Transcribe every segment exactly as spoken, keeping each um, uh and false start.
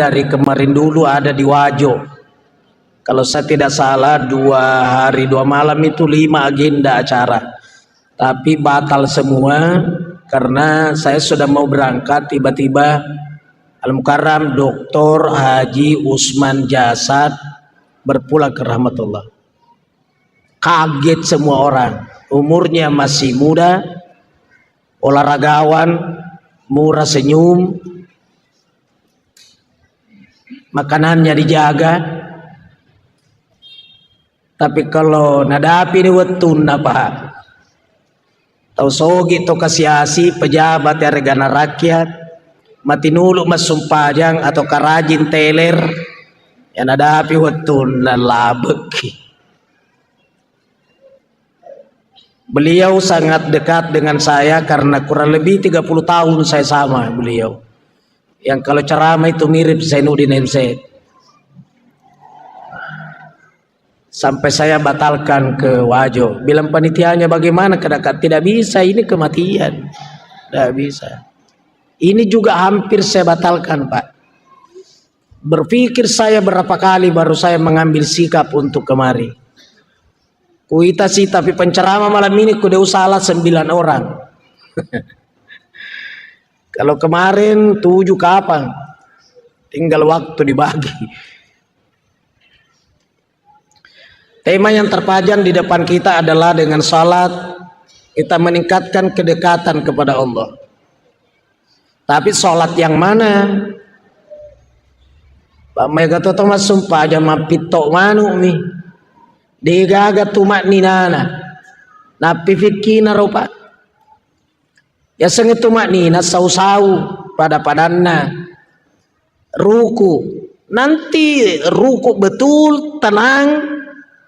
dari kemarin dulu ada di Wajo. Kalau saya tidak salah, dua hari dua malam itu lima agenda acara. Tapi batal semua karena saya sudah mau berangkat, tiba-tiba Al-Mukarram Doktor Haji Usman Jasad berpulang ke rahmatullah. Kaget semua orang. Umurnya masih muda, olahragawan, murah senyum, makanannya dijaga. Tapi kalau nadapi di wettunna, Pak, tau sogi to kasiasi, pejabat, yaregana rakyat, matinulu massumpajang atau karajin teler, ya nadapi wettunna labekki. Beliau sangat dekat dengan saya karena kurang lebih tiga puluh tahun saya sama beliau. Yang kalau ceramah itu mirip Zainuddin M Z. Sampai saya batalkan ke Wajo. Bilang panitianya, "Bagaimana keadaan?" "Tidak bisa, ini kematian." Tidak bisa. Ini juga hampir saya batalkan, Pak. Berpikir saya berapa kali baru saya mengambil sikap untuk kemari. Kuita sih, tapi penceramah malam ini ku deu salah sembilan orang. Kalau kemarin tujuh kapang, tinggal waktu dibagi. Tema yang terpajang di depan kita adalah dengan salat kita meningkatkan kedekatan kepada Allah. Tapi salat yang mana? Pak, maega to, to massumpajang mappitto manu mi. Degaga tumakninana. Nappi fikkina ro, Pak. Yasengnge tumaknina sau-sau pada-padanna. Ruku. Nanti ruku betul, tenang,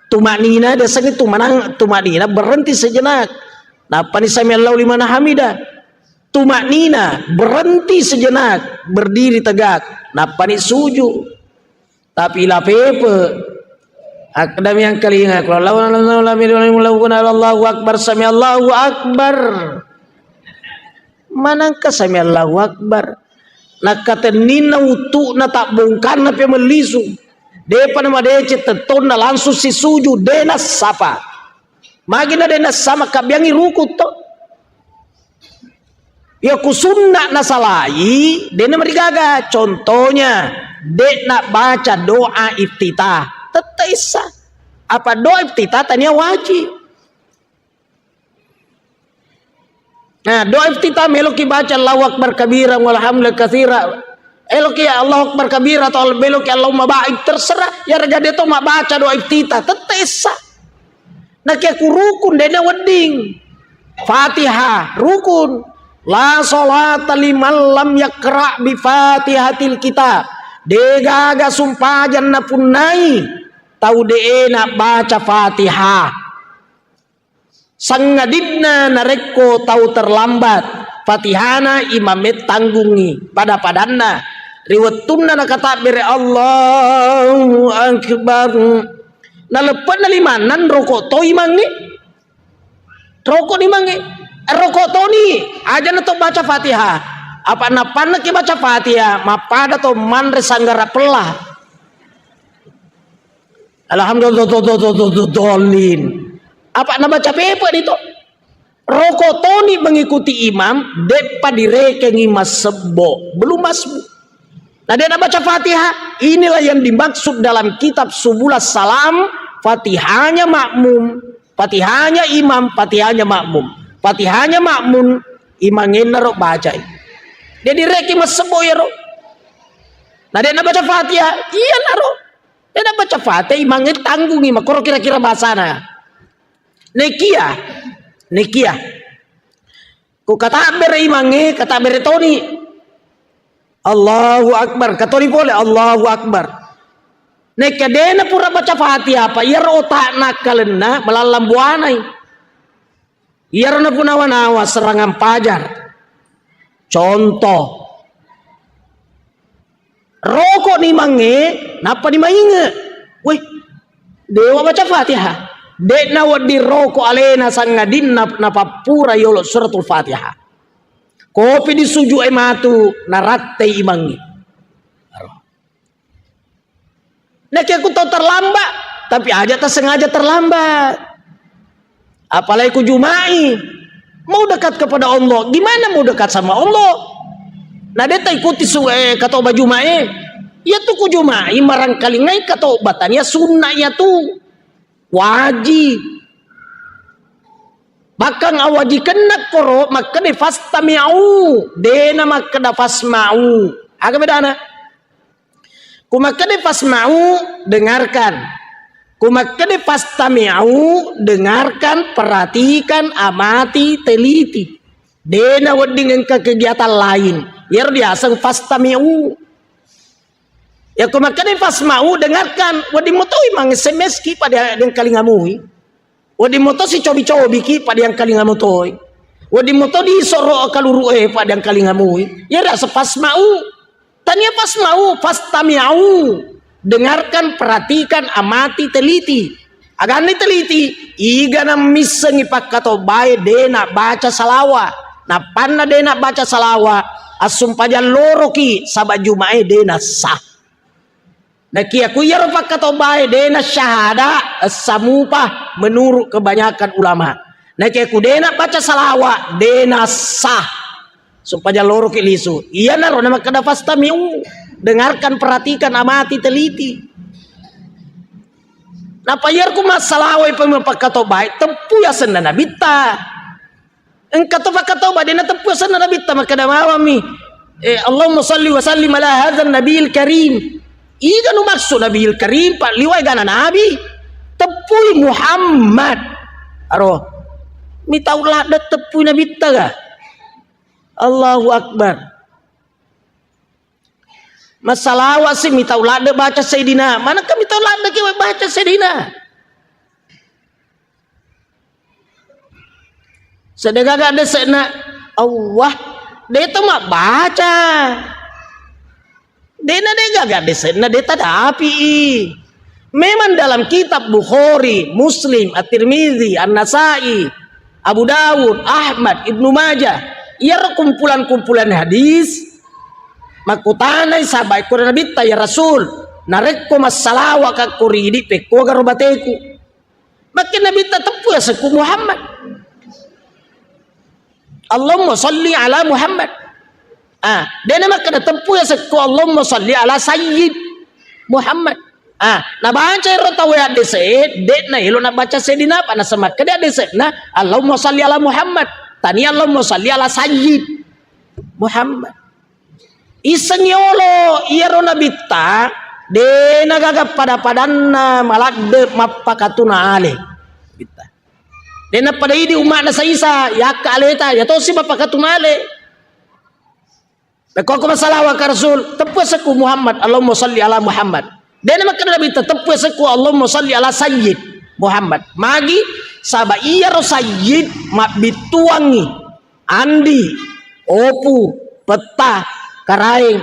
tumaknina, yasengnge tumanang, tumaknina berhenti sejenak. Nappani samiallahu liman hamida. Tumaknina, berhenti sejenak, berdiri tegak. Nappani sujud. Tapi la pepe. Akkeda mi angkalinga, Allahu Akbar, samiallahu akbar. Manangka samiallahu akbar. Nakkatenninna utu'na tabbongkanna pe mellisu. Depa na madeceng tettonna langsung sisujud, de nassapa. Magi na de nassama kabbiangi ruku to. Iya ku sunna nasalai, de namarigaga. Contohnya, de nabaca doa iftitah, tette issa. Apa doa iftitah tania wajib. Nah, doa iftitah meloki baca Allahu Akbar kabira walhamdulillah katsira. Eloki ya Allahu Akbar kabira atau meloki Allahumma barik, terserah. Iyarega de to mabbaca doa iftitah, tette issa. Nakia ku rukun, de nawedding. Fatihah rukun. La sholata liman lam yaqra bi Fatihatil kitab. De gaga sumpajang napunnai tau de nabaca Fatihah. Sangadinna narekko tau terlambat, Fatihana imame tanggungi pada-padanna. Ri wettunna nakatabbere Allahu Akbar, naleppe'na limanna roko to imangnge. Roko ni mange, roko toni, aja na to baca Fatihah. Apa napannaki baca Fatihah, mappada to manre sanggara pella. Alhamdulillah. Apa nabaca pepe ni to. Roko toni mengikuti imam, deppa direkengi massebbo. Belum masbuk. Nah, dia nak baca Fatihah. Inilah yang dimaksud dalam kitab Subulus Salam, Fatihahnya makmum, Fatihahnya imam, Fatihahnya makmum. Fatihahnya makmum, imangenna ro bacai. Dia direki massebbo ya ro. Nah, dia nak baca Fatihah, iya na ro. Dia nak baca Fatihah, imange tanggungi, makoro kira-kira bahasana. Nekia, nekia. Ko katabbere imangnge, katabbere toni. Allahu Akbar, katoni pole, Allahu Akbar. Nekka dena pura baca Fatihah, apa iyaro otakna akkalenna malallang buanai. Iyaro napunawa-nawa serangan pajar. Contoh, roko ni mange, nappa ni mainge. Weh, dewa baca Fatihah. Dekna wedding roko alena sangadinna napappura yolo suratul Fatihah. Kopi disuju e matu narattei imangnge. Nakiya ku tau terlambat, tapi aja tak sengaja terlambat. Apalagi ku Juma'i. Mau dekat kepada Allah. Gimana mau dekat sama Allah? Nah, de' taikuti su-, eh, katoba Juma'i. Iya tu ku Juma'i, marangkalingai katoba tania sunnah iya tu. Wajib. Bahkan awajikenna koro makkeda fastami'u. Dena makkeda fasma'u. Aga bedana? Ku makkeda fasma'u, dengarkan. Ku makkeda fastami'u, dengarkan, perhatikan, amati, teliti. Dena wedding engka kegiatan lain. Iyaro diaseng fastami'u. Ya ku makkeda fasma'u, dengarkan. Wedding mutoi mang S M S ki pada dengkalingamui. Wedding moto si cobi-cobi ki pada yang kalingamu toi. Wedding moto di soro kaluru e pada yang kalingamu. Ya rasa fasma'u. Tania fasma'u, fastami'u. Dengarkan, perhatikan, amati, teliti. Aganni teliti, iga na missengi pakkatobae dena baca salawa. Napanna dena baca salawa, assumpajang loroki saba Jumae dena sah. Nakiya ku iyaro pakkatobae dena syahada, essa mupa menurut kebanyakan ulama. Nakiya ku dena baca salawa, dena sah. Supaya loroki lisu. Iyanaro namakkeda fastami'u. Dengarkan, perhatikan, amati, teliti. Napa iyaro ku massalawai pakkatobae, teppu yasenna nabitta. Engka to pakkatoba, dena teppu asenna nabitta, makkeda mawami, eh, Allahumma salli wa sallim ala hadzan nabiyil karim. Iga nu maksud nabiyil karim, pak liwai gana nabi. Teppui Muhammad. Aro. Mitau ladde teppui nabitta ga? Allahu Akbar. Massalawa si mitau ladde baca Sayyidina. Manakka mitau ladde ki baca Sayyidina? Sedde gaga dese'na Allah, de to mabbaca. Dena de gaga dese'na, de tadapi'i. Memang dalam kitab Bukhari, Muslim, At-Tirmidzi, An-Nasai, Abu Dawud, Ahmad, Ibnu Majah, iyaro kumpulan-kumpulan hadis makkutanai sahabat kura Nabitta, "Ya Rasul, narekko massalawa kakko ridi, pekkoga ro bateku?" Makkeda Nabitta, "Teppu asekku Muhammad. Allahumma salli ala Muhammad." Ah, dena makkeda, "Teppu asekku Allahumma salli ala Sayyid Muhammad." Ah, nabaca ero tau addese, de naelo nabaca Sayyidina, apa nasemakkeda addesena, "Allahumma salli ala Muhammad." Tania, "Allahumma salli ala Sayyid Muhammad." Iseng yolo iyaro nabitta, dena gaga pada-padanna maladde mappakatuna ale. Nabitta. Dena pada idi umma'na saisa, yakka aleta, ya tosi mappakatuna ale. Bekko ko massalawa ka Rasul, teppu asekku Muhammad, Allahumma salli ala Muhammad. Dena makkeda nabitta, teppu asekku, Allahumma salli ala Sayyid Muhammad. Magi, saba iyaro Sayyid mabbittuangngi. Andi, Opu, Petta, Karaeng,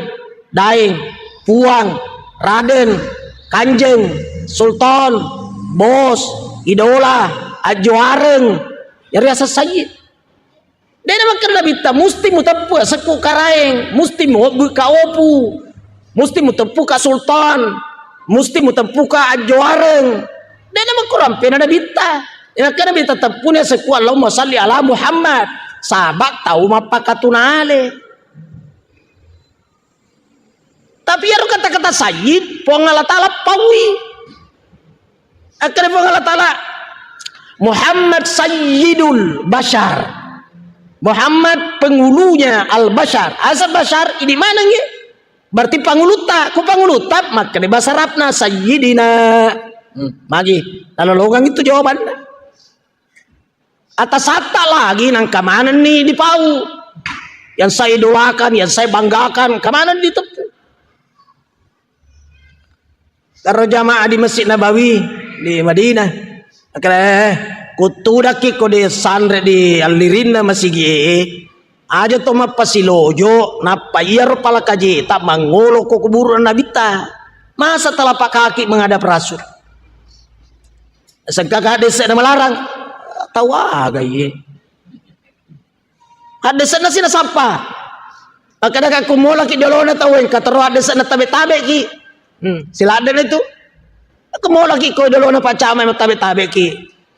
Daeng, Puang, Raden, Kanjeng, Sultan, Bos, Idola, Ajjoareng, yariaseng Sayyid. Dena makkeda nabitta, musti muteppu asekku Karaeng, musti muobbu ka Opu. Musti muteppuka Sultan, musti muteppuka Ajjoareng. Dena makkurampe na nabitta. Makkeda nabitta teppuni asekku Allahumma salli ala Muhammad. Saba tau mappakatuna ale. Tapi iyaro kata-kata sayyid, Puang Allah Ta'ala paui. Akkeda Puang Allah Ta'ala, "Muhammad sayyidul bashar." Muhammad pengulunya al-bashar. Asa bashar ini mana nge? Berarti pangulutta. Ku pangulutta, makkeda bahasa Arabna sayyidina. Hmm, magi. Nalolongang itu jawabanna. Atasatta lagi nangka manenni dipau. Yang saya idolakan, yang saya banggakan, kemana diteppu? Karo jamaah di Masjid Nabawi di Madinah. Akhirnya, kuttudakki ko di sanre di allirinna masigi e. Aja to mappasilojo, nappa iyaro palakajeta mangolo ko kuburan nabitta. Masa telapak kaki menghadap Rasul? Sengkaka dese na melarang. Tau aga iye. Haddese'na si nasappa. Makkeda ka kumolaki jolona tau engka tero haddese'na tabe-tabe ki. Hmm, siladdena itu. Kemolaki ko dolona Pak Camat mattabe-tabeki.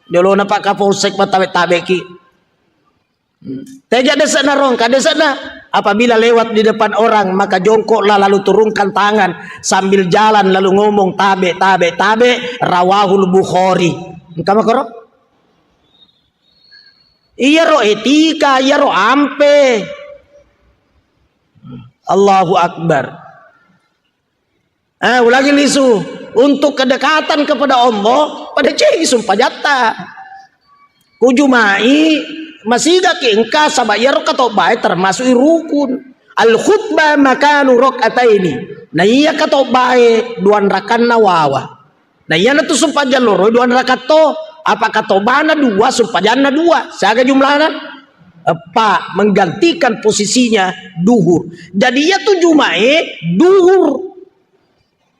Dolona Pak Kapolsek mattabe-tabeki. Tega dese'na rong, ka dese'na apabila lewat di depan orang, maka jongkoklah lalu turunkan tangan sambil jalan lalu ngomong, "Tabe, tabe, tabe, rawahul Bukhari." Engka makoro? Iyaro etika, iyaro ampe. Allahu Akbar. Ah, ulangi lisu. Untuk kedekatan kepada Allah, pada cegi sumpajatta. Kujumai masigaki engka, saba iyaro katobbae termasuk rukun. Al khutbah makanu rakaataini. Na iya katobbae duan rakanna wawa. Na iyanatu sumpajang loro duan rakaat to, apa katobana dua, sumpajanna dua. Siaga jumlahna? Eppa, menggantikan posisinya duhur. Jadi iyatu jumae duhur.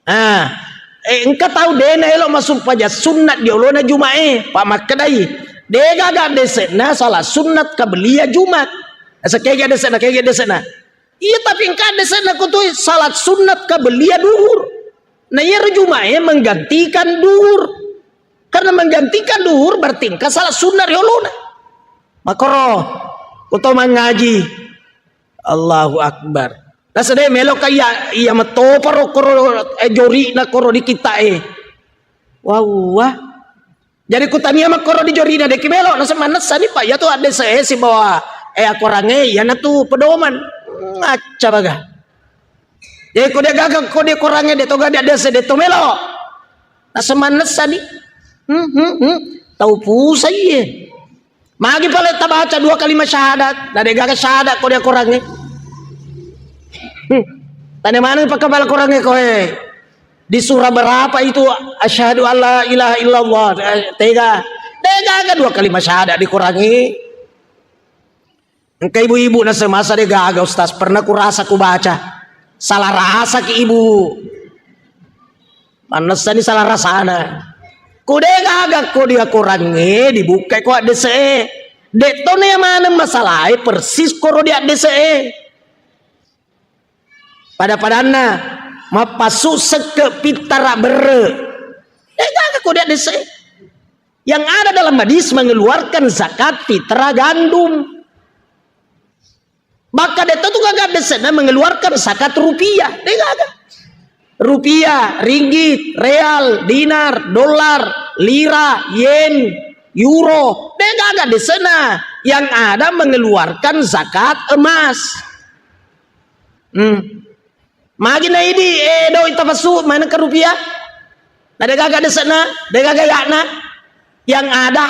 Ah, eh, engka tau de naelo masumpaja sunnat di olona Jumae, pa makkedai, de gaga dese'na salat sunnat kabelia Jumat. Asa kege dese'na, kege dese'na. Iya, tapi engka dese'na kutui salat sunnat kabelia duhur. Nah, iya Jumae menggantikan duhur. Karena menggantikan duhur berarti engka salat sunnat di olona. Makoro, kuto mangaji. Allahu Akbar. Nasede melo ka iya, iya metoparo koro, eh, jorina koro di kita, eh. Wawwa. Jadi kutania makkoro di jorina deki melo, nasa manessa ni, Pak. Iya tu addese'e sibawa, eh, akorangnge, iyanatu pedoman. Ngacca baga. Jadi ko dia gaga, ko dia korangnge, de to gaga addese, de to melo. Nasa manessa ni. Hmm, hmm, hmm. Tau pusa iye. Magi pale tabaca dua kalimat syahadat, na de gaga syahadat ko dia korangnge. Hmm. Tane mana pakapala korangnge ko, eh. Di surah berapa itu, "Asyhadu alla ilaha illallah"? Eh, tega. De gaga dua kalimat syahadat di korangnge. Engka ibu-ibu na semasa de gaga, Ustaz, pernah kurasa kubaca. Salah rasa ki ibu. Mannessani salah rasana. Ko de gaga ko dia korangnge, dibuka ko addese. De to ne maneng masalae persis koro di addese. Pada-padanna, mappassu sekke pittara berre. Eh, gaga ko dia dese. Yang ada dalam hadis mengeluarkan zakat fitrah gandum. Maka de to tu gaga dese'na mengeluarkan zakat rupiah. De gaga. Rupiah, ringgit, real, dinar, dolar, lira, yen, euro. De gaga dese'na. Yang ada mengeluarkan zakat emas. Hmm. Magi na idi, eh, doi tafassu, maneng ka rupiah? Na de gaga dese'na, de gaga ya'na. Yang ada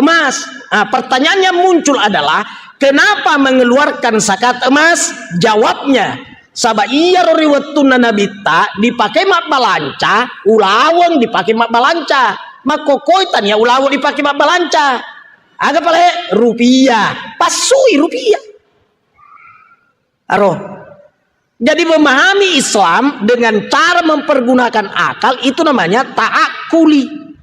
emas. Nah, pertanyaan yang muncul adalah, kenapa mengeluarkan zakat emas? Jawabnya, saba iyaro ri wettunna Nabitta dipake mabbalanca, ulaweng dipake mabbalanca. Makkokoi tania ulaweng dipake mabbalanca. Aga pale? Rupiah. Passui rupiah. Aro. Jadi memahami Islam dengan cara mempergunakan akal itu namanya ta'akuli.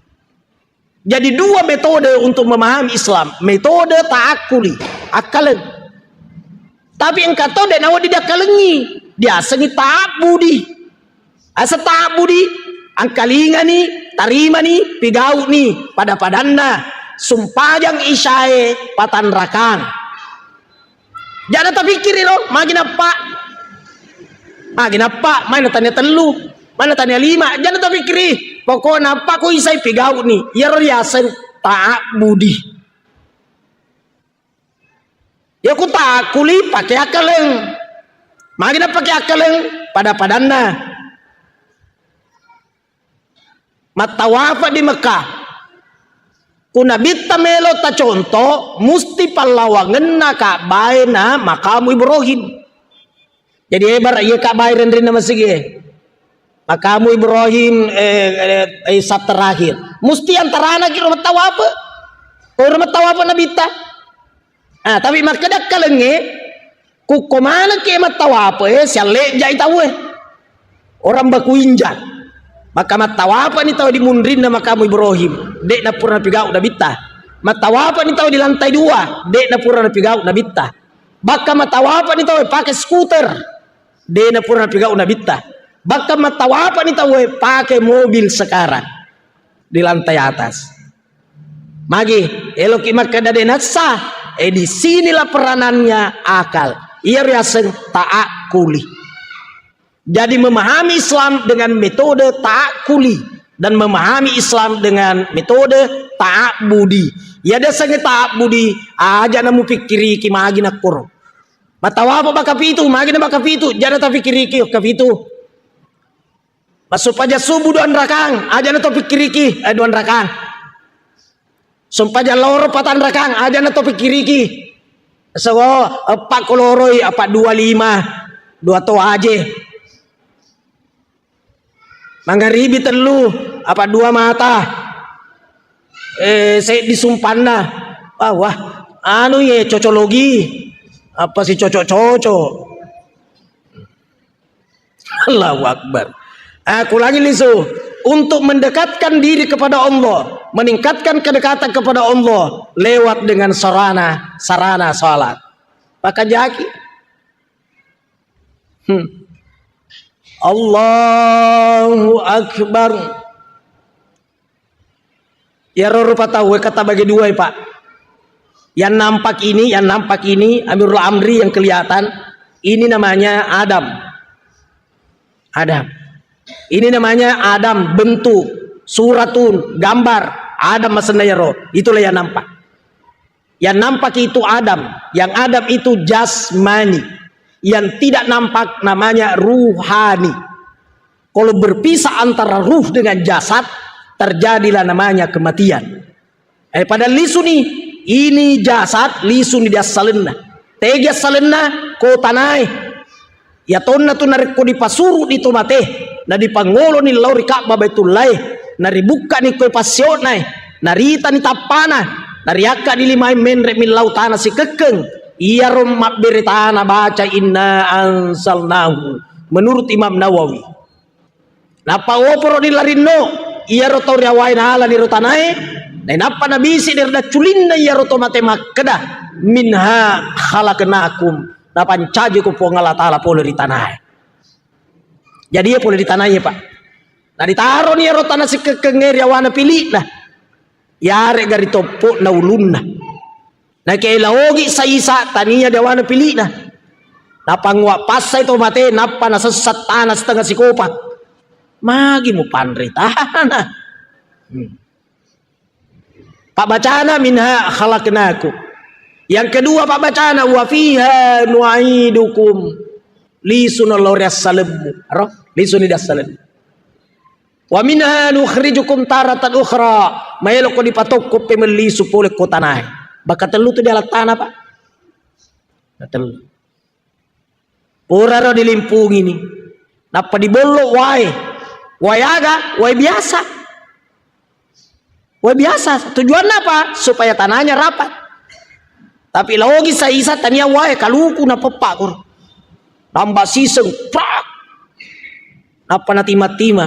Jadi dua metode untuk memahami Islam. Metode ta'akuli, akkaleng. Tapi engka to de nawedding diakkalengi, diasengi ta'abbudi. Asa ta'abbudi, angkalingani, tarimani, pigau'ni, pada-padanna sumpajang isyae patanrakang. Jana tapikkiri ro, magi nappa. Magi nappa, mai natania tellu, mai natania lima, jana tapikkiri. Pokokna nappa ko isai pigau'ni, iyaro riaseng ta'abbudi. Iya ku ta'akuli pake akkaleng. Magi napake akkaleng, pada-padanna. Mattawafa di Mekah. Ku Nabitta melo taconto, musti pallawangenna Ka'bae na makamu Ibrahim. Jadi, ibarat iya Ka'bae renrinna masigi e. Makamu Ibrahim, eh, eh, eh, saf terakhir. Musti antarana ki ro mattawafa. Ko ro mattawafa Nabitta. Ah, tapi makkeda akkalengnge, kukko manengki mattawafa, eh, siallejjai tauwe. Orang baku injak. Maka mattawafani tau di munrinna makamu Ibrahim. De'na pura napigau Nabitta. Mattawafani tau di lantai dua. De'na pura napigau Nabitta. Bakka mattawafani tau pake skuter. De'na pura napigau Nabitta. Bakka mattawafani tau pake mobil sekarang. di lantai atas. Magi, eloki makkeda de' nassa, eh, di sinilah peranannya akal. Iya riaseng ta'akkuli. Jadi memahami Islam dengan metode ta'akkuli dan memahami Islam dengan metode ta'abbudi. Iya diaseng ta'abbudi, aja' namupikkiriki magi nakkoro. Matawafa baka pitu, magi na baka pitu, jana tapikkiriki kapitu. Massumpajang subuh dua rakang, aja' na to pikkiriki, eh, dua rakang. Sumpajang loro patang rakang, aja' na to pikkiriki. Sego, eppa' ko loroi, apa' dua lima, dua to aje. Mangaribi tellu, apa' dua mata. Eh, seddi sumpanna. Wah, wah, anu ye, cocologi. Apa si cocok-cocok? Allahu Akbar. Ah, kulangi lisu. Untuk mendekatkan diri kepada Allah, meningkatkan kedekatan kepada Allah lewat dengan sarana, sarana salat. Pakajaki. Hmm. Allahu Akbar. Iyaro rupa tauwe katabagi duai, Pak. Yang nampak ini, yang nampak ini Amirul Amri yang kelihatan, ini namanya Adam. Adam. Ini namanya Adam, bentuk, suratun, gambar. Adam asenna iyaro. Itulah yang nampak. Yang nampak itu Adam, yang Adam itu jasmani. Yang tidak nampak namanya ruhani. Kalau berpisah antara ruh dengan jasad, terjadilah namanya kematian. Eh, pada lisu nih, ini jasad, lisu nih di assalenna. Tegi assalenna, ko tanae. Iya tonna tu narekko dipasuru' ni to mate, na dipangoloni lao ri Ka'bah Baitullae, na ribukkani koe passio'nae, na ritani tappana, na riakka ni limae menre' millau tana sikekkeng, iyaro mabbere tana baca inna anzalnahu, menurut Imam Nawawi. Nappa oporo ni larinno, iyaro tau riawae nalani ro tanae, nainappa nabisi ni ro dacculinna iyaro to mate makkeda, minha khalaqnakum, napancajiko Puang Allah Ta'ala pole ri tanae. Jadi iya pole ri tanae, Pak. Na ditaroni iyaro tana sikekkengnge ri awana pili'na. Yare'ga ri toppo'na ulunna. Nake'e laogi saisa tania di awana pili'na. Napanguwa passai to mate, nappa nasessat tana setengah sikopa. Magi mupanre tana. Hmm. Pabbacana minha khalaqnakum. Yang kedua pabbacana wa fiha nu'idukum. Lisuna lao ri assalemmu. Ro? Lisuni di assalemmu. Wa minha nukhrijukum taratan ukhra. Maeloko dipatokko pe mellisu pole ko tanae. Baka tellu tu di alat tana, Pak. Nah, tellu. Puraro dilimpungini. Nappa dibollo wae. Wae aga? Wae biasa. Wae biasa. Tujuanna apa? Supaya tanahnya rapat. Tapi laogi saisa tania wae, kaluku napeppa koro. Namba siseng, prak. Nappa natima-tima.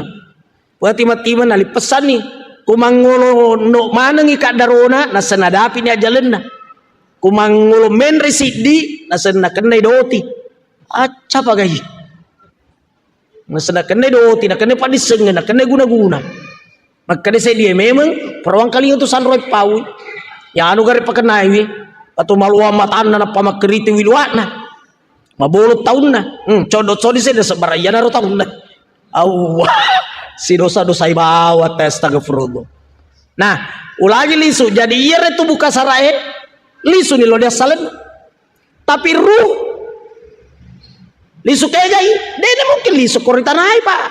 Watima-tima nalippessanni. Kumangolo no manengi kaddarona, nasenna dapini ajalenna. Kumangolo menre siddi, nasenna kennai doti. Acca pagai. Nasenna kennai doti, nakennai paddissengnge, nakennai guna-guna. Makkeda seddie memeng, perawang kali itu sanro paui. Ya anu gare pakennaiwi. Atau maluang matanna, nappa makkeriti wiluakna. Mabolo taunna. Hmm, codo-codi sedda sebarang iyanaro taunna. Awwa. Sidosa-dosai bawang te, astagfirullah. Nah, ulagi lisu. Jadi iyare tubuh kasarae, lisu ni lo diassaleng. Tapi ruh, lisu kejai, dena mungkin lisu kori tanai, Pak.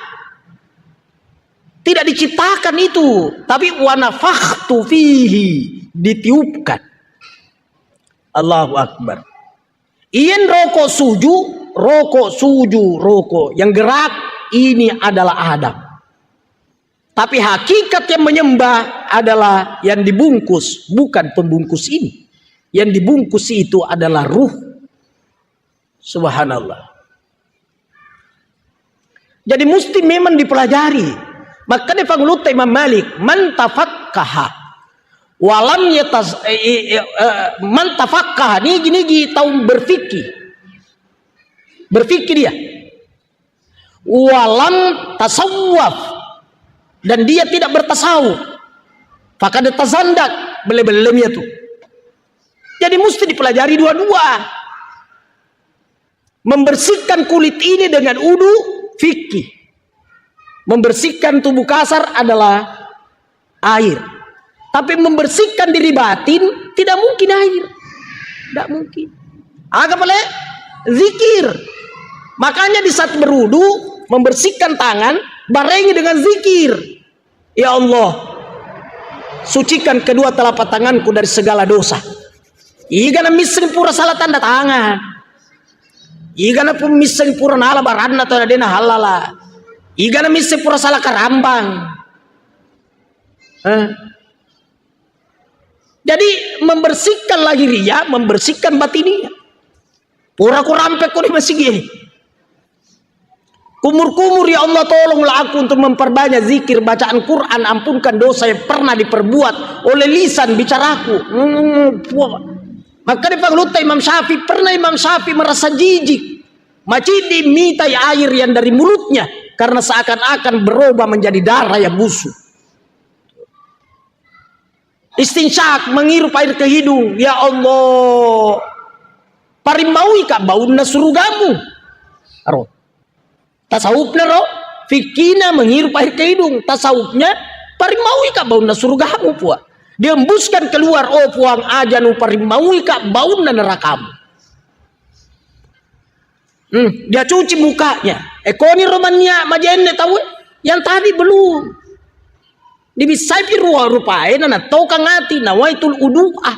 Tidak diciptakan itu. Tapi wa nafakhtu fihi, ditiupkan. Allahu Akbar. Iyan roko suju, roko suju, roko. Yang gerak ini adalah Adam. Tapi hakikat yang menyembah adalah yang dibungkus, bukan pembungkus ini. Yang dibungkus itu adalah ruh. Subhanallah. Jadi musti memang dipelajari. Makanya Pangulutta Imam Malik, "Man tafakkaha walam yatas-, eh, eh, eh, man tafakkaha," nigi-nigi tau berfikir. Berfikir dia. "Walam tasawwaf," dan dia tidak bertasawuf. Fakad tazandak, belle-belle mi tu. Jadi mesti dipelajari dua-dua. Membersihkan kulit ini dengan udu fikih. Membersihkan tubuh kasar adalah air. Tapi membersihkan diri batin tidak mungkin air. Tidak mungkin. Aga pale? Zikir. Makanya di saat berudu, membersihkan tangan, barengi dengan zikir. Ya Allah, sucikan kedua telapak tanganku dari segala dosa. Igana misseng pura salah tanda tangan. Igana pun misseng pura nala baranna atau dena halala. Igana misseng pura salah karambang. Eh. Jadi membersihkan lahiriah, membersihkan batiniah. Pura kurampe ko di masigi. Kumur-kumur, ya Allah, tolonglah aku untuk memperbanyak zikir, bacaan Quran, ampunkan dosa yang pernah diperbuat oleh lisan bicaraku. Hmm, puah. Maka di Imam Syafi'i, pernah Imam Syafi'i merasa jijik. Macidi mitai air yang dari mulutnya karena seakan-akan berubah menjadi darah yang busuk. Istinsyak, menghirup air ke hidung. Ya Allah, parimmaui ka baunna surugamu. Aro. Tasawufna ro, fikkina menghirup air ke hidung. Tasawufnya, parimmaui ka baunna surugamu, Puang. Dihembuskan keluar, oh Puang, aja nu parimmaui ka baunna nerakamu. Hmm, dia cuci mukanya. Eh, koni romannya majenne tahu, yang tadi belum. Dibissai pi ruwa rupae, nanattaukang ati, nawaitul udu'a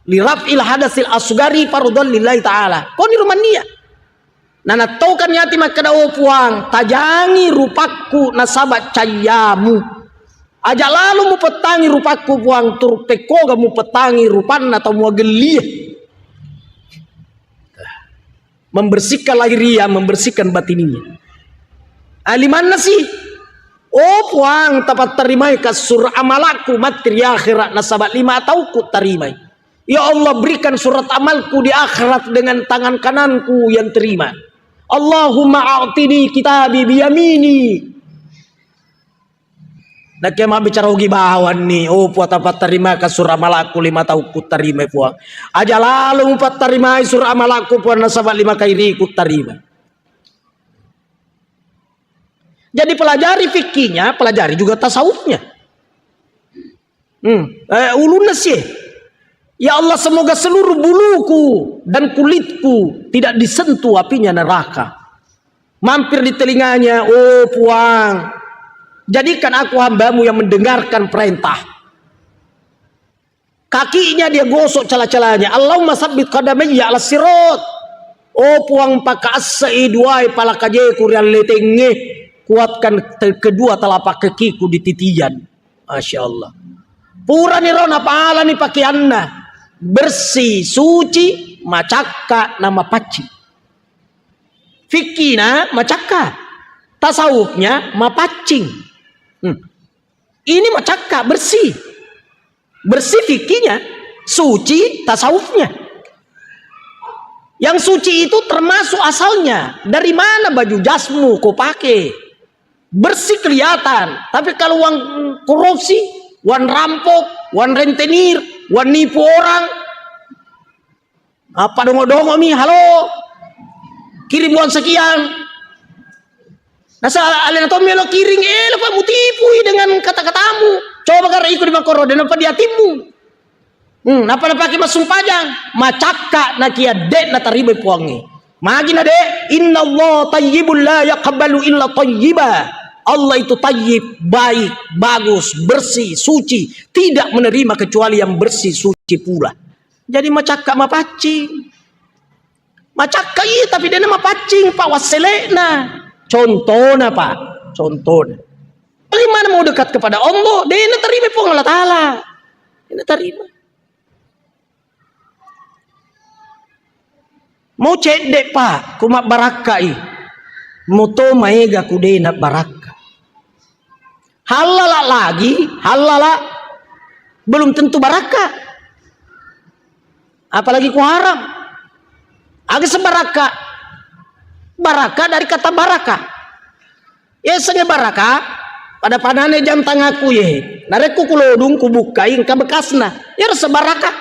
li raf'il hadasil asgari fardhon lillahi ta'ala. Koni rumannia. Nanattaukang ati makkeda, "Oh Puang, tajangi rupakku nasaba cayyamu. Aja lalo mupettangi rupakku, Puang, turpekkoga mupettangi rupanna tau muagellie." Membersihkan lahiriah, membersihkan batiniah. Ah, limanna si, "Oh Puang, tapattarimai ka surat amalakku matti ri akhirat, nasaba lima tauku tarimai. Ya Allah, berikan surat amalku di akhirat dengan tangan kananku yang terima. Allahumma a'tini kitabi biyamini." Nakke mabbicara ogi bawanni, "Oh Puang, tapattarimaka surat amalakku lima tauku tarimai, Puang. Aja lalo mupattarimai surat amalakku, Puang, nasaba lima kairiku tarima." Jadi pelajari fikihnya, pelajari juga tasawufnya. Hmm. Eh, ulunna sie. Ya Allah, semoga seluruh buluku dan kulitku tidak disentuh apinya neraka. Mampir di telinganya, "Oh Puang, jadikan aku hambamu yang mendengarkan perintah." Kakinya dia gosok cala-calanya. "Allahumma sabbit qadamayya ala sirat." Oh Puang, pakassai duai palakajeku ri alletengnge, kuatkan te-, kedua telapak kakiku di titian. Masya Allah. Purani ro napalani pakeanna, bersih, suci, macakka, na mapaccing. Fikkina macakka, tasawufnya mapaccing. Hmm. Ini macakka, bersih. Bersih fikihnya, suci tasawufnya. Yang suci itu termasuk asalnya. Dari mana baju jasmu kau pakai? Bersih kelihatan. Tapi kalau uang korupsi, uang rampok, uang rentenir, uang nipu orang, apa dongo-dongo mi, "Halo, kirim uang sekian." Nasa alena tommi lo kiring, elo pa mutipui dengan kata-katamu. Coba gara iko di makoro, dan apa di hatimu? Hmm, napa napake massumpajang? Macakka nakia de natarima puangnge. Magi na de, "Inna Allah tayyibun la yaqbalu illa tayyiba." Allah itu tayyib, baik, bagus, bersih, suci, tidak menerima kecuali yang bersih, suci pula. Jadi macakka mapaccing. Macakka iya, tapi dena mapaccing, Pak, wassele'na. Contohna, Pak. Contohna. Bagaimana mau dekat kepada Allah? Dena terima Puang Allah Ta'ala. Dena terima. Mau cedde, Pak, ku mabbarakkai. Moto maega ku dena barakka. Hallala lagi, hallala belum tentu barakka. Apalagi ku haram. Aga sebarakka? Barakka dari kata barakah. Yasengnge barakah, pada-padane jam tangaku ye. Narekko kulodung, kubukkai, engka bekasna. Iyaro sebaraka.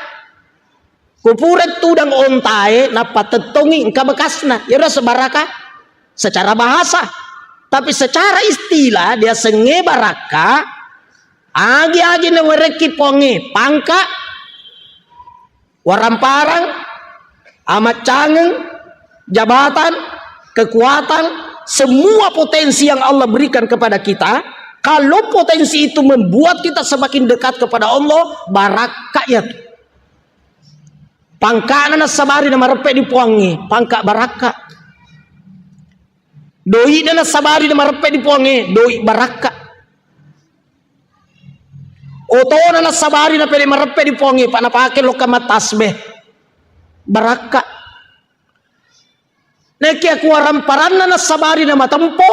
Kupura tudang ontae, nappa tettongi, engka bekasna. Iyaro sebaraka. Secara bahasa. Tapi secara istilah, diasengnge barakka, agi-agi nawerekki Puangnge, pangka, waramparang, amaccangeng, jabatan, kekuatan, semua potensi yang Allah berikan kepada kita, kalau potensi itu membuat kita semakin dekat kepada Allah, barakka ya tu. Pangkana nassabari namareppe di Puangnge, pangka barakka. Doi'na nassabari namareppe di Puangnge, doi barakka. Otona nassabari napele mareppe di Puangnge, pa napake lokka mattasbih. Barakka. Nekia kuaramparanna nassabari namatempo,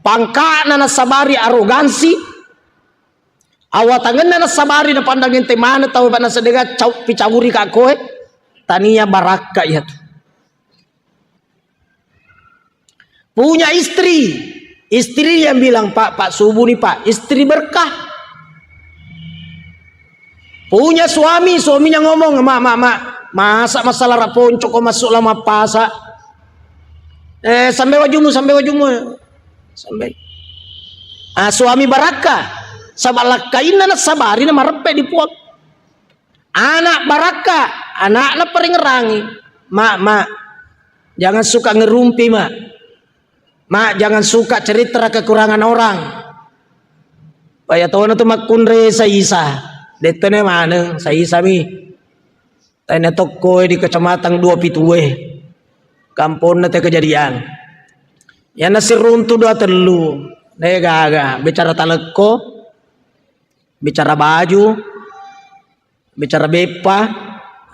pangka'na nassabari arogansi, awatangenna nassabari napandang ente maneng tau, pa nasedega cau-, picawuri ka koe, tania barakka iyatu. Punya istri, istri yang bilang, "Pak, Pak, subuh nih, Pak, istri berkah." Punya suami, suaminya ngomong, "Mak, Mak, Mak, masa masalah raponco ko masuk lama pasa?" Eh, sampai wajumu, sampai wajumu. Sampai. Ah, suami barakka. Sabak lakkainna nassabari namareppe di Puang. Anak barakka, anakna paringerangi. "Mak, Mak, jangan suka ngerumpi, Mak. Mak, jangan suka cerita kekurangan orang." Paya tona tu makkunre saisa. Dettene maneng, saisa mi. Tanya tokkoe di kecamatan dua pitue. Kamponna te kejadian. Yana siruntu dua tellu. De gaga, bicara talekko, bicara baju, bicara beppa,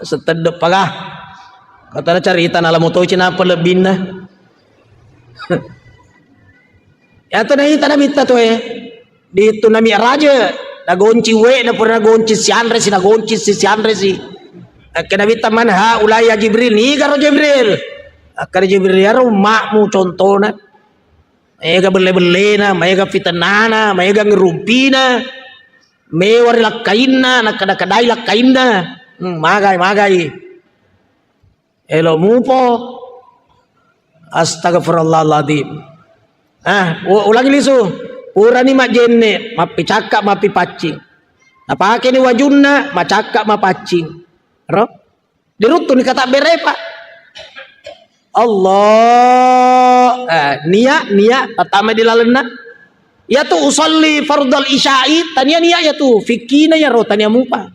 setedde paga. Katana carita nala motoi cinapa lebbinna. Yatu naita nabitta toe. Ditu nami raja, nagonci we, na pura nagonci sianre si, nagonci si sianre si. Akke nabitta, "Man ha ulai ya Jibril?" "Nigaro Jibril?" Akkare Jibril, "Yaro ummakmu contona. Maega belle-bellena, maega fitnana, maega ngerumpina, mewa ri lakkainna, nakkada-kadai lakkainna." Hmm, magai, magai. Elo mupo. Astagfirullahaladzim. Ah, u-, ulangi lisu. Purani majjenne, mappicakka, mappipaccing. Napakeni wajunna, macakka, mapaccing. Ro? Diruttuni kata berepa. Allah, eh, niat, niat, pertama di lalenna. Yatu usalli fardal isya'i, tania niat yatu. Fikkina yaro, tania mupa.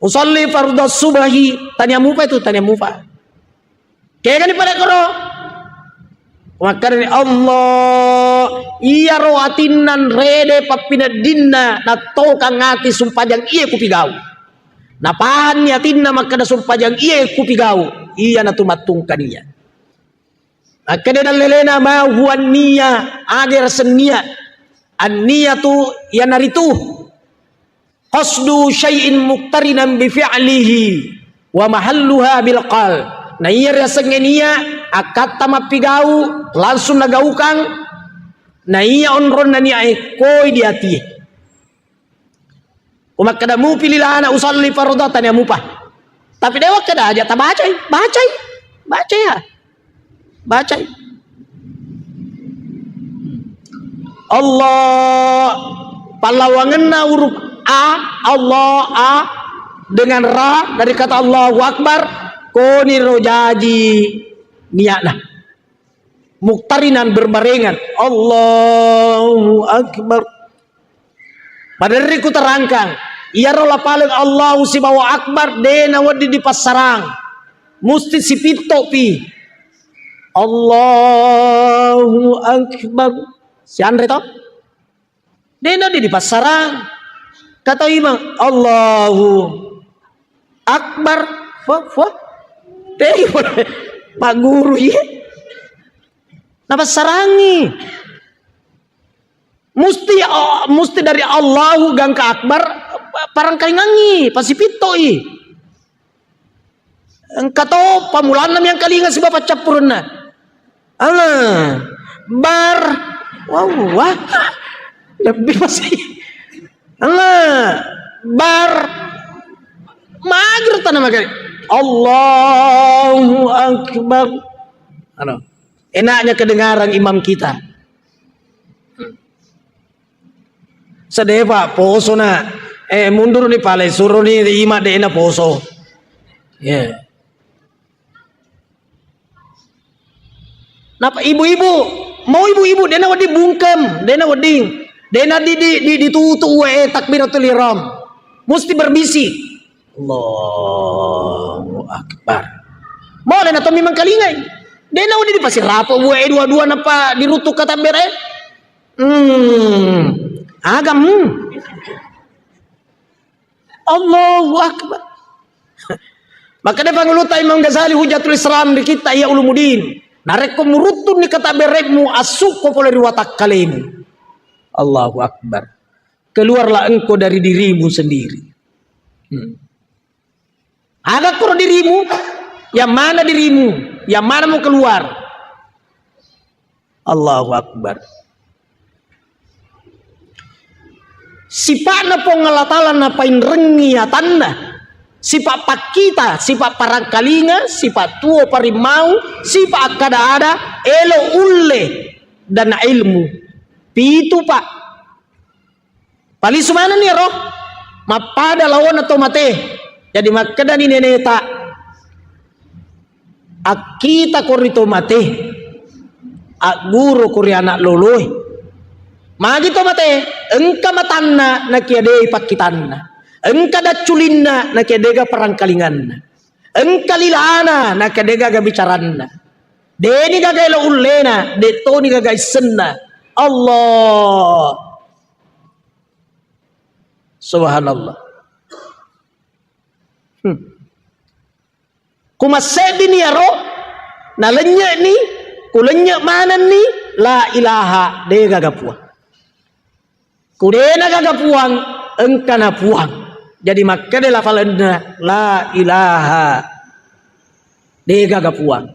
Usalli fardhu subhi, tania mupa itu, tania mupa. Kegani pada koro. Makkedani Allah, iyaro atinna rede pappineddinna nattokang ati sumpajang iye kupigau. Napahanni atinna makkeda sumpajang iye kupigau, iyanatu mattungkania. Akkeda dallelena, "Ma huwa niya?" Aga yaseng niya? An-niyatu iyanaritu qasdu syai'in muqtarinan bi fi'lihi wa mahalluha bil qalb. Na iya riasengnge niya, akkatta mappigau, langsung nagaukang, na iya onronna niya e koi di atie. Ko makkeda mupi lilana usalli fardha, tania mupa. Tapi dewa keda aja tabacai, bacai, bacai ya. Bacai. Allah, pallawangenna huruf A, Allah, A, dengan ra dari kata Allahu Akbar, koni ro jaji niatna. Muktarinan berbarengan. Allahu Akbar. Maderri kuterangkan, iyaro lapaleng Allahu sibawa Akbar de nawedding dipassarang. Musti sipittopi. Allahu Akbar. Sianre to? De nawedding dipassarang. Kata imang, Allahu Akbar. Fo, fo. Tegi pole. Pak Guru, iya. Napassarangi. Musti, oh, musti dari Allahu gangka Akbar, parangkalingangi, pasipittoi. Engka to pamulanna miangkalinga siba paccappurenna. Allah. Bar. Wah, wah. Lebbi masih. Allah Akbar. Magi ro tana magari. Allahu Akbar. Anu, enaknya kedengaran imam kita. Sedih, Pak, poso na. Eh, mundur ni pale, suruh ni ima de na poso. Ya. Napa ibu-ibu, mau ibu-ibu, dena wedding bungkem, dena wedding, dena di, di, di, ditutu wae takbiratul ihram. Musti berbisik. Allahu Akbar. Mau dena tommi mengkalingai. Dena wedding dipasirapo wae dua-dua napa dirutuk kata bere. Hmm. Agam. Hmm. Allahu Akbar. Maka de panguluta Imam Ghazali Hujjatul Islam di kita iya ulumuddin. Narekko muruttunni kata beremmu, assukko pole ri watakkalemu. Allahu Akbar. Keluarlah engkau dari dirimu sendiri. Hmm. Aga kuro dirimu? Yang mana dirimu? Yang mana mau keluar? Allahu Akbar. Sipa'na Puang Allah Ta'ala napainrengngi atanna, sipa' pakkita, sipa' parangkalinga, sipa' tuo parimmau, sipa' akkada-ada, elo ulle dan ilmu. Pitu, Pak. Palisu manenni ero, mappada laona to mate. Jadi makkedani neneta, "Akkita ko ri to mate, agguru ko ri anak loloe." Magi to mate, engka matanna nakia de pakkitanna, engka dacculinna nakia dega parangkalinganna, engka lilana nakia dega bicaranna. Deni gaga elo ullena, de toni gaga issenna. Allah. Subhanallah. Hmm. Ku masseddini iyaro, nalenynye'ni, ku lennye' manenni, la ilaha, de gaga puang. Ku dena gaga puang, engkana puang. Jadi makkeda lafalenna, la ilaha, de gaga puang.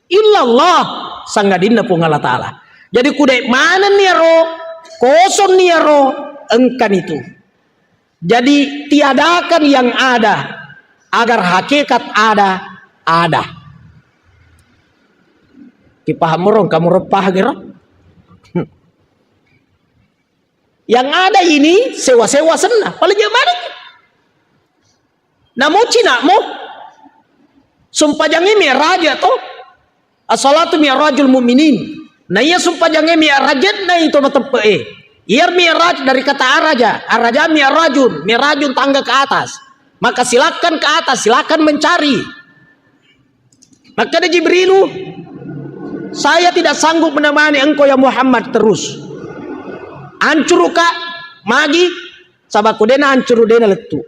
Illallah, sangadinna Puang Allah Ta'ala. Jadi, ku de' manenni iyaro, kosonni iyaro, engkani tu. Jadi, tiadakan yang ada, agar hakikat ada, ada. Kipaham murong, kamu repah kira? Yang ada ini sewa-sewa senna. Paling jauh mana? Namo cinamo, sumpajangnge mi'raj to. As-salatu mi'rajul mu'minin. Na iya sumpajangnge mi'rajennai to mateppe'e. Iya mi'raj dari kata araja. Araja mi'rajun. Mi'rajun tangga ke atas. Maka silakan ke atas, silakan mencari. Makkeda Jibrilu, "Saya tidak sanggup menemani engkau ya Muhammad terus. Ancuruka, magi, sabab ko dena ancuru dena lettu."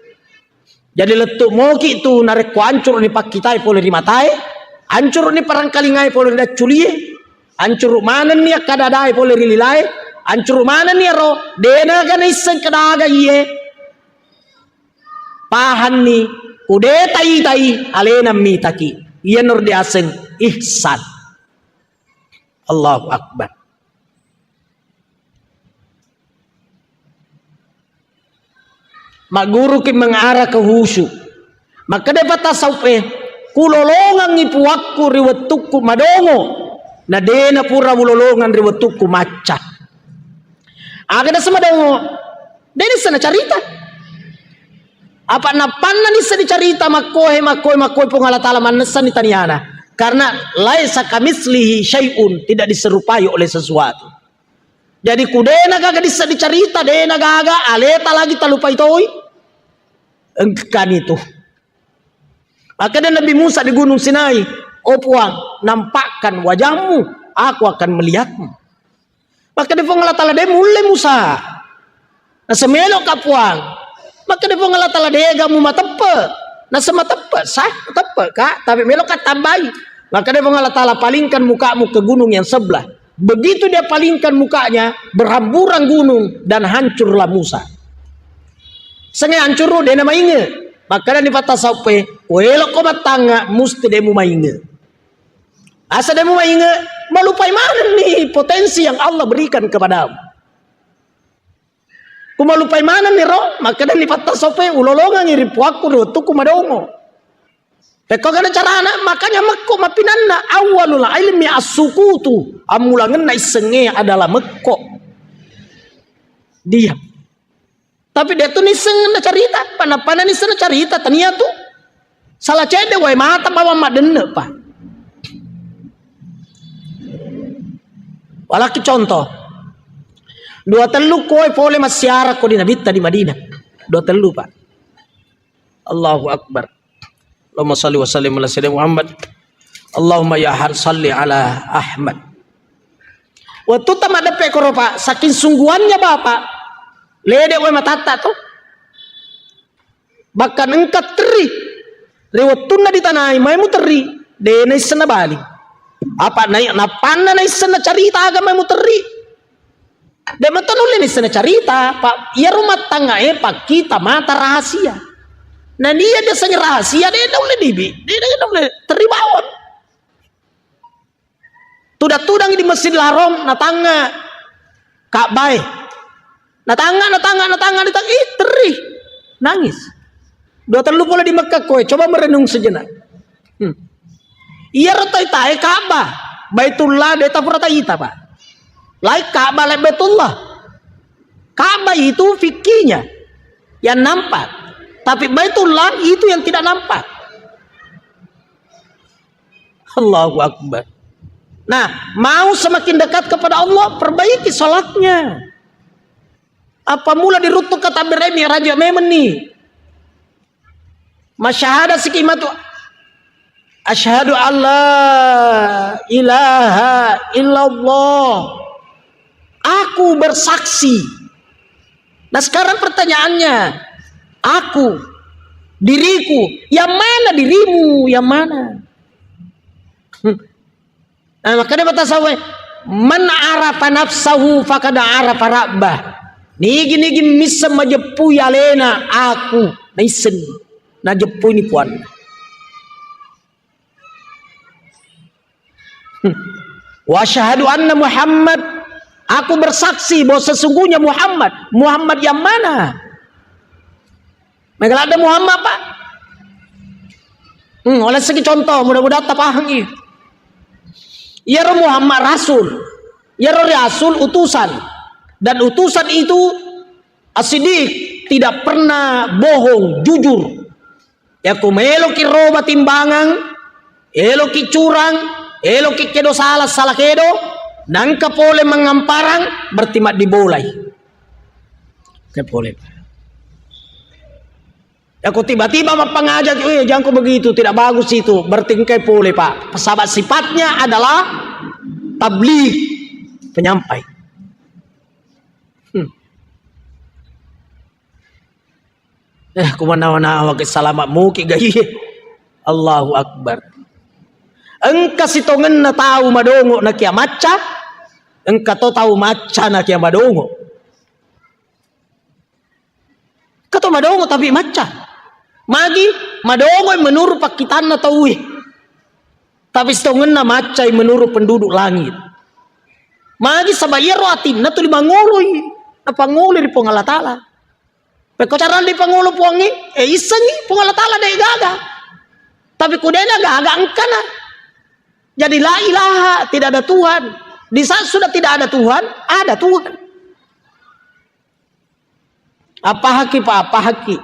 Jadi lettu moki tu narekko ancuru ni pakkitai pole ri matae, ancuru ni parangkalingai pole ri dacculie, ancuru manenni akkadadae pole ri lilae, ancuru manenni ero, dena ga naisseng kedaga iye. Pahanni, ku de tai-tai, alena mitaki. Iyanaro diaseng ihsan. Allahu Akbar. Magguruki mengarah ke khusyuk. Makkeda patasawuf e, kulolongangngi puakku ri wettukku madongo, na dena pura ulolongeng ri wettukku macca. Aga dasa madongo, de nisseng nacarita. Apa nappanna nisseng dicarita makkohe, makkohe, makkohe Puang Allah Ta'ala mannessani taniana. Karena laisa kamitslihi syai'un, tidak diserupai oleh sesuatu. Jadi ku dena gaga dissa dicarita, dena gaga aleta lagi talupai toi. Engkani tu. Makkeda Nabi Musa di Gunung Sinai, "Oh Puang, nampakkan wajahmu, aku akan melihatmu." Makkeda Puang Allah Ta'ala, "De mulle Musa." Nasa melo ka Puang. Makkeda Puang Allah Ta'ala, "Dega mu mateppe." Nasa mateppe, sah, mateppe ka, tapi melo ka tambai. Makkeda Puang Allah Ta'ala, "Palingkan mukamu ke gunung yang sebelah." Begitu dia palingkan mukanya, berhamburan gunung dan hancurlah Musa. Sengaja hancur, de namainge. Makkeda ni patasawuf e, "Ku elokko mattangnga, musti de mumainge." Asa de mumainge, malupai manenni potensi yang Allah berikan kepadamu. Kumalupai manenni ro, makkedani pattasope, ulolongengi ri puakku ri wettukku madongo. Pekko gana carana, makanya mekko mapinanna awwalul ilmi as-sukutu, ammulangenna issengnge adalah mekko. Diam. Tapi de' tu nisseng nacarita, panapana nisseng nacarita, tania tu. Salah cedde wae mata bawang maddenne, Pak. Walaki contoh. Dua tellu koe pole massiara ko di Nabitta di Madinah. Dua tellu, Pak. Allahu Akbar. Allahumma salli wa sallim ala sayyidina Muhammad. Allahumma ya Har salli ala Ahmad. Wettu tamadeppe koro, Pak, saking sungguannya Bapak, lede wae matatta to. Bahkan engka terri ri wettunna ditanai mai muterri, de naisseng nabali. Apa nai-, nappanna naisseng nacarita aga mai muterri. De' metto nulle nisseng nacarita, Pak. Iyaro mattangngae pakkita mata rahasia. Nah, dia biasanya rahasia, de' naulle dibi, de' naulle terri bawang. Tudang-tudang di Masjid Larong, natangnga Ka'bae. Natangnga, natangnga, natangnga, natangnga, ih, terri. Nangis. Dua tellu pole di Mekah koe, coba merenung sejenak. Hmm. Iyaro taitae Ka'bah, Baitullah, de' tapura taita, Pak. Lai Ka'bah, lai Baitullah. Ka'bah itu fikihnya yang nampak, tapi Baitullah itu yang tidak nampak. Allahu Akbar. Nah, mau semakin dekat kepada Allah, perbaiki salatnya. Apa mula diruttuk ke takbir mi'raj memang ni. Masyahada siki matu. Asyhadu alla ilaha illallah. Aku bersaksi. Nah, sekarang pertanyaannya, aku, diriku, yang mana dirimu? Yang mana? Hmm. Nah, makanya batasawe, "Man arafa nafsahu faqad arafa rabbah." Nigi-nigi misseng majeppui alena, aku, naisseng najeppui ni puanna. Hmm. "Wa asyhadu anna Muhammad," aku bersaksi bahwa sesungguhnya Muhammad. Muhammad yang mana? Mega ladde Muhammad, Pak. Hmm, oleh segi contoh, mudah-mudahan tapahangi. Iyaro Muhammad Rasul. Iyaro Rasul utusan. Dan utusan itu asidik, tidak pernah bohong, jujur. Yako meloki roba timbangan, eloki curang, eloki kedo salah, salah kedo, nangka pole mangamparang, berarti maddibolai. Ke pole. Yako tiba-tiba mappangajak, "Eh, jangan kau begitu, tidak bagus itu." Berarti engkai pole, Pak. Sebab sifatnya adalah tabligh, penyampai. Hmm. Eh, kumanawa-nawa ke salama muki gai. Allahu Akbar. Engka sitongenna tau madongo nakia macca, engka to tau macca nakia madongo. Engka to madongo tapi macca. Magi madongo menurut pakkitanna tauwe. Tapi sitongenna maccai menurut penduduk langit. Magi saba iyaro atinna tuli mangoloi, napangoloi ri Puang Allah Ta'ala. Pekko carana dipangolo Puangnge, eh, issengngi Puang Allah Ta'ala de gaga. Tapi ku de gaga engkana. Jadi la ilaha, tidak ada Tuhan. Di saat sudah tidak ada Tuhan, ada Tuhan. Apa haki, Pak? Apa haki?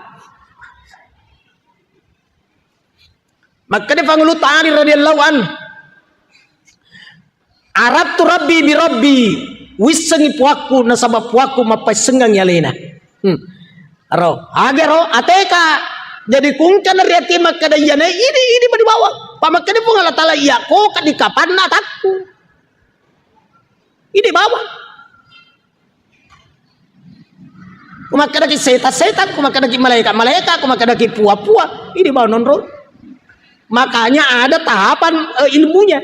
Makkeda Pangulutta Ali radhiyallahu anhu, "Araftu rabbi bi rabbi," wissengngi puakku nasaba puakku mappaissengngangngi alena. Hmm. Ro, agaro, ateka. Jadi kungkana riati makkeda iyana idi, idi mani bawang. Pa makkeda Puang Allah Ta'ala, iya ko ka di kapanna atakku. Idi bawang. Ku makkedaki setan-setan, ku makkedaki malaikat-malaikat, ku makkedaki pua-pua. Ini bawa nonro. Makanya ada tahapan, eh, ilmunya.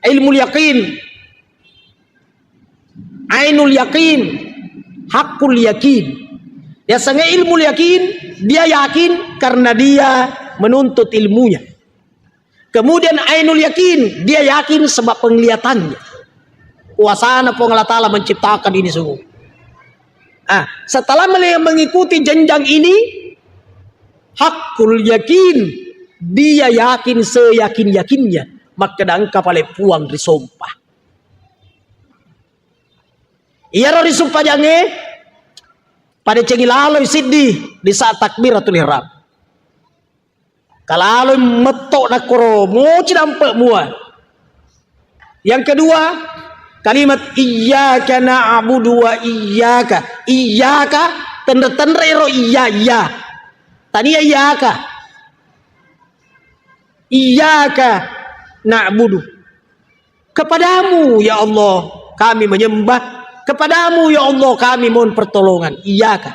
Ilmu yakin. Ainul yakin. Hakul yakin. Biasanya ilmu yakin, dia yakin karena dia menuntut ilmunya. Kemudian ainul yakin, dia yakin sebab penglihatannya. Kuasana Puang Allah Ta'ala menciptakan ini semua. Ah, setelah mele-, mengikuti jenjang ini, hakul yakin, dia yakin seyakin-yakinnya, makkeda engka pale Puang risompa. Iyaro risumpajangnge, padecengi laloi siddi di saat takbiratul ihram. Kalaloi metto nakkoro moci dampe mua. Yang kedua, kalimat iyyaka na'budu wa iyyaka. Iyyaka, tenre-tenre ro iya, iya. Tania iyyaka. Iyyaka na'budu. Kepadamu, ya Allah, kami menyembah. Kepadamu, ya Allah, kami mohon pertolongan. Iyyaka.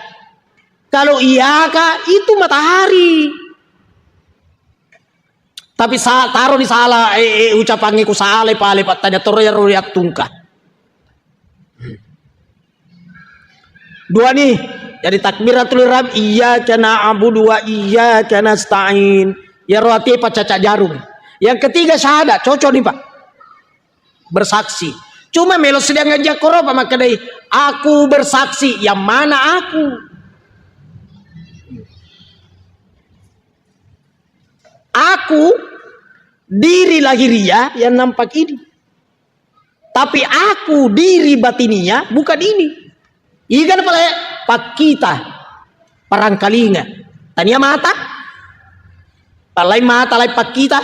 Kalau iyyaka, itu matahari. Tapi sa-, taro ni sala, eh, eh, ucapangnge ku sala, pale pattanya toro iyaro riattungka. Dua nih, jadi takbiratul ihram, iyyaka na'budu wa iyyaka nasta'in. Iyaro atie pacaca jarum. Yang ketiga syahadat, cocok nih, Pak. Bersaksi. Cuma melo sedang ngajak koro, Pak, makkedai, "Aku bersaksi." Yang mana aku? Aku diri lahiriah yang nampak ini. Tapi aku diri batiniah bukan ini. Iga na pale pakkita, parangkalinga. Tania mata, palai mata, lai pakkita,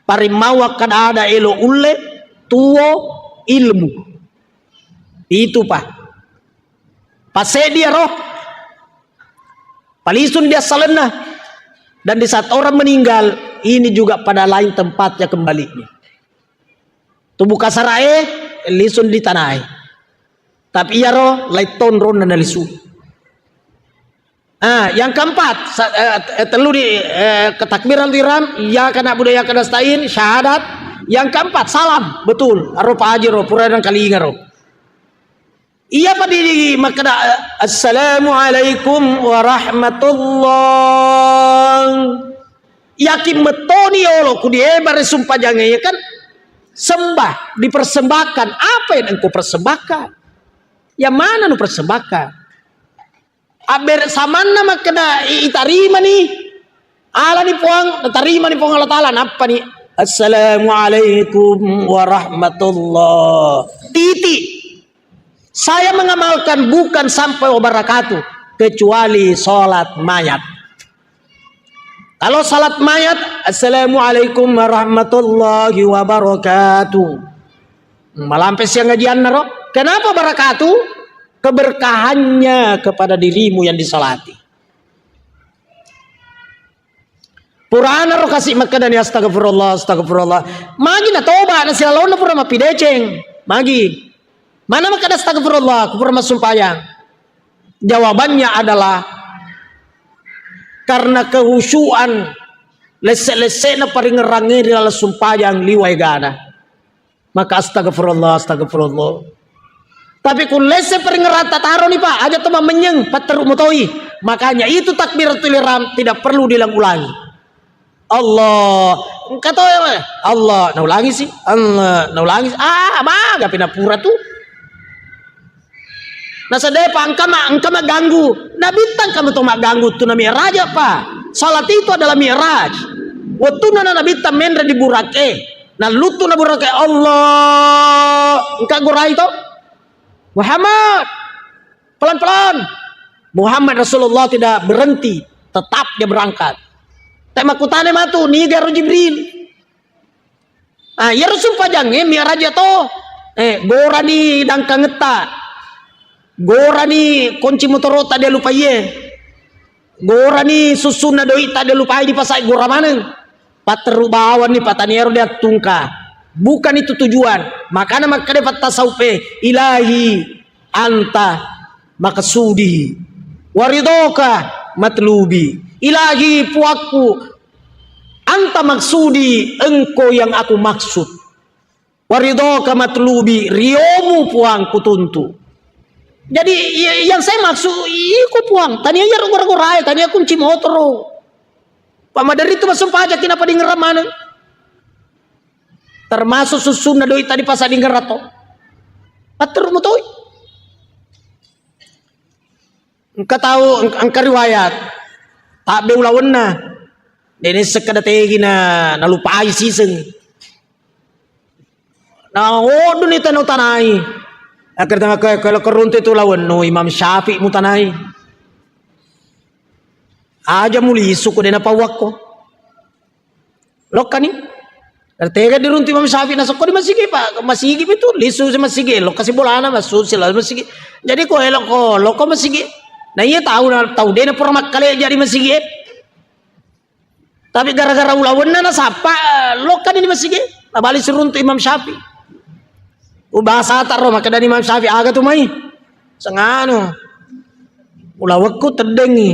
parimmau akkada-ada elo ulle, tuo, ilmu. Itu, Pak. Passedia roh. Palisun dia salenna. Dan di saat orang meninggal, ini juga pada lain tempatnya kembalinya. Tubuh kasarae lisun di tanae. Tapi iyaro lai tonronna nalisui. Ah, yang keempat, sa-, eh, eh, tellu di, eh, ketakbiran ihram, iyyaka na'budu wa iyyaka nasta'in, syahadat. Yang keempat, salam. Betul. Aro paji ro, pura dan kalinga ro. Iya pa di, di makkeda, "Assalamualaikum warahmatullah." Yakin mettoni yolo ku diebare sumpajangnge, ya kan? Sembah, dipersembahkan. Apa yang engkau persembahkan? Yang mana nu persembahkan? Abbere samanna makkeda i-, itarimani. Alani Puang, natarimani Puang Allah Ta'ala. Nappani, "Assalamualaikum warahmatullah." Titik. Saya mengamalkan bukan sampai wabarakatuh, kecuali sholat mayat. Kalau sholat mayat, "Assalamualaikum warahmatullahi wabarakatuh." Malampe siang ngajianna ro. Kenapa barakatuh? Keberkahannya kepada dirimu yang disalati. Purana ro kasi makkedani, "Astagfirullah, astagfirullah." Magi natoba, nasilalonna pura mappideceng. Magi. Mana makkeda, "Astagfirullah, ku pura massumpajang"? Jawabannya adalah karena kehusuan, lesse-lessena paringerrangnge ri laleng sumpajang liwa egana. Maka astagfirullah, astagfirullah. Tapi ku lesse paringerrang tataroni, Pak, aja to mammenyeng, patteru motoi. Makanya itu takbiratul ihram tidak perlu diulang-ulangi. Allah, engka to ya, Pak? Allah, naulangi sih. Allah, naulangi sih. Ah, maga pinapura tu. Nasaba depa engka ma-, engka magganggu. Nabitta engka mato magganggu tu na mi'raj apa? Salat itu adalah mi'raj. Wettunna na Nabitta menre di burake, naluttu na burake, Allah, engka gorai to? Muhammad, pelan-pelan. Muhammad Rasulullah tidak berhenti, tetap dia berangkat. Tapi makkutana matu, niga ro Jibril? Ah, iyaro sumpajangnge mi'raj to. Eh, gorani dangkangetta. Gorani kunci motorota dia lupaie. Gorani sussunna doitta dia lupai, dipasai gora maneng. Patteru bawanni, pataniaro dia tungka. Bukan itu tujuan. Makana makkeda pattasaupe, "Ilahi, anta maksudi, waridhoka matlubi." Ilahi, Puakku, anta maksudi, engko yang aku maksud. Waridhoka matlubi, riomu Puang kutuntu. Jadi, i-, yang saya maksud, iko Puang, tania iyaro gora-gorae, tania kunci motoro. Pamaderri tu massumpajang, kenapa dingerang maneng? Termasuk sussunna doitta dipasai dingerang to. Patteru motoi. Engka tau, eng-, engka riwayat. Tabbe ulawenna. Dene sekkeda tegi na, nalupai siseng. Na oddu ni tanu tanai. Akhirnya ke, ke, ke runtu itu lawennu Imam Syafi'i mutanai. Aja mulisu ko dena pawakko. Lokkani. Tega diruntu Imam Syafi'i nasokko di masigi, Pak. Masigi itu lisu si masigi, lokasi bolana masuk sila masigi. Jadi ko elok ko lokko masigi. Nah iya tahu na tahu dena pura makkale jadi masigi. Tapi gara-gara ulawenna nasappa, lokkani di masigi. Nabali siruntu Imam Syafi'i. Ubahasa taro makkeda Imam Syafi'i aga tu mai. Senganu. Ulawekku teddengi.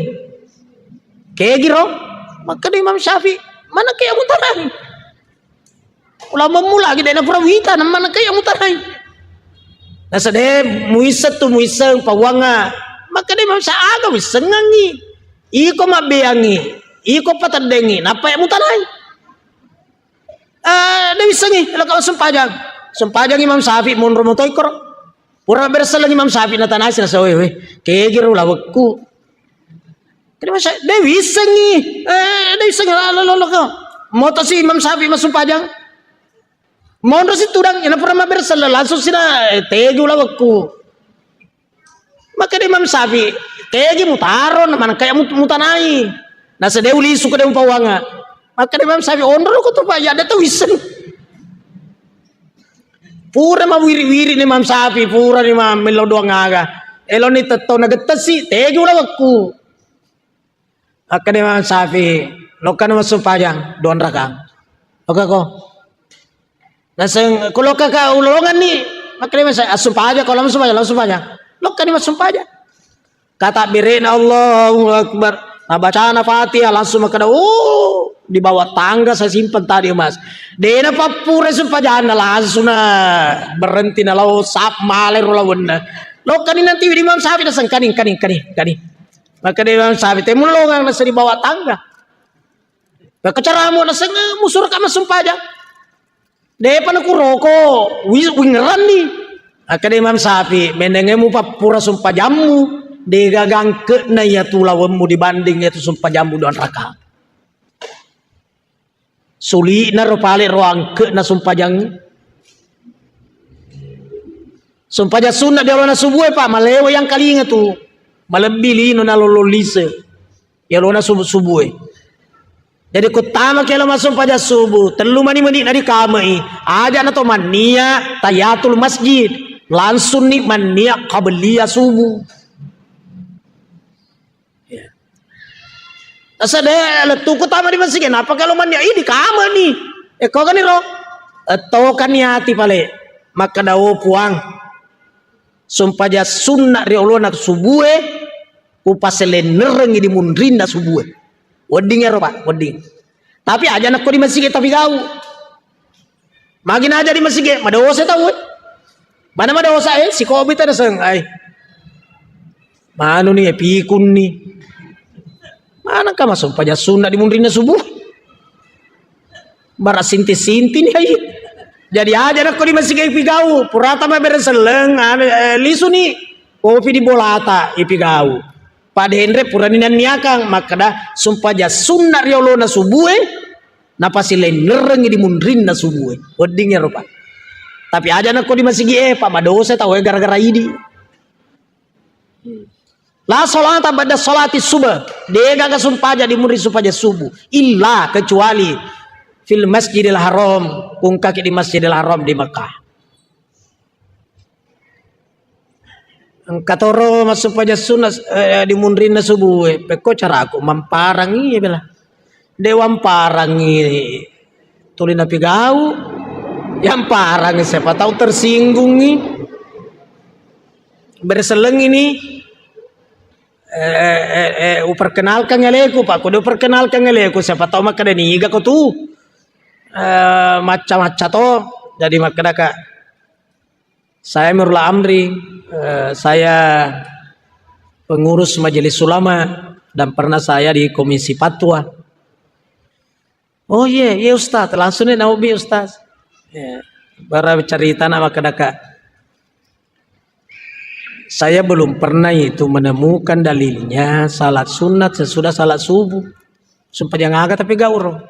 Kegi ro? Makkeda Imam Syafi'i, mana ke yang mutarai? Ulama mula lagi dena pura wita, mana ke yang mutarai? Nasede muiseng tu muiseng pawanga. Makkeda Imam Syafi'i aga wissengangi. Iko mabbeangi, iko pateddengi, nappa yang mutarai. Eh, de wissengi, lo kau sempajang. Sempajang Imam Syafi'i monro motoi koro. Pura berseleng Imam Syafi'i natanasi nasa, "Weh, weh, kegiro lawekku." Kene masa, de wissengi. Eh, de wissengi, lo, lo, lo, lo, kau. Moto si Imam Syafi'i massumpajang. Monro si tudang, ina pura maberseleng, langsung sina, eh, tegi ulawekku. Makkeda Imam Syafi'i, tegi mutaro, na manengka ya mut-, mutanai. Nasede ulisu kede mupawanga. Makkeda Imam Syafi'i, onro ko tu, Pak, ya de tau wisseng. Pura mawiri-wiri ni Imam Syafi'i, pura ni ma-, mello doang aga. Elo ni tettau nagettesi, tegi ulawekku. Akkeda Imam Syafi'i, "Lokkani massumpajang, dua rakaat." Lokkako. Naseng, "Ko lokkaka ulolonganni." Makkeda Imam Syafi'i, "Assumpajang, ko langsung sumpajang, langsung sumpajang." Lokkani massumpajang. Kata berena, "Allahu Akbar." Nabacana Fatihah, langsung makkeda, "Oh, di bawah tangga saya simpan tadi emas." Dena pappura sumpajanna, langsung na berhenti na lao sap malai ro lawenna. Lokkani nanti Imam Syafi'i naseng, "Kani, kani, kani, kani." Makkeda Imam Syafi'i, "Temulongang nasa di bawah tangga." Makkeda caramu naseng, "Eh, musurka massumpajang." Depa nakuroko, wi-, wingeranni. Makkeda Imam Syafi'i, "Menenge mupappura sumpajammu, dega gangkena iya tu lawemmu dibanding iya tu sumpajammu dua rakaat." Suli'na ro pale ro angke'na sumpajang. Sumpajang sunna di olona subue, Pak, malewe yang kalinga tu. Malebbi lino na lolo lise. Di olona subu-, subue. Jadi kuttama kelo massumpajang subuh, tellu mani meni na dikamei. Aja na to mannia tahiyatul masjid. Langsung ni mannia qabliyah subuh. Ya. Nasede lettuku tama di masigi, napa kalau mandi idi kama ni. Eko kani ro. Etto kani ati pale. Makkeda, "Oh Puang, sumpajang sunna ri olona subue, upaselennerengi di munrinna subue." Wedding ero, Pak, wedding. Tapi aja nakko di masigi tapi gau. Magi naja di masigi, madosa tau, eh. Mana madosa, eh, sikobi tadaseng, ai. Manu ni, eh, pikun ni. Mana ka massumpajang sunna di munrinna subuh? Bara sinti-sinti ni, ai. Jadi aja nakko di masigi ipigau, purata mabere selleng, anu, eh, lisu ni, kopi di bolata ipigau. Padenre purani nanniakang, makkeda sumpajang sunna ri olona subue, napasilennerengi di munrinna subue. Wedding ero, Pak. Tapi aja nakko di masigi e, Pak, madosa tau e gara-gara idi. La sholata ba'da sholati subuh. Degaga sumpajang di munri sumpajang subuh. Illa, kecuali fil Masjidil Haram, ungkaki di Masjidil Haram di Mekah. Engka toro massumpajang sunna, eh, di munrinna subue. Pekko caraku mamparangi, bela. De wamparangi tuli napigau, yamparangi siapa tahu tersinggungi. Berseleng ini, eh, eh, eh, eh, uperkenalkan ngeleku, Pak. Kudu uperkenalkan ngeleku, siapa tahu makkeda niga ko tu. Eh, macca-macca to. Jadi makkeda ka, "Saya Amirul Amri, eh, saya pengurus Majelis Ulama dan pernah saya di Komisi Fatwa." "Oh iya, iya Ustaz, langsung nih naobi Ustaz." Ya, bara cerita nama kedaka. Saya belum pernah itu menemukan dalilnya salat sunat sesudah salat subuh. Sumpajang aga tapi gauro.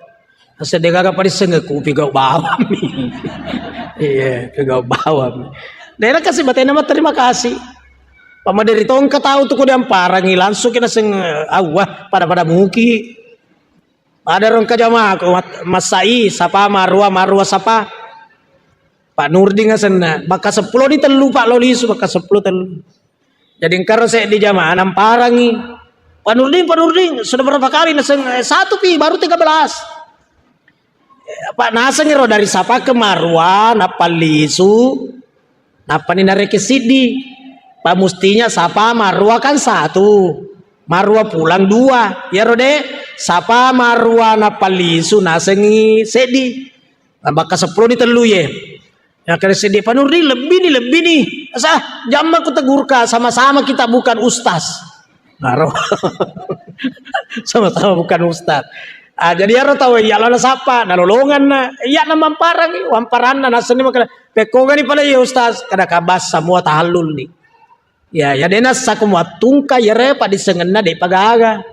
Sedde gaga padissengeku pigau bawammi. Iya, pigau bawammi. Daerah kasih batena mah terima kasih. Pamaderi tongka tahu tuh kau diamparangi langsung kena seng awah pada-pada muki. Ada rong kajama aku mat- masai sapa marua marua sapa. Pak Nurdin asenna. Baka sepuluh ni tellu Pak lo lisu baka sepuluh tellu. Jadi engkaro seddi jamaah namparangi. Pak Nurdin, Pak Nurdin, sudah berapa kali naseng eh, satu pi baru tiga belas. Eh, Pak naseng ro dari sapa ke marua nappa lisu. Nappa ni nareke siddi. Pak mustinya sapa marua kan satu. Marua pulang dua. Yaro de sapa marua nappa lisu nasengi seddi. Baka sepuluh ni tellu ye. Ya kena seddi Pak Nurdin lebbi ni lebbi ni. Asa jamma ku tegurka sama-sama kita bukan ustaz. Naro. Sama-sama bukan ustaz. Ah, jadi aro tau iya lo nasappa, nalolongan na. Iya na mamparang, wamparanna nasenni makana. Pekkogani pale iya ustaz, kada kabas semua tahallul ni. Ya, ya dena sako muattungka yere padissengenna de pagaga.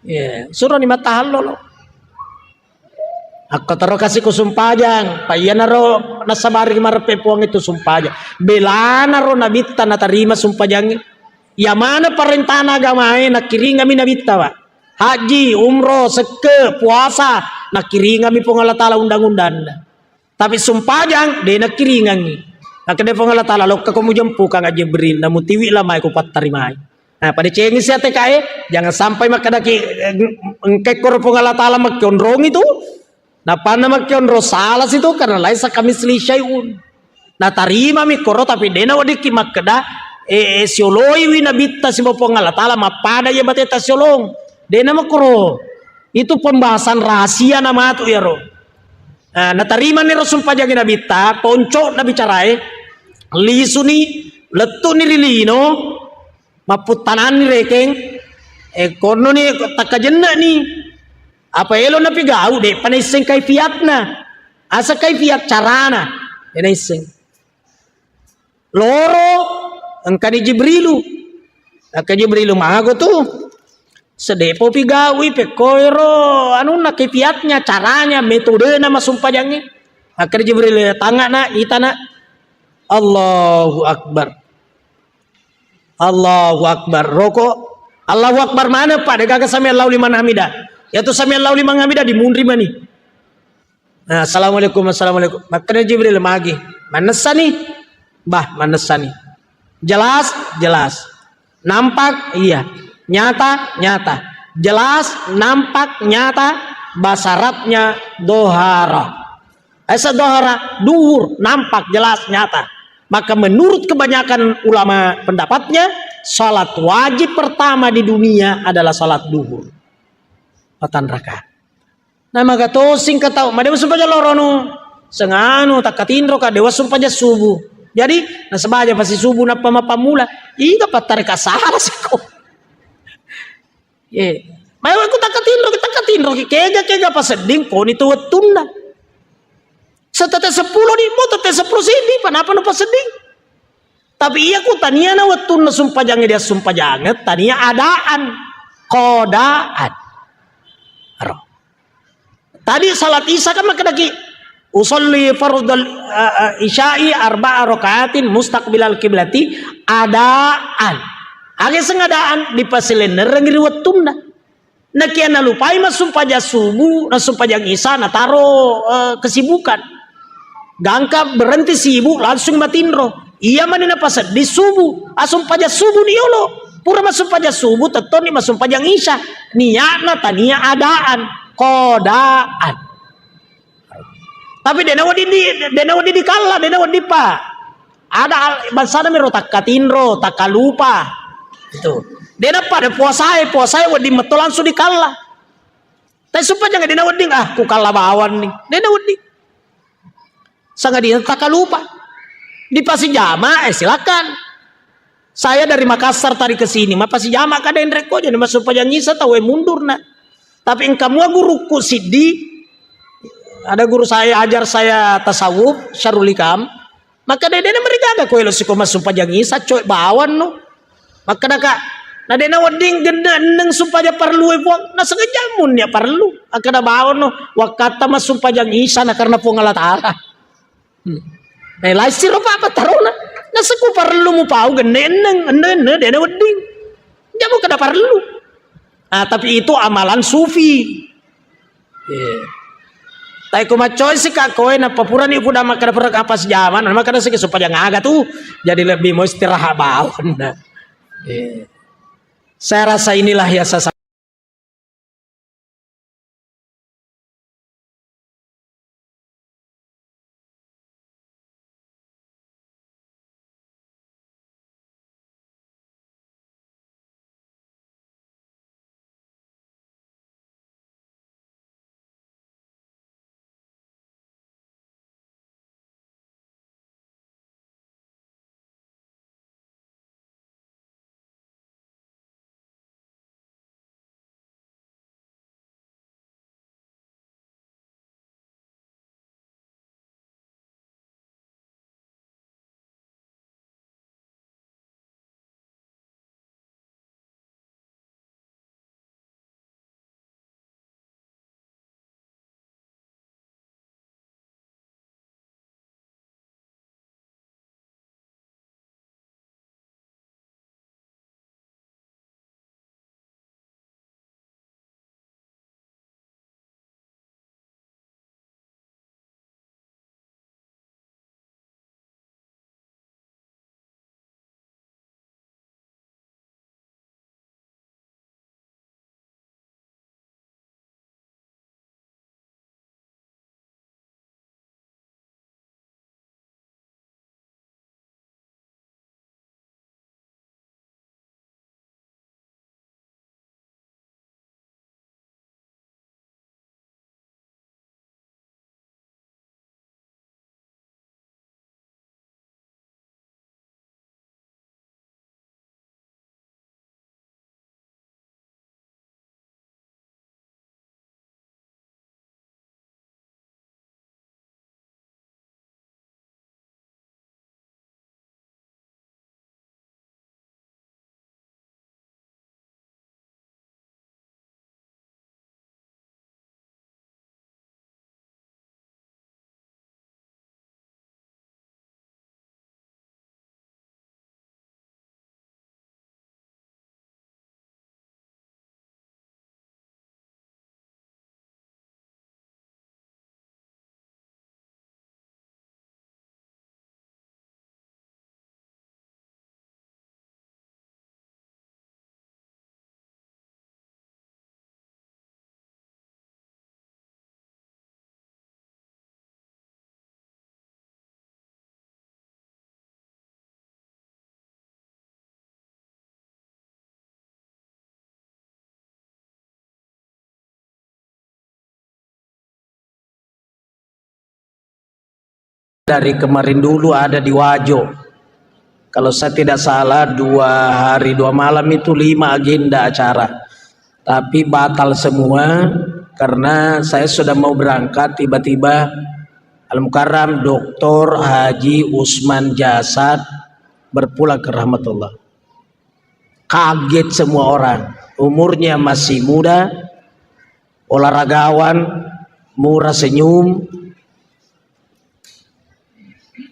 Ya, suro ni matahallolo. Akko tero kasi ku sumpajang, pa iyanaro nasabari mareppe Puang itu sumpajang. Belanaro nabitta natarima sumpajangnge. Iya mana parentana agamae nakkiringami nabitta, Pak. Haji, umroh, sekke, puasa, nakkiringami Puang Allah Taala undang-undangna. Tapi sumpajang de nakkiringangi. Nakkeda Puang Allah Taala lokka ko mujempukang Jibril namutiwi lamae ku pattarimai. Nah, pada cengi si A T K E, jangan sampai makkedaki eh, engkekko ro Puang Allah Taala makkeonrong itu. Napanna makkeonrong salah situ karena laisa kamitsli syai'un. Natarimami koro tapi dena weddikki makkeda eh, eh, sioloiwi nabitta siba Puang Allah Taala mappada iya bateta siolong. Dena makoro. Itu pembahasan rahasia namatu yaro. Nah, natarimani ro sumpajangi nabitta, ponco nabicarae, lisuni, lettuni ri lino, mapputtananni rekeng, eh, konnoni takkajenne'ni. Apa elo napigau, de'pa naisseng kaifiatna. Asa kaifiat carana, de naisseng. Loro, engkani Jibrilu. Engka Jibrilu mago tu. Sedepo pigaui pekkoero anunna kefiatnya, caranya, metodena masumpajangi. Akhirnya Jibril tangana, itana. Allahu Akbar. Allahu Akbar. Roko. Allahu Akbar mana Pak? Degaga sami Allahu liman hamidah. Yatu sami Allahu liman hamidah dimunri mani. Nah, assalamualaikum, assalamualaikum. Makkeda Jibril, magi. Mannessani? Bah, mannessani. Jelas, jelas. Nampak, iya. Nyata, nyata. Jelas, nampak, nyata. Bahasa Arabnya dohara. Esa dohara, duhur, nampak, jelas, nyata. Maka menurut kebanyakan ulama pendapatnya, salat wajib pertama di dunia adalah salat duhur. Patan rakaat. Na magatosing ka tau, ma dewa sumpaja loronu, senganu takkatinro ka dewa sumpaja subuh. Jadi nasaba aja pasti subuh nappa mappamula. Iga pattare ka salah siko. Ye. Mai wakku takkatinro, takkatinro kega kega pasedding koni tu wettunna. Setete sepuluh di mo tete sepuluh sini, panapa nu pasedding? Tapi iya ku tania na wettunna sumpajangnge dia sumpajangnge, tania adaan, kodaan. Aro. Tadi salat Isya kan makkedaki, "Usolli fardal, eh, eh, isya'i arba'a rakaatin mustaqbilal kiblati adaan." Aga seng adaan dipasilennereng ri wettunna. Nakia nalupai massumpajang subuh, nassumpajang Isya, nataro, eh, kesibukan. Gangka berhenti sibuk, langsung matinro. Iya mani napasedding subuh, assumpajang subuh ni yolo. Pura massumpajang subuh, tettonni massumpajang Isya. Niatna tania adaan, kodaan. Tapi dena wedding di, dena wedding dikalla, dena wedding pa. Ada al-, bangsana miro takkatinro, takkalupa. Itu. Dena pada puasae, puasae wedding metto langsung dikalla. Tapi sumpajang dena wedding, ah, ku kalla bawang ni. Dena wedding. Sangadinna takkalupa. Dipasijama, eh, silakan. Saya dari Makassar tadi ke sini, mapasijama ka denre ko, jadi massumpajang Isya tau, eh, mundur na. Tapi engka mua gurukku siddi, ada guru saya, ajar saya tasawuf, Syarul Hikam. Makkeda, "Dena marigaga ko elo siko massumpajang isa, coy bawang no." Makkeda ka, "Na dena wedding genne enneng sumpajang parlu e Puang, na sengaja munnia parlu." Makkeda, "Bawang no, wakkatta massumpajang isa na karena Puang Allah Ta'ala." Hmm. Nailai siro pa pattarona. Naseku parellu mupau genne enneng, enne, enne, dena wedding. Jamu kada parellu. Ah, tapi itu amalan sufi. Iya. Tapi ku maccoi si kak koe, nappa purani uku dama kada pura kapas jaman, maka ada sih supaya ngaga tuh. Jadi lebih mau istirahat bawon. Nah. Iya. Saya rasa inilah ya saya Dari kemarin dulu ada di Wajo. Kalau saya tidak salah, dua hari dua malam itu lima agenda acara. Tapi batal semua karena saya sudah mau berangkat, tiba-tiba Al-Mukarram Doktor Haji Usman Jasad berpulang ke rahmatullah. Kaget semua orang. Umurnya masih muda, olahragawan, murah senyum,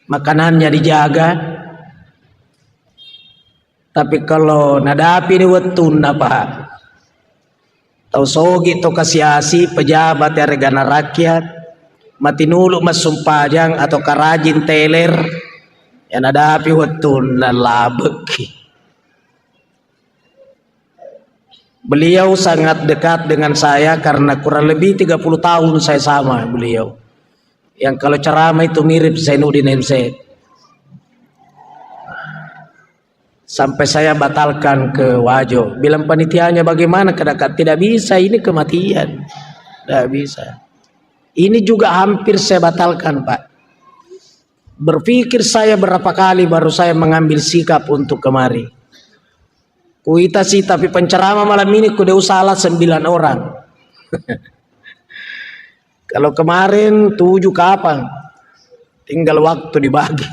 makanannya dijaga. Tapi kalau nadapi ni wettunna, Pak, tau sogi, tau kasiasi, pejabat, yaregana rakyat, matinulu massumpajang atau karajin teler, ya nadapi wettunna labekki. Beliau sangat dekat dengan saya karena kurang lebih tiga puluh tahun saya sama beliau. Yang kalau ceramah itu mirip Zainuddin M Z. Sampai saya batalkan ke Wajo. Bilang panitianya, "Bagaimana, Kak?" "Tidak bisa, ini kematian." Tidak bisa. Ini juga hampir saya batalkan, Pak. Berpikir saya berapa kali baru saya mengambil sikap untuk kemari. Kuita sih, tapi penceramah malam ini ku deu salah sembilan orang. Kalau kemarin tujuh kapang, tinggal waktu dibagi.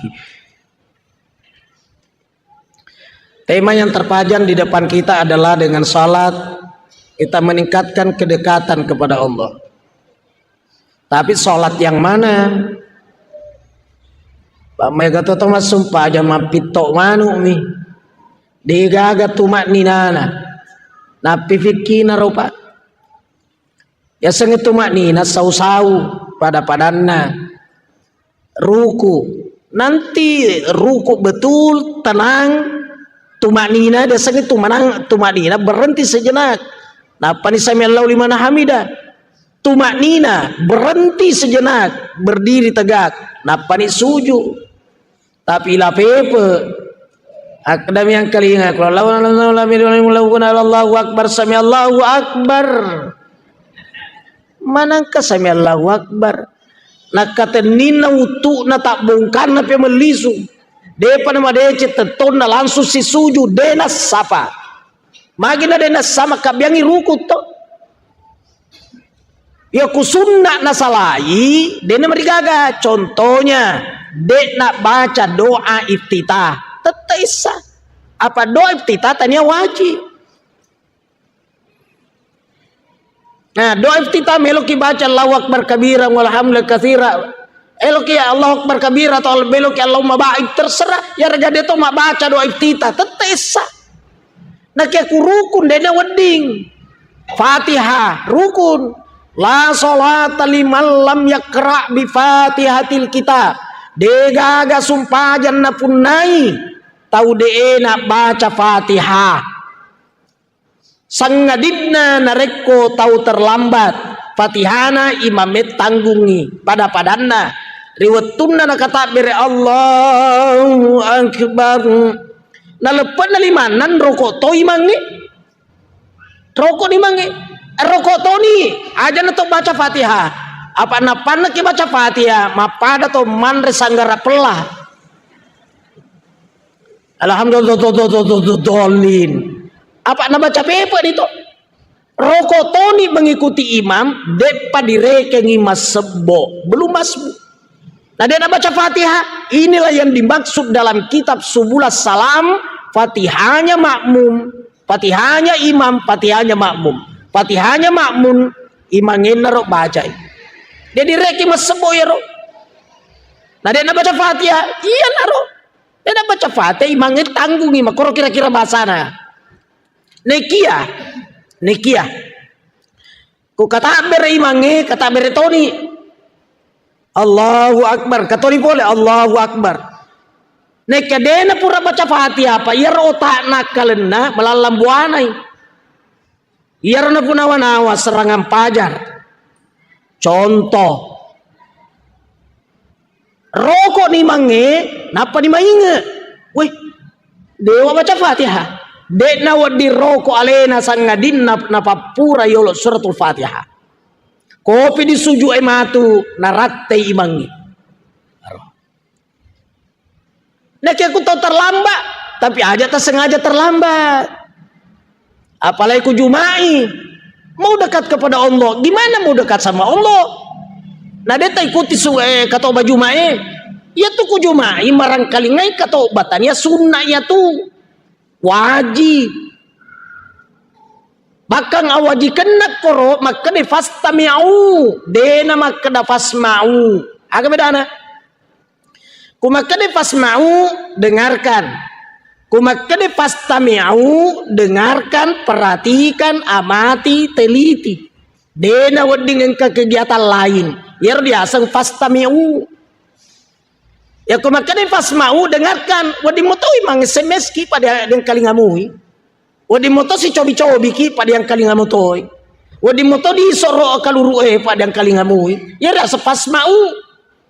Tema yang terpajang di depan kita adalah dengan salat kita meningkatkan kedekatan kepada Allah. Tapi salat yang mana? Pak, maega to, to massumpajang mappitto manukmi. Degaga tumakninana. Nappifikkina ropa. Yasengnge tumaknina sau-sau pada-padanna. Ruku. Nanti ruku betul, tenang, tumaknina, biasanya tumanang, tumaknina berhenti sejenak. Nappani sami Allahu liman hamida. Tumaknina berhenti sejenak, berdiri tegak. Nappani sujud. Tapi la pepe. Akkeda mi angkalinga, Allahu Akbar, sami Allahu Akbar. Manangka sami Allahu Akbar. Nakkatenninna utu'na tabbongkanna pe mellisu. Depa na madeceng tettonna langsung sisuju, de nassapa. Magi na de nassama kabbiangi ruku to. Ya ku sunna nasalai, de na marigaga. Contohnya, de na baca doa iftitah. Tette issa. Apa doa iftitah tania wajib. Nah, doa iftitah meloki baca Allahu Akbar kabira walhamdulillah katsira. Eloki ya Allahu Akbar kabira atau meloki Allahumma baik, terserah. Ya raga de to mabaca doa iftitah, tette issa. Nakia ku rukun de na wedding. Fatihah rukun. La salata liman lam yaqra bi Fatihatil kitab. De gaga sumpajang napunnai tau de na baca Fatihah. Sangadinna narekko tau terlambat, Fatihana imame tanggungi pada-padanna. Ri wettunna nakatakbere, Allahu Akbar. Naleppe'na limanna, roko to imangnge. Roko ni imangnge. Roko toni, aja na to baca Fatihah. Apa napannaki baca Fatihah, mappada to manre sanggara pella. Alhamdulillah, dolin. Apa nabaca pepe ni to? Roko toni mengikuti imam, deppa direkengi massebbo. Belum masbu. Nah, dia nabaca Fatihah. Inilah yang dimaksud dalam kitab Subulus Salam, Fatihahnya makmum, Fatihahnya imam, Fatihahnya makmum. Fatihahnya makmum, imangenna ro bacai. Dia direki massebbo ya ro. Nah, dia nabaca Fatihah, iya na ro. Dena baca Fatihah, imangnge tanggungi, makkoro kira-kira bahasana. Nekia, nekia. Ku katabbere imangnge, katabbere toni. Allahu Akbar, katoni pole, Allahu Akbar. Nekia dena pura baca Fatihah, apa iyaro otakna kalenna malallang buanai. Iyaro napunawa-nawa serangan pajar. Contoh, roko ni mange, nappa ni mainge. Weh, dewa baca Fatihah. Dekna wedding roko alena sangadinna napappura yolo suratul Fatihah. Kopi di sujud e matu, narattei imangnge. Nakia ku tau terlambat, tapi aja tak sengaja terlambat. Apalagi ku Jumai, mau dekat kepada Allah. Gimana mau dekat sama Allah? Nah, dia tak ikuti su eh, kata Jumai. Ya tu ku Jumai, marangkali ngai kata batania sunnah ya tu. Wajib. Bahkan awaji kena koro, makkeda fastami'u. Dena makkeda fasma'u. Aga bedana? Ku makkeda fasma'u, dengarkan. Ku makkeda fastami'u, dengarkan, perhatikan, amati, teliti. Dena wedding engka kegiatan lain. Iyaro diaseng fastami'u. Ya ku makkeda fasma'u, dengarkan. Wedding mutoi mang S M S ki pada dengkalingamui. Wedding moto sicobi-cobiki pada yang kalinga motoi. Wedding moto disoro kaluru e pada yang kalinga mui. Ya rasa fasma'u.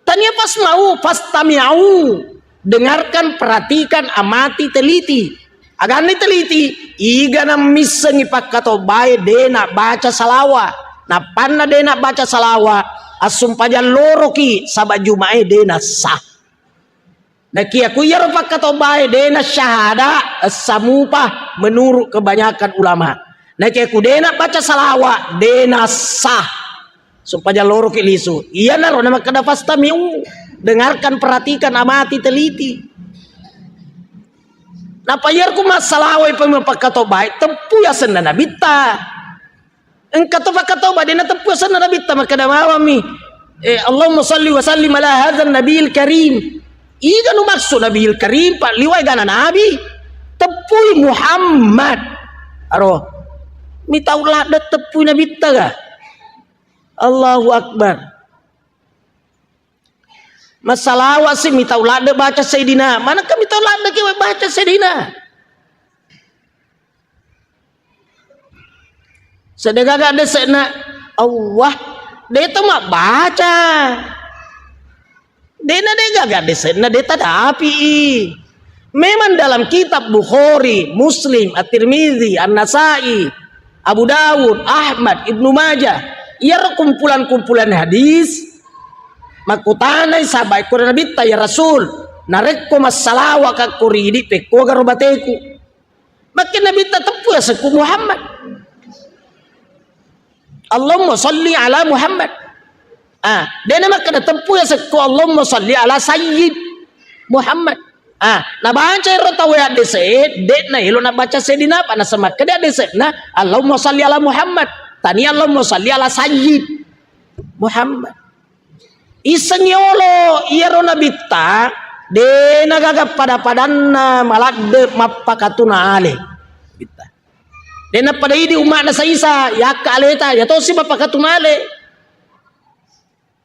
Tania fasma'u, fastami'u. Dengarkan, perhatikan, amati, teliti. Aganni teliti, iga na missengi pakkato bae dena baca salawa. Napanna dena baca salawa, assumpajang loroki saba Jumae dena sah. Nakia ku iyaro pakkato bae dena syahada, essa mupa menurut kebanyakan ulama. Nakia ku dena baca salawa, dena sah. Supaya loroki lisu. Iyanaro namakkeda fastami'u. Dengarkan, perhatikan, amati, teliti. Napa iyaro ku massalawai pa mapakkatobbae, teppu asenna nabitta. Engka to pakkatobba, de' nateppu asenna nabitta, makkeda mawammi, eh, "Allahumma shalli wa sallim ala hadzan nabiyil karim." Iga nu maksud nabiyil karim, pa liwai gana nabi. Teppui Muhammad. Aro. Mitau ladde teppui nabitta ga. Allahu Akbar. Massalawa si mitau ladde baca Sayyidina. Manakka mitau ladde ke baca Sayyidina? Sedde gaga dese'na Allah, de' to mabbaca. De'na de' gaga dese'na, de' tadapi'i. Memang dalam kitab Bukhari, Muslim, At-Tirmidzi, An-Nasai, Abu Dawud, Ahmad, Ibnu Majah, iyaro kumpulan-kumpulan hadis makkutanai sahabat ko Nabitta, "Ya Rasul, narekko massalawa ka ko ridi, pekko garo bateku?" Makkeda Nabitta, "Teppu asekku Muhammad. Allahumma salli ala Muhammad." Ah, de'na makkeda, "Teppu asekku Allahumma salli ala Sayyid Muhammad." Ah, nabaca ero tau addese, de'na elo nabaca Sayyidina, apa nasa makkeda addese'na, "Allahumma salli ala Muhammad." Tania, "Allahumma salli ala Sayyid Muhammad." Iseng yolo iyaro nabitta, de'na gaga pada-padanna maladde mappakatuna ale. Nabitta. De'na pada idi umma'na saisa, yakka aleta, ya tosi mappakatuna ale.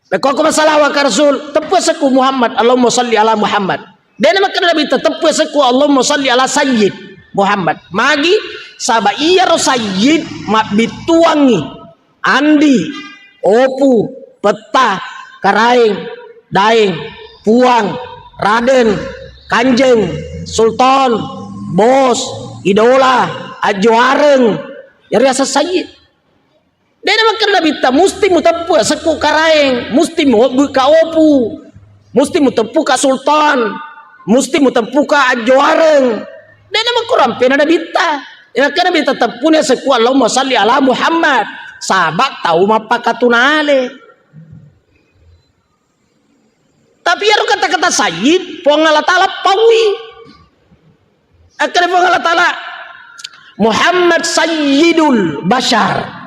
Rekko ko massalawa ka Rasul, teppu asekku Muhammad, Allahumma salli ala Muhammad. De'na makkeda nabitta, "Teppu asekku Allahumma salli ala Sayyid Muhammad." Magi? Saba iyaro Sayyid mabbittuangngi. Andi, Opu, Petta, Karaeng, Daeng, Puang, Raden, Kanjeng, Sultan, Bos, Idola, Ajjoareng, yariaseng Sayyid. De'na makkeda nabitta, "Musti muteppu asekku Karaeng, musti muobbu ka Opu." Musti muteppu ka Sultan, musti muteppu ka Ajjoareng. De'na makkurampe na nabitta. Makkeda nabitta, "Teppuni asekku Allahumma salli ala Muhammad." Saba tau mappakatuna ale. Tapi iyaro kata-kata Sayyid, Puang Allah Ta'ala paui. Akkeda Puang Allah Ta'ala, "Muhammad Sayyidul Bashar."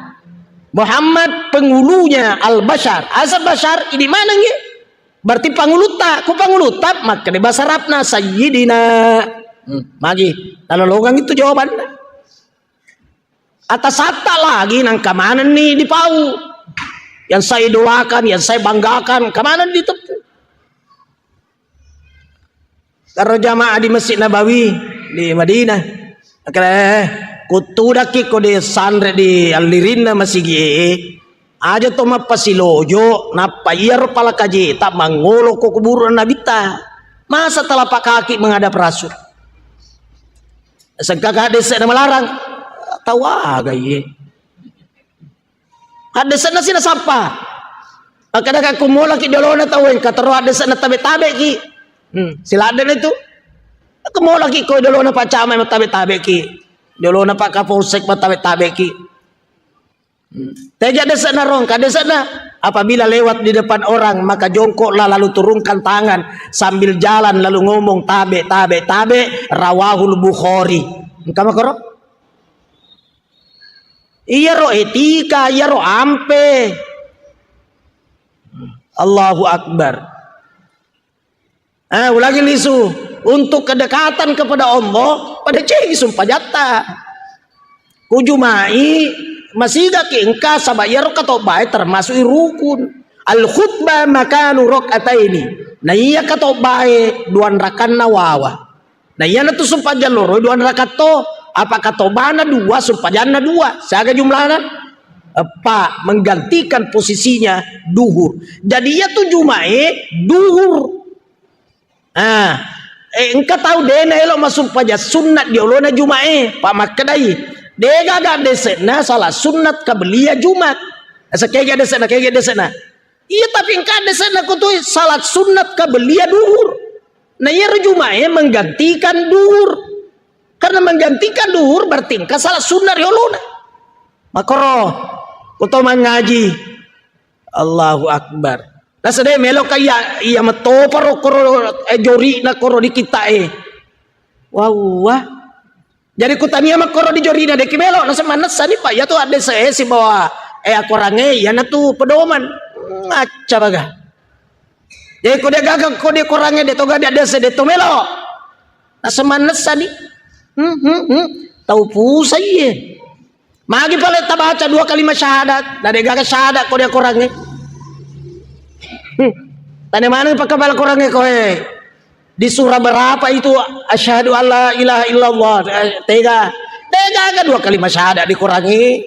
Muhammad pengulunya al-bashar. Asal bashar ini mana nge? Berarti pangulutta. Ku pangulutta, makkeda bahasa Arabna Sayyidina. Hmm, magi. Nalolongang itu jawabanna. Atasatta lagi nangka manenni dipau. Yang saya idolakan, yang saya banggakan, kemana diteppu? Karo jamaah di Masjid Nabawi di Madinah. Akhirnya, kuttudakki ko de sanre di allirinna masigi e. Aja to mappasilojo, nappa iyaro palakajeta mangolo ko kuburan nabitta. Masa telapak kaki menghadap Rasul? Sengkaka dese na melarang. Tawaga iye. Haddese'na si nasappa. Makkadaka, "Ku molaki dolona tau engka tero haddese'na tabe-tabeki." Hmm, siladdena itu. "Ku molaki ko dolona Pak Camat mattabe-tabeki. Dolona Pak Kapolsek mattabe-tabeki." Hmm. Tega haddese'na rong, haddese'na, "Apabila lewat di depan orang, maka jongkoklah lalu turunkan tangan sambil jalan lalu ngomong, 'Tabe, tabe, tabe.'" Rawahul Bukhari. Engka makoro? Iyaro etika, iyaro ampe. Allahu Akbar. Ah, ulangi lisu. Untuk kedekatan kepada Allah, pada cegi sumpajatta. Kujumai, masigaki engka, saba iyaro katobbae termasuk rukun. Al khutbah makanu rokataini. Na iya katobbae duan rakanna wawa. Nah, iyanatu sumpajang loro dua rakaat to, apa katobana dua, sumpajanna dua. Siaga jumlana? Eppa, menggantikan posisinya duhur. Jadi, iyatu Jumae duhur. Nah, eh, engka tau de naelo masumpajang sunnat di olona Jumae, pa makkedai, degaga dese'na salat sunnat qabliyah Jumat. Asa kega dese'na, kega dese'na. Iya, tapi engka dese'na kutui salat sunnat qabliyah duhur. Nah, iyaro Jumae menggantikan duhur. Karena menggantikan duhur berarti engka salat sunnah riolona. Makoro, koto mangaji. Allahu Akbar. Nasade melo ka iya, iya metoparo koro, eh, jori'na koro di kita e. Wawwa. Jadi kutania makkoro di jorina, deki melo naseng mannessani, Pak. Iya tu addese e sibawa e akorangnge, iyanatu pedoman. Ngacca baga. Jadi ko de gaga ko de korangnge, de toga de addese, de to melo. Naseng mannessani. Hmm, hmm, hmm. Tau pusa iye. Magi pale tabaca dua kalimat syahadat, na de gaga syahadat ko de korangnge. Hmm. Tane maneng pakabal korangnge ko e. Di surah berapa itu asyhadu alla ilaha illallah? Eh, tega. Tega ga dua kalimat syahadat dikurangi.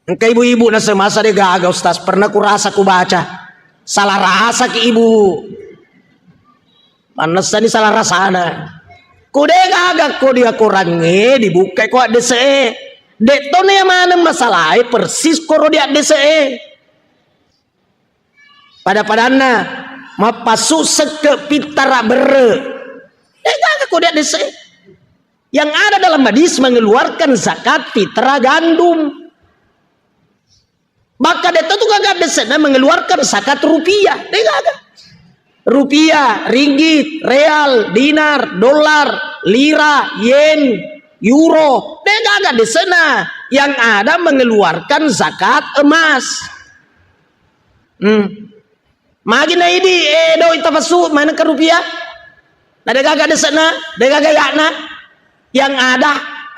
Engka ibu-ibu naseng masa de gaga, Ustaz, pernah kurasa kubaca. Salah rasa ki ibu. Mannessani salah rasana. Ko de gaga ko dia korangnge dibuka ko addese e. De tone maneng masalae persis koro di addese e. Pada-padanna, mappassu sekke pittara berre. Eh, gaga ko dia dese. Yang ada dalam hadis mengeluarkan zakat fitrah gandum. Bahkan itu tuh gaga dese, nah, mengeluarkan zakat rupiah. Dia gaga. Rupiah, ringgit, real, dinar, dolar, lira, yen, euro. Dia gaga desena. Yang ada mengeluarkan zakat emas. Hmm. Magi na idi, eh, doi tafassu, maneng ke rupiah? Na de gaga dese'na, de gaga ya'na. Yang ada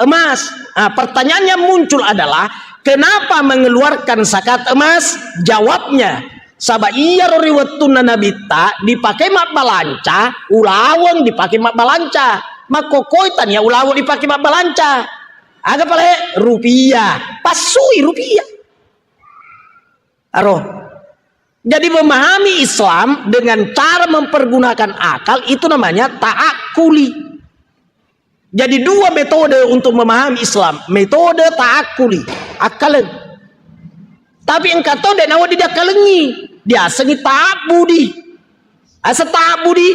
emas. Nah, pertanyaan yang muncul adalah, kenapa mengeluarkan zakat emas? Jawabnya, saba iyaro ri wettunna Nabitta dipake mabbalanca, ulaweng dipake mabbalanca. Makkokoi tania ulaweng dipake mabbalanca. Aga pale? Rupiah. Passui rupiah. Aro. Jadi memahami Islam dengan cara mempergunakan akal itu namanya ta'akuli. Jadi dua metode untuk memahami Islam. Metode ta'akuli, akkaleng. Tapi engka to de nawa diakkalengi, diasengi ta'abbudi. Asa ta'abbudi,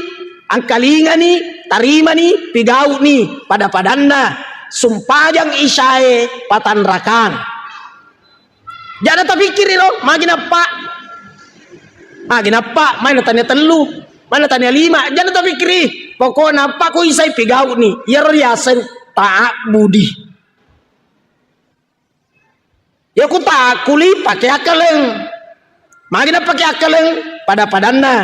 angkalingani, tarimani, pigau'ni, pada-padanna sumpajang isyae patanrakang. Jana tapikkiri ro, magi nappa. Magi nappa, mai natania tellu, mai natania lima, jana tapikkiri. Pokokna nappa ko isai pigau'ni, iyaro riaseng ta'abbudi. Ya ku ta'akkuli pake akkaleng. Magi napake akkaleng, pada-padanna.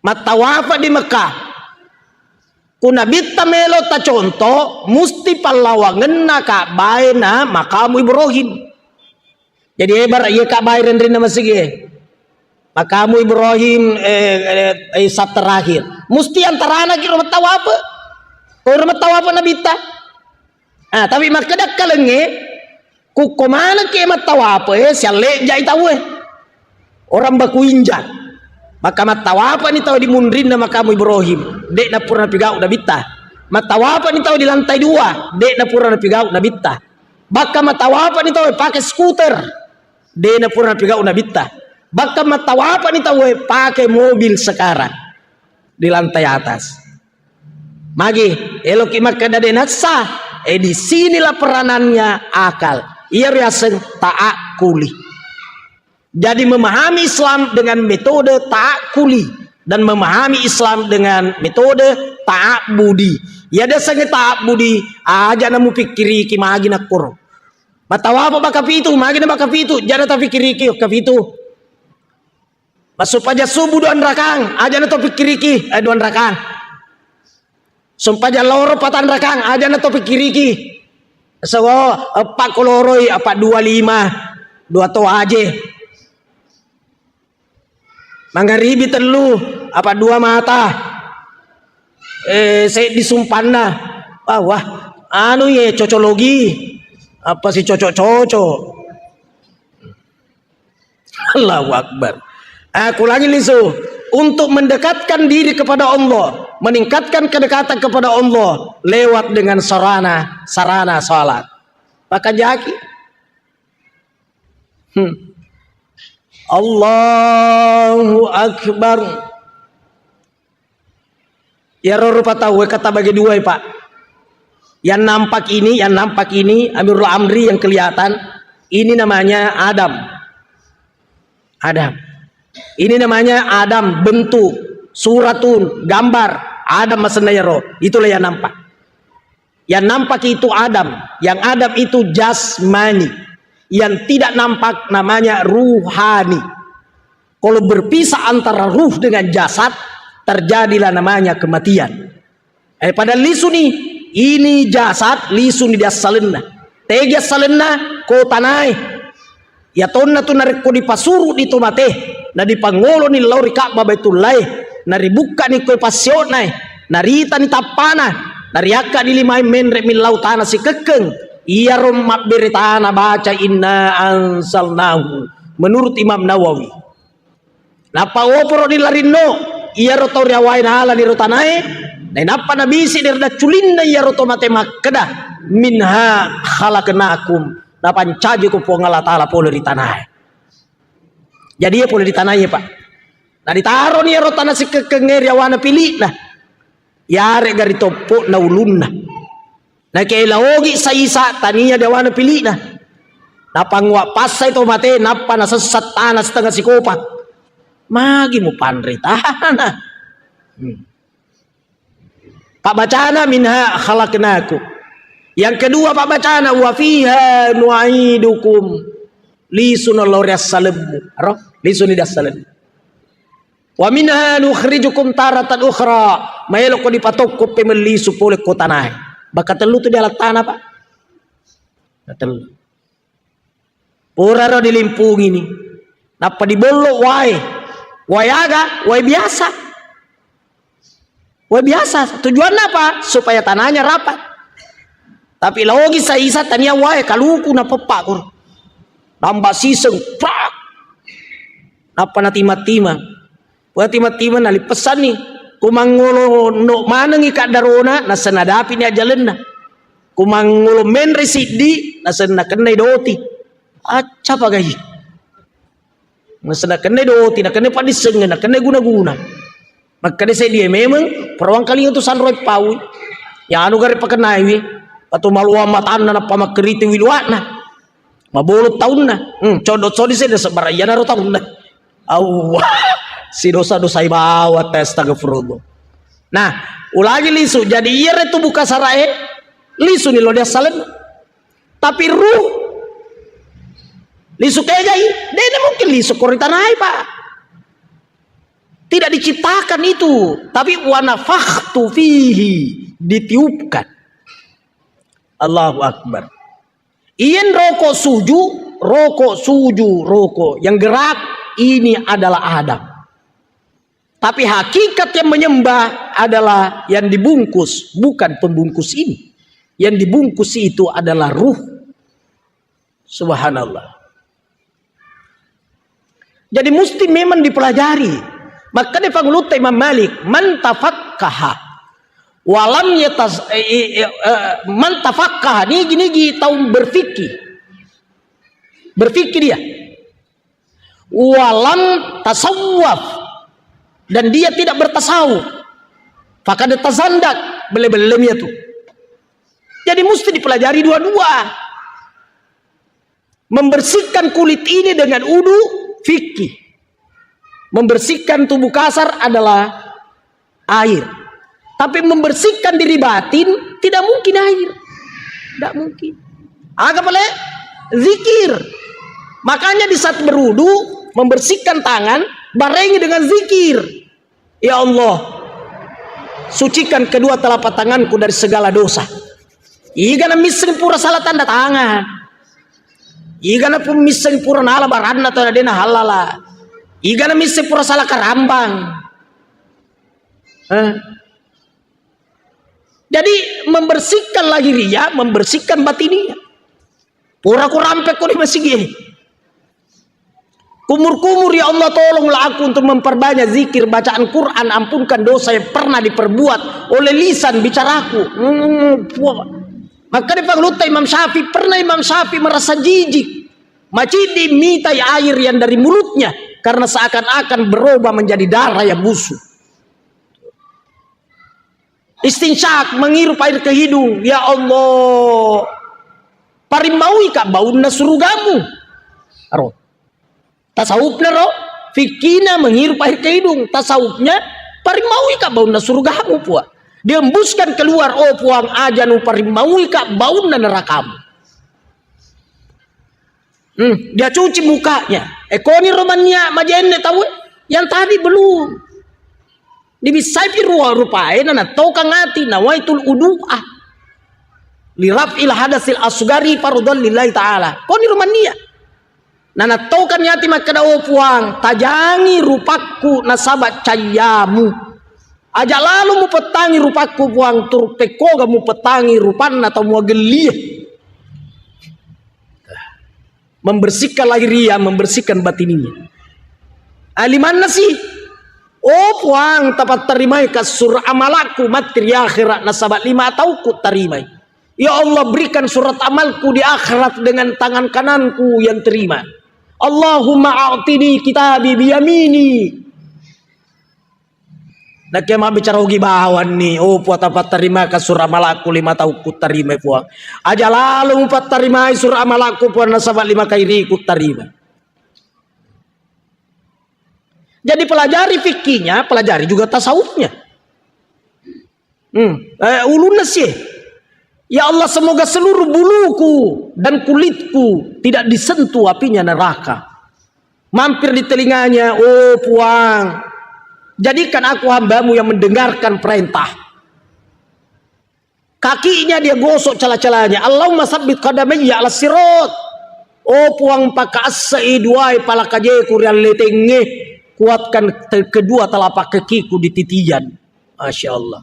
Mattawafa di Mekah. Ku Nabitta melo taconto, musti pallawangenna Ka'bae na makamu Ibrahim. Jadi, ibarat iya Ka'bae renrenna masigi e. Makamu Ibrahim, eh, eh, eh, saf terakhir. Musti antarana ki ro mattawafa. Ko ro mattawafa Nabitta. Ah, tapi makkeda akkalengnge, kukko manengki mattawafa, eh, siallejjai tauwe. Orang baku injak. Maka mattawafani tau di munrinna makamu Ibrahim, de'na pura napigau Nabitta. Mattawafani tau di lantai dua, de'na pura napigau Nabitta. Bakka mattawafani tau pake skuter, de'na pura napigau Nabitta. Bakka mattawafani tau pake mobil sekarang di lantai atas. Magi, eloki makkeda de nassa, eh, di sinilah peranannya akal. Iya riaseng ta'akuli. Jadi memahami Islam dengan metode ta'akuli dan memahami Islam dengan metode ta'abudi. Ya, dasarnya ta'abudi, aja namu pikkiriki magi nakkoro. Mattawafa baka pitu, magi na baka pitu, jana tapikkiriki kapitu. Massumpajang subuh dua rakang, aja na to pikkiriki, eh, dua rakang. Sumpajang loro patang rakang, aja na to pikkiriki. Sewo, eppa koloroi, apa dua lima, dua to aje. Mangaribi tellu, apa dua mata. Eh, seddi sumpanna. Wah, wah, anu ye, cocologi. Apa si cocok-cocok? Allahu Akbar. Ah, kulangi lisu. Untuk mendekatkan diri kepada Allah, meningkatkan kedekatan kepada Allah lewat dengan sarana, sarana salat. Maka jaki. Hmm. Allahu Akbar. Iyaro rupa tauwe ka tabagi dua, Pak. Yang nampak ini, yang nampak ini Amirul Amri yang kelihatan, ini namanya Adam. Adam. Ini namanya Adam bentuk. Suratun, gambar, Adam asenna iyaro. Itulah yang nampak. Yang nampak itu Adam. Yang Adam itu jasmani. Yang tidak nampak namanya ruhani. Kalau berpisah antara ruh dengan jasad, terjadilah namanya kematian. Eh, pada lisu ni, ini jasad lisu ni di assalenna. Tegi assalenna, ko tanae. Iya tonna tu narekko dipasuru di to mate, na dipangoloni lao ri Ka'bah Baitullahi, na ribukkani koe passioknae, naritani tappana, nariakka di limae menre millau tana sikekkeng. Iyaro mabbere tana baca inna ansalnahu. Menurut Imam Nawawi. Nappa oporo di larinno, iyaro tau riawae nalani ro tanae, nainappa nabisi dari dacculinna iyaro to mate makkeda, "Minha khalaqnakum," napancaji ko Puang Allah Ta'ala pole ri tanae. Jadi iya pole ri tanae, Pak. Naditaroni iyaro tana sikekkengnge ri awana pili'na. Yaregga ri toppo'na ulunna. Nake'e laogi saisa tania diawana pili'na. Napanguwa passai to mate, nappa nasessat tana setengah sikopa. Magi mupanre tana. Hmm. Pabbacana minha khalaqnakum. Yang kedua pabbacana wa fiha nu'idukum. Lisuno lao ri assalemmu. Ro? Lisuni di assalemmu. Wa minha nukhrijukum taratan ukhra. Maeloko dipatokko pemellisu pole ko tanae. Baka tellu tu di alat tanah, Pak. Nah, tellu. Puraro dilimpungi ni. Nappa dibollo wae. Wae aga? Wae biasa. Wae biasa. Tujuanna apa? Supaya tanahnya rapat. Tapi laogi saisa tania wae kaluku napeppa koro. Namba siseng, prak. Nappa natima-tima. Wa tima-tima nalippessanni. Kumangolo no manengi kaddarona, nasenna dapini ajalenna. Kumangolo menre siddi, nasenna kennai doti. Acca pagai. Nasenna kennai doti, nakennai paddissengnge, nakennai guna-guna. Makkeda seddie memeng, perawang kalinga tu sanro paui. Ya anu gare pakennaiwi. Patu maluang matanna nappa makkeriti wiluakna. Mabolo taunna. Hmm, codo-codi sedda sebarang iyanaro taunna. Awwa. Sidosa-dosai bawang, astagfirullah. Nah, ulangi lisu. Jadi iyare tubuh kasarae lisu ni lo diassaleng. Tapi ruh lisu kegai, dena mungkin lisu kori tanai, Pak. Tidak diciptakan itu, tapi wa nafakhtu fihi, ditiupkan. Allahu Akbar. Iyeng roko suju, roko suju, roko. Yang gerak ini adalah Adam. Tapi hakikat yang menyembah adalah yang dibungkus, bukan pembungkus ini. Yang dibungkus itu adalah ruh. Subhanallah. Jadi mesti memang dipelajari. Makanya Pangulutta Imam Malik, "Man tafakkaha walam yataz-, eh, eh, eh, man tafakkaha," nigi-nigi tau berfikir. Berfikir dia. "Walam tasawwaf," dan dia tidak bertasawuf. "Fakad tazandak," belle-belle mi itu. Jadi mesti dipelajari dua-dua. Membersihkan kulit ini dengan udu fikih. Membersihkan tubuh kasar adalah air. Tapi membersihkan diri batin tidak mungkin air. Tidak mungkin. Aga pale? Zikir. Makanya di saat berudu, membersihkan tangan, barengi dengan zikir. Ya Allah, sucikan kedua telapak tanganku dari segala dosa. Igana misseng pura salah tanda tangan. Igana pun misseng pura nala baranna atau dena halala. Igana misseng pura salah karambang. Eh. Jadi membersihkan lahiriah, membersihkan batiniah. Pura kurampe ko di masigi. Kumur-kumur, ya Allah, tolonglah aku untuk memperbanyak zikir, bacaan Quran, ampunkan dosa yang pernah diperbuat oleh lisan bicaraku. Hmm, puah. Maka di Pangulutta Imam Syafi'i, pernah Imam Syafi'i merasa jijik. Macidi mitai air yang dari mulutnya karena seakan-akan berubah menjadi darah yang busuk. Istinsyak, menghirup air ke hidung. Ya Allah, parimmaui ka baunna surugamu. Aro. Tasawufna ro, fikkina menghirup air ke hidung. Tasawufnya Parimmauika baunna surugamu, Puang. Dihembuskan keluar, oh Puang, aja nu parimmauika baunna nerakamu. Hmm, dia cuci mukanya. Eh, koni romannya majenne tahu, yang tadi belum. Dibissai pi ruwa rupae, na nattokang ati, nawaitul udu'a li raf'il hadasil asgari fardhan lillahi ta'ala. Koni romannia. Na nattokang ati makkeda, "Oh Puang, tajangi rupakku nasaba cayyamu. Aja lalo mupettangi rupakku, Puang, tur pekkoga mupettangi rupanna tau muagellie." Membersihkan lahiriah, membersihkan batiniah. Alimanna si, "Oh Puang, tapattarimai kassur amalakku matti ri akhirat nasaba lima tauku tarimai. Ya Allah, berikan surat amalku di akhirat dengan tangan kananku yang terima. Allahumma a'tini kitabi biyamini." Nakke mabbicara ogi bawanni, "Oh Puang, tapattarimaka sura amalakku lima tau kuttarimai, Puang. Aja lalo mupattarimai sura amalakku, Puang, nasaba lima kairiku tarima." Jadi pelajari fikihnya, pelajari juga tasawufnya. Hmm. Eh, ulunna sie. Ya Allah, semoga seluruh buluku dan kulitku tidak disentuh apinya neraka. Mampir di telinganya, "Oh Puang, jadikan aku hambamu yang mendengarkan perintah." Kakinya dia gosok cala-calanya. "Allahumma sabbit qadamayya ala sirat." Oh Puang, pakaassai duai palakajeku ri alletengnge. Kuatkan te-, kedua telapak kakiku di titian. Masya Allah.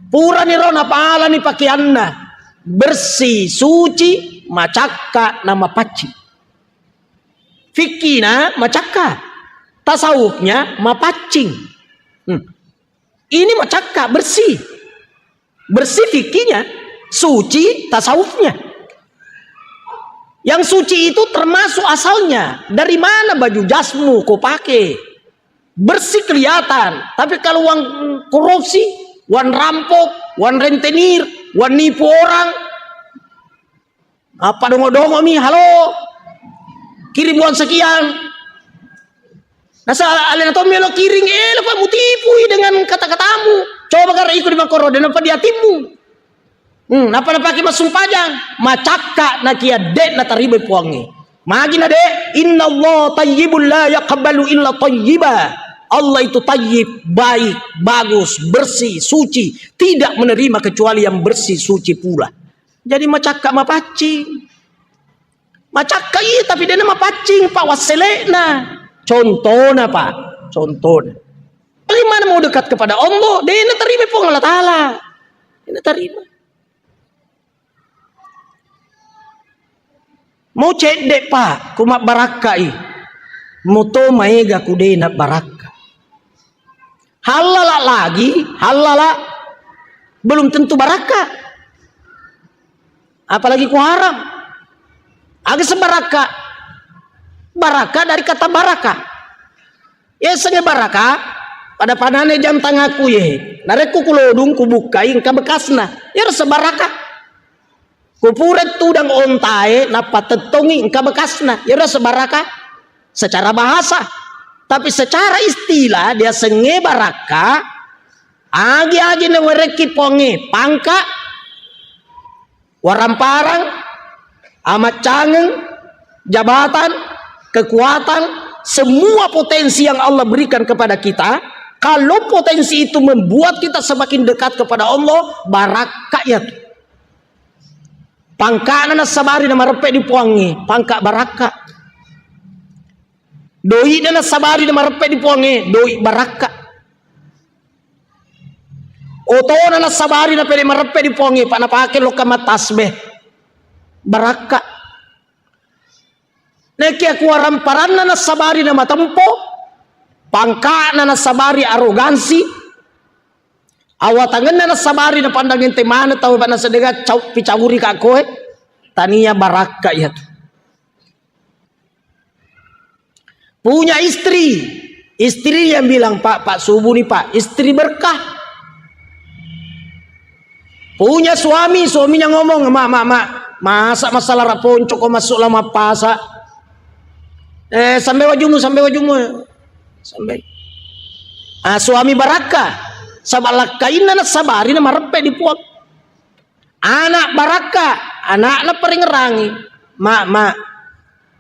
Purani ro napalani pakeanna. Bersih, suci, macakka, na mapaccing. Fikkina macakka. Tasawufnya mapaccing. Hmm. Ini macakka, bersih. Bersih fikihnya, suci tasawufnya. Yang suci itu termasuk asalnya. Dari mana baju jasmu kau pakai? Bersih kelihatan. Tapi kalau uang korupsi, uang rampok, uang rentenir, uang nipu orang, apa dongo-dongo mi, "Halo, kirim uang sekian." Nasa alena tommi lo kiring, eh, lepa mutipui dengan kata-katamu. Coba gara iko di makoro, dan apa di hatimu? Hmm, napa napake massumpajang? Macakka nakia de natarima puangnge. Magi na de, "Inna Allah tayyibun la yaqbalu illa tayyiba." Allah itu tayyib, baik, bagus, bersih, suci, tidak menerima kecuali yang bersih, suci pula. Jadi macakka mapaccing. Macakka iya, tapi dena mapaccing, Pak, wassele'na. Contohna, Pak. Contohna. Bagaimana mau dekat kepada Allah? Dena terima Puang Allah Ta'ala. Dena terima. Mau cedde, Pak, ku mabbarakkai. Muto maega ku dena barakka. Hallala lagi, hallala belum tentu barakka. Apalagi ku haram. Aga sebarakka? Barakka dari kata baraka. Yasengnge baraka, pada-padane jang tangaku ye. Narekko kulodung, kubukkai, engka bekasna. Yaro sebaraka. Kupura tudang ontae, nappa tettongi, engka bekasna. Yaro sebaraka secara bahasa. Tapi secara istilah, diasengnge barakka, agi-agi nawerekki pongnge, pangka, waramparang, amaccangeng, jabatan, kekuatan, semua potensi yang Allah berikan kepada kita, kalau potensi itu membuat kita semakin dekat kepada Allah, barakka ya. Pangkana nassabari namareppe di puangnge, pangka barakka. Doi'na nassabari namareppe di puangnge, doi barakka. Otona nassabari napede mareppe di puangnge, pa napake lokka matasbih. Barakka. Nekia kuaramparanna nassabari namatempo, pangkana nassabari arogansi, awatangenna nassabari napandang ente maneng tau, pa nasedega cau-, picauri ka koe, tania barakka iyatu. Punya istri, istri yang bilang, "Pak, Pak, subuh nih, Pak, istri berkah." Punya suami, suaminya ngomong, "Mak, Mak, Mak, masa masalah raponco kok masuk lama pasa?" Eh, sampai wajumu, sampai wajumu. Sampai. Ah, suami barakka, saba lakkainna nasabari na mareppe di Puang. Anak barakka, anakna paringerangi. Mak, mak,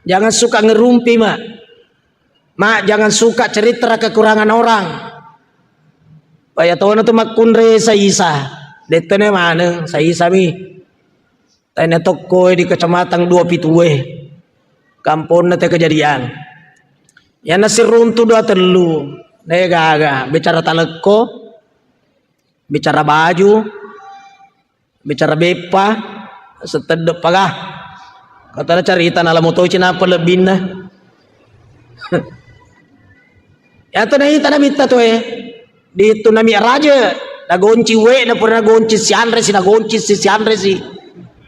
jangan suka ngerumpi, mak. Mak, jangan suka cerita kekurangan orang. Paya tona tu makkunre saisa. Dettene maneng, saisa mi. Tanya tokko di kecamatan dua pitue. Kamponna te kejadian. Yana siruntu dua tellu. Ne gaga, bicara talekko, bicara baju, bicara beppa, setedde paga. Katana carita nala motoci napa lebbinna. Yatu naita nabitta toe. Ditu nami raja, nagonci we, na pura nagonci sianre si, nagonci si sianre si.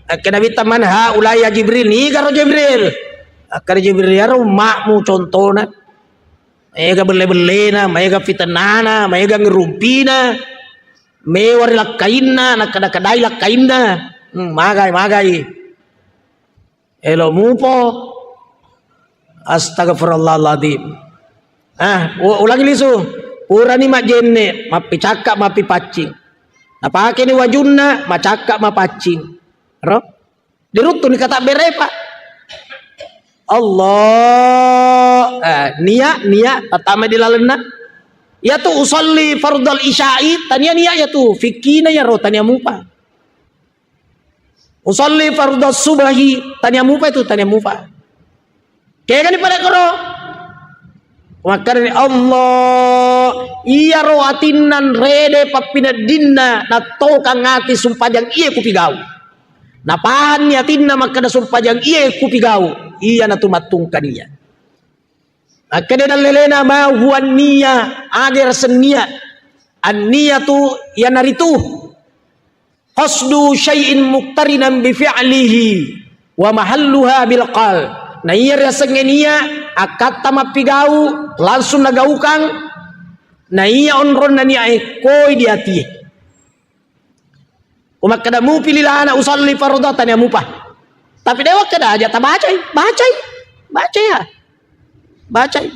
Akke nabitta, "Man ha ulai ya Jibril?" Nigaro Jibril. Akkare Jibril, "Yaro ummakmu contona. Maega belle-bellena, maega fitennana, maega ngerumpina, mewa ri lakkainna, nakkada-kadai lakkainna. Hmm, magai, magai. Elo mupo. Astagfirullahaladzim. Ah, u-, ulangi lisu. Purani majjenne, mappicakka, mappipaccing. Napakeni wajunna, macakka, mapaccing. Ro? Diruttuni kata berepa. Allah, eh, niat, niat, pertama di lalenna. Yatu usalli fardal isya'i, tania niat yatu, fikkina yaro, tania mupa. Usalli fardhas subhi, tania mupa itu, tania mupa. Kegani pada koro. Makkedani Allah, iyaro atinna rede pappineddinna nattokang ati sumpajang iye kupigau. Napahanni atinna makkeda sumpajang iye kupigau. Iyana tu mattungkania. Makkeda dallelena ma huwa niya, aga riaseng niya. An-niyatu iyanaritu qasdu syai'in muqtarinan bi fi'lihi wa mahalluha bil qalb. Na iya riasengnge niya, akkatta mappigau, langsung nagaukang, na iya onronna niya e koi di atie. Ko makkeda mupi lilana usalli fardha, tania mupa. Tapi dewa kada aja tabacai, bacai, bacai ya. Bacai.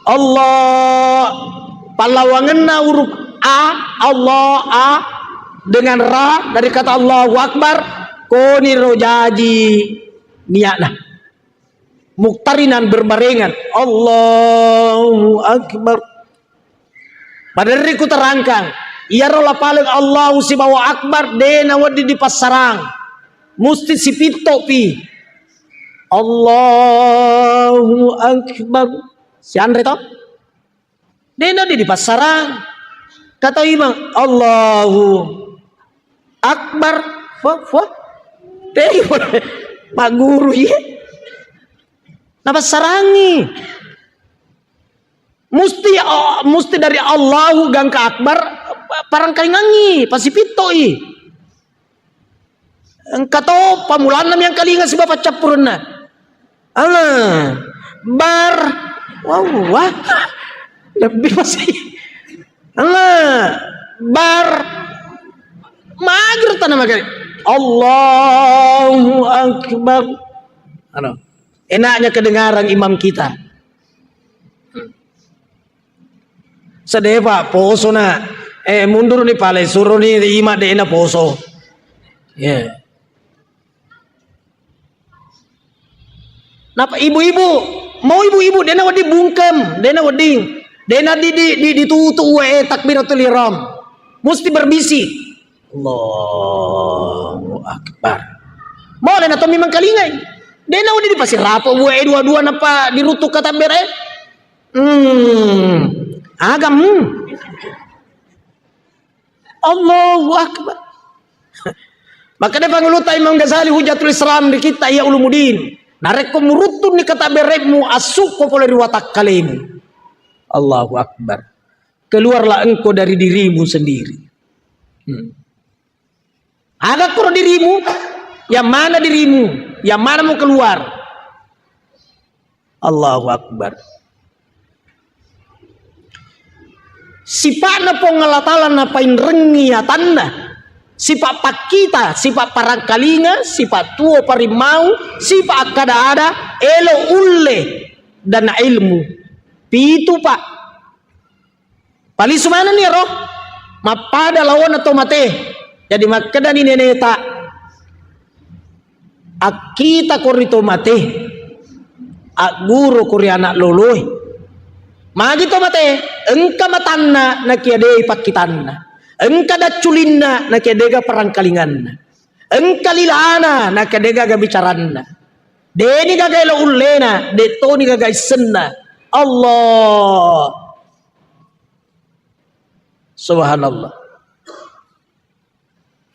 Allah, pallawangenna huruf A, Allah, A, dengan ra dari kata Allahu Akbar, koni ro jaji niatna. Muktarinan berbarengan. Allahu Akbar. Maderri kuterangkan, iyaro lapaleng Allahu sibawa Akbar de nawedding dipassarang. Musti sipitto pi. Allahu Akbar. Sianre to? De nawedding dipassarang. Kata imang, Allahu Akbar. Fo, fo. Tegi pole. Pak Guru, iya. Napassarangi. Musti, oh, musti dari Allahu gangka Akbar, parangkalingangi, pasipittoi. Engka to pamulanna miangkalinga siba paccappurenna. Allah, bar, wah, wah. Lebih masih. Allah, bar, magir tanah magari. Allahu Akbar. Anu, enaknya kedengaran imam kita. Sedepa poso na, eh, mundur ni pale, suro ni ima de na poso. Ya. Napa ibu-ibu, mau ibu-ibu, dena wedding bungkem, dena wedding, dena di, di, di, ditutu uwe takbiratul ihram. Musti berbisik. Allahu Akbar. Boleh na tommi mengkalingai. Dena wedding dipasirapo uwe dua-dua napa dirutuk kata bere. Hmm. Agam. Hmm. Allahu Akbar. Maka de panguluta Imam Ghazali Hujjatul Islam di kita iya ulumuddin. Narekko muruttunni kata beremmu, assukko pole ri watakkalemu. Allahu Akbar. Keluarlah engkau dari dirimu sendiri. Hmm. Aga koro dirimu? Yang mana dirimu? Yang mana mau keluar? Allahu Akbar. Sipa'na Puang Allah Ta'ala napainrengngi atanna, sipa' pakkita, sipa' parangkalinga, sipa' tuo parimmau, sipa' akkada-ada, elo ulle dan ilmu. Pitu, Pak. Palisu manenni ero, mappada laona to mate. Jadi makkedani neneta, "Akkita ko ri to mate, agguru ko ri anak loloe." Magi to mate, engka matanna nakiadei pakkitanna, engka dacculinna nakiadega parangkalinganna, engka lilana nakiadega gaga bicaranna. Deni gaga elo ullena, de toni gaga issenna. Allah. Subhanallah.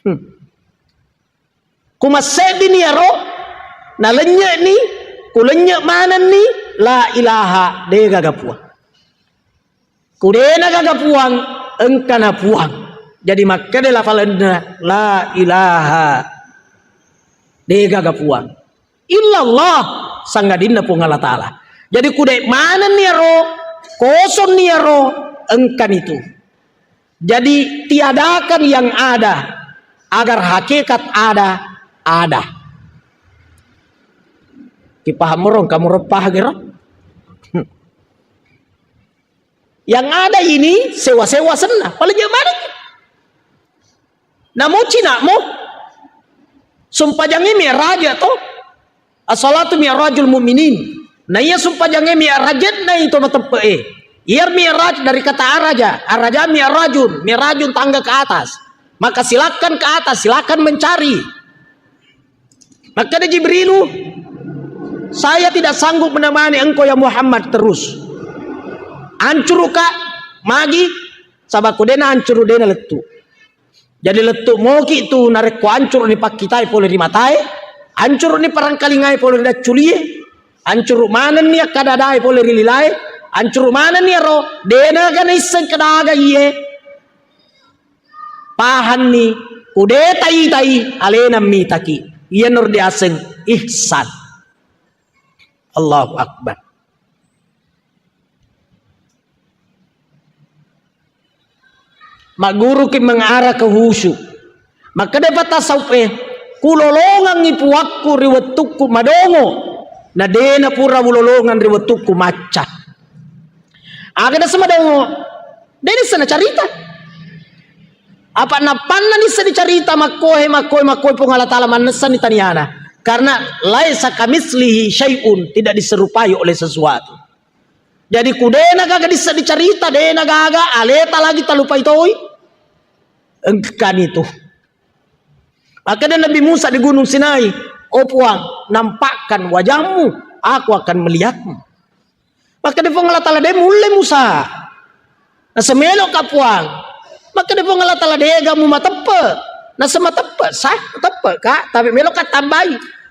Hmm. Ku masseddini ero, nalennyekni, ku lennye manenni, la ilaha, de gaga puang. Ku dena gaga puang, engkana puang. Jadi makkeda lafalenna, la ilaha, de gaga puang. Illallah, sangadinna Puang Allah Ta'ala. Jadi ku de manenni ero, kosonni ero, engkani tu. Jadi tiadakan yang ada agar hakikat ada, ada. Kipaham murong kamu repah kira? Yang ada ini sewa-sewa senna, paling jauh mana? Namo cinamo sumpajangi mi'raj to. As-salatu mi'rajul mu'minin. Na iya sumpajangnge mi'rajna itu mateppe'e. Iya mi'raj dari kata araja. Araja mi'rajun. Mi'rajun tangga ke atas. Maka silakan ke atas, silakan mencari. Makkeda Jibrilu, "Saya tidak sanggup menemani engkau ya Muhammad terus. Ancuruka magi, sabab ko dena ancuru dena lettu." Jadi lettu moki tu narekko ancuru ni pakkitai pole ri matae, ancuru ni parangkalingai pole ri dacculie, ancuru manenni akkadadae pole ri lilae, ancuru manenni ero, dena ga naisseng kedaga iye. Pahanni, ku de tai-tai, alena mitaki. Iyanaro diaseng ihsan. Allahu Akbar. Magguruki mengarah ke khusyuk. Makkeda patasawuf e, kulolongangngi puakku ri wettukku madongo, na dena pura ulolongeng ri wettukku macca. Aga dasa madongo, de nisseng nacarita. Apa nappanna nisseng dicarita makkohe, makkohe, makkohe Puang Allah Ta'ala mannessani taniana. Karena laisa kamitslihi syai'un, tidak diserupai oleh sesuatu. Jadi ku dena gaga dissa dicarita, dena gaga aleta lagi talupai toi. Engkani tu. Makkeda Nabi Musa di Gunung Sinai, "Oh Puang, nampakkan wajahmu, aku akan melihatmu." Makkeda Puang Allah Ta'ala, "De mulle Musa." Nasemelo ka Puang. Makkeda Puang Allah Ta'ala, "Dega mu mateppe." Nasemateppe, sah, mateppe ka, tapi melo ka tambai.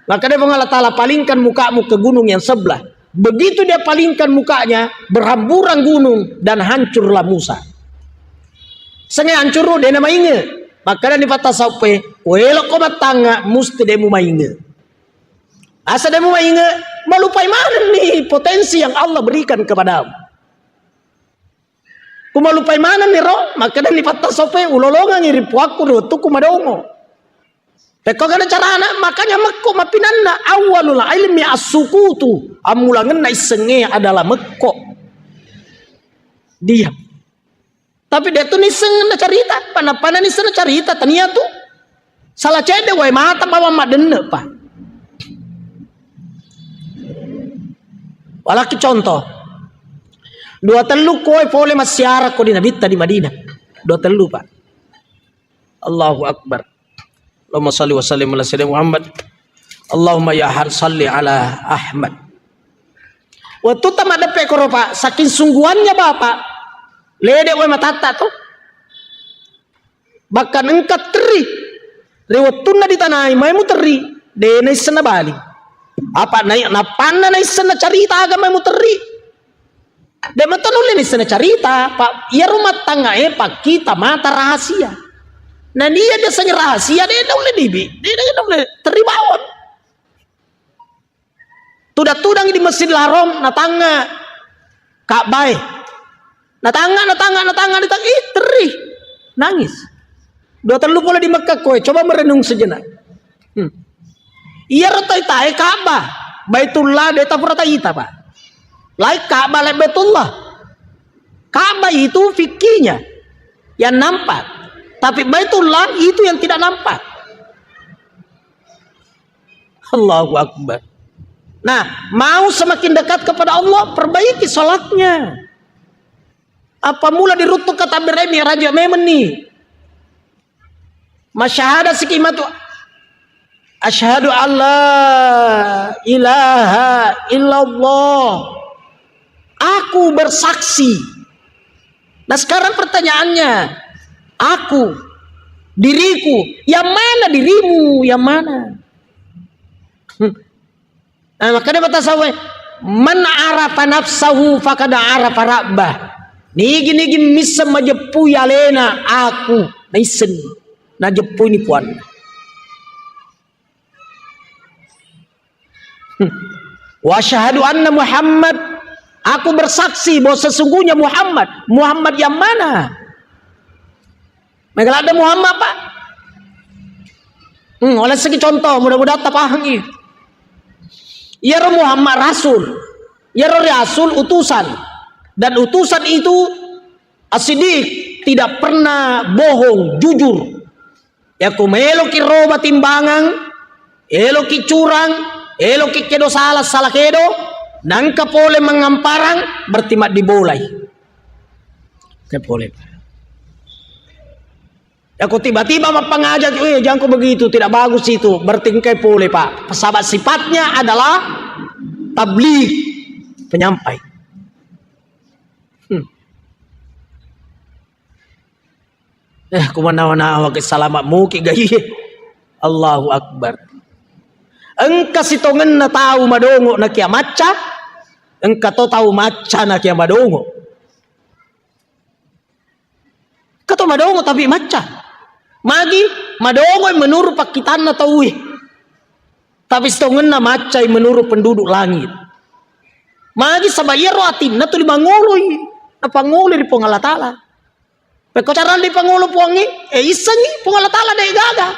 Makkeda Puang Allah Ta'ala, "Palingkan mukamu ke gunung yang sebelah." Begitu dia palingkan mukanya, berhamburan gunung dan hancurlah Musa. Senge hancuru, dena mainge. Makkeda ni patasawuf e, "Ko elokko mattangnga, musti demu mainge." Asa demu mainge, malupai manenni potensi yang Allah berikan kepadamu. Ku malupai manenni ro, makkedani pattasope, ulolongangi ri puakku ri wettukku madongo. Pekko gana carana, makanya mekko mapinanna awwalul ilmi as-sukutu, ammulangenna issengnge adalah mekko. Diam. Tapi de tu nisseng nacarita, panapana nisseng nacarita, tania tu. Sala cedde wae mata bawang maddenne pa. Walaki contoh. Dua tellu koe pole massiara ko di Nabitta di Madinah. Dua tellu, Pak. Allahu Akbar. Allahumma salli wa sallim ala sayyidina Muhammad. Allahumma ya har salli ala Ahmad. Wettu tamadeppe koro, Pak, saking sungguannya Bapak, lede wae matatta to. Bahkan engka terri. Ri wettunna ditanai, mai muterri. De naisseng nabali. Apa nai-, nappanna naisseng nacarita aga mai muterri. De mato nulle naisseng nacarita, Pak. Iyaro mattangae pakkita mata rahasia. Nah, dia dia sengi rahasia, de naulle dibi. De naulle terri bawang. Tudang-tudang di Masjidil Haram, natangnga Ka'bae. Natangnga, natangnga, natangnga, natangnga, ih, terri. Nangis. Dua tellu pole di Mekkah koe, coba merenung sejenak. Hmm. Iyaro taitae Ka'bah, Baitullah, de tapura taita, Pak. Lain Ka'bah, lain Baitullah. Ka'bah itu fikihnya yang nampak. Tapi Baitullah itu yang tidak nampak. Allahu Akbar. Nah, mau semakin dekat kepada Allah, perbaiki salatnya. Apa mula diruttuk kata beremi raja memang nih. Masyahada sikimatu. Asyhadu alla ilaha illallah. Aku bersaksi. Nah, sekarang pertanyaannya, aku, diriku, yang mana dirimu? Yang mana? Hmm. Nah, makanya kata sawe, "Man arafa nafsahu faqad arafa rabbah." Nigi-nigi misseng majeppui alena, aku naisseng, najeppuini puanna. Hmm. "Wa asyhadu anna Muhammad," aku bersaksi bahwa sesungguhnya Muhammad. Muhammad yang mana? Mega ladde Muhammad, Pak. Hmm, oleh segi contoh, mudah-mudahan tapahangi. Iyaro Muhammad Rasul. Iyaro Rasul utusan. Dan utusan itu As-Siddiq tidak pernah bohong, jujur. Yakko meloki roba timbangang, eloki curang, eloki kedo salah, salah kedo, nangka pole mangamparang, berarti maddibolai. Ke pole. Yakko tiba-tiba mappangajak, "Eh, jangko begitu, tidak bagus itu," berarti engkai pole, Pak. Sebab sifatnya adalah tabligh, penyampai. Hmm. Eh, kumanawa-nawa ke salama muki gai. Allahu Akbar. Engka sitongenna tau madongo nakia macca, engka to tau macca nakia madongo. Engka to madongo tapi macca. Magi madongo menurut pakkitanna tauwe. Tapi sitongenna maccai menurut penduduk langit. Magi saba iyaro atinna tuli mangoloi, napangoloi ri Puang Allah Taala. Pekko carana dipangolo Puangnge, eh, issengngi Puang Allah Taala de gaga.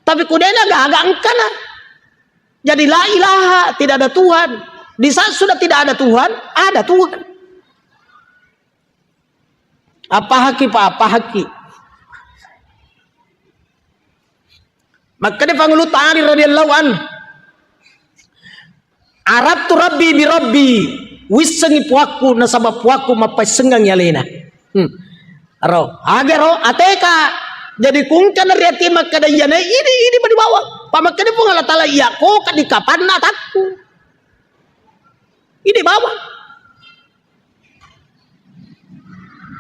Tapi ku dena gaga engkana. Jadi la ilaha, tidak ada Tuhan. Di saat sudah tidak ada Tuhan, ada Tuhan. Apa haki, Pak? Apa haki? Makkeda Panguluta Ali radhiyallahu anhu, "Araftu Rabbi bi Rabbi," wissengngi puakku nasaba puakku mappaissengngangngi alena. Hmm. Aro, agaro, ateka. Jadi kungkana riati makkeda iyana idi, idi mani bawang. Pa makkeda Puang Allah Taala, iya koka di kapanna atakku. Idi bawang.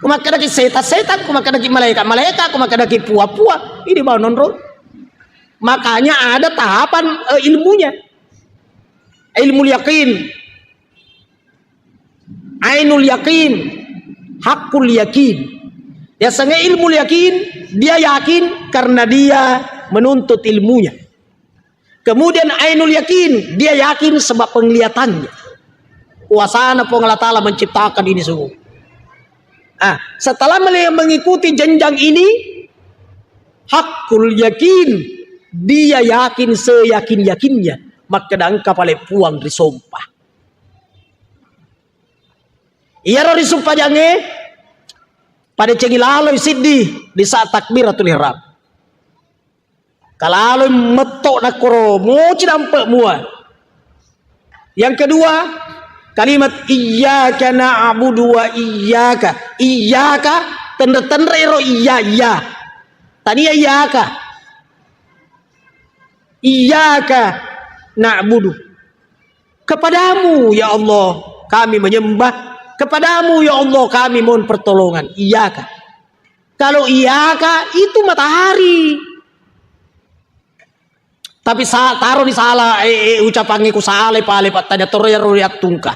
Ku makkedaki setan, setan, ku makkedaki malaika, malaika, ku makkedaki pua, pua. Ini bawa nonrol. Makanya ada tahapan, eh, ilmunya. Ilmu yakin. Ainul yakin. Hakul yakin. Biasanya ilmu yakin, dia yakin karena dia menuntut ilmunya. Kemudian ainul yakin, dia yakin sebab penglihatannya. Kuasana Puang Allah Taala menciptakan ini semua. Ah, setelah mele-, mengikuti jenjang ini, hakul yakin, dia yakin seyakin-yakinnya, makkeda engka pale Puang risompa. Iyaro risumpajangnge, pada cengi laloi siddi di saat takbiratul ihram. Kalaloi metto nakkoro, moci dampe mua. Yang kedua, kalimat iyyaka na'budu wa iyyaka. Iyyaka, tenre-tenre ro iya, iya. Tania iyyaka. Iyyaka na'budu. Kepadamu, ya Allah, kami menyembah. Kepadamu, ya Allah, kami mohon pertolongan. Iyyaka. Kalau iyaka itu matahari. Tapi sa-, taro ni salah, eh, eh, ucapangnge ku salai pale pattanya toro iyaro riattungka.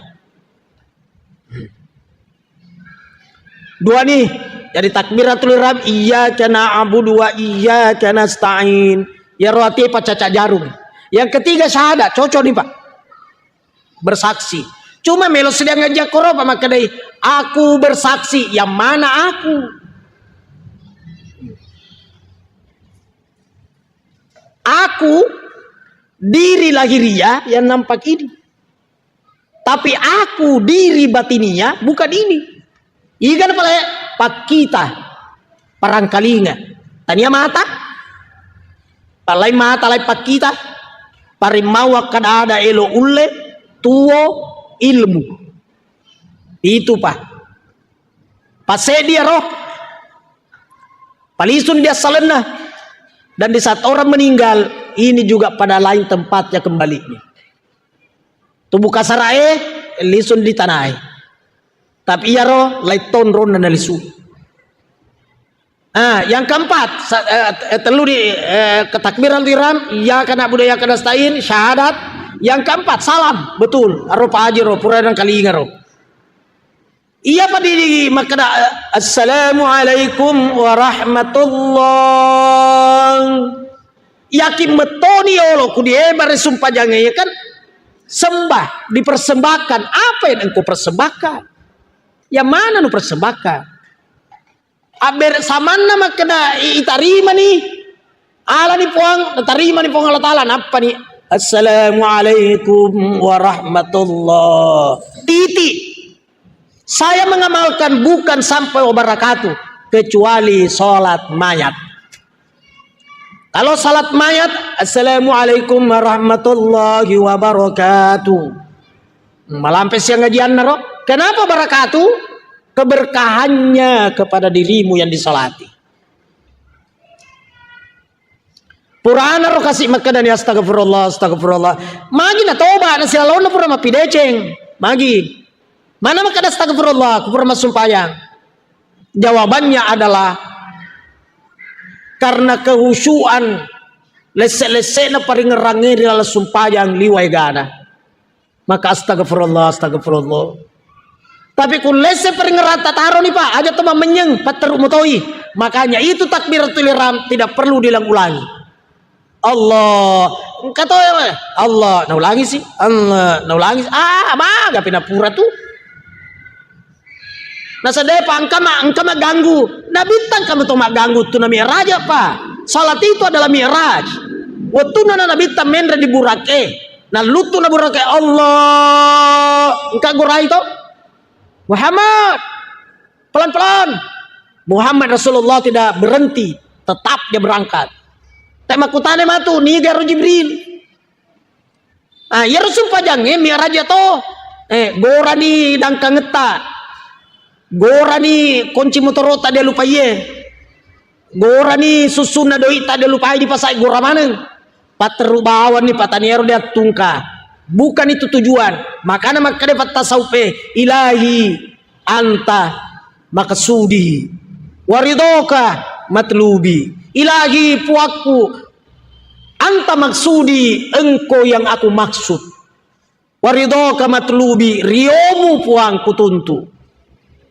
Dua ni, jadi takbiratul ihram, iyyaka na'budu wa iyyaka nasta'in. Iyaro ati pacaca jarum. Yang ketiga syahadat, cocok ni, Pak. Bersaksi. Cuma melo sedang aja koro, Pak, makkedai, "Aku bersaksi." Yang mana aku? Aku, diri lahiriah yang nampak ini. Tapi aku diri batinia bukan ini. Iga na pale pakkita, parangkalinga. Tania mata, palai mata, lai pakkita, parimmau akkada-ada elo ulle, tuo, ilmu. Itu pa. Pasedi aro. Palisun di assalenna. Dan di saat orang meninggal, ini juga pada lain tempatnya kembalinya. Tubuh kasarae lisun di tanae. Tapi iyaro lai tonronna nalisui. Ah, yang keempat, sa- eh, eh, tellu di eh, ketakbiratul ihram, iyyaka na'budu wa iyyaka nasta'in, syahadat. Yang keempat, salam. Betul. Aro paji ro, pura dan kalinga ro. Iya pa di makkeda, eh, "Assalamualaikum warahmatullah." Yakin mettoni yolo ku diebare sumpajange, ya kan? Sembah, dipersembahkan. Apa yang engkau persembahkan? Yang mana nu persembahkan? Aber samanna makkeda i- itarimani. Alani Puang, natarimani Puang Allah Ta'ala, nappani, "Assalamualaikum warahmatullah." Titik. Saya mengamalkan bukan sampai wabarakatuh, kecuali sholat mayat. Kalau sholat mayat, "Assalamualaikum warahmatullahi wabarakatuh." Malampe siang ngajianna ro. Kenapa barakatuh? Keberkahannya kepada dirimu yang disalati. Purana ro kasi makkedani, "Astagfirullah, astagfirullah." Magi na toba, na silalonna pura mappideceng. Magi. Mana makkeda, "Astagfirullah, ku pura massumpajang"? Jawabannya adalah karena kehusuan, lesse-lessena paringerrangnge ri laleng sumpajang liwa egana. Maka astagfirullah, astagfirullah. Tapi kun lesse paringerrang tataroni, Pak, aja to mammenyeng, patteru mutoi. Makanya itu takbiratul ihram tidak perlu diulang-ulangi. Allah, engka to ya, Allah, naulangi sih, Allah, naulangi sih. Ah, maga pinapura tu. Nasadai pa engka ma-, engka magganggu. Nabitta engka mato magganggu tu na mi'raj apa? Salat itu adalah mi'raj. Wettunna na nabitta menre di burake. Nallutu na burake, Allah, engka gorai to? Muhammad, pelan-pelan. Muhammad Rasulullah tidak berhenti, tetap dia berangkat. Tak makutane matu, niga ro Jibril? Ah, iyaro sumpajangnge mi'raj to. Eh, gorani dangkangetta. Gorani kunci motorota dia lupaie. Gorani sussunna doitta dia lupai di pasai gora maneng. Patteru bawanni pataniero dia tungka. Bukan itu tujuan. Makana makkeda pattasaupe, "Ilahi anta maksudi. Waridoka matlubi." Ilahi, puakku, anta maksudi, engkau yang aku maksud. Waridoka matlubi, riomu Puang kutuntu.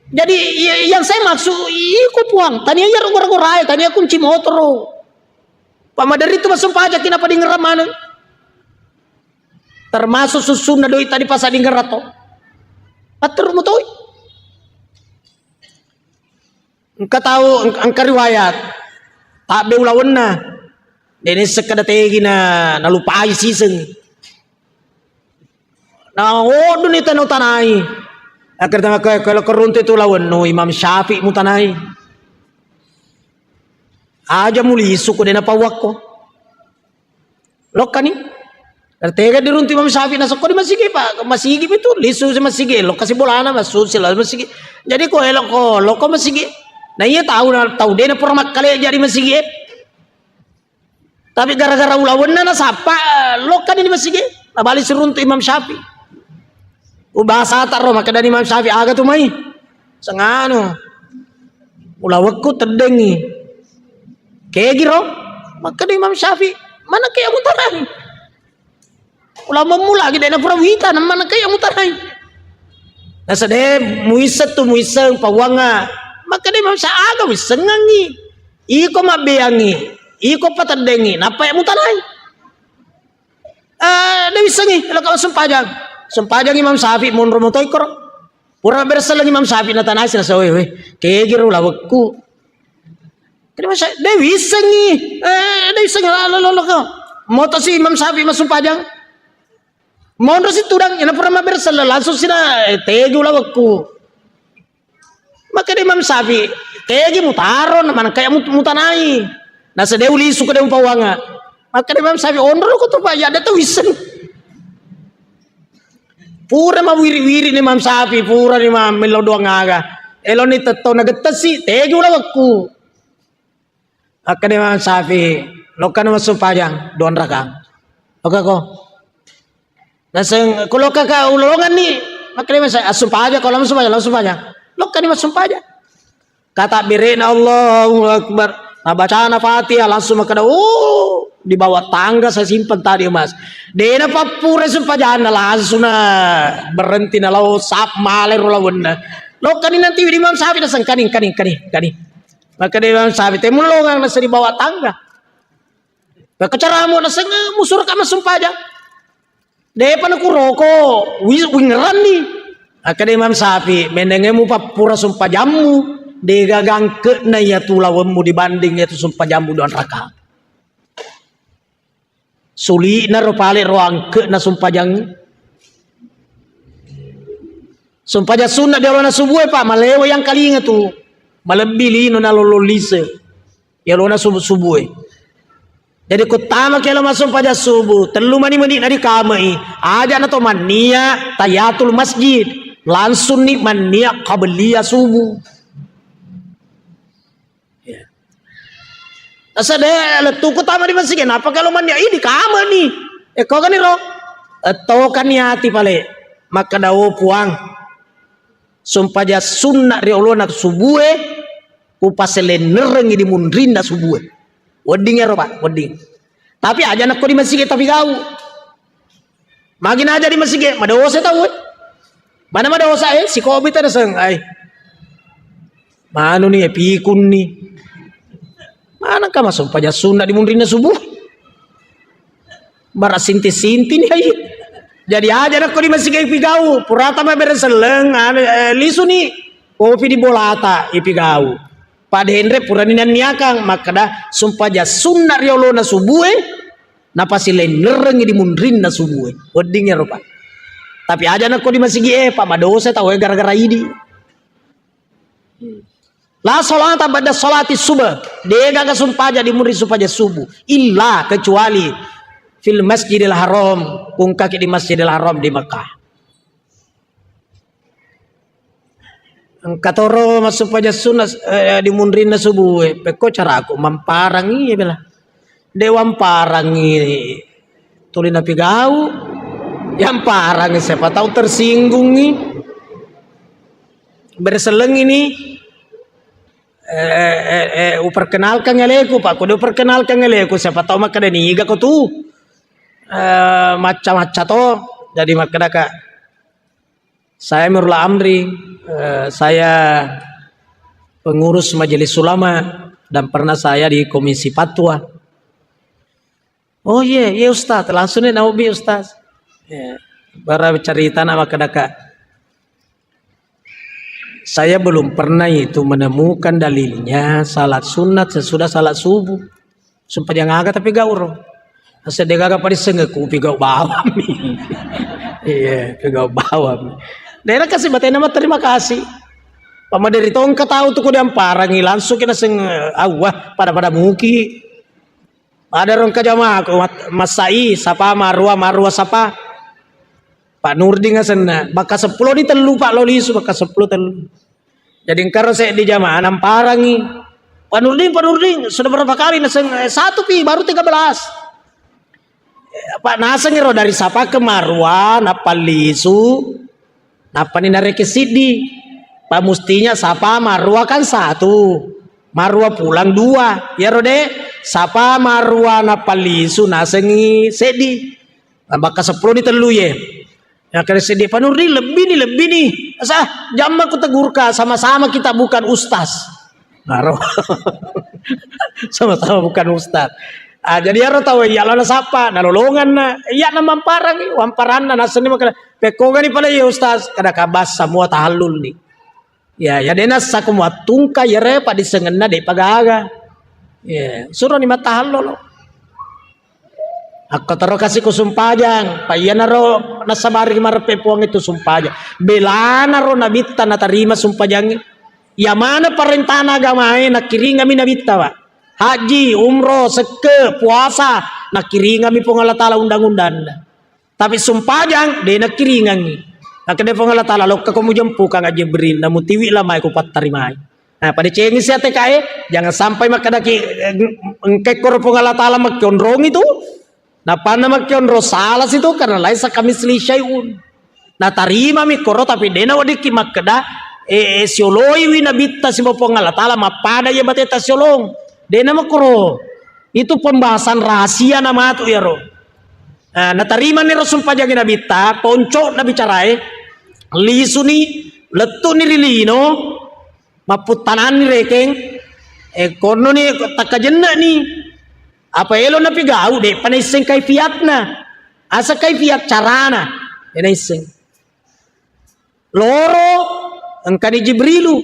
Jadi, i-, yang saya maksud, iko Puang, tania iyaro gora-gorae, tania kunci motoro. Pamaderri tu massumpajaki napa dingerang maneng. Termasuk sussunna doi tadi pasadingerang to. Patteru mutoi. Engka tau, eng-, engka riwayat. Tabbe ulawenna. Dene sekkeda tegi na, nalupai siseng. Na oduni tanu tanai. Akhirnya ke, ke, ke runtu itu lawennu Imam Syafi'i mutanai. Aja muli suku dena pawakko. Lokkani. Tega diruntu Imam Syafi'i, nasokko di masigi, Pak. Masigi itu lisu si masigi, lokasi bolana masuk si masigi. Jadi ko elok ko, lokko masigi. Nah, iya tahu na, tahu dena pura makkale jadi masigi. Tapi gara-gara ulawenna nasappa, lokkani di masigi. Nabali siruntu Imam Syafi'i. Ubahasa taro makkeda Imam Syafi'i, aga tu mai. Senganu. Ulawekku teddengi. Kegiro? Makkeda Imam Syafi'i, mana ke yang utarain? Ulama mula lagi dena pura wita, mana ke yang utarain? Nasade muisseng tu muisseng pawanga. Makkeda Imam Syafi'i, aga wissengangi. Iko mabbeangi. Iko pateddengi. Napa yang utarain? Eh, de wissengi, lo kau sempajang. Sempajang Imam Syafi'i monro motoi koro. Pura berselang Imam Syafi'i natanai sila sawe we. Kegiro lawekku. Kede masa de wissengi. Eh, de wissengi lo lo lo kau. Moto si Imam Syafi'i massumpajang. Monro si tudang, ina pura mabbere selleng, langsung sina, eh, tegi ulawekku. Makkeda Imam Syafi'i, tegi mutaro, na maneng kaya mut-, mutanai. Nasa de ulisu ko de mupawanga. Makkeda Imam Syafi'i, onro ko tu, Pak, ya de tau isseng. Pura mawiri-wiri ni Imam Syafi'i, pura ni ma-, mello doang aga. Elo ni tettau na gettesi, tegi ulawekku. Akkeda Imam Syafi'i, lokkani massumpajang, dua rakaat. Oke ko. Naseng, ko lokka ka ulolongan ni, makkeda Imam Syafi'i, assumpajang, ko langsung sumpajang, langsung sumpajang. Lokkani massumpajang. Kata berena Allahu Akbar. Nah, bacana Fatihah, langsung makkeda, oh, di bawah tangga saya simpan tadi emas. Dena pappura sumpajanna, langsung na berhenti na lao sap malai ro lawenna. Lokkani nanti Imam Syafi'i naseng, kani, kani, kani, kani. Makkeda Imam Syafi'i, temulongang nasa di bawah tangga. Pekko caramu naseng, eh, musurka massumpajang. Depa nakuroko, wi-, wingeranni. Akkeda Imam Syafi'i, menenge mupappura sumpajammu, dega gangkena iya tu lawemmu dibanding iya tu sumpajammu dua rakaat. Suli'na ro pale ro angke'na sumpajang. Sumpajang sunna di olona subue, Pak, malewa yang kalinga tu. Malebbi lino na lolong lise. Di olona subu-, subue. Jadi kuttama kelo massumpajang subuh, tellu mani menit na dikamai. Aja na to mannia tahiyatul masjid. Langsung ni mannia qabliyah subuh. Ya. Asa de lettuku tama di masigi, napa kalau mandi idi kama ni? Eko kan ro. Etto kan niati pale. Makkeda, oh Puang, sumpajang sunna ri olona subue, upasilennerengi di munrinna subue. Wedding ero, Pak, wedding. Tapi aja nakko di masigi tapi gau. Magi naja di masigi, madosa tau, eh. Mana madosa, eh, si kopi tadi seng, ai. Manu ni, eh, pikun ni. Mana ka massumpajang sunna di munrinna subuh? Bara sinti-sinti ni, ai. Jadi aja nakko di masigi pigau, purata mabbere selleng, anu, eh, lisu ni, kopi di bolata, ipigau. Pada henre purani nanniakang, makkeda sumpajang sunna ri olona subue, Napasilennerengngi di munrinna subue. Wedding ero, Pak. Tapi aja nakko di masigi e, Pak, madosa tau e gara-gara idi. La sholata ba'da sholati subuh. Degaga sumpaja di munri sumpaja subuh. Illa, kecuali fil Masjidil Haram, kungkaki di Masjidil Haram di Mekah. Engka toro massumpajang sunna, eh, di munrinna subue. Pekko caraku mamparangi, bela. De wamparangi tuli napigau, yamparangi siapa tahu tersinggungi. Beresellengi ni, eh, eh, eh, uperkenalkan aleku, Pak. Kudu uperkenalkan aleku, siapa tahu makkeda niga ko tu. Eh, macca-macca to. Jadi makkeda ka, Saya Amirul Amri, eh, saya pengurus Majelis Ulama dan pernah saya di Komisi Fatwa. Oh iya, iya Ustaz, langsung nih naobi Ustaz. Ya, bara cerita nama kedaka. Saya belum pernah itu menemukan dalilnya salat sunat sesudah salat subuh. Sumpajang aga tapi gauro. Asa de gaga padissengekku pigau bawammi. Iya, pigau bawammi. Daerah kasih batena mah terima kasih. Pamaderi tongka tahu tu ko diamparangi langsung kena seng awah pada-pada muki. Ada rong kajama aku mat-, masai sapa marua marua sapa. Pak Nurdin asenna, bakka seppulo ni tellu Pak lo lisu, bakka seppulo tellu. Jadi engkaro seddi jamaah namparangi. Pak Nurdin, Pak Nurdin, sudah berapa kali naseng, eh, satu pi, baru tiga belas. Eh, Pak naseng ro dari sapa ke marua, nappa lisu, nappa ni nareke siddi. Pak mustinya sapa marua kan satu, marua pulang dua. Yaro de, sapa marua nappa lisu nasengi seddi. Bakka seppulo ni tellu ye. Ya, kare seddi Pak Nurdin, lebbi ni, lebbi ni. Asa, jamma ku tegurka, sama-sama kita bukan ustaz. Naro. Sama-sama bukan ustaz. Ah, jadi aro tau iya lana sapa, nalolongan na, iya na mamparang, wamparanna, nasenni makkeda, pekkongani pale iya ustaz, kada kabas semua tahallul ni. Ya, ya dena sako muattungka, ya re, padissengenna de pagaga. Ya, suroni mattahallolo. Akkotoro kasi ko sumpajang, pa iyanaro nasabari mareppe Puang itu sumpajang. Belanaro nabitta natarima sumpajangnge. Iya mana parentana agamae nakkiringami nabitta, Pak. Haji, umroh, sekke, puasa, nakkiringami Puang Allah Taala undang-undangna. Tapi sumpajang, de nakkiringangi. Nakkeda Puang Allah Taala, lokka ko mujempukang Jibril, namutiwi lamae ku pattarimai. Nah, pada cengi si A T K E, jangan sampai makkedaki, eh, engkekko ro Puang Allah Taala makkeonrongi tu. Napanna makkeonro sala situ karena laisa kamitsli syai'un. Natarimami koro tapi dena weddikki makkeda, eh, eh, sioloiwi nabitta sibawa Puang Allah Taala mappada iya bateta siolong. Dena makoro. Itu pembahasan rahasia namatu iyaro. Nah, natarimani ro sumpajangi nabitta, ponco nabicarae, lisuni, lettuni ri lino, mapputtananni rekeng, eh, konnoni takkajenne'ni. Apa elo napigau, de'pa naisseng kaifiatna. Asa kaifiat carana, de naisseng. Loro, engkani Jibrilu.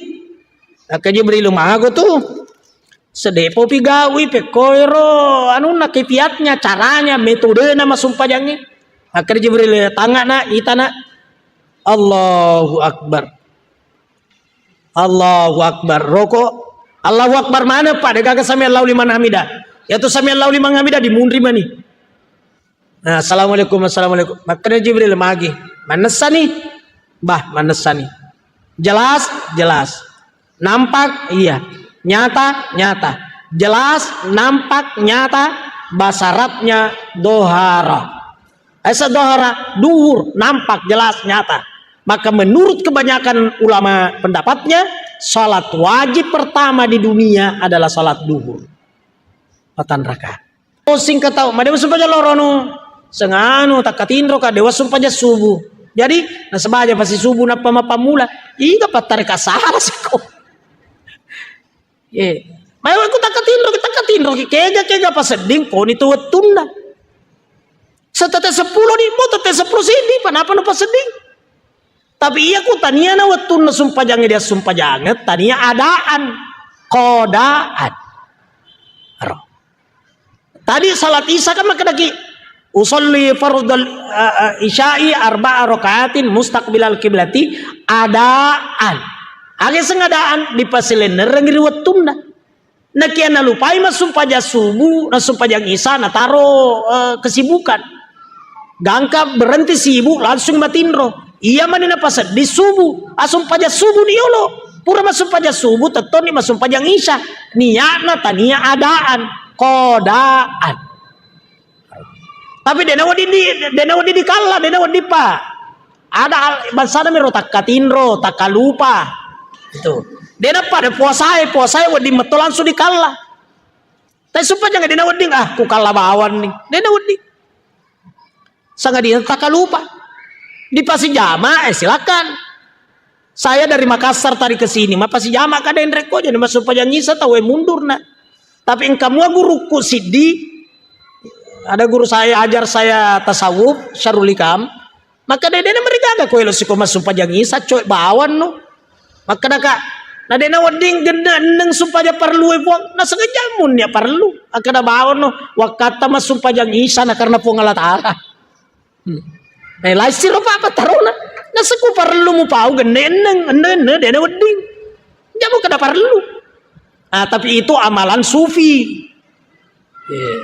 Engka Jibrilu mago tu. Sedepo pigaui pekkoero anunna kaifiatnya, caranya, metodena masumpajangnge. Akhirnya Jibril tangana, itana. Allahu Akbar. Allahu Akbar. Roko. Allahu Akbar mana, Pak? Degaga sami Allahu liman hamida. Ya tu sami Allahu liman hamida dimunri mani. Nah, assalamualaikum, assalamualaikum. Makkeda Jibril, magi. Manessani? Bah, manessani. Jelas? Jelas. Nampak? Iya. Nyata? Nyata. Jelas, nampak, nyata. Bahasa Arabnya dohara. Esa dohara, duhur, nampak, jelas, nyata. Maka menurut kebanyakan ulama pendapatnya, salat wajib pertama di dunia adalah salat duhur. Patan rakaat. Oh, singkat tau, madewa sumpaja loronu. Senganu, takkatinro ka, dewa sumpaja subuh. Jadi, nasaba aja pasti subuh nappa mappammula. Iga pattare kasala siko. Ye. Maewakku takkatinro, takkatinro, kega, kega pasedding, koni tu wettunna. Setete seppulo ni, mo tete seppulo sini, panapa nu pasedding? Tapi iya ku tania na wettunna sumpajangnge dia sumpajangnge, tania adaan, kodaan. Aro. Tadi salat Isya kan makkedaki, "Usolli fardal, eh, eh, isya'i arba'a rakaatin mustaqbilal kiblati adaan." Aga seng adaan dipasilennerengngi ri wettunna. Nakia nalupai massumpajang subuh, nassumpajang Isya, nataro, eh, kesibukan. Gangka berhenti sibuk, langsung matinro. Iya mani napasedding subuh, assumpajang subuh ni yolo. Pura massumpajang subuh, tettonni massumpajang Isya. Niatna tania adaan, kodaan. Tapi dena wedding di, dena wedding dikalla, dena wedding pa. Ada al-, bangsana mero takkatinro, takkalupa. Itu. Dena pada puasae, puasae wedding metto langsung dikalla. Tapi sumpajang dena wedding, ah, ku kalla bawang ni. Dena wedding. Sangadinna takkalupa. Dipasijama, eh, silakan. Saya dari Makassar tadi ke sini, mapasijama ka denre ko, jadi massumpajang Isya tau e mundur na. Tapi engka mua gurukku siddi, ada guru saya ajar saya tasawuf, Syarul Ikam, maka de-, dena merigaga ko elo siko massumpajang Isya, coy bawang no. Makkedaka, na dena wedding genne enneng sumpajang parellu e Puang, na sengaja mun ya parellu. Akkeda bawang no, wakkatta massumpajang Isya na karena Puang Allah Taala. Hmm. Eh, laissiro pa apa tarona. Naseku parellu mupau genne enneng, enne, enne, dena wedding. Jamu kada parellu. Ah, tapi itu amalan sufi. Iya.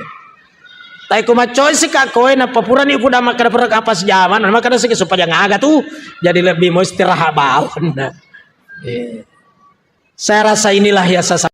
Tai ko maccoi sika koe, nappa purani uku dama kada pura kapas jaman, maka ada sika supaya ngaga tu. Jadi lebih mau istirahat bawang. Iya. Saya rasa inilah ya sasa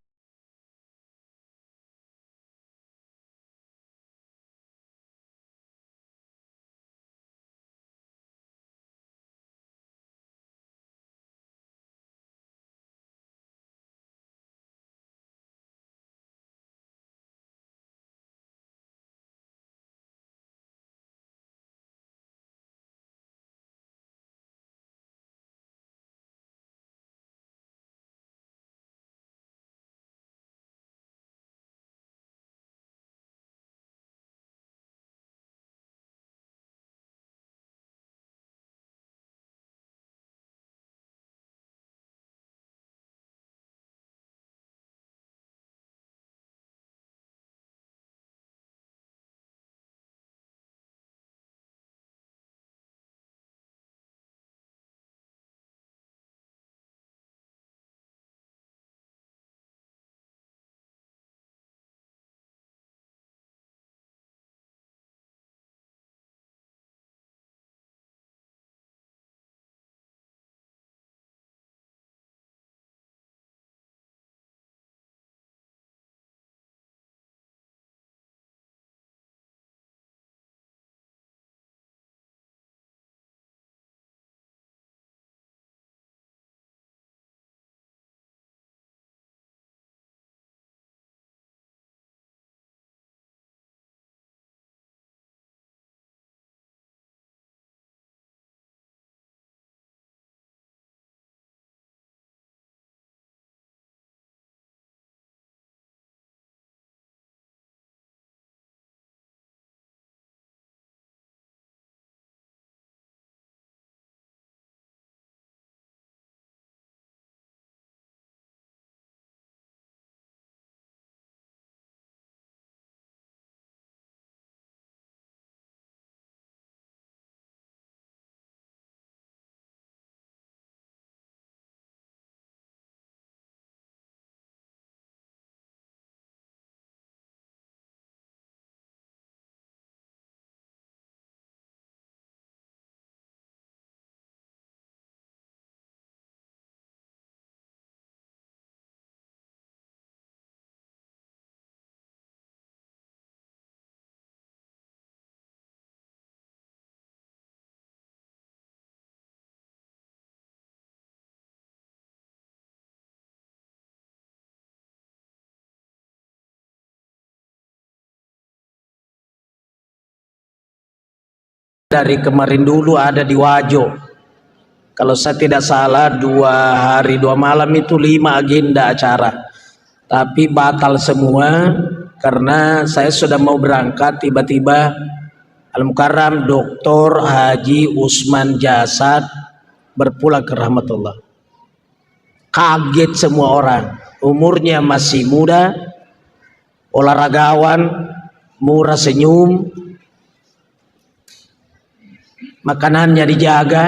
dari kemarin dulu ada di Wajo. Kalau saya tidak salah, dua hari dua malam itu lima agenda acara. Tapi batal semua karena saya sudah mau berangkat, tiba-tiba Al-Mukarram Doktor Haji Usman Jasad berpulang ke rahmatullah. Kaget semua orang. Umurnya masih muda, olahragawan, murah senyum, makanannya dijaga.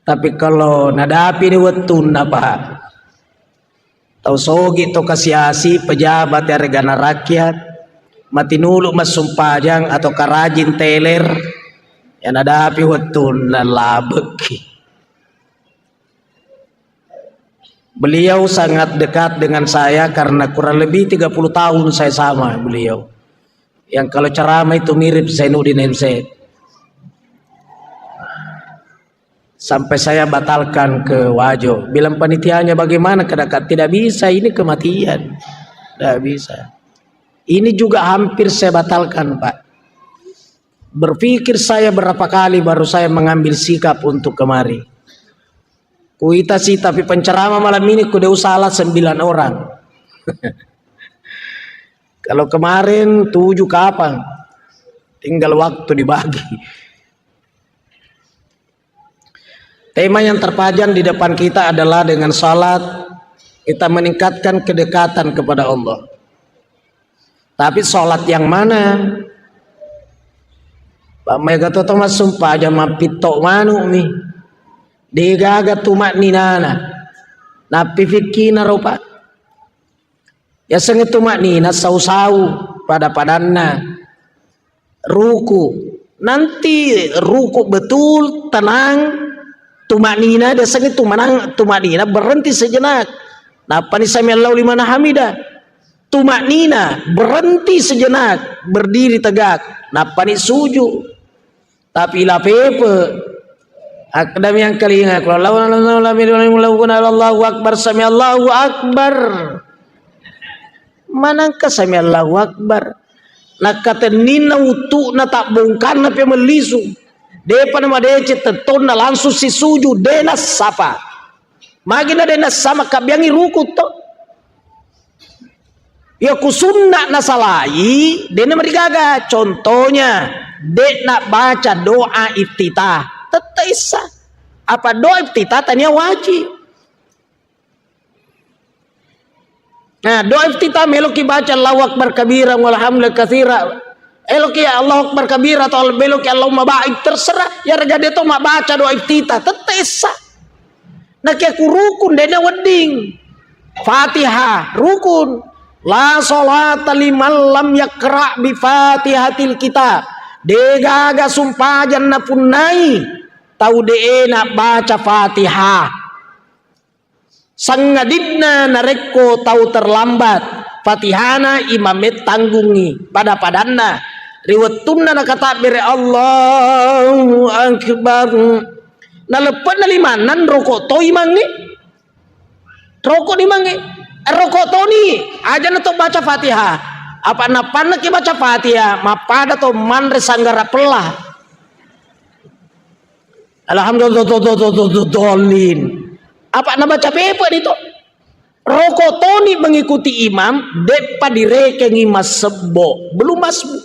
Tapi kalau nadapi ni wettunna, Pak, tau sogi, tau kasiasi, pejabat, yaregana rakyat, matinulu massumpajang atau karajin teler, ya nadapi wettunna labekki. Beliau sangat dekat dengan saya karena kurang lebih tiga puluh tahun saya sama beliau. Yang kalau ceramah itu mirip Zainuddin M Z. Sampai saya batalkan ke Wajo. Bilang panitianya, "Bagaimana?" Kata, "Tidak bisa, ini kematian. Tidak bisa." Ini juga hampir saya batalkan, Pak. Berpikir saya berapa kali baru saya mengambil sikap untuk kemari. Kuita sih, tapi penceramah malam ini ku deu salah sembilan orang. Kalau kemarin tujuh kapang, tinggal waktu dibagi. Tema yang terpajang di depan kita adalah dengan salat kita meningkatkan kedekatan kepada Allah. Tapi salat yang mana? Pak, maega to, to massumpajang mappitto manu mi. Degaga tumakninana. Nappi fikkina ro, Pak. Yasengnge tumaknina sau-sau pada-padanna. Ruku. Nanti ruku betul, tenang, tumaknina, yasengnge tumanang, tumaknina berhenti sejenak. Nappani sami Allahu liman hamida. Tumaknina, berhenti sejenak, berdiri tegak. Nappani sujud. Tapi la pepe. Akkeda mi engkalinga, "Qul huwallahu ahad, Allahu samad, lam yalid walam yulad, walam yakul lahu kufuwan ahad, Allahu akbar, sami Allahu akbar." Manangka sami Allahu akbar. Nakkatenninna utu'na tabbongkanna pe mellisu. Depa na madeceng tettonna langsung sisuju, de nassapa. Magi na de nassapa, kabiangi ruku to. Iya ku sunna nasalai, de'na marigaga. Contohnya, de'na baca doa iftitah, tette issa. Apa doa iftitah tania wajib. Nah, doa iftitah meloki baca Allahu Akbar kabira, walhamdulillah katsira. Eloki Allahu Akbar kabira atau meloki Allahumma barik, terserah. Iyarega de to mabbaca doa iftitah, tette issa. Nakiya ku rukun, de'na wedding. Fatihah, rukun. La sholata liman lam yaqra bi Fatihatil Kitab. Degaga sumpajang napunnai tau de'e nabbaca Fatihah. Sangadinna narekko tau terlambat, Fatihana imame tanggungi pada-padanna. Ri wettunna nakatabbere, "Allahu Akbar." Naleppe'na limanna, roko to imangnge. Roko ni imangnge. Roko toni, ajana to baca Fatihah. Apa napannaki baca Fatihah, mappada to manre sanggara pella. Alhamdulillah, dolin. Apa nabaca pepe di to? Roko toni mengikuti imam, de'pa direkengi massebbo, belum masbu.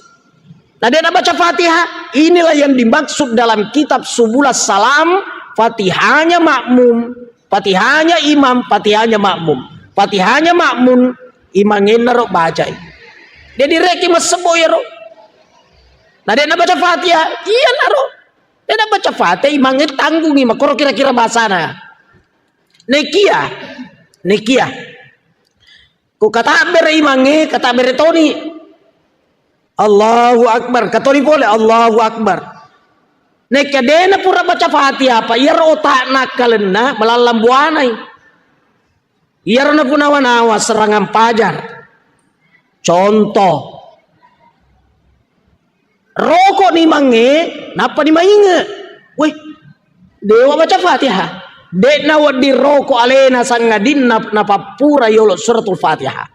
Nah, de' nabaca Fatihah. Inilah yang dimaksud dalam kitab Subulus Salam, Fatihahnya makmum, Fatihahnya imam, Fatihahnya makmum. Fatihahnya makmum, imangenna ro bacai. Jadi reki massebbo iyaro. Nah, de' nabaca Fatihah, iyanaro. De' nabaca Fatihah, imangnge tanggungi, makkoro kira-kira bahasana. Nekia, nekia. Ku katabbere imangnge, katabbere toni. Allahu Akbar, katoni pole, Allahu Akbar. Nekia de'na pura baca Fatihah, apa iyaro otakna akkalenna malallang buanai. Iyaro napunawa-nawa serangan pajar. Contoh, roko ni imangnge, nappa ni mainge. Weh, dewa baca Fatihah. De'na wedding roko alena sangadinna napappura yolo suratul Fatihah.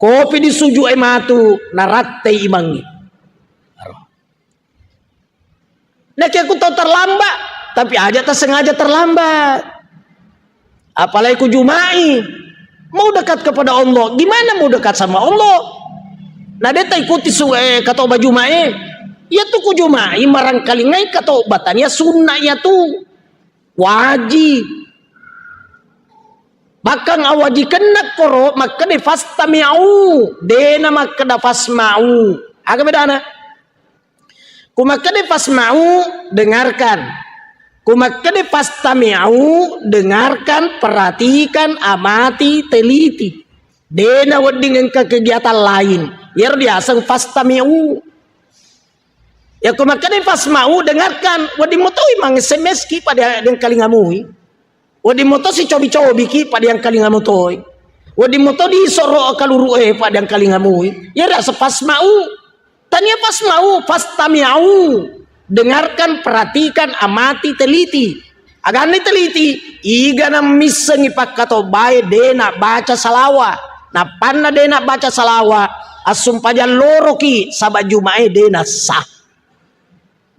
Kopi disuju e matu narattei imangnge. Nakiya ku tau terlambat, tapi aja tak sengaja terlambat. Apalagi ku Jumai. Mau dekat kepada Allah. Gimana mau dekat sama Allah? Nah, de' taikuti su-, eh, katoba Jumai. Iya tu ku Jumai, marangkalingai katoba tania sunnah iya tu. Wajib. Bahkan awajikenna koro makkeda fastami'u, dena makkeda fasma'u. Aga bedana? Ku makkeda fasma'u, dengarkan. Ku makkeda fastami'u, dengarkan, perhatikan, amati, teliti. Dena wedding engka kegiatan lain. Iyaro diaseng fastami'u. Ya ku makkeda fasma'u, dengarkan. Wedding motoi mang S M S ki pada dengkalingamui. Wedding moto si cobi-cobi ki pada yang kalingamu toi. Wedding moto di soro kaluru e pada yang kalingamui. Ya rasa fasma'u. Tania fasma'u, fastami'u. Dengarkan, perhatikan, amati, teliti. Aganni teliti, iga na missengi pakkatobae dena baca salawa. Napanna dena baca salawa, assumpajang loroki saba Jumae dena sah.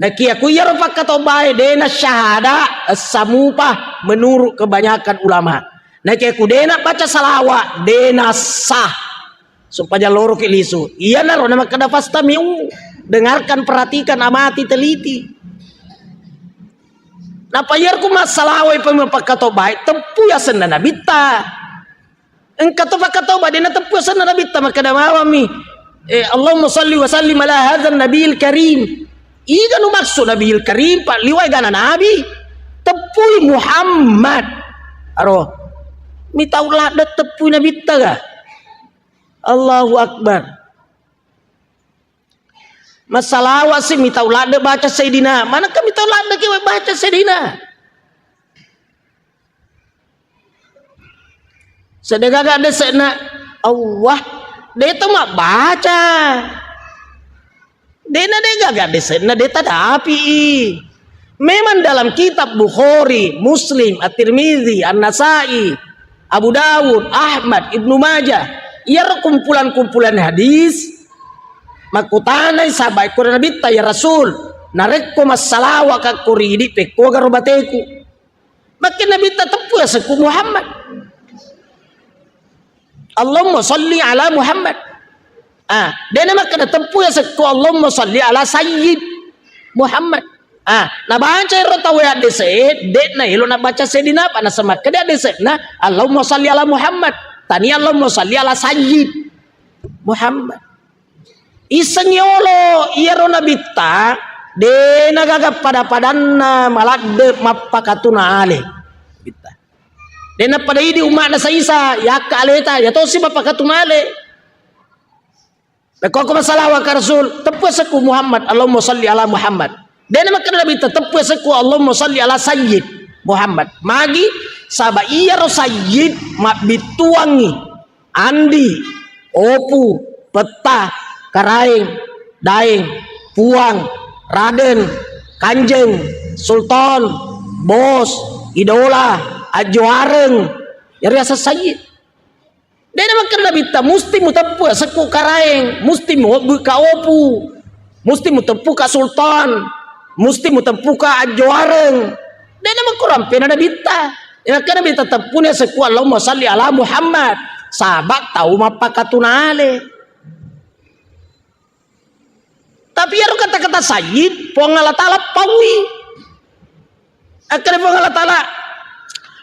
Nakiya ku iyaro pakkatobae dena syahada, essa mupa menurut kebanyakan ulama. Nakiya ku dena baca salawa, dena sah. Supaya loroki lisu. Iyanaro na makkeda fastami'u. Dengarkan, perhatikan, amati, teliti. Napa iyaro ku massalawai pa mapakkatobae, teppu yasenna nabitta. Engka to pakkatoba, dena teppu yasenna nabitta, makkeda mawami. Eh, Allahumma salli wa sallim ala hadzan nabiyil karim. Iga nu maksud nabiyil karim, pa liwai gana nabi. Teppui Muhammad. Aro. Mitau ladde teppui nabitta ga? Allahu Akbar. Massalawa si mitau ladde baca Sayyidina. Manakka mitau ladde ki baca Sayyidina? Sedde gaga dese'na Allah. De to mabbaca. Dena de gaga dese'na de tadapi'i. Memang dalam kitab Bukhari, Muslim, At-Tirmidzi, An-Nasai, Abu Dawud, Ahmad, Ibnu Majah, iyaro kumpulan-kumpulan hadis, makkutanai sahabat kura Nabitta, "Ya Rasul, narekko massalawa ka ko ridi, pekkoga ro bateku?" Makkeda Nabitta, "Teppu yasekku Muhammad. Allahumma salli ala Muhammad." Ah, dena makkeda, "Teppu yasekku Allahumma salli ala Sayyid Muhammad." Ah, nabaca ero tau addese, de naelo nabaca Sayyidina, apa nasemakkeda addesena, "Allahumma salli ala Muhammad." Tania, "Allahumma salli ala Sayyid Muhammad." Iseng yolo iyaro nabitta, dena gaga pada-padanna maladde mappakatuna ale. Nabitta. Dena pada idi umma'na saisa, yakka aleta, yatosi mappakatuna ale. Nakkoko massalawa ka Rasul, teppu yasekku Muhammad, Allahumma salli ala Muhammad. Dena makkeda nabitta, teppu yasekku, Allahumma salli ala Sayyid Muhammad. Magi, saba iyaro Sayyid mabbittuangngi. Andi, Opu, Petta, Karaeng, Daeng, Puang, Raden, Kanjeng, Sultan, Bos, Idola, Ajjoareng, yariaseng Sayyid. Dena makkeda nabitta, musti muteppu sekku Karaeng, musti muwebbu ka Opu, musti muteppu ka Sultan, musti muteppu ka Ajjoareng. Dena makkurampe na nabitta. Nakkeda nabitta, teppuni sekku Allahumma salli ala Muhammad. Saba tau mappakatuna ale. Tapi iyaro kata-kata sayyid, Puang Allah Ta'ala paui. Akkeda Puang Allah Ta'ala,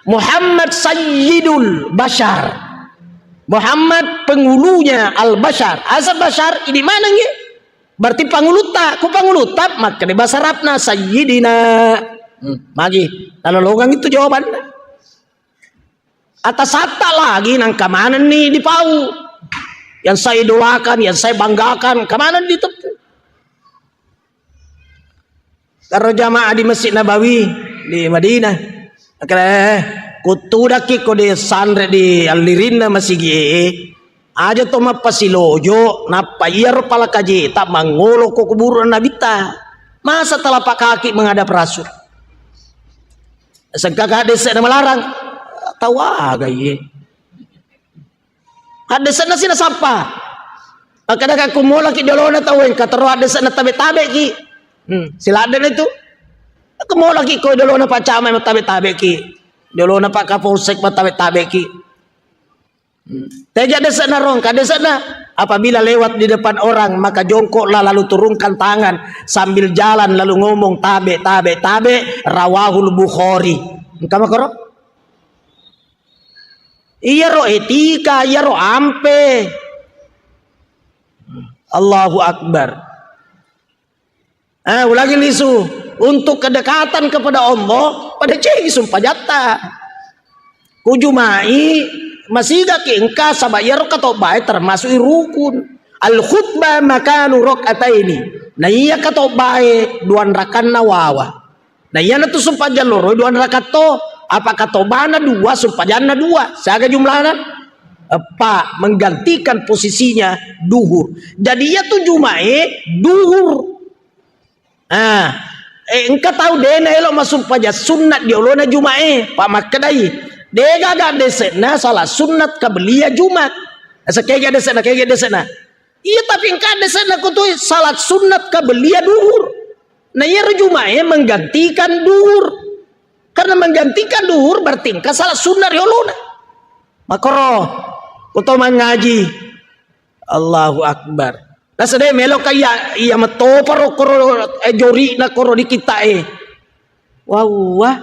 "Muhammad sayyidul bashar." Muhammad pengulunya al-bashar. Asal bashar, ini mana nge? Berarti pangulutta. Ku pangulutta, makkeda bahasa Arabna sayyidina. Hmm, magi. Nalolongang itu jawabanna. Atasatta lagi nang kamanenni dipau. Yang saya idolakan, yang saya banggakan, kamanenni diteppu. Karo jamaah di Masjid Nabawi di Madinah. Akhirnya, kuttudakki ko di sanre di allirinna masigi e. Aja to mappasilojo, nappa iyaro palakajeta mangolo ko kuburan nabitta. Masa telapak kaki menghadap Rasul? Sengka ka dese na malarang. Tau aga iye. Haddese'na si nasappa. Makkeda ka kumolaki jolona tau engka tero haddese'na tabe-tabe ki. Hmm, siladdena itu. Kemolaki ko dolona Pak Camat mattabe-tabeki. Dolona Pak Kapolsek mattabe-tabeki. Tega dese'na rong, ka dese'na apabila lewat di depan orang, maka jongkoklah lalu turunkan tangan sambil jalan lalu ngomong, "Tabe, tabe, tabe, rawahul Bukhari." Engka makoro? Iyaro etika, iyaro ampe. Allahu Akbar. Eh, ulangi lisu. Untuk kedekatan kepada Allah, pada cegi sumpajatta. Kujumai masigaki engka, saba iyaro katobbae termasuk rukun. Al khutbah makanu rokataini. Na iya katobbae duan rakanna wawa. Na iyanatu sumpajang loro duan rakatto. Apa katobana dua, sumpajanna dua. Siaga jumlana? Eppa, menggantikan posisinya duhur. Jadi iyatu jumae duhur. Ah, eh, engka tau de naelo masumpajang sunnat di olona Jumae, pa makkedai, degaga dese'na salat sunnat kabelia Jumat. Asa kega dese'na, kega dese'na. Iya, tapi engka dese'na kutui salat sunnat kabelia duhur. Nah, iyaro Jumae menggantikan duhur. Karena menggantikan duhur berarti engka salat sunnat ri olona. Makoro, kuto mangaji. Allahu Akbar. Nasede melo ka iya, iya metoparo koro, eh, jori'na koro di kita e. Wawwa.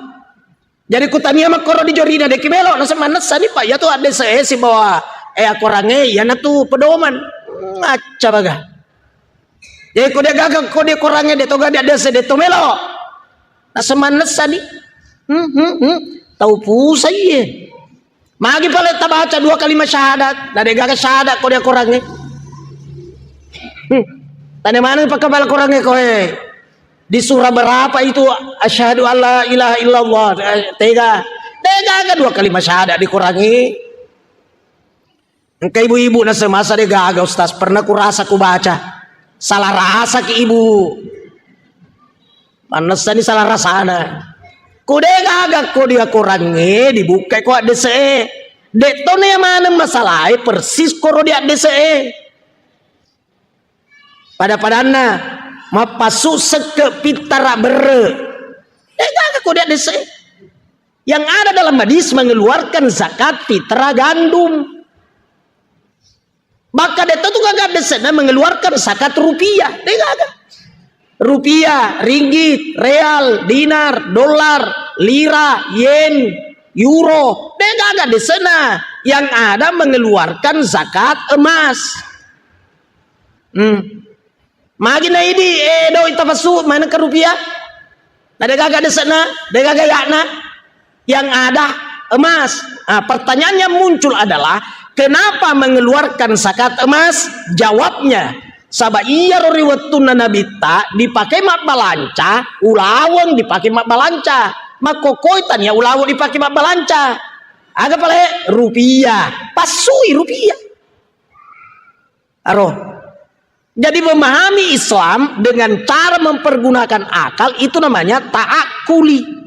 Jadi kutania makkoro di jori'na deki melo, nasa manessa ni, Pak. Iya tu addese'e sibawa, eh, akorangnge, iyanatu pedoman. Ngacca baga. Jadi ko dia gaga, ko dia korangnge, de to gaga addese, de to melo. Nasa manessa ni. Hmm, hmm, hmm. Tau pusai ye. Magi pale tabaca dua kalimat syahadat, na degaga syahadat ko dia korangnge. Hmm. Tane maneng pakkabala korangnge koe. Di surah berapa itu asyhadu alla ilaha illallah? Eh, tega. Degaga dua kalimat syahadat di korangnge. Engka ibu-ibu na semasa degaga, Ustaz, pernah kurasa kubaca. Salah rasa ki ibu. Mannessani salah rasana. Ko degaga ko dia korangnge, dibuka ko addese e. Dek to ne maneng masalae persis koro di addese e. Pada-padanna, mappassu sekke pittara berre. Degaga ko di addese e. Yang ada dalam hadis mengeluarkan zakat fitrah gandum. Bahkan de to tu gaga dese'na mengeluarkan zakat rupiah. Degaga. Rupiah, ringgit, real, dinar, dolar, lira, yen, euro. Degaga dese'na. Yang ada mengeluarkan zakat emas. Hmm. Magi na idi, eh, doi tapassu, maneng ka rupiah? Na degaga dese'na, degaga yakna. Yang ada emas. Nah, pertanyaan yang muncul adalah, kenapa mengeluarkan zakat emas? Jawabnya, saba iyaro ri wettunna Nabitta dipake mabbalanca, ulaweng dipake mabbalanca. Makkokoi tania ulaweng dipake mabbalanca. Aga pale? Rupiah. Passui rupiah. Aro. Jadi memahami Islam dengan cara mempergunakan akal itu namanya ta'akuli.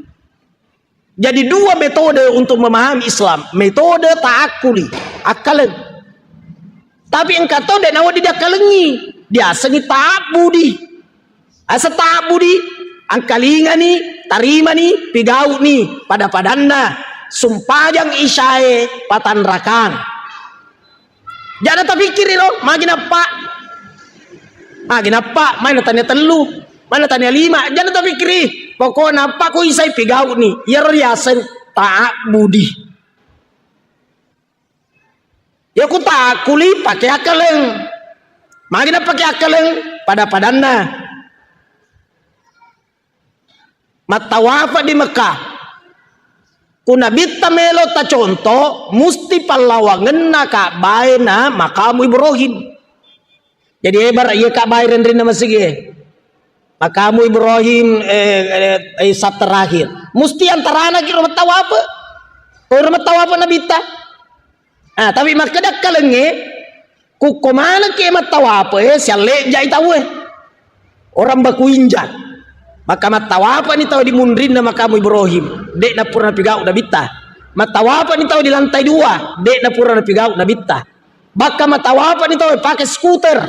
Jadi dua metode untuk memahami Islam. Metode ta'akuli, akkaleng. Tapi engka to de nawedding diakkalengi, diasengi ta'abbudi. Asa ta'abbudi, angkalingani, tarimani, pigau'ni, pada-padanna sumpajang isyae patanrakang. Jana tapikkiri ro, magi nappa? Magi nappa? Mai natania tellu, mai natania lima. Jana tapikkiri. Pokokna nappa ko isai pigau'ni. Iyaro riaseng ta'abbudi. Ya ku ta'akuli pake akkaleng. Magi napake akkaleng? Pada-padanna. Mattawafa di Mekah. Ku Nabitta melo taconto, musti pallawangenna Ka'bae na makamu Ibrahim. Jadi, ibarat iya Ka'bae renrinna masigi e. Makamu Ibrahim, eh, eh, eh, saf terakhir. Musti antarana ki ro mattawafa. Ko ro mattawafa Nabitta. Ah, tapi makkeda akkalengnge, kukko manekki mattawafa, eh, siallejjai tauwe. Orang baku injak. Maka mattawafani tau di munrinna makamu Ibrahim, de'na pura napigau Nabitta. Mattawafani tau di lantai dua, de'na pura napigau Nabitta. Bahkan mattawafani tau pake skuter,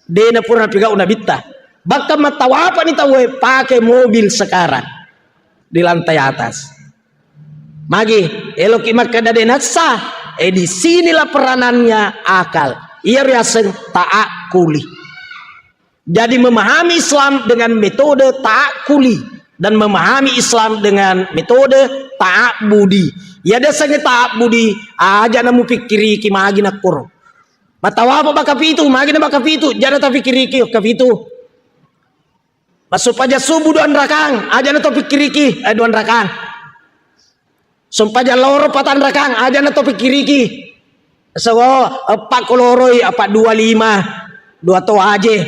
de'na pura napigau Nabitta. Bahkan mattawafani tau pake mobil sekarang. di lantai atas. Magi, eloki makkeda de' nassa, eh, di sinilah peranannya akal. Iya riaseng ta'akkuli. Jadi memahami Islam dengan metode ta'akkuli dan memahami Islam dengan metode ta'abbudi. Ya, de' sengnge ta'abbudi, aja' namupikkiriki magi nakkoro. Matawafa baka pitu, magi na baka pitu, jana tapikkiriki kapitu. Massumpajang subuh dua rakang, aja' na to pikkiriki, eh, dua rakang. Sumpajang loro patang rakang, aja' na to pikkiriki. So, eppa' ko loroi, eppa' dua lima, dua to aje.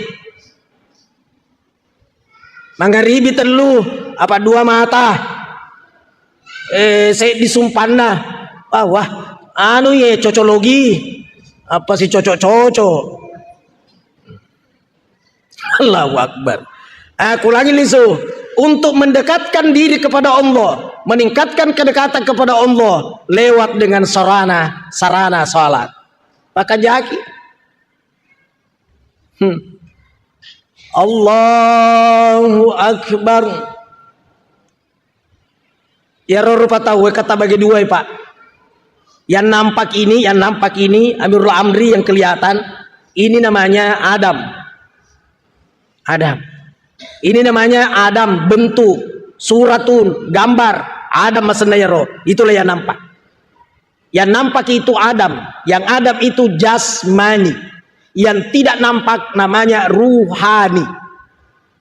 Mangaribi tellu, eppa' dua mata. Eh, seddi sumpanna. Wah, wah, anu ye, cocologi. Apa si cocok-cocok? Allahu Akbar. Ah, kulangi lisu. Untuk mendekatkan diri kepada Allah, meningkatkan kedekatan kepada Allah lewat dengan sarana, sarana salat. Maka jaki. Hmm. Allahu Akbar. Iyaro rupa tauwe kata bagi dua, Pak. Yang nampak ini, yang nampak ini, Amirul Amri yang kelihatan, ini namanya Adam. Adam. Ini namanya Adam, bentuk, suratun, gambar. Adam masenna iyaro. Itulah yang nampak. Yang nampak itu Adam, yang Adam itu jasmani. Yang tidak nampak namanya ruhani.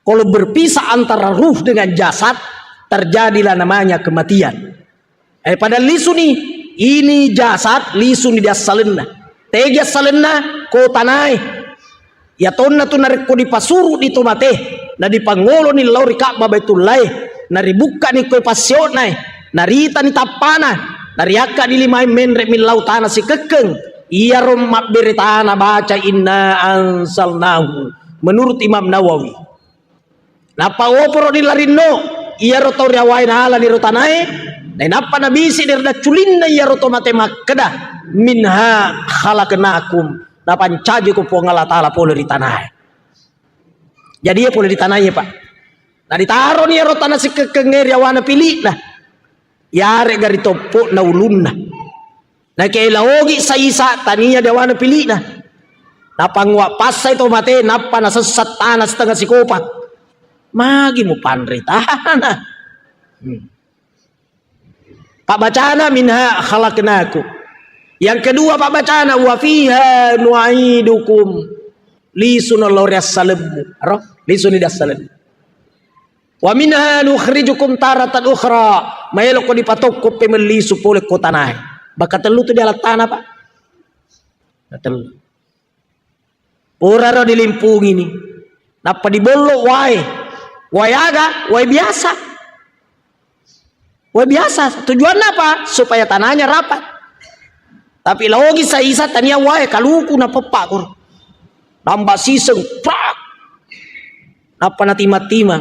Kalau berpisah antara ruh dengan jasad, terjadilah namanya kematian. Eh, pada lisu nih, ini jasad, lisu nih di assalenna. Tegi assalenna, ko tanae. Iya tonna tu narekko dipasuru di to mate, na dipangoloni lao ri Ka'bah Baitullae, na ribukkani koe passio'nae, na ritani tappana, na riakka di limae menre millau tana sikekkeng, iyaro mabbere tana baca inna ansalnahu. Menurut Imam Nawawi. Nappa oporo ni larinno, iyaro tau riawae nalani ro tanae, nainappa nabisi dari dacculinna iyaro to mate makkeda, minha khalaqnakum, napancaji ko Puang Allah Ta'ala pole ri tanae. Jadi iya pole ri tanae, Pak. Naritaroni iyaro tana sikekkengnge ri awana pili'na. Yarega ri toppo'na ulunna. Nake'e laogi saisa tania di awana pili'na. Napanguwa passai to mate, nappa nasessat tana setengah sikopak. Magi mupanre tana. Hmm. Pabbacana minha khalaqnakum. Yang kedua pabbacana wa fiha nu'idukum. Lisuna lao ri assalemmu. Aro? Lisuni di assalemmu. Wa minha nukhrijukum taratan ukhra. Maelo ko dipatokko pe mellisu pole ko tanae. Baka tellu tu di alat tanah, Pak. Nah, tellu. Puraro dilimpungini. Nappa dibollo wae. Wae aga? Wae biasa. Wae biasa. Tujuanna apa? Supaya tanahnya rapat. Tapi laogi saisa tania wae, kaluku napeppa koro. Namba siseng, prak. Nappa natima-tima.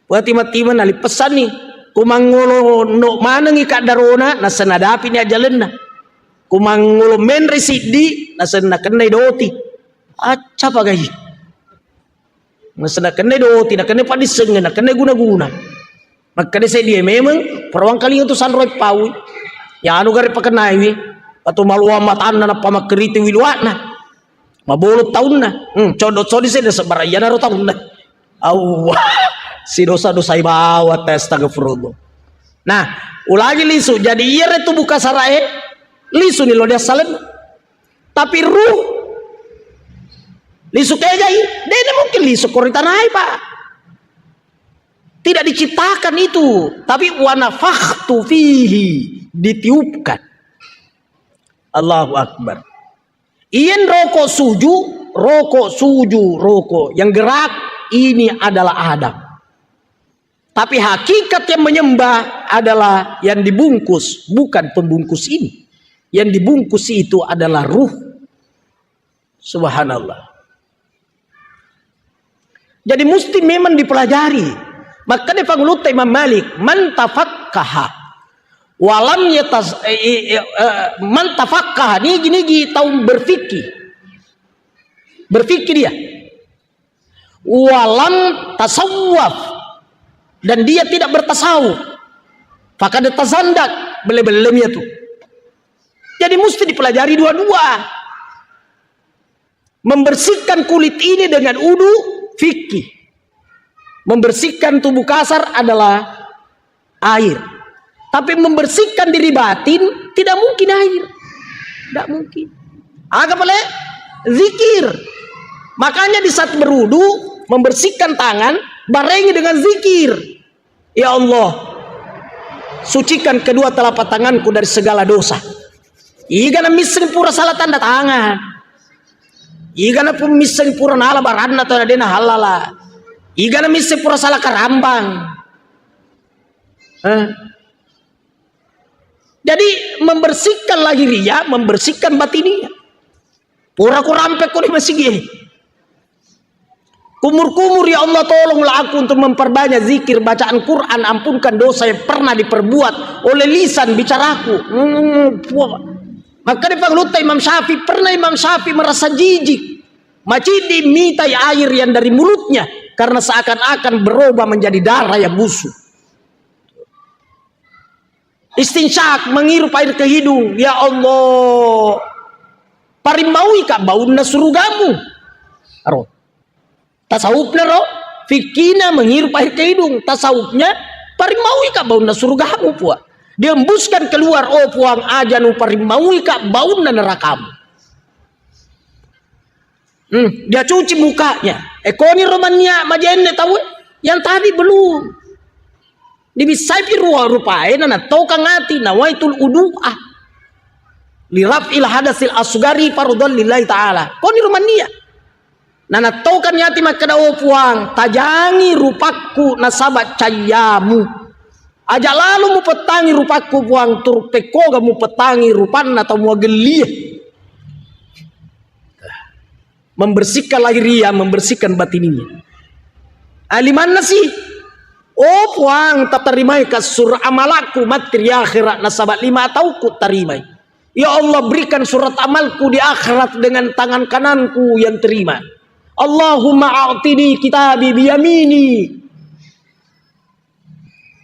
Wae tima-tima nalippessanni. Kumangolo no manengi kaddarona, nasenna dapini ajalenna. Kumangolo menre siddi, nasenna kennai doti. Acca pagai. Nasenna kennai doti, nakenna paddissengnge, nakenna guna-guna. Makkeda seddie memeng, perawang kalinga tu sanro paui. Ya anu gare pakennaiwi. Atau maluang matanna nappa makkeriti wiluakna. Mabolo taunna. Hmm, codo-codi sedde sebarang iyanaro taunna. Awwa. Sidosa-dosai bawang te, astagfirullah. Nah, ulangi lisu. Jadi iyare tu buka sarae, lisu ni lo dia salen. Tapi ruh lisu kejai, dena mungkin lisu kori tanai, Pak. Tidak diciptakan itu, tapi wa nafakhtu fihi, ditiupkan. Allahu Akbar. Iyan roko suju, roko suju, roko. Yang gerak ini adalah Adam. Tapi hakikat yang menyembah adalah yang dibungkus, bukan pembungkus ini. Yang dibungkus itu adalah ruh. Subhanallah. Jadi mesti memang dipelajari. Makanya Pangulutta Imam Malik, "Man tafakkaha walam yataz-, eh, eh, eh, man tafakkaha," nigi-nigi tau berfikir. Berfikir dia. "Walam tasawwaf," dan dia tidak bertasawuf. Fakad tasandak, belle-belle mi tu. Jadi mesti dipelajari dua-dua. Membersihkan kulit ini dengan udu fikih. Membersihkan tubuh kasar adalah air. Tapi membersihkan diri batin tidak mungkin air. Tidak mungkin. Aga pale? Zikir. Makanya di saat berudu, membersihkan tangan, barengi dengan zikir. Ya Allah, sucikan kedua telapak tanganku dari segala dosa. Iga na misseng pura salah tanda tangan. Iga na pun misseng pura nala baranna atau dena halala. Iga na misseng pura salah karambang. Eh. Jadi membersihkan lahiriah, membersihkan batiniah. Pura kurampe ko di masigi. Kumur-kumur, ya Allah, tolonglah aku untuk memperbanyak zikir, bacaan Quran, ampunkan dosa yang pernah diperbuat oleh lisan bicaraku. Hmm, puh. Maka di panglutta Imam Syafi'i, pernah Imam Syafi'i merasa jijik. Macidi mitai air yang dari mulutnya karena seakan-akan berubah menjadi darah yang busuk. Istinsyak, menghirup air ke hidung. Ya Allah, parimmaui ka baunna surugamu. Aro. Tasawufna ro, fikkina menghirup air ke hidung. Tasawufnya, parimmaui ka baunna surugamu, Puang. Dihembuskan keluar, oh Puang, aja nu parimmaui ka baunna nerakamu. Hmm, dia cuci mukanya. Eh, koni romannya majenne tahu, yang tadi belum. Dibissai pi ruwa rupae, na nattokang ati, nawaitul udu'a li raf'il hadasil asgari fardhon lillahi ta'ala. Koni romannia. Na nattokang ati makkeda, "Oh Puang, tajangi rupakku nasaba cayyamu. Aja lalo mupettangi rupakku, Puang, turpekkoga mupettangi rupanna tau muagellie." Membersihkan lahiriah, membersihkan batiniah. Ah, limanna si, "Oh Puang, tatarimai ka surat amalakku matti ri akhirat nasaba lima tauku tarimai. Ya Allah, berikan surat amalku di akhirat dengan tangan kananku yang terima. Allahumma a'tini kitabi biyamini."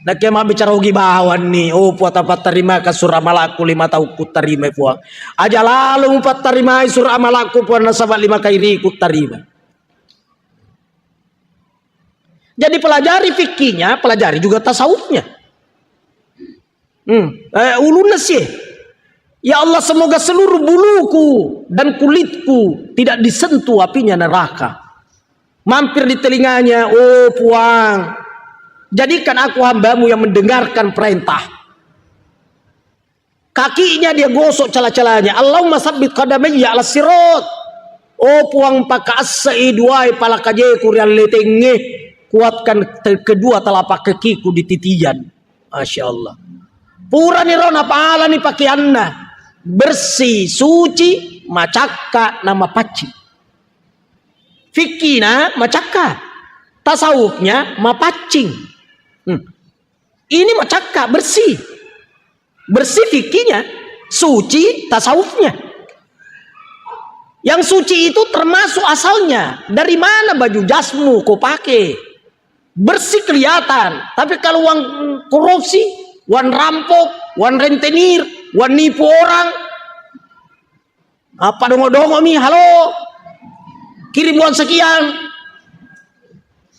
Nakke mabbicara ogi bawanni, "Oh Puang, tapattarima ka sura amalakku lima tau kuttarimai, Puang. Aja lalo mupattarimai sura amalakku, Puang, nasaba lima kairi kuttarimai." Jadi pelajari fikihnya, pelajari juga tasawufnya. Hmm. Eh, ulunna sie. Ya Allah, semoga seluruh buluku dan kulitku tidak disentuh apinya neraka. Mampir di telinganya, "Oh Puang, jadikan aku hambamu yang mendengarkan perintah." Kakinya dia gosok cala-calanya. "Allahumma sabbit qadamayya ala sirat." Oh Puang, pakassai duai palakajeku ri alletengnge. Kuatkan te-, kedua telapak kakiku di titian. Masya Allah. Purani ro napalani pakeanna. Bersih, suci, macakka, na mapaccing. Fikkina macakka, tasawufnya mapaccing. Hmm. Ini macakka, bersih. Bersih fikihnya, suci tasawufnya. Yang suci itu termasuk asalnya. Dari mana baju jasmu kau pakai? Bersih kelihatan. Tapi kalau uang korupsi, uang rampok, uang rentenir, uang nipu orang, apa dongo-dongo mi, "Halo, kirim uang sekian."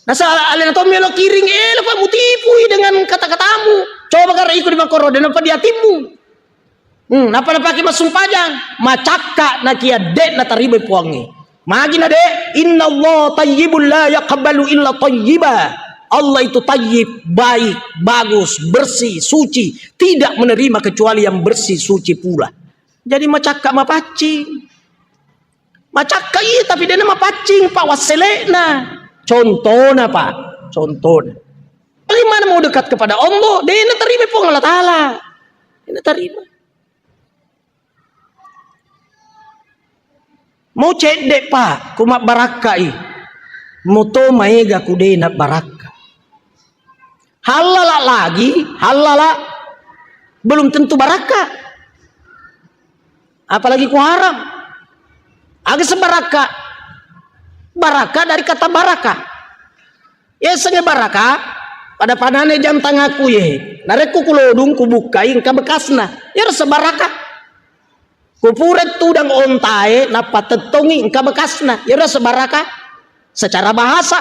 Nasa alena to melo kiring, elo pa mutipui dengan kata-katamu. Coba gara iko di makoro, dan apa di hatimu? Hmm, napa napake massumpajang? Macakka nakia de natarima puangnge. Magi na de, "Innallaha tayyibun la yaqbalu illa tayyiba." Allah itu tayyib, baik, bagus, bersih, suci, tidak menerima kecuali yang bersih, suci pula. Jadi macakka mapaccing. Macakka iya, tapi dena mapaccing, Pak, wassele'na. Contohna, Pak. Contohna. Bagaimana mau dekat kepada Allah? Dena terima Puang Allah Ta'ala. Dena terima. Mau cedde, Pak, ku mabbarakkai. Moto maega ku dena barakka. Hallala lagi, hallala belum tentu barakka. Apalagi ku haram. Aga sebarakka? Barakka dari kata baraka. Yasengnge baraka, Ada panane jam tangaku ye. Narekko kulodung kubukkai engka bekasna. Iyaro sebaraka. Kupura tudang ontae nappa tettongi engka bekasna. Iyaro sebaraka secara bahasa.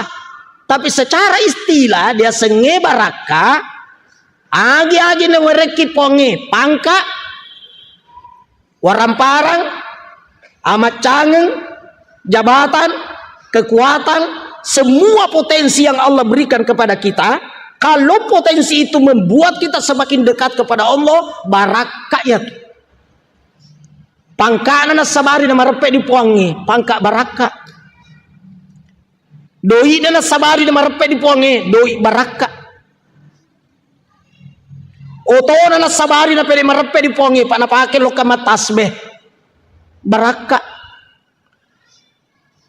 Tapi secara istilah dia senge barakka, agi-agi nawerekki ponge pangka, waramparang, amaccangeng, jabatan, kekuatan, semua potensi yang Allah berikan kepada kita, kalau potensi itu membuat kita semakin dekat kepada Allah, barakka ya. Pangkana nassabari namareppe di puangnge, pangka barakka. Doi'na nassabari namareppe di puangnge, doi barakka. Otona nassabari napede mareppe di puangnge, pa napake lokka mattasbih. Barakka.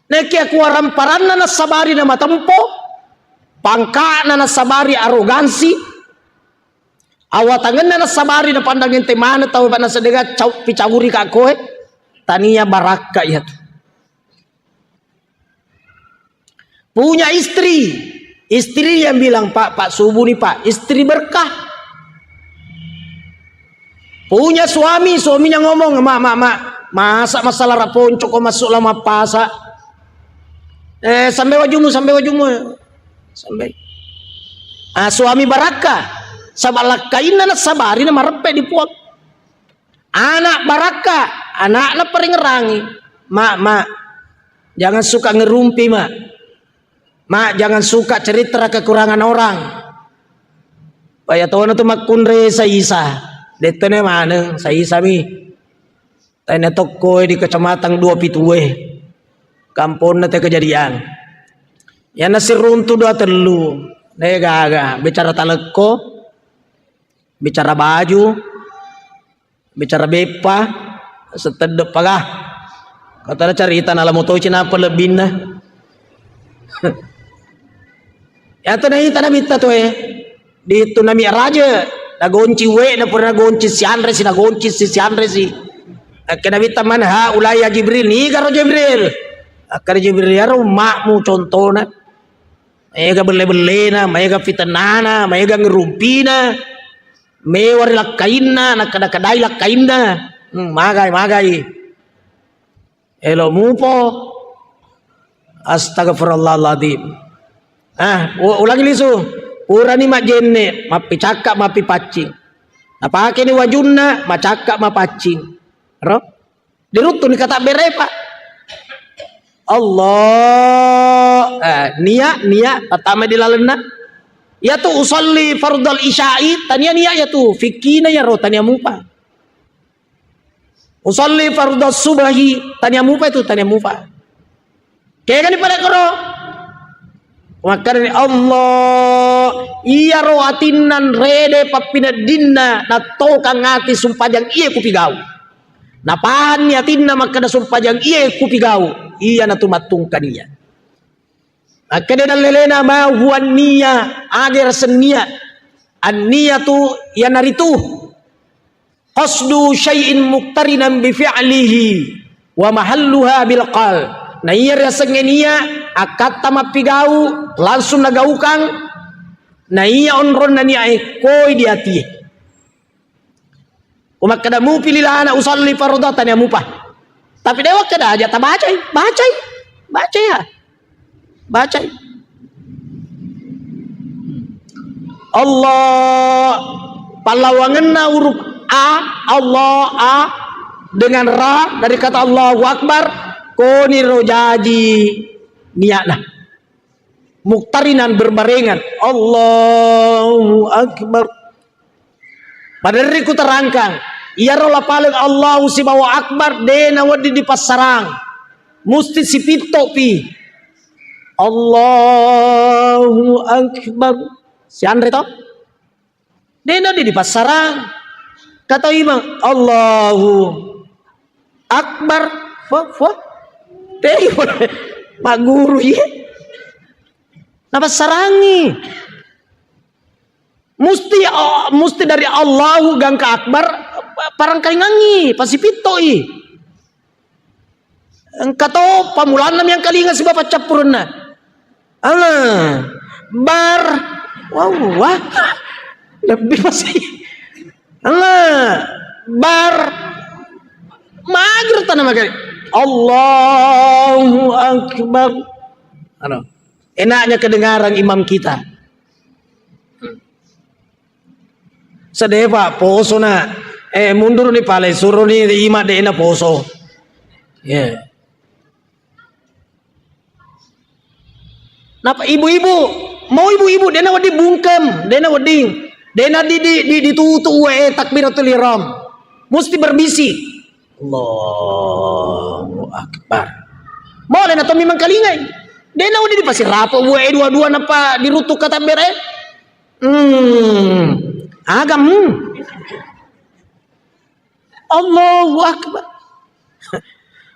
Nekke aku aramparanna nassabari namatempo, pangka'na nassabari arogansi, awatangenna nassabari napandang ente maneng tau, pa naseddega cau-, picauri ka koe, tania barakka iyatu. Punya istri, istri yang bilang, "Pak, Pak, subuh nih, Pak, istri berkah." Punya suami, suaminya ngomong, "Mak, mak, mak, masa masalah raponco ko masuk lama pasa? Eh, sampai wajumu, sampai wajumu." Sampai. Ah, suami barakka, saba lakkainna nassabari namareppe di puang. Anak barakka, anakna parengngerangi. "Mak, mak, jangan suka ngerumpi, mak. Mak, jangan suka cerita kekurangan orang." Paya tona tu makkunre saisa. Dettone maneng, saisa mi. Tanya tokko di kecamatan dua pitue. Kamponna te kejadian. Yana siruntu dua tellu. Ne gaga, bicara talekko, bicara baju, bicara beppa, setedde paga. Katana carita nala motoi cinapa lebbinna. Yatu naita nabitta toe. Ditu nami raja, nagonci we, na pura nagonci sianre si, nagonci si sianre si. Akke nabitta, "Man haula ya Jibril?" "Nigaro Jibril?" Akkana Jibril, "Yaro ummakmu contona. Maega belle-bellena, maega fitennana, maega ngerumpina, mewa ri lakkainna, nakkada-kadai lakkainna. Hmm, magai, magai. Elo mupo. Astagfirullahaladzim." Ah, u-, ulangi lisu. Purani majjenne, mappicakka, mappipaccing. Napakeni wajunna, macakka, mapaccing. Ro? Diruttuni kata berepa. Allah, eh, nia, nia, pertama di lalenna. Yatu usalli fardal isya'i, tania nia yatu, fikkina yaro, tania mupa. Usalli fardhu subhi, tania mupa itu, tania mupa. Kegani pada koro. Makkedani Allah, iyaro atinna rede pappineddinna nattokang ati sumpajang iye kupigau. Napahanni atinna makkeda sumpajang iye kupigau, iyanatu mattungkania. Makkeda dallelena, "Ma huwa niya, aga sennia." An-niyatu iyanaritu qasdu syai'in muqtarinan bi fi'lihi wa mahalluha bil qal. Na iya riasengnge niya, akkatta mappigau, langsung nagaukang, na iya onronna niya e koi di atie. Ko makkeda mupi lilana usalli fardha, tania mupa. Tapi dewa keda aja tabacai, bacai, bacai ya. Bacai. Allah, pallawangenna huruf A, Allah, A, dengan ra dari kata Allahu Akbar, koni ro jaji niatna. Muktarinan berbarengan. Allahu Akbar. Maderri kuterangkan, iyaro lapaleng Allahu sibawa Akbar de nawedding dipassarang. Musti sipittopi. Allahu Akbar. Sianre to? De nawedding dipassarang. Kata imang, Allahu Akbar. Fo, fo. De, magguru ye. Napassarangi. Musti, oh, musti dari Allahu gangka Akbar, parangkalingangngi, pasipittoi. Engka to pamulanna miangkalinga siba paccappurenna. Allah. Bar, Wah, wah. Lebih masih. Allah Akbar. Magir tanah magari. Allahu Akbar. Anu, enaknya kedengaran imam kita. Sedih, Pak, poso na. Eh, mundur ni pale, suruh ni ima de na poso. Ya. Napa ibu-ibu, mau ibu-ibu, dena wedding bungkem, dena wedding, dena di, di, di, ditutu uwe takbiratul ihram. Mesti berbisik. Allahu Akbar. Boleh na tommi mengkalingai. Dena wedding dipasirapo uwe dua-dua napa dirutuk katabbere. Hmm. Agam. Hmm. Allahu Akbar.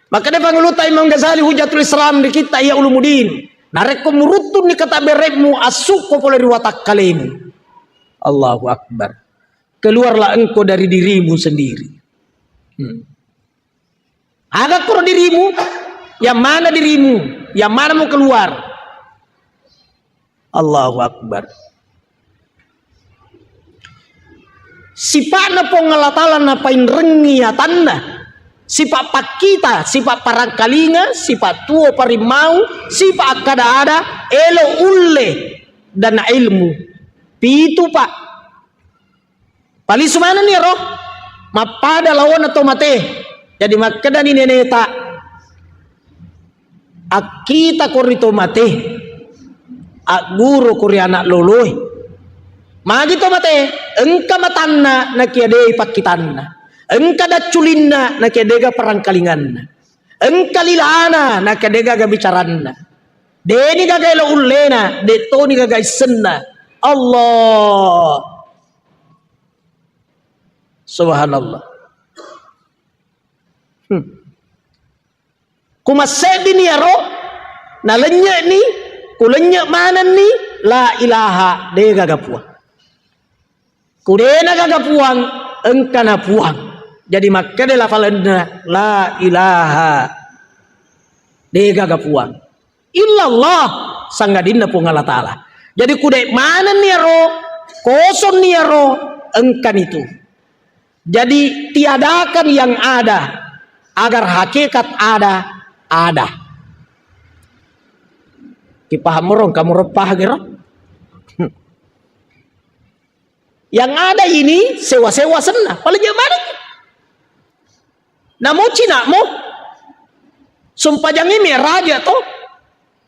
Maka de panguluta Imam Ghazali Hujjatul Islam di kita iya ulumuddin. Narekko muruttunni kata beremmu, assukko pole ri watakkalemu. Allahu Akbar. Keluarlah engkau dari dirimu sendiri. Hmm. Aga koro dirimu? Yang mana dirimu? Yang mana mau keluar? Allahu Akbar. Sipa'na Puang Allah Ta'ala napainrengngi atanna, sipa' pakkita, sipa' parangkalinga, sipa' tuo parimmau, sipa' akkada-ada, elo ulle dan ilmu. Pitu, Pak. Palisu manenni ero, mappada laona to mate. Jadi makkedani neneta, "Akkita ko ri to mate, agguru ko ri anak loloe." Magi to mate, engka matanna nakiadei pakkitanna, engka dacculinna nakiadega parangkalinganna, engka lilana nakiadega gaga bicaranna. Deni gaga elo ullena, de toni gaga issenna. Allah. Subhanallah. Hmm. Kumasseddini iyaro, nalennyekni, kulennyek manenni, la ilaha, de gaga puang. Kudena gaga puang, engkana puang. Jadi makkeda lafalenna, la ilaha, de gaga puang. Illallah, sangadinna Puang Allah Ta'ala. Jadi, kudek manenni iyaro, kosonni iyaro, engkani tu. Jadi, tiadakan yang ada, agar hakikat ada, ada. Kipaham murong, kamu repah kira? Yang ada ini sewa-sewa senna. Paling mana? Namo cinamo, sumpajangnge mi'raj to?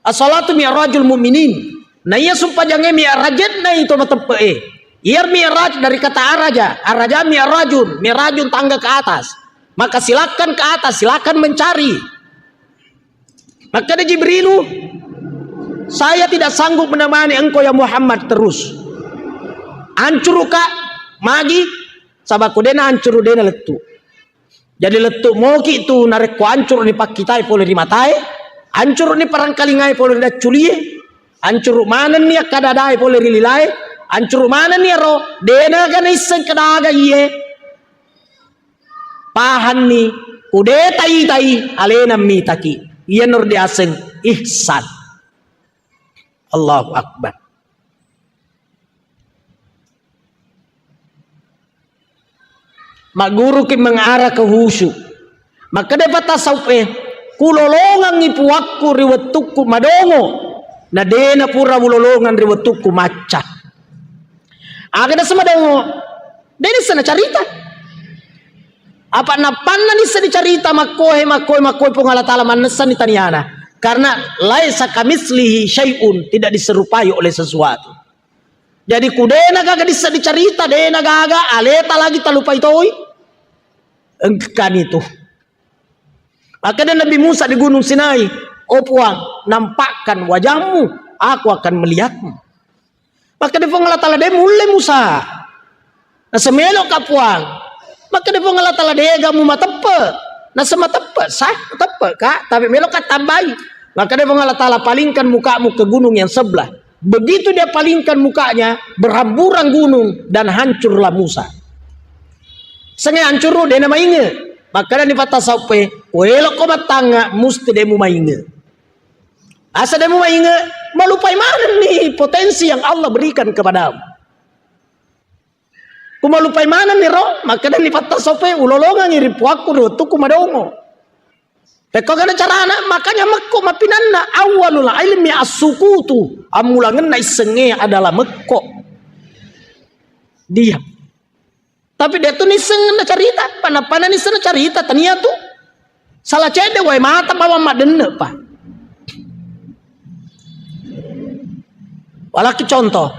As-salatu mi'rajul mu'minin. Na iya sumpajangnge mi'rajna itu mateppe'e. Iya mi'raj dari kata araja. Araja mi'rajun. Mi'rajun tangga ke atas. Maka silakan ke atas, silakan mencari. Makkeda Jibrilu, "Saya tidak sanggup menemani engkau ya Muhammad terus. Ancuruka magi, sabab ko dena ancuru dena lettu." Jadi lettu moki tu narekko ancuru ni pakkitai pole ri matae, ancuru ni parangkalingai pole ri dacculie, ancuru manenni akkadadae pole ri lilae, ancuru manenni ero, dena ga naisseng kedaga iye. Pahanni, kude tai-tai, alena mitaki. Iyanaro diaseng ihsan. Allahu Akbar. Magguruki mengarah ke khusyuk. Makkeda patasawuf e, kulolongangngi puakku ri wettukku madongo, na dena pura ulolongeng ri wettukku macca. Aga dasa madongo, de nisseng nacarita. Apa nappanna nisseng dicarita makkohe, makkohe, makkohe Puang Allah Ta'ala mannessani taniana. Karena laisa kamislihi syai'un, tidak diserupai oleh sesuatu. Jadi ku dena gaga dissa dicarita, dena gaga aleta lagi talupai toi. Engkani tu. Makkeda Nabi Musa di Gunung Sinai, "Oh Puang, nampakkan wajahmu, aku akan melihatmu." Makkeda Puang Allah Ta'ala, "De mulle Musa." Nasa melo ka Puang. Makkeda Puang Allah Ta'ala, "Dega mu mateppe." Nasa mateppe, sah, mateppe ka, tapi melo ka tambai. Makkeda Puang Allah Ta'ala, "Palingkan mukamu ke gunung yang sebelah." Begitu dia palingkan mukanya, berhamburan gunung dan hancurlah Musa. Sengaja hancur, de na mainge. Makkeda ni patasawuf e, "Ko elokko mattangnga, musti de mu mainge." Asa de mu mainge, Malupai manenni potensi yang Allah berikan kepadamu. Kumalupai manenni ro, makkedani pattasope, ulolongangi ri puakku ri wettukku madongo. Pekko gana carana, makanya mekko mapinanna awalul ilmi as-sukutu, ammulangenna issengnge adalah mekko. Diam. Tapi de' tu nisseng nacarita, panapana nisseng nacarita, tania tu. Salah cedde wae mata bawang maddenne pa. Walaki contoh.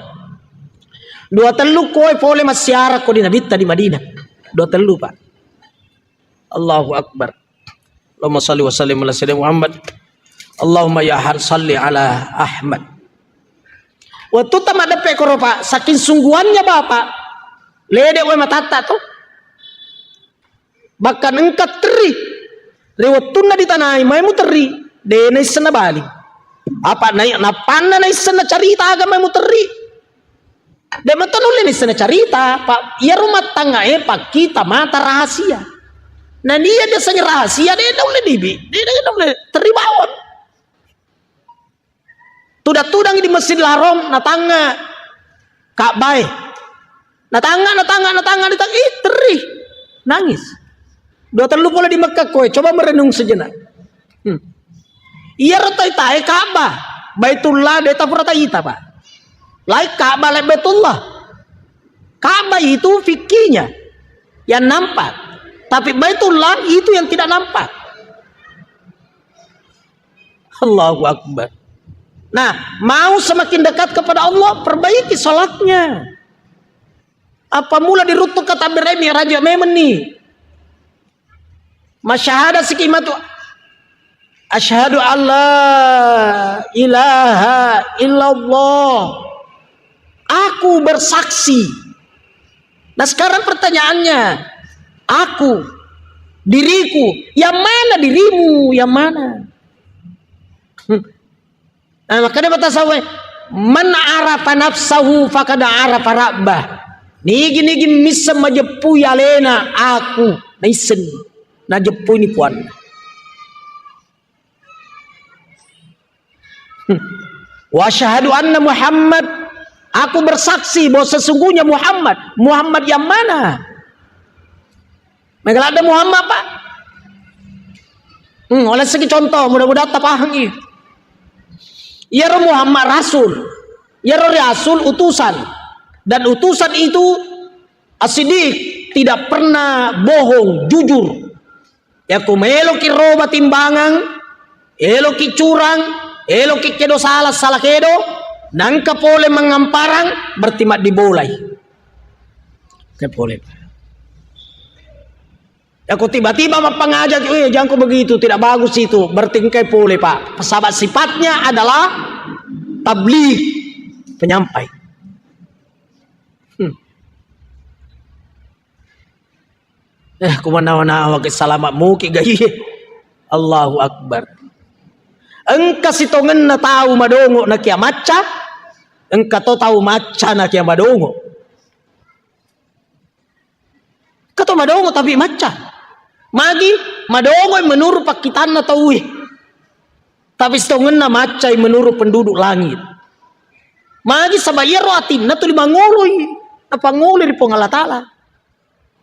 Dua tellu koe pole massiara ko di Nabitta di Madinah. Dua tellu, Pak. Allahu Akbar. Allahumma salli wa sallim ala sayyidina Muhammad. Allahumma ya har salli ala Ahmad. Wettu tamadeppe koro, Pak, saking sungguannya Bapak, lede wae matatta to. Bahkan engka terri. Ri wettunna ditanai, mai muterri. De' naisseng nabali. Apa nai-, nappanna naisseng nacarita aga mai muterri. De' mato nulle naisseng nacarita, Pak. Iyaro mattangnga e pakkita mata rahasia. Nah, dia dia sengi rahasia, de' naulle dibi. De' naulle terri bawang. Tudang-tudang di Masjidil Haram, natangnga Ka'bah e. Natangnga, natangnga, natangnga, natangnga, ih, terri. Nangis. Dua tellu pole di Mekkah koe, coba merenung sejenak. Hmm. Iyaro tae-tae Ka'bah, Baitullah, de' tapura taita, Pak. Lain Ka'bah, lain Baitullah. Ka'bah itu fikihnya yang nampak. Tapi Baitullah itu yang tidak nampak. Allahu Akbar. Nah, mau semakin dekat kepada Allah, perbaiki sholatnya. Apa mula diruttuk kata beremi raja memang ni. Masyahada sikimatu. Asyhadu alla ilaha illallah. Aku bersaksi. Nah, sekarang pertanyaannya, aku, diriku, yang mana dirimu? Yang mana? Hmm. Nah, makanya kata sawe, "Man arafa nafsahu faqad arafa rabbah." Nigi-nigi misseng majeppui alena, aku naisseng najeppui ni puanna. Hmm. Wa asyhadu anna Muhammad, aku bersaksi bahwa sesungguhnya Muhammad, Muhammad yang mana? Mega ladde Muhammad, Pak. Hmm, oleh segi contoh, mudah-mudahan tapahangi. Iyaro Muhammad Rasul, iyaro Rasul utusan, dan utusan itu asidik, tidak pernah bohong, jujur. Yako meloki roba timbangan, eloki curang, eloki kedo salah, salah kedo, nangka pole mangamparang, berarti maddibolai. Ke pole. Yako tiba-tiba mappangajak, "Eh, jangko begitu, tidak bagus itu," berarti engkai pole, Pak. Sebab sifatnya adalah tabligh, penyampai. Hmm. Eh, kumanawa-nawa ke salama muki gai. Allahu Akbar. Engka sitongenna tau madongo nakia macca, engka to tau macca nakia madongo. Engka to madongo tapi macca. Magi madongo menurut pakkitanna tauwe. Tapi sitongenna maccai menurut penduduk langit. Magi saba iyaro atinna tuli mangoloi, napangoloi ri Puang Allah Ta'ala.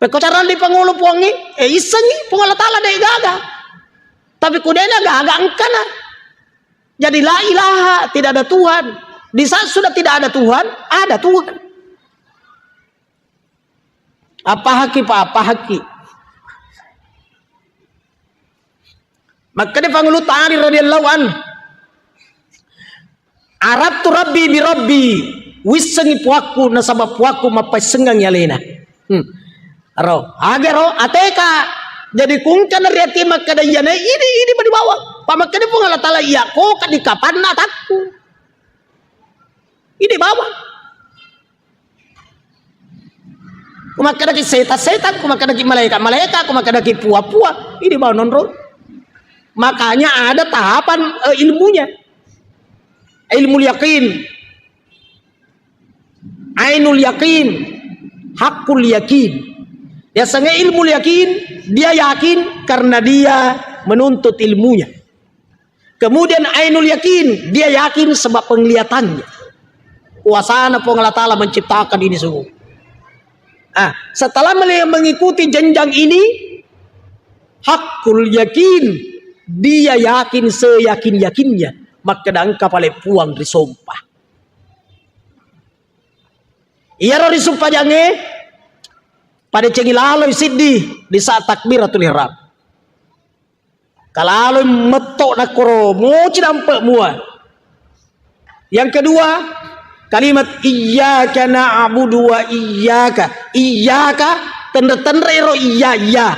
Pekko carana dipangolo Puangnge, eh, issengngi Puang Allah Ta'ala de gaga. Tapi ku dena gaga engkana. Jadi la ilaha, tidak ada Tuhan. Di saat sudah tidak ada Tuhan, ada Tuhan. Apa haki, Pak? Apa haki? Makkeda Pangulutta Ali radhiyallahu anhu, "Araftu Rabbi bi Rabbi," wissengi puakku nasaba puakku mappaissengengngi alena. Hmm. Ro, agaro, ateka. Jadi kungkana riati makkeda iyana idi, idi mani bawang. Pa makkeda Puang Allah Ta'ala, iya koka di kapanna atakku. Idi bawang. Kumakkedaki setan-setan, kumakkedaki malaika-malaika, kumakkedaki pua-pua, idi bawang nonrong. Makanya ada tahapan, eh, ilmunya. Ilmu yakin. Ainul yakin, hakul yakin. Biasanya ilmu yakin, dia yakin karena dia menuntut ilmunya. Kemudian ainul yakin, dia yakin sebab penglihatannya. Kuasana Puang Allah Ta'ala menciptakan ini semua. Ah, setelah meli-, mengikuti jenjang ini, hakul yakin, dia yakin seyakin-yakinnya. Makkeda engka pale Puang risompa. Iyaro risumpajangnge, padecengi laloi siddi di saat takbiratul ihram. Kalaloi metto nakkoro, moci dampe mua. Yang kedua, kalimat iyyaka na'budu wa iyyaka. Iyyaka, tenre-tenre ro iya, iya.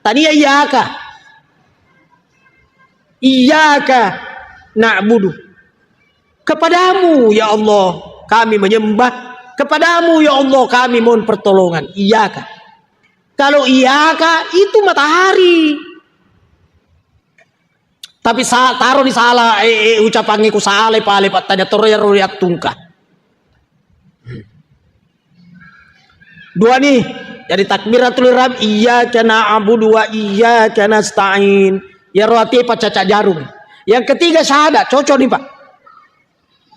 Tania iyyaka. Iyyaka na'budu. Kepadamu, ya Allah, kami menyembah. Kepadamu, ya Allah, kami mohon pertolongan. Iyyaka. Kalau iyyaka, itu matahari. Tapi sa-, taro di salah, eh, eh, ucapangnge ku salah, pale pattanya toro iyaro riattungka. Dua nih, jadi takbiratul ihram, iyyaka na'budu wa iyyaka nasta'in. Iyaro atie paccaca jarum. Yang ketiga syahadat, cocok nih, Pak.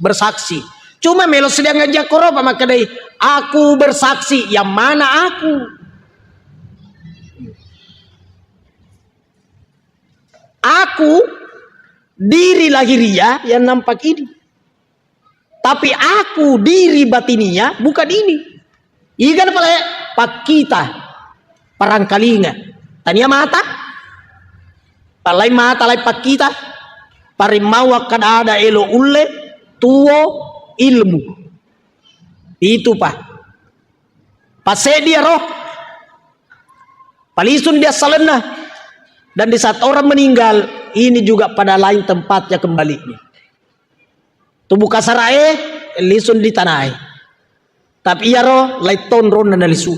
Bersaksi. Cuma melo sedang ngajak koro, Pak, makkedai, "Aku bersaksi." Yang mana aku? Aku diri lahiriah yang nampak ini. Tapi aku diri batinia bukan ini. Iga na pale pakkita, parangkalinga. Tania mata, palai mata, lai pakkita, parimmau akkada-ada elo ulle, tuo, ilmu. Itu, Pak. Passeddi iyaro. Palisun di assalenna. Dan di saat orang meninggal, ini juga pada lain tempatnya kembalinya. Tubuh kasarae lisun di tanae. Tapi iyaro lai tonronna nalisu.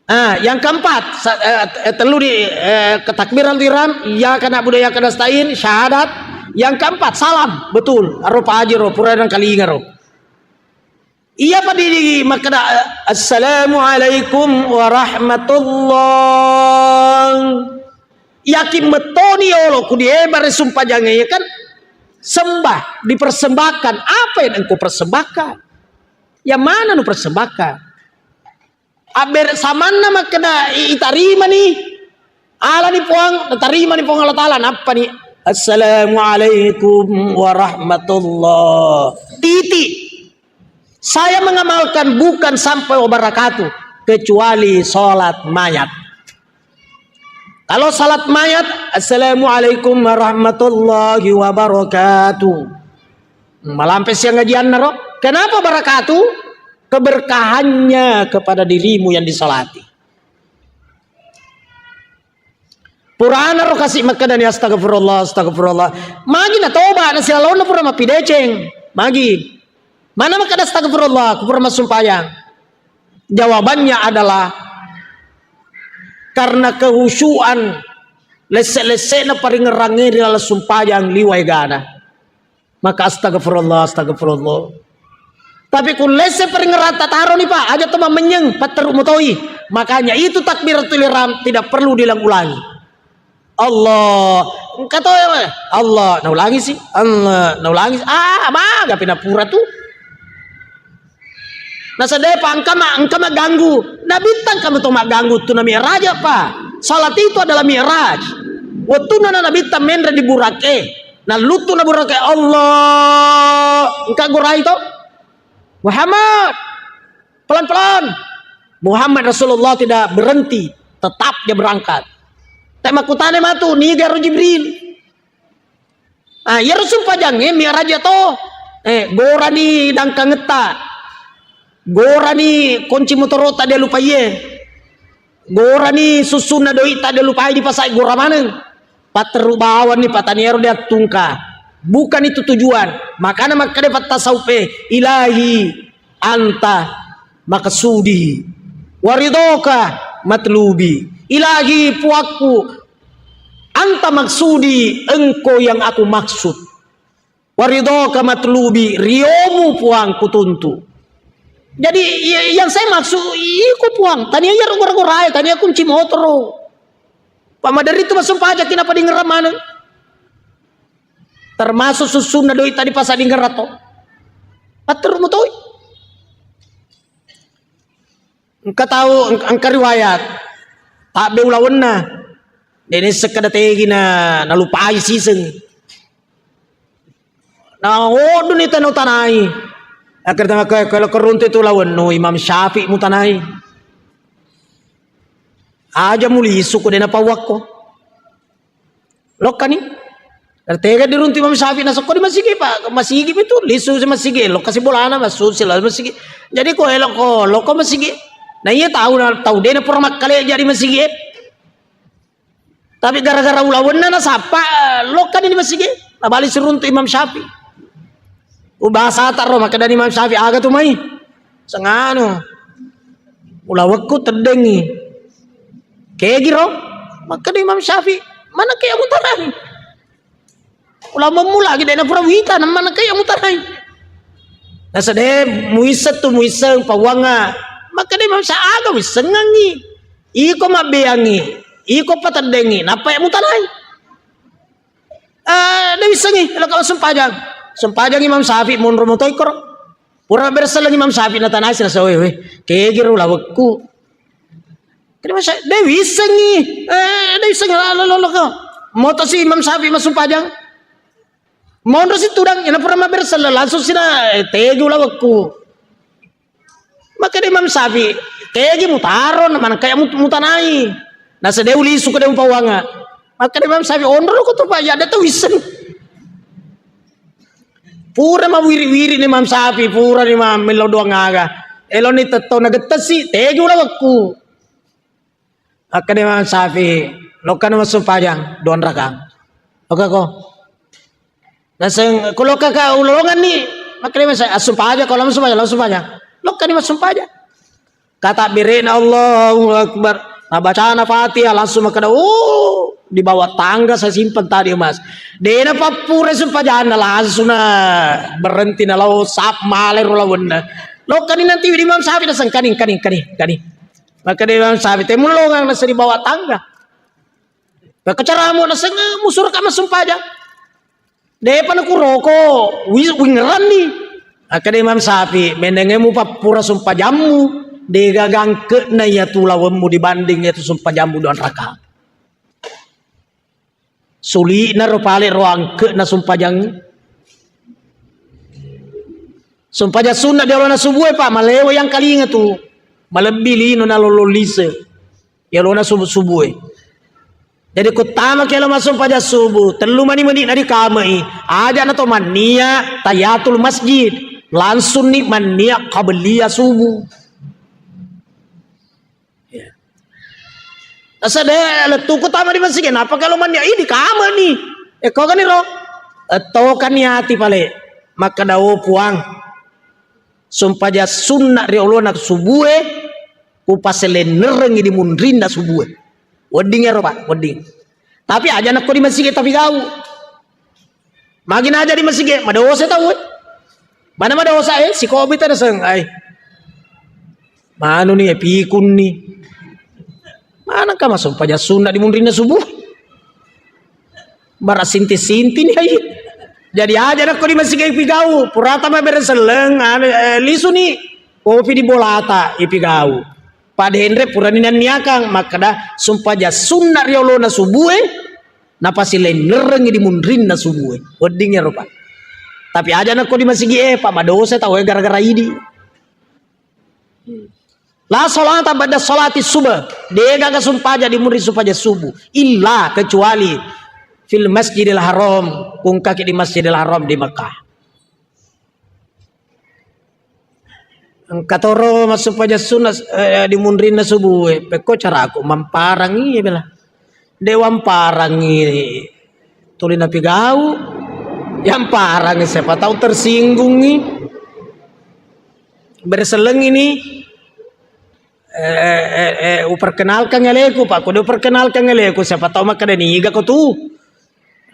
Ah, yang keempat, sa-, eh, eh, tellu di, eh, ketakbiran ihram, iyyaka na'budu wa iyyaka nasta'in, syahadat. Yang keempat, salam. Betul. Aro paji ro, pura dan kalinga ro. Iya pa di, di makkeda, "Assalamualaikum warahmatullah." Yakin mettoni yolo ku diebare sumpajangnge, ya kan? Sembah, dipersembahkan. Apa yang engkau persembahkan? Yang mana nu persembahkan? Aber samanna makkeda i-, itarimani. Alani Puang, natarimani Puang Allah Ta'ala, nappani, "Assalamualaikum warahmatullah." Titik. Saya mengamalkan bukan sampai wabarakatuh, kecuali salat mayat. Kalau salat mayat, "Assalamualaikum warahmatullahi wabarakatuh." Malampe siang ngajianna ro. Kenapa barakatuh? Keberkahannya kepada dirimu yang disalati. Purana ro kasi makkedani, "Astagfirullah, astagfirullah." Magi natoba, nasilalonna pura mappideceng. Magi. Mana makkeda, "Astagfirullah, ku pura massumpajang"? Jawabannya adalah karena kehusuan, lesse-lessena paringerrangnge ri laleng sumpajang liwa egana. Maka astagfirullah, astagfirullah. Tapi kullesse paringerrang tataroni, Pak, aja to mammenyeng, patteru motoi. Makanya itu takbiratul ihram tidak perlu diulang-ulangi. Allah, engka to ya, Pak? Allah, naulangi sih. Allah, naulangi sih. Ah, maga pinapura tu. Nasadai, Pak, engka ma-, engka magganggu. Nabitta engka mato magganggu tu na mi'raj apa? Salat itu adalah mi'raj. Wettunna na Nabitta menre di burake. Nalluttu na burake, Allah. Engka gorai to? Muhammad. Pelan-pelan. Muhammad Rasulullah tidak berhenti. Tetap dia berangkat. Te makkutana matu, niga ro Jibril? Ah, iyaro sumpajangnge mi'raj to. Eh, gorani dangkangetta. Gorani konci motorota dia lupaie. Gorani sussunna doi'ta dia lupai di pasai gora maneng. Patteru bawanni pataniero dia tungka. Bukan itu tujuan. Makana makkeda pattasaupe, "Ilahi anta maksudi. Waridhoka matlubi." Ilahi, Puakku, anta maksudi, engkau yang aku maksud. Waridhoka matlubi, riomu Puang kutuntu. Jadi, i-, yang saya maksud, iko Puang, tania iyaro gora-gorae, tania kunci motoro. Pamaderri tu massumpajaki napa dingerang maneng. Termasuk sussunna doi tadi pasadingeng ratto. Patteru mutoi. Engka tau, eng-, engka riwayat. Tabbe ulawenna. Dene sekkeda tegi na, nalupai siseng. Na oduni tena utanai. Akhirnya ke, ke, keruntu itu lawennu Imam Syafi'i mutanai. Aja mulisu ko dena pawakko. Lokkani. Tega diruntu Imam Syafi'i nasokko di masigi, Pak. Masigi itu lisu si masigi, lokasi bolana masuk sila masigi. Jadi ko elok ko lokko masigi. Nah iya tahu na tahu dena pura makkale jadi masigi. Tapi gara-gara ulawenna nasappa, lokkani di masigi. Nabali siruntu Imam Syafi'i. Ubahasa taro makkedani Imam Syafi'i aga tu mai. Senganu. Ulawekku teddengi. Kegiro? Makkeda Imam Syafi'i, mana ke mutarai? Ulama mula lagi dena pura wita, mana ke mutarai? Nasede muisseng tu muisseng pawanga. Makkeda Imam Syafi'i aga wissengangi. Iko mabbeangi, iko pateddengi, nappa ya mutanai. Eh, de wissengi, laka sumpajang. Sumpajang Imam Syafi'i monro motoikoro. Pura berseleng Imam Syafi'i natanai sila sawe we. Kegiro lawekku. Kede masa de wissengi. Eh, de wissengi lo lo lo ko. Moto si Imam Syafi'i masumpajang. Monro si tudang ina pura maberseleng langsung sila eh, tegi ulawekku. Makkeda Imam Syafi'i, tegi mutaro na maneng kaya mut-, mutanai. Nasedeu lisu kede mupawanga. Makkeda Imam Syafi'i, onro ko tu Pak, ya ada tau isseng. Pura mawiri-wiri ni Imam Syafi'i, pura ni ma-, mello doang aga. Elo ni tettau na gettesi, tegi ulawekku. Makkeda Imam Syafi'i, lokkana massumpajang, dua rakaat. Oke ko. Naseng, ko lokka ka ulolongan ni, makkeda Imam Syafi'i, assumpajang, ko langsung sumpajang, langsung sumpajang. Lokkani massumpajang. Kata berena Allahu Akbar. Nah, bacana Fatihah langsung makkeda, oh, di bawah tangga saya simpan tadi emas. Dena pappura sumpajanna langsung na berhenti na lao sap malai ro lawenna. Lokkani nanti di Imam Syafi'i naseng kani, kani, kani, kani. Makkeda Imam Syafi'i, temulongang nasa di bawah tangga. Pekko caramu naseng, eh, musuraka massumpajang. Depa nakuroko, wi-, wingeranni. Akkeda Imam Syafi'i, menenge mupappura sumpajammu, dega gangke'na iyatu lawemmu dibanding iyatu sumpajammu dua rakaat. Suli'na ro pale ro angke'na sumpajang. Sumpajang sunna di olona subue, Pak, malewa yang kalinga tu. Malebbi lino nalolong lise. Yalona subu-subue. Jadi kuttama kelo massumpajang subuh, tellu mani menit na dikamai. Aja na to mannia tahiyatul masjid, langsung ni mannia qabliyah subuh. Ya. Asade lettuku tama di masjid, napa kalau mannia ini kama ni? Eko kan ro? Etto kan niati pale. Makkeda, oh, Puang, sumpajang sunna ri olona subue, upasilennerengngi di munrinna subue. Wedding ero, Pak, wedding. Tapi aja nakko di masigi tapigau. Magi naja di masigi, madosa tau, eh. Mana madosa, eh, sikobi tadaseng, ai. Manu ni, eh, pikun ni. Manengka massumpajang sunna di munrinna subuh. Bara sinti-sinti ni, ai. Jadi aja nakko di masigi pigau, purata mabere selleng, anu, eh, lisu ni, kopi di bolata, ipigau. Pada henre purani nanniakang, makkeda sumpajang sunna ri olona subue, napasilennerengngi di munrinna subue. Wedding ero, Pak. Tapi aja nakko di masigi, eh, Pak, madosa tau, eh, gara-gara idi. La sholata ba'da sholati subh. Degaga sumpajang di munri sumpajang subuh. Illa, kecuali fil Masjidil Haram, kungkaki di Masjidil Haram di Mekah. Engka toro massumpajang sunna, eh, di munrinna subue. Pekko caraku mamparangi, iya bela. De wamparangi tuli napigau, yamparangi siapa tahu tersinggungi. Berselengi ni, eh, eh, eh, uperkenalkan aleku, Pak. Kudu uperkenalkan aleku, siapa tahu makkeda niga ko tu.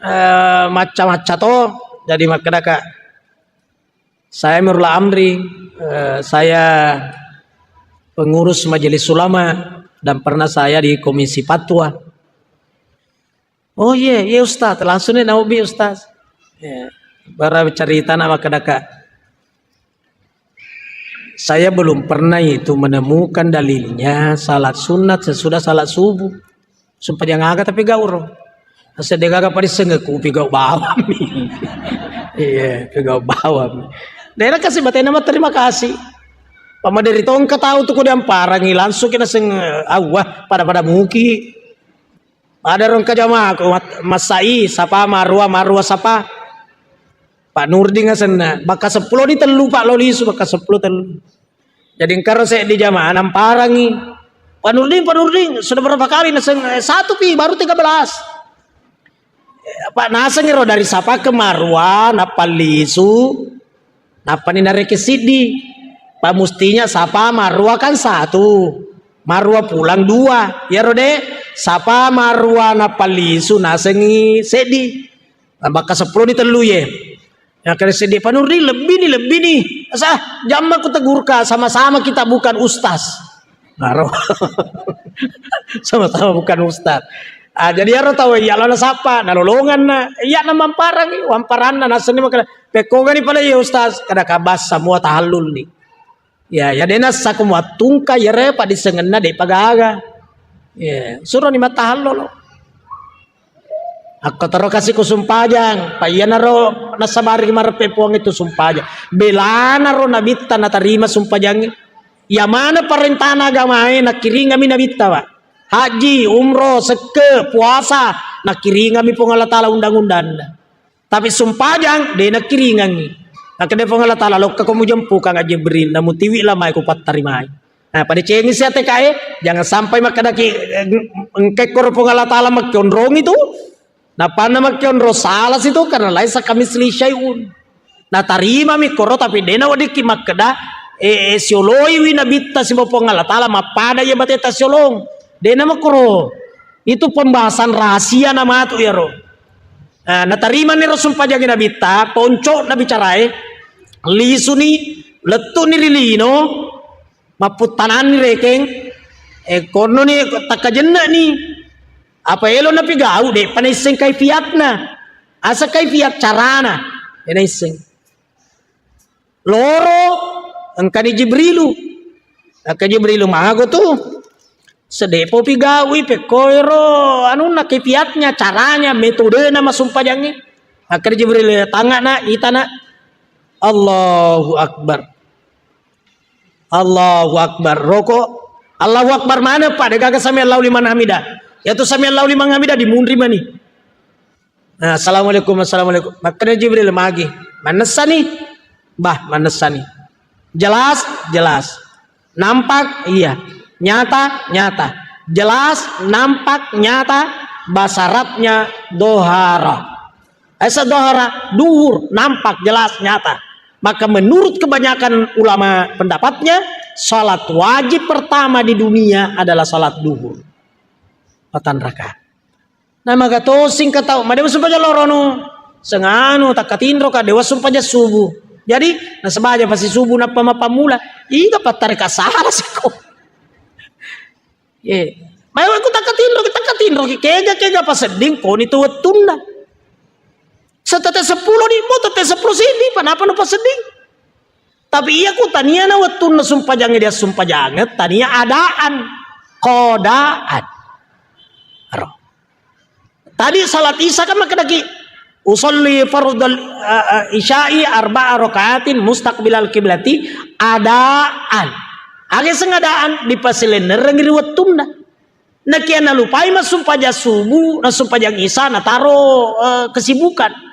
Eh, macca-macca to. Jadi makkeda ka, saya Amirul Amri, eh, saya pengurus Majelis Ulama dan pernah saya di Komisi Fatwa. Oh iya, iya Ustaz, langsung ni naobi Ustaz. Ya, bara cerita nak makkeda, Kak. Saya belum pernah itu menemukan dalilnya salat sunat sesudah salat subuh. Sumpajang aga tapi gauro. Sedde gaga pada sengeku pigau bawami. Iya, pigau bawami. Daerah kasih batena mah terima kasih. Pamaderi tongka tahu tuh kau diamparangi langsung kena seng awah pada-pada muki. Pada rong kajama aku mat-, masai sapa marua, marua sapa. Pak Nurdin asenna, bakka seppulo ni tellu Pak lo lisu, bakka seppulo tellu. Jadi engkaro seddi jamaah namparangi. Pak Nurdin, Pak Nurdin, sudah berapa kali naseng? Eh, satu pi, baru tiga belas. Eh, Pak naseng ro dari sapa ke marua, nappa lisu, nappa ni nareke siddi. Pak mustinya sapa marua kan satu, marua pulang dua. Yaro de, sapa marua nappa lisu nasengi seddi. Bakka seppulo ni tellu ye. Ya, kena seddi Pak Nurdin, lebbi ni, lebbi ni. Asa, jamma ku tegurka, sama-sama kita bukan ustaz. Naro. Sama-sama bukan ustaz. Ah, jadi aro tau iya lana sapa, nalolongan na, iya na mamparang, wamparanna naseni makana, pekkogani pale ya ustaz, kada kabas semua tahallul ni. Ya, ya dena sako muattungka yere padisengenna de pagaga. Ya, suro ni matahallolo. Akko tero kasi ko sumpajang, pa iyanaro nasabari mareppe Puang itu sumpajang. Belana ro nabitta natarima sumpajangnge. Iya mana parentana agamae nakkiringami nabitta, Pak. Haji, umroh, sekke, puasa, nakkiringami Puang Allah Taala undang-undanna. Tapi sumpajang de nakkiringangi. Nakkeda Puang Allah Taala, lokka ko mujempukang Jibril, namutiwi lamae ko pattarimai. Nah, pada cengi si A T K E, jangan sampai makkedaki, eh, engke koro Puang Allah Taala makkeonrongi tu. Napanna makkeonro salah situ karena laisa kamitslihi syai'un. Natarimami koro tapi dena weddikki makkeda, eh, eh, sioloiwi nabitta sibawa Puang Allah Taala mappada iya bateta siolong. Dena makoro. Itu pembahasan rahasia namatu iyaro. Nah, natarimani ro sumpajangi nabitta, ponco nabicarae, lisuni, lettuni ri lino, mapputtananni rekeng, eh, konnoni takkajenne'ni. Apa elo napigau, de'pa naisseng kaifiatna. Asa kaifiat carana, de naisseng. Loro, engkani Jibrilu. Engka Jibrilu, mago tu. Sedepo pigaui, pekkoero, anunna, kaifiatnya, caranya, metodena masumpajangi. Akhirnya Jibril, tangana, itana. Allahu Akbar. Allahu Akbar. Roko. Allahu Akbar mana, Pak? Degaga sami Allahu liman hamida. Yatu sami Allahu liman hamida dimunri mani. Nah, assalamualaikum, assalamualaikum. Makkeda Jibril, magi. Manessani? Bah, manessani. Jelas, jelas. Nampak, iya. Nyata, nyata. Jelas, nampak, nyata. Bahasa Arabnya dohara. Esa dohara, duhur, nampak, jelas, nyata. Maka menurut kebanyakan ulama pendapatnya, salat wajib pertama di dunia adalah salat duhur. Patan rakaat. Namagatosi engka tau, madewa sumpaja loronu, senganu, takkatinro ka, dewa sumpaja subuh. Jadi, nasaba aja pasti subuh nappa mappammula. Iga pattareka sala siko. Ye. Madewa ku takkatinro, takkatinro, kega, kega pasedding, koni tu wettunna. Setete seppulo ni, mo tete seppulo siddi, panapa nu pasedding? Tapi iya ku tania na wettunna sumpajangnge dia sumpajangnge, tania adaan, kodaan. Aro. Tadi salat Isya kan makkedaki, "Usolli fardal, eh, eh, isya'i arba'a rakaatin mustaqbilal kiblati," adaan. Aga seng adaan? Dipasilennereng ri wettunna. Nakia nalupai massumpajang subuh, nassumpajang Isya, nataro, eh, kesibukan.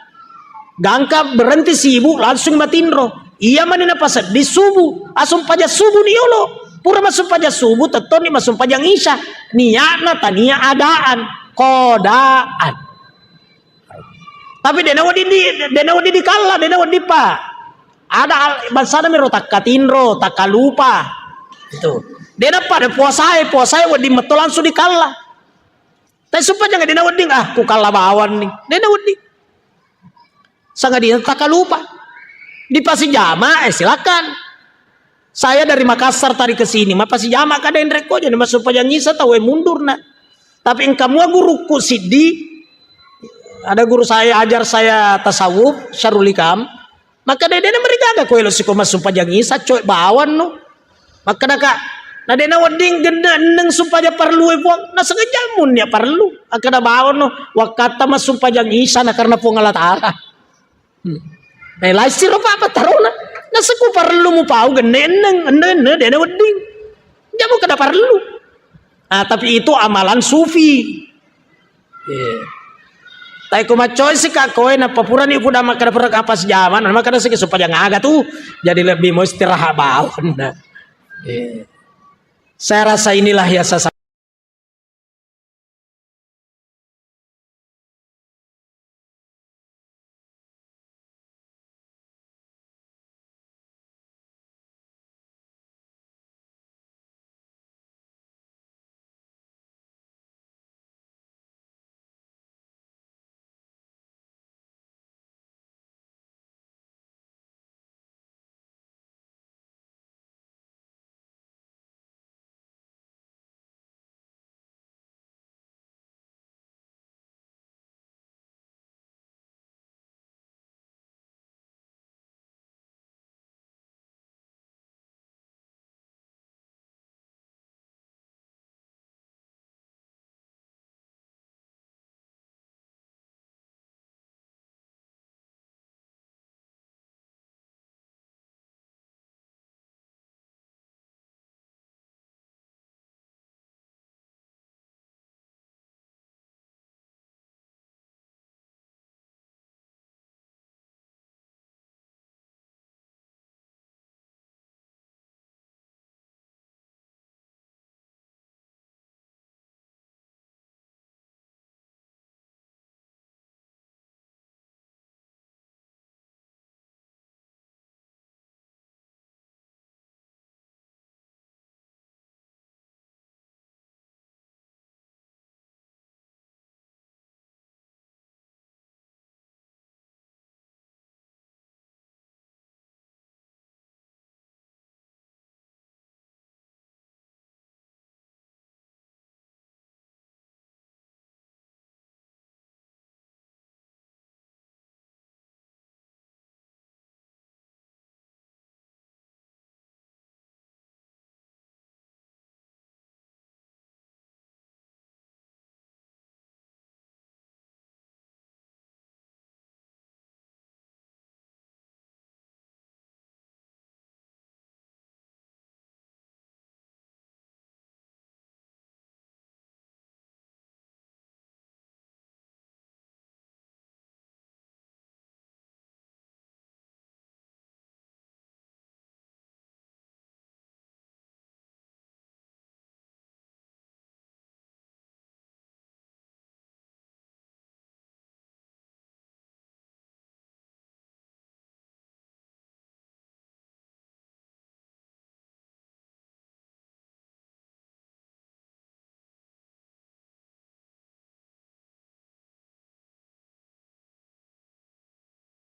Gangka berhenti sibuk, langsung matinro. Iya mani napasedding subuh, assumpajang subuh ni yolo. Pura massumpajang subuh, tettonni massumpajang Isya. Niatna tania adaan, kodaan. Tapi dena wedding di, dena wedding dikalla, dena wedding pa. Ada al-, bangsana mero takkatinro, takkalupa. Itu. Dena pada puasae, puasae wedding metto langsung dikalla. Tapi sumpajang dena wedding, ah, ku kalla bawang ni. Dena wedding. Sangadinna takkalupa. Dipasijama, eh, silakan. Saya dari Makassar tadi ke sini, mapasijama ka denre ko, jadi massumpajang Isya tau e mundur na. Tapi engka mua gurukku siddi, Ada guru saya, ajar saya tasawuf, Syarul Hikam. Maka dede na merigaga ko elo siko massumpajang isa, coy bawanno. Maka daka, na dena wedding genne enneng sumpajang parlu e puang, na sengaja munnya parlu. Maka da bawanno, wakkatta massumpajang isa na karena Puang Allah Ta'ala. Hmm. Nailai siro pa patarona. Naseku parellu mupau genne enneng, enne, enne, dena wedding. Jamu kada parellu. Ah, tapi itu amalan sufi. Iya. Tapi ku maccoi sika koe, nappa purani upuda makkada pura kapas jaman, makkada siki supaya ngaga tu. Jadi lebih mau istirahat bawon. Nah. Iya. Saya rasa inilah ya saya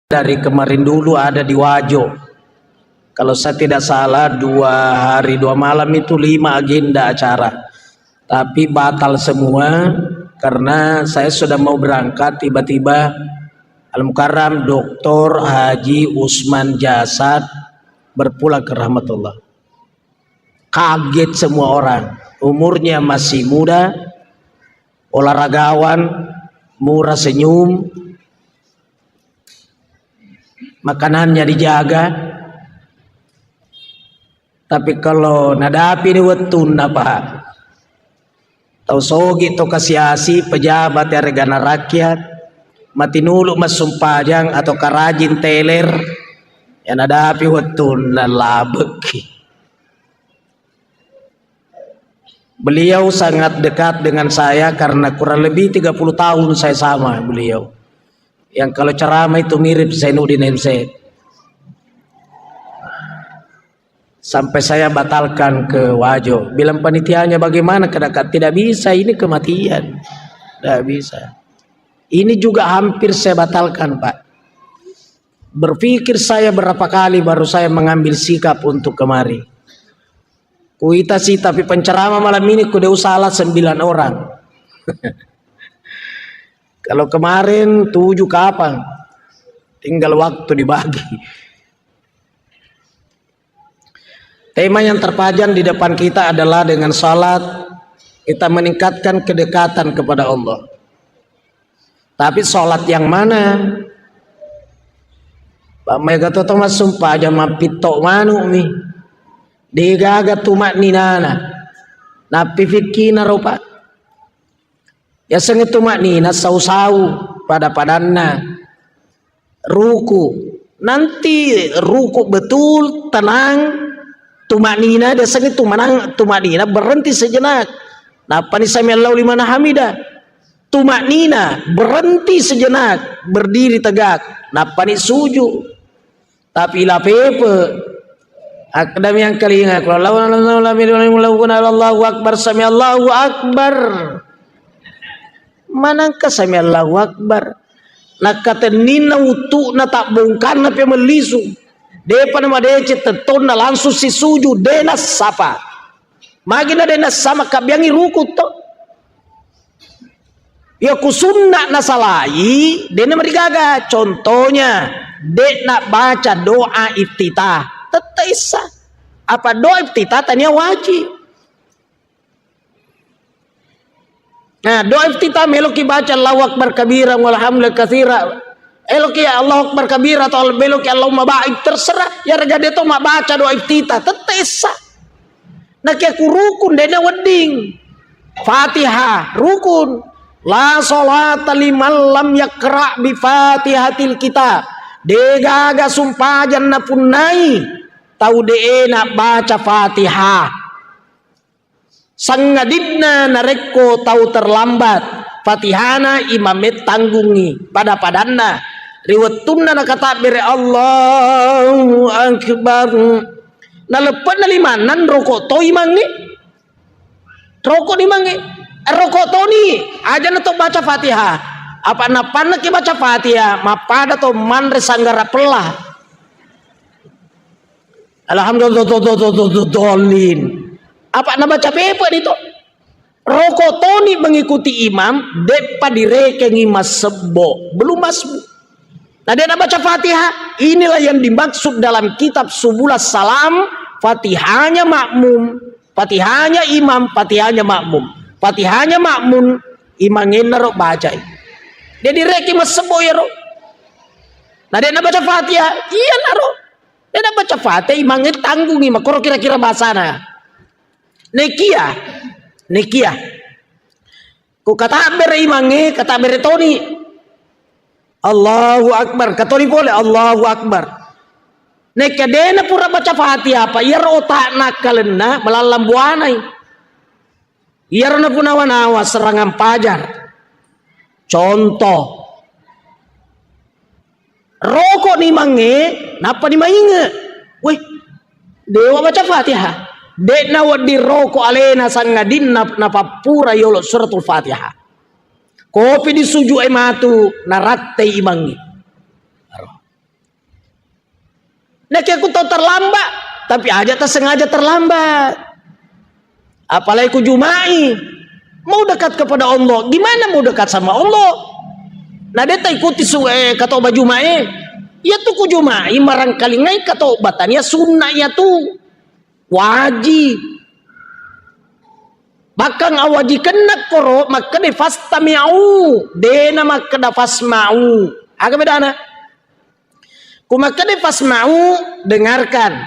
Dari kemarin dulu ada di Wajo. Kalau saya tidak salah, dua hari dua malam itu lima agenda acara. Tapi batal semua karena saya sudah mau berangkat, tiba-tiba Al-Mukarram Doktor Haji Usman Jasad berpulang ke rahmatullah. Kaget semua orang. Umurnya masih muda, olahragawan, murah senyum, makanannya dijaga. Tapi kalau nadapi ni wettunna, Pak, tau sogi to kasiasi, pejabat, yaregana rakyat, matinulu massumpajang atau karajin teler, ya nadapi wettunna labeki. Beliau sangat dekat dengan saya karena kurang lebih tiga puluh tahun saya sama beliau. Yang kalau ceramah itu mirip Zainuddin M Z. Sampai saya batalkan ke Wajo. Bilang panitianya, "Bagaimana kedekat?" "Tidak bisa, ini kematian." Tidak bisa. Ini juga hampir saya batalkan, Pak. Berpikir saya berapa kali baru saya mengambil sikap untuk kemari. Kuita sih, tapi penceramah malam ini kuda usahlah sembilan orang. Kalau kemarin tujuh, kapan? Tinggal waktu dibagi. Tema yang terpajang di depan kita adalah dengan salat kita meningkatkan kedekatan kepada Allah. Tapi salat yang mana? Pak, maega to, to massumpajang mappitto' manu'mi. De'gaga tumakninana. Nappifikkina ro, Pak. Yasengnge tumaknina, sau-sau, pada-padanna. Ruku. Nanti ruku betul, tenang, tumaknina, yasengnge tumanang, tumaknina, berhenti sejenak. Nappani samiallahu liman hamida. Tumaknina, berhenti sejenak, berdiri tegak. Nappani sujud. Tapi la pepe. Akkeda mi angkalinga, qul huwallahu ahad, Allahu akbar, sami Allahu akbar. Manengka sami Allahu akbar. Nakkatenninna wuttu'na, tabbongkanna pe mellisu. De'pa namadeceng tettonna, langsung sisuju, de' nassapa. Magi na de' nassapa, kabiangi ruku to. Iya ku sunna nasalai, de'na marigaga. Contohnya, de'na baca doa iftitah, tette' issa. Apa doa iftitah tania wajib. Nah, doa iftitah meloki baca Allahu Akbar kabira, walhamdulillah katsira. Eloki Allahu Akbar kabira atau meloki Allahumma barik, terserah. Iyarega de' to mabbaca doa iftitah, tette' issa. Nakiya ku rukun, de'na wedding. Fatihah, rukun. La sholata liman lam yaqra bi Fatihatil kitab. De'gaga sumpajang napunnai tau de'e nabbaca Fatihah. Sangadinna narekko tau terlambat, Fatihana imamme tanggungngi pada-padanna. Ri wettunna nakatabbere Allahu Akbar, naleppe'na limanna, roko' to imangnge. Roko' ni imangnge. Roko' toni, ajana to baca Fatihah. Apa napannaki baca Fatihah, mappada to manre sanggara pella. Alhamdulillah, do-, do-, do-, do-, do-, do-, dolin. Apa nabaca pepe' ni to? Roko' toni mengikuti imam, de'pa direkengi massebbo. Belum masbuk. Nah, de' nabaca Fatihah. Inilah yang dimaksud dalam kitab Subulus Salam, Fatihahnya makmum, Fatihahnya imam, Fatihahnya makmum. Fatihahnya makmum, imangenna ro bacai. De' direkengi massebbo iyaro. Nah, de' nabaca Fatihah, iyanaro. De' nabaca Fatihah, imangnge tanggungngi, makkoro kira-kira bahasana. Nekia, nekia. Ku katabbere imangnge, katabbere toni. Allahu Akbar, katoni pole, Allahu Akbar. Nekia de'na pura baca Fatihah, apa iyaro otakna akkalenna malallang buanai. Iyaro napunawa-nawa serangan pajar. Contoh. Roko' ni imangnge, nappa ni mainge. Weh, dewa baca Fatihah. De'na wedding roko' alena sangadinna napappura yolo Suratul Fatihah. Kopi di sujud e matu, narattei imangnge. Nakiya ku tau terlambat, tapi aja tasengaja terlambat. Apalagi ku Juma'i. Mau dekat kepada Allah. Gimana mau dekat sama Allah? Nah, de' taikuti su-, eh, katoba Juma'e. Iya tu ku Juma'i, marangkalingai katoba tania sunna iya tu. Wajib. Bahkan awajikenna koro makkeda fastami'u. De'na makkeda fasma'u. Aga bedana? Ku makkeda fasma'u, dengarkan.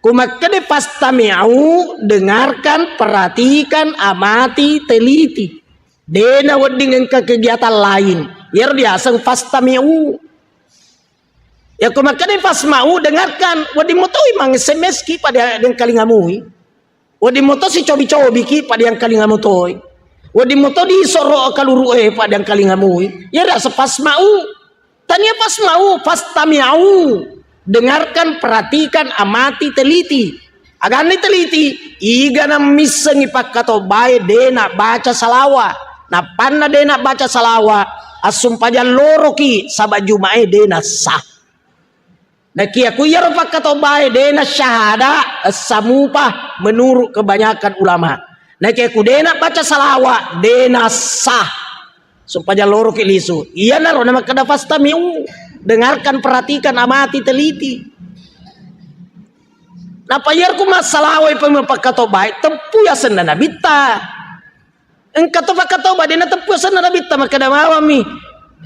Ku makkeda fastami'u, dengarkan, perhatikan, amati, teliti. De'na wedding engka kegiatan lain. Iyaro diaseng fastami'u. Ya ku makkeda fasma'u, dengarkan. Wedding mutoi mang S M S ki pada dengkalingamui. Wedding moto sicobi-cobiki, pada engkalingamu toi. Wedding moto disoro kaluru e, pada engkalingamu. Iya rasa fasma'u. Tania fasma'u, fastami'u. Dengarkan, perhatikan, amati, teliti. Aganni teliti, iga nammissengi pakkatobae de'na baca salawa. Nappanna de'na baca salawa, assumpajang loroki, saba Juma'e de'na sah. Nakiya ku iyaro pakkatobae de'na syahada, essa mupa menurut kebanyakan ulama. Nakiya ku de'na baca salawa, de'na sah. Sumpajang loroki lisu. Iyanaro namakkeda fastami'u. Dengarkan, perhatikan, amati, teliti. Napa iyaro ku massalawai pemeng pakkatobai, teppu asenna nabitta. Engka to pakkatoba, de nateppu asenna nabitta, makkeda mawammi,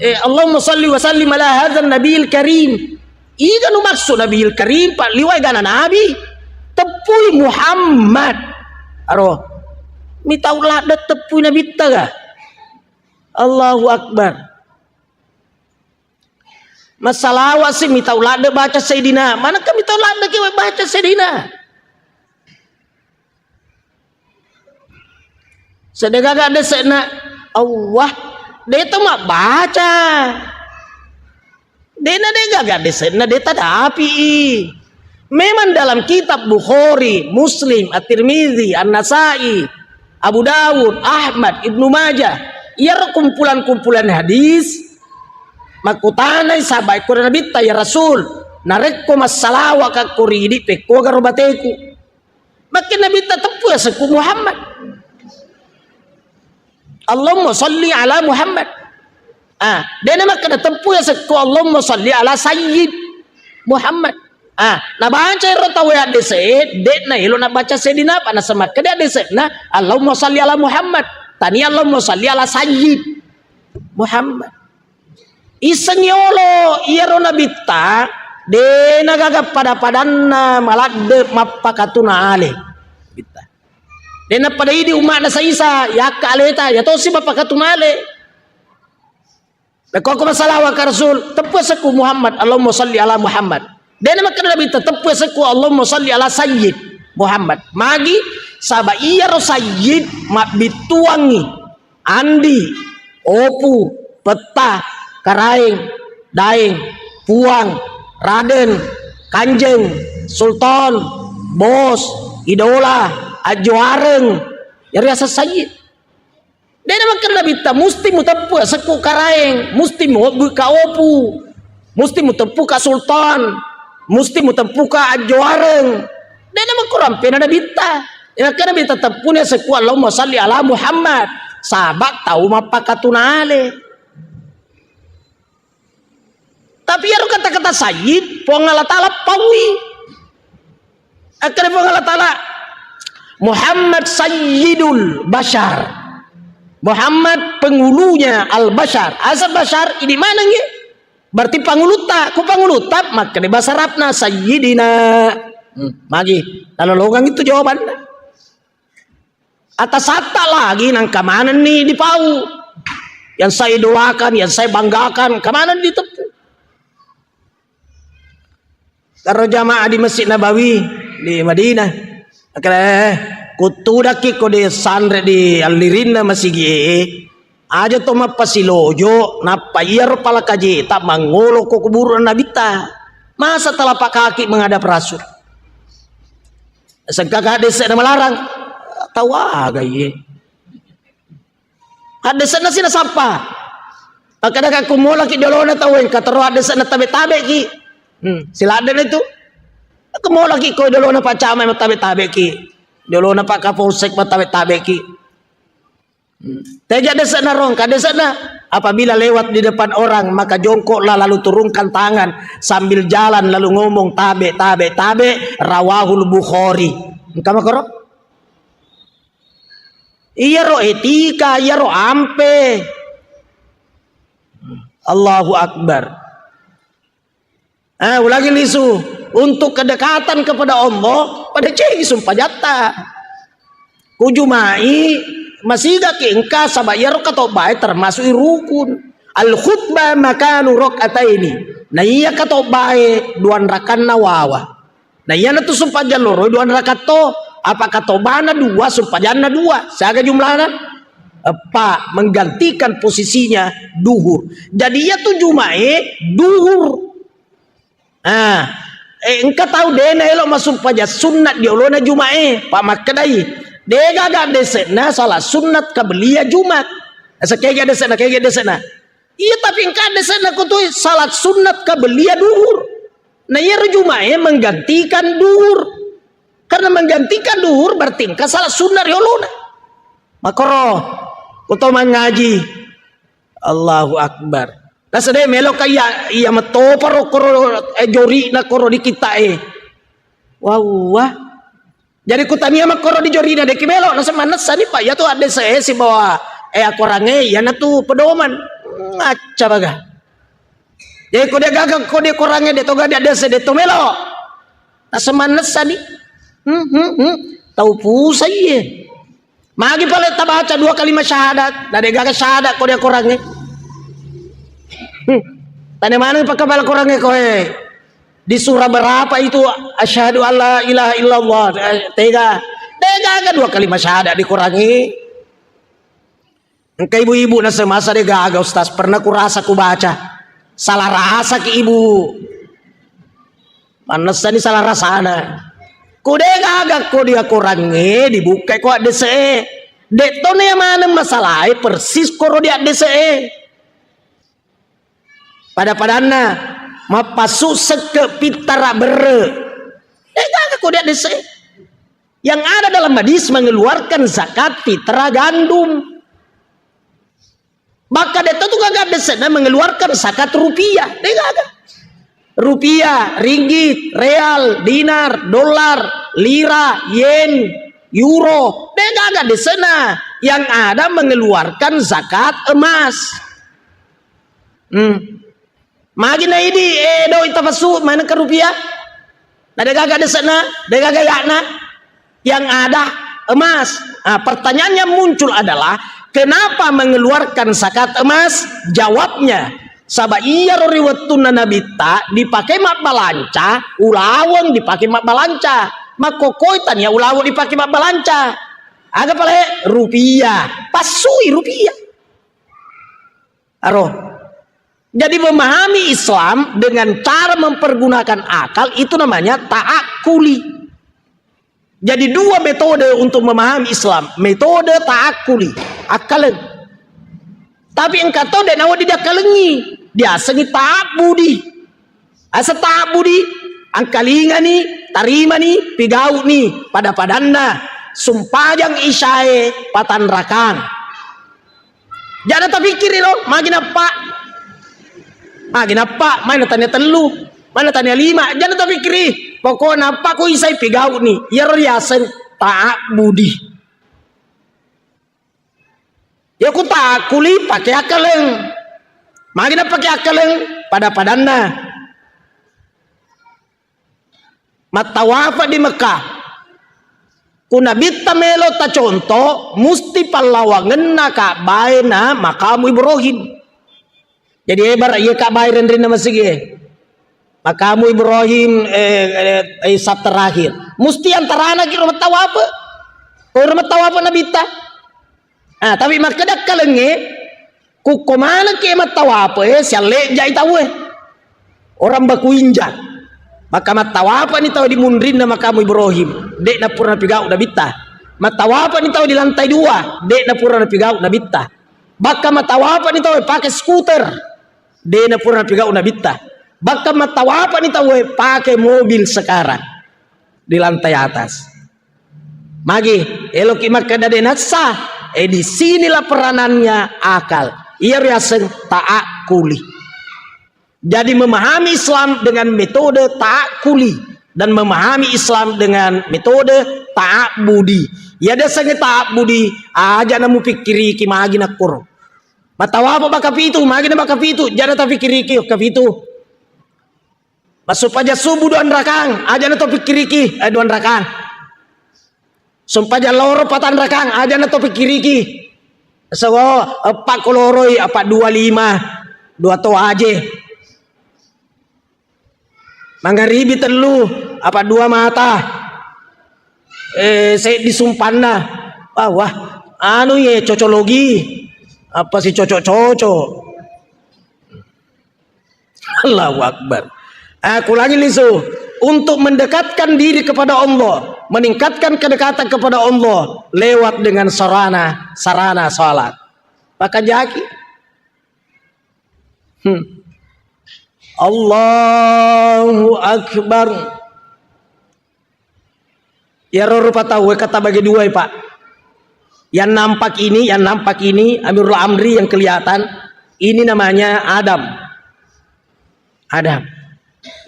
eh, Allahumma salli wa sallim ala hadzan nabiyil karim. Iga nu maksud nabiyil karim, Pak? Liwai gana nabi. Teppui Muhammad. Aro. Mi tau ladde teppui nabitta ga? Allahu Akbar. Massalawa si mi tau ladde baca Sayyidina. Manakka mi tau ladde ki baca Sayyidina? Sedegaga dese'na Allah, de to mabbaca. Dena degaga dese'na, de tadapi. Memang dalam kitab Bukhari, Muslim, At-Tirmidzi, An-Nasai, Abu Dawud, Ahmad, Ibnu Majah, iyaro kumpulan-kumpulan hadis, makkutanai sahabat ko Nabitta, "Ya Rasul, narekko massalawa ka ko ridi, pekkuagaro bateku?" Makkeda Nabitta, "Teppu asekku Muhammad. Allahumma salli ala Muhammad." Ah, dena makkeda, "Teppu asekku Allahumma salli ala Sayyid Muhammad." Ah, nabaca ero tau addese, de naelo nabaca Sayyidina, apa nasemakkeda addese'na, "Allahumma salli ala Muhammad." Tania, "Allahumma salli ala Sayyid Muhammad." Isseng yolo iyaro nabitta, dena gaga pada-padanna maladde mappakatuna ale. Nabitta. Dena pada idi umma'na saisa, yakka aleta, ya tosi mappakatuna ale. Nakko aku massalawa ka Rasul, teppu asekku Muhammad, Allahumma salli ala Muhammad. Dena makkeda nabitta, teppu asekku Allahumma salli ala Sayyid Muhammad. Magi, saba iyaro Sayyid mabbittuangngi. Andi, Opu, Petta, Karaeng, Daeng, Puang, Raden, Kanjeng, Sultan, Bos, Idola, Ajjoareng, yariaseng sayyid. Dena makkeda nabitta, musti muteppu asekku Karaeng, musti muwebbu ka Opu, musti muteppu ka Sultan, musti muteppu ka Ajjoareng. Dena makkurampe na nabitta. Ya, makkeda nabitta, teppuni asekku Allahumma salli ala Muhammad. Saba tau mappakatuna ale. Tapi iyaro kata-kata sayyid, Puang Allah Ta'ala paui. Akkeda Puang Allah Ta'ala, "Muhammad sayyidul bashar." Muhammad pengulunya al-bashar. Asa bashar ini mana nge? Berarti pangulutta. Ku pangulutta, makkeda basa Arabna sayyidina. Hmm, magi. Nalolongang itu jawabanna. Atasatta lagi nangka manenni dipau. Yang saya idolakan, yang saya banggakan, kemana diteppu? Karo jamaah di Masjid Nabawi di Madinah. Akhirnya, eh, kuttudakki ko de sanre di allirinna masigi e. Aja to mappasilojo, nappa iyaro palakajeta mangolo ko kuburan nabitta. Masa telapak kaki menghadap Rasul? Sengka haddese'na malarang, tau aga iye. Haddese'na si nasappa. Makkeda ka kumolaki jolona tau engka tero haddese'na tabe-tabeki. Hmm, siladdena itu. Kumolaki ko jolona Pak Camat mattabe-tabeki. Jolona Pak Kapolsek mattabe-tabeki. Tega dese'na rong, ka dese'na, apabila lewat di depan orang, maka jongkoklah lalu turunkan tangan sambil jalan lalu ngomong, "Tabe, tabe, tabe." Rawahul Bukhari. Engka makoro? Iyaro etika, iyaro ampe. Allahu Akbar. Eh, ulangi lisu. Untuk kedekatan kepada Allah, pada cegi sumpajatta. Kujumai, masigaki engka, saba iyaro katobbae termasuk i rukun. Al khutbah makanu rokataini. Na iya katobbae duan rakanna wawa. Na iyanatu sumpajang loro duan rakatto. Apa katobana dua, sumpajanna dua. Siaga jumlahna? Eppa, menggantikan posisinya duhur. Jadi iyatu Jumae duhur. Ah, eh, engka tau de naelo masumpajang sunnat di olona Jumae, pa makkedai, degaga dese'na salat sunnat qabliyah Jumat. Asa kega dese'na, kega dese'na. Iya, tapi engka dese'na kutui salat sunnat qabliyah duhur. Na iyaro Jumae menggantikan duhur. Karena menggantikan duhur berarti engka salat sunnat ri olona. Makoro, kuto mangaji. Allahu Akbar. Nasede melo ka iya, iya metoparo koro, eh, jori'na koro di kita e. Wawwa. Jadi kutania makkoro di jori'na deki melo, nasa manessa ni, Pak. Iya tu addese e sibawa, eh, akorangnge, iyanatu pedoman. Macca baga. Jadi ko de gaga ko de korangnge de toga de addese de to melo. Nasa manessa ni. Hmm, hmm, hmm. Tau pusa iye. Magi pale tabaca dua kalimat syahadat, na de gaga syahadat ko de korangnge. Hmm. Tane maneng pakkapala korangnge koe. Di surah berapa itu asyhadu alla ilaha illallah? Eh, tega. De gaga dua kalimat syahadat dikorangi. Engka ibu-ibu na semasa de gaga, Ustaz, pernah kurasa kubaca. Salah rasa ki ibu. Manessani salah rasana. Ko de gaga ko dia korangnge dibuka ko addese e. De to ne maneng masalae persis koro di addese e. Pada-padanna, mappassu sekke pittara berre. De gaga ko de addese e. Yang ada dalam hadis mengeluarkan zakat fitrah gandum. Maka de to tu gaga addesena mengeluarkan zakat rupiah. De gaga. Rupiah, ringgit, real, dinar, dolar, lira, yen, euro. De gaga addesena. Yang ada mengeluarkan zakat emas. Hmm. Magi na idi, eh, doi tafassu, mana ke rupiah? Na de gaga addesena, de gaga yakna. Yang ada emas. Nah, pertanyaan yang muncul adalah, kenapa mengeluarkan zakat emas? Jawabnya, saba iyaro ri wettunna Nabitta dipakai mabbalanca, ulaweng dipakai mabbalanca. Makkokoi tania ulaweng dipakai mabbalanca. Aga pale? Rupiah. Passui rupiah. Aro. Jadi memahami Islam dengan cara mempergunakan akal itu namanya ta'akuli. Jadi dua metode untuk memahami Islam. Metode ta'akuli, akkaleng. Tapi engka to de nawedding diakkalengi, diasengi ta'abbudi. Asa ta'abbudi, angkalingani, tarimani, pigau'ni, pada-padanna sumpajang isyae patanrakang. Jana tapikkiri ro, magi nappa? Magi nappa? Mai natania tellu, mai natania lima, jana tapikkiri. Pokokna nappa ko isai pigau'ni, iyaro riaseng ta'abbudi. Ya ku ta'akkuli pake akkaleng. Magi napake akkaleng? Pada-padanna. Mattawafa di Mekah. Ku Nabitta melo taconto, musti pallawangenna Ka'bae na makamu Ibrahim. Jadi ebara iya Ka'bae renrinna masigi e. Makamu Ibrahim, eh, eh, eh, saf terakhir. Musti antarana ki ro mattawafa. Ko ro mattawafa Nabitta. Ah, tapi makkeda akkalengnge, kukko maneng ke mattawafa, eh, siallejjai tauwe. Orang baku injak. Maka mattawafa ni tau di munrinna makamu Ibrahim, de na pura napigau Nabitta. Mattawafa ni tau di lantai dua, de na pura napigau Nabitta. Bakka mattawafa ni tau pake skuter, de na pura napigau Nabitta. Bakka mattawafa ni tau pake mobil sekarang di lantai atas. Magi, eloki makkeda de nassa, eh, di sinilah peranannya akal. Iya riaseng ta'akuli. Jadi memahami Islam dengan metode ta'akuli dan memahami Islam dengan metode ta'abbudi. Iya diasengnge ta'abbudi, aja namupikkiriki magi nakkoro. Mattawafa baka pitu, magi na baka pitu, jana tapikkiriki baka pitu. Massumpajang subuh dua rakang, aja na to pikkiriki, eh, dua rakang. Sumpajang loro patang rakang, aja na to pikkiriki. Sewo, eppa koloroi, apa dua lima, dua to aje. Mangaribi tellu, apa dua mata. Eh, seddi sumpanna. Wah, wah, anu ye, cocologi. Apa si cocok-cocok. Allahu Akbar. Ah, kulangi lisu. Untuk mendekatkan diri kepada Allah, meningkatkan kedekatan kepada Allah lewat dengan sarana, sarana salat. Maka jaki. Hmm. Allahu Akbar. Iyaro rupa tauwe kata bagi dua, Pak. Yang nampak ini, yang nampak ini Amirul Amri yang kelihatan. Ini namanya Adam. Adam.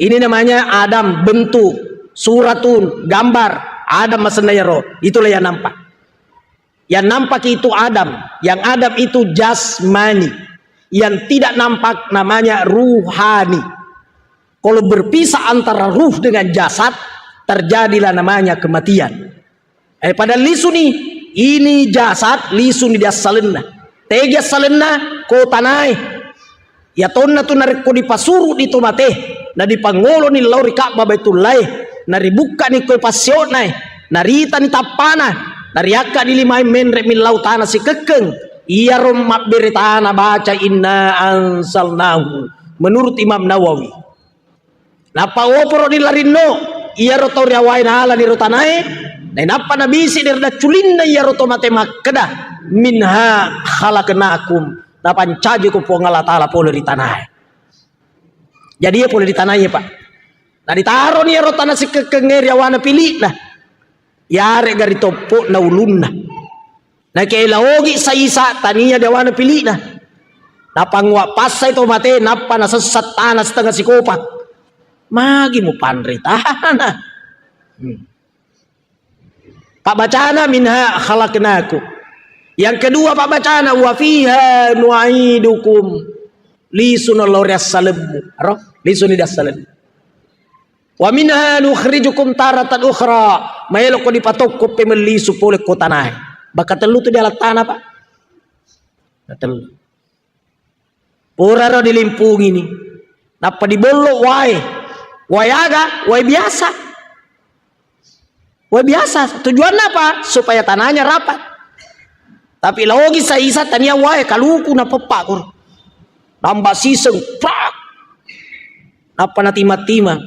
Ini namanya Adam, bentuk, suratun, gambar. Adam masenna iyaro. Itulah yang nampak. Yang nampak itu Adam. Yang Adam itu jasmani. Yang tidak nampak namanya ruhani. Kalau berpisah antara ruh dengan jasad, terjadilah namanya kematian. Eh, pada lisuni, ini jasad lisuni di assalenna. Tegi assalenna, ko tanae. Iya tonna tu narekko dipasuru di to mate, na dipangoloni lao ri Ka'bah Baitullae, na ribukkani ko passio'nae, naritani tappana, nariakka di limae menre millau tana sikekkeng. Iyaro mabbere tana baca inna anzalnahu. Menurut Imam Nawawi. Nappa oporo ni larinno, iyaro tau riawae naalani ro tanae, nainappa nabisi dari dacculinna iyaro to mate makkeda, "Minha khalaqnakum," napancajiko Puang Allah Taala pole ri tanae. Jadi iya pole ri tanae, Pak. Naditaroni iyaro tana sikekkengnge ri awana pili'na. Iyarega ri toppo'na ulunna. Nake'e laogi saisa tania dewana pili'na. Napanguwa passai to mate, nappa nasessat tana setengah sikopa. Magi mupanre tana. Hmm. Pabbacana minha khalaqnakum. Yang kedua pabbacana wa fiha nu'idukum. Lisu nallo ri assalemmu. Aro? Lisu ni di assalemmu. Wa minha nukhrijukum taratan ukhra. Maeloko dipatokko pemelli supole ko tanae. Baka tellu tu di alat tanah, Pak. Nah, tellu. Puraro dilimpungini. Nappa dibollo wae. Wae aga? Wae biasa. Wae biasa. Tujuanna apa? Supaya tanahnya rapat. Tapi laogi saisa tania wae kaluku na peppa kuro. Namba siseng, prak. Nappa natima-tima.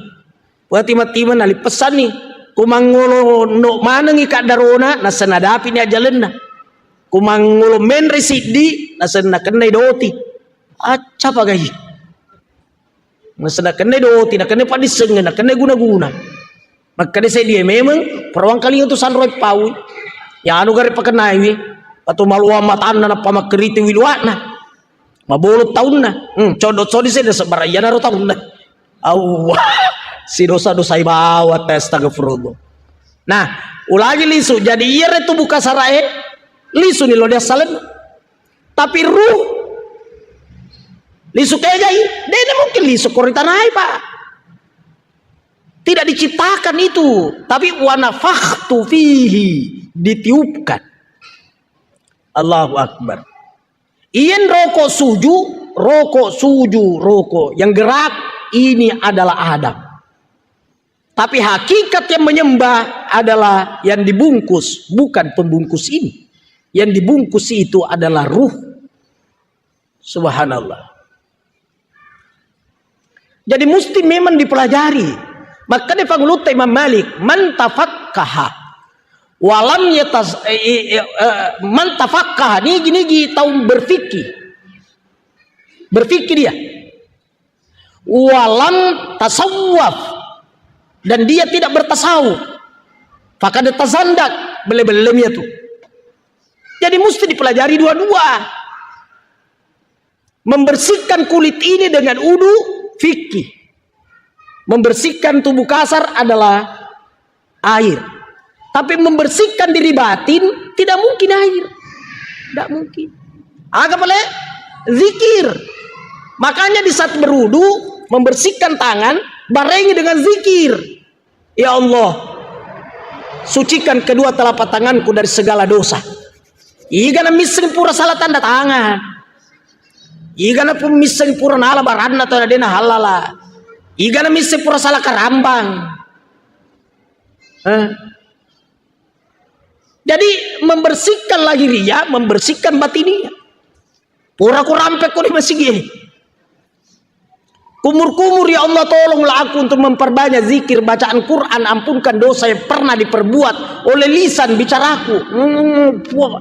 Wati mattima nalippessanni. Kumangngolo no manengi kaddarona, nasenna dapini ajalenna. Kumangngolo menre siddi, nasenna kennai doti. Acca pagai. Nasenna kennai doti, nakennai paddissengnge, nakennai guna-guna. Makkeda seddie memeng, perawang kalinga tu sanroi paui. Ya anu gare pakennaiwi. Atau maluang matanna nappa makkeriti wiluakna. Mabolo taunna. Hmm, codo-codi sedda sebbara iyanaro taunna. Awwa. Sidosa-dosai bawang te, astagfirullah. Nah, ulangi lisu. Jadi iyare tubuh kasarae lisu ni lo diassaleng. Tapi ruh lisu kegai, dena mungkin lisu kori tanai, Pak. Tidak diciptakan itu, tapi wa nafakhtu fihi, ditiupkan. Allahu Akbar. Iyan rokok suju, rokok suju, rokok yang gerak, ini adalah Adam. Tapi hakikat yang menyembah adalah yang dibungkus, bukan pembungkus ini. Yang dibungkus itu adalah ruh. Subhanallah. Jadi musti memang dipelajari. Makkeda pangulutta Imam Malik, "Man tafakkaha walam yatas-, eh, eh, eh, man tafakkaha," nigi-nigi tau berfikir. Berfikir dia. "Walam tasawwaf," dan dia tidak bertasawuf. Fakad tazandak, belle-bellemi itu. Jadi musti dipelajari dua-dua. Membersihkan kulit ini dengan udu, fikih. Membersihkan tubuh kasar adalah air. Tapi membersihkan diri batin tidak mungkin air. Tidak mungkin. Aga pale? Zikir. Makanya di saat berudu, membersihkan tangan, barengi dengan zikir. Ya Allah, sucikan kedua telapak tanganku dari segala dosa. Igana misseng pura salah tanda tangan. Igana pun misseng pura nala baranna tau nadena halala. Igana misseng pura salah karambang. Eh. Jadi membersihkan lahiriah, membersihkan batiniah. Pura ku rampekko di masigi. Kumur-kumur, ya Allah, tolonglah aku untuk memperbanyak zikir, bacaan Quran, ampunkan dosa yang pernah diperbuat oleh lisan bicaraku. Hmm, puah.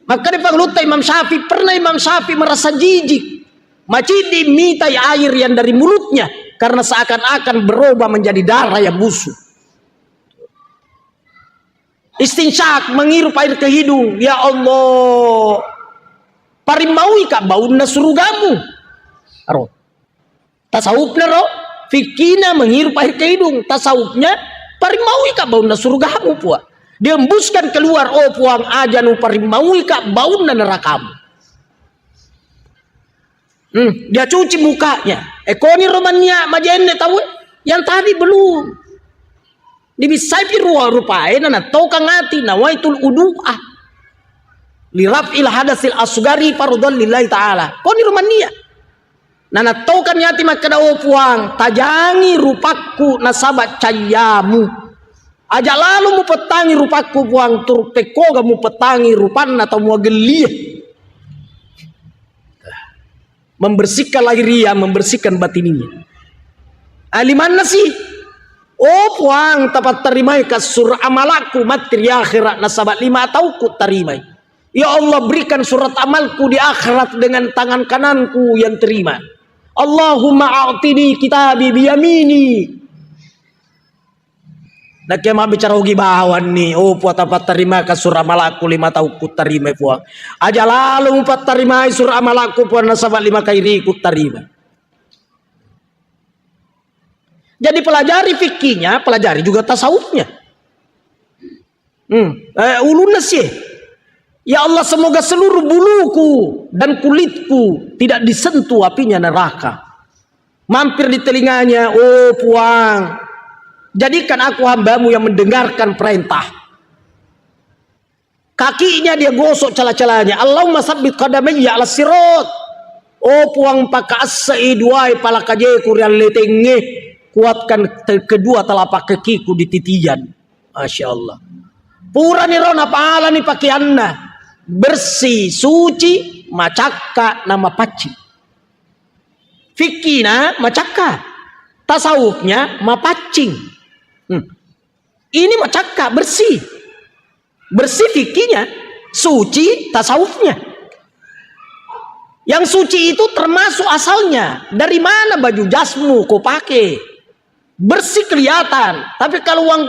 Maka di panglutta Imam Syafi'i, pernah Imam Syafi'i merasa jijik. Macidi mitai air yang dari mulutnya karena seakan-akan berubah menjadi darah yang busuk. Istinsyak, menghirup air ke hidung. Ya Allah, Parimmauika baunna surugamu. Aro. Tasawufna ro, fikkina menghirup air ke hidung. Tasawufnya, parimmauika baunna surugamu, Puang. Diembuskan keluar, oh Puang, aja nu parimmauika baunna nerakamu. Hmm, dia cuci mukanya. Ekoni romania majenne tahu, yang tadi belum. Dibissai pi ruwa rupae, nanattokang ati, nawaitul udu'a. Li raf'il hadasil asgari fardhon lillahi ta'ala. Koni rumannia. Nanattokang ati makkeda, "Oh Puang, tajangi rupakku nasaba cayyamu. Aja lalo mupettangi rupakku, Puang, turpekkoga mupettangi rupanna tau muagellie." Membersihkan lahiriah, membersihkan batiniah. Ah, limanna si, "Oh Puang, tapattarimaika surat amalakku matti ri akhirat, nasaba lima tauku tarimai. Ya Allah, berikan surat amalku di akhirat dengan tangan kananku yang terima. Allahumma a'tini kitabi biyamini." Nakke mabbicara ogi bawanni, "Oh Puang, tapattarimaka sura amalakku lima tau kuttarimai, Puang. Aja lalo mupattarimai sura amalakku, Puang, nasaba lima kairi kuttarimai." Jadi pelajari fikihnya, pelajari juga tasawufnya. Hmm. Eh, ulunna sie. Ya Allah, semoga seluruh buluku dan kulitku tidak disentuh apinya neraka. Mampir di telinganya, "Oh Puang, jadikan aku hambamu yang mendengarkan perintah." Kakinya dia gosok cala-calanya. "Allahumma sabbit qadamayya ala sirat." Oh Puang, pakassai duai palakajeku ri alletengnge. Kuatkan te-, kedua telapak kakiku di titian. Masya Allah. Purani ro napalani pakeanna. Bersih, suci, macakka, na mapaccing. Fikkina macakka, tasawufnya mapaccing. Hmm. Ini macakka, bersih. Bersih fikihnya, suci tasawufnya. Yang suci itu termasuk asalnya. Dari mana baju jasmu kau pakai? Bersih kelihatan. Tapi kalau uang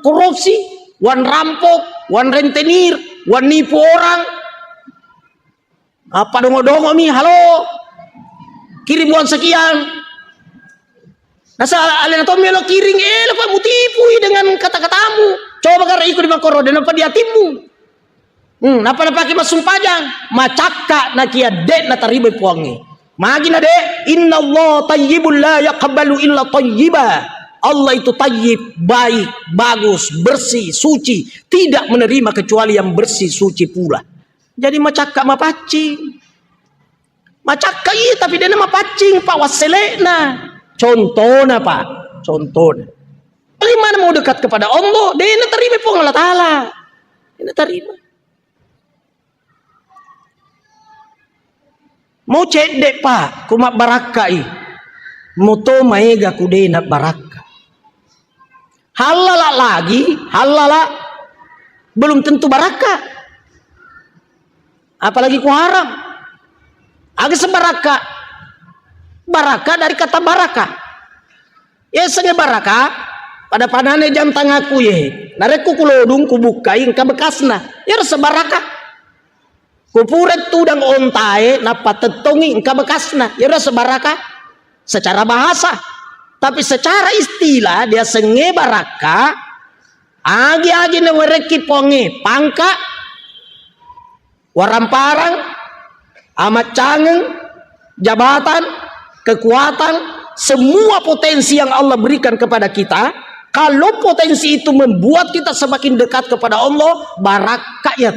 korupsi, uang rampok, uang rentenir, uang nipu orang, apa dongo-dongo mi, "Halo, kirim uang sekian." Nasa alena to melo kiring, elo pa mutipui dengan kata-katamu. Coba kara iko di makoro, dan apa di hatimu? Hmm, napa napake massumpajang? Macakka nakia de natarima puangnge. Magi na de, "Inna Allah tayyibun la yaqbalu illa tayyiba." Allah itu tayyib, baik, bagus, bersih, suci, tidak menerima kecuali yang bersih, suci pula. Jadi macakka mapaccing. Macakka iya, tapi dena mapaccing, Pak, wassele'na. Contohna, Pak. Contohna. Bagaimana mau dekat kepada Allah? Dena terima Puang Allah Ta'ala. Dena terima. Mau cedde, Pak, ku mabbarakkai. Mau to maega ku dena barakka. Hallala lagi, hallala belum tentu barakka. Apalagi ku haram. Aga sebarakka? Barakka dari kata baraka. Yasengnge baraka, pada-padane jang tangaku ye. Narekko kulodung, kubukkai, engka bekasna. Yero sebaraka. Kupura tudang ontae, nappa tettongi, engka bekasna. Yero sebaraka secara bahasa. Tapi secara istilah, diasengnge barakka, agi-agi nawerekki Puangnge, pangka, waramparang, amaccangeng, jabatan, kekuatan, semua potensi yang Allah berikan kepada kita, kalau potensi itu membuat kita semakin dekat kepada Allah, barakka ya.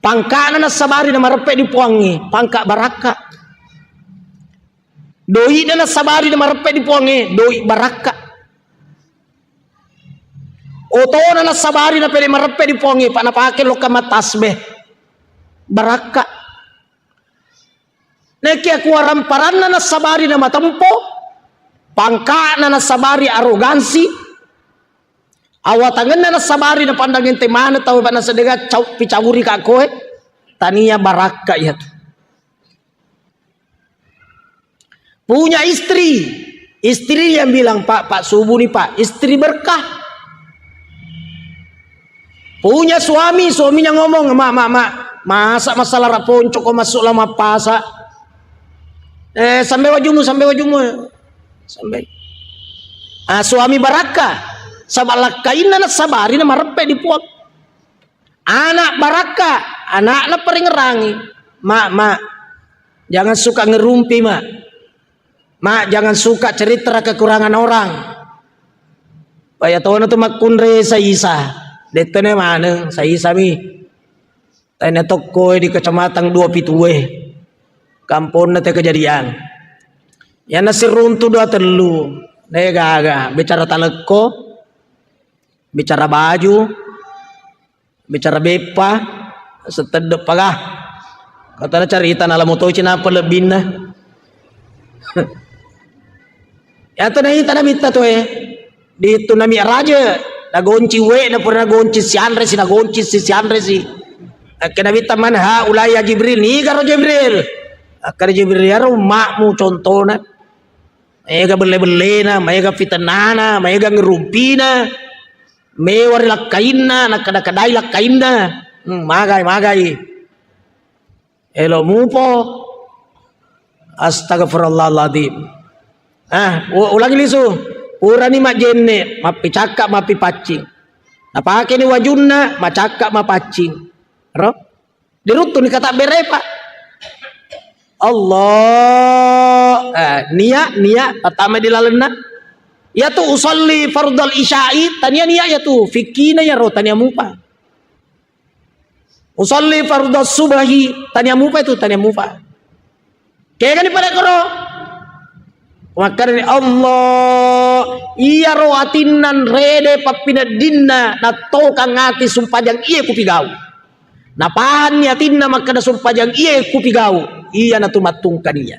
Pangkana nassabari namareppe di Puangnge, pangka barakka. Doi'na nassabari namareppe di Puangnge, doi barakka. Otona nassabari napede mareppe di Puangnge, pa napake lokka mattasbih. Barakka. Nekia kuaramparanna nassabari namatempo, pangka'na nassabari arogansi, awatangenna nassabari napandang ente maneng tau, pa nasedega cau-, picauri ka koe, tania barakka iyatu. Punya istri, istri yang bilang, "Pak, Pak, subuh nih, Pak, istri berkah." Punya suami, suaminya ngomong, "Mak, Mak, Mak, Masa masalah ra ponco ko masuk la mappasa. Eh, sampai wajumu, sampai wajumu. Sampai. Ah, suami barakka. Saba lakkainna nasabari na mareppe di Puang. Anak barakka, anakna paringerangi. Mak, mak, jangan suka ngerumpi, mak. Mak, jangan suka cerita kekurangan orang. Paya tona tu makkunre saisa. Dettene maneng saisa mi. Tanya tokko di kecamatan dua pitue. Kamponna te kejadian. Yana siruntu dua tellu. Deh gaga. Bicara talekko. Bicara baju. Bicara beppa, setedde paga. Katana carita nala motoci napa lebbinna. Ya tu naita namitta tu eh. Di tu nami raja, nagonci we, na pura nagonci sianre si, nagonci si sianre si. Akke nabitta man ha ulai ya Jibril, nigaro Jibril. Akkana Jibril, yaro ummakmu contona. Maega belle-bellena, maega fitennana, maega ngerumpina, mewa ri lakkainna, nakkada-kadai lakkainna. Hmm, magai, magai. Elo mupo. Astagfirullahaladzim. Ah, u-, ulangi lisu. Purani majjenne, mappicakka, mappipaccing. Napakeni wajunna, macakka, mapaccing. Ro? Diruttuni kata bere, Pak. Allah, eh, niat, niat, pertama di lalenna. Yatu usalli fardal isya'i, tania niat yatu, fikkina yaro, tania mupa. Usalli fardal subahi, tania mupa itu, tania mupa. Kegani pada koro. Makkedani Allah, iyaro atinna rede pappineddinna nattokang ati sumpajang iye kupigau. Napahanni atinna makkeda sumpajang iye kupigau, iyanatu mattungkania.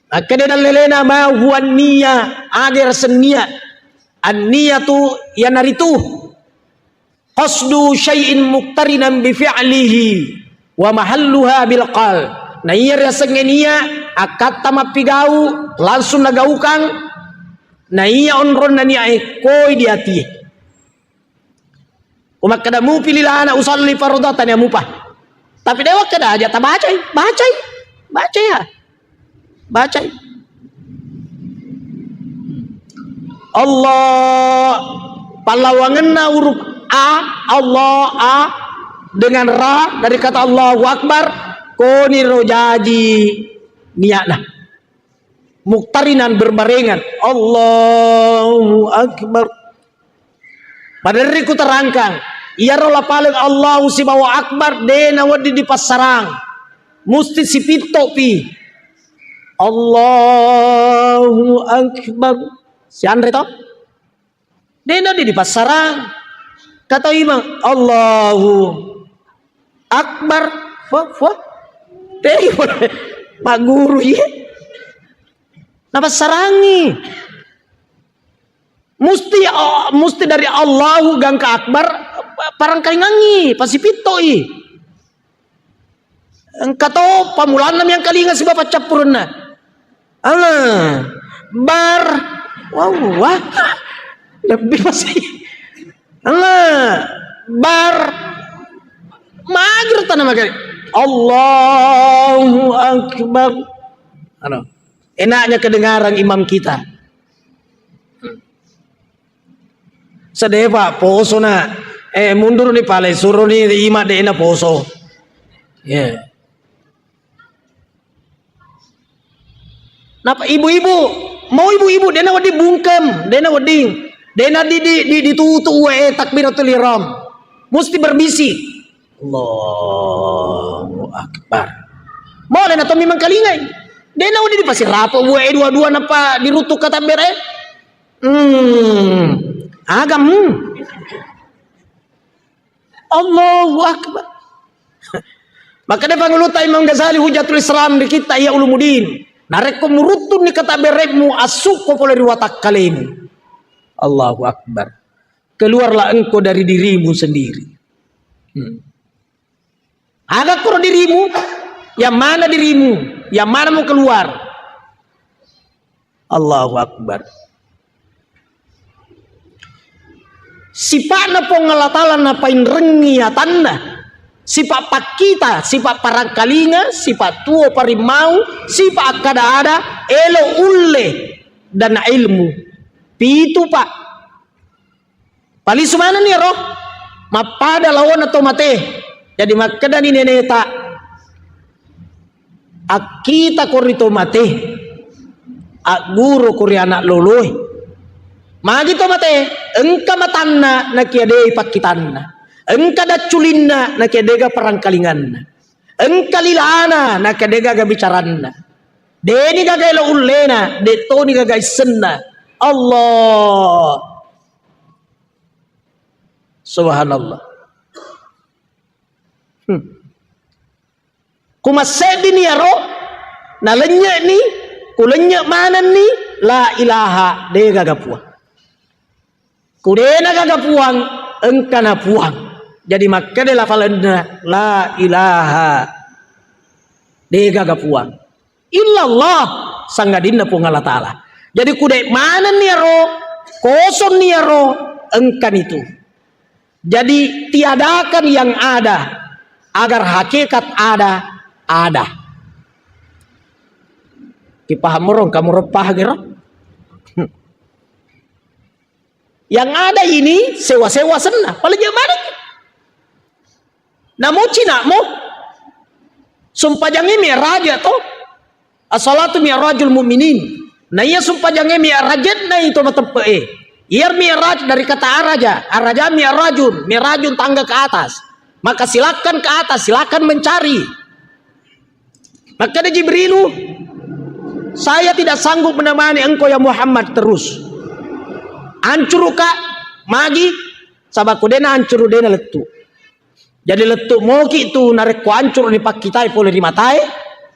Makkeda dallelena ma huwa niya, aga sennia. Anniyatu iyanaritu qasdu syai'in muqtarinan bi fi'lihi wa mahalluha bil qal. Na iya riasengnge nia akkatta mappigau langsung nagaukang na iya onronna nia e koi di atie. Ko makkeda mupi lilana usalli fardha tania mupa. Tapi dewa kada aja tabacai, bacai, bacai ya. Bacai. Allah, pallawangenna huruf A, Allah, A, dengan ra dari kata Allahu Akbar, koni ro jaji niatna. Muktarinan berbarengan. Allahu Akbar. Maderri kuterangkan, iyaro lapaleng Allahu sibawa Akbar de nawedding dipassarang. Musti sipittopi. Allahu Akbar. Sianre to? De nawedding dipassarang. Kata imang, Allahu Akbar. Fo, fo. Tei, magguru ye. Napassarangi. Musti, oh, musti dari Allahu gangka akbar, parangkalingangngi, pasipittoi. Engka to pamulanna miangkalinga siba paccappurenna. Allah bar, wah, wah. Lebih masih. Allah bar, mager tanah magari. Allahu Akbar. Anu, enaknya kedengaran imam kita. Sedepa poso na, eh, mundur ni pale, suro ni ima de na poso. Ya. Napa ibu-ibu, mau ibu-ibu, dena wedding bungkem, dena wedding, dena di, di, di, ditutu uwe, eh, takbiratul ihram. Musti berbisik. Allahu Akbar. Mole na tommi mengkalingai. Dena wedding dipasirapo uwe, eh, dua-dua napa dirutuk kata bere. Hmm. Agam. Hmm. Allahu Akbar. Maka dia panguluta Imam Ghazali Hujjatul Islam di kita ya ulumuddin. Narekko muruttunni kata beremmu, asukko pole ri watakkalemu. Allahu Akbar. Keluarlah engkau dari dirimu sendiri. Hmm. Aga kuro dirimu? Yang mana dirimu? Yang mana mau keluar? Allahu Akbar. Sipa'na Puang Allah Ta'ala napainrengngi atanna. Sifat pakkita, sifat parangkalinga, sifat tuo parimmau, sifat akkada-ada, elo ulle dan ilmu. Pitu, Pak. Palisu manenni ero. Mappada laona to mate. Jadi makkedani neneta, "Akkita ko ri to mate, agguru ko ri anak loloe." Magi to mate, engka matanna nakia dei pakkitanna, engka dacculinna nakia dega parangkalinganna, engka lilana nakia degaga bicaranna, deni gaga elo ullena, de toni gaga issenna. Allah. Subhanallah. Hmm. Ku masseddini iyaro, nalennyekni, ku lennye manenni, la ilaha, de gaga puang. Ku dena gaga puang, engkana puang. Jadi makkeda lafalenna, la ilaha, de gaga puang. Illallah, sangadinna Puang Allah Ta'ala. Jadi ku de manenni iyaro, kosonni iyaro, engkani tu. Jadi tiadakan yang ada agar hakikat ada, ada. Kipaham murong, kamu repah kira? Yang ada ini sewa-sewa senna. Paling jauh mana? Namo cinamo sumpajangi mi'raj to. As-salatu mi'rajul mu'minin. Na iya sumpajange mi'rajennai to mateppe'e. Iya mi'raj dari kata araja. Araja mi'rajun. Mi'rajun tangga ke atas. Maka silakan ke atas, silakan mencari. Makkeda Jibrilu, "Saya tidak sanggup menemani engkau ya Muhammad terus. Ancuruka, magi, sabab ko dena ancuru dena lettu." Jadi lettu moki tu narekko ancuru ni pakkitai pole ri matae,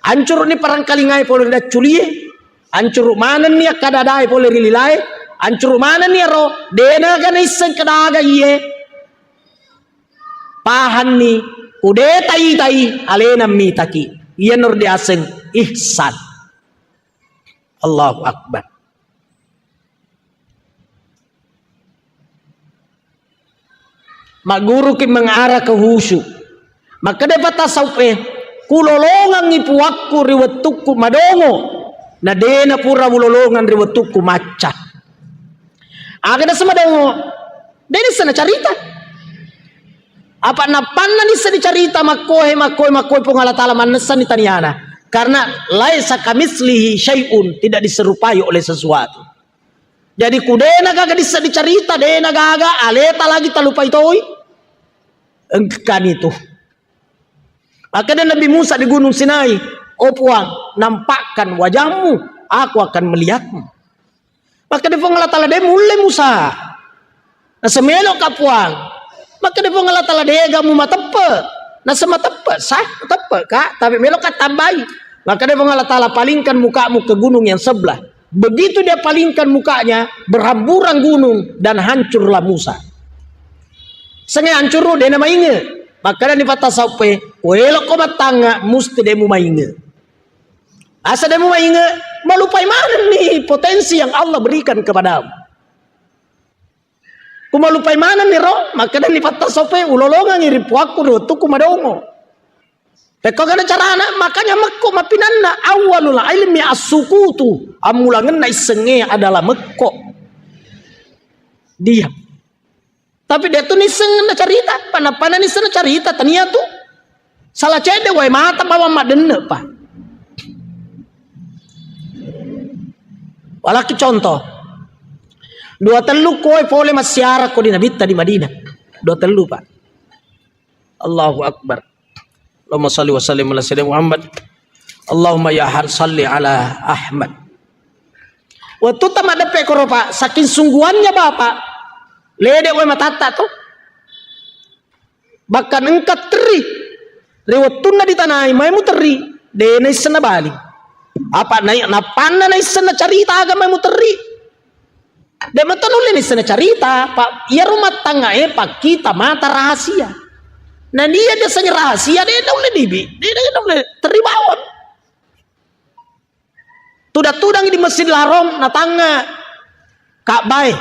ancuru ni parangkalingai pole ri dacculie, ancuru manenni akkadadae pole ri lilae, ancuru manenni ero, dena ga naisseng kedaga iye. Pahanni, ku de tai-tai, alena mitaki. Iyanaro diaseng ihsan. Allahu Akbar. Magguruki mengarah ke khusyuk. Makkeda patasawuf e, kulolongangngi puakku ri wettukku madongo, na dena pura ulolongeng ri wettukku macca. Aga dasa madongo? De nisseng nacarita. Apa nappanna nisseng dicarita makkohe, makkohe, makkohe Puang Allah Ta'ala mannessani taniana. Karena laisa kamislihi syai'un, tidak diserupai oleh sesuatu. Jadi ku dena gaga dissa dicarita, dena gaga aleta lagi talupai toi. Engkani tu. Makkeda Nabi Musa di Gunung Sinai, "Oh Puang, nampakkan wajahmu, aku akan melihatmu." Makkeda Puang Allah Ta'ala, "De mulle Musa." Nasa melo ka Puang. Makkeda Puang Allah Ta'ala, "Dega mu mateppe." Nasa mateppe, sah, mateppe ka, tapi melo ka tambai. Makkeda Puang Allah Ta'ala, "Palingkan mukamu ke gunung yang sebelah." Begitu dia palingkan mukanya, berhamburan gunung dan hancurlah Musa. Sengnge hancuru, dena mainge. Makkeda ni patasawuf e, "Ko elokko mattangnga, musti de mu mainge." Asa de mu mainge, malupai manenni potensi yang Allah berikan kepadamu. Ku malupai manenni ro, makkedani pattasope, ulolongangi ri puakku ri wettukku madongo. Pekko gana carana, makanya mekko mapinanna awalul ilmi as-sukutu, ammulangenna issengnge adalah mekko. Diam. Tapi de tu nisseng nacarita, panapana nisseng nacarita, tania tu. Sala cedde wae mata bawang maddenne pa. Walaki contoh. Dua tellu koe pole massiara ko di Nabitta di Madinah. Dua tellu, Pak. Allahu Akbar. Allahumma salli wa sallim ala sayyidina Muhammad. Allahumma ya Har salli ala Ahmad. Wettu tamaddeppe koro, Pak, saking sungguannya Bapak, lede wae matatta to. Bahkan engka terri ri wettunna ditanai, mai muterri, de naisseng nabali. Apa nai-, nappanna naisseng nacarita aga mai muterri. De metto nulle naisseng nacarita, Pak, iyaro mattangnga e pakkita mata rahasia. Nah, dia dia seng rahasia, de naulle dibi, de naulle terri bawang. Tudang-tudang di Masjidil Haram, natangnga Ka'bah e.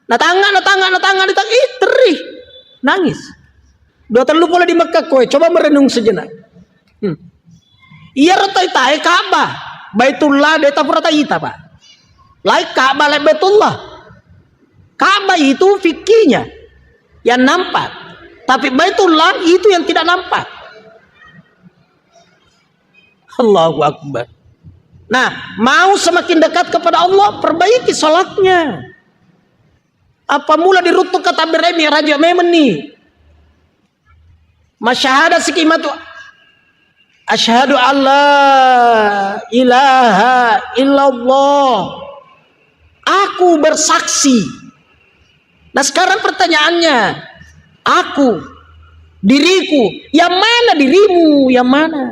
Natangnga, natangnga, natangnga, natangnga, ih, terri. Nangis. Dua tellu pole di Mekah koe, coba merenung sejenak. Hmm. Iyaro taitae Ka'bah, Baitullah, de' tapura taita, Pak. Lain Ka'bah, lain Baitullah. Ka'bah itu fikihnya yang nampak, tapi Baitullah itu yang tidak nampak. Allahu Akbar. Nah, mau semakin dekat kepada Allah, perbaiki sholatnya. Apa mula diruttuk kata beremi raja memang nih. Masyahada siki matu. Asyhadu alla ilaha illallah. Aku bersaksi. Nah, sekarang pertanyaannya, aku, diriku, yang mana dirimu? Yang mana?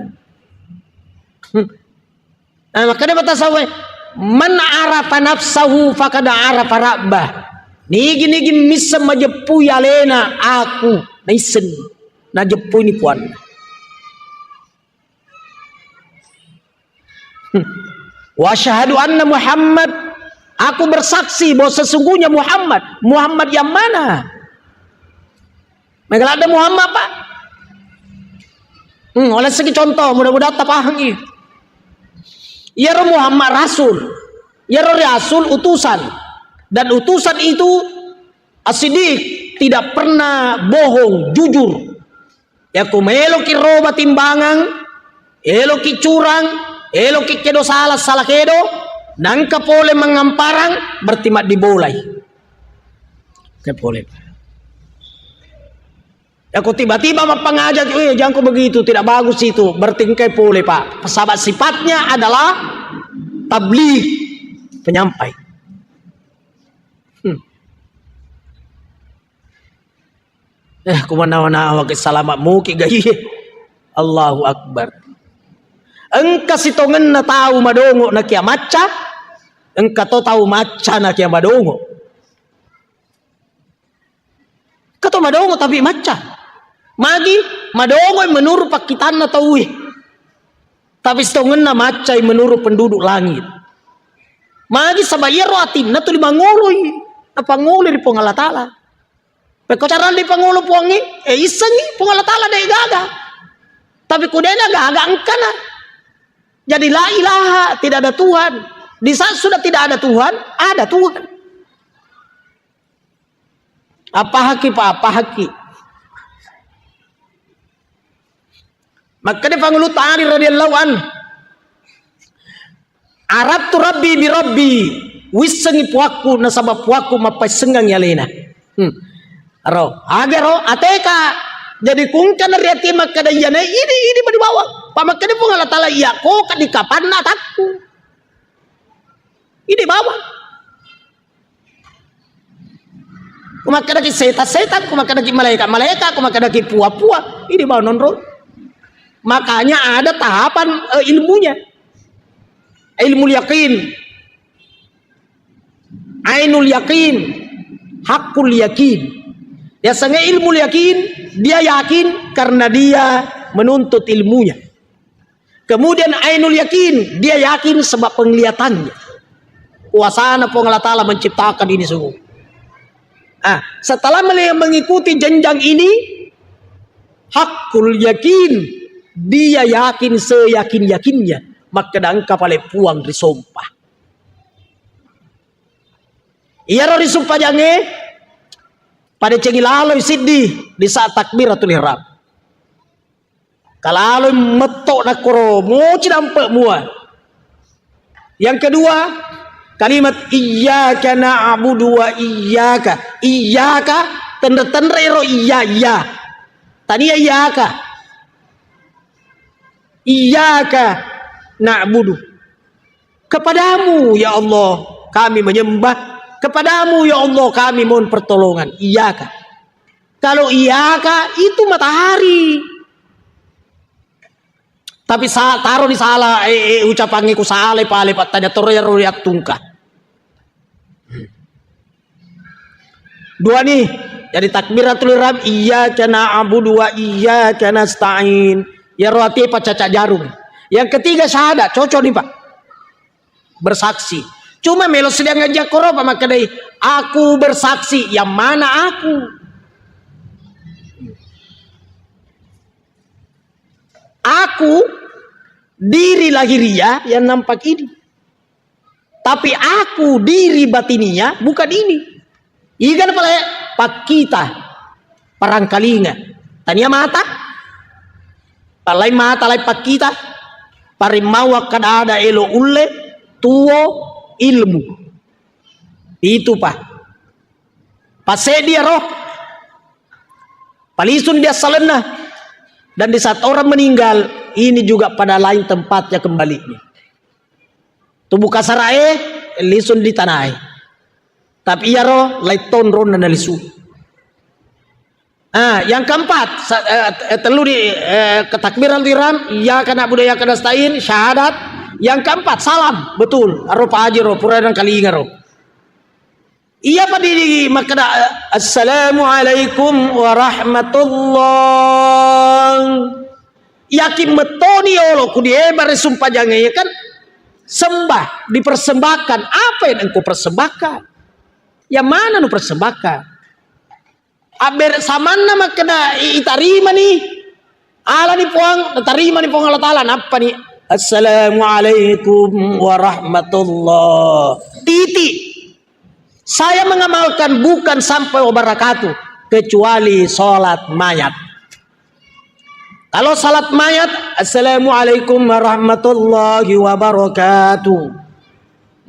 Hmm. Nah, makanya batasawe, "Man arafa nafsahu faqad arafa rabbah." Nigi-nigi misseng majeppui alena, aku, naisseng, najeppuini puanna. Hmm. "Wa asyhadu anna Muhammad," aku bersaksi bahwa sesungguhnya Muhammad. Muhammad yang mana? Mega ladde Muhammad, Pak. Hmm, oleh segi contoh, mudah-mudahan tapahangi. Iyaro Muhammad Rasul. Iyaro Rasul utusan. Dan utusan itu as-siddiq, tidak pernah bohong, jujur. Yako meloki roba timbangan, eloki curang, eloki kedo salah, salah kedo, nangka pole mangamparang, berarti maddibolai. Ke pole. Yako tiba-tiba mappangajak, "Eh, jangko begitu, tidak bagus itu." Berarti engkai pole, Pak. Sebab sifatnya adalah tabligh, penyampai. Hmm. Eh, kumanawa-nawa ke salama muki gai. Allahu Akbar. Engka sitongenna tau madongo nakia macca, engka to tau macca nakia madongo. Engka to madongo tapi macca. Magi madongo menurut pakkitanna tauwe. Tapi sitongenna maccai menurut penduduk langit. Magi saba iyaro atinna tuli mangoloi, napangoloi ri Puang Allah Taala. Pekko carana dipangolo Puangnge, eh, issengngi Puang Allah Taala de gaga. Tapi ku dena gaga engkana. Jadi la ilaha, tidak ada Tuhan. Di saat sudah tidak ada Tuhan, ada Tuhan. Apa haki, Pak? Apa haki? Makkeda Pangulutta Ali radhiyallahu anhu, "Araftu rabbi bi rabbi," wissengngi puakku nasaba puakku mappaissengngangngi alena. Hmm. Ro, agaro ateka. Jadi kungkana riati makkeda iyana idi, idi mani bawang. Pa makkeda Puang Allah Taala, iya ko kadi kapanna atakku. Idi bawang. Kumakkedaki setan-setan, kumakkedaki malaikat-malaikat, kumakkedaki pua-pua. Ini bawa nonrol. Makanya ada tahapan, eh, ilmunya. Ilmu yakin. Ainul yakin. Hakul yakin. Biasanya ilmu yakin, dia yakin karena dia menuntut ilmunya. Kemudian ainul yakin, dia yakin sebab penglihatannya. Kuasana Puang Allah Taala menciptakan ini semua. Ah, setelah meli-, mengikuti jenjang ini, hakul yakin, dia yakin seyakin-yakinnya. Makkeda engka pale Puang risompa. Iyaro risumpa jange, pada cengi laloi siddi di saat takbiratul ihram. Kalaloi metto nakkoro, moci nampe mua. Yang kedua, kalimat iyyaka na'budu wa iyyaka. Iyyaka, tenre-tenre ro iya, iya. Tania iyyaka. Iyyaka na'budu. Kepadamu, ya Allah, kami menyembah. Kepadamu, ya Allah, kami mohon pertolongan. Iyyaka. Kalau iyyaka, itu matahari. Tapi sa-, taro ni salah, eh, eh, ucapangnge ku salah, pale pattanya toro iyaro riattungka. Dua nih, jadi takbiratul ihram, iyyaka na'budu wa iyyaka nasta'in. Iyaro ati pacacak jarum. Yang ketiga syahadat, cocok nih, Pak. Bersaksi. Cuma melo sedang ngajak koro, Pak, makkedai, "Aku bersaksi." Yang mana aku? Aku diri lahiriah yang nampak ini. Tapi aku diri batiniah bukan ini. Iga na pale pakkita parangkalinga. Tania mata, palai mata lai pakkita, parimau kada ada elo ulle, tuo, ilmu. Itu pa. Passedia roh. Palisun dia salenna. Dan di saat orang meninggal, ini juga pada lain tempatnya kembalinya. Tubuh kasarae lisun di tanae. Tapi iyaro lai tonronna nalisu. Ah, yang keempat, sa- eh, eh, tellu di eh, ketakbiratul ihram, iyyaka na'budu wa iyyaka nasta'in, syahadat. Yang keempat, salam. Betul. Aro paji ro, pura dan kalinga ro. Iya pa di makkeda, "Assalamualaikum warahmatullah." Yakin mettoni yolo ku diebare sumpajange, ya kan? Sembah, dipersembahkan. Apa yang engkau persembahkan? Yang mana nu persembahkan? Aber samanna makkeda i- itarimani. Alani Puang, natarimani Puang Allah Ta'ala. Nappani, "Assalamualaikum warahmatullah." Titik. Saya mengamalkan bukan sampai wabarakatuh, kecuali salat mayat. Kalau salat mayat, "Assalamualaikum warahmatullahi wabarakatuh."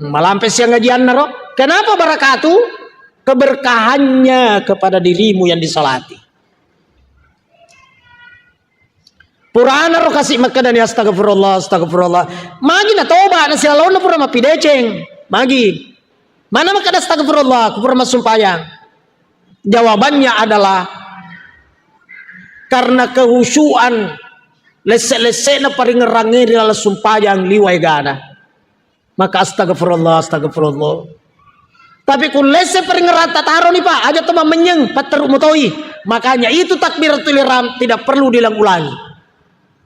Malampe siang ngajianna ro. Kenapa barakatuh? Keberkahannya kepada dirimu yang disalati. Purana ro kasi makkedani, "Astagfirullah, astagfirullah." Magi na toba, na silalonna pura mappideceng. Magi. Mana makkeda, "Astagfirullah, ku pura massumpajang"? Jawabannya adalah karena kehusuan, lesse-lessena paringerrangnge ri laleng sumpajang liwa egana. Maka astagfirullah, astagfirullah. Tapi kun lesse paringerrang tataroni, Pak, aja to mammennyeng, patteru mutoi. Makanya itu takbiratul ihram tidak perlu diulang-ulangi.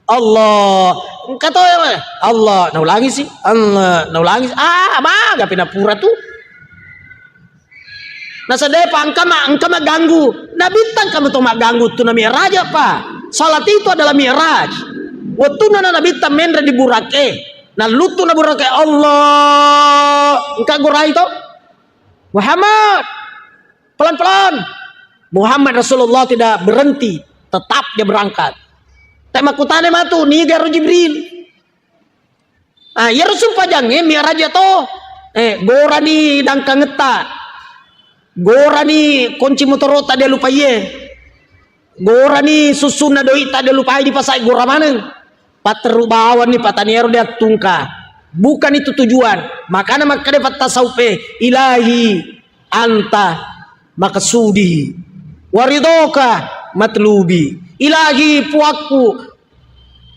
Allah, engka to ya, Pak? Allah, naulangi sih. Allah, naulangi sih. Ah, maga pinapura tu. Nasadai, Pak, engka ma-, engka magganggu. Nabitta engka mato magganggu tu na mi'raj apa? Salat itu adalah mi'raj. Wettunna na Nabitta menre di burake. Nalluttu na burake, Allah. Engka gorai to? Muhammad. Pelan-pelan. Muhammad Rasulullah tidak berhenti. Tetap dia berangkat. Tapi makkutana matu, niga ro Jibril? Ah, iyaro sumpajangnge mi'raj to. Eh, gorani dangkangetta. Gorani konci motorota dia lupaie. Gorani sussunna doi'ta dia lupai di pasai gora maneng. Patteru bawanni pataniero dia tungka. Bukan itu tujuan. Makana makkeda pattasaupe, "Ilahi anta maksudi. Waridhoka matlubi." Ilahi, Puakku,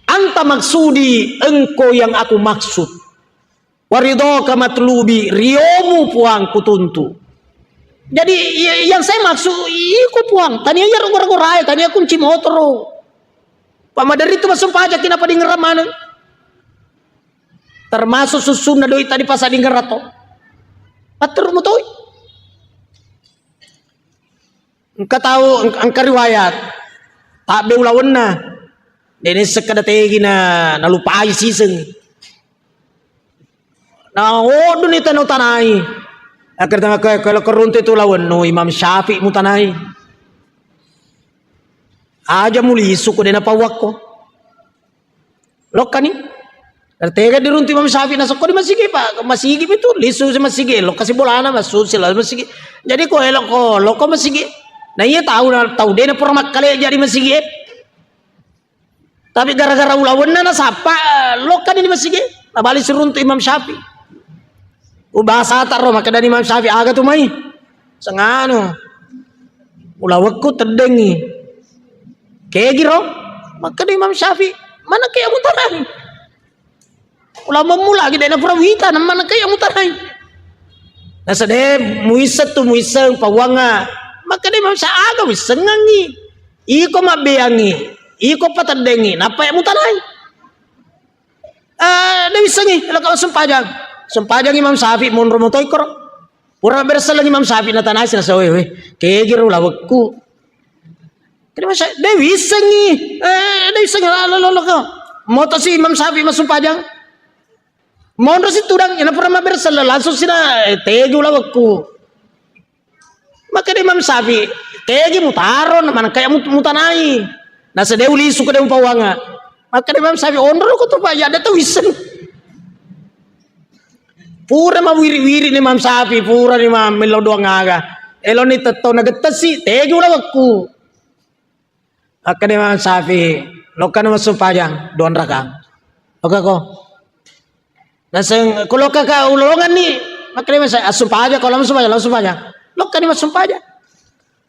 anta maksudi, engkau yang aku maksud. Waridhoka matlubi, riomu Puang kutuntu. Jadi i- yang saya maksud iko Puang, tania iyaro gora-gorae, tania kunci motoro. Pak maderi tu massumpajang ki napa dingerang maneng. Termasuk sussunna doi tadi pasa dingerang to. Patteru mutoi. Engka tau, eng-, engka riwayat. Tabbe ulawenna. Dene sekkeda tegi na, nalupai siseng. Na oduni tena utanai. Akhirnya ke, ke, ke runtu itu lawennu Imam Syafi'i mutanai. Aja mulisu ko dena pawakko. Lokkani. Tega diruntu Imam Syafi'i, nasokko di masigi, Pak. Masigi itu lisu si masigi, lokka si bolana, massu si la masigi. Jadi ko elok ko, lokko masigi. Nah, iya tahu, na tahu dena pura makkale jadi masigi. Tapi gara-gara ulawenna nasappa, lokkani di masigi. Nabali siruntu Imam Syafi'i. Ubahasa taro, makkedani Imam Syafi'i, aga tu mai. Senganu. Ulawekku teddengi. Kegi ro? Makkeda Imam Syafi'i, mana ke mutarai? Ulama mula lagi dena pura wita, mana ke mutarai? Nasade muisseng tu muisseng pawanga. Makkeda Imam Syafi'i, aga wissengangi. Iko mabbeangi, iko pateddengi, nappa mutarai. Eh, de wissengi, lo kau sempajang. Sempajang Imam Syafi'i monro motoi koro. Pura bersaleng Imam Syafi'i natanai sina sawe we. Kegi ro lawekku. Kena masa de wissengi. Eh, de wissengi lo lo lo kau. Moto si Imam Syafi'i massumpajang. Monro si tudang, ina pura mabbere selleng, langsung sina, eh, tegi ulawekku. Makkeda Imam Syafi'i, tegi mutaro, na maneng kaya mut-, mutanai. Nasa de ulisu kede upawanga. Makkeda Imam Syafi'i, onro ko tu, Pak, ya ada tau isseng. Pura mawiri-wiri ni Imam Syafi'i, pura ni ma-, mello doang aga. Elo ni tetto na gettesi, tegi ulawekku. Makkeda Imam Syafi'i, lokkani massumpajang, dua rakaat. Oke ko. Naseng, ko lokka ka ulolongan ni, makkeda Imam Syafi'i, assumpajang, ko langsung sumpajang, langsung sumpajang. Lokkani massumpajang.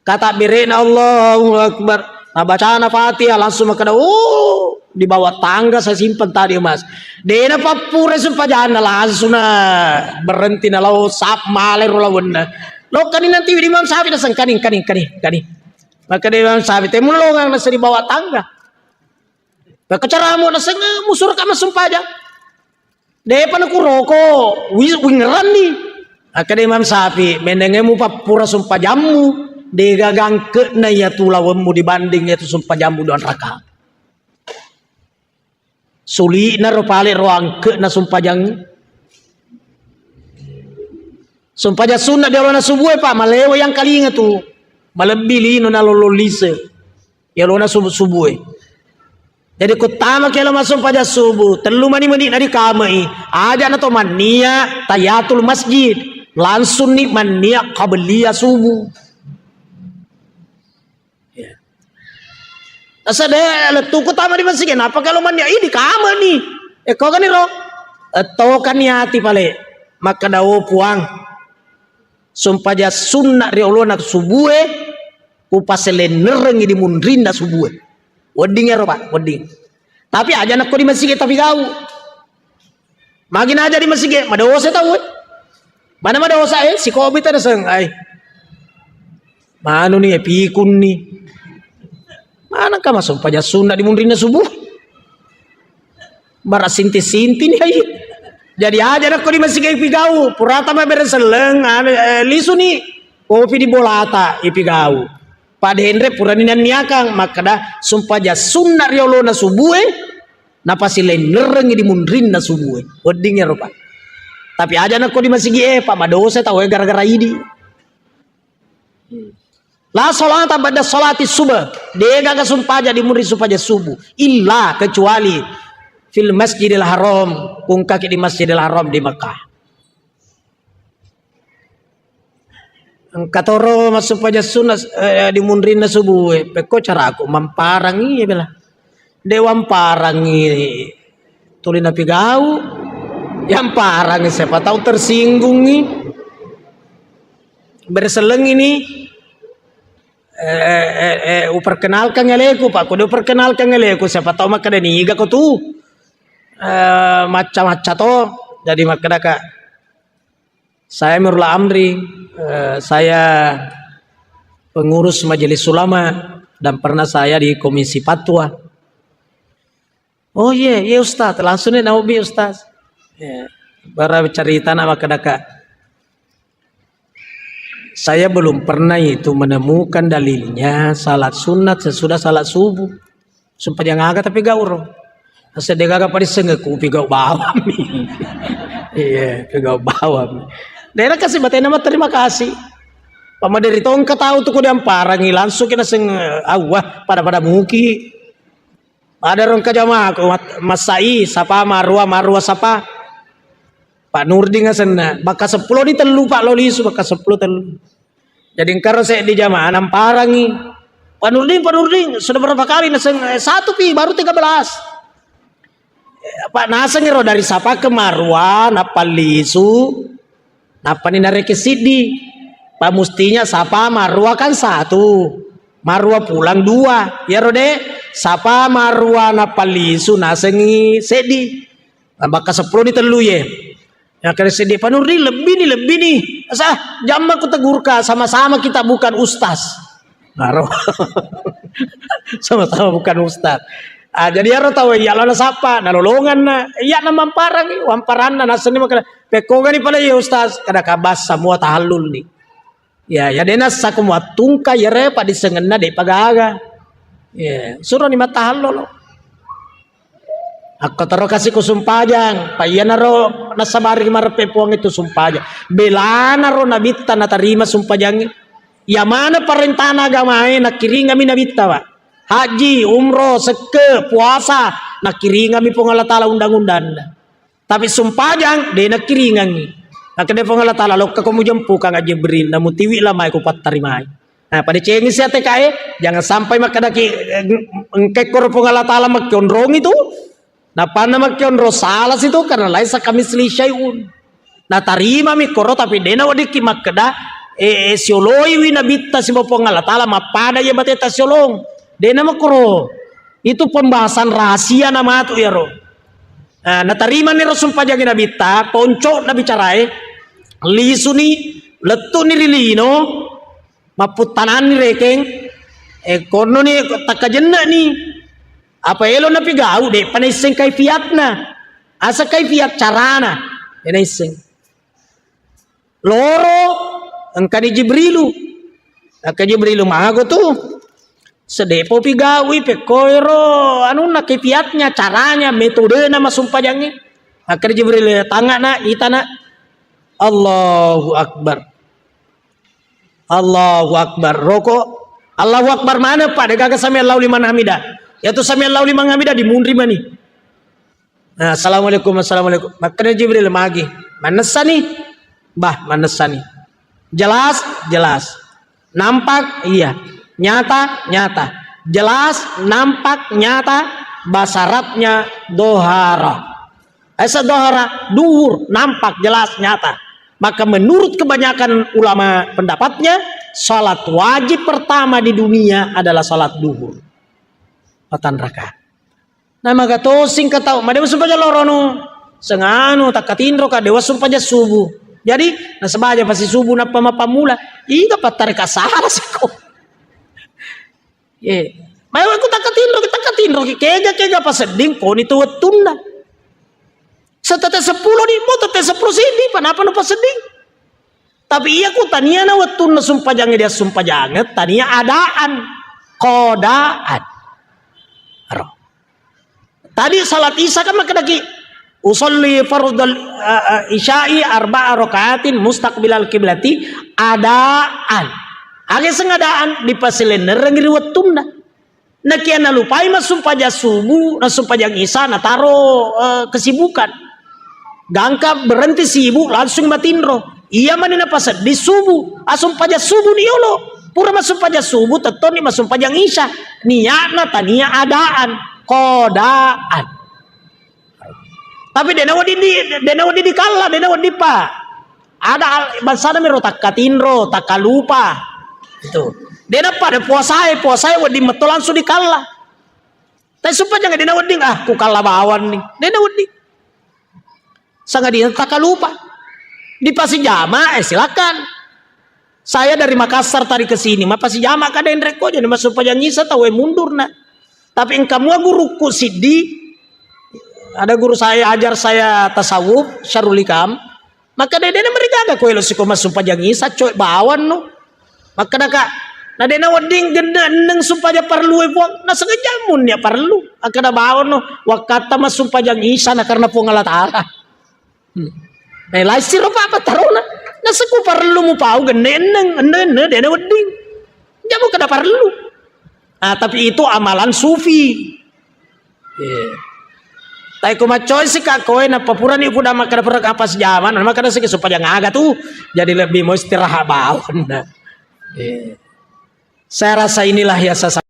Kata berena Allahu Akbar. Nah, bacana Fatihah langsung makkeda, oh, di bawah tangga saya simpan tadi emas. Dena pappura sumpajanna langsung na berhenti na lao sap malai ro lawenna. Lokkani nanti Imam Syafi'i naseng kani, kani, kani, kani. Makkeda Imam Syafi'i, "Te mulongang nasa di bawah tangga." Maka caramu naseng, eh, musuraka massumpajang. Depa nakuroko, wi-, wingeranni. Makkeda Imam Syafi'i, "Menenge mupappura sumpajammu, de gaga angke'na iyatu lawemmu dibanding iyatu sumpajammu dua rakaat." Suli'na ro pale ro angke'na sumpajang. Sumpajang sunna di olona subue, Pak, malewa yang kalinga tu. Malebbi lino nalolong lise. Di olona subu-, subue. Jadi kuttama kelo massumpajang subuh, tellu mani meni na dikamai. Aja na to mannia tahiyatul masjid. Langsung ni mannia qabliyah subuh. Ya. Asa de lettuku tama di masigi, napa kalau mandi idi kama ni. Eko kan ro. Etto kan ati pale. Makkeda, "Oh Puang, sumpaja sunna ri olona subue, upaselennerengi di munrinna subue." Wedding ero, Pak, wedding. Tapi aja nakko di masigi tapi gau. Magi naja di masigi, madosa tau, eh. Mana madosa, eh, si kopi tadi seng, ai. Manu ni, eh, pikun ni. Mana ka masuk paja sunna di munrinna subuh? Bara sinti-sinti ni, ai. Jadi aja nakko di masigi ipigau, purata ma bere selleng, anu, eh, lisu ni. Kopi di bolata ipigau. Pada henre purani nanniakang, makkeda sumpaja sunna riolona subue, napasilennerengi di munrinna subue. Wedding ero, Pak. Tapi aja nakko di masigi e, Pak, madosa tau e gara-gara idi. La salata ba'da salati subuh. Degaga sumpaja di munri sumpaja subuh. Illa, kecuali fil Masjidil Haram, kungkaki di Masjidil Haram di Mekah. Engka toro massumpaja sunna, eh, di munrinna subue. Pekko caraku mamparangi, iya bela. De wamparangi tuli napigau, yamparangi siapa tahu tersinggungi. Berselengi ni, eh, eh, eh, uperkenalkan ngeleku, Pak. Kudu uperkenalkan ngeleku, siapa tahu makkeda niga ko tu. Eh, macca-macca to. Jadi makkeda ka, "Saya Amirul Amri, eh, saya pengurus Majelis Ulama dan pernah saya di Komisi Fatwa." "Oh iya, iya Ustaz, langsung ni naobi Ustaz." Ya, bara cerita nak makkeda ka, "Saya belum pernah itu menemukan dalilnya salat sunat sesudah salat subuh." Sumpajang aga tapi gauro. Asa de gaga padissengekku pigau bawammi. Iya, pigau bawammi. Daerah kasih batena mah terima kasih. Pamaderi tongka tahu tu ko diamparangi langsung kena seng awah pada-pada muki. Ada rong kajamaku mat-, masai sapa marua, marua sapa. Pak Nurdin asenna. Baka sepuluh ni tellu Pak lolisu, baka sepuluh tellu. Jadi engkaro seddi jamaah namparangi. "Pak Nurdin, Pak Nurdin, sudah berapa kali naseng?" "Eh, satu pi, baru tiga belas." Eh, Pak, naseng ro dari sapa ke marua, nappa lisu, nappa ni nareke siddi. Pak, mustinya sapa marua kan satu, marua pulang dua. Yaro de, sapa marua nappa lisu nasengi seddi. Nah, baka sepuluh ni tellu ye. Ya, kare seddi, "Pak Nurdin, lebbi ni, lebbi ni." Asa, jamma ku tegurka, sama-sama kita bukan ustaz. Naro. Sama-sama bukan ustaz. Ah, jadi aro tau iya lana sapa, nalolongan na. Iya na mamparang, wamparanna, nasenni makkeda, "Pekkogani pale iya ustaz?" Kada kabas semua tahallul ni. Ya, ya dena saku muattungka, ya repa disengenna de pagaga. Ya, suroni mattahallolo. Akkotoro kasi ko sumpajang, pa iyanaro nasabari mareppe Puang itu sumpajang. Belanaro nabitta natarima sumpajangnge. Iya maneng parentana agamae nakkiringami nabitta, Pak. Haji, umroh, sekke, puasa, nakkiringami Puang Allah Taala undang-undanna. Tapi sumpajang, de nakkiringangngi. Nakkeda Puang Allah Taala, "Lokkako mujempukang Jibril, namutiwi lamae kupattarimai." Nah, pada cengi si A T K E, jangan sampai makkedaki, eh, engka koro Puang Allah Taala makkeonrongi tu. Napanna makkeonro salah situ karena laisa kamitslihi syai'un. Natarimami koro tapi dena weddikki makkeda, eh, eh, sioloiwi nabitta sibawa Puang Allah Taala mappada iya bateta siolong. Dena makoro. Itu pembahasan rahasia namatu iyaro. Nah, natarimani ro sumpajangi nabitta, ponco nabicarae, lisuni, lettuni ri lino, mapputtananni rekeng, eh, konnoni takkajenne'ni. Apa elo napigau, de'pa naisseng kaifiatna. Asa kaifiat carana, de naisseng. Loro, engkani Jibrilu. Engka Jibrilu mago tu. Sedepo pigaui pekkoero anunna kaifiatnya, caranya, metodena masumpajangi. Akhirnya Jibril tangana, itana. Allahu Akbar. Allahu Akbar. Roko. Allahu Akbar mana, Pak? Degaga sami Allahu liman hamidah. Yatu sami Allahu liman hamidah dimunri mani. Nah, assalamualaikum, assalamualaikum. Makkeda Jibril, magi. Manessani? Bah, manessani. Jelas? Jelas. Nampak? Iya. Nyata? Nyata. Jelas, nampak, nyata. Bahasa Arabnya dohara. Esa dohara, duhur, nampak, jelas, nyata. Maka menurut kebanyakan ulama pendapatnya, salat wajib pertama di dunia adalah salat duhur. Patan rakaat. Nah, maka tosing ka tau, ma dewa sumpaja loronu. Senganu, takkatinro ka, dewa sumpaja subuh. Jadi, nasaba aja pasti subuh nappa mappammula. Iga pattareka salah siko. Ye. Maewekku takkatinro, takkatinro, kega, kega pasedding, koni tu wettunna. Setete seppulo di, mo tete seppulo sidi, panapa nu pasedding? Tapi iya ku tania na wettunna sumpajangnge dia sumpajangnge, tania adaan, kodaan. Aro. Tadi salat Isya kan makkedaki, "Usolli fardal, eh, eh, isya'i arba'a rakaatin mustaqbilal kiblati adaan." Aga seng adaan dipasilennereng ri wettunna. Nakia nalupai massumpajang subuh, nassumpajang Isya, nataro, eh, kesibukan. Gangka berhenti sibuk, langsung matinro. Iya mani napasedding subuh, assumpajang subuh ni yolo. Pura massumpajang subuh, tettonni massumpajang Isya. Niatna tania adaan, kodaan. Tapi dena wedding di, dena wedding dikalla, dena wedding pa. Ada al-, bangsana miro takkatinro, takkalupa. Itu. Dena pada puasae, puasae wedding metto langsung dikalla. Tapi sumpajang dena wedding, ah, ku kalla bawang ni. Dena wedding. Sangadinna takkalupa. Dipasijama, eh, silakan. Saya dari Makassar tadi ke sini, mapasijama ka denre ko, jadi massumpajang Isya tau e mundur na. Tapi engka mua gurukku siddi, ada guru saya ajar saya tasawuf, Syarul Ikam. Maka de-, dena merigaga ko elo siko massumpajang Isya, coy bawang no. Makkeda ka, na dena wedding genne enneng sumpajang parlu e Puang, na sengaja mun ya parlu. Akkeda bawang no, wakkatta massumpajang Isya na karena Puang Allah Taala. Hmm. Nailai siro pa pattarona. Naseku parellu mupau genne enneng, enne, enne, dena wedding. Jamu kada parellu. Ah, tapi itu amalan sufi. Iya. Tai ku maccoi sika koe, nappa purani upuda makkeda pura kapas jaman, makkeda sika supaya ngaga tu. Jadi lebih mau istirahat bawang. Iya. Saya rasa inilah ya sasa-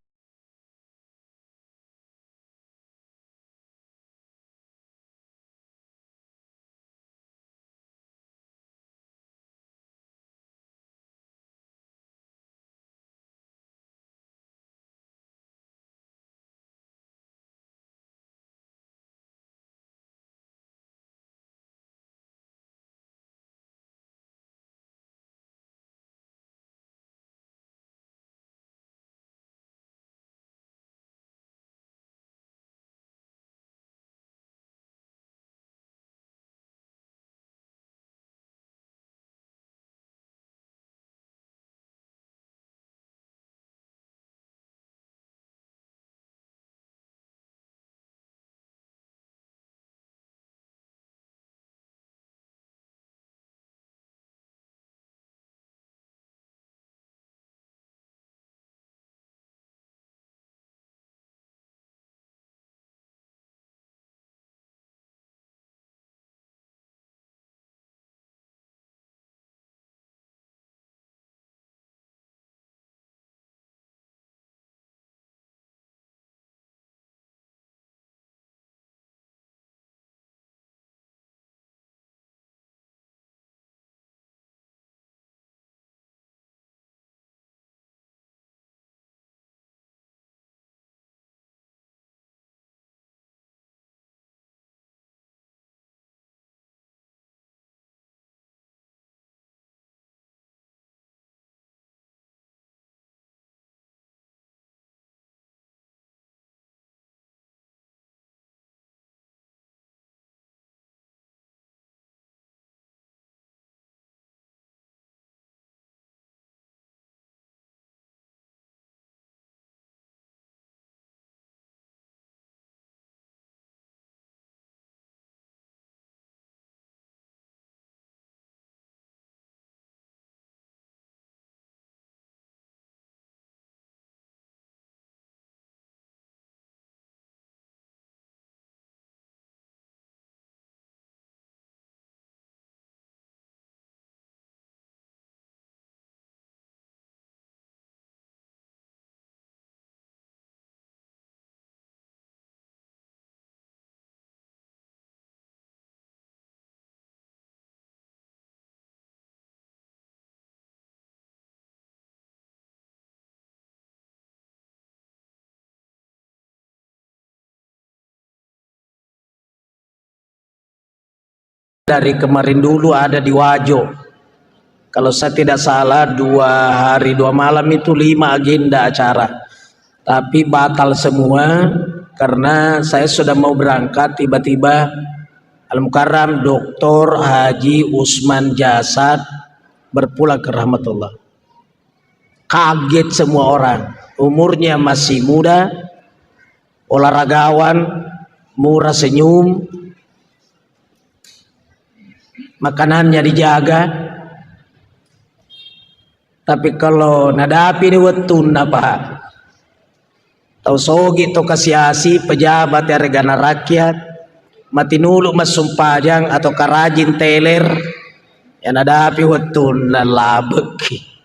dari kemarin dulu ada di Wajo. Kalau saya tidak salah, dua hari dua malam itu lima agenda acara. Tapi batal semua karena saya sudah mau berangkat, tiba-tiba Al-Mukarram Doktor Haji Usman Jasad berpulang ke rahmatullah. Kaget semua orang. Umurnya masih muda, olahragawan, murah senyum, makanannya dijaga. Tapi kalau nadapi ni wettunna, Pak, tau sogi to kasi-asi, pejabat, yarega na rakyat, matinulu massumpajang atau karajin teler, ya nadapi wettunna labekki.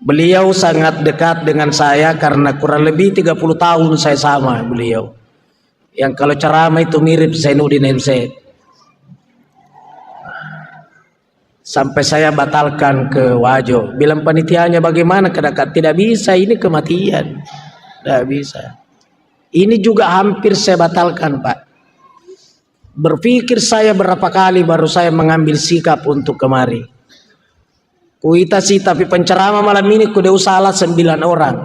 Beliau sangat dekat dengan saya karena kurang lebih tiga puluh tahun saya sama beliau. Yang kalau ceramah itu mirip Zainuddin M Z. Sampai saya batalkan ke Wajo. Bilang panitianya, "Bagaimana kedekat?" "Tidak bisa, ini kematian." Tidak bisa. Ini juga hampir saya batalkan, Pak. Berpikir saya berapa kali baru saya mengambil sikap untuk kemari. Kuita sih, tapi penceramah malam ini kuda usalah sembilan orang.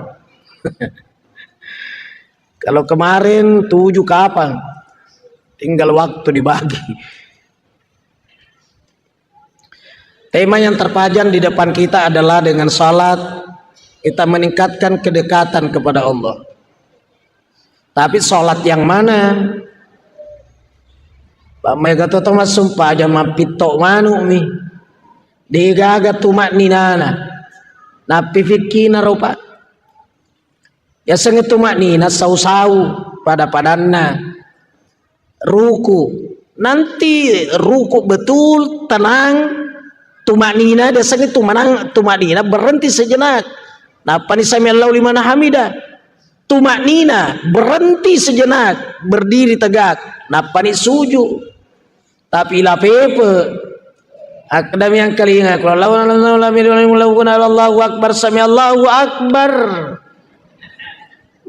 Kalau kemarin tujuh kapang, tinggal waktu dibagi. Tema yang terpajang di depan kita adalah dengan salat kita meningkatkan kedekatan kepada Allah. Tapi salat yang mana? Pak, maega to massumpajang mappitto manu mi. Degaga tumakninana. Nappi fikkina ro, Pak. Yasengnge tumaknina sau-sau pada-padanna. Ruku. Nanti ruku betul, tenang, tumaknina, yasengnge tumanang, tumaknina, berhenti sejenak. Nappani samiallahu liman hamida. Tumaknina, berhenti sejenak, berdiri tegak. Nappani sujud. Tapi la pepe. Akkeda mi angkalinga, Allahu Akbar, sami Allahu Akbar.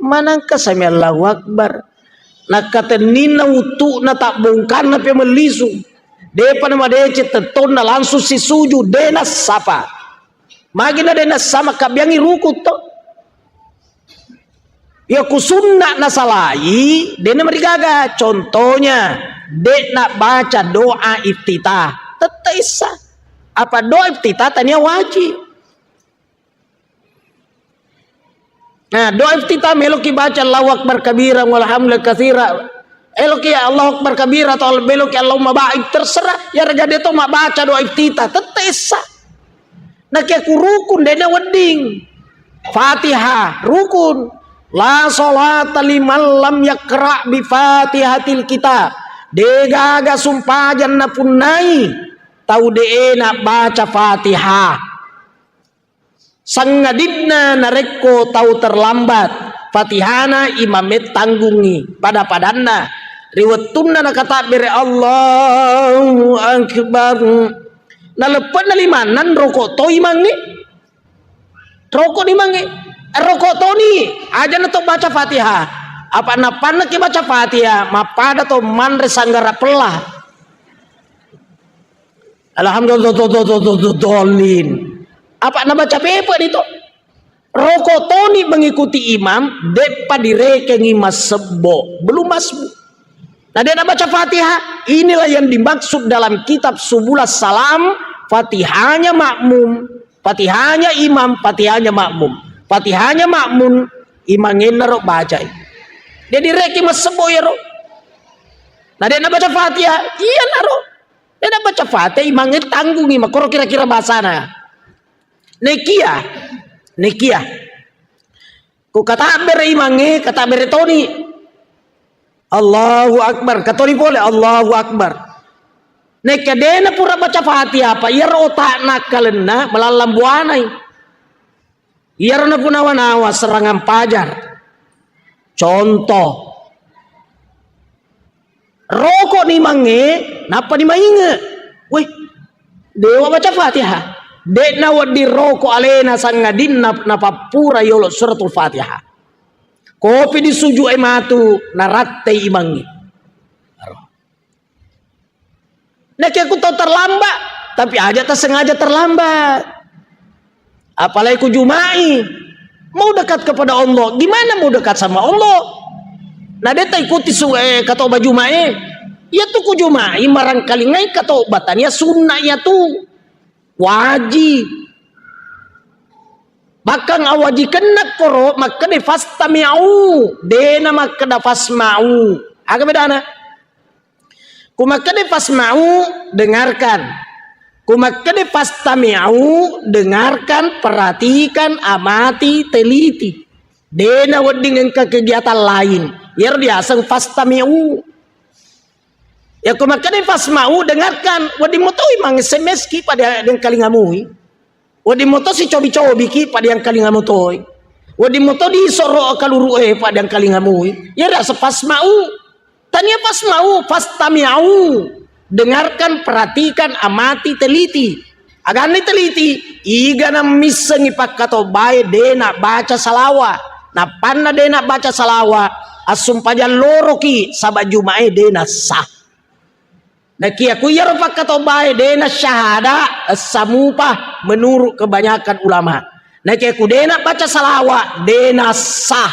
Manangka sami Allahu Akbar. Nakkatenninna utu'na tabbongkanna pe mellisu. Depa na madeceng tettonna langsung sisuju, de nassapa. Magi na de nassama kabbiangi rukun to. Iya ku sunna nasalai, de'na marigaga. Contohnya, de'na baca doa iftitah, tette issa. Apa doa iftitah tania wajib. Nah, doa iftitah meloki baca Allahu Akbar kabira walhamdulillah katsira. Eloki ya Allahu Akbar kabira atau meloki Allahumma barik, terserah. Ya raga de to mabbaca doa iftitah, tette issa. Nakia ku rukun, de'na wedding. Fatihah rukun. La salata liman lam yaqra bi Fatihatil kitab. Degaga sumpajang napunnai tau de'na baca Fatihah. Sangadinna narekko tau terlambat, Fatihana imame tanggungi pada-padanna. Ri wettunna nakatabbere Allahu Akbar. Naleppe'na limanna roko to imangnge. Roko ni mange. Roko toni, aja na to baca Fatihah. Apa nappanna ki baca Fatihah, mappada to manre sanggara pella. Alhamdulillah. Apa nabaca pepe ni to. Roko toni mengikuti imam, deppa direkengi massebbo, belum masbu. Na de nabaca Fatihah, inilah yang dimaksud dalam kitab Subulus Salam, Fatihahnya makmum, Fatihahnya imam, Fatihahnya makmum. Fatihahnya makmum, imangenna ro bacai. Jadi reki massebbo iyaro. Na de nabaca Fatihah, iya naro. De nabaca Fatihah, imangnge tanggungi, makoro kira-kira bahasana. Nekia, nekia. Ku katabbere imangnge, katabbere toni. Allahu Akbar, katoni pole, Allahu Akbar. Nekka dena pura baca Fatihah, apa iyaro otakna akkalenna malallang buanai. Iyaro napunawa-nawa serangan pajar. Contoh, roko ni mange, nappa ni mainge. Weh, dewa baca Fatihah. De'na wedding roko alena sangadinna napappura yolo suratul Fatihah. Kopi disuju e matu narattei imangnge. Nakiya ku tau terlambat, tapi aja tak sengaja terlambat. Apalagi ku jumai. Mau dekat kepada Allah. Gimana mau dekat sama Allah? Nah, de' taikuti su-, eh, katoba jumai. Iya tu ku jumai, marangkalingai katoba tania sunnah iya tu. Wajib. Bahkan awajikenna koro makkeda fastami'u, dena makkeda fasma'u. Aga bedana? Ku makkeda fasma'u, dengarkan. Ku makkeda fastami'u, dengarkan, perhatikan, amati, teliti. Dena wedding engka kegiatan lain. Iyaro diaseng fastami'u. Ya ku makkeda fasma'u, dengarkan. Wedding motoi mang S M S ki pada dengkalingamui. Wedding moto si cobi-cobi ki pada yang kalingamu toi. Wedding moto di soro kaluru e pada yang kalingamui. Ya rasa fasma'u. Tania fasma'u, fastami'u. Dengarkan, perhatikan, amati, teliti. Aganni teliti, iga na missengi pakkatobae dena baca salawa. Napanna dena baca salawa, assumpajang loroki saba jumae dena sah. Nakiya ku iyaro pakkatobae dena syahada, samupa menurut kebanyakan ulama. Nakiya ku dena baca salawa, dena sah.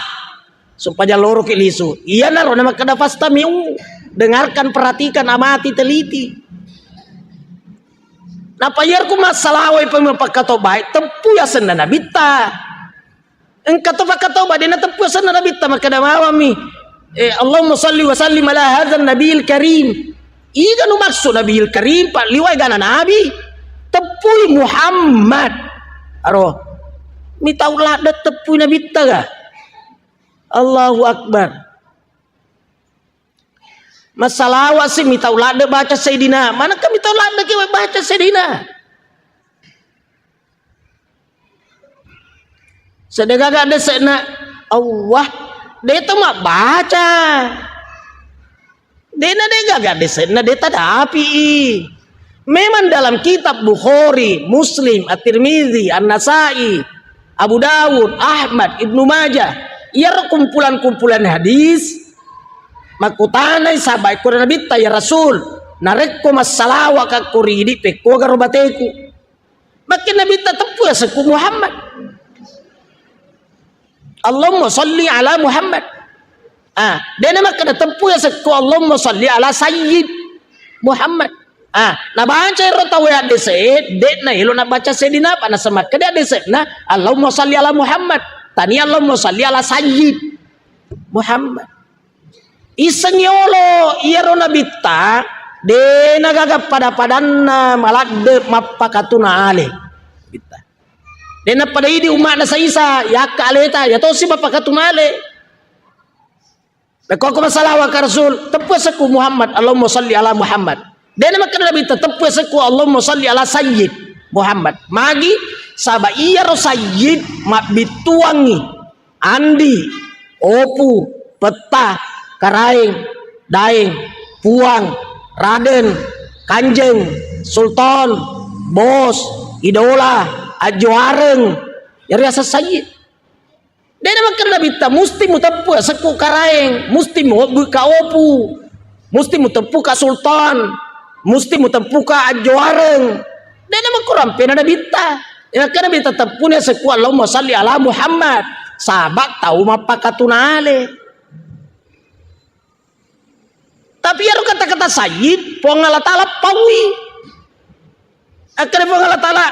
Supaya loroki lisu. Iyanaro na makkeda fastami'u. Dengarkan, perhatikan, amati, teliti. Napa iyaro ku massalawai pemeng pakkatobae, teppu yasenna nabitta. Engka to pakkatoba, dena teppu asenna nabitta, makkeda mawami, eh, Allahumma salli wa sallim ala hadzan nabiyil karim. Iga nu maksud nabiyil karim, pak liwai gana nabi. Teppui Muhammad. Aro. Mi tau ladde teppui nabitta ga? Allahu Akbar. Massalawa si mi tau ladde baca Sayyidina. Mana kami tau ladde ki baca Sayyidina? Sedde gaga dese'na Allah, de to mabbaca. Dena de gaga dese'na, de tadapi'i. Memang dalam kitab Bukhari, Muslim, At-Tirmidzi, An-Nasai, Abu Dawud, Ahmad, Ibnu Majah, iyaro kumpulan-kumpulan hadis makkutanai sahabat ko Nabitta, "Ya Rasul, narekko massalawa ka ko ridi, pekkuagaro bateku?" Makkeda Nabitta, "Teppu asekku Muhammad. Allahumma salli ala Muhammad." Ah, dena makkeda, "Teppu asekku Allahumma salli ala Sayyid Muhammad." Ah, nabaca ero tau addese, de naelo nabaca Sayyidina, apa nasemakkeda addesena, "Allahumma salli ala Muhammad." Tania, "Allahumma salli ala Sayyid Muhammad." Iseng yolo, iyaro nabitta, dena gaga pada-padanna maladde mappakatuna ale. Nabitta. Dena pada idi umma'na saisa, yakka aleta, ya tosi mappakatuna ale. Pekko ko massalawa ka Rasul, teppu asekku Muhammad, Allahumma salli ala Muhammad. Dena makkeda nabitta, teppu asekku, Allahumma salli ala Sayyid Muhammad. Magi, saba iyaro Sayyid mabbittuangngi. Andi, Opu, Petta, Karaeng, Daeng, Puang, Raden, Kanjeng, Sultan, Bos, Idola, Ajjuareng, yariaseng Sayyid. Dena makkeda nabitta, musti muteppu asekku Karaeng, musti muwebbu ka Opu. Musti muteppu ka Sultan, musti muteppu ka Ajjoareng. Dena makkurampe na nabitta. Iya, makkeda nabitta, teppuni asekku Allahumma salli ala Muhammad. Saba tau mappakatuna ale. Tapi iyaro kata-kata sayyid, Puang Allah Ta'ala paui. Akkeda Puang Allah Ta'ala,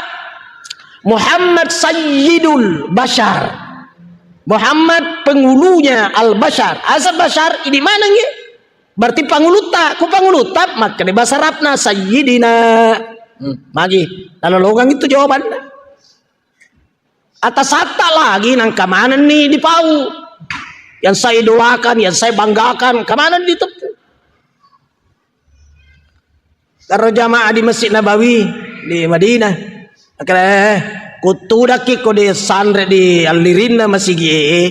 Muhammad sayyidul bashar. Muhammad pengulunya al-bashar. Asa bashar, ini mana nggih? Berarti pangulutta, ku pangulutta makkeda bahasa Arabna sayyidina. Hmm, magi. Nalolongang itu jawabanna. Atasatta lagi nangka manenni dipau. Yang saya idolakan, yang saya banggakan, kemana diteppu? Karo jamaah di Masjid Nabawi di Madinah. Akhirnya, kutudakki ko di sanre di allirinna masigi e.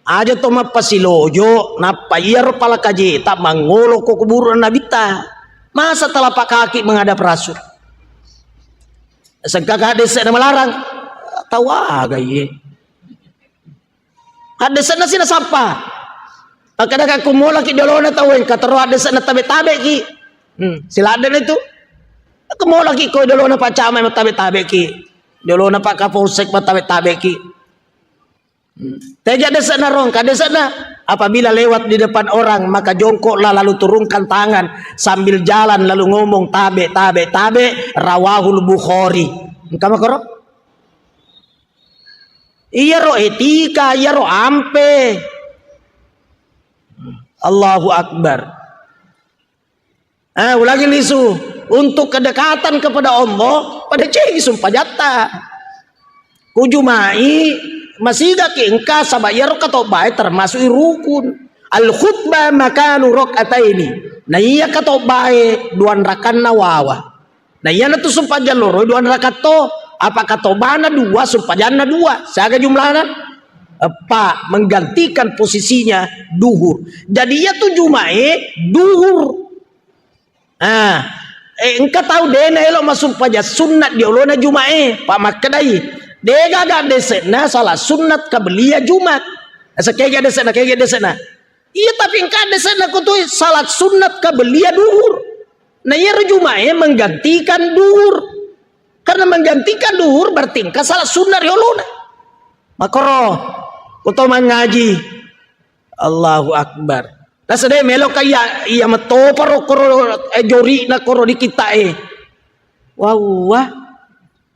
Aja to mappasilojo, nappa iyaro palakajeta mangolo ko kuburan nabitta. Masa telapak kaki menghadap Rasul? Sengka haddese'na malarang, tau aga iye. Haddese'na si nasappa. Makkeda ka kumolaki jolona tau engka tero haddese'na tabe-tabeki. Hmm, siladdena itu. Kemolaki ko dolona Pak Camat matabe-tabeki. Dolona Pak Kapolsek matabe-tabeki. Tega dese'na rong, ka dese'na. Apabila lewat di depan orang, maka jongkoklah lalu turunkan tangan sambil jalan lalu ngomong, "Tabe, tabe, tabe, rawahul Bukhari." Engka makoro? Iyaro etika, iyaro ampe. Allahu Akbar. Ah, ulangi lisu. Untuk kedekatan kepada Allah, pada cegi sumpajatta. Kujumai, masigaki engka, saba iyaro katobbae termasuk rukun. Al khutbah makanu rokataini. Na iya katobbae duanrakanna wawa. Na iyanatu sumpajang loro duanrakatto, apa katobbana dua, sumpajanna dua. Siaga jumlahna? Eppa, menggantikan posisinya duhur. Jadi iyatu Jumae duhur. Ah, eh, engka tau de naelo masumpajang sunnat di olona Jumae, pa makkedai, degaga dese'na salat sunnat qabliyah Jumat. Asa kega dese'na, kega dese'na. Iya, tapi engka dese'na kutui salat sunnat qabliyah duhur. Na iyaro Jumae menggantikan duhur. Karena menggantikan duhur berarti engka salat sunnat ri olona. Makoro, kuto mangaji. Allahu Akbar. Nasede melo ka iya, iya metoparo koro, eh, jori'na koro di kitta e. Wawwa.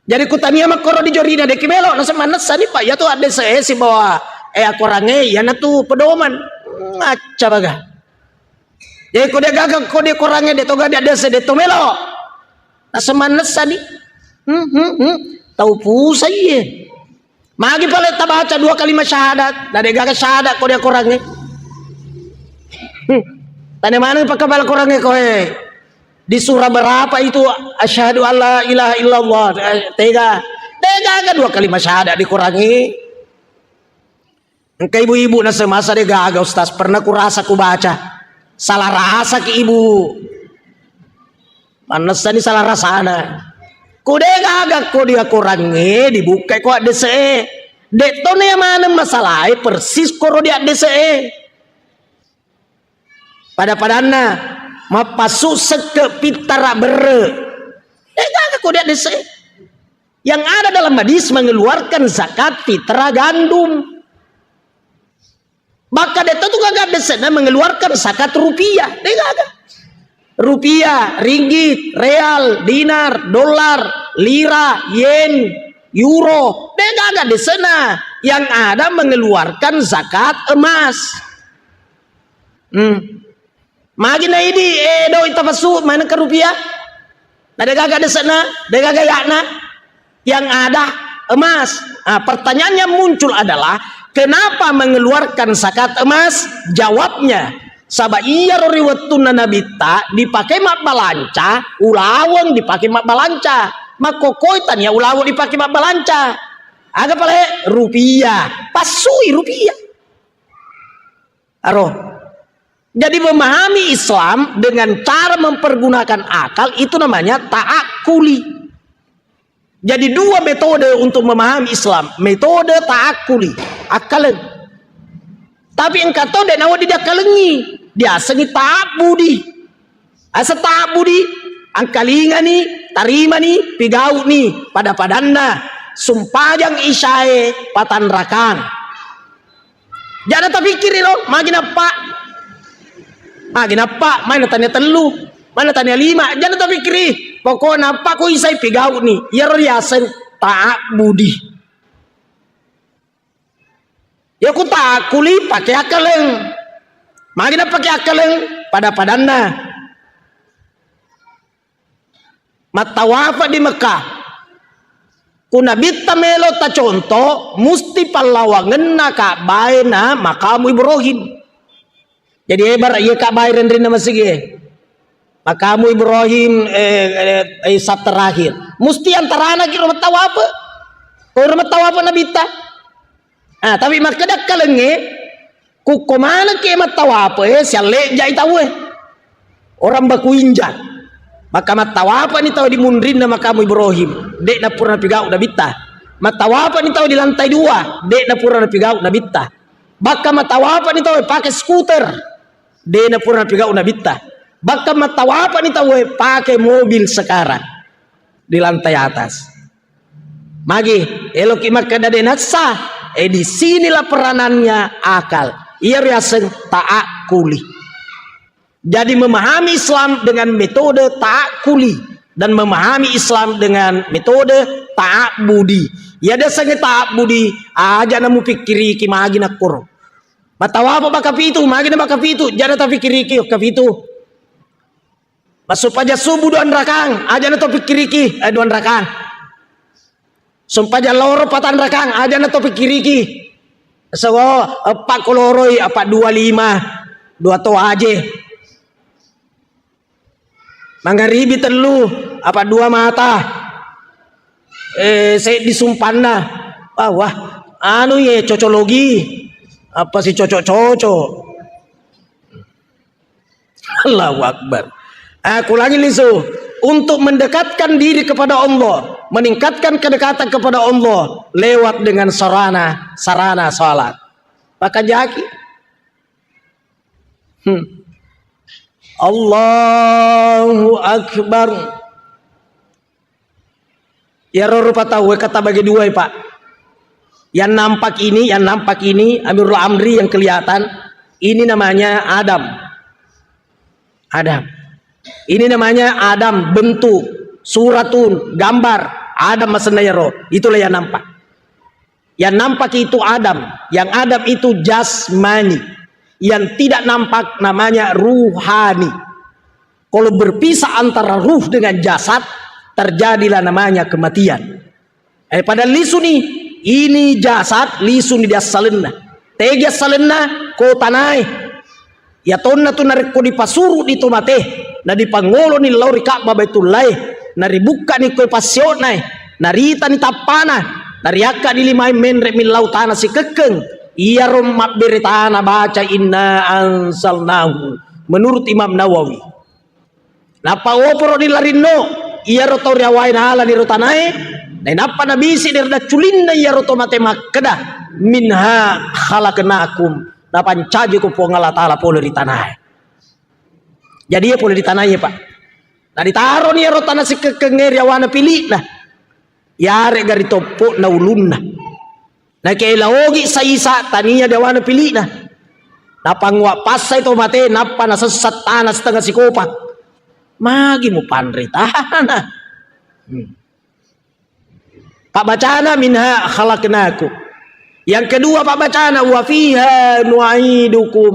Jadi kutania makkoro di jori'na, deki melo, nasa mannessani, Pak, iyatu addese e sibawa, eh, akorangnge, iyanatu pedoman. Macca baga. Jadi ko de gaga, ko de korangnge, de toga de addese, de to melo. Nasa mannessani. Hmm, hmm, hmm. Tau pusa iye. Magi pale tabaca dua kalimat syahadat, na de gaga syahadat ko de akorangnge. Hmm. Tane maneng pakkapala korangnge koe. Di surah berapa itu asyhadu alla ilaha illallah? Eh, tega. De gaga dua kalimat syahadat dikorangi. Engka ibu-ibu na semasa de gaga, Ustaz, pernah kurasa kubaca. Salah rasa ki ibu. Mannessani salah rasana. Ko de gaga ko dia korangnge dibuka ko addese e. De to na maneng masalae persis koro di addese e. Pada-padanna, mappassu sekke pittara berre. Eh, gaga ko dia dese. Yang ada dalam hadis mengeluarkan zakat fitrah gandum. Bahkan itu tuh gaga dese, nah, mengeluarkan zakat rupiah. Dia gaga. Rupiah, ringgit, real, dinar, dolar, lira, yen, euro. Dia gaga dese, nah. Yang ada mengeluarkan zakat emas. Hmm. Magi na idi, eh, doi tafassu, maneng ka rupiah? Na de gaga dese'na, de gaga ya'na. Yang ada emas. Ah, pertanyaan yang muncul adalah, kenapa mengeluarkan zakat emas? Jawabnya, saba iyaro ri wettunna Nabitta dipake mabbalanca, ulaweng dipake mabbalanca. Makkokoi tania ulaweng dipake mabbalanca. Aga pale? Rupiah. Passui rupiah. Aro. Jadi memahami Islam dengan cara mempergunakan akal itu namanya ta'akuli. Jadi dua metode untuk memahami Islam. Metode ta'akuli, akkaleng. Tapi engka to de nawedding diakkalengi, diasengi ta'abbudi. Asa ta'abbudi, angkalingani, tarimani, pigau'ni, pada-padanna sumpajang isyae patanrakang. Jana tapikkiri ro, magi nappa? Magi nappa? Mai natania tellu, mai natania lima. Jana tapikkiri. Pokokna nappa ko isai pigau'ni. Iyaro riaseng ta'abbudi. Iya ku ta'akkuli pake akkaleng. Magi napake akkaleng? Pada-padanna. Mattawafa di Mekah. Ku Nabitta melo taconto, musti pallawangenna Ka'bae na makamu Ibrahim. Jadi, ebara iya Ka'bae renrenna masigi e. Makamu Ibrahim, eh, eh, eh, saf terakhir. Musti antarana ki ro mattawafa. Ko ro mattawafa Nabitta. Ah, tapi makkeda kalengnge, kukko maneng ke mattawafa, eh, sialle jai tauwe. Orang baku injak. Maka mattawafa ni tau di munrinna makamu Ibrahim. Dek na pura napigau Nabitta. Mattawafa ni tau di lantai dua. Dek na pura napigau Nabitta. Bakka mattawafa ni tau pake skuter. Dena pura napigau Nabitta. Bahkan mattawafa ni tauwe pake mobil sekarang. di lantai atas. Magi, eloki makkeda de nassa, eh, di sinilah peranannya akal. Iya riaseng ta'akuli. Jadi memahami Islam dengan metode ta'akuli dan memahami Islam dengan metode ta'abudi. Ya, de seng ta'abudi, aja namu pikkiriki magi nakkoro. Matawa apa baka pitu, magi na baka pitu, jana tapikkiriki kapitu. Massumpaja subuh dua rakang, aja na to pikkiriki, eh, dua rakang. Sumpaja loro patang rakang, aja na to pikkiriki. Sewo, eppa koloroi, apa dua lima, dua to aje. Mangaribi tellu, apa dua mata. Eh, seddi sumpanna. Wah, wah, anu ye, cocologi. Apa si cocok-cocok? Allahu Akbar. Ah, kulangi lisu. Untuk mendekatkan diri kepada Allah, meningkatkan kedekatan kepada Allah lewat dengan sarana, sarana salat. Maka jaki. Hmm. Allahu Akbar. Iyaro rupa tauwe kata bagi dua, Pak. Yang nampak ini, yang nampak ini, Amirul Amri yang kelihatan, ini namanya Adam. Adam. Ini namanya Adam, bentuk, suratun, gambar. Adam maksudnya iyaro. Itulah yang nampak. Yang nampak itu Adam. Yang Adam itu jasmani. Yang tidak nampak namanya ruhani. Kalau berpisah antara ruh dengan jasad, terjadilah namanya kematian. Eh, pada lisu nih, ini jasad, lisu nih di assalenna. Tegi assalenna, ko tanae. Ya tonna tu narekko dipasuru di to mate, na dipangoloni lao ri Ka'bah Baitullahi, na ribukkani ko passioknae, na ritani tappana, na riakka di limae menre millau tana sikekkeng. Iyaro mabbere tana baca inna ansalnahu. Menurut Imam Nawawi. Nappa oporo ni larinno, iyaro tau riawae nala ni ro tanae, nainappa nabisi ni ro dacculinna iyaro to mate makkeda, "Minha khalaqnakum," napancaji ko Puang Allah Ta'ala pole ri tanae. Jadi iya pole ri tanae, Pak. Naditaroni iyaro tana sikekkengnge ri awana pili'na. Yarega ri toppo'na ulunna. Nake'e laogi saisa tania dewana pili'na. Napanguwa passai to mate, nappa nasessa tana setengah sikopa. Magi mupanre tana. Hmm. Pabbacana, "Minha khalaqnakum." Yang kedua pabbacana, "Wa fiha nu'idukum."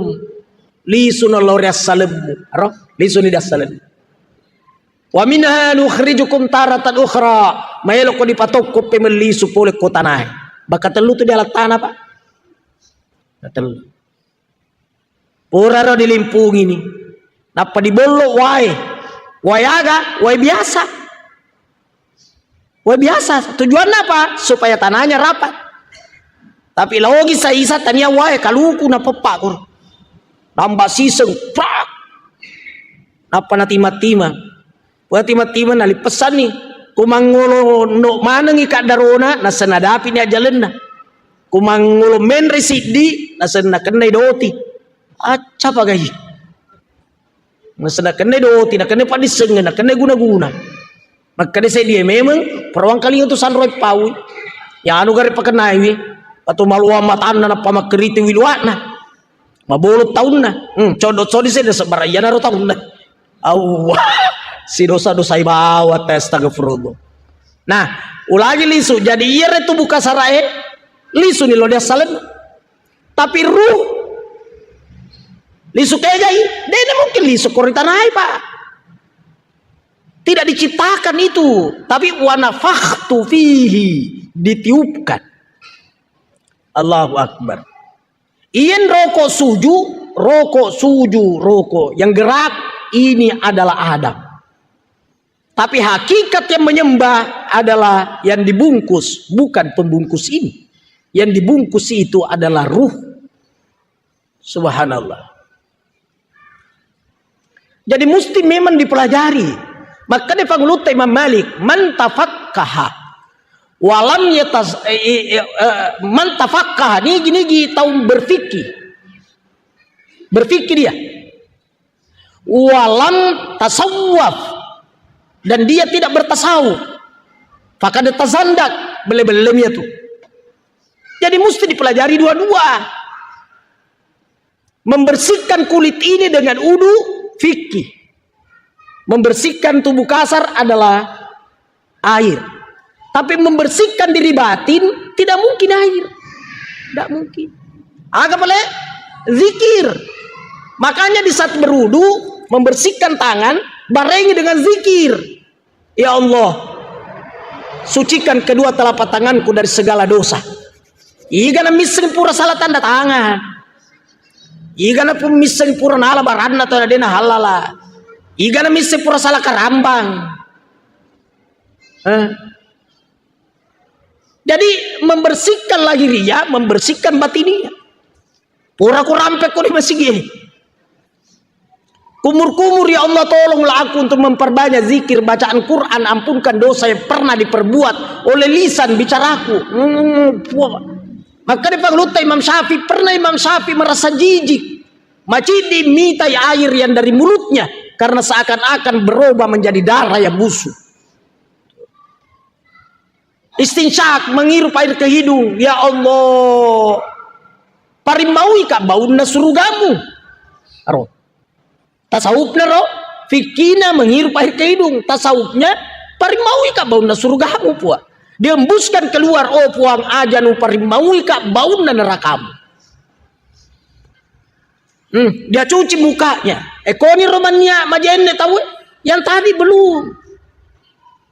Lisu nalao ri assalemmu. Aro? Lisu ni di assalemmu. "Wa minha nukhrijukum taratan ukhra." Maelo ko dipatokko pe mellisu pole ko tanae. Baka tellu tu di alat tana, Pak. Baka tellu. Pura ro dilimpungi ni. Nappa dibollo wae. Wae aga? Wae biasa. Wae biasa. Tujuanna apa? Supaya tanahnya rapat. Tapi laogi saisa tania wae, kaluku napeppa koro. Namba siseng, prak. Nappa natima-tima. Watima-tima nalippessanni. Kumangolo no manengi kaddarona, nasenna dapi ni ajalenna. Kumangolo menre siddi, nasenna kennai doti. Acca pagai. Nasenna kennai doti, nakennai paddissengnge, nakennai guna-guna. Makkeda seddi memeng, perawang kalinga tu sanroi paui. Ya anu gare pakennaiwi. Atau maluang matanna, nappa makkeriti wiluakna. Mabolo taunna. Hmm, codo-codi sedda sebarang iyanaro taunna. Allah. Sidosa-dosai bawang te, astagfirullah. Nah, ulangi lisu. Jadi iyare tu buka sarae, lisu ni lo dia salen. Tapi ruh lisu kejai, dene mungkin lisu kori tanai, Pak. Tidak diciptakan itu, tapi wa nafakhtu fihi, ditiupkan. Allahu Akbar. Iyan rokok suju, rokok suju, rokok. Yang gerak ini adalah Adam. Tapi hakikat yang menyembah adalah yang dibungkus, bukan pembungkus ini. Yang dibungkus itu adalah ruh. Subhanallah. Jadi musti memang dipelajari. Makkeda pangulutta Imam Malik, "Man tafakkaha walam yataz-, eh, eh, eh, man tafakkaha," nigi-nigi tau berfikir. Berfikir dia. "Walam tasawwaf," dan dia tidak bertasawuf. Pakada tasandak, belle-belle mi tu. Jadi mesti dipelajari dua-dua. Membersihkan kulit ini dengan udu fikih. Membersihkan tubuh kasar adalah air. Tapi membersihkan diri batin tidak mungkin air. Tidak mungkin. Aga pale? Zikir. Makanya di saat berudu, membersihkan tangan, barengi dengan zikir. Ya Allah, sucikan kedua telapak tanganku dari segala dosa. Iga na misseng pura salah tanda tangan. Iga na pun misseng pura nala baranna atau dena halala. Iga na misseng pura salah karambang. Eh. Jadi membersihkan lahiriah, membersihkan batiniah. Pura kurampe ko di masigi. Kumur-kumur, ya Allah, tolonglah aku untuk memperbanyak zikir, bacaan Quran, ampunkan dosa yang pernah diperbuat oleh lisan bicaraku. Hmm, puah. Maka di panglutta Imam Syafi'i, pernah Imam Syafi'i merasa jijik. Macidi mitai air yang dari mulutnya karena seakan-akan berubah menjadi darah yang busuk. Istinsyak, menghirup air ke hidung. Ya Allah, parimmaui ka baunna surugamu. Aro. Tasawufna ro, fikkina menghirup air ke hidung. Tasawufnya, parimmaui ka baunna surugamu, Puang. Dihembuskan keluar, oh Puang, aja nu parimmaui ka baunna nerakamu. Hmm, dia cuci mukanya. Eh, koni romannya majenne tahu, yang tadi belum.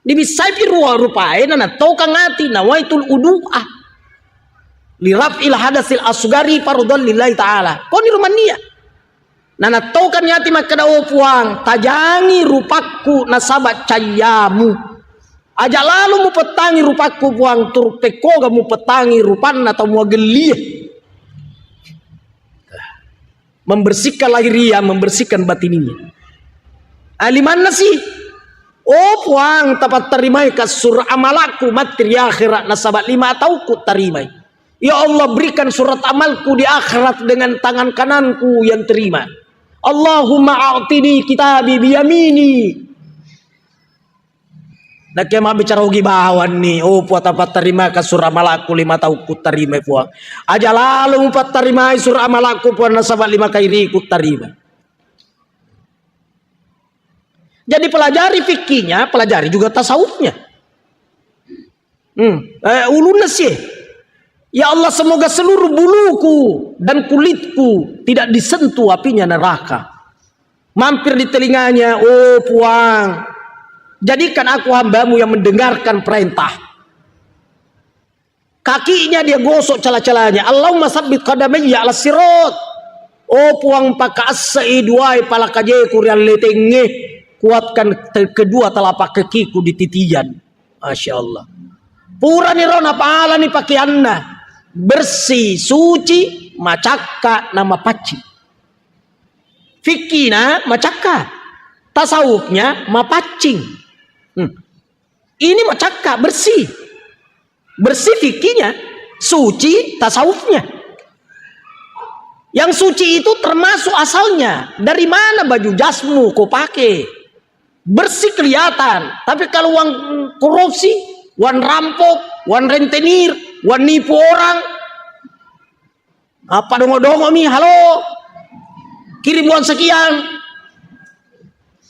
Dibissai pi ruwa rupae, nanattokang ati, nawaitul udu'a li raf'il hadasil asgari fardhon lillahi ta'ala. Koni rumannia. Nanattokang ati makkeda, "Oh Puang, tajangi rupakku nasaba cayyamu. Aja lalo mupettangi rupakku, Puang, turpekkoga mupettangi rupanna tau muagellie." Membersihkan lahiriah, membersihkan batiniah. Ah, limanna si, "Oh Puang, tapattarimai ka surat amalakku matti ri akhirat, nasaba lima tau ku tarimai. Ya Allah, berikan surat amalku di akhirat dengan tangan kananku yang terima. Allahumma a'tini kitabi biyamini." Nakke mabbicara ogi bawanni, "Oh Puang, tapattarimaka sura amalakku lima tau kuttarimai, Puang. Aja lalo mupattarimai sura amalakku, Puang, nasaba lima kairi kuttarimai." Jadi pelajari fikihnya, pelajari juga tasawufnya. Hmm. Eh, ulunna sie. Ya Allah, semoga seluruh buluku dan kulitku tidak disentuh apinya neraka. Mampir di telinganya, "Oh Puang, jadikan aku hambamu yang mendengarkan perintah." Kakinya dia gosok cala-calanya. "Allahumma sabbit qadamayya ala sirat." Oh Puang, pakassai duai palakajeku ri alletengnge. Kuatkan te-, kedua telapak kakiku di titian. Masya Allah. Purani ro napalani pakeanna. Bersih, suci, macakka, na mapaccing. Fikkina macakka, tasawufnya mapaccing. Hmm. Ini macakka, bersih. Bersih fikihnya, suci tasawufnya. Yang suci itu termasuk asalnya. Dari mana baju jasmu kau pakai? Bersih kelihatan. Tapi kalau uang korupsi, uang rampok, uang rentenir, uang nipu orang, apa dongo-dongo mi, "Halo, kirim uang sekian."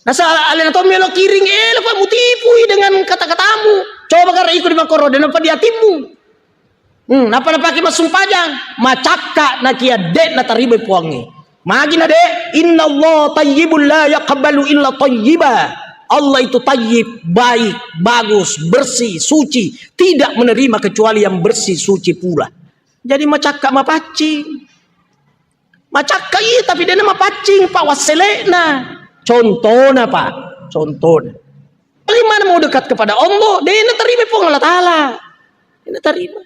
Nasa alena to melo kiring, eh, lepa mutipui dengan kata-katamu. Coba kare iko di makoro, dan apa di hatimu? Hmm, napa napake massumpajang? Macakka nakia de' natarima puangnge. Magi na de', "Innallaha tayyibun la yaqbalu illa tayyiba." Allah itu tayyib, baik, bagus, bersih, suci, tidak menerima kecuali yang bersih, suci pula. Jadi macakka mapaccing. Macakka iya, tapi dena mapaccing, Pak, wassele'na. Contohna, Pak. Contohna. Bagaimana mau dekat kepada Allah? Dena terima Puang Allah Ta'ala. Dena terima.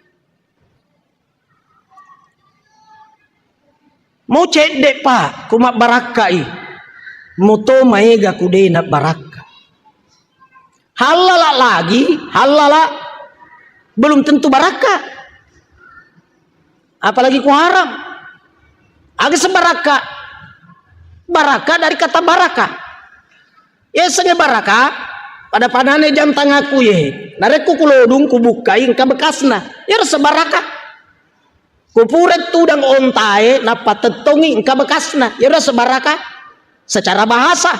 Mau cedde', Pak, ku mabbarakkai. Muto maega ku dena barakka. Hallala lagi, hallala belum tentu barakka. Apalagi ku haram. Aga sebarakka? Barakka dari kata baraka. Yasengnge baraka, Pada-padane jam tangaku ye. Narekko kulodung kubukkai engka bekasna. Iyaro sebaraka. Kupura tudang ontae nappa tettongi engka bekasna. Iyaro sebaraka secara bahasa.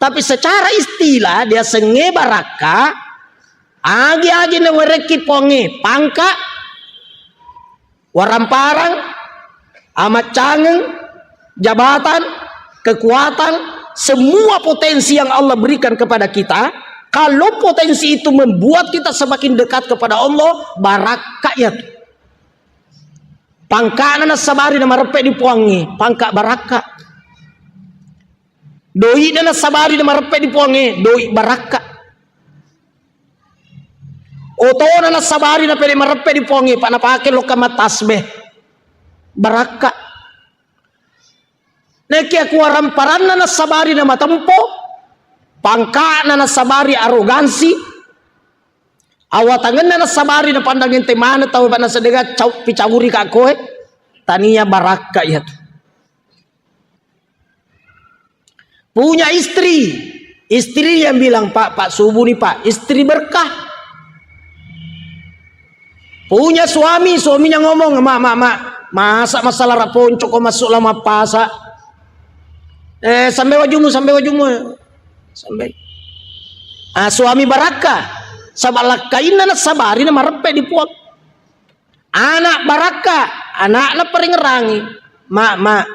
Tapi secara istilah dia sengnge barakka, agi-agi nawerekki puangnge pangka, waramparang, amaccangeng, jabatan, kekuatan, semua potensi yang Allah berikan kepada kita, kalau potensi itu membuat kita semakin dekat kepada Allah, barakka ya. Pangkana nassabari na mareppe di puangnge, pangka barakka. Doi'na nassabari na mareppe di puangnge, doi barakka. Otona nassabari na pede mareppe di puangnge, pa napake lokka mattasbih. Barakka. Nekke aku waramparanna nassabari na matempo, pangkana nassabari arogansi, awatangenna nassabari na pandang ente maneng tau pa nasedega cau-, picauri ka koe, tania barakka iyatu. Punya istri, istri yang bilang, "Pak, Pak, subuh nih, Pak, istri berkah." Punya suami, suaminya ngomong, "Mak, Mak, Mak, masa masalah raponco ko masuk lama pasa?" Eh, sampai wajumu, sampai wajumu. Sampai. Ah, suami barakka. Saba lakkainna nassabari na mareppe di puang. Anak barakka, anakna paringerangi. "Mak, Mak,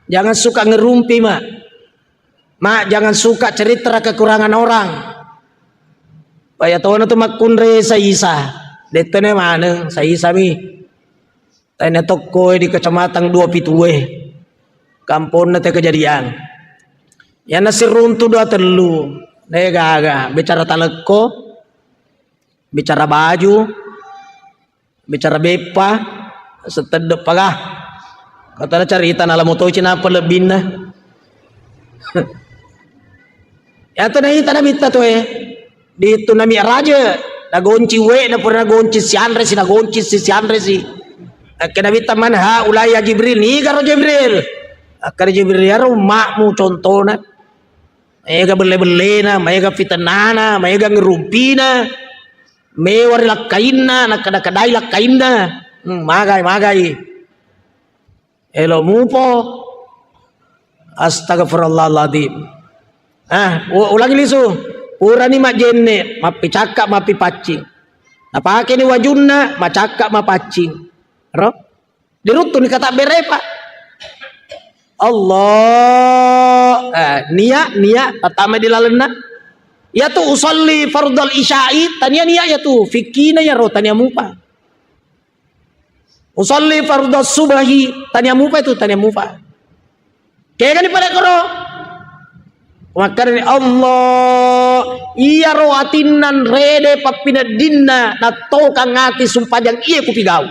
jangan suka ngerumpi, Mak. Mak, jangan suka cerita kekurangan orang." Paya tona tu makkunre saisa. Dettene maneng, saisa mi. Tena tokkoe di Kecamatan Dua Pitue. Kamponna te kejadian. Yana siruntu dua tellu. De gaga, bicara talekko, bicara baju, bicara beppa, setedde paga. Katana carita nala motoi cinapa lebbinna. Yatu naita nabitta toe. Dihitunna mi'raje, nagonci uwe, na pura nagonci sianre si, nagonci si sianre si. Akke nabitta, "Man haulai ya Jibril?" "Nigaro Jibril?" Akkari Jibril, "Yaro umma'mu contona. Maega belle-bellena, maega fitennana, maega ngerumpina, mewa ri lakkainna, nakkada-kadai lakkainna. Hmm, magai, magai. Elo mupo. Astagfirullahaladzim." Ah, u-, ulangi lisu. Purani majjenne, mappicakka, mappipaccing. Napakeni wajunna, macakka, mapaccing. Ro? Diruttuni kata berepa. Allah, eh, niat, niat, pertama di lalenna. Yatu usalli fardal isya'i, tania niat yatu, fikkina yaro, tania mupa. Usalli fardhas subhi, tania mupa itu, tania mupa. Kegani pada koro. Makkarani Allah, iyaro atinna rede pappineddinna nattokang ati sumpajang iye kupigau.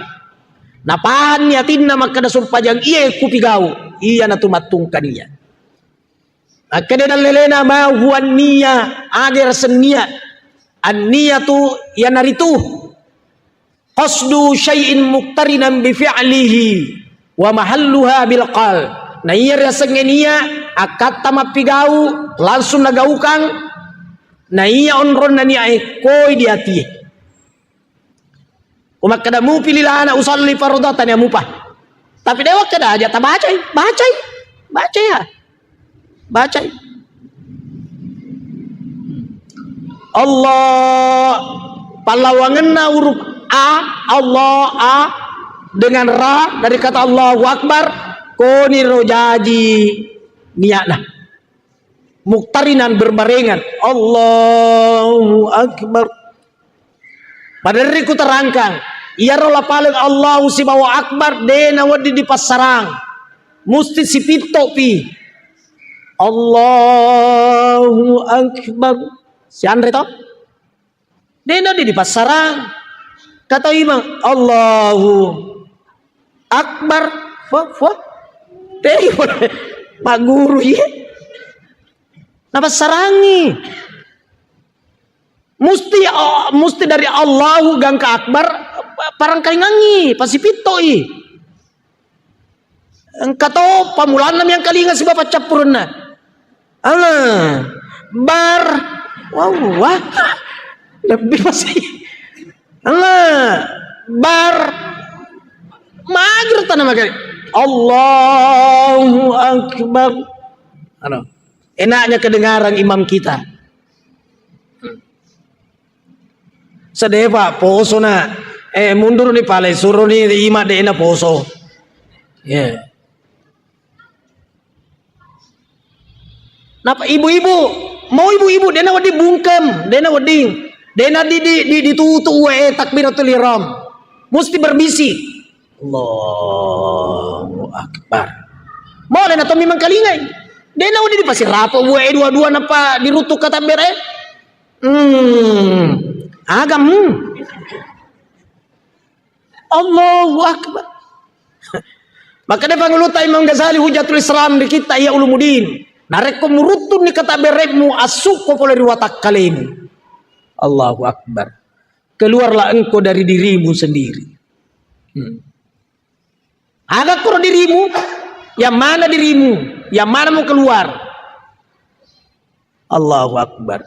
Napahanni atinna makkeda sumpajang iye kupigau. Iyana tu mattungkania. Akkeda dallelena ma huwa niya, aga riaseng niya. An-niyatu iyanaritu qasdu syai'in muqtarinan bi fi'lihi wa mahalluha bil qalb. Na iya riasengnge niya, akkatta mappigau, langsung nagaukang, na iya onronna niya e koi di atie. Ko makkeda mupi lilana usalli fardha, tania mupa. Tapi dewa kada aja tabacai, bacai, bacai ya. Bacai. Allah, pallawangenna huruf A, Allah, A, dengan ra dari kata Allahu Akbar, koni ro jaji niatna. Muqtarinan, berbarengan. Allahu Akbar. Maderri kuterangkan, iyaro lapaleng Allahu sibawa Akbar de nawedding dipassarang. Musti sipittopi. Allahu Akbar. Sianre to? De nawedding dipassarang. Kata imang, Allahu Akbar. Fo, fo. Tei, magguru ye. Napassarangi. Musti, oh, musti dari Allahu gangka Akbar, parangkalingangi, pasipittoi. Engka to pamulanna miangkalinga siba paccappurenna. Allah. Bar, Wah, wah. Lebih masih. Allah bar magir tanah magari. Allahu Akbar. Anu, enaknya kedengaran imam kita. Sedih, Pak, poso na. Eh, mundur ni pale, suruh ni ima de na poso. Ya. Napa ibu-ibu, mau ibu-ibu, dena wedding bungkem, dena wedding, dena di, di, di, ditutu uwe takbiratul ihram. Mesti berbisik. Allahu Akbar. Mau dena tommi mengkalingai. Dena wedding dipasirapa uwe dua-dua napa dirutuk katabbere. Hmm. Agam. Hmm. Allahu Akbar. Maka de panguluta Imam Ghazali Hujjatul Islam di kita iya ulumuddin. Narekko muruttunni kata beremmu, assukko pole ri watakkalemu. Allahu Akbar. Keluarlah engkau dari dirimu sendiri. Hmm. Aga kuro dirimu? Yang mana dirimu? Yang mana mau keluar? Allahu Akbar.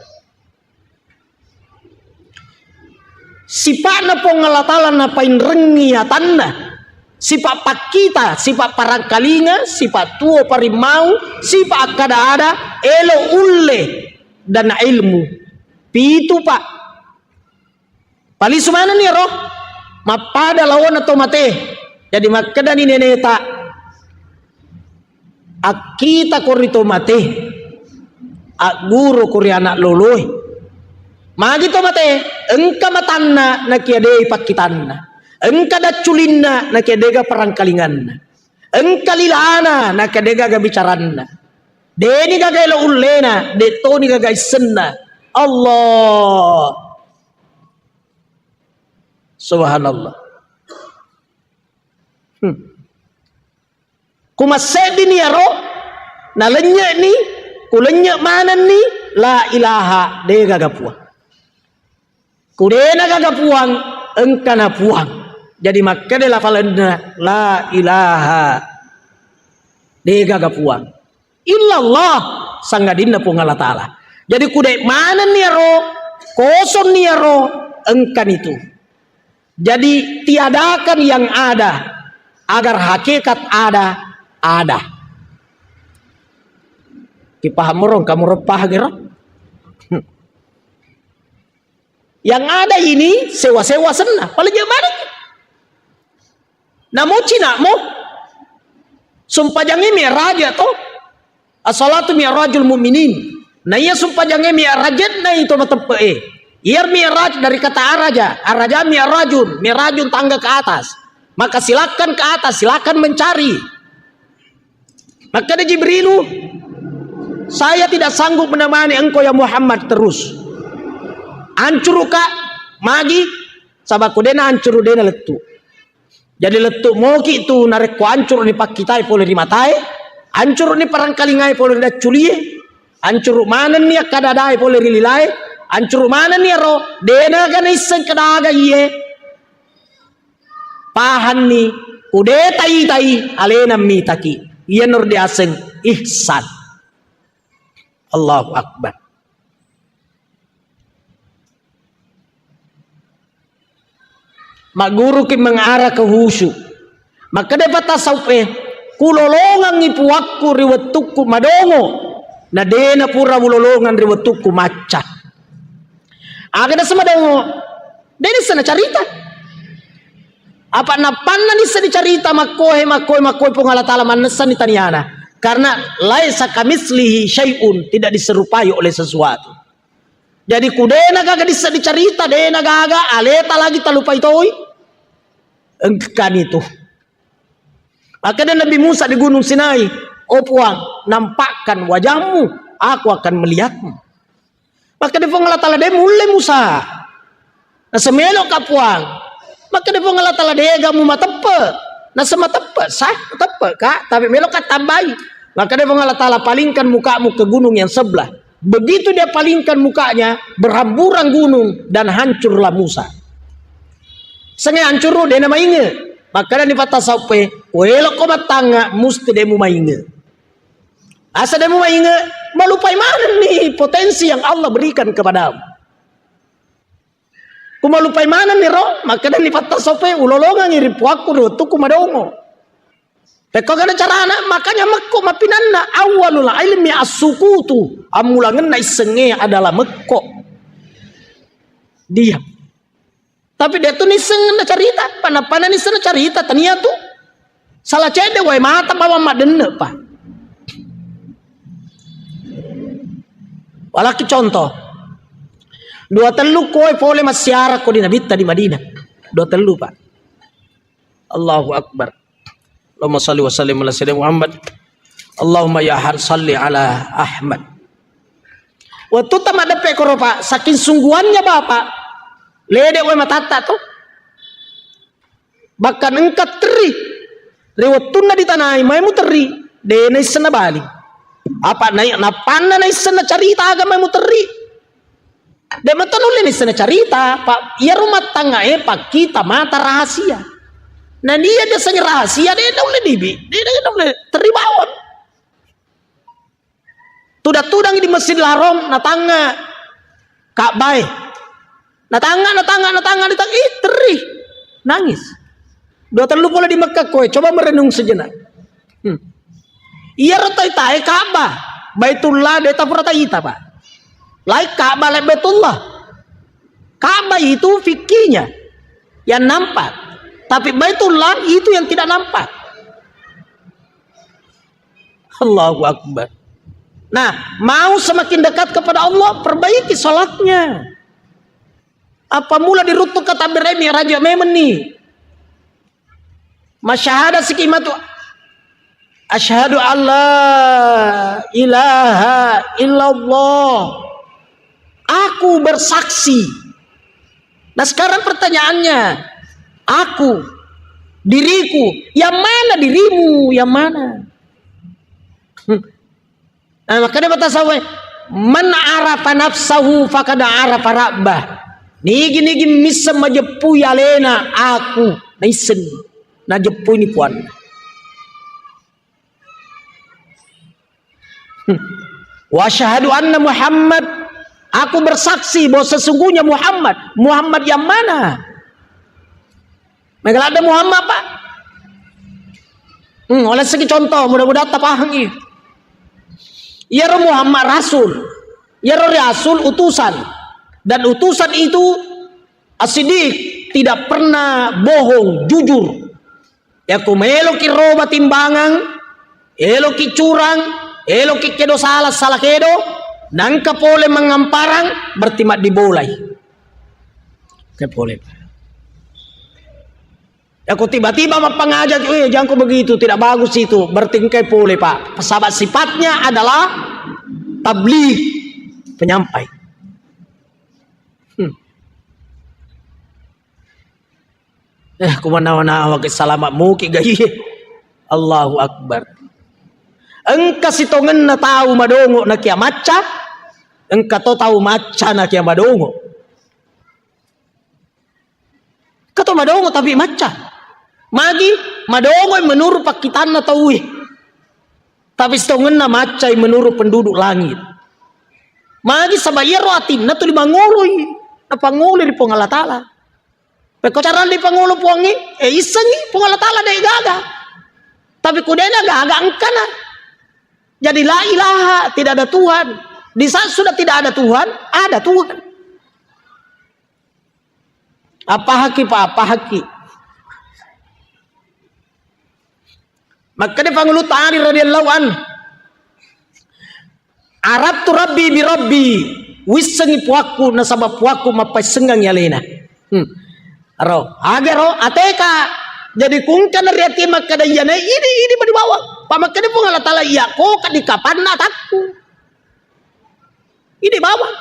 Sipa'na Puang Allah Ta'ala napainrengngi atanna, sipa' pakkita, sipa' parangkalinga, sipa' tuo parimmau, sipa' akkada-ada, elo ulle dan ilmu. Pitu, Pak. Palisu manenni ero, mappada laona to mate. Jadi makkedani neneta, "Akkita ko ri to mate, agguru ko ri anak loloe." Magi to mate, engka matanna nakiadei pakkitanna, engka dacculinna nakiadega parangkalinganna, engka lilana nakiadega gaga bicaranna. Deni gaga elo ullena, dettoni gaga issenna. Allah. Subhanallah. Hmm. Ku masseddini iyaro, nalenynye'ni, ku lennye' manenni, la ilaha, de gaga puang. Ku dena gaga puang, engkana puang. Jadi makkeda lafalenna, la ilaha, de gaga puang. Illallah, sangadinna Puang Allah Ta'ala. Jadi, ku de' manenni iyaro, kosonni iyaro, engkani tu. Jadi, tiadakan yang ada, agar hakikat ada, ada. Kipaham murong, kamu repah gero? Yang ada ini sewa-sewa senna. Paling jauh mana? Namo cinamo sumpajangnge mi'raj to? As-salatu mi'rajul mu'minin. Na iya sumpajangnge mi'rajna itu mateppe'e. Iya mi'raj dari kata araja. Araja mi'rajun. Mi'rajun tangga ke atas. Maka silakan ke atas, silakan mencari. Makkeda Jibrilu, "Saya tidak sanggup menemani engkau ya Muhammad terus. Ancuru ka, magi, saba' ko dena ancuru dena lettu." Jadi lettu moki tu narekko ancuru ni pakkitai pole ri matae, ancuru ni parangkalingai pole ri dacculie, ancuru manenni akkada-adae pole ri lilae, ancuru manenni aro dena gana isseng kedaga iye. Pahanni, ku de' tai-tai, alena mitaki. Iyanaro diaseng ihsan. Allahu Akbar. Magguruki mengarah ke khusyuk. Makkeda patasawuf e, kulolongangngi puakku ri wettukku madongo, na dena pura ulolongeng ri wettukku macca. Aga dasa madongo? De' nisseng nacarita. Apa nappanna nisseng dicarita makkohe, makkohe, makkohe Puang Allah Ta'ala mannessani taniana. Karena laisa kamitslihi syai'un, tidak diserupai oleh sesuatu. Jadi ku dena gaga disseng dicarita, dena gaga aleta lagi talupai toi. Engkani tu. Makkeda Nabi Musa di Gunung Sinai, "Oh Puang, nampakkan wajahmu, aku akan melihatmu." Makkeda Puang Allah Ta'ala, "De' mulle Musa." Nasa, "Melo ka Puang." Makkeda Puang Allah Ta'ala, "De' gaga mumateppe'." Nasa, "Mateppe' sa, mateppe' ka, tapi melo ka tambai." Makkeda Puang Allah Ta'ala, "Palingkan mukamu ke gunung yang sebelah." Begitu dia palingkan mukanya, berhamburan gunung dan hancurlah Musa. Senge hancuru, de' namainge. Makkeda ni patasawuf e, "Ko elokko mattangnga, musti de' mumainge." Asa demu mainge, malupai manenni potensi yang Allah berikan kepadamu. Ku malupai manenni ro, makkedani pattasope, ulolongangi ri puakku ri wettukku madongo. Pekko gana carana, makanya mekko mapinanna awalul ilmi as-sukutu, ammulangenna issengnge adalah mekko. Diam. Tapi de' tu nisseng nacarita, panapana nisseng nacarita, tania tu. Salah cedde wae mata bawang maddenne, Pak. Walaki contoh. Dua tellu koe pole massiara ko di Nabitta di Madinah. Dua tellu, Pak. Allahu Akbar. Allahumma salli wa sallim ala sayyidina Muhammad. Allahumma ya har salli ala Ahmad. Wettu tamadeppe koro, Pak, saking sungguannya Bapak, lede wae matatta to. Bahkan engka terri. Ri wettunna ditanai, mai muterri. De naisseng nabali. Apa nai-, napanna naisseng nacarita aga mai muterri. De mato nulle naisseng nacarita, Pak. Iyaro mattangae pakkita mata rahasia. Nah, dia biasanya rahasia, de naulle dibi. De naulle terri bawang. Tudang-tudang di Masjidil Haram, natangnga Ka'bah e. Natangnga, natangnga, natangnga, natangnga, ih, terri. Nangis. Dua tellu pole di Mekah koe, coba merenung sejenak. Hmm. Iyaro taitae Ka'bah, Baitullah, de tapura taita, Pak. Lai Ka'bah, lai Baitullah. Ka'bah itu fikihnya yang nampak. Tapi Baitullah itu yang tidak nampak. Allahu Akbar. Nah, mau semakin dekat kepada Allah, perbaiki sholatnya. Apa mula diruttuk kata beremi raja memang nih. Masyahada siki matu. Asyhadu alla ilaha illallah. Aku bersaksi. Nah, sekarang pertanyaannya, aku, diriku, yang mana dirimu? Yang mana? Hmm. Nah, makanya batasawe, "Man arafa nafsahu faqad arafa rabbah." Nigi-nigi misseng majeppui alena, aku naisseng najeppui ni puanna. Hmm. Wa asyhadu anna Muhammad, aku bersaksi bahwa sesungguhnya Muhammad, Muhammad yang mana? Mega ladde Muhammad, Pak. Hmm, oleh segi contoh, mudah-mudahan tapahangi. Iyaro Muhammad Rasul, iyaro Rasul utusan, dan utusan itu asidik, tidak pernah bohong, jujur. Yako maeloki roba timbangang, eloki curang, eloki kedo salah, salah kedo, nangka pole mangamparang, berarti maddibolai. Ke pole. Yako tiba-tiba mappangaja, "Eh, jangko begitu, tidak bagus itu." Berarti engkai pole, Pak. Sebab sifatnya adalah tabligh, penyampai. Hmm. Eh, kumanawa-nawa ke salama muki gai. Allahu Akbar. Engka sitongenna tau madongo nakia macca, engka to tau macca nakia madongo. Engka to madongo tapi macca. Magi madongo menurut pakkitanna tauwe. Tapi sitongenna maccai menurut penduduk langit. Magi saba iyaro atinna tuli mangoloi, napangoloi ri Puang Allah Taala. Pekko carana dipangolo Puangnge, eh, issengngi Puang Allah Taala de gaga. Tapi ku dena gaga engkana. Jadi la ilaha, tidak ada Tuhan. Di saat sudah tidak ada Tuhan, ada Tuhan. Apa haki, Pak? Apa haki? Makkeda Pangulutta Ali radhiyallahu an, "Araftu Rabbi bi Rabbi, wissengi puakku nasaba puakku mappaissengngangi alena." Hmm. Ro, aga ro, ateka. Jadi kungkana riati makkeda iyana idi, idi mani bawang. Pa makkeda Puang Allah Taala iya koka di kapanna atakku. Idi bawang.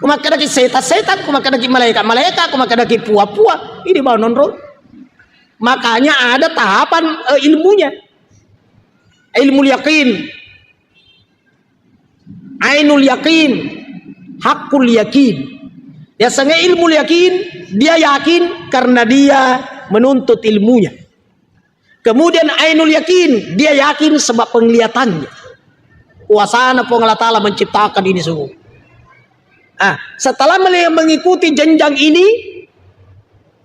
Kumakkedaki setan-setan, kumakkedaki malaika-malaika, kumakkedaki pua-pua. Ini bawa nonro. Makanya ada tahapan, eh, ilmunya. Ilmu yakin. Ainul yakin. Hakul yakin. Biasanya ilmu yakin, dia yakin karena dia menuntut ilmunya. Kemudian ainul yakin, dia yakin sebab penglihatannya. Kuasana Puang Allah Ta'ala menciptakan ini semua. Ah, setelah meli-, mengikuti jenjang ini,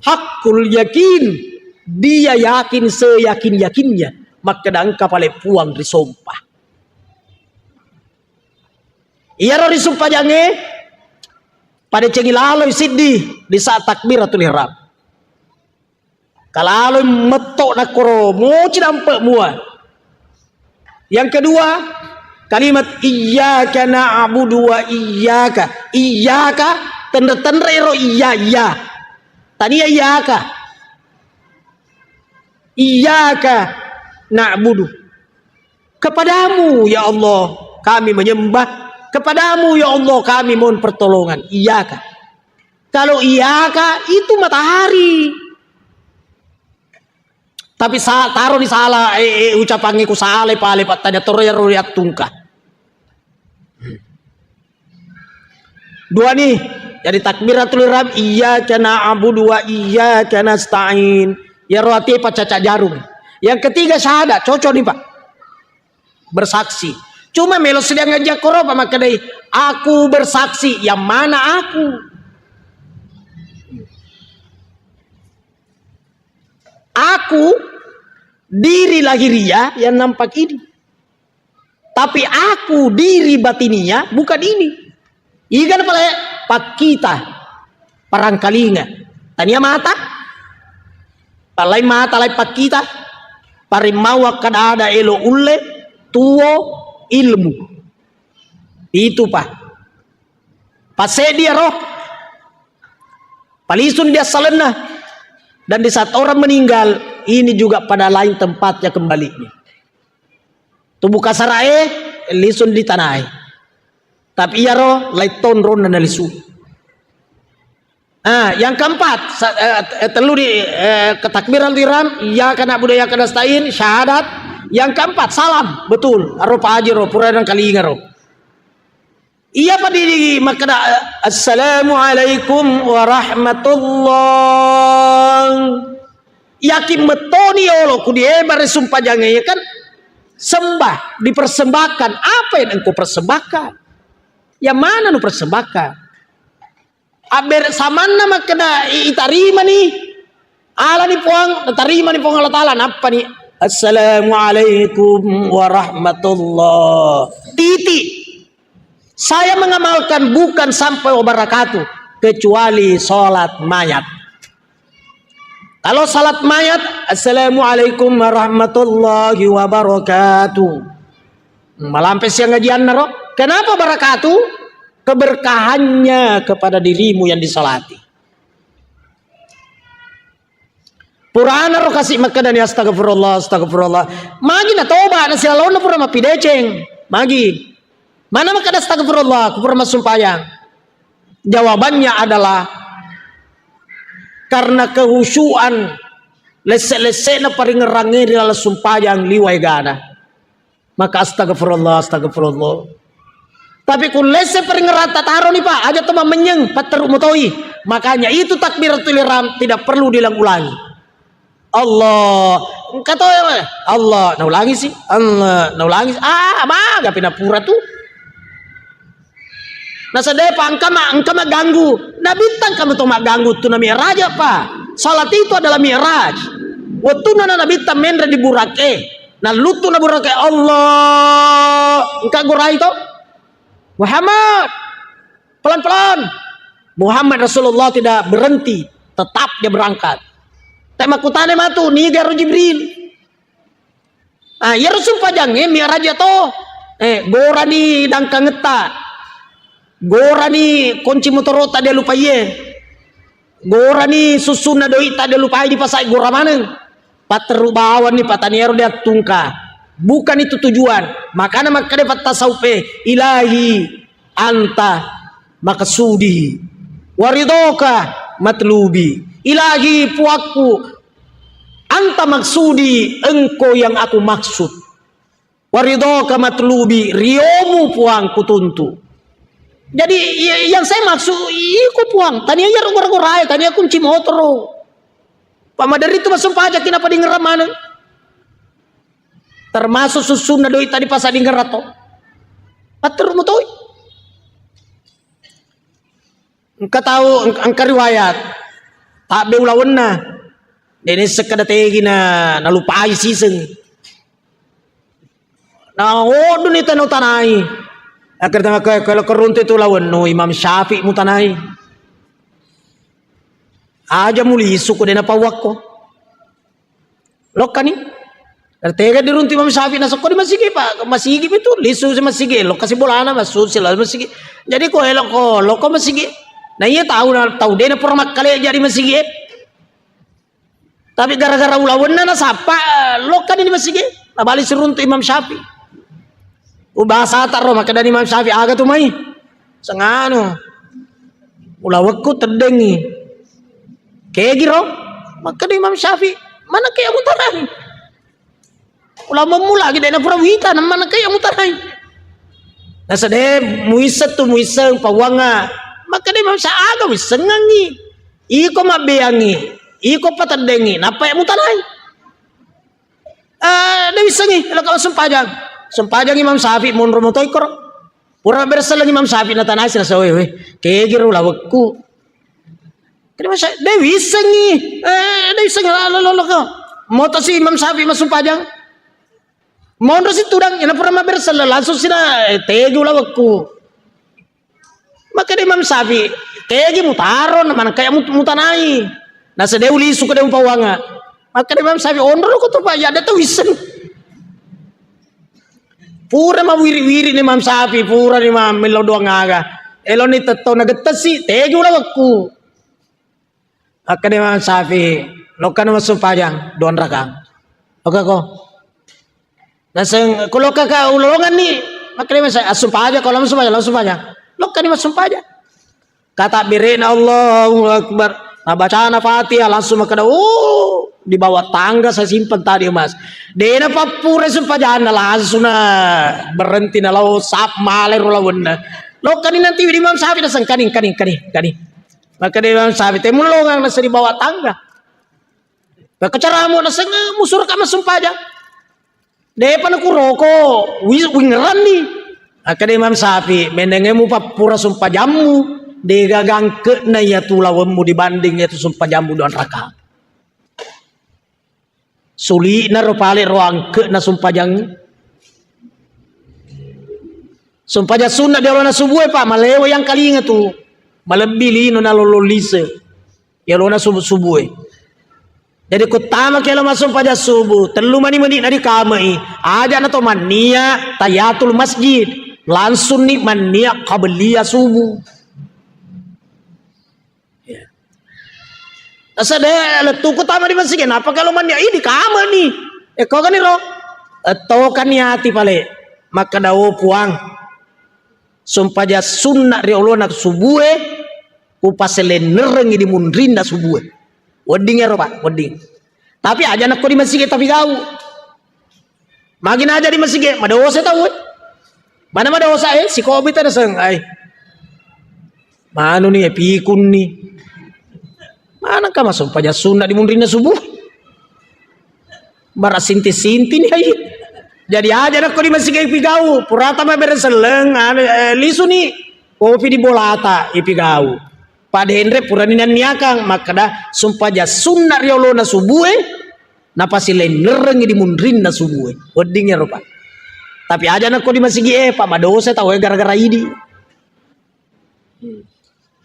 hakul yakin, dia yakin seyakin-yakinnya. Makkeda engka pale Puang risompa. Iyaro risumpajangnge, padecengi laloi siddi di saat takbiratul ihram. Kalaloi metto nakkoro, moci nampe mua. Yang kedua, kalimat iyyaka na'budu wa iyyaka. Iyyaka, tenre-tenre ero iya, iya. Tania iyyaka. Iyyaka na'budu. Kepadamu, ya Allah, kami menyembah. Kepadamu, ya Allah, kami mohon pertolongan. Iyyaka. Kalau iyyaka, itu matahari. Tapi sa-, taro ni salah, eh, eh, ucapangnge ku salah, pale pattanya toro iyaro riattungka. Dua ni, jadi takbiratul ihram, iyyaka na'budu wa iyyaka nasta'in. Iyaro ati paccaca jarum. Yang ketiga syahadat, cocok nih, Pak. Bersaksi. Cuma melo sedang ngajak koro, Pak, makkedai, "Aku bersaksi." Yang mana aku? Aku diri lahiriah yang nampak ini. Tapi aku diri batiniah bukan ini. Iga pale pakkita, parangkalinga. Tania mata, palai mata, lai pakkita, parimau akkada-ada elo ulle, tuo, ilmu. Itu, Pak. Passedia roh. Palisun dia salenna. Dan di saat orang meninggal, ini juga pada lain tempatnya kembalinya. Tubuh kasarae lisun di tanae. Tapi iyaro laiton ronna nalisu. Ah, yang keempat, sa-, eh, eh, telu di, eh, ketakbiran tiram, iyyaka na'budu wa iyyaka nasta'in, syahadat. Yang keempat, salam. Betul. Aro paji ro, pura dan kalinga ro. Iya pa di, di makkeda, "Assalamualaikum warahmatullah." Yakin mettoni yolo ku diebare sumpajangnge, ya kan? Sembah, dipersembahkan. Apa yang engkau persembahkan? Yang mana nu persembahkan? Aber samanna makkeda i-, itarimani. Alani Puang, natarimani Puang Allah Ta'ala, nappani, "Assalamualaikum warahmatullah." Titik. Saya mengamalkan bukan sampai wabarakatuh, kecuali salat mayat. Kalau salat mayat, "Assalamualaikum warahmatullahi wabarakatuh." Malampe siang ngajianna ro. Kenapa barakatuh? Keberkahannya kepada dirimu yang disalati. Purana ro kasi makkedani, "Astagfirullah, astagfirullah." Magi natoba, nasilalonna pura mappideceng. Magi. Mana makkeda, "Astagfirullah, ku pura massumpajang"? Jawabannya adalah karena kehusuan, lesse-lessena paringerangnge ri laleng sumpajang liwa egana. Maka astagfirullah, astagfirullah. Tapi kun lesse paringerang tataroni, Pak, aja to mamenyeng, patteru motoi. Makanya itu takbiratul ihram tidak perlu diulang-ulangi. Allah, engka to ya, Allah, naulangi sih, Allah, naulangi sih. Ah, maga pinapura tu. Nasadai pa engka ma, engka magganggu. Nabitta engka mato magganggu tu na mi'raj apa? Salat itu adalah mi'raj. Wettunna na nabitta menre di burake. Nalluttu na burake, Allah. Engka gorai to? Muhammad. Pelan-pelan. Muhammad Rasulullah tidak berhenti. Tetap dia berangkat. Tapi makkutana matu, niga ro Jibril? Ah, iyaro sumpajangnge mi'raj to. Eh, gorani dangkangetta. Gorani konci motorota dia lupaie. Gorani sussunna doitta dia lupai di pasai gora maneng. Patteru bawanni pataniero dia tungka. Bukan itu tujuan. Makana makkeda pattasaupe, "Ilahi anta maksudi. Waridoka matlubi." Ilahi, Puakku, anta maksudi, engkau yang aku maksud. Waridoka matlubi, riomu Puang kutuntu. Jadi, i-, yang saya maksud, iko Puang, tania iyaro gora-gorae, tania kunci motoro. Pamaderri tu massumpajaki napa dingerang maneng. Termasuk sussunna doi tadi pasadingeng ratto. Patteru mutoi. Engka tau, eng-, engka riwayat. Tabbe ulawenna. Dene sekkeda tegi na, nalupai siseng. Na oduni tena utanai. Akhirnya ke, ke, keruntu itu lawennu Imam Syafi'i mutanai. Aja mulisu ko dena pawakko. Lokkani. Tega diruntu Imam Syafi'i nasokko di masigi, Pak. Masigi itu lisu si masigi, lokasi bolana masuk si lalu masigi. Jadi ko elok ko, lokko masigi. Nah, iya tahu na, tahu dena pura makkale jadi masigi. Tapi gara-gara ulawenna nasappa, lokkani di masigi. Nabali siruntu Imam Syafi'i. Ubahasa taro makkedani Imam Syafi'i, aga tu mai. Sengano. Ulawekku teddengi. Kegi ro? Makkeda Imam Syafi'i, mana ke mutarai? Ulama mula lagi dena pura wita, mana ke mutarai? Nasede muisseng tu muisseng pawanga. Makkeda Imam Syafi'i, aga wissengangi. Iko mabbeangi, iko pateddengi, nappa mutanai. Eh, de wissengi, lo kau sempajang. Sempajang Imam Syafi'i monro motoi koro. Pura berseleng Imam Syafi'i natanai sila sawe we. Kegi ro ulawekku. Kena masa de wissengi. Eh, de wissengi lo lo lo kau. Moto si Imam Syafi'i masempajang. Monro si tudang, ina pura maberselleng langsung sina, eh, tegi ulawekku. Makkeda Imam Syafi'i, kegi mutaro na manengka ya mut-, mutanai. Nasede ulisu kede upawanga. Makkeda Imam Syafi'i, onro ko tu Pak, ya ada tau isseng. Pura mawiri-wiri ni Imam Syafi'i, pura ni ma mello doang aga. Elo ni tettau na gettesi, tegi ulawekku. Makkeda Imam Syafi'i, lokkana massumpajang, dua rakaat. Oke ko. Naseng, ko lokka ka ulolonganni, makkeda Imam Syafi'i, assumpajang, ko langsung sumpajang, langsung sumpajang. Lokkani massumpajang. Kata berena Allahu Akbar. Nabacana Fatihah, langsung makkeda, oh, di bawah tangga saya simpan tadi emas. Dena pappura sumpajanna, langsung na berhenti na lao sap male ro lawenna. Lokkani nanti di Imam Syafi'i naseng, kani, kani, kani, kani. Makkeda Imam Syafi'i, te mulongang nasa di bawah tangga. Pekko caramu naseng, eh, musuraka massumpajang. Depa nakuroko, wi-, wingeranni. Makkeda Imam Syafi'i, menenge mupappura sumpajammu, degaga angke'na iyatu lawemmu dibanding iyatu sumpajammu dua rakaat. Suli'na ro pale ro angke'na sumpajang. Sumpajang sunna di olona subue, Pak, malewa yang kalinga tu. Malebbi lino nalolong lise. Yalona subu-, subue. Jadi kuttama kelo massumpajang subuh, tellu mani-mani na dikamai. Aja na to mannia tahiyatul masjid. Langsung ni mannia qabliyah subuh. Ya. Asa de lettuku tama di masjid, napa kalau mannia, ih, di kamar ni. Eh, kau kan ro? Eh, tau kan niati pale. Makkeda, oh, Puang, sumpajang sunna ri olona subue, upaselennerengi di munrinna subue. Wedding ero, Pak, wedding. Tapi aja nakko di masjid tapi gau. Magi naja di masjid, madosa tau, eh. Mana madosa, eh, si kopi tadi seng, ai. Manu ni, eh, pikun ni. Mana ka masuk pajak sunna di munrinna subuh? Bara sinti-sinti ni, ai. Jadi aja nakko di masjid pigau, purata ma bere selleng, anu, eh, lisu ni, kopi di bolata, ipigau. Pada henre purani nanniakang, makkeda sumpajang sunna riolona subue, napasilennerengi di munrinna subue. Wedding ero, Pak. Tapi aja nakko di masigi, eh, Pak, madosa tau, eh, gara-gara idi.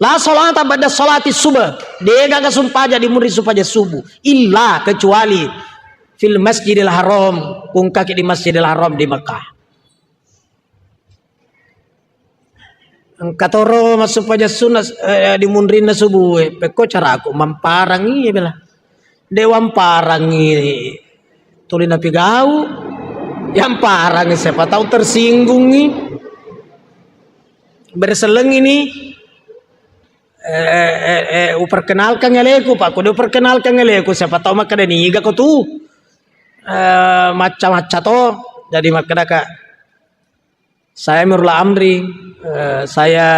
La salata ba'da salati subah. Degaga sumpaja di munri sumpaja subuh. Illa, kecuali fil Masjidil Haram, kungkaki di Masjidil Haram di Mekah. Engka toro massumpajang sunna, eh, di munrinna subuh, eh. Pekko caraku, mamparangi, ya bela. De wamparangi tuli napigau, yamparangi siapa tahu tersinggungi. Bereselengi ni, eh, eh, eh, uperkenalkan aleku, Pak. Kudu uperkenalkan aleku, siapa tahu makkeda niga ko tu. Eh, macca-macca to. Jadi makkeda ka, Saya Amirul Amri, eh, saya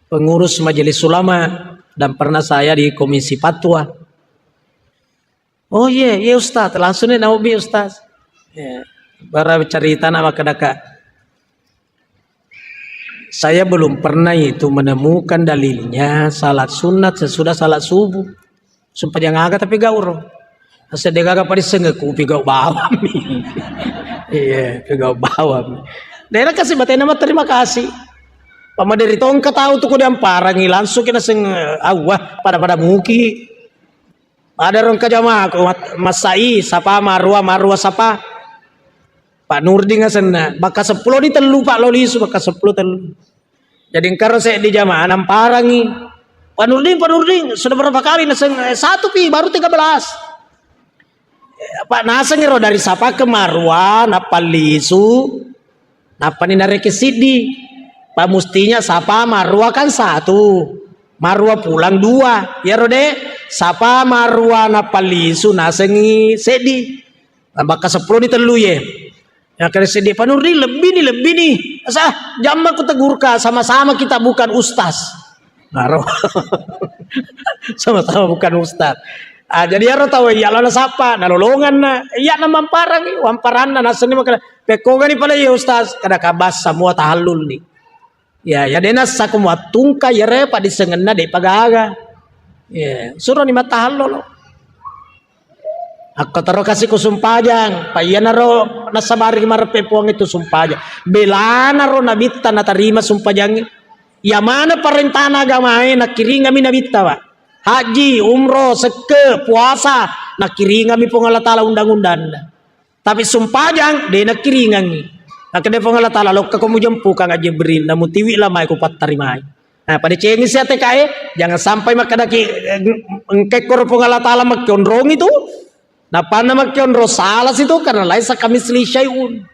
pengurus Majelis Ulama dan pernah saya di Komisi Fatwa. Oh iya, iya Ustaz, langsung ni naobi Ustaz. Ya, bara cerita nak makkadaka. Saya belum pernah itu menemukan dalilnya salat sunat sesudah salat subuh. Sumpajang aga tapi gauro. Asa de gaga padissengekku pigau bawammi. Iya, pigau bawammi. Daerah kasih batena mah terima kasih. Pamaderi tongka tahu tuh kau diamparangi langsung kena seng awah pada-pada muki. Ada rong kajamaku mat- masai sapa marua marua sapa. Pak Nurdin asenna, bakka seppulo ni tellu Pak lo lisu bakka seppulo tellu. Jadi engkaro seddi jamaah namparangi. Pak Nurdin, Pak Nurdin, sudah berapa kali naseng? Eh, satu pi, baru tiga belas. Eh, Pak naseng ro dari sapa ke marua, nappa lisu, nappa ni nareke siddi. Pak mustinya sapa marua kan satu, marua pulang dua. Yaro de, sapa marua nappa lisu nasengi seddi. Bakka seppulo ni tellu ye. Ya, kare seddi, "Pak Nurdin, lebbi ni, lebbi ni." Asa, jamma ku tegurka, sama-sama kita bukan ustaz. Naro. Sama-sama bukan ustaz. Ah, jadi aro tau iya lana sapa, nalolongan na. Iya na mamparang, wamparanna, nasenni makkeda, "Pekkogani pada iya ustaz?" Kada kabas semua tahallul ni. Ya, ya dena sako muattungka yere padissengenna de pagaga. Ya, suroni mattahallolo. Akkotoro kasi ko sumpajang, pa iyanaro nassabari mareppe Puang itu sumpajang. Belana ro nabitta natarima sumpajangnge. Iya mana parentana agamae nakkiringami nabitta, Pak. Haji, umroh, sekke, puasa, nakkiringami Puang Allah Taala undang-undangna. Tapi sumpajang de nakkiringangi. Nakkeda Puang Allah Taala, "Lokka ko mujempukang Jibril, namutiwi lamai ku pattarimai." Nah, pada cengi si A T K E, jangan sampai makkedaki, eh, engka koro Puang Allah Taala makkeonrong itu. Napanna makkeonrong salah situ karena laisa kamitslihi syai'un.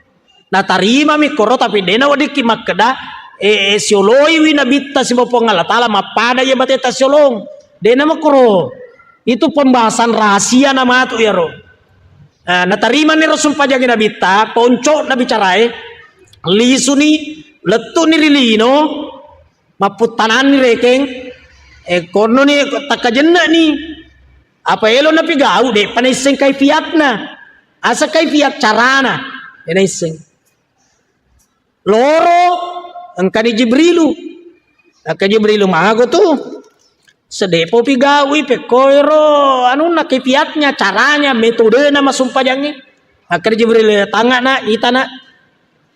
Natarima mi koro tapi dena weddikki makkeda, eh, eh, sioloiwi nabitta siba Puang Allah Taala mappada iya bateta siolong. Dena makoro. Itu pembahasan rahasia namatu iyaro. Nah, natarimani ro sumpajangi nabitta, ponco nabicarae, lisuni, lettuni ri lino, mapputtananni rekeng, eh, konnoni takkajenne'ni. Apa elo napigau, de'pa naisseng kaifiatna. Asa kaifiat carana, de naisseng. Loro, engkani Jibrilu. Engka Jibrilu, "Mago tu. Sedepo pigaui pekkoero anunna, kifiatnya, caranya, metodena masumpajangnge." Akhirnya Jibril, "Tangana, itana."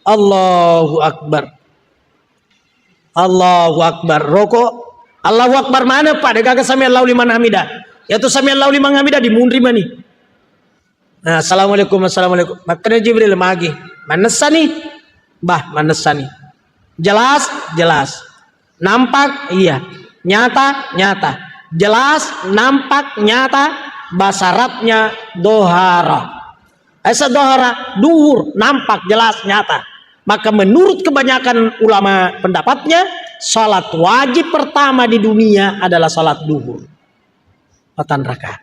Allahu Akbar. Allahu Akbar. Roko. Allahu Akbar mana, Pak? Degaga sami Allahu liman hamidah. Yatu sami Allahu liman hamidah dimunri mani. Nah, assalamualaikum, assalamualaikum. Makkeda Jibril, "Magi." Mannessani? Bah, mannessani. Jelas? Jelas. Nampak? Iya. Nyata? Nyata. Jelas, nampak, nyata, bahasa Arabnya dohara. Esa dohara, duhur, nampak, jelas, nyata. Maka menurut kebanyakan ulama pendapatnya, salat wajib pertama di dunia adalah salat duhur. Patan rakaat.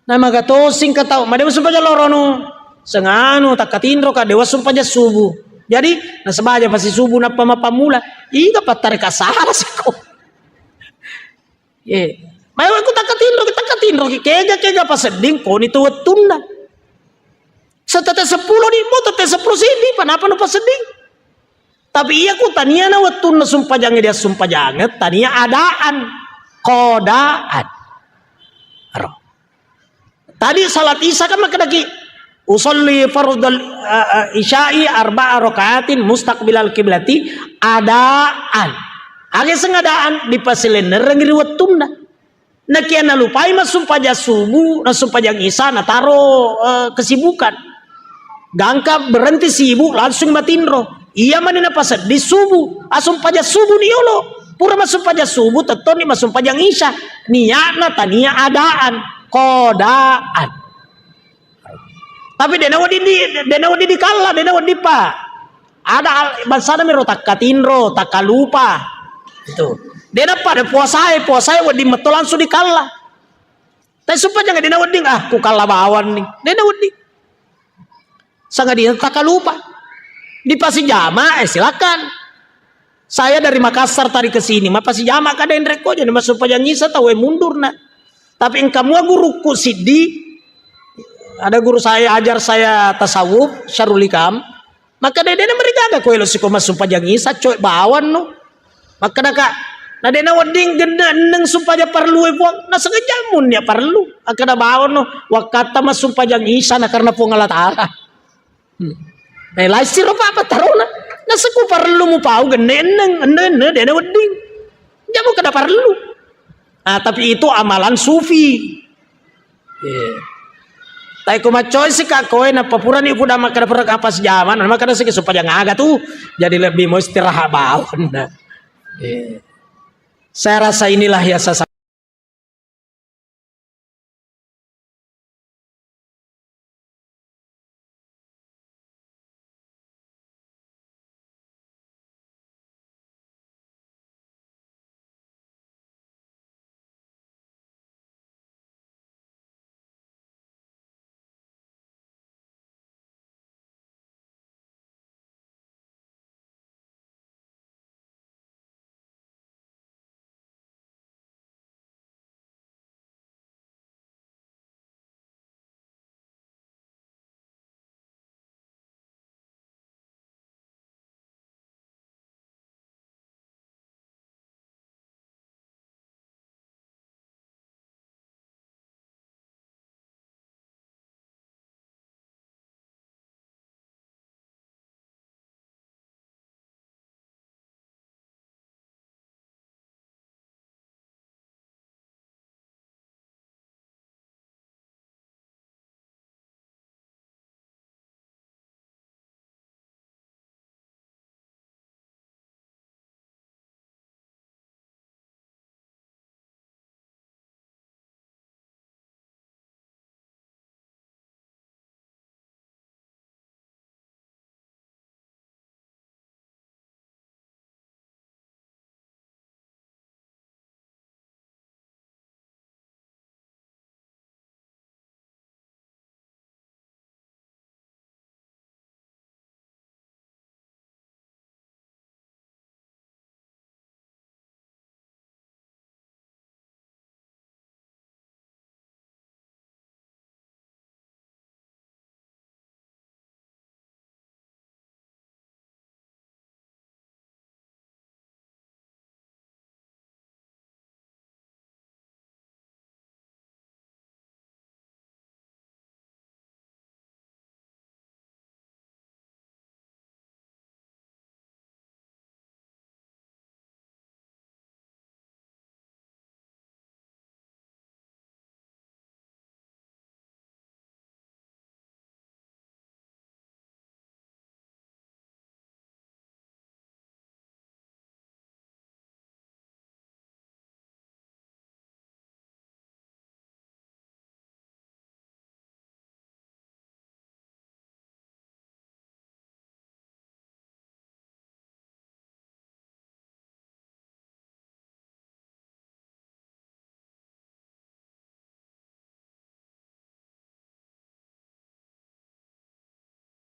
Nah, maga tosing ka tau, madewa sumpaja loronu. Senganu, takkatinro ka, dewa sumpaja subuh. Jadi, nasaba aja pasti subuh nappa mappammula. Iga pattareka salah siko. Ye. Madewa ku takkatinro, takkatinro ki, kega, kega pasedding, koni tu wettunna. Setete seppulo ni, mo tete seppulo siddi, panapa nu pasedding? Tapi iya ku tania na wettunna sumpajangnge dia sumpajangnge, tania adaan, kodaan. Aro. Tadi salat Isya kan makkedaki, "Usolli fardal, eh, eh, isya'i arba'a rakaatin mustaqbilal kiblati adaan." Aga seng adaan dipasilennerengngi ri wettunna. Nakia nalupai massumpajang subuh, nassumpajang Isya, nataro, eh, kesibukan. Gangka berhenti sibuk, langsung matinro. Iya mani napasedding subuh, assumpajang subuh ni yolo. Pura massumpajang subuh, tettoni massumpajang Isya. Niatna tania adaan, kodaan. Tapi dena wedding di, dena wedding dikalla, dena wedding pa. Ada al-, bangsana miro takkatinro, takkalupa. Itu. Dena pada puasae, puasae wedding metto langsung dikalla. Tapi sumpajang dena wedding, ah, ku kalla bawang ni. Dena wedding. Sangadinna takkalupa. Dipasijama, eh, silakan. Saya dari Makassar tadi ke sini, mapasijama ka denre ko, jadi massumpajang Isya tau, eh, mundur na. Tapi engka mua gurukku siddi, Ada guru saya, ajar saya tasawuf, Syarul Hikam. Makkeda, "Dena marigaga ko elo siko massumpajang Isa, coy bawang no." Makkeda ka, "Na dena wedding genne enneng sumpajang parellue Puang, na sengaja munnia parellu." Makkeda, "Bawang no, wakkatta massumpajang Isa na karena Puang Allah Ta'ala." Hmm. Eh, laisiro pa patarona. Nasekku parellu mupau genne enneng, enne, enne, dena wedding. Jamu kada parellu. Ah, tapi itu amalan sufi. Iya. Tapi ko maccoi sika koe, nappa purani uku dama kada pura kapas jaman, maka ada siki supaya ngaga tu. Jadi lebih mau istirahat bawang. Nah. Iya. Saya rasa inilah yang saya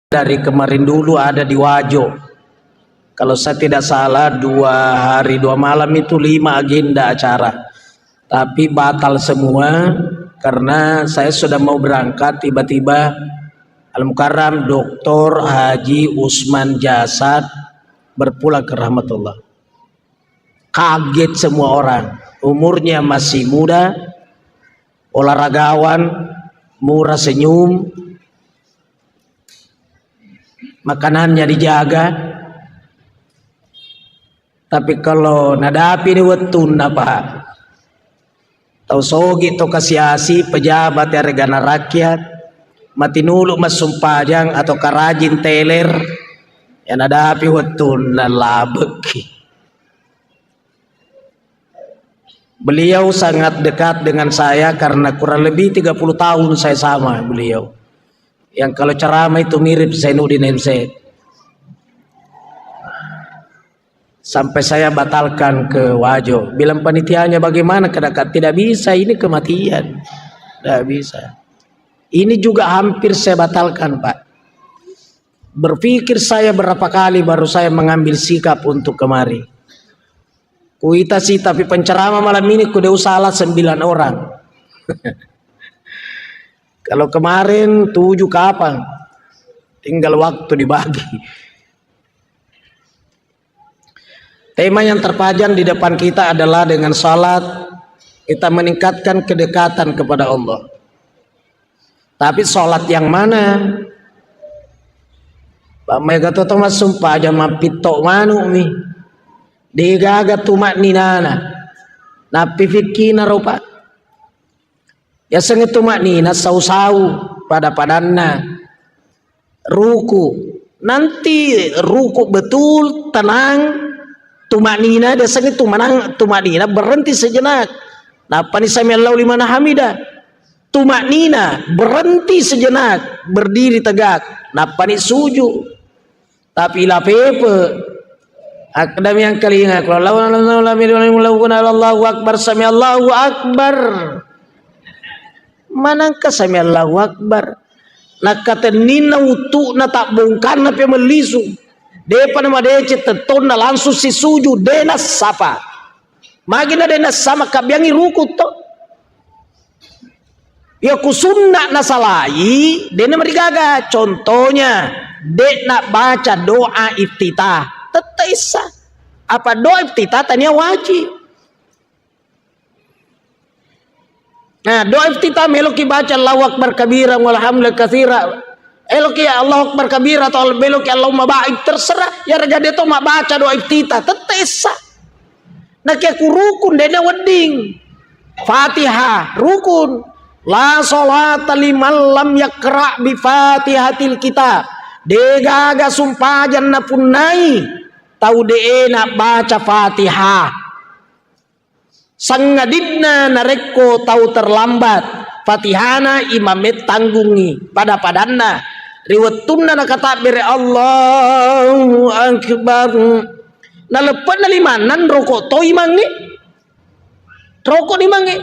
Dari kemarin dulu ada di Wajo. Kalau saya tidak salah, dua hari, dua malam itu lima agenda acara. Tapi batal semua karena saya sudah mau berangkat, tiba-tiba Al-Mukarram Doktor Haji Usman Jasad berpulang ke rahmatullah. Kaget semua orang. Umurnya masih muda, olahragawan, murah senyum, makanannya dijaga. Tapi kalau nadapi ni wettunna, Pak, tau sogi to kasiasi, pejabat, yaregana rakyat, matinulu massumpajang atau karajin teler, ya nadapi wettunna labeki. Beliau sangat dekat dengan saya karena kurang lebih tiga puluh tahun saya sama beliau. Yang kalau ceramah itu mirip Zainuddin M Z. Sampai saya batalkan ke Wajo. Bilang panitianya, "Bagaimana, Kak?" "Tidak bisa, ini kematian. Tidak bisa." Ini juga hampir saya batalkan, Pak. Berpikir saya berapa kali baru saya mengambil sikap untuk kemari. Kuita sih, tapi penceramah malam ini kuda salah sembilan orang. Kalau kemarin tujuh, kapan? Tinggal waktu dibagi. Tema yang terpajang di depan kita adalah dengan salat kita meningkatkan kedekatan kepada Allah. Tapi salat yang mana? Pak Mega Toto massumpajang mappitto manuk mi. Degaga tumakninana. Nappi fikkina ro, Pak. Yasengnge tumaknina sau-sau pada-padanna. Ruku. Nanti ruku betul, tenang, tumaknina, yasengnge tumanang, tumaknina, berhenti sejenak. Nappani sami Allahu liman hamida. Tumaknina, berhenti sejenak, berdiri tegak. Nappani sujud. Tapi la pepe. Akkeda mi engkalinga, Allahu Akbar, sami Allahu Akbar. Manangka sami Allahu Akbar. Nakkatenninna utu'na tabbongkanna pe mellisu. Depa na madeceng tettonna langsung sisuju, de nassapa. Magi na de nassama, kabbiangi ruku to. Iya ku sunna nasalai, de na marigaga. Contohnya, de na baca doa iftitah, tette issa. Apa doa iftitah tania wajib. Nah, doa iftitah meloki baca Allahu Akbar kabira walhamdulillah katsira. Eloki Allahu Akbar kabira atau meloki Allahumma barik, terserah. Iyaro jade to mabbaca doa iftitah, tette issa. Nakiya ku rukun, de na wedding. Fatihah rukun. La salata liman lam yaqra bi Fatihatil kitab. De gaga sumpajang napunnai tau de na baca Fatihah. Sangadinna narekko tau terlambat, Fatihana imamme tanggungi pada-padanna. Ri wettunna nakatabbere Allahu Akbar, naleppe'na limanna roko to imangnge. Roko ni imangnge.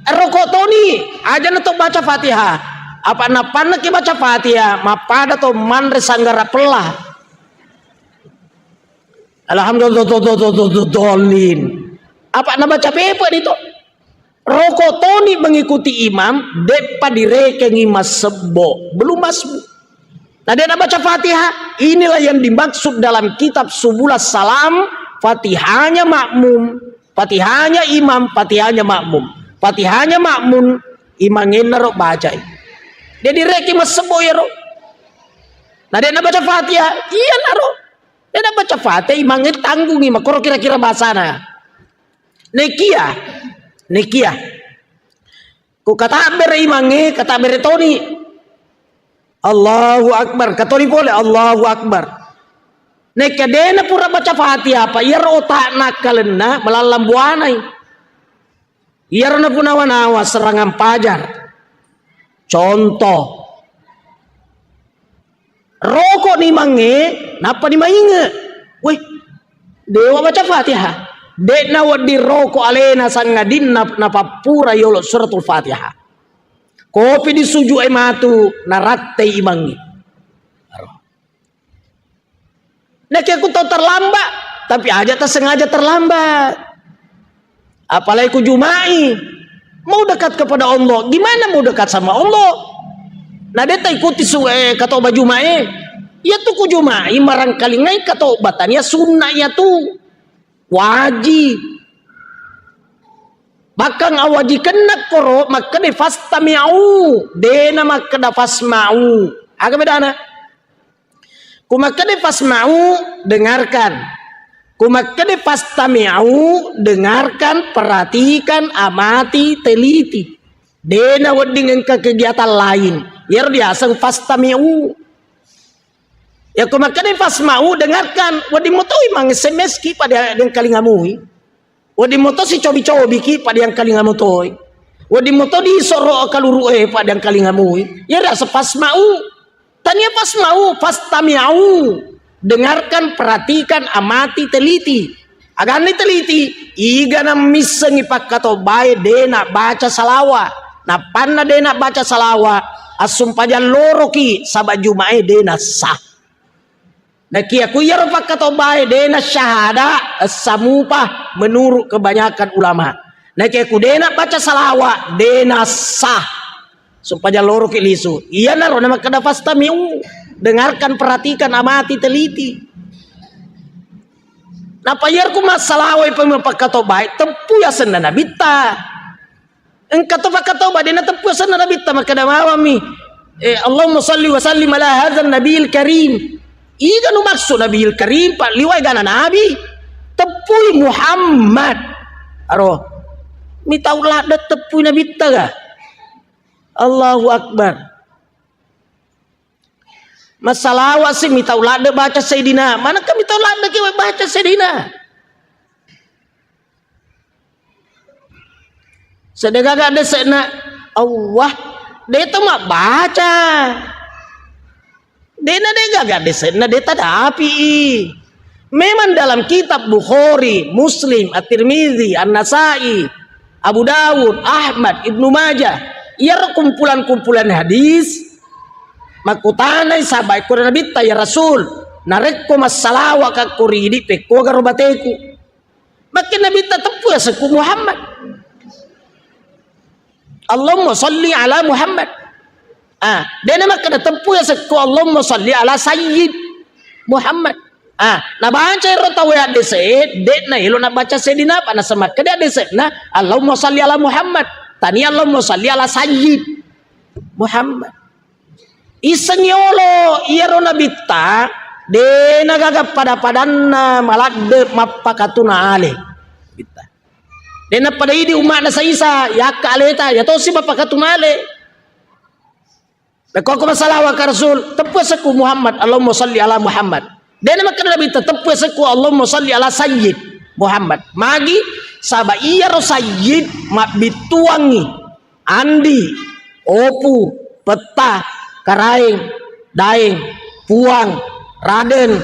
Roko toni, ajana to baca Fatihah. Apa nappanna ki baca Fatihah, mappada to manre sanggara pella. Alhamdulillah, dolin. Apa nabaca pepe ni to? Roko toni mengikuti imam, deppa direkengi massebbo. Belum masbu. Nah, dia nabaca Fatihah. Inilah yang dimaksud dalam kitab Subulus Salam, Fatihahnya makmum, Fatihahnya imam, Fatihahnya makmum. Fatihahnya makmum, imangenna ro bacai. Dia direki massebbo ya ro. Nah, dia nabaca Fatihah, iya naro. Dena baca Fatihah, imangnge tanggungi, makkoro kira-kira bahasana. Nekia, nekia. Ku katabbere imangnge, katabbere toni. Allahu Akbar, katoni pole, Allahu Akbar. Nekia dena pura baca Fatihah, apa iyaro otakna kalenna malallang buanai. Iyaro napunawa-nawa serangan pajar. Contoh. Roko ni mange, nappa ni mainge. Weh, dewa baca Fatihah. De'na wedding roko alena sangadinna napappura yolo suratul Fatihah. Kopi disuju e matu, narattei imangnge. Nakiya ku tau terlambat, tapi aja tak sengaja terlambat. Apalagi ku jumai, mau dekat kepada Allah. Gimana mau dekat sama Allah? Nah, dia tak ikuti su eh, kata baju mae. Ya tuh ku jumai, marangkali ngai kata batania sunnah ya tuh. Wajib. Bahkan awaji kena koro makkede fastami'u, dena makkeda fasma'u. Aga bedana? Ku makkede fasma'u, dengarkan. Ku makkede fastami'u, dengarkan, perhatikan, amati, teliti. Dena wedding engka kegiatan lain. Iyaro diaseng fastami'u. Ya ku makkede fasma'u, dengarkan. Wedding motoi mang S M S ki pada dengkalingamui. Wedding moto sicobi-cobiki pada yang kalingamutoi. Wedding moto disoro kaluru e pada yang kalingamui. Ya rasa fasma'u. Tania fasma'u, fastami'u. Dengarkan, perhatikan, amati, teliti. Aganni teliti, iga nammissengi pakkatobae dena baca salawa. Nappanna dena baca salawa, assumpajang loroki saba jumae dena sah. Nakiya ku iyaro pakkatobae dena syahada, samupa menurut kebanyakan ulama. Nakiya ku dena baca salawa, dena sah. Sumpajang loroki lisu. Iyanaro namakkeda fastami'u. Dengarkan, perhatikan, amati, teliti. Napa iyaro ku massalawai pa mapakkatobai, teppu asenna nabitta. Engka to pakkatoba, de nateppu asenna nabitta, makkeda mawami, eh, Allahumma salli wa sallim ala hadzan nabiyil karim. Iga nu maksud nabiyil karim, pa liwai gana nabi. Teppui Muhammad. Aro. Mitau ladde teppui nabitta ga? Allahu Akbar. Massalawa si mitau ladde baca Sayyidina. Manakka mitau ladde ki baca Sayyidina? Sedde gaga dese'na Allah, de to mabbaca. Dena de gaga dese'na, de tadapi. Memang dalam kitab Bukhari, Muslim, At-Tirmidzi, An-Nasai, Abu Dawud, Ahmad, Ibnu Majah, iyaro kumpulan-kumpulan hadis, makkutanai sahabat ko Nabitta, "Ya Rasul, narekko massalawa ka ko ridi, pekkuagaro bateku?" Makkeda Nabitta, "Teppu asekku Muhammad. Allahumma salli ala Muhammad." Ah, dena makkeda, "Teppu asekku Allahumma salli ala Sayyid Muhammad." Ah, nabaca ero tau addese, de naelo nabaca Sayyidina, apa nasemakkeda addese'na, "Allahumma salli ala Muhammad." Tania, "Allahumma salli ala Sayyid Muhammad." Isseng yolo iyaro nabitta, dena gaga pada-padanna maladde mappakatuna ale. Nabitta. Dena pada idi umma'na saisa, yakka aleta, yatosi mappakatuna ale. Rekko ko massalawa ka Rasul, teppu asekku Muhammad, Allahumma salli ala Muhammad. Dena makkeda nabitta, teppu asekku Allahumma salli ala Sayyid Muhammad. Magi, saba iyaro Sayyid mabbittuangngi. Andi, Opu, Petta, Karaeng, Daeng, Puang, Raden,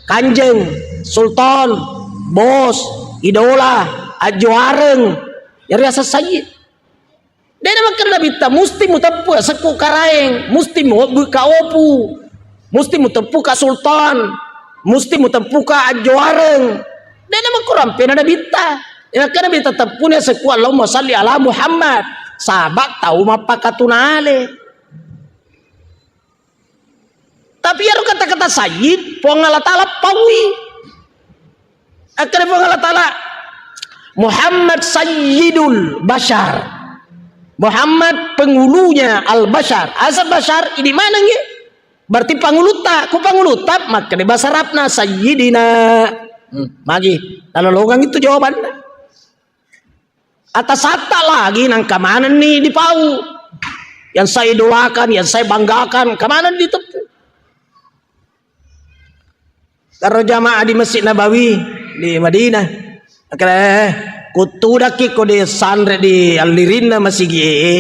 Kanjeng, Sultan, Bos, Idola, Ajjoareng, yariaseng Sayyid. Dena makkeda nabitta, musti muteppu asekku Karaeng, musti muwebbu ka Opu. Musti muteppu ka Sultan, musti muteppu ka Ajjoareng. Dena makkurampe na nabitta. Nakkeda nabitta teppuni asekku Allahumma salli ala Muhammad. Saba tau mappakatuna ale. Tapi iyaro kata-kata sayyid, Puang Allah Ta'ala paui. Akkeda Puang Allah Ta'ala, "Muhammad sayyidul bashar." Muhammad pengulunya al-bashar. Asa bashar ini maneng ya? Berarti pangulutta. Ku pangulutta, makkeda bahasa Arabna sayyidina. Hmm, magi. Nalolongang itu jawabanna. Atasatta lagi nangka manenni dipau. Yang saya idolakan, yang saya banggakan, kemana diteppu? Karo jamaah di Masjid Nabawi di Madinah. Akhirnya, kuttudakki ko di sanre di allirinna masigi e,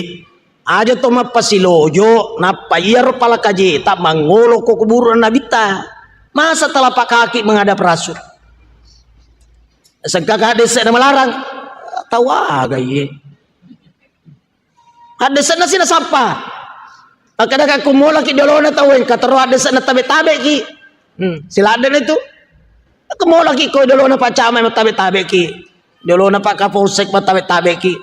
aja to mappasilojo, nappa iyaro palakajeta mangolo ko kuburan nabitta. Masa telapak kaki menghadap Rasul? Sengka haddese'na malarang, tau aga iye. Haddese'na si nasappa. Makkeda ka ku molaki jolona tau engka tero haddese'na tabe-tabeki. Hmm, siladdena itu. Ku molaki ko jolona Pak Camat tabe-tabeki. Jolona Pak Kapolsek tabe-tabeki.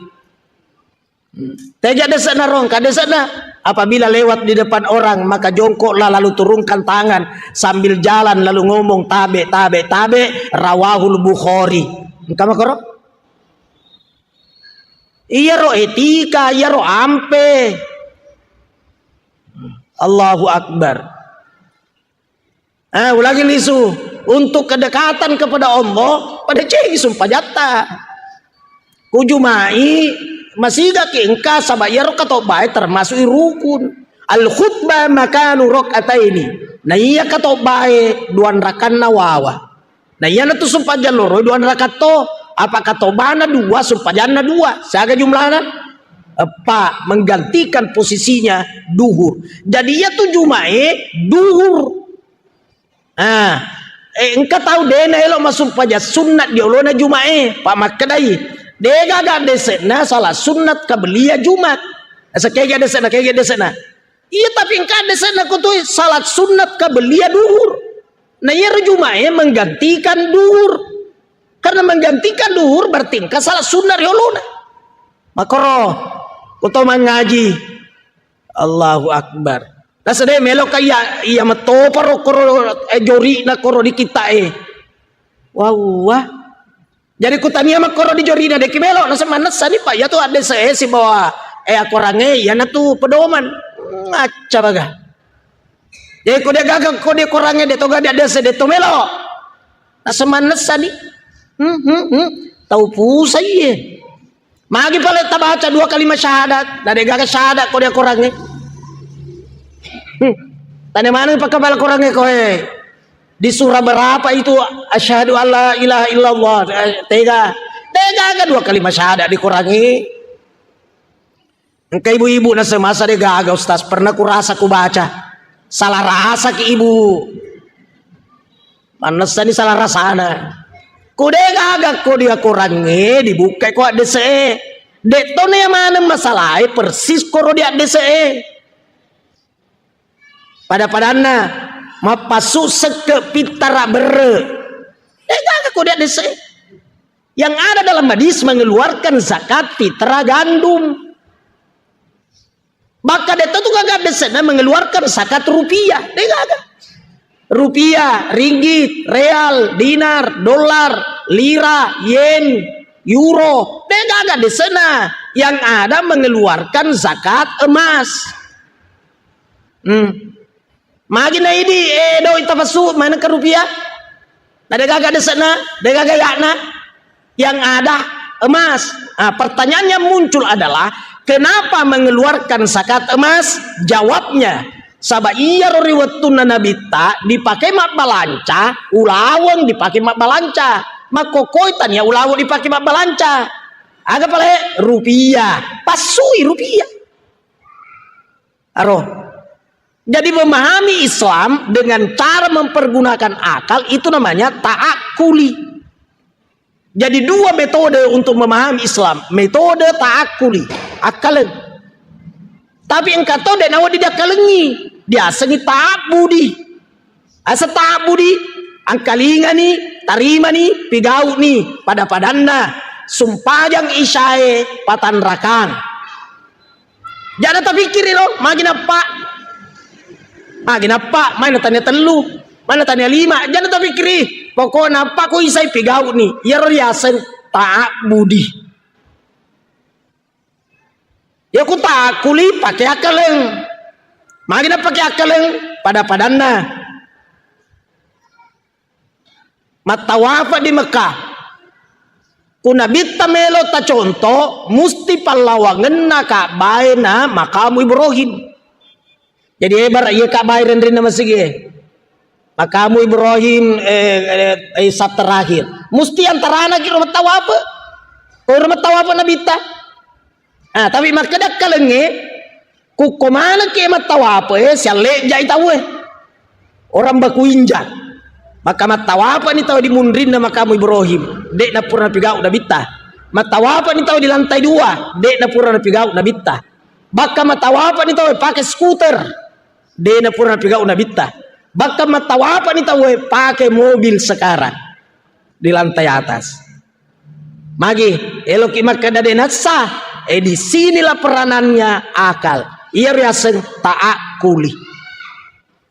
Tega dese'na rong, ka dese'na, apabila lewat di depan orang, maka jongkoklah lalu turunkan tangan sambil jalan lalu ngomong, "Tabe, tabe, tabe." Rawahul Bukhari. Engka makoro? Iyaro etika, iyaro ampe. Allahu Akbar. Eh, ulangi lisu. Untuk kedekatan kepada Allah, pada cegi sumpajatta. Kujumai, masigaki engka, saba iyaro katobbae termasuk rukun. Al khutbah makanu rokataini. Na iya katobbae duan rakanna wawa. Na iyanatu sumpajang loro duan rakatto. Apa katobana dua, sumpajanna dua. Siaga jumlana? Eppa, menggantikan posisinya duhur. Jadi iyatu jumae duhur. Ah, eh, engka tau de naelo masumpaja sunnat di olona Jumae, pa makkedai, degaga dese'na salat sunnat kabilia Jumat. Asa kega dese'na, kega dese'na. Iya, tapi engka dese'na kutui salat sunnat kabilia duhur. Na iyaro Jumae menggantikan duhur. Karena menggantikan duhur berarti engka salat sunnat ri olona. Makoro, kuto mangaji. Allahu Akbar. Nasaba de' melo ka iya, iya mettopa ro koro, eh, jori'na koro di kitta e. Wawwa. Jadi kutania makkoro di jori'na de' ki melo, nasaba mannessa ni, Pak. Iya tu addese' e sibawa, eh, akorangnge, iyanatu pedoman. Macca baga. Jadi ko de' gaga ko di akorangnge de' to ga diaddese' de' to melo. Nasaba mannessa ni. Hmm, hmm, hmm. Tau pusa iye. Magi pale tabaca dua kalimat syahadat, na de' gaga syahadat ko di akorangnge. Hmm. Tania maneng pakkapala korangnge koe. Di surah berapa itu asyhadu alla ilaha illallah? Eh, tega. De' gaga dua kalimat syahadat di korangnge. Engka ibu-ibu na semasa de' gaga, Ustaz, pernah kurasa kubaca. Salah rasa ki ibu. Mannessani salah rasana. Ko de' gaga ko di akorangnge, dibukkai ko addese' e. De' to na iya maneng masalae persis koro di addese' e. Pada-padanna, mappassu sekke' pittara berre'. De' gaga ko di addese'. Yang ada dalam hadis mengeluarkan zakat fitrah gandum. Bahkan de' to tu gaga addese' na mengeluarkan zakat rupiah. De' gaga. Rupiah, ringgit, real, dinar, dolar, lira, yen, euro. De' gaga addese' na. Yang ada mengeluarkan zakat emas. Hmm. Magi na idi, eh, doi tapassu, maneng ka rupiah? Na de' gaga addese' na, de' gaga ya'na. Yang ada emas. Nah, pertanyaan yang muncul adalah, kenapa mengeluarkan zakat emas? Jawabnya, saba' iyaro ri wettunna Nabitta dipakai mabbalanca, ulaweng dipakai mabbalanca. Makkokoi tania ulaweng dipakai mabbalanca. Aga pale? Rupiah. Passui rupiah. Aro. Jadi memahami Islam dengan cara mempergunakan akal itu namanya ta'akuli. Jadi dua metode untuk memahami Islam. Metode ta'akuli, akkaleng. Tapi engka to de' nawedding diakkalengi, diasengi ta'abbudi. Asa ta'abbudi, angkalingani, tarimani, pigau'ni, pada-padanna sumpajang isyae patanrakang. Jana tapikkiri lo, magi nappa? Magi nappa? Mai natania tellu, mai natania lima, jana tapikkiri. Pokokna nappa ko isai pigau'ni, iyaro riaseng ta'abbudi. Iya ku ta'akkuli pake akkaleng. Magi napake akkaleng? Pada-padanna. Mattawafa di Mekkah. Ku Nabitta melo taconto, musti pallawangenna Ka'bae na makamu Ibrahim. Jadi, ebara' iya Ka'bae renrenna masigi e. Makamu Ibrahim, eh, eh, eh, saf terakhir. Musti antarana ki ro mattawafa. Ko ro mattawafa Nabitta. Ah, tapi makkeda akkalengnge, kukko manekki mattawafa, eh, siallejjai tauwe. Orang baku injak. Maka mattawafani tau di munrinna makamu Ibrahim, de'na pura napigau Nabitta. Mattawafani tau di lantai dua, de'na pura napigau Nabitta. Bakka mattawafani tau pake skuter, de'na pura napigau Nabitta. Bakka mattawafani tau pake mobil sekarang di lantai atas. Magi, eloki makkeda de' nassa, eh, di sinilah peranannya akal. Iya riaseng ta'akuli.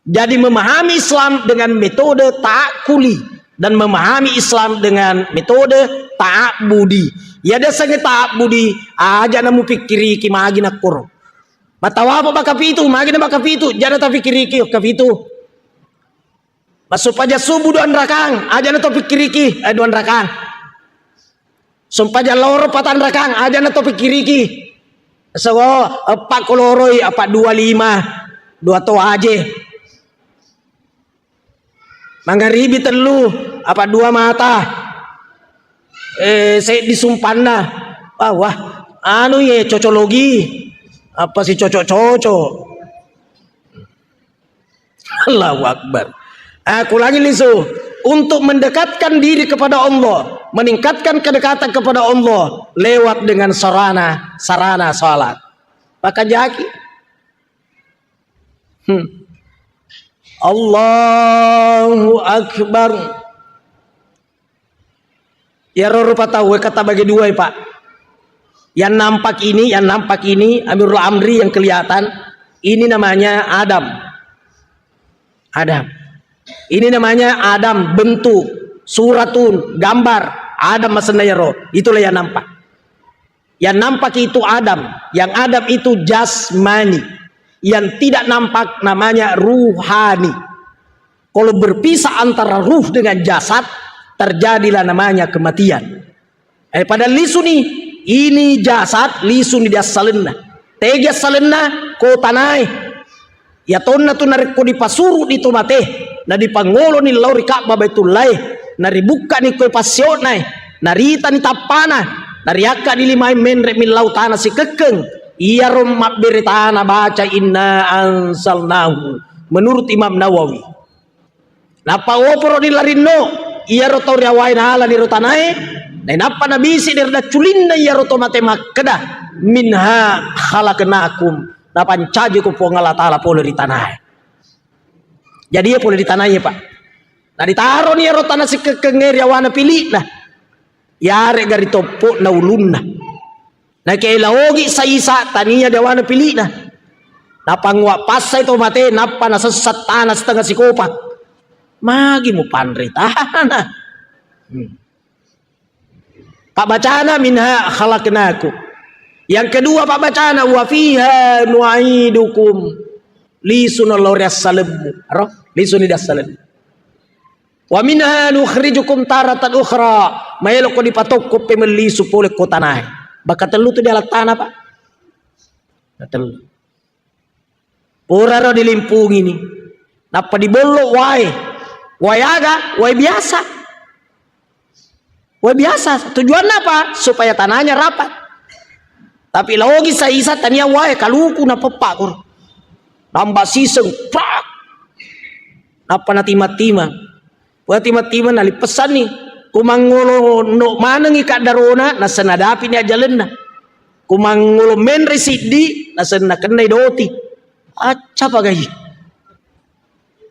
Jadi memahami Islam dengan metode ta'akuli dan memahami Islam dengan metode ta'abudi. Iya diasengnge ta'abudi, aja namupikkiriki magi nakkoro. Mattawafa baka pitu, magi na baka pitu, jana tapikkiriki okka pitu. Massumpajang subuh dua rakang, aja na to pikkiriki, eh, dua rakang. Sumpajang loro patang rakang, aja na to pikkiriki. Sewo, eppa koloroi, apa dua lima, dua to aje. Mangaribi tellu, apa dua mata. Eh, seddi sumpanna. Wah, wah, anu ye, cocologi. Apa si cocok-cocok. Allahu Akbar. Ah, kulangi lisu. Untuk mendekatkan diri kepada Allah, meningkatkan kedekatan kepada Allah lewat dengan sarana, sarana salat. Maka jaki. Hmm. Allahu Akbar. Iyaro rupa tauwe kata bagi dua, Pak. Yang nampak ini, yang nampak ini, Amirul Amri yang kelihatan. Ini namanya Adam. Adam. Ini namanya Adam, bentuk, suratun, gambar. Adam masenna iyaro. Itulah yang nampak. Yang nampak itu Adam. Yang Adam itu jasmani. Yang tidak nampak namanya ruhani. Kalau berpisah antara ruh dengan jasad, terjadilah namanya kematian. Eh, pada lisuni, ini jasad, lisuni di assalenna. Tegi assalenna, ko tanae. Yatonna tu narekko dipasuru di to mate, na dipangoloni lao ri Ka'bah Baitullae, na ribukkani ko passio'nae, naritani tappana, nariakka di limae menre millau tana sikekkeng. Iyaro mabbere tana baca inna anzalnahu. Menurut Imam Nawawi. Nappa oporo ni larinno, iyaro tau riawae nalani ro tanae, nainappa nabisi ni ro dacculinna iyaro to mate makkeda, "Minha khalaqnakum." Napancajiko Puang Allah Ta'ala pole ri tanae. Jadi iya pole ri tanae, Pak. Naditaroni iyaro tana sikekkengnge ri awana pili'na. Iyare'ga ri toppo'na ulunna. Nakiai laogi saisa tania dewana pili'na. Napanguwa passai to mate, nappa nasessa tana setengah sikopa. Magi mupanre tana. Hmm. Pabbacana, "Minha khalaqnakum." Yang kedua pabbacana, "Wa fiha nu'idukum." Lisuna lao ri assalemmu. Ro? Lisuni di assalemmu. "Wa minha nukhrijukum taratan ukhra." Maeloko dipatokko pemellisu pole ko tanae. Baka tellu tu di alat tanah, Pak. Nah, tellu. Puraro dilimpungini. Nappa dibollo wae. Wae aga? Wae biasa. Wae biasa. Tujuanna apa? Supaya tanahnya rapat. Tapi laogi saisa tania wae, kaluku na peppa koro. Namba siseng, prak. Nappa natima-tima. Wa tima-tima nalippessanni. Kumangngolo no manengi kaddarona, nasenna dapini ajalenna. Kumangngolo menre siddi, nasenna kennai doti. Acca pagai.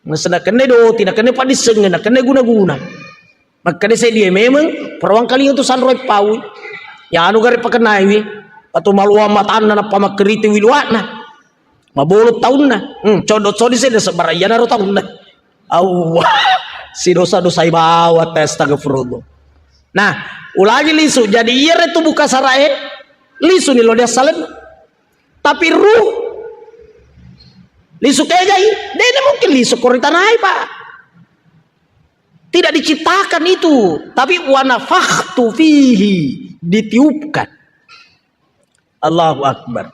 Nasenna kennai doti, nakennai paddissengnge, nakennai guna-guna. Makkeda seddie memeng, perawang kalinga tu sanro paui. Ya anu gare pakennaiwi, atau maluang matanna nappa makkeriti wiluakna. Mabolo taunna. Hmm, codo-codi sedda sebarang iyanaro taunna. Awwa. Sidosa-dosai bawang te, astagfirullah. Nah, ulangi lisu. Jadi iyaro tubuh kasarae lisu ni lo dia salen. Tapi ruh lisu kegai, dena mungkin lisu kori tanai, Pak. Tidak diciptakan itu, tapi wa nafakhtu fihi, ditiupkan. Allahu Akbar.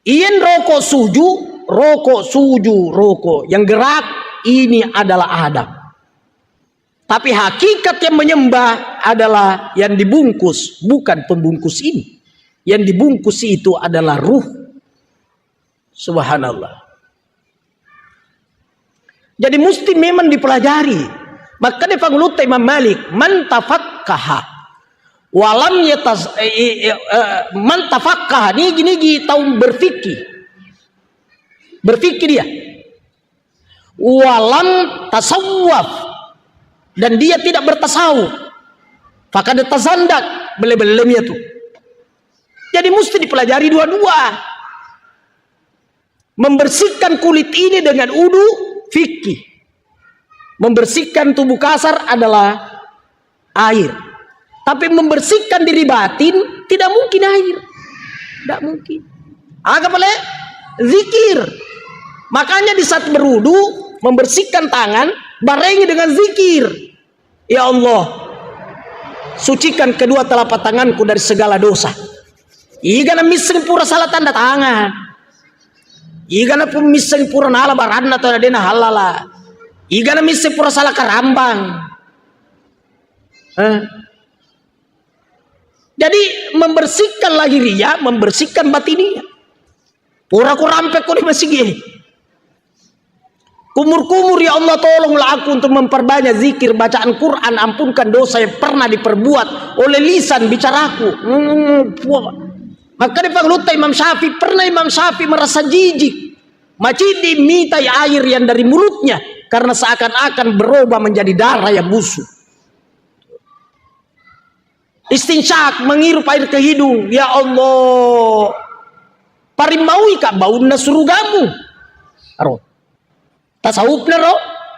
Iyan rokok suju, rokok suju, rokok yang gerak, ini adalah Adam. Tapi hakikat yang menyembah adalah yang dibungkus, bukan pembungkus ini. Yang dibungkus itu adalah ruh. Subhanallah. Jadi musti memang dipelajari. Makanya pangulutta Imam Malik, "Man tafakkaha walam yatas-, eh, eh, eh, man tafakkaha," nigi-nigi tau berfikir. Berfikir dia. "Walam tasawwaf," dan dia tidak bertasawuf. Fakad tazandak, belle-belle itu. Jadi musti dipelajari dua-dua. Membersihkan kulit ini dengan udu fikih. Membersihkan tubuh kasar adalah air. Tapi membersihkan diri batin tidak mungkin air. Tidak mungkin. Aga pale? Zikir. Makanya di saat berudu, membersihkan tangan, barengi dengan zikir. Ya Allah, sucikan kedua telapak tanganku dari segala dosa. Igana misseng pura salah tanda tangan. Igana pun misseng pura nala baranna atau dena halala. Igana misseng pura salah karambang. Eh? Jadi membersihkan lahiriah, membersihkan batiniah. Pura ku rampekko di masigi. Kumur-kumur, ya Allah, tolonglah aku untuk memperbanyak zikir, bacaan Quran, ampunkan dosa yang pernah diperbuat oleh lisan bicaraku. Hmm, puah. Maka di pangulutta Imam Syafi'i, pernah Imam Syafi'i merasa jijik. Macidi mitai air yang dari mulutnya karena seakan-akan berubah menjadi darah yang busuk. Istinsyak, menghirup air ke hidung. Ya Allah, Parimmaui ka baunna surugamu. Aro. Tasawufna ro,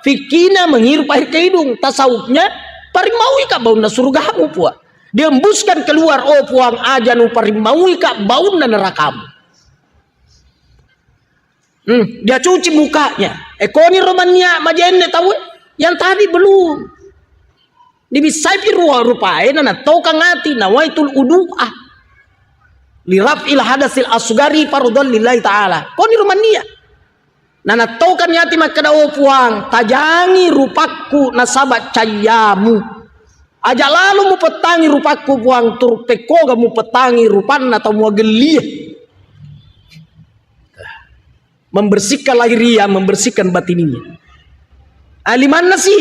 fikkina menghirup air ke hidung. Tasawufnya, parimmaui ka baunna surugamu, Puang. Diembuskan keluar, oh Puang, aja nu parimmaui ka baunna nerakamu. Hmm, dia cuci mukanya. Ekoni romannya majenne tahu yang tadi belum. Dibissai pi ruwa rupae, nanattokang ati, nawaitul udu'a li raf'il hadasil asgari fardhon lillahi ta'ala. Koni rumannia. Nanattokang ati makkeda, "Oh Puang, tajangi rupakku nasaba cayyamu. Aja lalo mupettangi rupakku, Puang, tur pekkoga mupettangi rupanna tau muagellie." Membersihkan lahiriah, membersihkan batiniah. Ah, limanna si,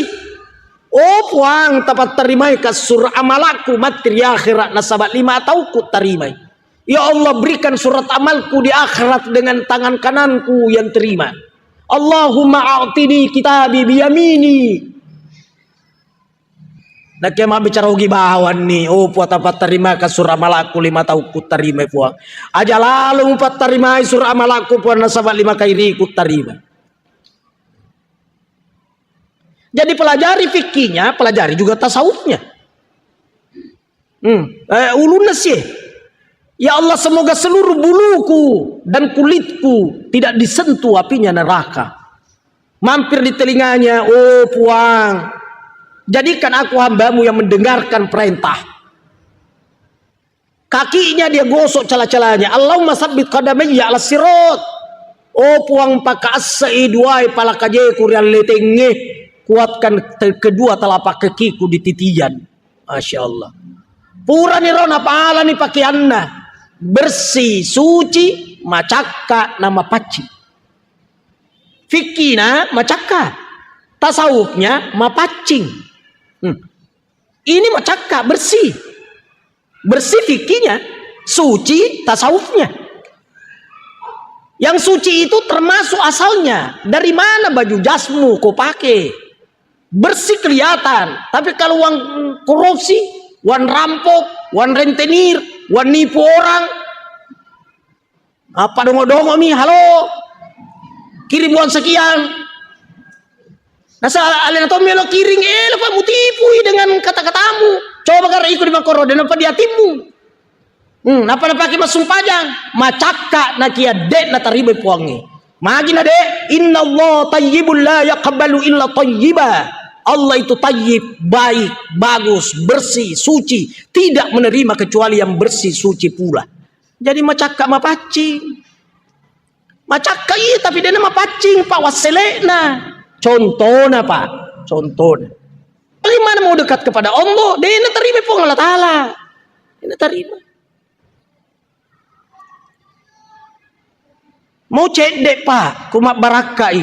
"Oh Puang, tapattarimai ka sur amalakku matti ri akhirat, nasaba lima tau ku tarimai. Ya Allah, berikan surat amalku di akhirat dengan tangan kananku yang terima. Allahumma a'tini kitabi biyamini." Nakke mabbicara ogi bawanni, "Oh Puang, tapattarimaka sura amalakku lima tau kuttarimai, Puang. Aja lalo mupattarimai sura amalakku, Puang, nasaba lima kairi kuttarimai." Jadi pelajari fikihnya, pelajari juga tasawufnya. Hmm. Eh, ulunna sie. Ya Allah, semoga seluruh buluku dan kulitku tidak disentuh apinya neraka. Mampir di telinganya, "Oh Puang, jadikan aku hambamu yang mendengarkan perintah." Kakinya dia gosok cala-calanya. "Allahumma sabbit qadamayya ala sirat." Oh Puang, pakassai duai palakajeku ri alletengnge. Kuatkan te-, kedua telapak kakiku di titian. Masya Allah. Purani ro napalani pakeanna. Bersih, suci, macakka, na mapaccing. Fikkina macakka, tasawufnya mapaccing. Hmm. Ini macakka, bersih. Bersih fikkihnya, suci tasawufnya. Yang suci itu termasuk asalnya. Dari mana baju jasmu kau pakai? Bersih kelihatan. Tapi kalau uang korupsi, uang rampok, uang rentenir, uang nipu orang, apa dongo-dongo mi, "Halo, kirim uang sekian." Nasa alena to melo kiring, eh, lepa mutipui dengan kata-katamu. Coba karo iko di makoro, dan apa di hatimu? Hmm, napa napake massumpajang? Macakka nakia de' natarima puangnge. Magi na de', "Inna Allah tayyibun la yaqbalu illa tayyiba." Allah itu tayyib, baik, bagus, bersih, suci. Tidak menerima kecuali yang bersih, suci pula. Jadi macakka mapaccing. Macakka iya, tapi dena mapaccing, Pak, wassele'na. Contohna, Pak. Contohna. Bagaimana mau dekat kepada Allah? Dena terima Puang Allah Ta'ala. Dena terima. Mau cedde', Pak, ku mabbarakkai.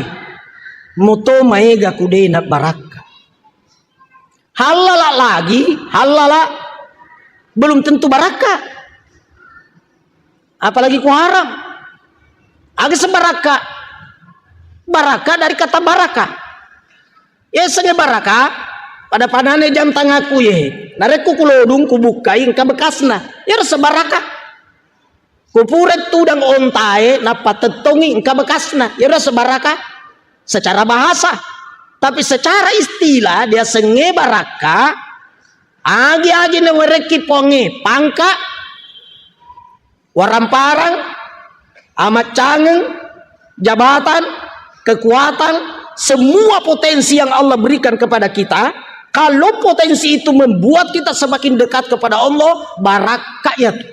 Muto maega ku dena barakka. Hallala lagi, hallala belum tentu barakka. Apalagi ku haram. Aga sebarakka? Barakka dari kata baraka. Yasengnge baraka, pada-padane jam tangaku ye. Narekko kulodung, kubukkai, engka bekasna. Yaro sebaraka. Kupura tudang ontae, nappa tettongi, engka bekasna. Yaro sebaraka secara bahasa. Tapi secara istilah, diasengnge barakka, agi-agi nawerekki puangnge, pangka, waramparang, amaccangeng, jabatan, kekuatan, semua potensi yang Allah berikan kepada kita, kalau potensi itu membuat kita semakin dekat kepada Allah, barakka ya tu.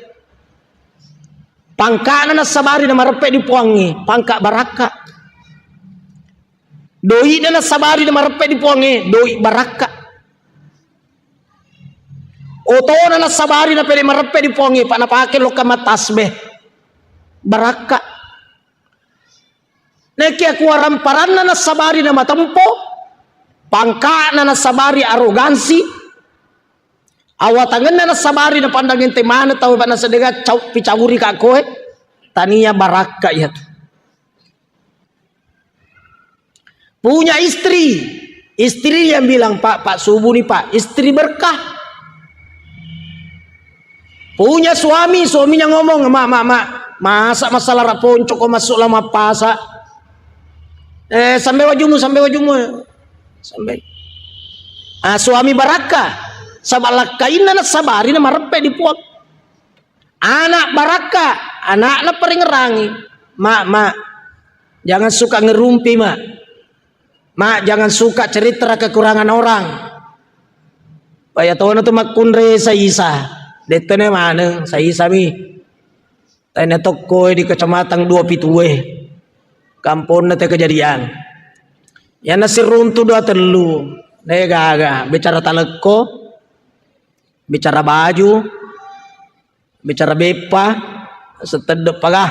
Pangkana nassabari namareppe di puangnge, pangka barakka. Doi'na nassabari namareppe di puangnge, doi barakka. Otona nassabari napede mareppe di puangnge, pa napake lokka mattasbih. Barakka. Nekia kuaramparanna nassabari namatempo, pangka'na nassabari arogansi, awatangenna nassabari napandang ente maneng tau, pa nasedega cau-, picawuri ka koe, tania barakka iyatu. Punya istri, istri yang bilang, "Pak, Pak, subuh nih, Pak, istri berkah." Punya suami, suaminya ngomong, "Mak, Mak, Mak, Masa masalah ra ponco ko masuk la mappasa. Eh, sampai wajumu, sampai wajumu. Sampai. Ah, suami barakka. Saba lakkainna nasabari na mareppe di Puang. Anak barakka, anakna paringerangi. Mak, mak, jangan suka ngerumpi, mak. Mak, jangan suka cerita kekurangan orang. Paya tona tu makkunre saisa. Dettone maneng saisa mi. Tena tokkoe di kecamatan dua pitue. Kamponna te kejadian. Yana siruntu dua tellu. De gaga bicara talekko, bicara baju, bicara beppa, setedde paga.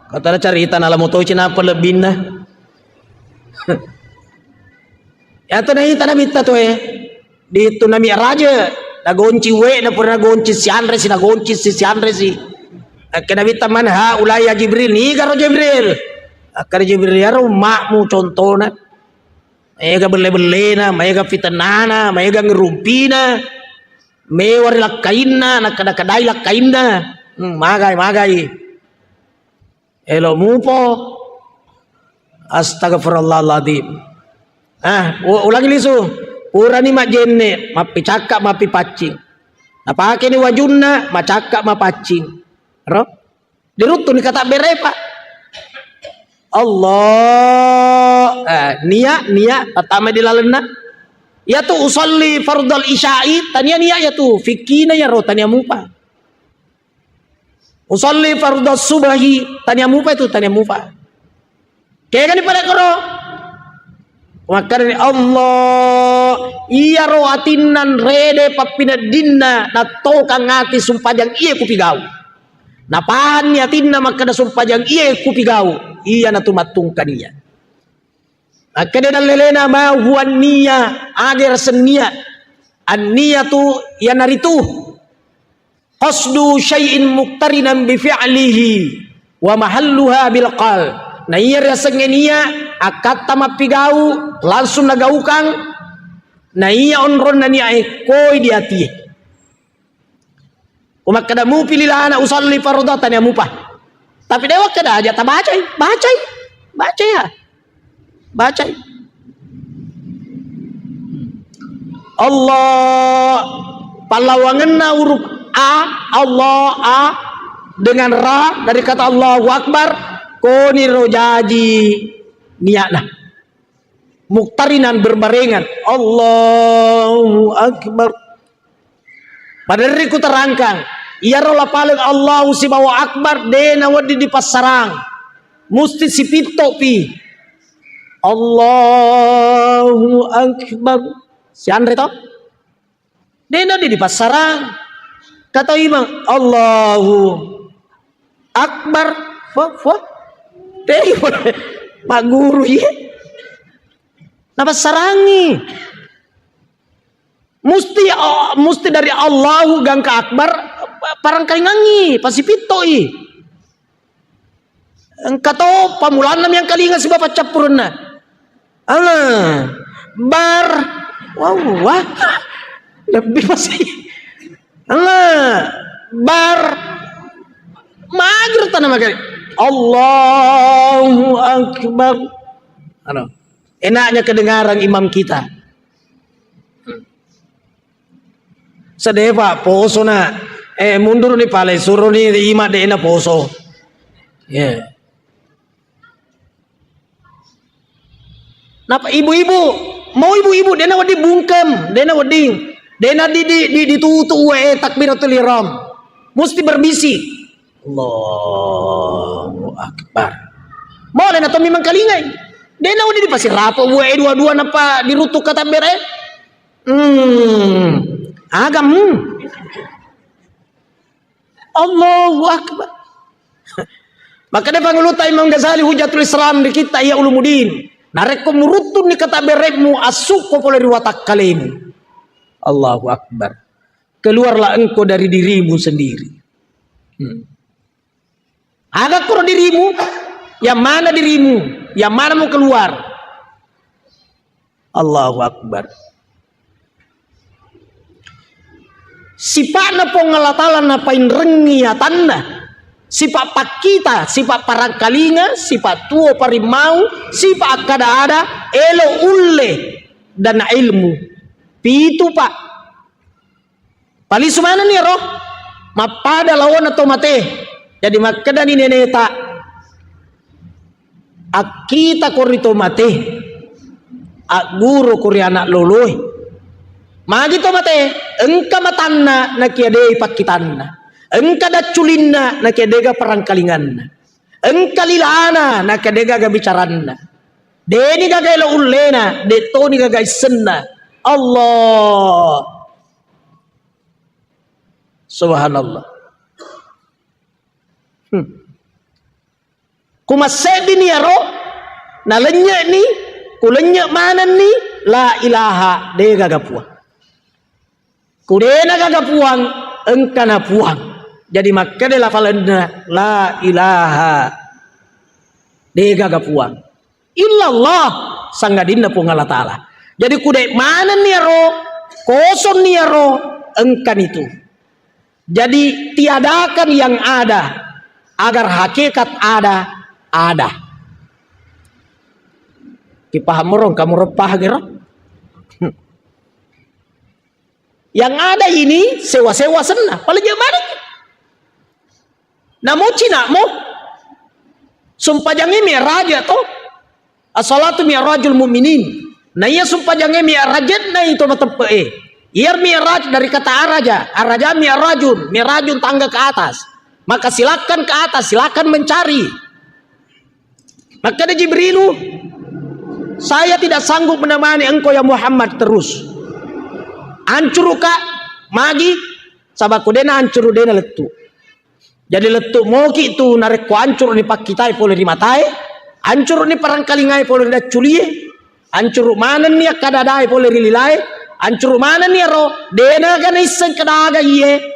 Katana carita nala motoci napa lebbinna. Yatu naita nabitta toe. Di tu nami raja, nagonci we, na pura nagonci sianre si, nagonci si sianre si. Akke nabitta man ha ulai ya Jibril, nigaro Jibril. Akkana Jibril, yaro ummakmu contona. Maega belle-bellena, maega fitnana, maega ngerumpina, mewa ri lakkainna, nakkada-kadai lakkainna. Hmm, magai, magai. Elo mupo. Astagfirullahaladzim. Ah, u-, ulangi lisu. Purani majjenne, mappicakka, mappipaccing. Napakeni wajunna, macakka, mapaccing. Ro? Diruttuni kata berepa. Allah, eh, niat, niat, pertama di lalenna. Yatu usalli fardal isya'i, tania niat yatu, fikkina yaro, tania mupa. Usalli fardal subahi, tania mupa itu, tania mupa. Kegani pada koro. Makkedani Allah, iyaro atinna rede pappineddinna nattokang ati sumpajang iye kupigau. Napahanni atinna makkeda sumpajang iye kupigau, iyanatu mattungkania. Makkeda dallelena ma huwa niya, aga sennia. Anniyatu iyanaritu qasdu syai'in muqtarinan bi fi'lihi wa mahalluha bil qal. Na iya riasengnge nia akkatta mappigau langsung nagaukang, na iya onronna nia e koi di atie. Umakkeda mupi lilana usalli fardha tania mupa. Tapi dewa keda aja tabacai, bacai, bacai ya. Bacai. Allah, pallawangenna huruf A, Allah, A, dengan ra dari kata Allahu Akbar, koniro jaji niatna. Muktarinan berbarengan. Allahu Akbar. Paderri kuterangkan, iyaro lapaleng Allahu sibawa Akbar de nawedding dipassarang. Musti sipittopi. Allahu Akbar. Sianre to? De nawedding dipassarang. Kata imang, Allahu Akbar. Fo, fo. Tei, magguru iye. Napassarangi. Musti, oh, musti dari Allahu gangka akbar, parangkalingangngi, pasipittoi. Engka to pamulanna miangkalinga siba paccappurenna. Allah, bar, wah, wah. Lebih masih. Allah, bar, mager tanah mager. Allahu Akbar. Anu, enaknya kedengaran imam kita. Sedepa poso na, eh, mundur ni pale, suro ni ima de na poso. Ya. Napa ibu-ibu, mau ibu-ibu dena wedding bungkem, dena wedding, dena di, di, di, ditutu wae takbiratul ihram. Musti berbisik. Allahu Akbar. Mole na tommi mengkalingai. Dena wedding dipasirapo wae dua-dua napa dirutuk katabbere. Hmm. Agam. Hmm. Allahu Akbar. Makanya panguluta Imam Ghazali Hujjatul Islam di kita ya ulumuddin. Narekko muruttunni kata beremmu, asukko pole ri watakkalemu. Allahu Akbar. Keluarlah engkau dari dirimu sendiri. Hmm. Aga koro dirimu? Yang mana dirimu? Yang mana mau keluar? Allahu Akbar. Sipa'na Puang Allah Ta'ala napainrengngi atanna. Sipa' pakkita, sipa' parangkalinga, sipa' tuo parimmau, sipa' akkada-ada, elo ulle, dan ilmu. Pitu, Pak. Palisu manenni ero, mappada laona to mate. Jadi makkedani neneta, "Akkita ko ri to mate, agguru ko ri anak loloe." Magi to mate, engka matanna nakia dei pakkitanna, engka dacculinna nakia dega parangkalinganna, engka lilana nakia degaga bicaranna. Deni gaga elo ullena, de toni gaga issenna. Allah. Subhanallah. Hmm. Ku masseddini iyaro, nalennyekni, ku lennye manenni, la ilaha, de gaga puang. Ku dena gaga puang, engkana puang. Jadi makkeda lafalenna, la ilaha, de gaga puang. Illallah, sangadinna Puang Allah Ta'ala. Jadi, ku de manenni iyaro, kosonni iyaro, engkani tu. Jadi, tiadakan yang ada, agar hakikat ada, ada. Kipaham murong, kamu repah gero? Yang ada ini sewa-sewa senna. Paling jauh mana? Namo cinamo, sumpajangnge mi'raj to? As-salatu mi'rajul mu'minin. Na iya sumpajangnge mi'rajna itu mateppe'e. Iya mi'raj dari kata araja. Araja mi'rajun. Mi'rajun tangga ke atas. Maka silakan ke atas, silakan mencari. Makkeda Jibrilu, "Saya tidak sanggup menemani engkau ya Muhammad terus. Ancuruka magi, sabab ko dena ancuru dena lettu." Jadi lettu moki tu narekko ancuru ni pakkitai pole ri matae, ancuru ni parangkalingai pole ri dacculie, ancuru manenni akkadadae pole ri lilae, ancuru manenni ero, dena gana isseng kedaga iye.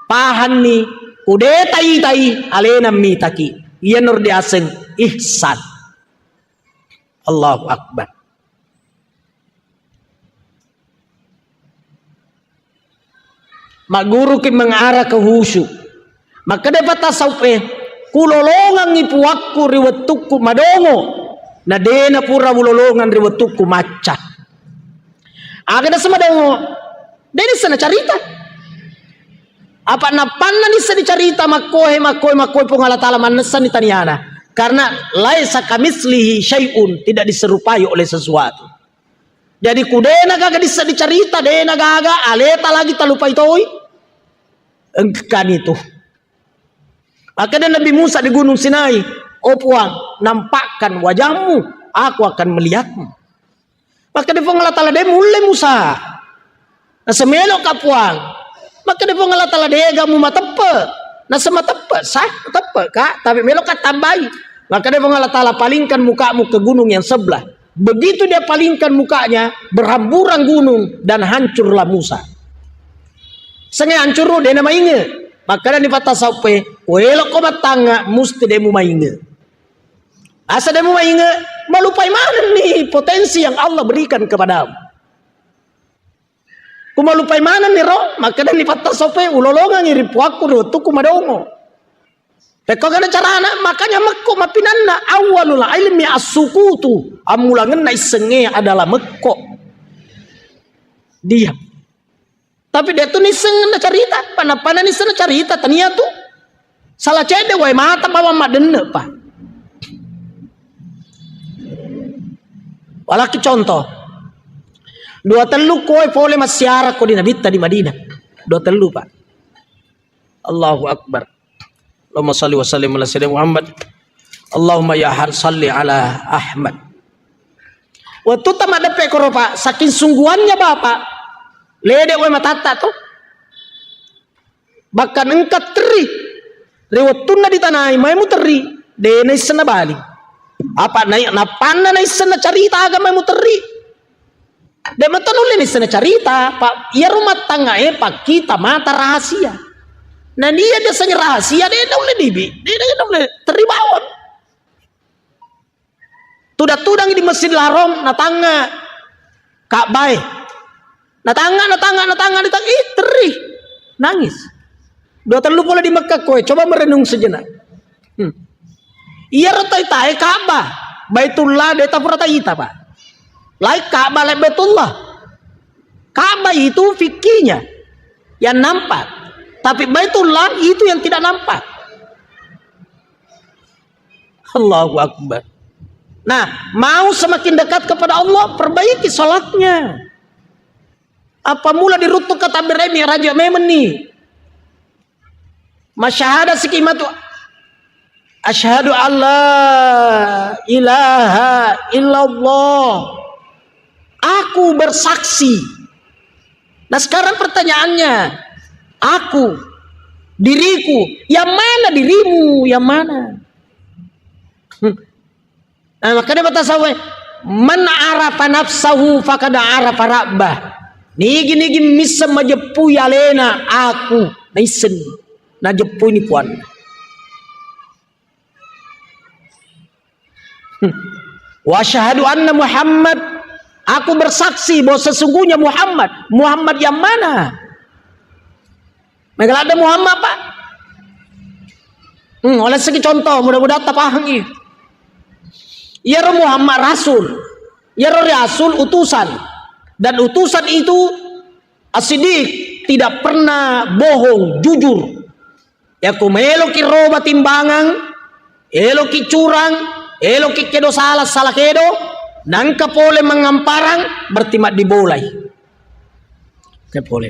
Pahanni, ku de tai-tai, alena mitaki. Iyanaro diaseng ihsan. Allahu Akbar. Magguruki mengarah ke khusyuk. Makkeda patasawuf e, kulolongangngi puakku ri wettukku madongo, na dena pura ulolongeng ri wettukku macca. Aga naseng madongo? De nisseng nacarita. Apa nappanna nisseng dicarita makkoe, makkoe, makkoe Puang Allah Ta'ala mannessani taniana. Karena laisa kamitslihi syai'un, tidak diserupai oleh sesuatu. Jadi ku dena gaga disseng dicarita, dena gaga aleta lagi talupai toi. Engkani tu. Makkeda Nabi Musa di Gunung Sinai, "Oh Puang, nampakkan wajahmu, aku akan melihatmu." Makkeda Puang Allah Ta'ala, "De mulle Musa." Naseng, "Meloka Puang." Makkeda Puang Allah Ta'ala, "Dega mu mateppe." Naseng, "Mateppe, sah, mateppe ka, tapi meloka tambai." Makkeda Puang Allah Ta'ala, "Palingkan mukamu ke gunung yang sebelah." Begitu dia palingkan mukanya, berhamburan gunung dan hancurlah Musa. Sengnge hancuru, dena mainge. Makkedani patasawuf e, "Ku elokko mattangnga, musti de mumainge." Asa de mumainge, malupai manenni potensi yang Allah berikan kepadamu. Ku malupai manenni ro, makkedani patasawuf e, ulolongengi ri puakku ri wettukku madongo. Pekko gana carana, makanya mekko mapinanna awwalul ilmi as-sukutu, ammulangenna issengnge adalah mekko. Diam. Tapi de tu nisseng nacarita, panapana nisseng nacarita, tania tu. Salah cedde wae mata bawang maddenne pa. Walaki contoh. Dua tellu koe pole massiara ko di Nabitta di Madinah. Dua tellu, Pak. Allahu Akbar. Allahumma salli wa sallim ala sayyidina Muhammad. Allahumma ya har salli ala Ahmad. Wettu tamadeppe koro, Pak, saking sungguannya Bapak, lede wae matatta to. Bahkan engka terri ri wettunna ditanai, mai muterri, de naisseng nabali. Apa nai-, nappanna naisseng nacarita aga mai muterri. De metto nulle nisseng nacarita, Pak, iyaro mattangnga e pakkita mata rahasia. Nah, iya biasanya rahasia, de naulle dibi, de, de naulle terri bawang. Tudang-tudang di Masjid Larong, natangnga Ka'bah e. Natangnga, natangnga, natangnga, natangnga, ih, terri. Nangis. Dua tellu pole di Mekah koe, coba merenung sejenak. Hmm. Iyaro taitae Ka'bah, Baitullah, de' tapura taita, Pak. Lain Ka'bah, lain Baitullah. Ka'bah itu fikihnya yang nampak, tapi Baitullah itu yang tidak nampak. Allahu Akbar. Nah, mau semakin dekat kepada Allah, perbaiki salatnya. Apa mula diruttuk kata berai mi raja memang ni. Masyahada siki matu. Asyhadu alla ilaha illallah. Aku bersaksi. Nah, sekarang pertanyaannya, aku, diriku, yang mana dirimu, yang mana? Hmm. Nah, makanya batasawe, "Man arafa nafsahu faqad arafa rabbah." Nigi-nigi misseng majeppui alena, aku, naisseng, najeppuini puanna. Hmm. "Wa asyhadu anna Muhammad," aku bersaksi bahwa sesungguhnya Muhammad. Muhammad yang mana? Mega ladde Muhammad, Pak. Hmm, oleh segi contoh, mudah-mudahan tapahangi. Iyaro Muhammad Rasul. Iyaro Rasul utusan. Dan utusan itu asidik, tidak pernah bohong, jujur. Yako meloki roba timbangan, eloki curang, eloki kedo salah, salah kedo, nangka pole mangamparang, berarti maddibolai. Ke pole.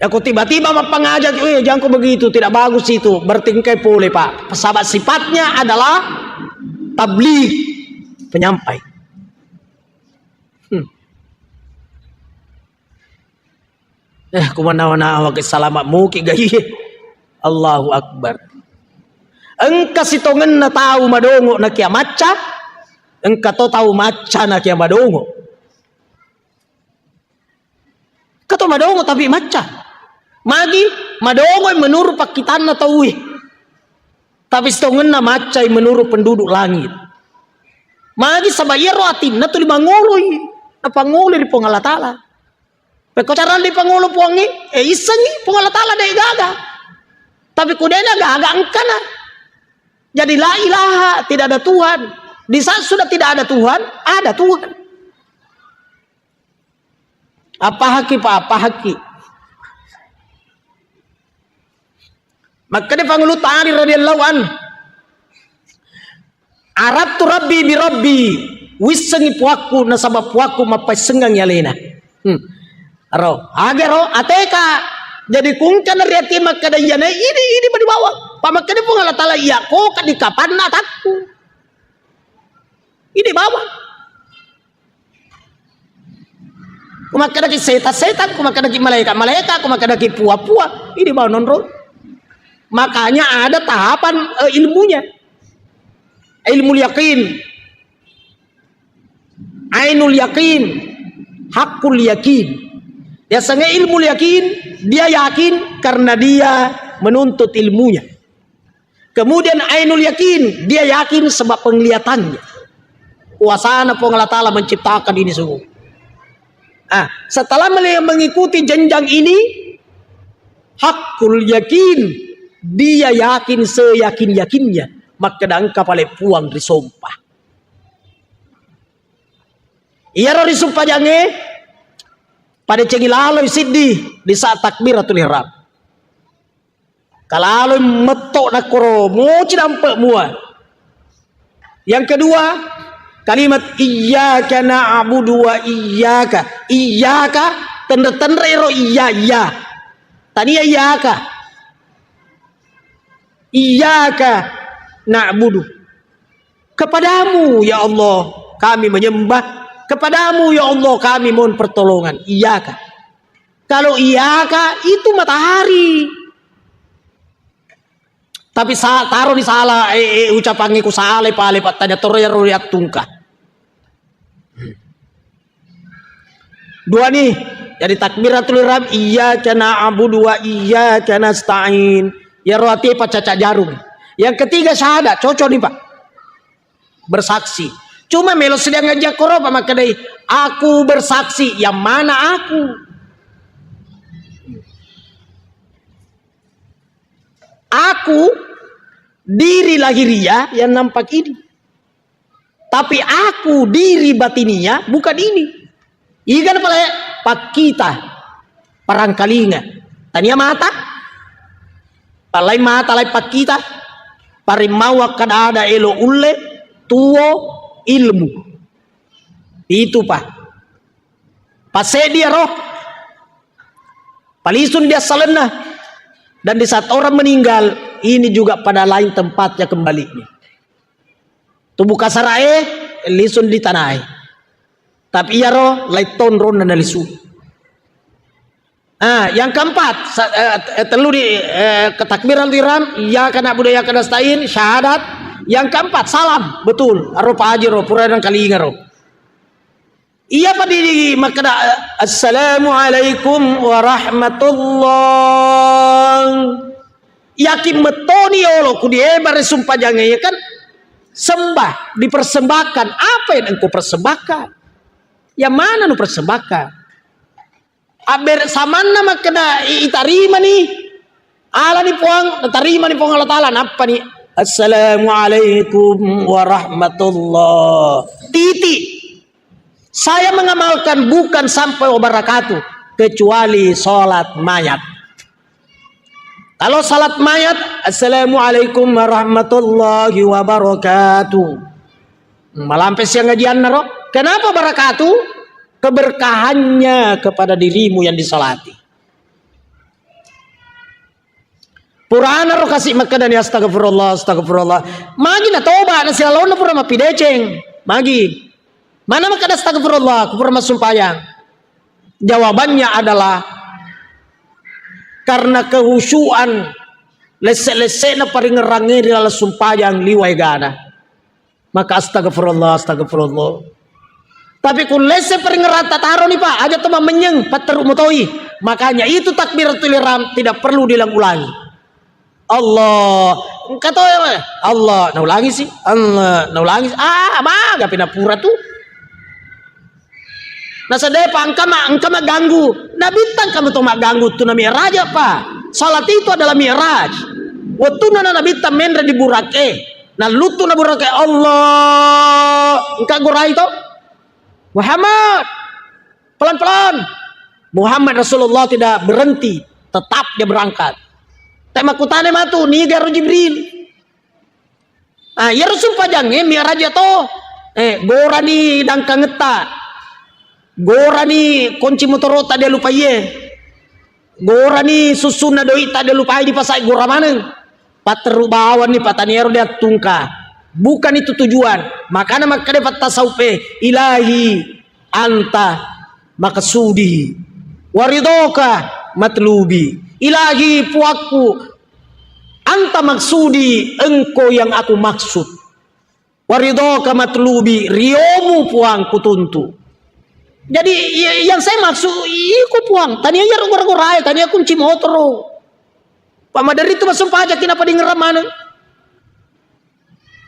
Yako tiba-tiba mappangajak, "Eh, jangko begitu, tidak bagus itu." Berarti engkai pole, Pak. Sebab sifatnya adalah tabligh, penyampai. Hmm. Eh, kumanawa-nawa ke salama muki gai. Allahu Akbar. Engka sitongenna tau madongo nakia macca, engka to tau macca nakia madongo. Engka to madongo tapi macca. Magi madongo menurut pakkitanna tauwe. Tapi sitongenna maccai menurut penduduk langit. Magi saba iyaro atinna tuli mangoloi, napangoloi ri Puang Allah Taala. Pekko carana dipangolo Puangnge, eh, issengngi Puang Allah Taala de gaga. Tapi ku dena gaga engkana. Jadi la ilaha, tidak ada Tuhan. Di saat sudah tidak ada Tuhan, ada Tuhan. Apa haki, Pak? Apa haki? Makkeda Pangulutta Ali radhiyallahu anhu, "Araftu rabbi bi rabbi," wissengngi puakku nasaba puakku mappaissengngangngi alena. Hmm. Ro, agaro ateka. Jadi kungkana riati makkeda iyana idi, idi mani bawang. Pa makkeda Puang Allah Taala, "Iya koka di kapanna atakku." Idi bawang. Kumakkedaki setan-setan, kumakkedaki malaikat-malaikat, kumakkedaki pua-pua. Ini bawa nonro. Makanya ada tahapan, eh, ilmunya. Ilmu yakin. Ainul yakin. Hakul yakin. Biasanya ilmu yakin, dia yakin karena dia menuntut ilmunya. Kemudian ainul yakin, dia yakin sebab penglihatannya. Kuasana Puang Allah Taala menciptakan ini semua. Ah, setelah meli-, mengikuti jenjang ini, hakul yakin, dia yakin seyakin-yakinnya. Makkeda engka pale Puang risompa. Iyaro risumpa jange, pada cengi laloi siddi di saat takbiratul ihram. Kalaloi metto nakkoro, moci dampe mua. Yang kedua, kalimat iyyaka na'budu wa iyyaka. Iyyaka, tenre-tenre ro iya, iya. Tania iyyaka. Iyyaka na'budu. Kepadamu, ya Allah, kami menyembah. Kepadamu, ya Allah, kami mohon pertolongan. Iyyaka. Kalau iyyaka, itu matahari. Tapi sa-, taro ni sala, eh, eh, ucapangnge ku sala, pale pattanya toro iyaro riattungka. Dua nih, jadi takbiratul ihram, iyyaka na'budu wa iyyaka nasta'in. Iyaro ati pacaca jarum. Yang ketiga syahadat, cocok nih, Pak. Bersaksi. Cuma melo sedang ngajak koro, Pak, makkedai, "Aku bersaksi." Yang mana aku? Aku diri lahiriah yang nampak ini. Tapi aku diri batiniah bukan ini. Iga na pale pakkita, parangkalinga. Tania mata, palai mata, lai pakkita, parimau akkada-ada elo ulle, tuo, ilmu. Itu pa. Passedia roh. Palisun dia salenna. Dan di saat orang meninggal, ini juga pada lain tempatnya kembalinya. Tubuh kasarae lisun di tanae. Tapi iyaro laitonronna nalisu. Ah, yang keempat, sa- eh, eh, tellu di eh, ketakbiratul ihram, iyyaka na'budu wa iyyaka nasta'in, syahadat. Yang keempat, salam. Betul. Aro paji ro, pura dan kalinga ro. Iya pa di makkeda, "Assalamualaikum warahmatullah." Yakin mettoni yolo ku diebare sumpajange, ya kan? Sembah, dipersembahkan. Apa yang engkau persembahkan? Yang mana nu persembahkan? Abbere samanna makkeda i- itarimani. Alani Puang, natarimani Puang Allah Ta'ala. Nappani, "Assalamualaikum warahmatullah." Titik. Saya mengamalkan bukan sampai wabarakatuh, kecuali salat mayat. Kalau salat mayat, "Assalamualaikum warahmatullahi wabarakatuh." Malampe siang ngajianna ro. Kenapa barakatuh? Keberkahannya kepada dirimu yang disalati. Purana ro kasi makkedani, "Astagfirullah, astagfirullah." Magi na toba, na silalonna pura mappideceng. Magi. Mana makkeda, "Astagfirullah, ku pura massumpajang"? Jawabannya adalah karena kehusuan, lesse-lessena paringerrangnge ri laleng sumpajang liwa egana. Maka astagfirullah, astagfirullah. Tapi kullesse paringerrang tataroni, Pak, aja to mamennyeng, patteru motoi. Makanya itu takbiratul ihram tidak perlu diulang-ulangi. Allah, engka to ya, Allah, naulangi sih, Allah, naulangi sih. Ah, maga pinapura tu. Nasadai pa engka ma, engka magganggu. Nabitta engka mato magganggu tu na mi'raj apa? Salat itu adalah mi'raj. Wettunna na nabitta menre di burake. Nallutu na burake, Allah. Engka gorai to? Muhammad. Pelan-pelan. Muhammad Rasulullah tidak berhenti. Tetap dia berangkat. Tapi makkutana matu, niga ro Jibril? Ah, iyaro sumpajangnge mi'raj to. Eh, gorani dangkangetta. Gorani konci motorota dia lupaie. Gorani sussunna doitta dia lupai di pasai gora maneng. Patteru bawanni pataniero dia tungka. Bukan itu tujuan. Makana makkeda pattasaupe, "Ilahi anta maksudi, waridoka matlubi." Ilahi, Puakku, anta maksudi, engkau yang aku maksud. Waridoka matlubi, riomu Puang kutuntu. Jadi, i- yang saya maksud, iko Puang, tania iyaro gora-gorae, tania kunci motoro. Pamaderri tu massumpajang, kenapa dengeran maneng?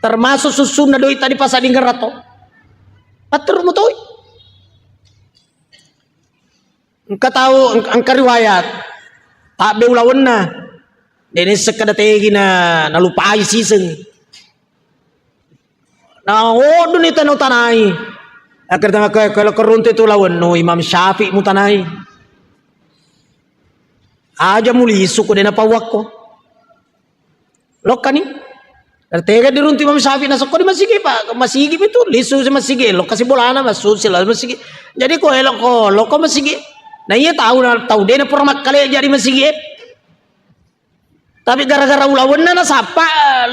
Termasuk sussunna doitta di pasar dengeran to. Patteru motoi. Engka tau, eng- engka riwayat. Tabbe ulawenna. Dene sekkeda tegi na, nalupai siseng. Na oduni tena utanai. Akhirnya ke, ke, ke runtu itu lawennu Imam Syafi'i mutanai. Aja mulisu ko dena pawakko. Lokkani. Tega diruntu Imam Syafi'i nasokko di masigi, Pak. Masigi itu lisu si masigi, lokka si bolana masuk si lalu masigi. Jadi ko elok ko lokko masigi. Nah, iya tahu na tahu dena pura makkale jadi masigi. Tapi gara-gara ulawenna nasappa,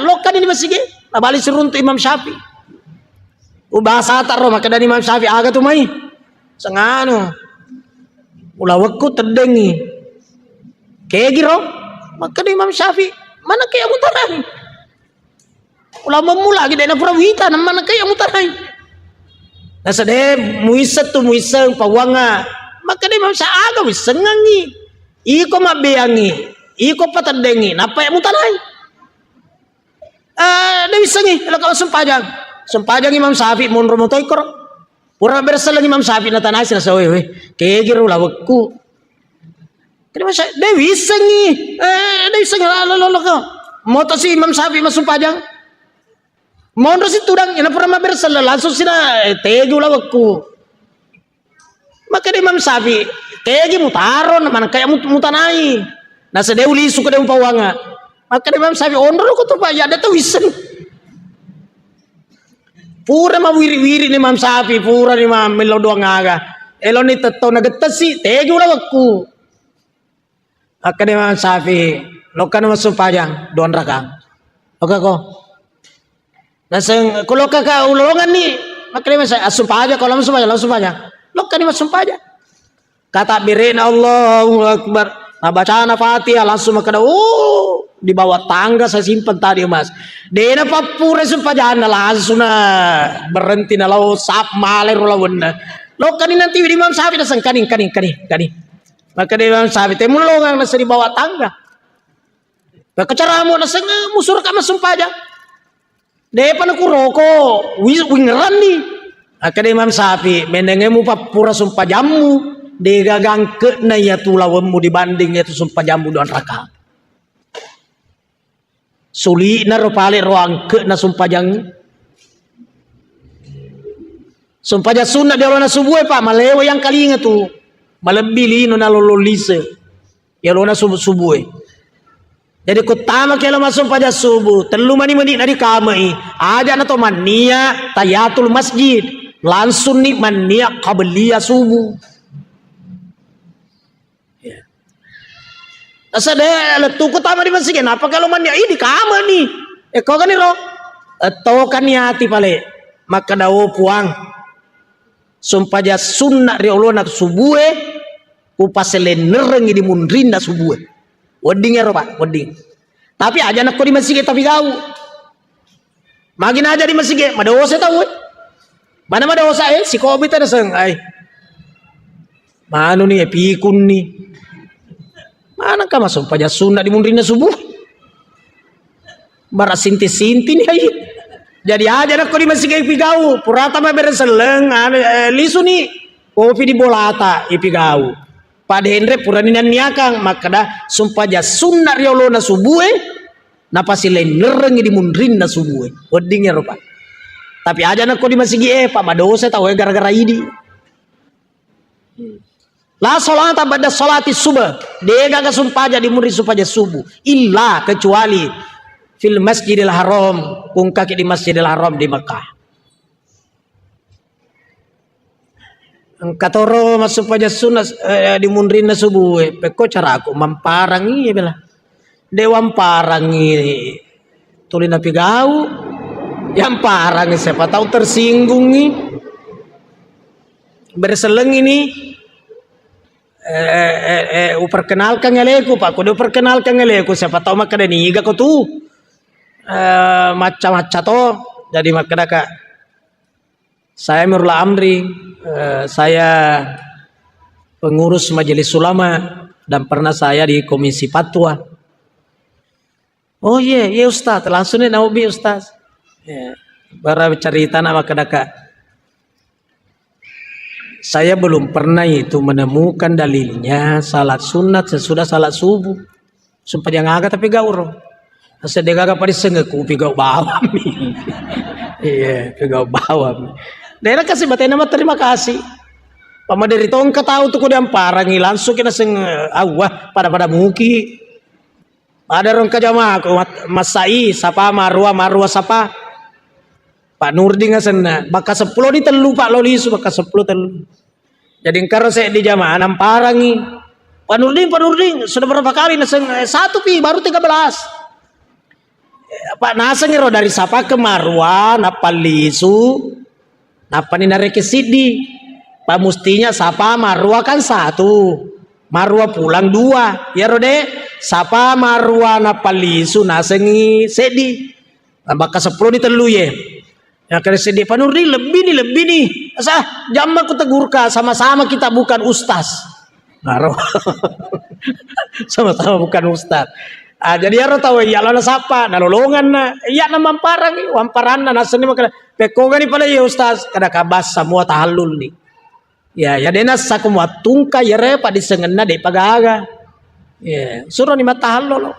lokkani di masigi. Nabali siruntu Imam Syafi'i. Ubahasa taro makkedani Imam Syafi'i, aga tu mai. Sengano. Ulawekku teddengi. Kegi ro? Makkeda Imam Syafi'i, mana ke yang utarain? Ulama mula lagi dek na pura wita, na mana ke yang utarain? Nasade muisseng tu muisseng pawanga. Makkeda Imam Syafi'i, aga wissengangi. Iko mabbeangi, iko pateddengi, nappa yang utarain. Eh, de wissengi, lo kau sempajang. Sempajang Imam Syafi'i monro motoi koro. Pura berselang Imam Syafi'i natanasi nasa, "Weh, weh, kegiro lawekku." Kena masa, de wissengi. Eh, de wissengi, lo, lo, lo, lo, kau. Moto si Imam Syafi'i massumpajang. Monro si tudang, ina pura mabbere selleng, langsung sina, eh, tegi ulawekku. Makkeda Imam Syafi'i, tegi mutaro, na manengka ya mut-, mutanai. Nasa de ulisu ke de upawanga. Makkeda Imam Syafi'i, onro ko tu, Pak, ya ada tau isseng. Pura mawiri-wiri ni Imam Syafi'i, pura ni ma-, mello doang aga. Elo ni tettau na gettesi, tegi ulawekku. Makkeda Imam Syafi'i, lokkani massumpajang, dua rakaat. Oke ko. Naseng, ko lokkaka ulolonganni, makkeda Imam Syafi'i, assumpajang, ko langsung sumpajang, langsung sumpajang. Lokkani massumpajang. Kata berena Allahu Akbar. Nabacana Fatihah, langsung makkeda, oh, di bawah tangga saya simpan tadi emas. Dena pappura sumpajanna, langsung na berhenti na lao sap male ro lawenna. Lokkani nanti di Imam Syafi'i naseng, kani, kani, kani, kani. Makkeda Imam Syafi'i, te mulongang nasa di bawah tangga. Maka caramu naseng, eh, musuraka massumpajang. Depa nakuroko, wi-, wingeranni. Makkeda Imam Syafi'i, menenge mupappura sumpajammu, de gaga angke'na iyatu lawemmu dibanding iyatu sumpajammu dua rakaat. Suli'na ro pale ro angke'na sumpajang. Sumpajang sunna di olona subue, Pak, malewa yang kalinga tu. Malebbi lino nalolong lise. Di olona subu-, subue. Jadi kuttama ke lo massumpajang subuh, tellu mani-mani na dikamai. Aja na to mannia tahiyatul masjid. Langsung ni mannia qabliyah subuh. Ya. Asa de lettuku tama di masigi, napa kalau mania, ih, di kamar ni. Eh, kau kan ro. Eh, tau kan niati pale. Makkeda, oh, Puang, sumpajang sunna ri olona subue, ku pasilennerengi di munrinna subue. Wedding ero, Pak, wedding. Tapi aja nakko di masigi tapi gau. Magi naja di masigi, madosa tau, eh. Mana madosa, eh, sikobi tadi seng, ai. Manu ni, eh, pikun ni. Mana ka massumpajang sunna di munrinna subuh? Bara sinti-sinti ni, ai. Jadi aja nakko di masigi ipigau, purata mabbere selleng, anu, eh, lisu ni, kopi di bolata, ipigau. Pada henre purani nanniakang, makkeda sumpajang sunna ri olona subue, napasilennerengi di munrinna subue. Wedding ero, Pak. Tapi aja nakko di masigi e, Pak, madosa tau e gara-gara idi. La salata ba'da salati subuh. Degaga sumpajang di munri sumpajang subuh. Illa, kecuali fil Masjidil Haram, kungkaki di Masjidil Haram di Mekah. Engka toro massumpajang sunna, eh, di munrinna subue. Pekko caraku mamparangi, iya bela. De wamparangi tuli napigau, yamparangi siapa tahu tersinggungi. Berselengi ni, eh, eh, eh, eh, uperkenalkan ngeleku, Pak. Kudu uperkenalkan ngeleku, siapa tahu makkeda niga ko tu. Eh, macca-macca to. Jadi makkeda ka, saya Amirul Amri, eh, saya pengurus Majelis Ulama dan pernah saya di Komisi Fatwa. Oh iya, iya Ustaz, langsung ni naobi Ustaz. Ya, bara cerita nak makkeda ka. Saya belum pernah itu menemukan dalilnya salat sunat sesudah salat subuh. Sumpajang aga tapi gauro. Asa de gaga padissengekku pigau bawammi. Iya, pigau bawammi. Daerah kasih batena mah terima kasih. Pamaderi tongka tahu tuh kode amparangi langsung kena seng awah pada-pada muki. Pada rong kajamaku mat-, masai sapa marua, marua sapa. Pak Nurdin asenna. Baka sepuluh ni tellu Pak lo lisu, baka sepuluh tellu. Jadi engkaro seddi jamaah namparangi. Pak Nurdin, Pak Nurdin, sudah berapa kali naseng, eh, satu pi, baru tiga belas. Eh, Pak naseng ro dari sapa ke marua, nappa lisu, nappa ni nareke siddi. Pak mustinya sapa marua kan satu, marua pulang dua. Yaro de, sapa marua nappa lisu nasengi seddi. Bakka sepuluh ni tellu ye. Ya, kare seddi Pak Nurdin, lebbi ni, lebbi ni. Asa, jamma ku tegurka, sama-sama kita bukan ustaz. Naro. Sama-sama bukan ustaz. Ah, jadi aro tau, iya lo nasappa, nalolongan na, iya na mamparang, wamparanna, nasenni makkeda, pekkogani pada iya ustaz, kada kabas semua tahallul ni. Ya, ya de nassa ko muattungka, ya re, paddisengenna de pagaga. Ya, suroni mattahallolo.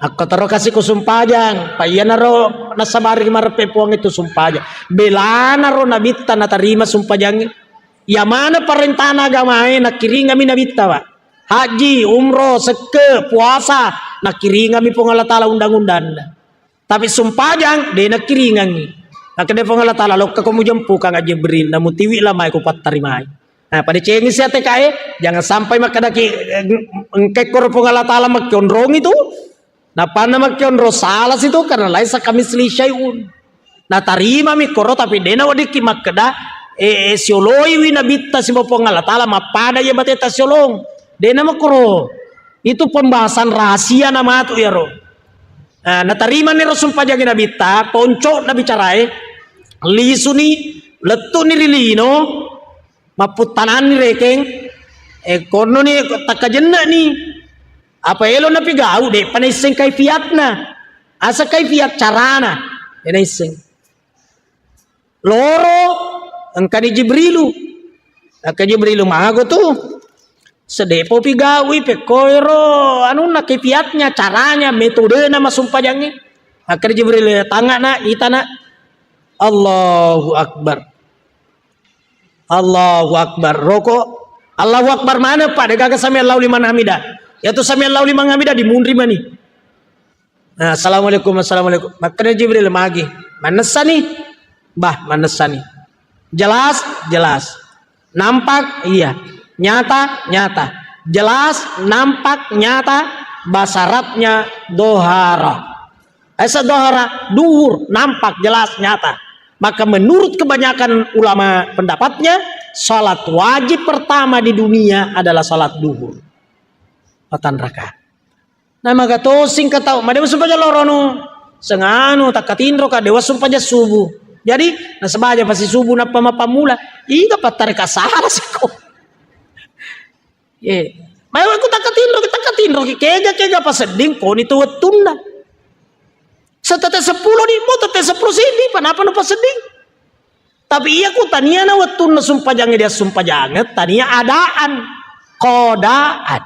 Akkotoro kasi ko sumpajang, pa iyanaro nasabari mareppe Puang itu sumpajang. Belanaro nabitta natarima sumpajangnge. Iya maneng parentana agamae nakkiringami nabitta, Pak. Haji, umroh, sekke, puasa, nakkiringami Puang Allah Taala undang-undanna. Tapi sumpajang, de nakkiringangngi. Nakkeda Puang Allah Taala, "Lokkako mujempukang Jibril, namutiwi lamae kupattarimai." Nah, padecengi si A T K E, jangan sampai makkedaki, eh, engka koro Puang Allah Taala makkeonrongi tu. Napanna makkeonro salah situ karena laisa kamitslihi syai'un. Natarimami koro tapi de naweddikki makkeda, eh, eh, sioloiwi nabitta sibawa Puang Allah Taala mappada iya bateta siolong. De namakkoro. Itu pembahasan rahasia namatu iyaro. Nah, natarimani ro sumpajangi nabitta, ponco nabicarae, lisuni, lettuni ri lino, mapputtananni rekeng, eh, konnoni takkajenne'ni. Apa elo napigau, de'pa naisseng kaifiatna. Asa kaifiat carana, de naisseng. Loro, engkani Jibrilu. Engka Jibrilu mago tu. Sedepo pigaui pekko ero anunna kaifiatnya, caranya, metodena masumpajangi. Akhirnya Jibril, "Tangana, itana." Allahu Akbar. Allahu Akbar. Roko. Allahu Akbar mana, Pak? Degaga sami Allahu liman hamidah. Ya tu sami Allahu liman hamidah dimunri mani. Nah, "Assalamualaikum, assalamualaikum." Makkeda Jibril, "Magi?" "Mannessani." "Bah, mannessani." "Jelas?" "Jelas." "Nampak?" "Iya." "Nyata?" "Nyata." "Jelas, nampak, nyata, bahasa Arabnya dohara." Esa dohara, duhur, nampak, jelas, nyata. Maka menurut kebanyakan ulama pendapatnya, salat wajib pertama di dunia adalah salat duhur. Patan rakaat. Nah, maga tosing ka tau, ma de' wasumpaja loronu, senganu, takkatinro ka, de' wasumpaja subuh. Jadi, nasaba aja pasi subuh nappa mappammula, iga pattareka salah siko. Ye. Mai ku takkatinro, takkatinro, kega, kega pasedding, koni tu wettunna. Setete seppulo ni, mo tete seppulo seddi, panapa nu pasedding? Tapi iya ku tania na wettunna sumpajangnge dia sumpajangnge, tania adaan, kodaan.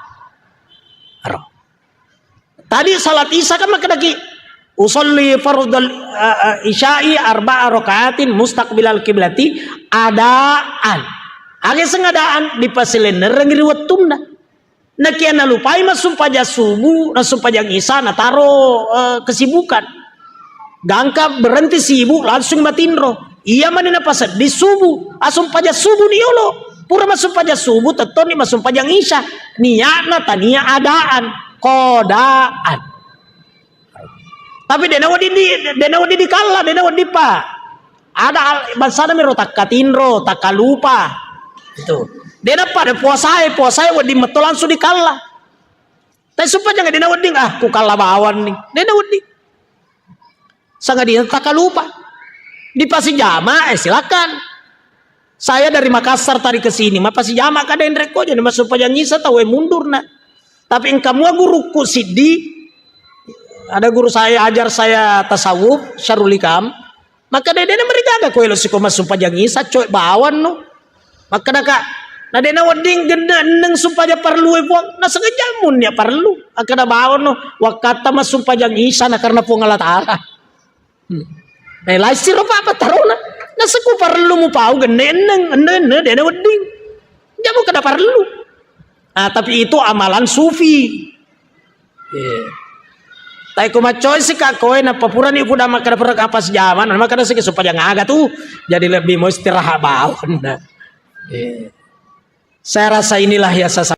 Aro. Tadi salat Isya kan makkedaki, "Usolli fardal, eh, eh, isya'i arba'a rakaatin mustaqbilal kiblati adaan." Aga seng adaan dipasilennerengngi ri wettunna. Nakia nalupai massumpajang subuh, nassumpajang Isya, nataro, eh, kesibukan. Gangka berhenti sibuk, langsung matinro. Iya mani napasedding subuh, assumpajang subuh ni yolo. Pura massumpajang subuh, tettonni massumpajang Isya. Niatna tania adaan, kodaan. Tapi dena wedding di, dena wedding dikalla, dena wedding pa. Ada al-, bangsana miro takkatinro, takkalupa. Itu. Dena pada puasae, puasae wedding metto langsung dikalla. Tapi sumpajang dena wedding, ah, ku kalla bawang ni. Dena wedding. Sangadinna takkalupa. Dipasijama, eh, silakan. Saya dari Makassar tadi ke sini, mapasijama ka denre ko, jadi massumpajang Isya tau e mundur na. Tapi engka mua gurukku siddi, ada guru saya ajar saya tasawuf, Syarul Ikam, maka de-, dena merigaga ko elo siko massumpajang Isya, coy bawang no. Makkedaka, na dena wedding genne enneng sumpajang parellu e Puang, na sengaja mun ya parellu. Akkeda bawang no, wakkatta massumpajang Isya na karena Puang Allah Ta'ala. Hmm. Eh, laissiro pa apa tarona. Naseku parellu mupau genne enneng, enne, enne, dena wedding. Jamu kada parellu. Ah, tapi itu amalan sufi. Eh. Tai ku maccoi sika koe, nappa purani uku dama kada pura kapas jaman, maka ada siki supaya ngaga tu. Jadi lebih mau istirahat bawang. Eh. Saya rasa inilah ya saya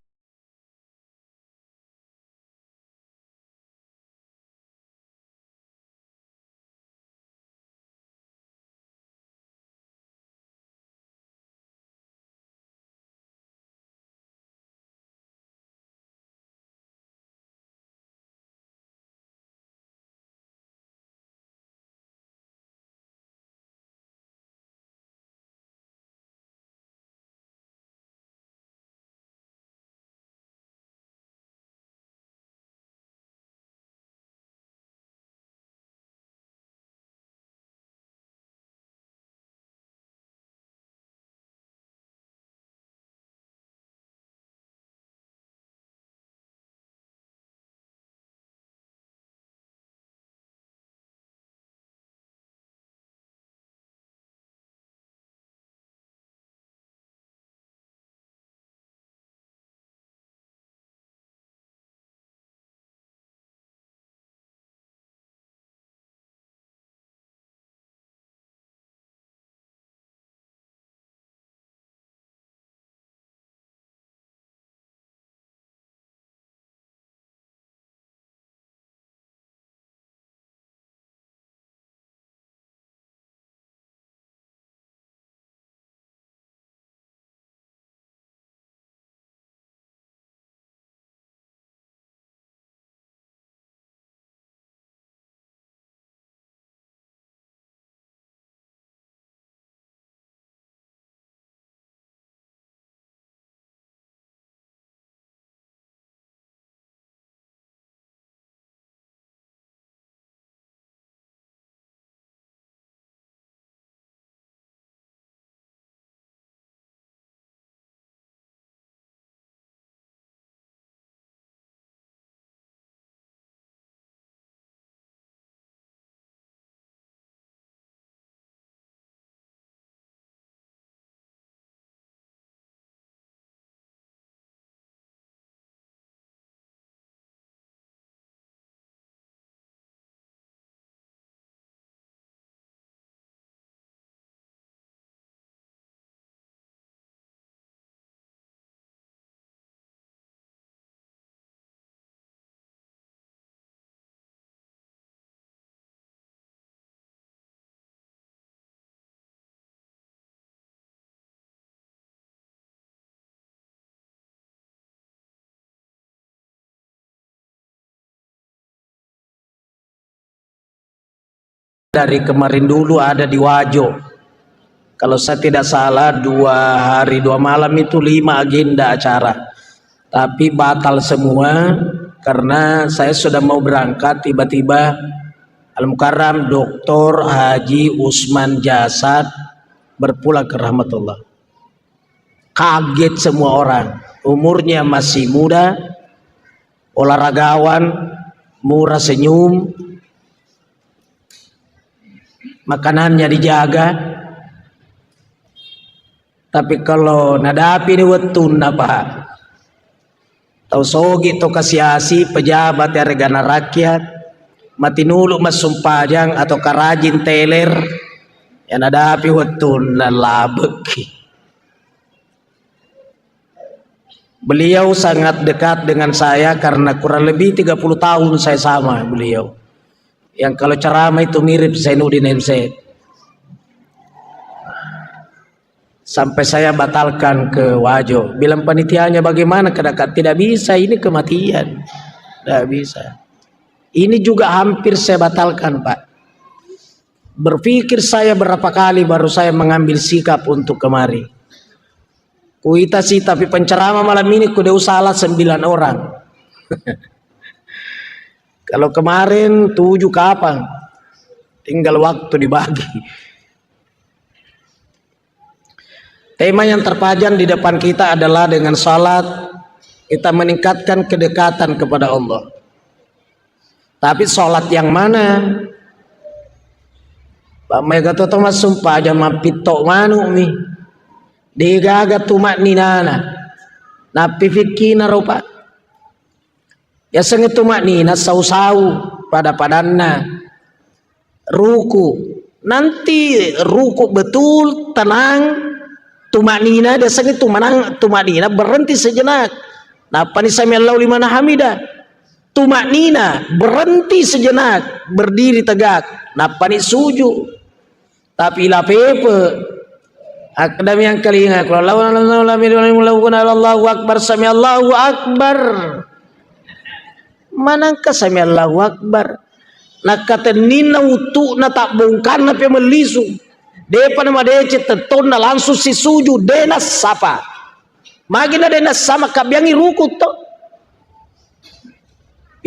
dari kemarin dulu ada di Wajo. Kalau saya tidak salah, dua hari dua malam itu lima agenda acara. Tapi batal semua karena saya sudah mau berangkat, tiba-tiba Al-Mukarram Doktor Haji Usman Jasad berpulang ke rahmatullah. Kaget semua orang. Umurnya masih muda, olahragawan, murah senyum, makanannya dijaga. Tapi kalau nadapi ni wettunna, Pak, tau sogi, to kasiasi, pejabat, yaregana rakyat, matinulu massumpajang atau karajin teler, ya nadapi wettunna labekki. Beliau sangat dekat dengan saya karena kurang lebih tiga puluh tahun saya sama beliau. Yang kalau ceramah itu mirip Zainuddin M Z. Sampai saya batalkan ke Wajo. Bilang panitianya, "Bagaimana?" Kata, "Tidak bisa, ini kematian. Tidak bisa." Ini juga hampir saya batalkan, Pak. Berpikir saya berapa kali baru saya mengambil sikap untuk kemari. Kuita sih, tapi penceramah malam ini ku deu salah sembilan orang. Kalau kemarin tujuh kapang, tinggal waktu dibagi. Tema yang terpajang di depan kita adalah dengan salat kita meningkatkan kedekatan kepada Allah. Tapi salat yang mana? Pak, maega to, to massumpajang mappitto manu mi. Degaga tumakninana. Nappi fikkina ro, Pak. Yasengnge tumaknina sau-sau pada-padanna. Ruku. Nanti ruku betul, tenang, tumaknina, yasengnge tumanang, tumaknina, berhenti sejenak. Nappani sami Allahu liman hamida. Tumaknina, berhenti sejenak, berdiri tegak. Nappani sujud. Tapi la pepe. Akkeda mi engkalinga, Allahu Akbar, sami Allahu Akbar. Manangka sami Allahu Akbar. Nakkatenninna utu'na tabbongkanna pe mellisu. Depa na madeceng tettonna langsung sisuju, de nassapa. Magi na de nassama kabbiangi rukun to.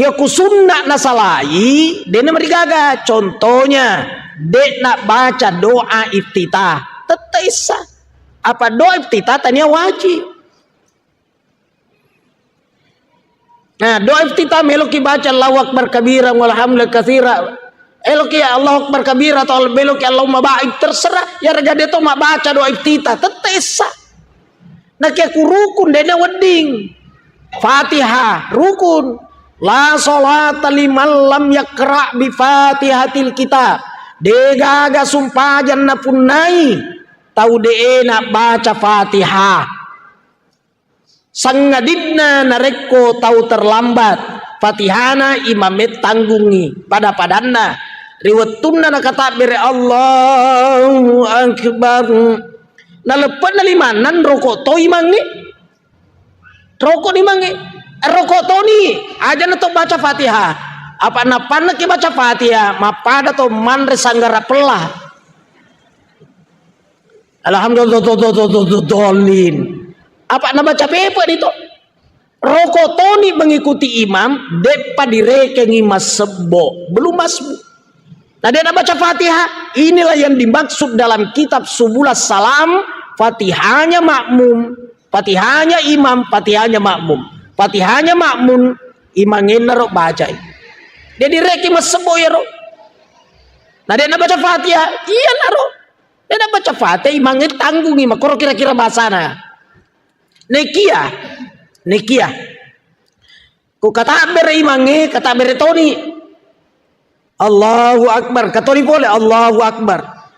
Iya ku sunna nasalai, de namarigaga. Contohnya, de nabbaca doa iftitah, tette issa. Apa doa iftitah tania wajib. Nah, doa iftitah meloki baca Allahu Akbar kabira walhamdulillah katsira. Eloki Allahu Akbar kabira atau meloki Allahumma barik, terserah. Iyarega de to mabbaca doa iftitah, tette issa. Nakia ku rukun de nawedding. Fatihah rukun. La salata liman lam yaqra bi Fatihatil kitab. De gaga sumpajang napunnai tau de nabbaca Fatihah. Sangadinna narekko tau terlambat, Fatihana imame tanggungi pada-padanna. Ri wettunna nakatabbere Allahu Akbar, naleppe'na limanna roko to imangnge. Roko ni imangnge. Roko toni, ajana to baca Fatihah. Apa napannaki baca Fatihah, mappada to manre sanggara pella. Alhamdulillah. Apa nabaca pepe ni to? Roko toni mengikuti imam, deppa direkengi massebbo, belum masbu. Nah, de nabaca Fatihah, inilah yang dimaksud dalam kitab Subulus Salam, Fatihahnya makmum, Fatihahnya imam, Fatihahnya makmum. Fatihahnya makmum, imangenna ro bacai. Jadi reki massebbo iyaro. Nah, de nabaca Fatihah, iya naro. De nabaca Fatihah, imangnge tanggungi, makkoro kira-kira basana. Nekia, nekia. Ku katabbere imangnge, katabbere toni. Allahu Akbar, katoni pole, Allahu Akbar.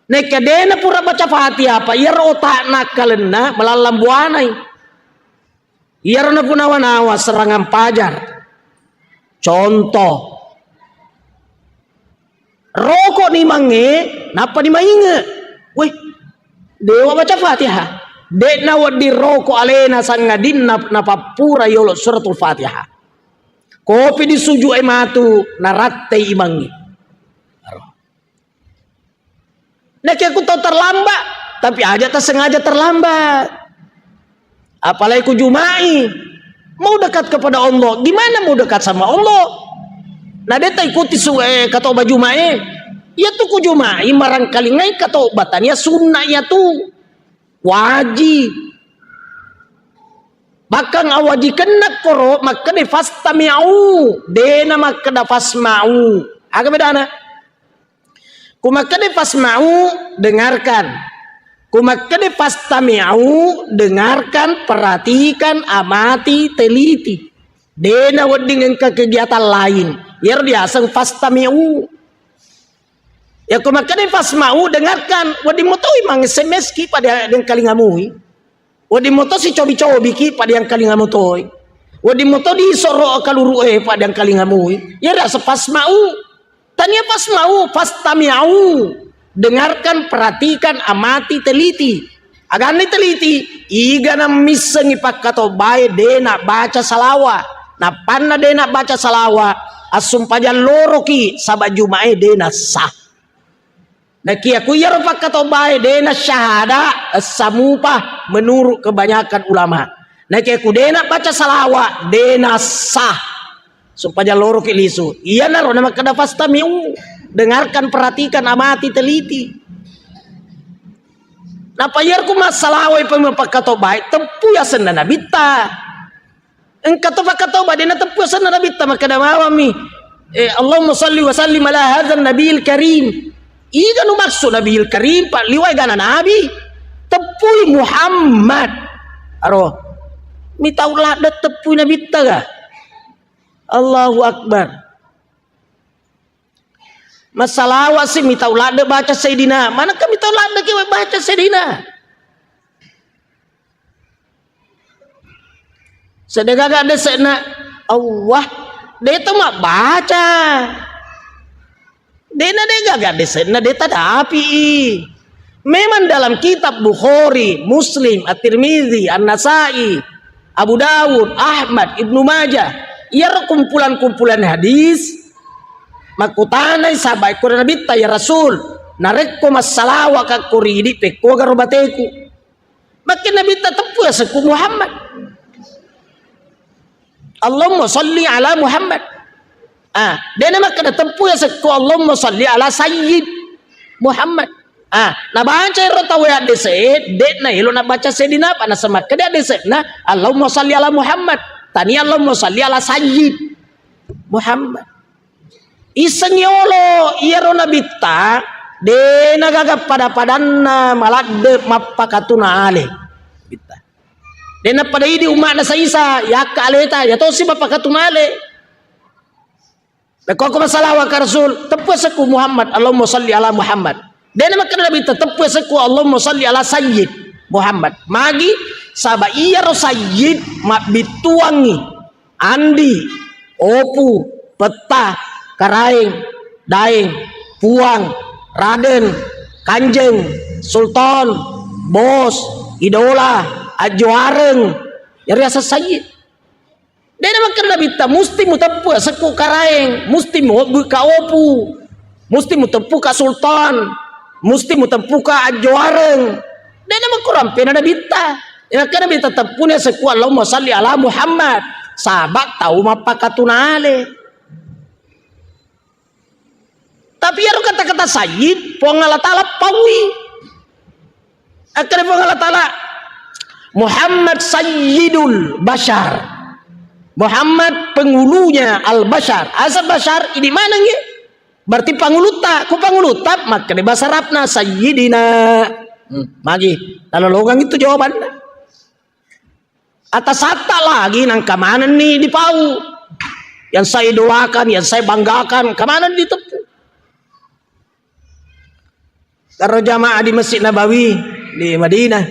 Nekia dena pura baca Fatihah, apa iyaro otakna akkalenna malallang buanai. Iyaro napunawa-nawa serangan pajar. Contoh, roko ni mange, nappa ni mainge. Weh, dewa baca Fatihah. Dekna wedding roko alena sangadinna napappura yolo suratul Fatihah. Kopi disujue matu, narattei imangnge. Nakiya ku tau terlambat, tapi aja tak sengaja terlambat. Apalagi ku Jumai. Mau dekat kepada Allah, gimana mau dekat sama Allah? Nah, de' taikuti su-, eh, katoba Jumai. Iya tu ku Jumai, marangkalingai katoba tania sunnah iya tu. Wajib. Bahkan awajikenna koro makkeda fastami'u, dena makkeda fasma'u. Aga bedana? Ku makkeda fasma'u, dengarkan. Ku makkeda fastami'u, dengarkan, perhatikan, amati, teliti. Dena wedding engka kegiatan lain. Iyaro diaseng fastami'u. Ya ku makkeda fasma'u, dengarkan. Wedding motoi mang S M S ki pada dengkalingamui. Wedding moto si cobi-cobi ki pada yang kalingamu toi. Wedding moto di soro kaluru e pada yang kalingamui. Ya rasa fasma'u. Tania fasma'u, fastami'u. Dengarkan, perhatikan, amati, teliti. Aganni teliti, iga na missengi pakkatobae dena baca salawa. Napanna dena baca salawa, assumpajang loroki saba Jumae dena sah. Nakiya ku iyaro pakkatobae dena syahada, essa mupa menurut kebanyakan ulama. Nakiya ku dena baca salawa, dena sah. Supaya loroki lisu. Iyanaro na makkeda fastami'u. Dengarkan, perhatikan, amati, teliti. Napa iyaro ku massalawai pa mapakkatobae, teppu yasenna nabitta. Engka to pakkatoba, de nateppu asenna Nabitta, makkeda mawammi, eh, "Allahumma salli wa sallim ala hadzan nabiyil karim." Iga nu maksud nabiyil karim, pa liwai gana nabi? Teppui Muhammad. Aro, mitau ladde teppui Nabitta ga? Allahu Akbar. Massalawa si mitau ladde baca Sayyidina. Manakka mitau ladde ki baca Sayyidina? Sedde gaga dese'na Allah, de to mabbaca. Dena de gaga dese'na, de tadapi'i. Memang dalam kitab Bukhari, Muslim, At-Tirmidzi, An-Nasai, Abu Daud, Ahmad, Ibnu Majah, iyaro kumpulan-kumpulan hadis makkutanai sahabat ko Nabitta, "Ya Rasul, narekko massalawa ka ko ridi, pekkuagaro bateku?" Makkeda Nabitta, "Teppu asekku Muhammad. Allahumma salli ala Muhammad." Ah, dena makkeda, "Teppu asekku Allahumma salli ala Sayyid Muhammad." Ah, nabaca ero tau addese, de naelo nabaca Sayyidina, apa nasemakkeda addesena, "Allahumma salli ala Muhammad." Tania, "Allahumma salli ala Sayyid Muhammad." Iseng yolo, iyaro Nabitta, dena gaga pada-padanna maladde mappakatuna ale. Nabitta. Dena pada idi umma'na saisa, yakka aleta, ya tosi mappakatuna ale. Nakko aku massalawa ka Rasul, teppu asekku Muhammad, Allahumma salli ala Muhammad. Dena makkeda Nabitta, teppu asekku, Allahumma salli ala Sayyid Muhammad. Magi, saba iyaro Sayyid mabbittuangngi. Andi, Opu, Petta, Karaeng, Daeng, Puang, Raden, Kanjeng, Sultan, Bos, Idola, Ajjoareng, yariaseng Sayyid. Dena makkeda Nabitta, musti muteppu asekku Karaeng, musti muwebbu ka Opu, musti muteppu ka Sultan, musti muteppu ka Ajjoareng. Dena makkurampe na Nabitta. Makkeda Nabitta, teppuni asekku Allahumma salli ala Muhammad. Saba tau mappakatuna ale. Tapi iyaro kata-kata sayyid, Puang Allah Ta'ala paui. Akkeda Puang Allah Ta'ala, "Muhammad sayyidul bashar." Muhammad pengulunya al-bashar. Asa bashar, ini maneng ya? Berarti pangulutta. Ku pangulutta, makkeda bahasa Arabna sayyidina. Hmm, magi. Nalolongang itu jawabanna. Atasatta lagi nang kamanenni dipau. Yang saya idolakan, yang saya banggakan, kamanenni diteppu. Karo jamaah di Masjid Nabawi di Madinah.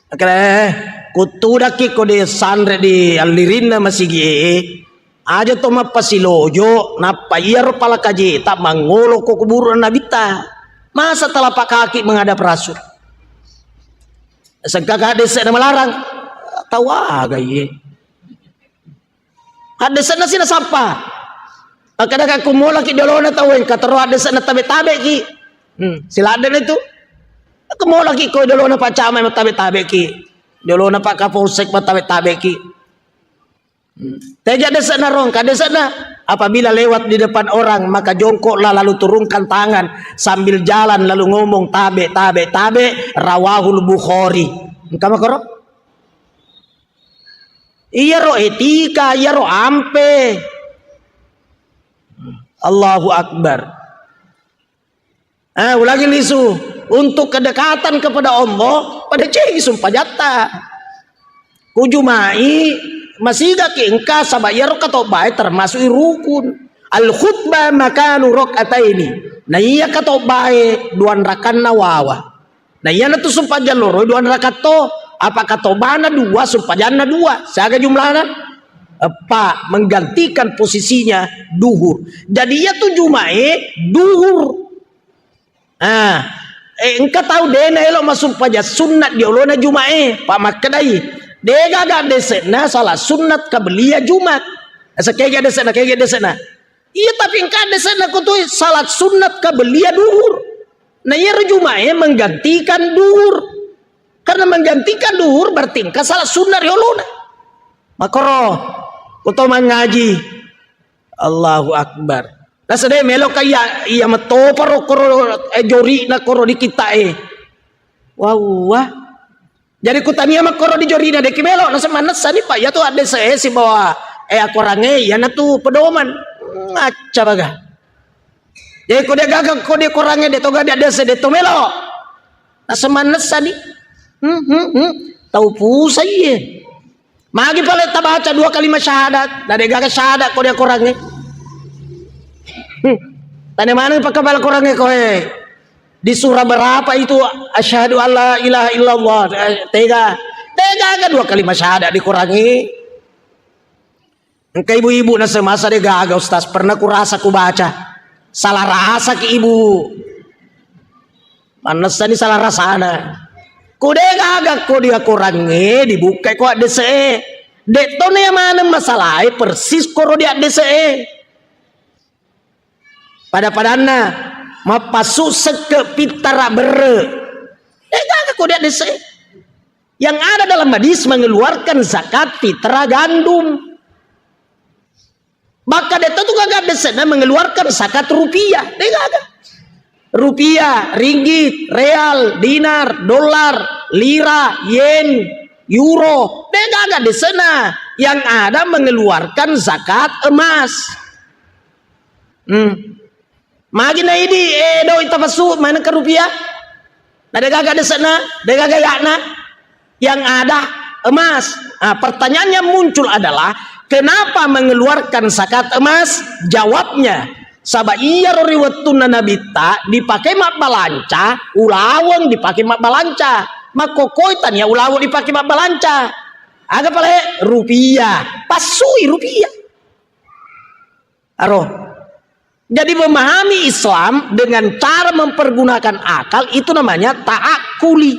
Akhirnya, kutudakki ko di sanre di allirinna masigi e. Aja to mappasilojo, nappa iyaro pala kajeta mangolo ko kuburan Nabitta. Masa telapak kaki menghadap Rasul? Sengka haddese'na malarang, tau aga iye. Haddese'na si nasappa. Akkeda ka ku molaki jolona tau engka tero haddese'na tabe-tabe ki. Hmm, siladdena itu. Kemolaki ko dolona Pak Camat matabe-tabeki. Dolona Pak Kapolsek matabe-tabeki. Tega dese'na rong, ka dese'na. Apabila lewat di depan orang, maka jongkoklah lalu turunkan tangan sambil jalan lalu ngomong, "Tabe, tabe, tabe, rawahul Bukhari." Engka makoro? Iyaro etika, iyaro ampe. Allahu Akbar. Eh, ulangi lisu. Untuk kedekatan kepada Allah, pada cegi sumpajatta. Kujumai, masigaki engka, saba iyaro katobbae termasuk rukun. Al khutbah makanu rokataini. Na iya katobbae duan rakanna wawa. Na iyanatu sumpajang loro duan rakatto. Apa katobana dua, sumpajanna dua. Siaga jumlahna? Eppa, menggantikan posisinya duhur. Jadi iyatu jumae duhur. Ah, eh, engka tau de naelo masumpajang sunnat di olona Jumae, pa makkedai, degaga dese'na salat sunnat qabliyah Jumat. Asa kega dese'na, kega dese'na. Iya, tapi engka dese'na kutu salat sunnat qabliyah duhur. Nah, iyaro Jumae menggantikan duhur. Karena menggantikan duhur berarti engka salat sunnat ri olona. Makoro, kuto mangaji. Allahu Akbar. Nasede melo ka iya, iya metoparo koro, eh, jori'na koro di kita e. Wawwa. Jadi kutania makkoro di jori'na deki melo, nasa manessa ni, Pak. Iya tu adde se sibawa, eh, akorange, iyanatu pedoman. Ngaca baga. Jadi ko dia gaga, ko dia korange, de toga dia adde se, de to melo. Nasa manessa ni. Hmm, hmm, hmm. Tau pusai ye. Magi pale tabaca dua kalimat syahadat, na de gaga syahadat ko dia korangnge. Hmm. Tane maneng pakkapala korangnge koe. Di surah berapa itu asyhadu alla ilaha illallah? Eh, tega. Tega ga dua kalimat syahadat di korangnge. Engka ibu-ibu na semasa de gaga, Ustaz, pernah kurasa kubaca. Salah rasa ki ibu. Manessani salah rasana. Ko de gaga ko dia korangnge dibukkai ko addese'e. De to na maneng masalae persis koro di addese'e. Pada-padanna mappassu sekke pittara berre. De gaga ko di addese'e. Yang ada dalam hadis mengeluarkan zakat fitrah gandum. Bahkan de to tu gaga addese'na mengeluarkan zakat rupiah, de gaga. Rupiah, ringgit, real, dinar, dolar, lira, yen, euro, de gaga addese'na. Yang ada mengeluarkan zakat emas. Hmm. Magi na idi, eh, doi tapassu, maneng ka rupiah? Na de gaga addese'na, de gaga ya'na. Yang ada emas. Nah, pertanyaan yang muncul adalah, kenapa mengeluarkan zakat emas? Jawabnya, saba iyaro ri wettunna Nabitta dipake mabbalanca, ulaweng dipake mabbalanca. Makkokoi tania ulaweng dipake mabbalanca. Aga pale? Rupiah. Passui rupiah. Aro. Jadi memahami Islam dengan cara mempergunakan akal itu namanya ta'akuli.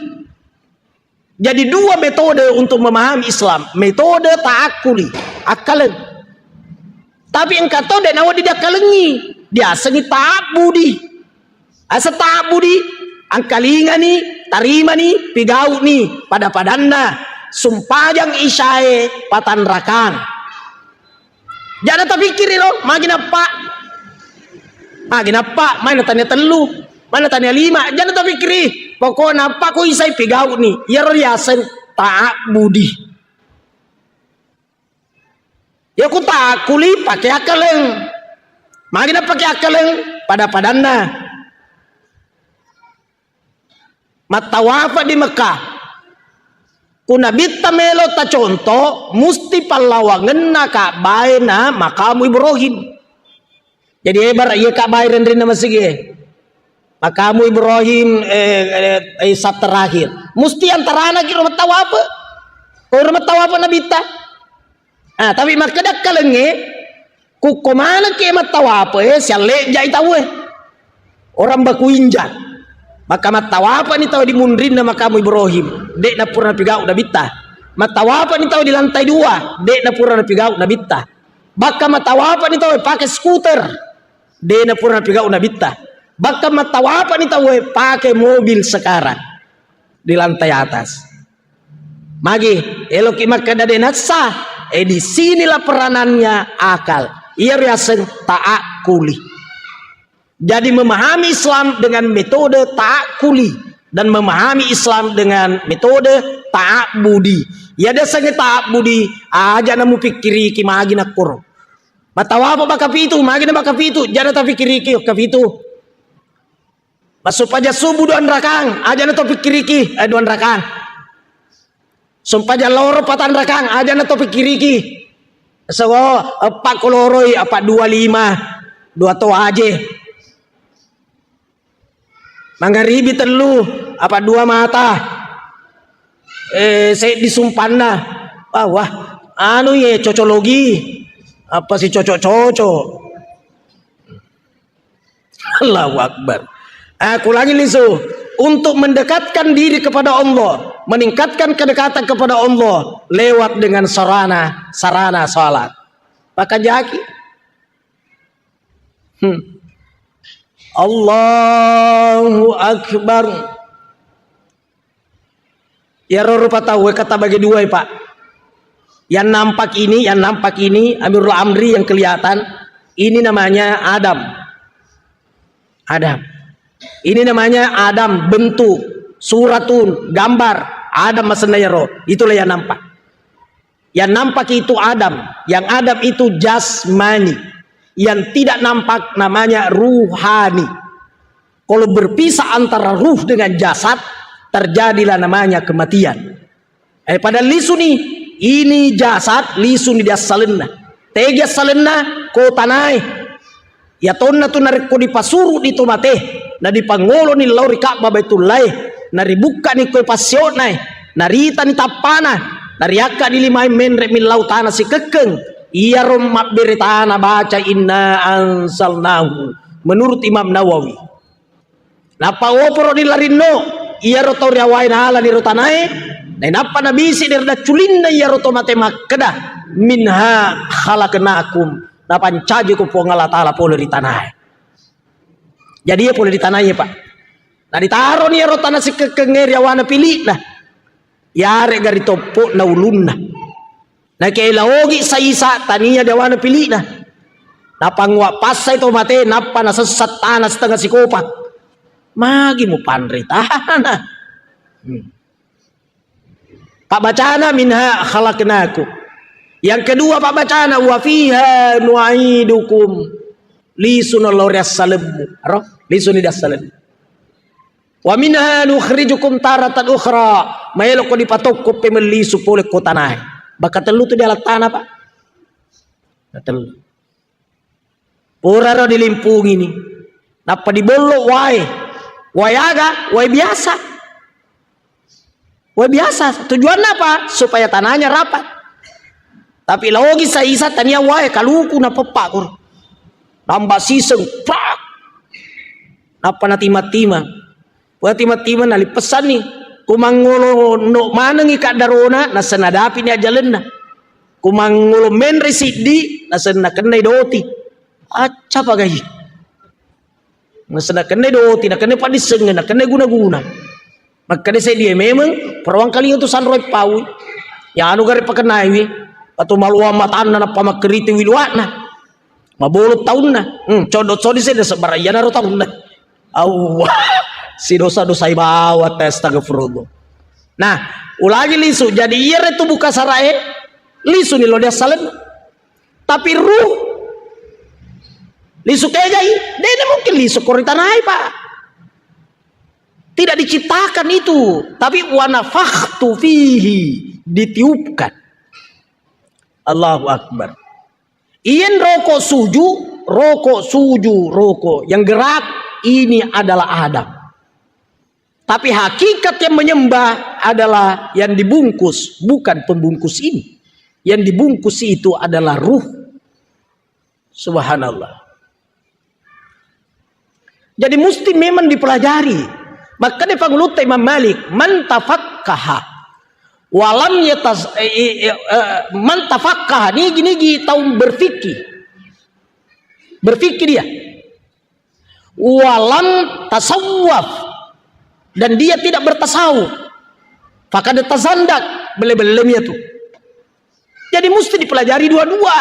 Jadi dua metode untuk memahami Islam. Metode ta'akuli, akkaleng. Tapi engka to de nawedding diakkalengi, diasengi ta'abbudi. Asa ta'abbudi, angkalingani, tarimani, pigau'ni, pada-padanna sumpajang isyae patanrakang. Jana tapikkiri lo, magi nappa? Magi nappa? Mai natania tellu, mai natania lima. Jana tapikkiri. Pokokna nappa ko isai pigau'ni. Iyaro riaseng ta'abbudi. Iya ku ta'akkuli pake akkaleng. Magi napake akkaleng? Pada-padanna. Mattawafa di Mekah. Ku Nabitta melo taconto, musti pallawangenna Ka'bae na makamu Ibrahim. Jadi, ebara iya Ka'bae renrenna masigi e. Makamu Ibrahim, eh, eh, eh, saf terakhir. Musti antarana ki ro mattawafa. Ko ro mattawafa Nabitta. Ah, tapi makkeda akkalengnge, kukko manekki mattawafa, eh, siallejjai tauwe. Orang baku injak. Maka mattawafani tau di munrinna makamu Ibrahim, de'na pura napigau Nabitta. Mattawafani tau di lantai dua, de'na pura napigau Nabitta. Bahkan mattawafani tau pake skuter, de'na pura napigau Nabitta. Bahkan mattawafani tau pake mobil sekarang. di lantai atas. Magi, eloki makkeda de nassa, eh, di sinilah peranannya akal. Iya riaseng ta'akuli. Jadi memahami Islam dengan metode ta'akuli dan memahami Islam dengan metode ta'abudi. Ya, dia sange ta'abudi, aja namu pikiriki magi nakkoro. Matawafa baka pitu, magi na baka pitu, jana tafikiriki kapitu. Massumpaja subuh dua rakang, aja na to pikiriki, eh, dua rakang. Sumpaja loro patang rakang, aja na to pikiriki. Sego, eppa koloroi, apa dua lima, dua to aje. Mangaribi tellu, apa dua mata. Eh, seddi sumpanna. Wah, wah, anu ye, cocologi. Apa si cocok-cocok? Allahu Akbar. Aku lagi lisu. Untuk mendekatkan diri kepada Allah, meningkatkan kedekatan kepada Allah lewat dengan sarana, sarana salat. Maka jaki. Hmm. Allahu Akbar. Iyaro rupa tauwe kata bagi dua, Pak. Yang nampak ini, yang nampak ini, Amirul Amri yang kelihatan, ini namanya Adam. Adam. Ini namanya Adam, bentuk, suratun, gambar. Adam masenna iyaro. Itulah yang nampak. Yang nampak itu Adam, yang Adam itu jasmani, yang tidak nampak namanya ruhani. Kalau berpisah antara ruh dengan jasad, terjadilah namanya kematian. Eh, pada lisu nih, ini jasad, lisu nih di assalenna. Tegi assalenna, ko tanae. Yatonna tu narekko dipasuru di to mate, na dipangoloni lao ri Ka'bah Baitullae, na ribukkani koe passio'nae, naritani tappana, nariakka di limae menre millau tana sikekkeng, iyaro mabbere tana baca inna ansalnahu. Menurut Imam Nawawi. Nappa oporo di larinno, iyaro tau riawae naalani ro tanae, nainappa nabisi di ridacculinna iyaro to mate makkeda, minha khalaqnakum. Napancajiko Puang Allah Ta'ala pole ri tanae. Jadi, iya pole ri tanae, Pak. Naditaroni iyaro tana sikekkengnge ri awana pili'na. Yarega ri toppo'na ulunna. Nake'e laogi saisa tania ri awana pili'na. Napanguwa passai to mate, nappa nasessat tana setengah sikopa. Magi mupanre tana. Hmm. Pabbacana, "Minha khalaqnakum." Yang kedua pabbacana, "Wa fiha nu'idukum." Lisuna lao ri assalemmu. Ro? Lisuni di assalemmu. "Wa minha nukhrijukum taratan ukhra." Maeloko dipatokko pemellisu pole ko tanae. Baka tellu tu di alat tana, Pak. Baka tellu. Puraro dilimpungini. Nappa dibollo wae. Wae aga? Wae biasa. Wae biasa. Tujuanna apa? Supaya tanahnya rapat. Tapi laogi saisa tania wae, kaluku napeppa koro. Namba siseng, prak. Nappa natima-tima. Wati mattima nalippessanni, kumangngolo no manengi kaddarona, nasenna dapini ajalenna. Kumangngolo menre siddi, nasenna kennai doti. Acca pagai. Nasenna kennai doti, nakennai paddissengnge, nakennai guna-guna. Makkeda seddie memeng, perawang kalinga tu sanro paui. Ya anu gare pakennaiwi, atau maluang matanna, nappa makkeriti wiluakna. Mabolo taunna. Hmm, codo-codi sedda sebarang iyanaro taunna. Allah. Sidosa-dosai bawang te, astagfirullah. Nah, ulagi lisu. Jadi iyaro tu buka sarae, lisu ni lo dia salen. Tapi ruh lisu kegai, dena mungkin lisu kori tanai, Pak. Tidak diciptakan itu, tapi wa nafakhtu fihi, ditiupkan. Allahu Akbar. Iyan roko suju, roko suju, roko. Yang gerak ini adalah Adam. Tapi hakikat yang menyembah adalah yang dibungkus, bukan pembungkus ini. Yang dibungkus itu adalah ruh. Subhanallah. Jadi musti memang dipelajari. Makanya pangulutta Imam Malik, "Man tafakkaha walam yatas-, eh, eh, eh, man tafakkaha," nigi-nigi tau berfikir. Berfikir dia. "Walam tasawwaf," dan dia tidak bertasawuf. Fakad tazandak, belle-belle mi tu. Jadi mesti dipelajari dua-dua.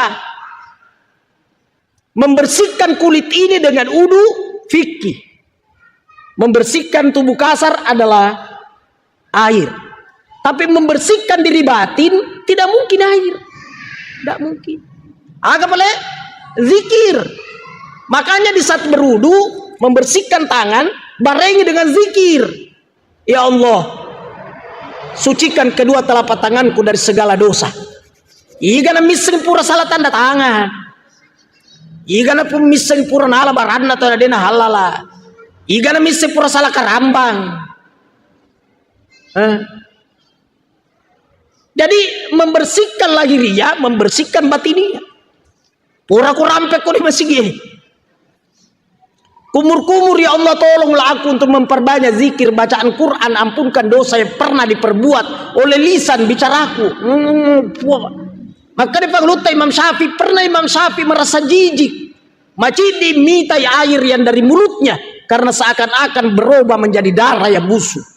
Membersihkan kulit ini dengan udu fikih. Membersihkan tubuh kasar adalah air. Tapi membersihkan diri batin tidak mungkin air. Tidak mungkin. Aga pale? Zikir. Makanya di saat berudu, membersihkan tangan, barengi dengan zikir. Ya Allah, sucikan kedua telapak tanganku dari segala dosa. Iga na misseng pura salah tanda tangan. Iga na pun misseng pura nala baranna atau dena halala. Iga na misseng pura salah karambang. Eh. Jadi membersihkan lahiriah, membersihkan batiniah. Pura kurampe ko di masigi. Kumur-kumur, ya Allah, tolonglah aku untuk memperbanyak zikir, bacaan Quran, ampunkan dosa yang pernah diperbuat oleh lisan bicaraku. Hmm, puah. Maka di panglutta Imam Syafi'i, pernah Imam Syafi'i merasa jijik. Macidi mitai air yang dari mulutnya karena seakan-akan berubah menjadi darah yang busuk.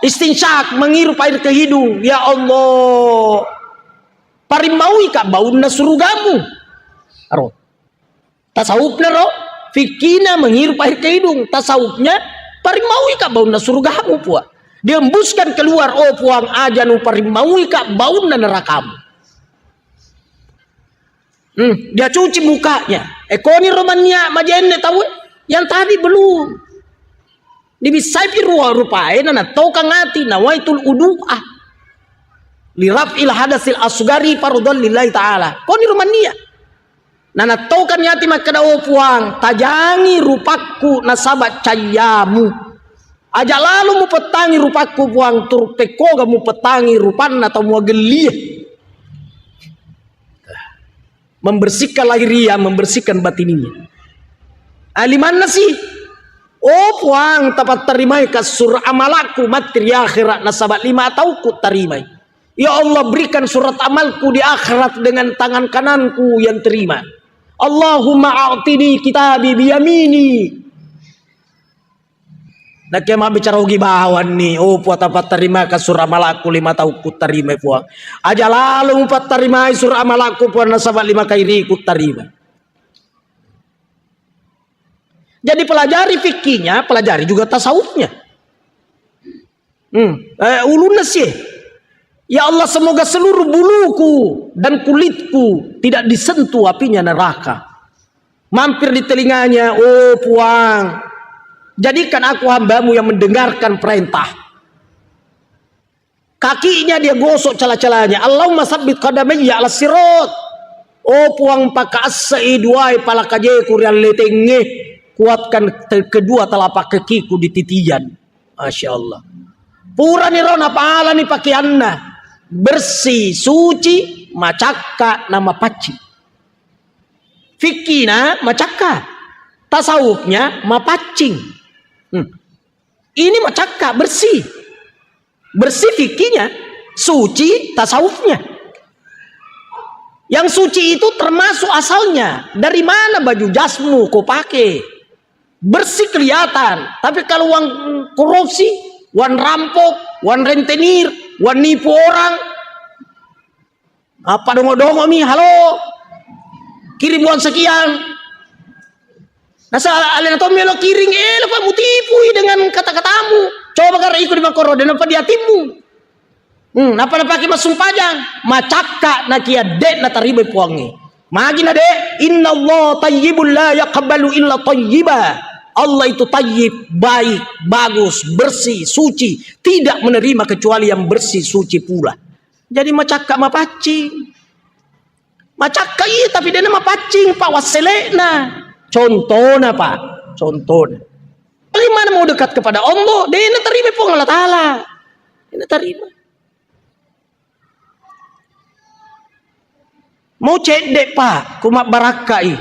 Istinsyak, menghirup air ke hidung. Ya Allah, parimmaui ka baunna surugamu. Aro. Tasawufna ro, fikkina menghirup air ke hidung. Tasawufnya, parimmaui ka baunna surugamu, Puang. Dihembuskan keluar, oh Puang, aja nu parimmaui ka baunna nerakamu. Hmm, dia cuci mukanya. Eh, koni romannya majenne tahu yang tadi belum. Dibissai pi ruwa rupae, nanattokang ati, nawaitul udu'a. Liraf'il hadasil asgari fardhon lillahi ta'ala. Koni rumannia. Nanattokang ati makkeda, "Oh Puang, tajangi rupakku nasaba cayyamu. Aja lalo mupettangi rupakku, Puang, turpekkoga mupettangi rupanna tau muagellie." Membersihkan lahiriah, membersihkan batiniah. Alimanna sih, oh Puang, tapattarimai ka sura amalakku matti ri akhirat nasaba lima tauku tarimai. Ya Allah, berikan surat amalku di akhirat dengan tangan kananku yang terima. Allahumma a'tini kitabi biyamini. Nakke mabbicara ogi bawanni, oh Puang, tapattarimaka sura amalakku lima tau kuttarimai, Puang. Aja lalo mupattarimai sura amalakku, Puang, nasaba lima kairiku tarima. Jadi pelajari fikihnya, pelajari juga tasawufnya. Hmm. Eh, ulunna sie. Ya Allah, semoga seluruh buluku dan kulitku tidak disentuh apinya neraka. Mampir di telinganya, "Oh Puang, jadikan aku hambamu yang mendengarkan perintah." Kakinya dia gosok cala-calanya. "Allahumma sabbit qadamayya ala sirat." Oh Puang, pakassai duai palakajeku ri alletengnge. Kuatkan te-, kedua telapak kakiku di titian. Masya Allah. Purani ro napalani pakeanna. Bersih, suci, macakka, na mapaccing. Fikkina macakka, tasawufnya mapaccing. Hmm. Ini macakka, bersih. Bersih fikihnya, suci tasawufnya. Yang suci itu termasuk asalnya. Dari mana baju jasmu kau pakai? Bersih kelihatan. Tapi kalau uang korupsi, uang rampok, uang rentenir, uang nipu orang, apa dongo-dongo mi, "Halo, kirim uang sekian." Nasa alena to melo kiring, elo pa mutipui dengan kata-katamu. Coba gara iko di makoro, dan apa di hatimu? Hmm, napa napake massumpajang? Macakka nakia de' natarima puangnge. Magi na de', "Inna Allah tayyibun la yaqbalu illa tayyiba." Allah itu tayyib, baik, bagus, bersih, suci, tidak menerima kecuali yang bersih, suci pula. Jadi macakka mapaccing. Macakka iya, tapi dena mapaccing, Pak, wassele'na. Contohna, Pak. Contohna. Bagaimana mau dekat kepada Allah? Dena terima Puang Allah Ta'ala. Dena terima. Mau cedde', Pak, ku mabbarakkai.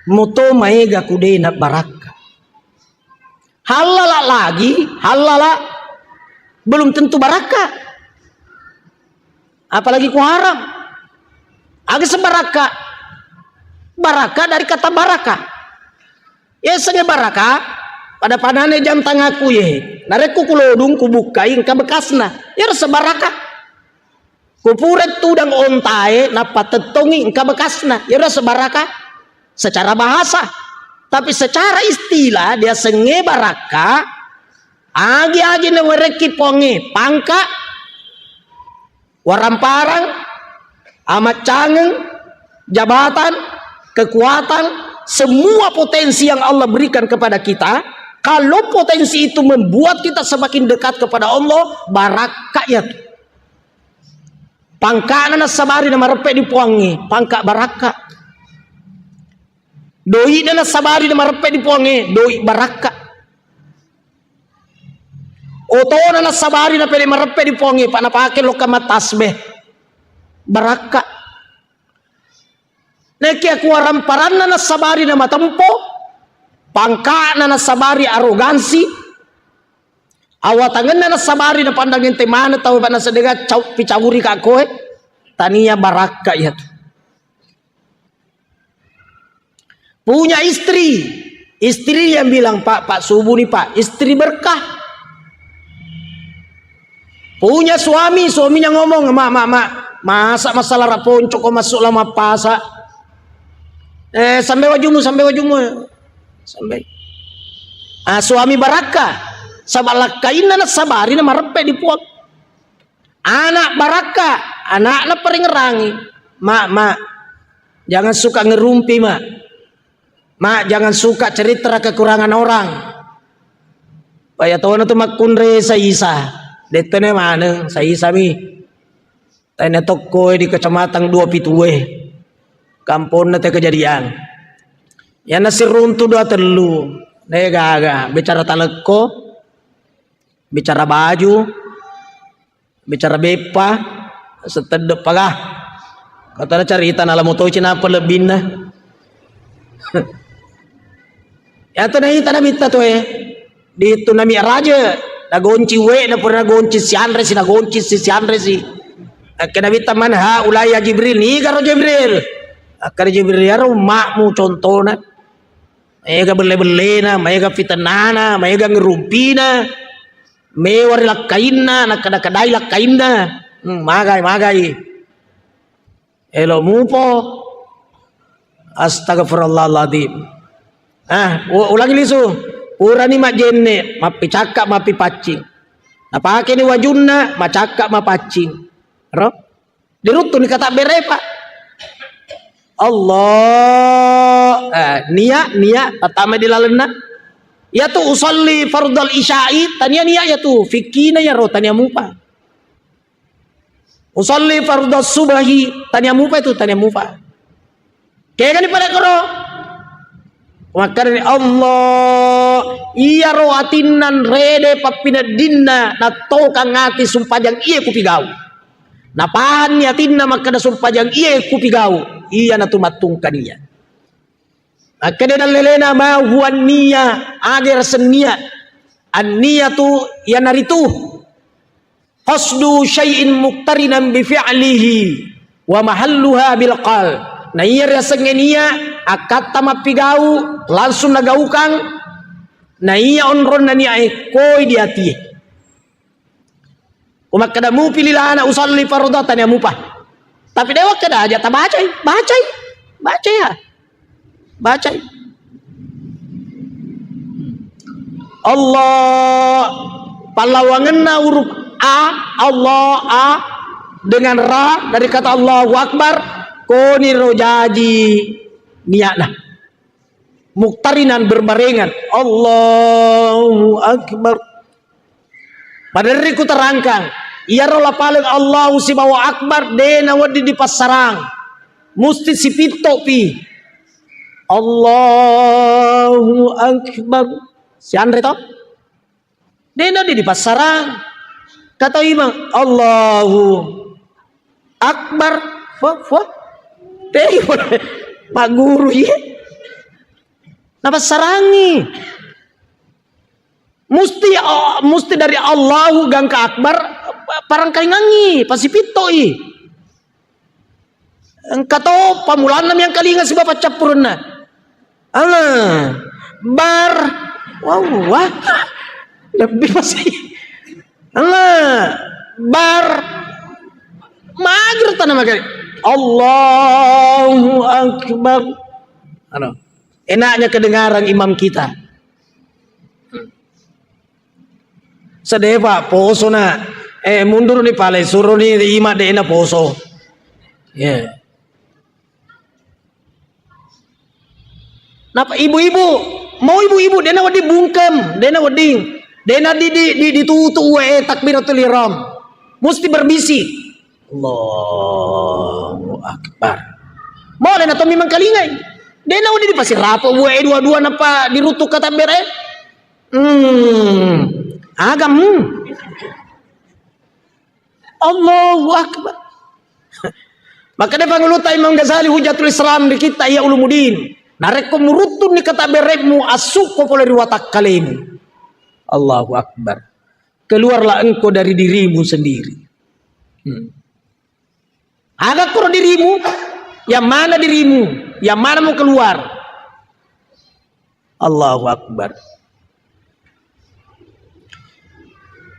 Moto maega ku dena barakka. Hallala lagi, hallala belum tentu barakka. Apalagi ku haram. Aga sebarakka? Barakka dari kata barakah. Yasengnge barakah, Pada-padane jam tangaku ye. Narekko kulodung, kubukkai, engka bekasna. Iyaro sebaraka. Kupura tudang ontae, nappa tettongi, engka bekasna. Iyaro sebaraka. Secara bahasa. Tapi secara istilah, dia sengnge barakka, agi-agi nawerekki puangnge, pangka, waramparang, amaccangeng, jabatan, kekuatan, semua potensi yang Allah berikan kepada kita, kalau potensi itu membuat kita semakin dekat kepada Allah, barakka ya tu. Pangkana nassabari namareppe di puangnge, pangka barakka. Doi'na nassabari namareppe di puangnge, doi barakka. Otona nassabari napede mareppe di puangnge, pa napake lokka mattasbih. Barakka. Nekia kuaramparanna nassabari namatempo, pangkana nassabari arogansi, awatangenna nassabari napandang ente maneng tau, pa nasedega cau-, picauri ka koe, tania barakka iyatu. Punya istri, istri yang bilang, "Pak, Pak, subuh nih, Pak, istri berkah." Punya suami, suaminya ngomong, "Mak, Mak, Mak, masa masalah raponco ko masuk lama pasa?" Eh, sampai wajumu, sampai wajumu. Sampai. Ah, suami barakka. Saba lakkainna nassabari namareppe di puang. Anak barakka, anakna paringerangi. "Mak, Mak, jangan suka ngerumpi, Mak. Mak, jangan suka cerita kekurangan orang." Paya tona tu makkunre saisa. Dettene maneng, saisa mi. Tena tokkoe di Kecamatan Dua Pitue. Kamponna te kejadian. Yana siruntu dua tellu. Ne gaga, bicara talekko, bicara baju, bicara beppa, setedde paga. Katana carita nalamo toi cinapa lebbinna. Yatu naita nabitta toe. Di tu nami raja, nagonci we, na pura nagonci sianre si, nagonci si sianre si. Akke nabitta, "Man haulai ya Jibril?" "Niga ro Jibril?" Akkana Jibril, "Yaro ummakmu contona. Maega belle-bellena, maega fitennana, maega ngerumpina, mewa ri lakkainna, nakkada-kadai lakkainna. Hmm, magai, magai. Elo mupo. Astagfirullahaladzim." Ah, u-, ulangi lisu. Purani majjenne, mappicakka, mappipaccing. Napakeni wajunna, macakka, mapaccing. Ro? Diruttuni kata berepa. Allah, eh, niat, niat, pertama di lalenna. Yatu usalli fardal isya'i, tania niat yatu, fikkina yaro, tania mupa. Usalli fardhas subhi, tania mupa itu, tania mupa. Kegani pada koro. Makkedani Allah, iyaro atinna rede pappineddinna nattokang ati sumpajang iye kupigau. Napahanni atinna makkeda sumpajang iye kupigau, iyanatu mattungkania. Makkeda dallelena, "Ma huwa niya, aga riaseng niya." An-niyatu iyanaritu qasdu syai'in muqtarinan bi fi'lihi wa mahalluha bil qal. Na iya riasengnge niya, akkatta mappigau, langsung nagaukang, na iya onronna niyae koi di atie. Ko makkeda mupi lilana usalli fardha, tania mupa. Tapi dewa keda aja tabacai, bacai, bacai ya. Bacai. Allah, pallawangenna huruf A, Allah, A, dengan ra dari kata Allahu Akbar, koni ro jaji niatna. Muqtarinan, berbarengan. Allahu Akbar. Maderri kuterangkan, iyaro lapaleng Allahu sibawa Akbar de nawedding dipassarang. Musti sipittopi. Allahu Akbar. Sianre to? De nawedding dipassarang. Kata imang, Allahu Akbar. Fo, fo. Tegi pole. Pak Guru, iya. Napassarangi. Musti, oh, musti dari Allahu gangka Akbar, parangkalingangi, pasipittoi. Engka to pamulanna miangkalinga siba paccappurenna. Allah. Bar. Wah, wah. Lebih pasti. Allah bar magir tanah makan. Allahu Akbar. Anu, enaknya kedengaran imam kita. Sedih, Pak, poso na. Eh, mundur ni pale, suruh ni ima de na poso. Ya. Napa ibu-ibu, mau ibu-ibu, dena wedding bungkem, dena wedding, dena di, di, di, ditutu wae takbiratul ihram. Musti berbisik. Allahu Akbar. Mau dena tommi mengkalingai. Dena wedding dipasirapo wae dua-dua napa dirutuk katabbere. Hmm. Agam. Hmm. Allahu Akbar. Makanya panguluta Imam Ghazali Hujjatul Islam di kita ya ulumuddin. Narekko muruttunni kata beremmu, assukko pole ri watakkalemu. Allahu Akbar. Keluarlah engkau dari dirimu sendiri. Hmm. Aga kuro dirimu? Yang mana dirimu? Yang mana mau keluar? Allahu Akbar.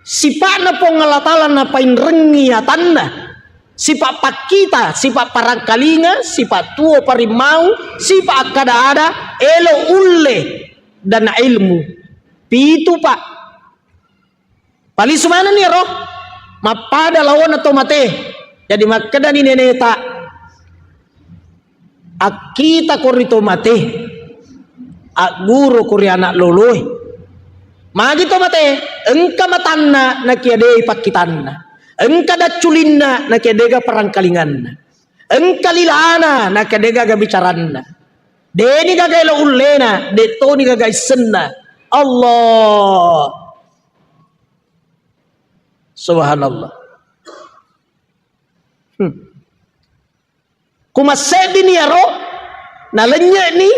Sipa'na Puang Allah Ta'ala napainrengngi atanna, sipa' pakkita, sipa' parangkalinga, sipa' tuo parimmau, sipa' akkada-ada, elo ulle dan ilmu. Pitu, Pak. Palisu manenni ero, mappada laona to mate. Jadi makkedani neneta, "Akkita ko ri to mate, agguru ko ri anak loloe." Magi to mate, engka matanna nakiadei pakkitanna, engka dacculinna nakiadega parangkalinganna, engka lilana nakiadega gaga bicaranna. Deni gaga elo ullena, de toni gaga issenna. Allah. Subhanallah. Hmm. Ku masseddini iyaro, nalenynye'ni,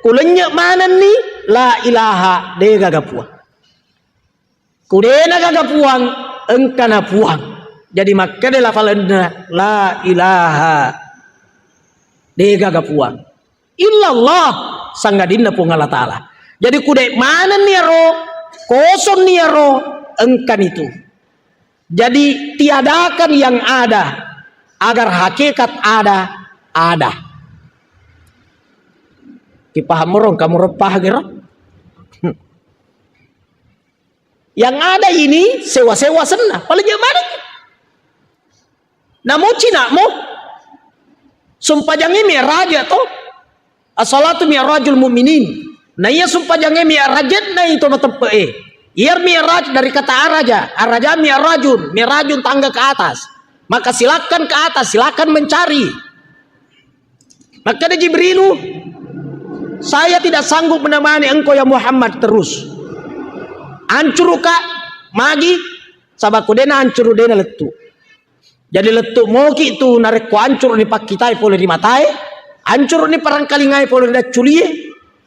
ku lennye' manenni, la ilaha, de gaga puang. Ku dena gaga puang, engkana puang. Jadi makkeda lafalenna, la ilaha, de gaga puang. Illallah, sangadinna Puang Allah Ta'ala. Jadi, ku de' manenni iyaro, kosonni iyaro, engkani tu. Jadi, tiadakan yang ada, agar hakikat ada, ada. Kipaham murong, kamu repah gero? Yang ada ini sewa-sewa senna. Paling je' maneng. Namo cinamo, sumpajangnge mi'raj to? As-salatu mi'rajul mu'minin. Na iya sumpajangnge mi'rajna itu mateppe'e. Iya mi'raj dari kata araja. Araja mi'rajun. Mi'rajun tangga ke atas. Maka silakan ke atas, silakan mencari. Makkeda Jibrilu, "Saya tidak sanggup menemani engkau ya Muhammad terus. Ancuruka, magi, sabab ko dena ancuru dena lettu." Jadi lettu moki tu narekko ancuru ni pakkitai pole ri matae, ancuru ni parangkalingai pole ri dacculie,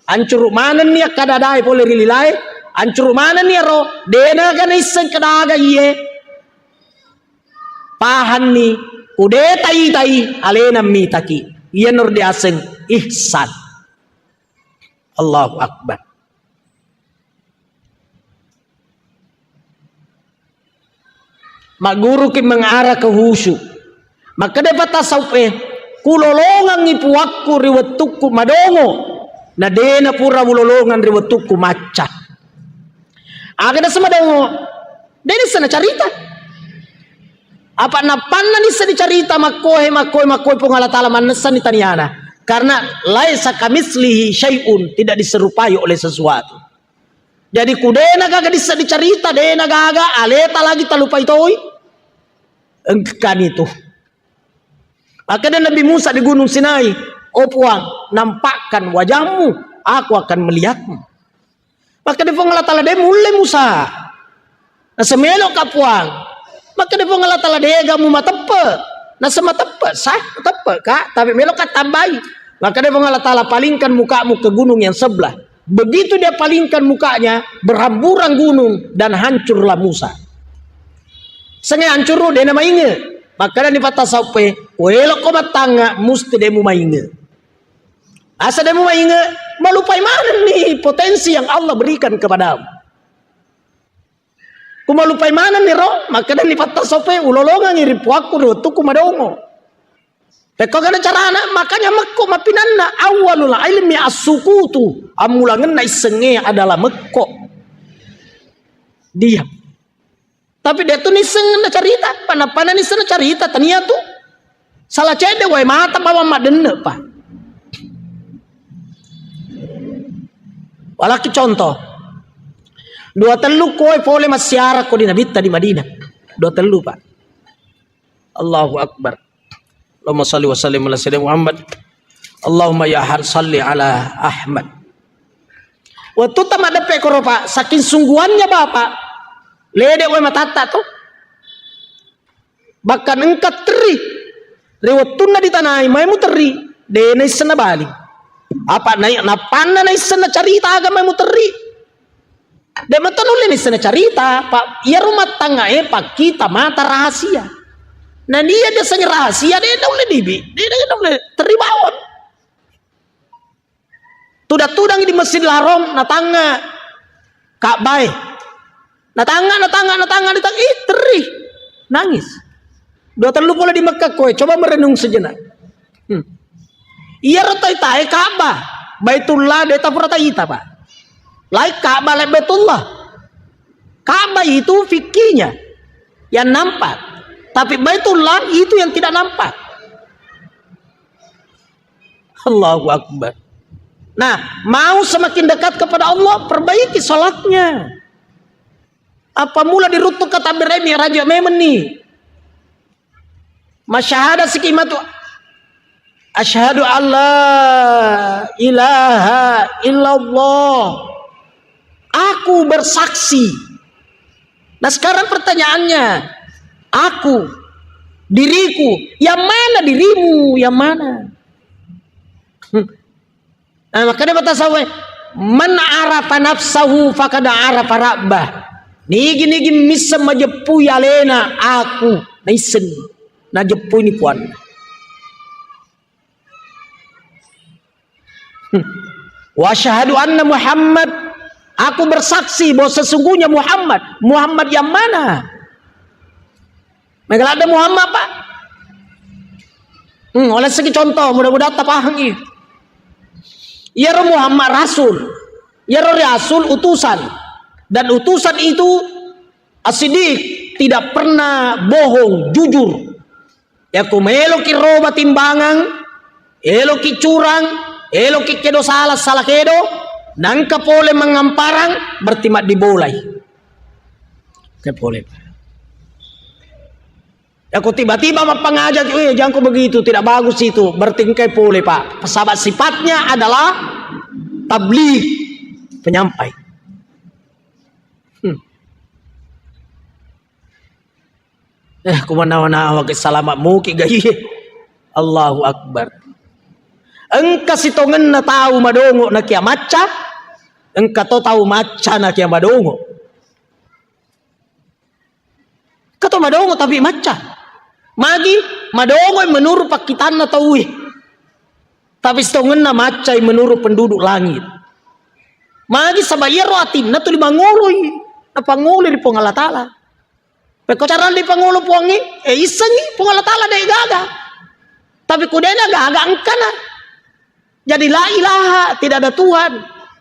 ancuru manenni akkadadae pole ri lilae, ancuru manenni aro dena gana isseng kedaga iye. Pahanni, ku de' tai-tai, alena mitaki. Iyanaro diaseng ihsan. Allahu Akbar. Magguruki mengarah ke khusyuk. Makkeda patasawuf e, kulolongangngi puakku ri wettukku madongo, na dena pura ulolongeng ri wettukku macca. Aga dasa madongo, de' nisseng nacarita. Apa nappanna nisseng dicarita makkohe, makkohe, makkohe Puang Allah Ta'ala mannessani taniana. Karena laisa kamitslihi syai'un, tidak diserupai oleh sesuatu. Jadi ku dena gaga disseng dicarita, dena gaga aleta lagi talupai toi. Engkani tu. Makkeda Nabi Musa di Gunung Sinai, "Oh Puang, nampakkan wajahmu, aku akan melihatmu." Makkeda Puang Allah Ta'ala, "De' mulle Musa." Nasa melo'ka Puang. Makkeda Puang Allah Ta'ala, "De'ga mumateppe'." Nasa mateppe', sah, mateppe' ka, tapi melo'ka tambai. Makkeda Puang Allah Ta'ala, "Palingkan mukamu ke gunung yang sebelah." Begitu dia palingkan mukanya, berhamburan gunung dan hancurlah Musa. Sengnge hancuru, de' namainge. Makkeda ni patasawuf e, "Ku elokko mattangnga, musti de' mumainge." Asa de' mumainge, Malupai manenni potensi yang Allah berikan kepadamu. Kumalupai manenni ro, makkedani pattasope, ulolongangi ri puakku ri wettukku madongo. Pekko gana carana, makanya mekko mapinanna awalul ilmi as-sukutu, ammulangenna issengnge adalah mekko. Diam. Tapi de tu nisseng nacarita, panapana nisseng nacarita, tania tu. Salah cedde wae mata bawang maddenne pa. Walaki contoh. Dua tellu koe pole massiara ko di Nabitta di Madinah. Dua tellu, Pak. Allahu Akbar. Allahumma salli wa sallim ala sayyidina Muhammad. Allahumma ya har salli ala Ahmad. Wettu tamadeppe koro, Pak, saking sungguannya Bapak, lede wae matatta to. Bahkan engka terri. Ri wettunna ditanai, mai muterri. De naisseng nabali. Apa nai-, nappanna naisseng nacarita aga mai muterri. De mato nulle naisseng nacarita, Pak. Iyaro mattangae pakkita mata rahasia. Nania diasengnge rahasia, de naulle dibi. De naulle terri bawang. Tudang-tudangi di Masjidil Haram, natangnga Ka'bae. Natangnga, natangnga, natangnga, natangnga, ih, terri. Nangis. Dua tellu pole di Mekkah koe, coba merenung sejenak. Hmm. Iyaro tae-tae Ka'bah, Baitullah, de tapura taita, Pak. Lai Ka'bah, lai Baitullah. Ka'bah itu fikihnya yang nampak. Tapi Baitullah itu yang tidak nampak. Allahu Akbar. Nah, mau semakin dekat kepada Allah, perbaiki salatnya. Apa mula diruttuk ke tabberai mi'raj memang ni. Masyahada siki matu. Asyhadu alla ilaha illallah. Aku bersaksi. Nah, sekarang pertanyaannya, aku, diriku, yang mana dirimu, yang mana? Hmm. Nah, makanya batasawe, "Man arafa nafsahu faqad arafa rabbah." Nigi-nigi misseng majeppui alena, aku, naisseng, najeppui ni puanna. Hmm. Wa asyhadu anna Muhammad, aku bersaksi bahwa sesungguhnya Muhammad, Muhammad yang mana? Mega ladde Muhammad, Pak. Hmm, oleh segi contoh, mudah-mudahan tapahangi. Iyaro Muhammad rasul, iyaro rasul utusan, dan utusan itu asidik, tidak pernah bohong, jujur. Yako maeloki roba timbangan, eloki curang, eloki kedo salah, salah kedo, nangka pole mangamparang, berarti maddibolai. Ke pole. Yako tiba-tiba mappangajaki, "Eh, jangko begitu, tidak bagus itu." Berarti engkai pole, Pak. Sebab sifatnya adalah tabligh, penyampai. Hmm. Eh, kumanawa-nawa ke salama muki gai. Allahu Akbar. Engka sitongenna tau madongo nakia macca, engka to tau macca nakia madongo. Engka to madongo tapi macca. Magi madongo menurut pakkitanna tauwe. Tapi sitongenna maccai menurut penduduk langit. Magi saba iyaro atinna tuli mangoloi, napangoloi ri Puang Allah Ta'ala. Pekko carana dipangolo Puangnge, eh, issengngi Puang Allah Ta'ala de gaga. Tapi ku dena gaga engkana. Jadi la ilaha, tidak ada Tuhan.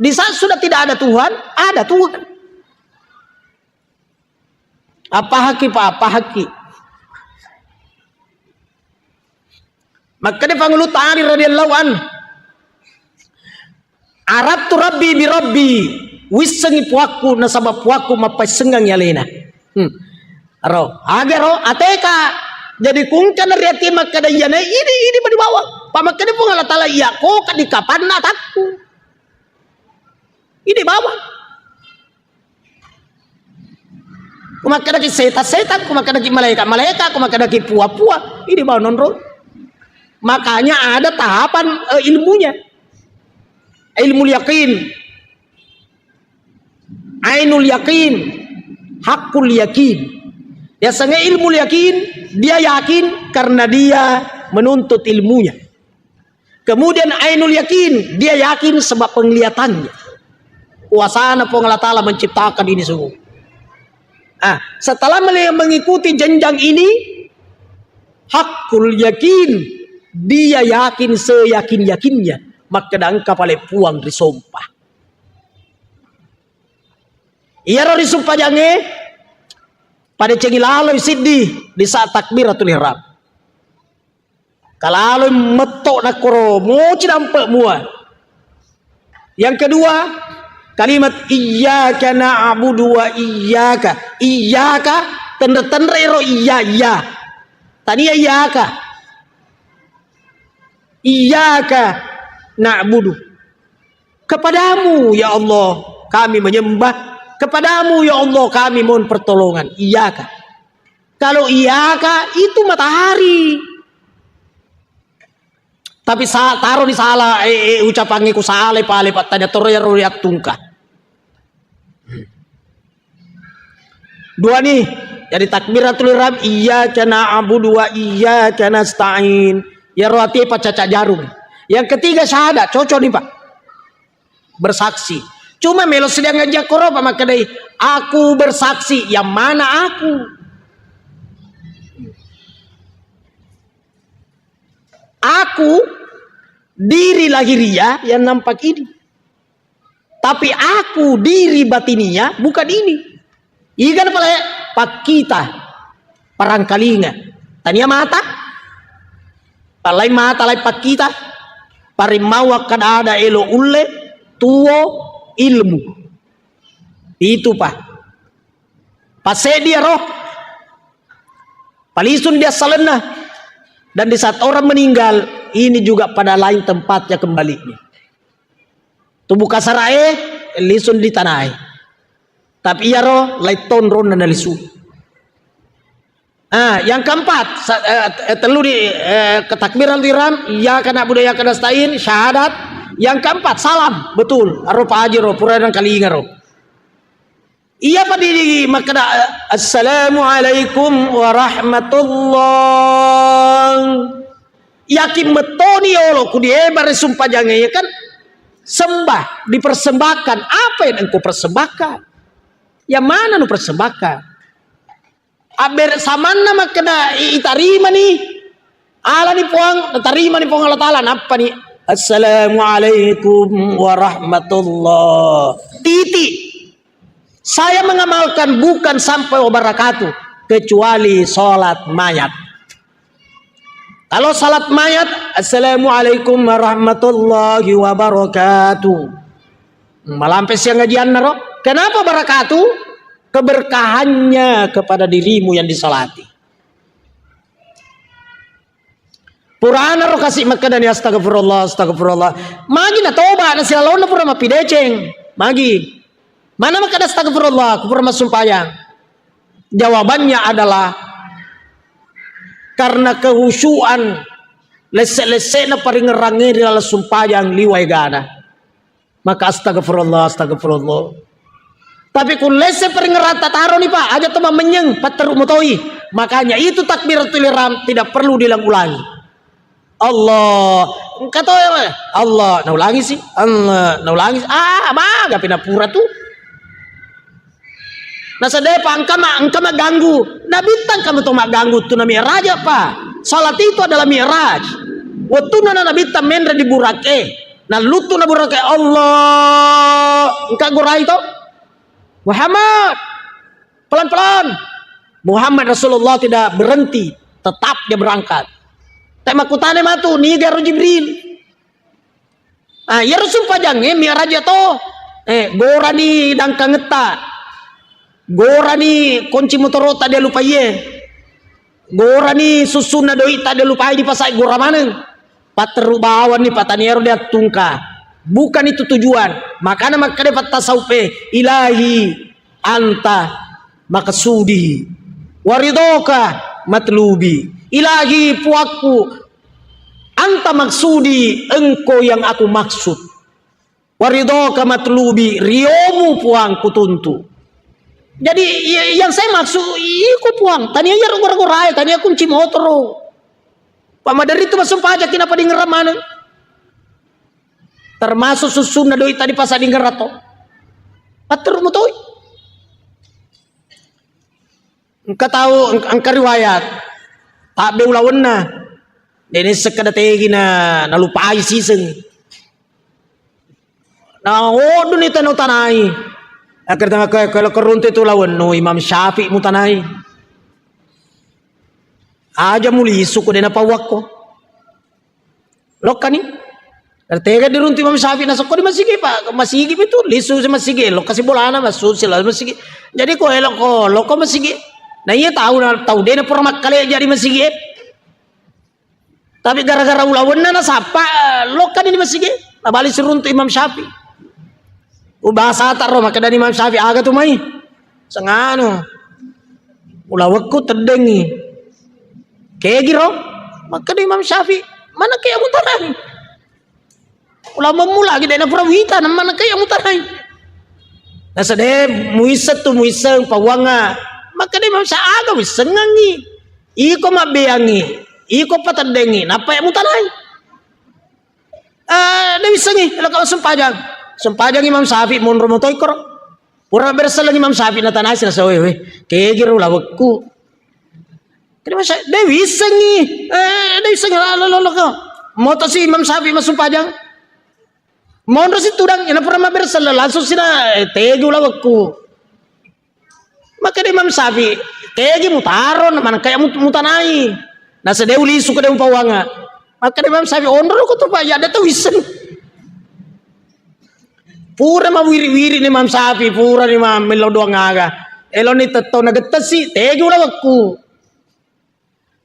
Di saat sudah tidak ada Tuhan, ada Tuhan. Apa haki, Pak? Apa haki? Makkeda Pangulutta Ali radhiyallahu an, "Araftu Rabbi bi Rabbi," wissengngi puakku nasaba puakku mappaissengngangngi alena. Hmm. Ro, aga ro, ateka. Jadi kungkana riati makkeda iyana idi, idi mani bawang. Pa makkeda Puang Allah Ta'ala, iya koka di kapanna atakku. Idi bawang. Kumakkedaki setan-setan, kumakkedaki malaika-malaika, kumakkedaki pua-pua, idi bawang nonroi. Makanya ada tahapan, eh, ilmunya. Ilmu yakin. Ainul yakin, hakul yakin. Biasanya ilmu yakin, dia yakin karena dia menuntut ilmunya. Kemudian ainul yakin, dia yakin sebab penglihatannya. Kuasana Puang Allah Ta'ala menciptakan ini semua. Ah, setelah meli-, mengikuti jenjang ini, hakul yakin, dia yakin seyakin-yakinnya. Makkeda engka pale Puang ri sompa. Iyaro ri sumpajangnge, padecengi laloi siddi di saat takbiratul ihram. Kalaloi metto nakkoro, moci nampe mua. Yang kedua, kalimat iyyaka na'budu wa iyyaka. Iyyaka, tenre-tenre ro iya, iya. Tania iyyaka. Iyyaka na'budu. Kepadamu, ya Allah, kami menyembah. Kepadamu, ya Allah, kami mohon pertolongan. Iyyaka. Kalau iyyaka, itu matahari. Tapi sa-, taro ni salah, eh, eh, ucapangnge ku salah, pale pattanya toro iyaro riattungka. Dua ni, jadi takbiratul ihram, iyyaka na'budu wa iyyaka nasta'in. Iyaro ati pacaca jarum. Yang ketiga syahadat, cocok nih, Pak. Bersaksi. Cuma melo sedang ngajak koro, Pak, makkedai, "Aku bersaksi." Yang mana aku? Aku diri lahiriah yang nampak ini. Tapi aku diri batiniah bukan ini. Iga na pale pakkita, parangkalinga. Tania mata, palai mata, lai pakkita, parimmau akkada-ada elo ulle, tuo, ilmu. Itu, Pak. Passeddi aro. Palisun di assalenna. Dan di saat orang meninggal, ini juga pada lain tempatnya kembalinya. Tubuh kasarae lisun di tanae. Tapi iyaro lai tonronna nalisui. Ah, yang keempat, sa-, eh, eh, tellu di, eh, ketakbiran tiram, iyyaka na'budu wa iyyaka nasta'in, syahadat. Yang keempat, salam. Betul. Aro paji ro, pura dan kalinga ro. Iya pa di, di makkeda, "Assalamualaikum warahmatullah." Yakin mettoni yolo ku diebare sumpajangnge, ya kan? Sembah, dipersembahkan. Apa yang engkau persembahkan? Yang mana nu persembahkan? Abber samanna makkeda i-, itarimani. Alani Puang, natarimani Puang Allah Ta'ala, nappani, "Assalamualaikum warahmatullah." Titik. Saya mengamalkan bukan sampai wabarakatuh, kecuali salat mayat. Kalau salat mayat, "Assalamualaikum warahmatullahi wabarakatuh." Malampe siang ngajianna ro. Kenapa barakatuh? Keberkahannya kepada dirimu yang disalati. Purana ro kasi makkedani, "Astagfirullah, astagfirullah." Magi natoba, nasilalonna pura mappideceng. Magi. Mana makkeda, "Astagfirullah, ku pura massumpajang"? Jawabannya adalah karena kehusuan, lesse-lessena paringerrangnge ri laleng sumpajang liwa egana. Maka astagfirullah, astagfirullah. Tapi ku lesse paringerrang tataroni, Pak, aja to mammenyeng, patteru motoi. Makanya itu takbiratul ihram tidak perlu diulang-ulangi. Allah, engka to ya, Allah, naulangi sih, Allah, naulangi sih. Ah, maga pinapura tu. Nasadai pa engka ma-, engka magganggu. Nabitta engka mato magganggu tu na mi'raj apa? Salat itu adalah mi'raj. Wettunna na nabitta menre di burake. Naluttu na burake, Allah. Engka gorai to? Muhammad. Pelan-pelan. Muhammad Rasulullah tidak berhenti. Tetap dia berangkat. Te makkutana matu, niga ro Jibril? Ah, iyaro sumpajangnge mi'raj to. Eh, gorani dangkangetta. Gorani konci motorota dia lupaie. Gorani sussunna doi'ta dia lupai di pasai gora maneng. Patteru bawanni pataniaro dia tungka. Bukan itu tujuan. Makana makkeda pattasaupe, "Ilahi, anta maksudi, waridhoka matlubi." Ilahi, Puakku, anta maksudi, engkau yang aku maksud. Waridhoka matlubi, riomu Puang kutuntu. Jadi, i-, yang saya maksud, iko Puang, tania iyaro gora-gorae, tania kunci motoro. Pamaderri tu massumpajang, kenapa dengeran maneng? Termasuk sussunna doi tadi pasadingeng ratto. Patteru mutoi. Engka tau, eng-, engka riwayat. Tabbe ulawenna. Dene sekkeda tegi na, nalupai siseng. Na oduni tano tanai. Akhirnya ke, ke, keruntu itu lawennu Imam Syafi'i mutanai. Aja mulisu ko dena pawakko. Lokkani. Tega diruntu Imam Syafi'i nasokko di masigi, Pak. Masigi itu lisu si masigi, lokasi bolana masuk sila masigi. Jadi ko elok ko, lokko masigi. Nah, iya tahu na tahu dena pura makkale jadi masigi. Tapi gara-gara ulawenna nasappa, lokkani di masigi. Nabali siruntu Imam Syafi'i. Ubasa taro makkedani Imam Syafi'i, aga tu mai. Sengano. Ulawekku teddengi. Kegiro? Makkeda Imam Syafi'i, mana ke mutarai? Ulama mula lagi dena pura wita, mana ke mutarai? Nasade muisseng tu muisseng pawanga. Makkeda Imam Syafi'i, aga wissengangi. Iko mabbeangi, iko pateddengi, nappa ya mutarai. Eh, de wissengi, lo ka sumpajang. Sumpajang Imam Syafi'i, monro motoi koro. Pura berseleng Imam Syafi'i natanasi nasa, "Weh, weh, kegiro lawekku." Kede masa, de wissengi. Eh, de wissengi, lo, lo, lo, lo, ko. Moto si Imam Syafi'i masumpajang. Monro si tudang, ina pura maberseleng, langsung sina, eh, tegi ulawekku. Makkeda Imam Syafi'i, "Tegi mutaro, na manengka ya mut-, mutanai." Nasa de ulisu ko de upawanga. Makkeda Imam Syafi'i, "Onro ko tu, Pak, ya de tau isseng." Pura mawiri-wiri ni Imam Syafi'i, pura ni ma-, mello doang aga. Eloni tettau na gettesi, tegi ulawekku.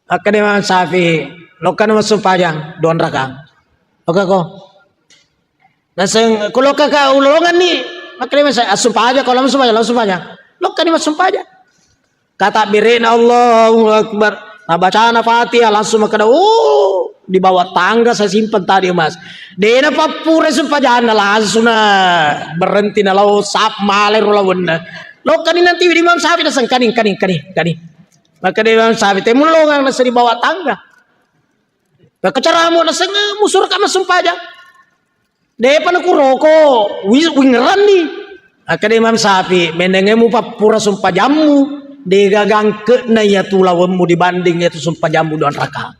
Makkeda Imam Syafi'i, "Lokkano massumpajang, dua rakang." Oke ko. Naseng, "Ko lokka ka ulolonganni." Makkeda Imam Syafi'i, "Assumpajang, ko langsung sumpajang, langsung sumpajang." Lokkani massumpajang. Kata berena Allahu Akbar. Nabacana Fatihah langsung makkeda, "Oh, di bawah tangga saya simpan tadi emas." Dena pappura sumpajanna langsung na berhenti na lao sap male ro lawenna. Lokkani nanti di Imam Syafi'i naseng, "Kani, kani, kani, kani." Makkeda Imam Syafi'i, "Temulongang nasa di bawah tangga." Pekko caramu naseng, eh, musur ka massumpajang. Depa nakuroko, wi-, wingeranni. Akkeda Imam Syafi'i, menenge mupappura sumpajammu, dega gangkena iyatu lawemmu dibanding iyatu sumpajammu dua rakaat.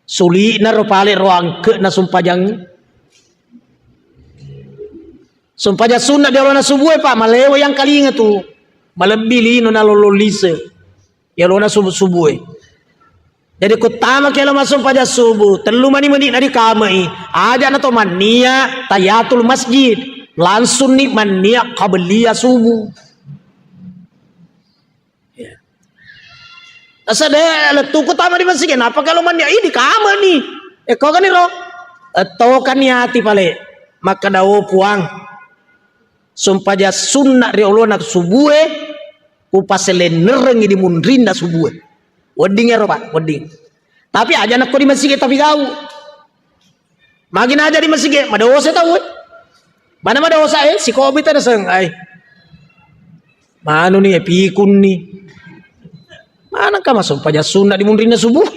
Suli'na ro pale ro angke'na sumpajang. Sumpajang sunna di olona subue, Pak, malewa yang kalinga tu. Malebbi lino nalolong lise. Yalona subu-, subue. Jadi, kuttama ke lo massumpajang subuh, tellu mani-mani na dikamai. Aja na to mannia tahiyatul masjid. Langsung ni mannia qabliyah subuh. Ya. Asa de lettuku tama di masigi, napa kalau mannia, ih, dikamani. Eko kan ro. Etto kan niati pale. Makkeda, "Oh, Puang, sumpajang sunna ri olona subue, upasilennerengngi di munrinna subue." Wedding ero, Pak, wedding. Tapi aja nakko di masigi tapi gau. Magi naja di masigi, madosa tau, eh. Mana madosa, eh, sikobi tadaseng, ai. Manuni, eh, pikunni. Mana ka massumpajang sunna di munrinna subuh?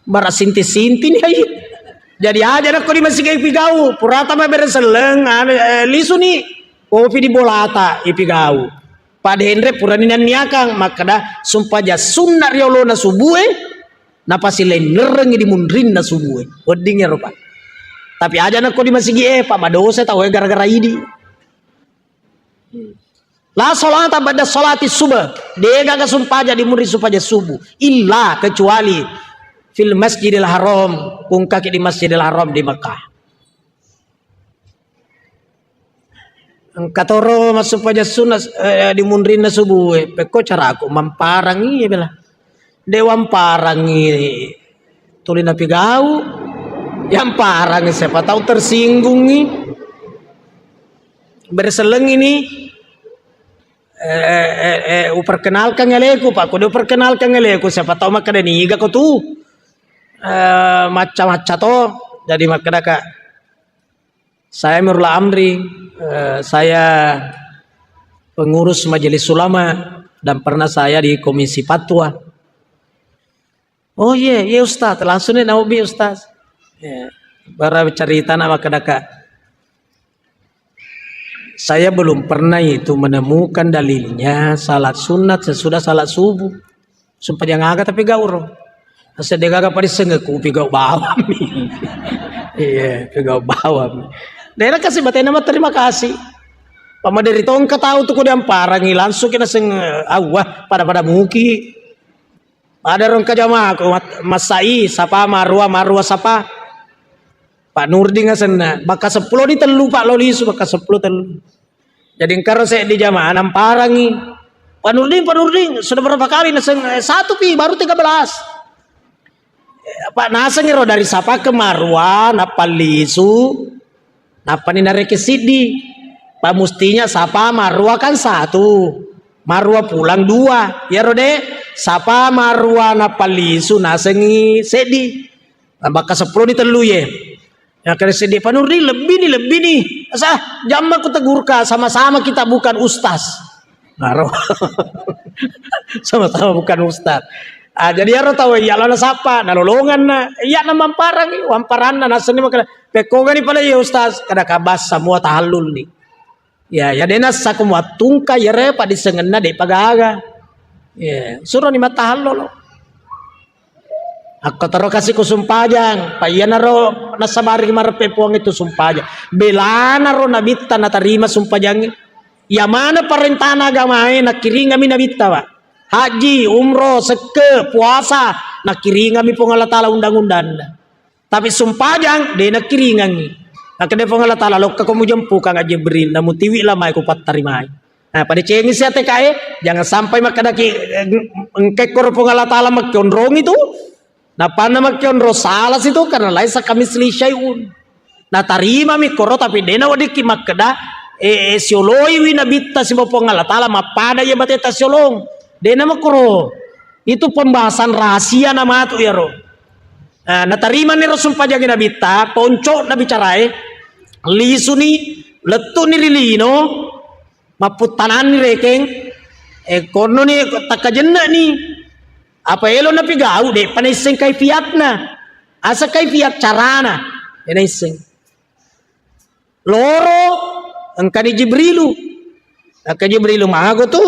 Bara sinti-sinti ni, ai. Jadi aja nakko di masigi pigau, purata mabbere selleng, anu, eh, lisuni, kopi di bolata, ipigau. Pada henre purani nanniakang, makkeda sumpajang sunna ri olona subue, napasilennerengngi di munrinna subue. Wedding ero, Pak. Tapi aja nakko di masigi, eh, Pak, madosa tau, eh, gara-gara idi. La sholata ba'da sholati subuh. Degaga sumpajang di munri sumpajang subuh. Illa, kecuali fil Masjidil Haram, kungkaki di Masjidil Haram di Mekah. Engka toro massumpajang sunna, eh, di munrinna subue. Pekko caraku mamparangi, ya bela. De wamparangi tuli napigau, yamparangi siapa tahu tersinggungi. Bereseleng ini, eh, eh, eh, eh, uperkenalkan aleku, Pak. Kudu uperkenalkan aleku, siapa tahu makkeda niga ko tu. Eh, macca-macca to. Jadi makkeda ka, "Saya Amirul Amri, eh, saya pengurus Majelis Ulama dan pernah saya di Komisi Fatwa." "Oh, iya, iya, Ustaz." Langsung ni naobi Ustaz. Eh, bara cerita nak makkadaka. Saya belum pernah itu menemukan dalilnya salat sunat sesudah salat subuh. Sumpajang aga tapi gauro. Asa de gaga padissengekku pigau bawammi. Iya, pigau bawammi. Daerah kasih batena mah terima kasih. Pamaderi tongka tahu tuh kode amparangi langsung kena seng awah pada-pada muki. Ada rong kajamaku mat- masai sapa marua marua sapa. Pak Nurdin asenna, bakka seppulo ni tellu Pak lo lisu bakka seppulo tellu. Jadi engkaro seddi jamaah namparangi. Pak Nurdin, Pak Nurdin, sudah berapa kali naseng? Eh, satu pi, baru tiga belas. Eh, Pak naseng ro dari sapa ke marua, nappa lisu, nappa ni nareke siddi. Pak mustinya sapa marua kan satu, marua pulang dua. Yaro de, sapa marua nappa lisu nasengi seddi. Nah, bakka seppulo ni tellu ye. Ya, kare seddi Pak Nurdin, lebbi ni, lebbi ni. Asa, jamma ku tegurka, sama-sama kita bukan ustaz. Naro. Sama-sama bukan ustaz. Ah, jadi aro tau iya lana sapa, nalolongan na, iya na mamparang, wamparanna nasenni makana, pekkogani pada iya ustaz, kada kabas semua tahallul ni. Ya, ya dena sako muattungka yere padissengenna de pagaga. Ya, suro ni matahallolo. Akkotoro kasi ku sumpajang, pa iyanaro nasabari mareppe Puang itu sumpajang. Belanaro nabitta natarima sumpajangnge. Iya mana parentana agamae nakkiringami nabitta, Pak. Haji, umroh, sekke, puasa, nakkiringami Puang Allah Taala undang-undangna. Tapi sumpajang de nakkiringangi. Nakkeda Puang Allah Taala, lokka ko mujempukang Jibril, namutiwi lamai ku pattarimai. Nah, pada cengi si A T K E, jangan sampai makkedaki, eh, engkekko ro Puang Allah Taala makkeonrong itu, napanna makkeonrong salah situ karena laisa kamitsli syai'un. Natarimami koro tapi dena weddikki makkeda, eh, eh, sioloiwi nabitta siba Puang Allah Taala mappada iya bateta siolong. Dena makoro. Itu pembahasan rahasia namatu iyaro. Nah, natarimani ro sumpajangi nabitta, tonco nabicarae, lisuni, lettuni ri lino, mapputtananni rekeng, eh, konnoni takkajenne'ni. Apa elo napigau, de'pa naisseng kaifiatna. Asa kaifiat carana, de naisseng. Loro, engkani Jibrilu. Engka Jibrilu mago tu.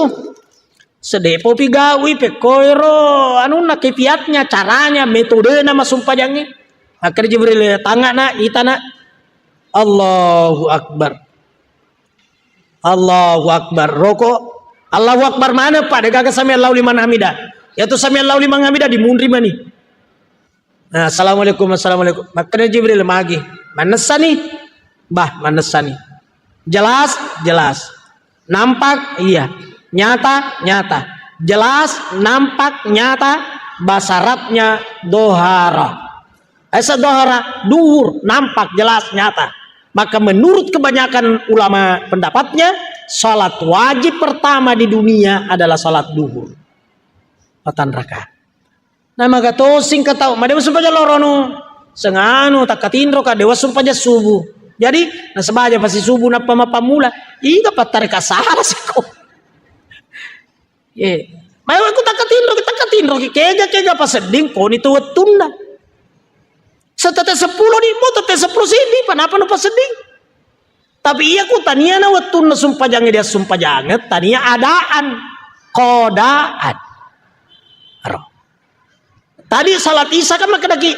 Sedepo pigaui pekkoero anunna kaifiatnya, caranya, metodena masumpajangnge. Engkani Jibril, tangana, itana. Allahu Akbar. Allahu Akbar. Roko. Allahu Akbar mana, Pak? Degaga sami Allahu liman hamidah. Yatu sami Allahu liman hamidah dimunri mani. Nah, assalamualaikum, assalamualaikum. Makkeda Jibril, magi. Manessani? Bah, manessani. Jelas? Jelas. Nampak? Iya. Nyata? Nyata. Jelas, nampak, nyata. Bahasa Arabnya dohara. Esa dohara, duhur, nampak, jelas, nyata. Maka menurut kebanyakan ulama pendapatnya, salat wajib pertama di dunia adalah salat duhur. Patan rakaat. Nah, maga tosing ka tau, madewa sumpaja loronu, senganu, takkatinro ka, dewa sumpaja subuh. Jadi, nasaba aja pasti subuh nappa mappammula. Iga pattare kasala siko. Ye. Madewa ku takkatinro, takkatinro, kega, kega pasedding, koni tu wettunna. Setete seppulo ni, mo tete seppulo sini, panapa nu pasedding? Tapi iya ku tania na wettunna sumpajangnge dia sumpajangnge, tania adaan, kodaan. Aro. Tadi salat Isya kan makkedaki,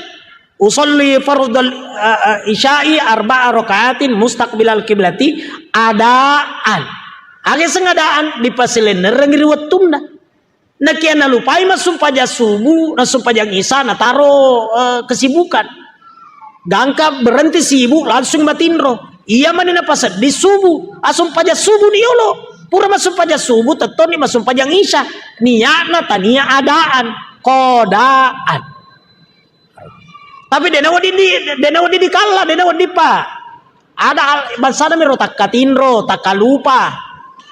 "Usolli fardal, eh, eh, isya'i arba'a rakaatin mustaqbilal kiblati adaan." Aga seng adaan dipasilennereng ri wettunna. Nakia nalupai massumpajang subuh, nassumpajang Isya, nataro, eh, kesibukan. Gangka berhenti sibuk, langsung matinro. Iya mani napasedding subuh, assumpajang subuh ni yolo. Pura massumpajang subuh, tettoni massumpajang Isya. Niatna tania adaan, kodaan. Tapi dena wedding di, dena wedding dikalla, dena wedding pa. Ada al-, bangsana miro takkatinro, takkalupa.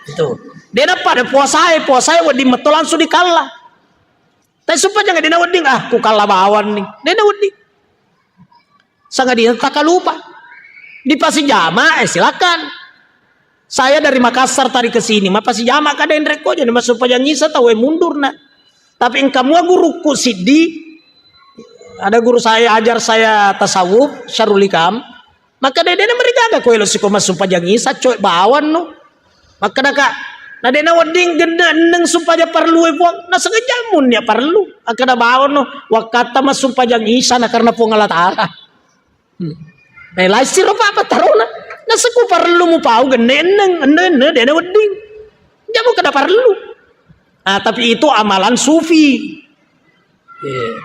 Itu. Dena pada puasae, puasae wedding metto langsung dikalla. Tapi sumpajang dena wedding, ah, ku kalla bawang ni. Dena wedding. Sangadinna takkalupa. Dipasijama, eh, silakan. Saya dari Makassar tadi ke sini, mapasijama ka denre ko, jadi massumpajang Isya tau e mundur na. Tapi engka mua gurukku siddi, Ada guru saya, ajar saya tasawuf, Syarul Hikam. Makkeda, "Dena marigaga ko elo siko massumpajang isa, coy bawang no." Makkeda ka, "Na dena wedding genne enneng sumpajang parlu e Puang, na sengaja munnia parlu." Makkeda, "Bawang no, wakkatta massumpajang isa na karena Puang Allah Ta'ala." Hmm. Eh, laissiro pa pattarona. Nasekku parellu mupau genne enneng, enne, enne, dena wedding. Jamu kada parellu. Ah, tapi itu amalan sufi. Eh.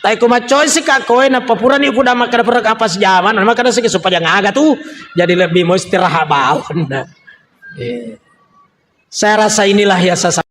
Tapi ku maccoi si kak koe, nappa purani uku dama kada pura kapas jaman, maka ada siki supaya ngaga tu. Jadi lebih mau istirahat bawang. Eh. Saya rasa inilah ya saya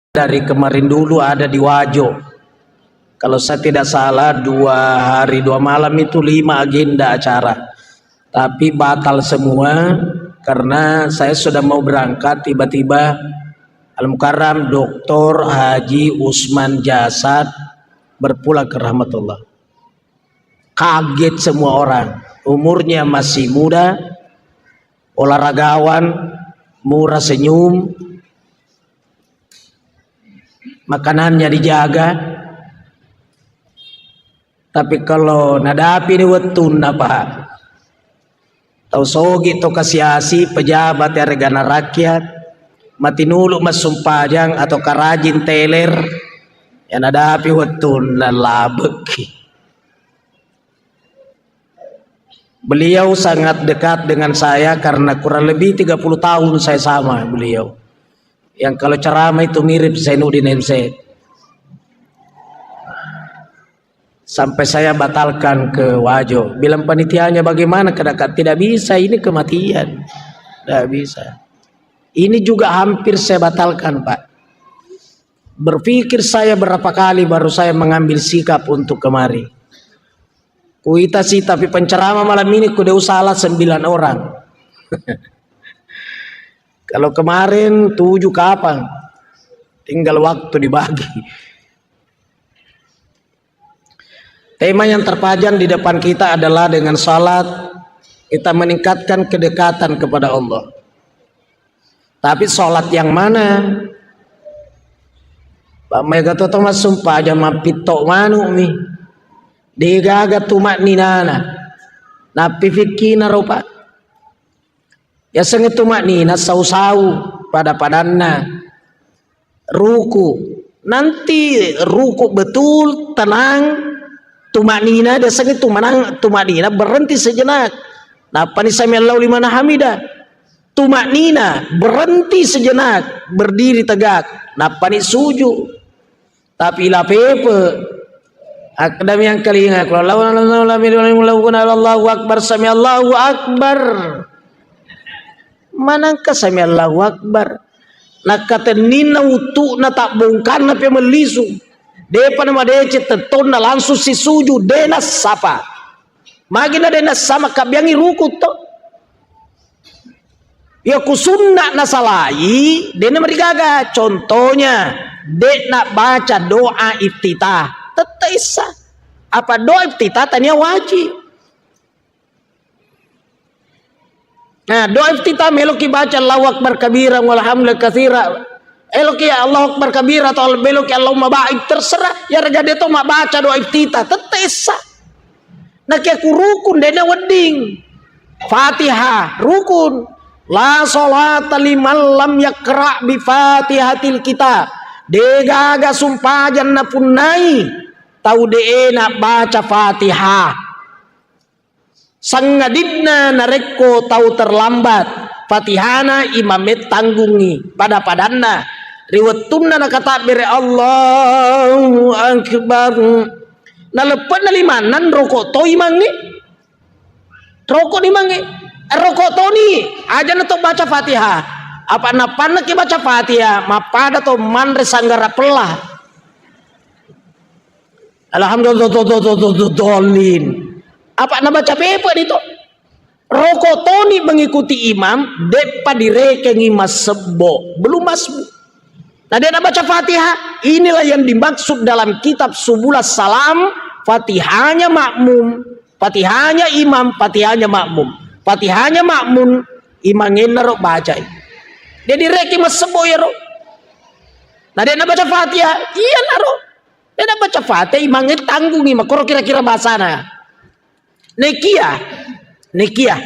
Dari kemarin dulu ada di Wajo. Kalau saya tidak salah, dua hari dua malam itu lima agenda acara. Tapi batal semua karena saya sudah mau berangkat, tiba-tiba Al-Mukarram Doktor Haji Usman Jasad berpulang ke rahmatullah. Kaget semua orang. Umurnya masih muda, olahragawan, murah senyum, makanannya dijaga. Tapi kalau nadapi ni wettunna, Pak, tau sogi to kasi-asi, pejabat, yaregana rakyat, matinulu massumpajang atau karajin teler, ya nadapi wettunna labeki. Beliau sangat dekat dengan saya karena kurang lebih tiga puluh tahun saya sama beliau. Yang kalau ceramah itu mirip Zainuddin M Z. Sampai saya batalkan ke Wajo. Bilang panitianya, "Bagaimana?" Kata, "Tidak bisa, ini kematian." Tidak bisa. Ini juga hampir saya batalkan, Pak. Berpikir saya berapa kali baru saya mengambil sikap untuk kemari. Kuita sih, tapi penceramah malam ini kuda usahlah sembilan orang. Kalau kemarin tujuh kapang, tinggal waktu dibagi. Tema yang terpajang di depan kita adalah dengan salat kita meningkatkan kedekatan kepada Allah. Tapi salat yang mana? Pak Mega Toto massumpajang mappitto manuk mi. Degaga tumakninana. Nappi fikkina ro, Pak. Yasengnge tumaknina sau-sau pada-padanna ruku. Nanti ruku betul, tenang, tumaknina, yasengnge tumanang, tumaknina, berhenti sejenak. Nappani sami Allahu liman hamida. Tumaknina, berhenti sejenak, berdiri tegak. Nappani sujud. Tapi la pepe. Akkeda mi engkalinga, Allahu Akbar, sami Allahu Akbar. Manangka sami Allahu Akbar. Nakkatenninna utu'na tabbongkanna pe mellisu. Depa na madeceng tettonna langsung sisuju, de nassapa. Magi na de nassama, kabiangi ruku to. Iya ku sunna nasalai, dena marigaga. Contohnya, de nabaca doa iftitah, tette issa. Apa doa iftitah tania wajib. Nah, doa iftitah meloki baca Allahu Akbar kabira, walhamdulillah katsira. Eloki Allahu Akbar kabira atau meloki Allahumma baik, terserah. Ya raga de to mabaca doa iftitah, tette issa. Nakia ku rukun dena wedding. Fatihah rukun. La salata liman lam yaqra bi Fatihatil kitab. Degaga sumpajang napunnai tau de nabaca Fatihah. Sangadinna narekko tau terlambat, Fatihana imame tanggungi pada-padanna. Ri wettunna nakatabbere Allahu Akbar, naleppe'na limanna roko to imangnge. Roko ni imangnge. Roko toni, aja na to baca Fatihah. Apa nappanna ki baca Fatihah, mappada to manre sanggara pella. Alhamdulillah, do-, do-, do-, do-, do-, do-, dolin. Apa nabaca pepe ni to? Roko toni mengikuti imam, deppa direkengi massebbo. Belum masbuk. Nah, dia nabaca Fatihah. Inilah yang dimaksud dalam kitab Subulus Salam, Fatihahnya makmum, Fatihahnya imam, Fatihahnya makmum. Fatihahnya makmum, imangenna ro bacai. Dia direkengi massebbo ya ro. Nah, dia nabaca Fatihah, iya na ro. Dena baca Fatihah, imangnge tanggungi, makkoro kira-kira bahasana. Nekia, nekia.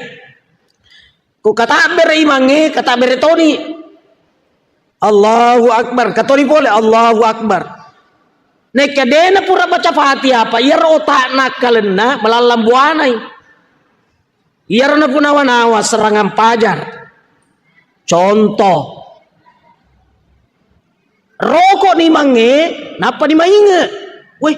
Ku katabbere imangnge, katabbere toni. Allahu Akbar, katoni pole, Allahu Akbar. Nekia dena pura baca Fatihah, apa iyaro otakna kalenna malallang buanai. Iyaro napunawa-nawa serangan pajar. Contoh. Roko ni mange, nappa ni mainge. Weh,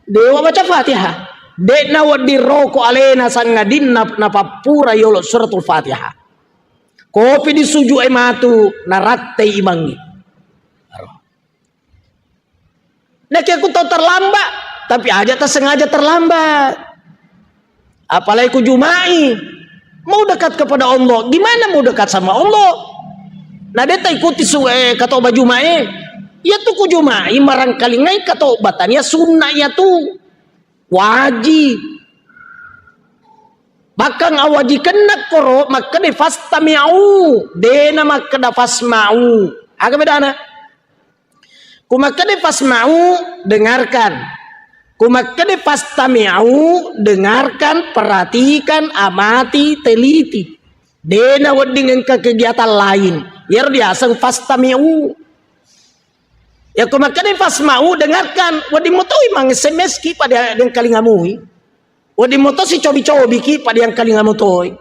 dewa baca Fatihah. Dekna wedding roko alena sangadinna napappura yolo suratul Fatihah. Kopi disujue matu, narattei imangnge. Nakiya ku tau terlambat, tapi aja tasengaja terlambat. Apalagi ku Juma'i, mau dekat kepada Allah. Gimana mau dekat sama Allah? Nah, dia tak ikuti su eh, kata Juma'i. Ya tuh ku Juma'i, barangkali ngai kata batania sunnah ya tuh. Wajib. Bahkan awaji kena koro, makkeda fastami'u. Dena makkeda fasma'u. Aga bedana? Ku makkeda fasma'u, dengarkan. Ku makkeda fastami'u, dengarkan, perhatikan, amati, teliti. Dena wedding engka kegiatan lain. Yero diaseng fastami'u. Ya ku makkeda fasma'u, dengarkan. Wedding mutoi mang S M S ki pada dengkalingamui. Wedding moto sicobi-cobiki, pada yang kalingamu toi.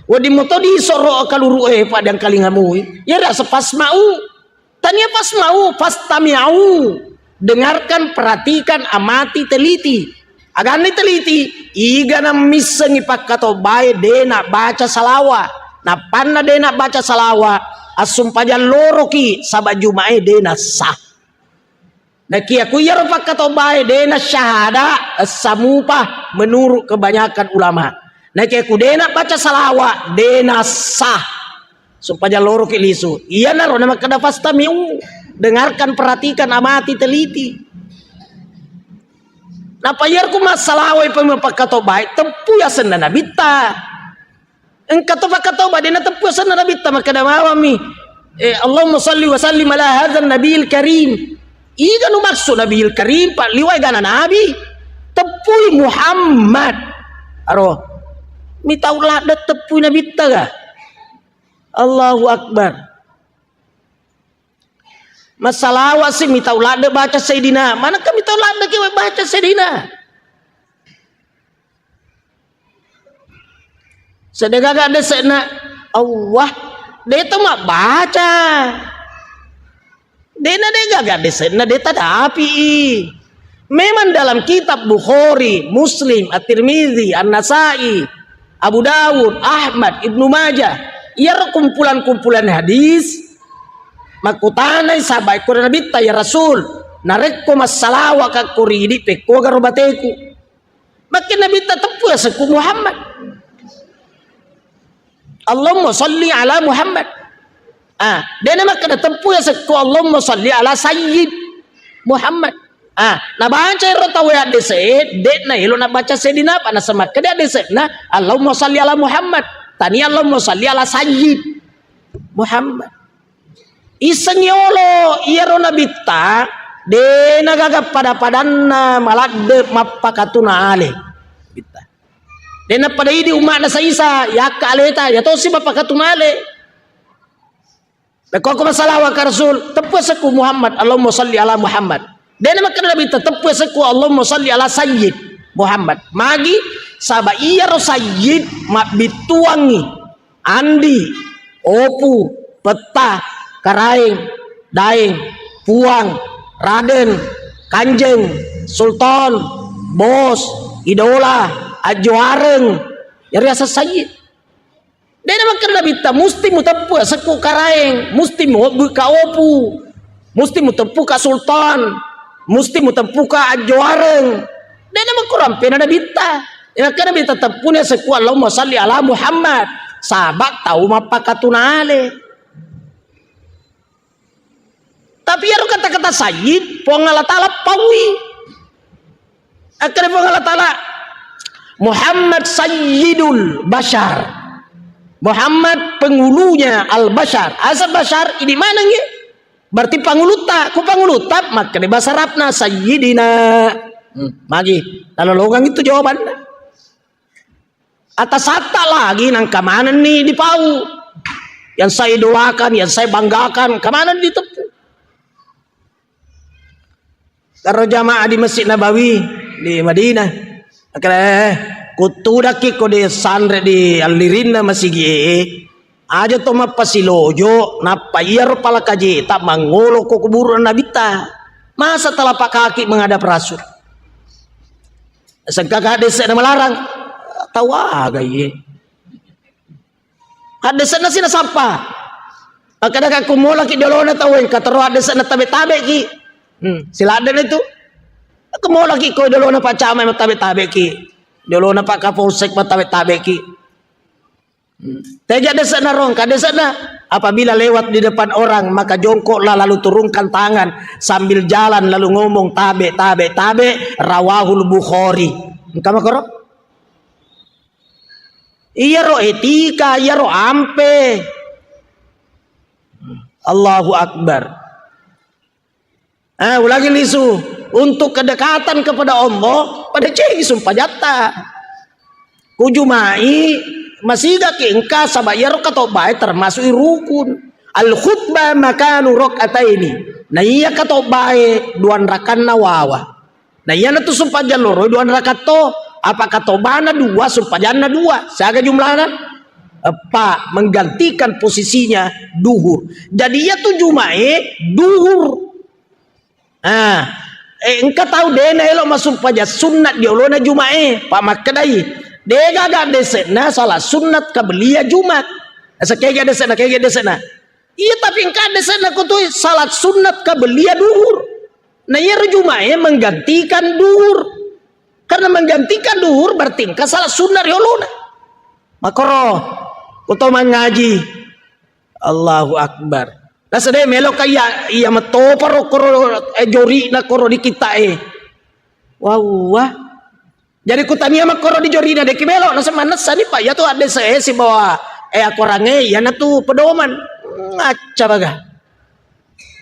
Wedding moto disoro kaluru e, pada yang kalingamui. Ya rasa fasma'u. Tania fasma'u, fastami'u. Dengarkan, perhatikan, amati, teliti. Aganni teliti, iga nammissengi pakkato bae dena baca salawa. Nappanna dena baca salawa, assumpajang loroki saba Jumae dena sah. Nakiya ku iyaro pakkato bae dena syahada, essa mupa menurut kebanyakan ulama. Nakiya ku dena baca salawa, dena sah. Sumpajang loroki lisu. Iyanaro namakkeda fastami'u. Dengarkan, perhatikan, amati, teliti. Napa iyarku massalawai pa mapakkatobai, teppu asenna nabitta. Engka to pakkatoba, de nateppu asenna nabitta, makkeda mawammi, eh, Allahumma salli wa sallim ala hadzan nabiyil karim. Iga nu maksud nabiyil karim, pa liwai gana nabi. Teppui Muhammad. Aro. Mi tau ladde teppui nabitta ga? Allahu Akbar. Massalawa si mi tau ladde baca Sayyidina. Manakka mi tau ladde ki baca Sayyidina? Sedde gaga dese'na Allah, de to mabbaca. Dena de gaga dese'na, de tadapi'i. Memang dalam kitab Bukhari, Muslim, At-Tirmidzi, An-Nasai, Abu Dawud, Ahmad, Ibnu Majah, iyaro kumpulan-kumpulan hadis, makkutanai sahabat ko Nabitta, "Ya Rasul, narekko massalawa ka ko ridi, pekko garo bateku?" Makkeda Nabitta, "Teppu asekku Muhammad. Allahumma salli ala Muhammad." Ah, dena makkeda, "Teppu asekku Allahumma salli ala Sayyid Muhammad." Ah, nabaca ero tau addese, de naelo nabaca Sayyidina, pa nasemakkeda addese'na, "Allahumma salli ala Muhammad." Tania, "Allahumma salli ala Sayyid Muhammad." Isseng yolo iyaro nabitta, de nagaga pada-padanna maladde mappakatuna ale. Nabitta. De napada idi umma'na saisa, yakka aleta, ya tosi mappakatuna ale. Rekko ko massalawa ka Rasul, teppu asekku Muhammad, Allahumma salli ala Muhammad. De namakkeda nabitta, teppu asekku Allahumma salli ala Sayyid Muhammad. Magi, saba iyaro Sayyid mabbittuangngi. Andi, Opu, Petta, Karaeng, Daeng, Puang, Raden, Kanjeng, Sultan, Bos, Idola, Ajjoareng, yariaseng Sayyid. Dena makkeda nabitta, musti muteppu asekku Karaeng, musti muwebbu ka Opu. Musti muteppu ka Sultan, musti muteppu ka Ajjoareng. Dena makkuro ampena nabitta. Makkeda nabitta teppuni asekku Allahumma salli ala Muhammad. Saba tau mappakatuna ale. Tapi iyaro kata-kata sayyid, Puang Allah Ta'ala paui. Akkeda Puang Allah Ta'ala, "Muhammad sayyidul bashar." Muhammad pengulunya al-bashar. Asal bashar ini maneng ya? Berarti pangulutta. Ku pangulutta, makkeda bahasa Arabna sayyidina. Hmm, magi. Nalolongang itu jawabanna. Atasatta lagi nangka manenni dipau. Yang saya idolakan, yang saya banggakan, kemana diteppu? Karo jamaah di Masjid Nabawi di Madinah. Akhirnya, eh, kuttudakki ko de sanre di allirinna masigi e. Aja to mappasilojo, nappa iyaro palakajeta mangolo ko kuburu'na nabitta. Masa telapak kaki menghadap Rasul? Sengka haddese'na malarang, tau aga iye. Haddese'na si nasappa. Makkeda ka ku molaki diolona tau engka tero haddese'na tabe-tabeki. Hmm, siladdena itu. Ku molaki ko diolona Pak Camat mattabe-tabeki. Diolona Pak Kapolsek mattabe-tabeki. Tega dese'na rong, ka dese'na, apabila lewat di depan orang, maka jongkoklah lalu turunkan tangan sambil jalan lalu ngomong, "Tabe, tabe, tabe." Rawahul Bukhari. Engka makoro? Iyaro etika, iyaro ampe. Allahu Akbar. Eh, ulangi lisu. Untuk kedekatan kepada Allah, pada cegi sumpajatta. Kujumai, masigaki engka, saba iyaro katobbae termasuk rukun. Al khutbah makanu rokataini. Na iya katobbae duan rakanna wawa. Na iyanatu sumpajang loro duan rakatto. Apa katobana dua, sumpajanna dua. Siaga jumlana? Eppa, menggantikan posisinya duhur. Jadi iyatu jumae duhur. Ah, eh, engka tau de naelo masumpajang sunnat di olona Jumae, pa makkedai, de gaga dese'na salat sunnat qabliyah Jumat. Asa kega dese'na, kega dese'na. Iya, tapi engka dese'na kutui salat sunnat qabliyah duhur. Nah, iyaro Jumae menggantikan duhur. Karena menggantikan duhur berarti engka salat sunnat ri olona. Makoro, kuto mangaji. Allahu Akbar. Nasede melo ka iya, iya metoparo koro, eh, jori'na koro di kita e. Wawwa. Jadi ku tania makkoro di jorina, de' ki melo, nasa mannessa ni, Pak. Iya tu addese' e sibawa, eh, akorangnge, iyanatu pedoman. Ngacca baga.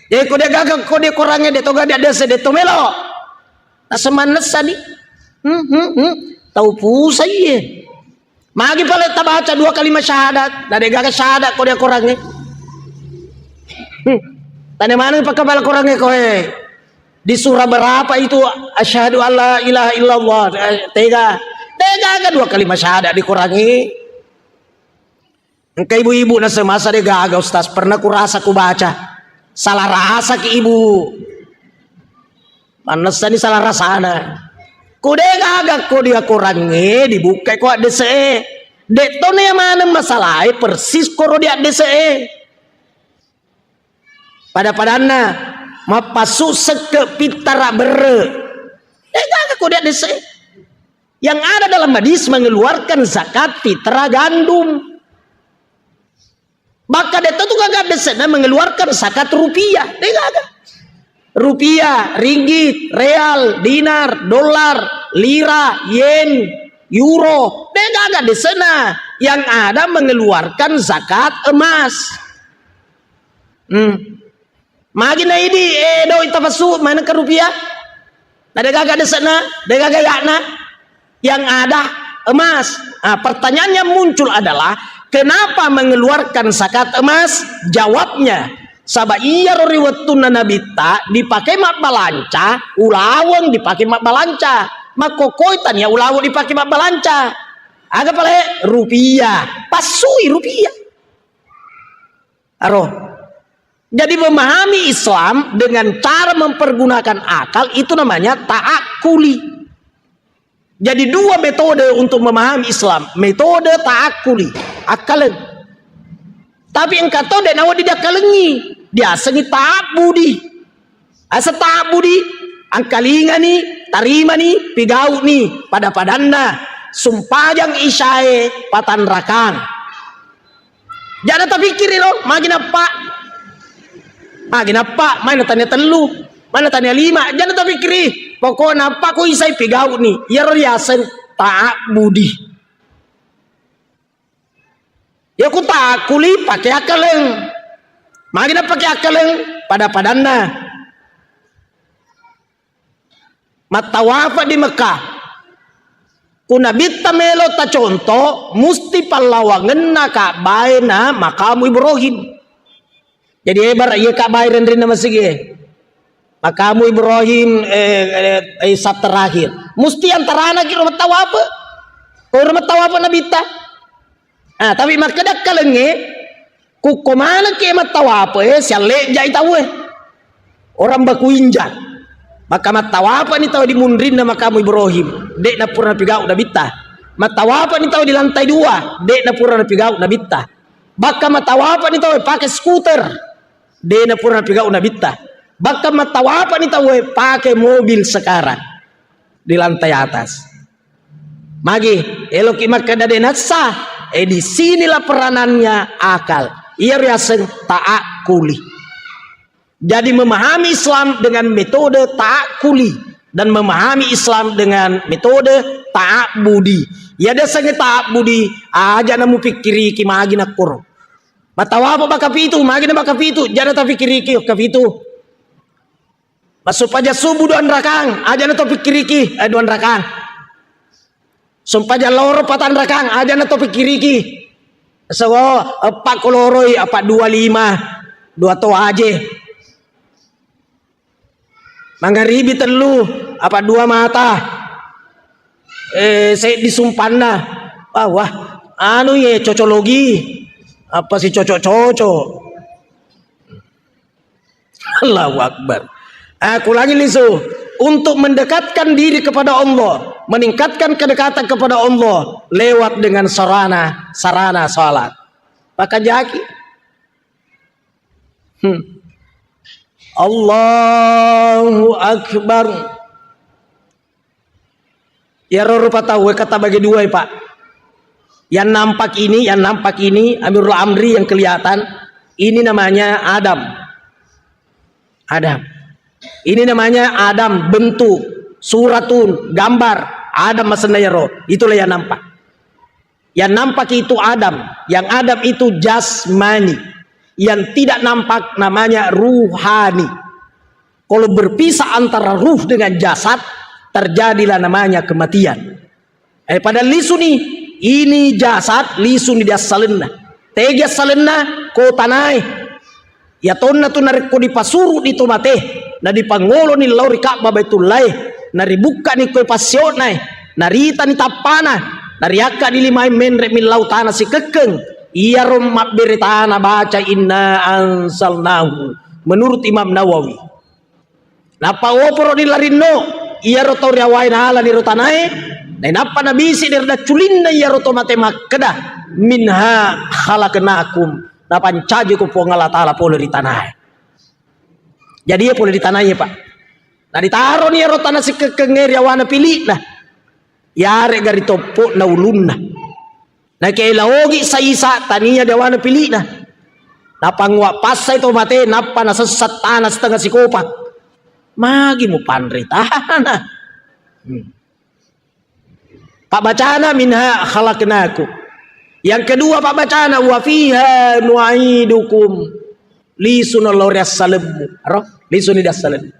Jadi ko de' gaga ko di akorangnge, de' to gaga addese', de' to melo. Nasa mannessa ni. Hmm, hmm, hmm. Tau pusa iye. Magi pale tabaca dua kalimat syahadat, na de' gaga syahadat ko di akorangnge. Hmm. Tane maneng pakkapala akorangnge ko, eh. Di surah berapa itu asyhadu alla ilaha illallah? Eh, tega. Tega ga dua kalimat syahadat dikorangi. Engka ibu-ibu na semasa de' gaga, Ustaz, pernah kurasa kubaca. Salah rasa ki ibu. Mannessani salah rasana. Ko de' gaga ko dia korangnge, dibuka ko addese'. De' to na maneng masalae persis koro di addese'. Pada-padanna, mappassu sekke' pittara berre'. Eh, gaga ko dia dese'. Yang ada dalam hadis mengeluarkan zakat fitrah gandum. Bahkan de' to tu gaga dese'na mengeluarkan zakat rupiah. De' gaga. Rupiah, ringgit, real, dinar, dolar, lira, yen, euro. De' gaga dese'na. Yang ada mengeluarkan zakat emas. Hmm. Magi na idi, eh, doi tapassu, maneng ka rupiah? Na de' gaga dese'na, de' gaga ya'na. Yang ada emas. Ah, pertanyaan yang muncul adalah, kenapa mengeluarkan zakat emas? Jawabnya, saba' iyaro ri wettunna Nabitta dipake mabbalanca, ulaweng dipake mabbalanca. Makkokoi tania ulaweng dipake mabbalanca. Aga pale? Rupiah. Passui rupiah. Aro. Jadi memahami Islam dengan cara mempergunakan akal itu namanya ta'akuli. Jadi dua metode untuk memahami Islam. Metode ta'akuli, akkaleng. Tapi engka to de' nawedding diakkalengi, diasengi ta'abbudi. Asa ta'abbudi, angkalingani, tarimani, pigau'ni, pada-padanna sumpajang isyae patanrakang. Jana tapikkiri ro, magi nappa? Magi nappa? Mai natania tellu, mai natania lima, jana tapikkiri. Pokokna nappa ko isai pigau'ni, iyaro riaseng ta'abbudi. Iya ku ta'akkuli pake akkaleng. Magi napake akkaleng? Pada-padanna. Mattawafa di Mekkah. Ku Nabitta melo taconto, musti pallawangenna Ka'bae na makamu Ibrahim. Jadi ebara' iya Ka'bae renrinna masigi e. Makamu Ibrahim, eh, eh, eh, saf terakhir. Musti antarana ki ro mattawafa. Ko ro mattawafa Nabitta. Ah, tapi makkeda akkalengnge, kukko manekki mattawafa, eh, sialle'jai tauwe. Orang baku injak. Maka mattawafani tau di munrinna makamu Ibrahim, de'na pura napigau Nabitta. Mattawafani tau di lantai dua, de'na pura napigau Nabitta. Bakka mattawafani tau pake skuter, de'na pura napigau Nabitta. Bakka mattawafani tau pake mobil sekarang di lantai atas. Magi, eloki makkeda de' nassa, eh, di sinilah peranannya akal. Iya riaseng ta'akuli. Jadi memahami Islam dengan metode ta'akuli dan memahami Islam dengan metode ta'abudi. Iya diasengnge ta'abudi, aja namupikkiriki magi nakkoro. Mattawafa baka pitu, magi na baka pitu, jana tapikkiriki baka pitu. Massumpajang subuh dua rakang, aja na to pikkiriki, eh, dua rakang. Sumpajang loro patang rakang, aja na to pikkiriki. Sego, eppa koloroi, apa dua lima, dua to aje. Mangaribi tellu, apa dua mata. Eh, seddi sumpanna. Wah, wah, anu ye, cocologi. Apa si cocok-cocok. Allahu Akbar. Ah, kulangi lisu. Untuk mendekatkan diri kepada Allah, meningkatkan kedekatan kepada Allah lewat dengan sarana, sarana salat. Pakajaki. Hmm. Allahu Akbar. Iyaro rupa tauwe kata bagi dua, Pak. Yang nampak ini, yang nampak ini, Amirul Amri yang kelihatan. Ini namanya Adam. Adam. Ini namanya Adam, bentuk, suratun, gambar. Adam asenna iyaro. Itulah yang nampak. Yang nampak itu Adam. Yang Adam itu jasmani. Yang tidak nampak namanya ruhani. Kalau berpisah antara ruh dengan jasad, terjadilah namanya kematian. Eh, pada lisu ni, ini jasad lisu ni di assalenna. Tegi assalenna, ko tanae. Ya tonna tu narekko dipasuru di to mate, na dipangolo ni lao ri Ka'bah Baitullae, na ribukka ni koe passio'nae, na rita ni tappana, na riakka di limae menre mi lao tana sikekkeng. Iyaro mabbere tana baca inna anzalnahu. Menurut Imam Nawawi. Nappa oporo ni larinno, iyaro tau riawae nala ni ro tanae, nainappa nabisi ni ro dacculinna iyaro to mate makkeda, "Minha khalaqnakum." Napancaji ko Puang Allah Taala pole ri tanae. Jadi iya pole ri tanae, Pak. Na ditaro ni iyaro tana sikekkengnge ri awana pili'na. Iyarega ri toppo'na ulunna. Nake'e laogi saisa tania di awana pili'na. Napanguwa passai to mate, nappa nasessa tana setengah sikopa. Magi mupanre tana. Hmm. Pabbacana, "Minha khalaqnakum." Yang kedua pabbacana, "Wa fiha nu'idukum." Lisuna lao ri assalemmu. Aro? Lisuni di assalemmu.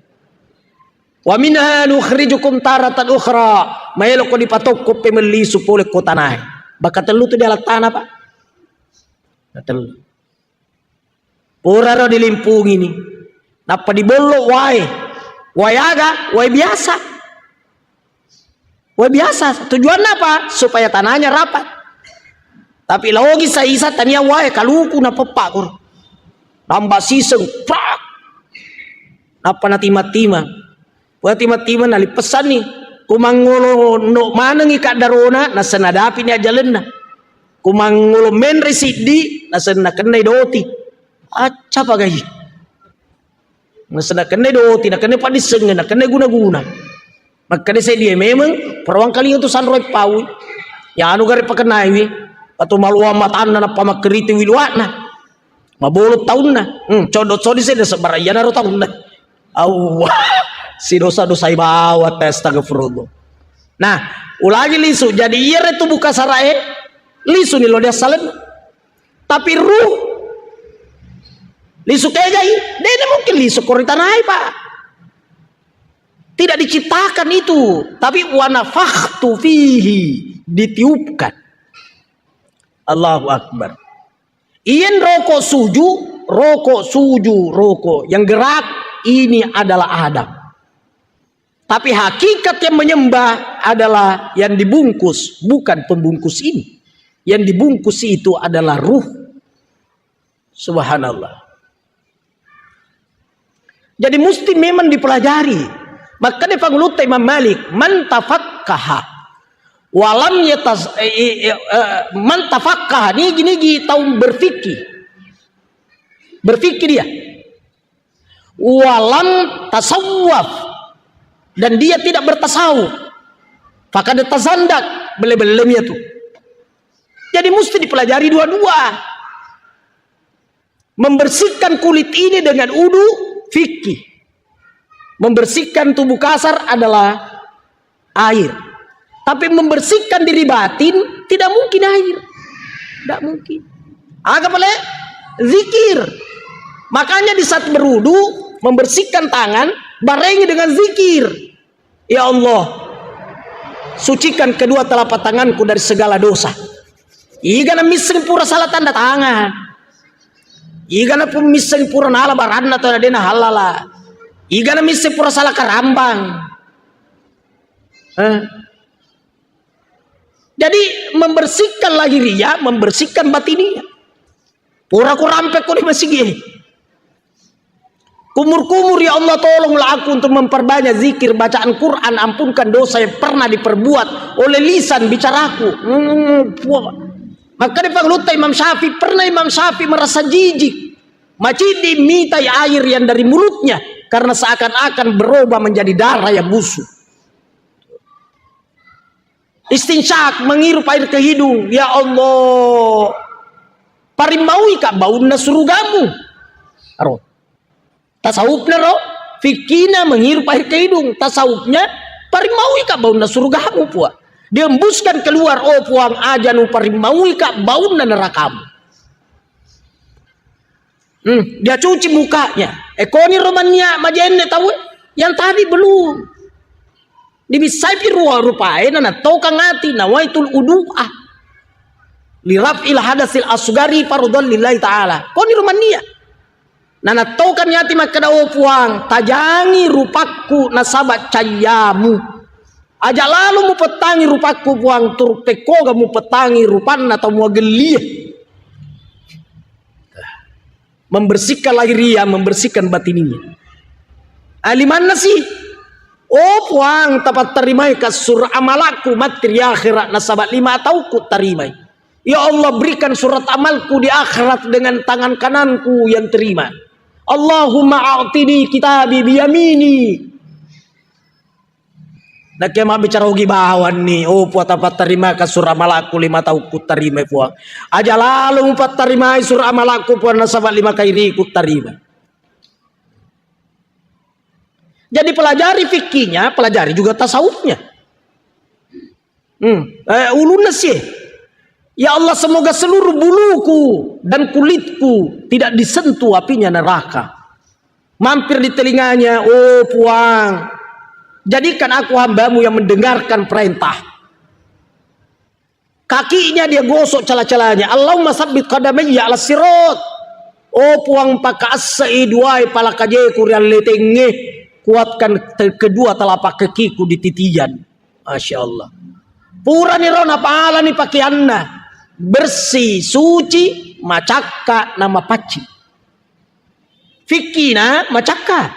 "Wa minha nukhrijukum taratan ukhra." Maelo ko dipatokko pemellisu pole ko tanae. Baka tellu tu di alat tanah, Pak. Nah, tellu. Puraro dilimpungi ni. Nappa dibollo wae. Wae aga? Wae biasa. Wae biasa. Tujuanna apa? Supaya tanahnya rapat. Tapi laogi saisa tania wae, kaluku na peppa kuro. Namba siseng, prak. Nappa natima-tima. Wa tima-tima nalippessanni. Kumangngolo no manengi kaddarona, nasenna dapi ni ajalenna. Kumangngolo menre siddi, nasenna kennai doti. Acca pagai. Nasenna kennai doti, nakenna paddissengnge, nakenna guna-guna. Makkeda seddie memeng, perawang kalinga tu sanro paui. Ya anu gare pakennaiwi. Atau maluang matanna nappa makkeriti wiluakna. Mabolo taunna. Hmm, codo-codi sedda sebbara iyanaro taunna. Awwa. Sidosa-dosai bawang te, astagfirullah. Nah, ulangi lisu. Jadi iyaro tubuh kasarae lisu ni lo diassaleng. Tapi ruh lisu kegai, dena mungkin lisu kori tanai, Pak. Tidak diciptakan itu, tapi wa nafakhtu fihi, ditiupkan. Allahu Akbar. Iyen roko suju, roko suju, roko. Yang gerak ini adalah Adam. Tapi hakikat yang menyembah adalah yang dibungkus, bukan pembungkus ini. Yang dibungkus itu adalah ruh. Subhanallah. Jadi musti memang dipelajari. Makkeda pangulutta Imam Malik, "Man tafakkaha walam yataz-, eh, eh, eh, man tafakkaha," nigi-nigi tau berfikir. Berfikir dia. "Walam tasawwaf," dan dia tidak bertasawuf. Fakad tazandak, belle-belle itu. Jadi musti dipelajari dua-dua. Membersihkan kulit ini dengan udu fikih. Membersihkan tubuh kasar adalah air. Tapi membersihkan diri batin tidak mungkin air. Tidak mungkin. Aga pale? Zikir. Makanya di saat berudu, membersihkan tangan, barengi dengan zikir. Ya Allah, sucikan kedua telapak tanganku dari segala dosa. Iga na misseng pura salah tanda tangan. Iga na pun misseng pura nala baranna atau dena halala. Iga na misseng pura salah karambang. Eh. Jadi membersihkan lahiriah, membersihkan batiniah. Pura kurampekko di masigi. Kumur-kumur, ya Allah, tolonglah aku untuk memperbanyak zikir, bacaan Quran, ampunkan dosa yang pernah diperbuat oleh lisan bicaraku. Hmm, puah. Maka di pangulutta Imam Syafi'i, pernah Imam Syafi'i merasa jijik. Macidi mitai air yang dari mulutnya karena seakan-akan berubah menjadi darah yang busuk. Istinsyak, menghirup air ke hidung. Ya Allah, Parimmaui ka baunna surugamu. Aro. Tasawufna ro, fikkina menghirup air ke hidung. Tasawufnya, parimmaui ka baunna surugamu, Puang. Dihembuskan keluar, oh Puang, aja nu parimmaui ka baunna nerakamu. Hmm, dia cuci mukanya. Eh, koni romania majenne tau, yang tadi belum. Dibissai pi ruwa rupae, na natokang ati, nawaitul udu'a. Li raf'il hadasil asgari fardhon lillahi ta'ala. Koni romania. Na natokang ati makkeda, oh Puang, tajangi rupakku nasaba cayyamu. Aja lalo mupettangi rupakku, Puang, turpekkoga mupettangi rupanna tau muagellie. Membersihkan lahiriah, membersihkan batiniah. Alimanna si, oh Puang, tapattarimai ka sur amalakku matti ri akhirat, nasaba lima tauku tarimai. Ya Allah, berikan surat amalku di akhirat dengan tangan kananku yang terima. Allahumma a'tini kitabi biyamini. Nakke mabbicara ogi bawanni, oh Puang, tapattarima ka sura amalakku lima tau kuttarima, Puang. Aja lalo mupattarimai sura amalakku, Puang, nasaba lima kairi kuttarima. Jadi pelajari fikihnya, pelajari juga tasawufnya. Hmm. Eh, ulunna sie. Ya Allah, semoga seluruh buluku dan kulitku tidak disentuh apinya neraka. Mampir di telinganya, oh Puang, jadikan aku hambamu yang mendengarkan perintah. Kakinya dia gosok cala-calanya. Allahumma sabbit qadamayya ala sirat. Oh Puang, pakassai duai palakajeku ri alletengnge. Kuatkan te- kedua telapak kakiku di titian. Masya Allah. Purani ro napalani pakeanna. Bersih, suci, macakka, na mapaccing. Fikkina macakka,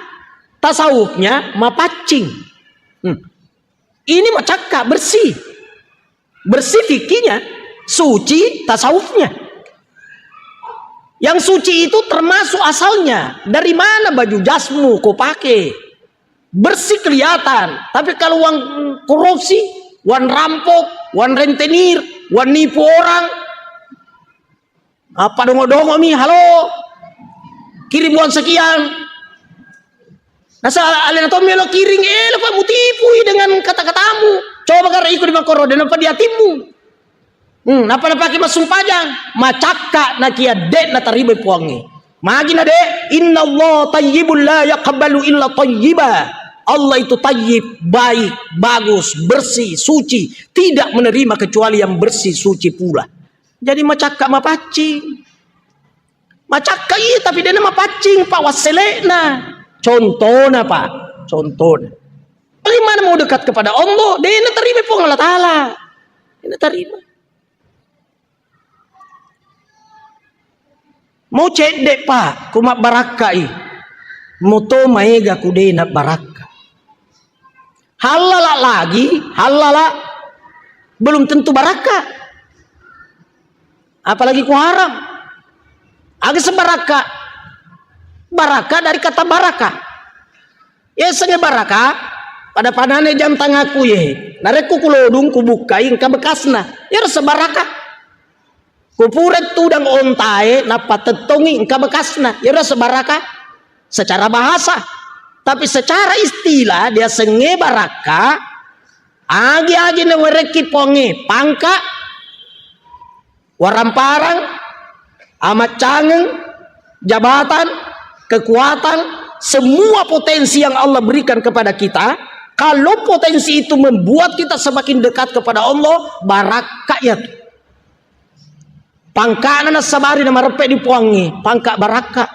tasawufnya mapaccing. Hmm. Ini macakka, bersih. Bersih fikkihnya, suci tasawufnya. Yang suci itu termasuk asalnya. Dari mana baju jasmu kau pakai? Bersih kelihatan. Tapi kalau uang korupsi, uang rampok, uang rentenir, uang nipu orang, apa dongo-dongo mi, halo, kirim uang sekian. Nasa alena to melo kiring, eh, lepa mutipui dengan kata-katamu. Coba gara iko di makoro, dan apa di hatimu? Hmm, napa napake massumpajang? Macakka nakia de natarima puangnge. Magi na de, inna Allah tayyibun la yaqbalu illa tayyiba. Allah itu tayyib, baik, bagus, bersih, suci, tidak menerima kecuali yang bersih, suci pula. Jadi macakka mapaccing. Macakka iya, tapi dena mapaccing, Pak, wassele'na. Contohna, Pak. Contohna. Bagaimana mau dekat kepada Allah? Dena terima Puang Allah Ta'ala. Dena terima. Mau cedde, Pak, ku mabbarakkai. Mau to maega ku dena barakka. Hallala lagi, hallala belum tentu barakka. Apalagi ku haram. Aga sebarakka? Barakka dari kata barakah. Yasengnge barakah, pada-padane jam tangaku ye. Narekko kulodung, kubukkai, engka bekasna. Yaro sebarakah. Kupura tudang ontae, nappa tettongi, engka bekasna. Yaro sebarakah secara bahasa. Tapi secara istilah, diasengnge barakka, agi-agi nawerekki puangnge, pangka, waramparang, amaccangeng, jabatan, kekuatan, semua potensi yang Allah berikan kepada kita, kalau potensi itu membuat kita semakin dekat kepada Allah, barakka ya tu. Pangkana nassabari namareppe di puangnge, pangka barakka.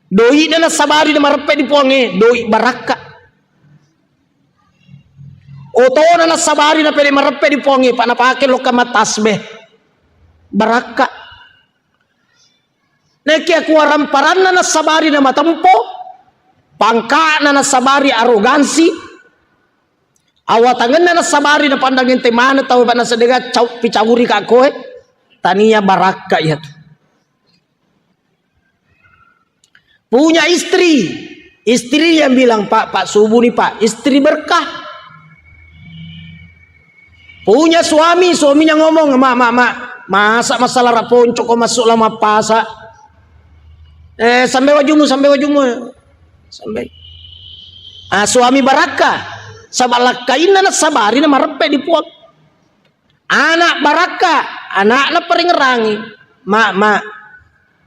Doi'na nassabari namareppe di puangnge, doi barakka. Otona nassabari napede mareppe di puangnge, pa napake lokka mattasbih. Barakka. Nekia kuaramparanna nassabari namatempo, pangkana nassabari arogansi, awatangenna nassabari napandang ente maneng tau, pa nasedega cau-, picauri ka koe, tania barakka iyatu. Punya istri, istri yang bilang, "Pak, Pak, subuh nih, Pak, istri berkah." Punya suami, suaminya ngomong, "Mak, Mak, Mak, Masa masalah raponcok ko masuk lama pasa. Eh, sampai wajumu, sampai wajumu. Sampai. Ah, suami barakka. Saba lakkainna nasabari na mareppe di puang. Anak barakka, anakna paringerangi. Mak, mak,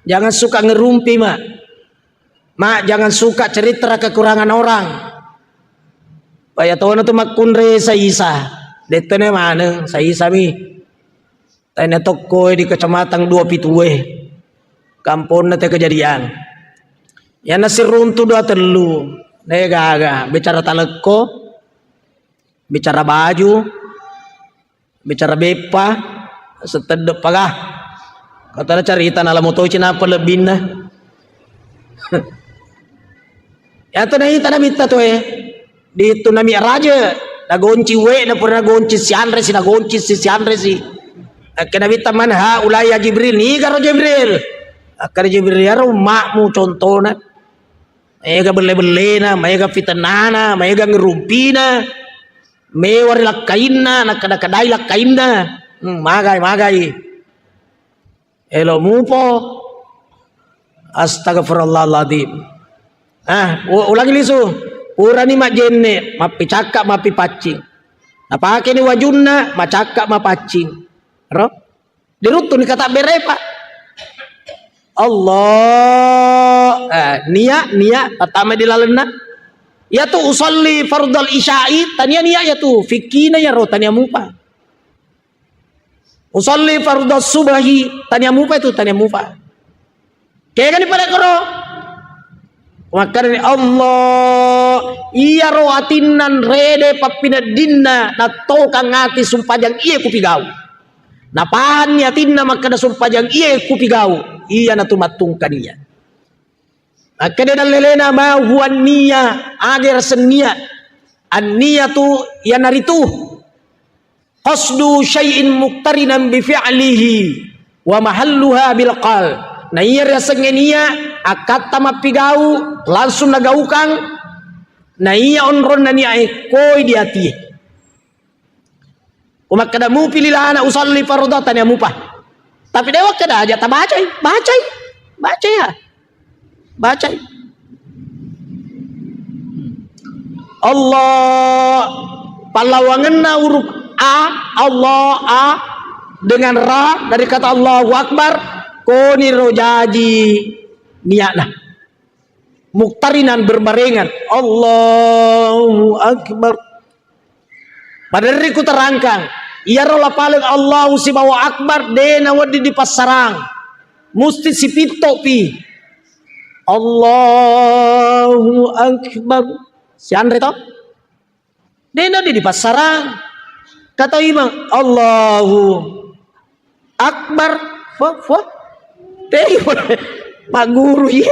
jangan suka ngerumpi, mak. Mak, jangan suka cerita kekurangan orang. Paya tona tu makkunre saisa. Dettene maneng saisa mi. Tanya tokko di kecamatan dua pitue. Kamponna te kejadian. Yana siruntu dua tellu. Ne gaga bicara talekko, bicara baju, bicara beppa, setedde paga. Katana carita nala motoi cinapa lebbinna. Yatu naita nabitta toe. Ditu nami raja, nagonci we, na pura nagonci sianre si, nagonci si sianre si. Akke nabitta man ha ulai ya Jibril, nigaro Jibril. Akkana Jibril, yaro ummakmu contona. Maega belle-bellena, maega fitennana, maega ngerumpina, mewa ri lakkainna, nakkada-kadai lakkainna. Hmm, magai, magai. Elo mupo. Astagfirullahaladzim. Ah, u-, ulangi lisu. Purani majjenne, mappicakka, mappipaccing. Napakeni wajunna, macakka, mapaccing. Ro? Diruttuni kata berepa. Allah, eh, niat, niat, pertama di lalenna. Yatu usalli fardal isya'i, tania niat yatu, fikkina yaro, tania mupa. Usalli fardal subahi, tania mupa itu, tania mupa. Kegani pada koro. Makkedani Allah, iyaro atinna rede pappineddinna nattokang ati sumpajang iye kupigau. Napahanni atinna makkeda sumpajang iye kupigau, iyanatu mattungkania. Makkeda dallelena ma huwa niya, aga sennia. Anniyatu iyanaritu qasdu syai'in muqtarinan bi fi'lihi wa mahalluha bil qal. Na iya riasengnge nia akkatta mappigau langsung nagaukang, na iya onronna nia ekkoi di atie. Ko makkeda mupi lilana usalli fardha tania mupa. Tapi dewa keda aja tabacai, bacai, bacai ya. Bacai. Allah, pallawangenna huruf A, Allah, A, dengan ra dari kata Allahu Akbar, koni ro jaji niatna. Muktarinan berbarengan. Allahu Akbar. Maderri kuterangkan, iyaro lapaleng Allahu sibawa Akbar de nawedding dipassarang. Musti sipittopi. Allahu Akbar. Sianre to? De nawedding dipassarang. Kata imang, Allahu Akbar. Fo, fo. Tegi pole. Magguru ye.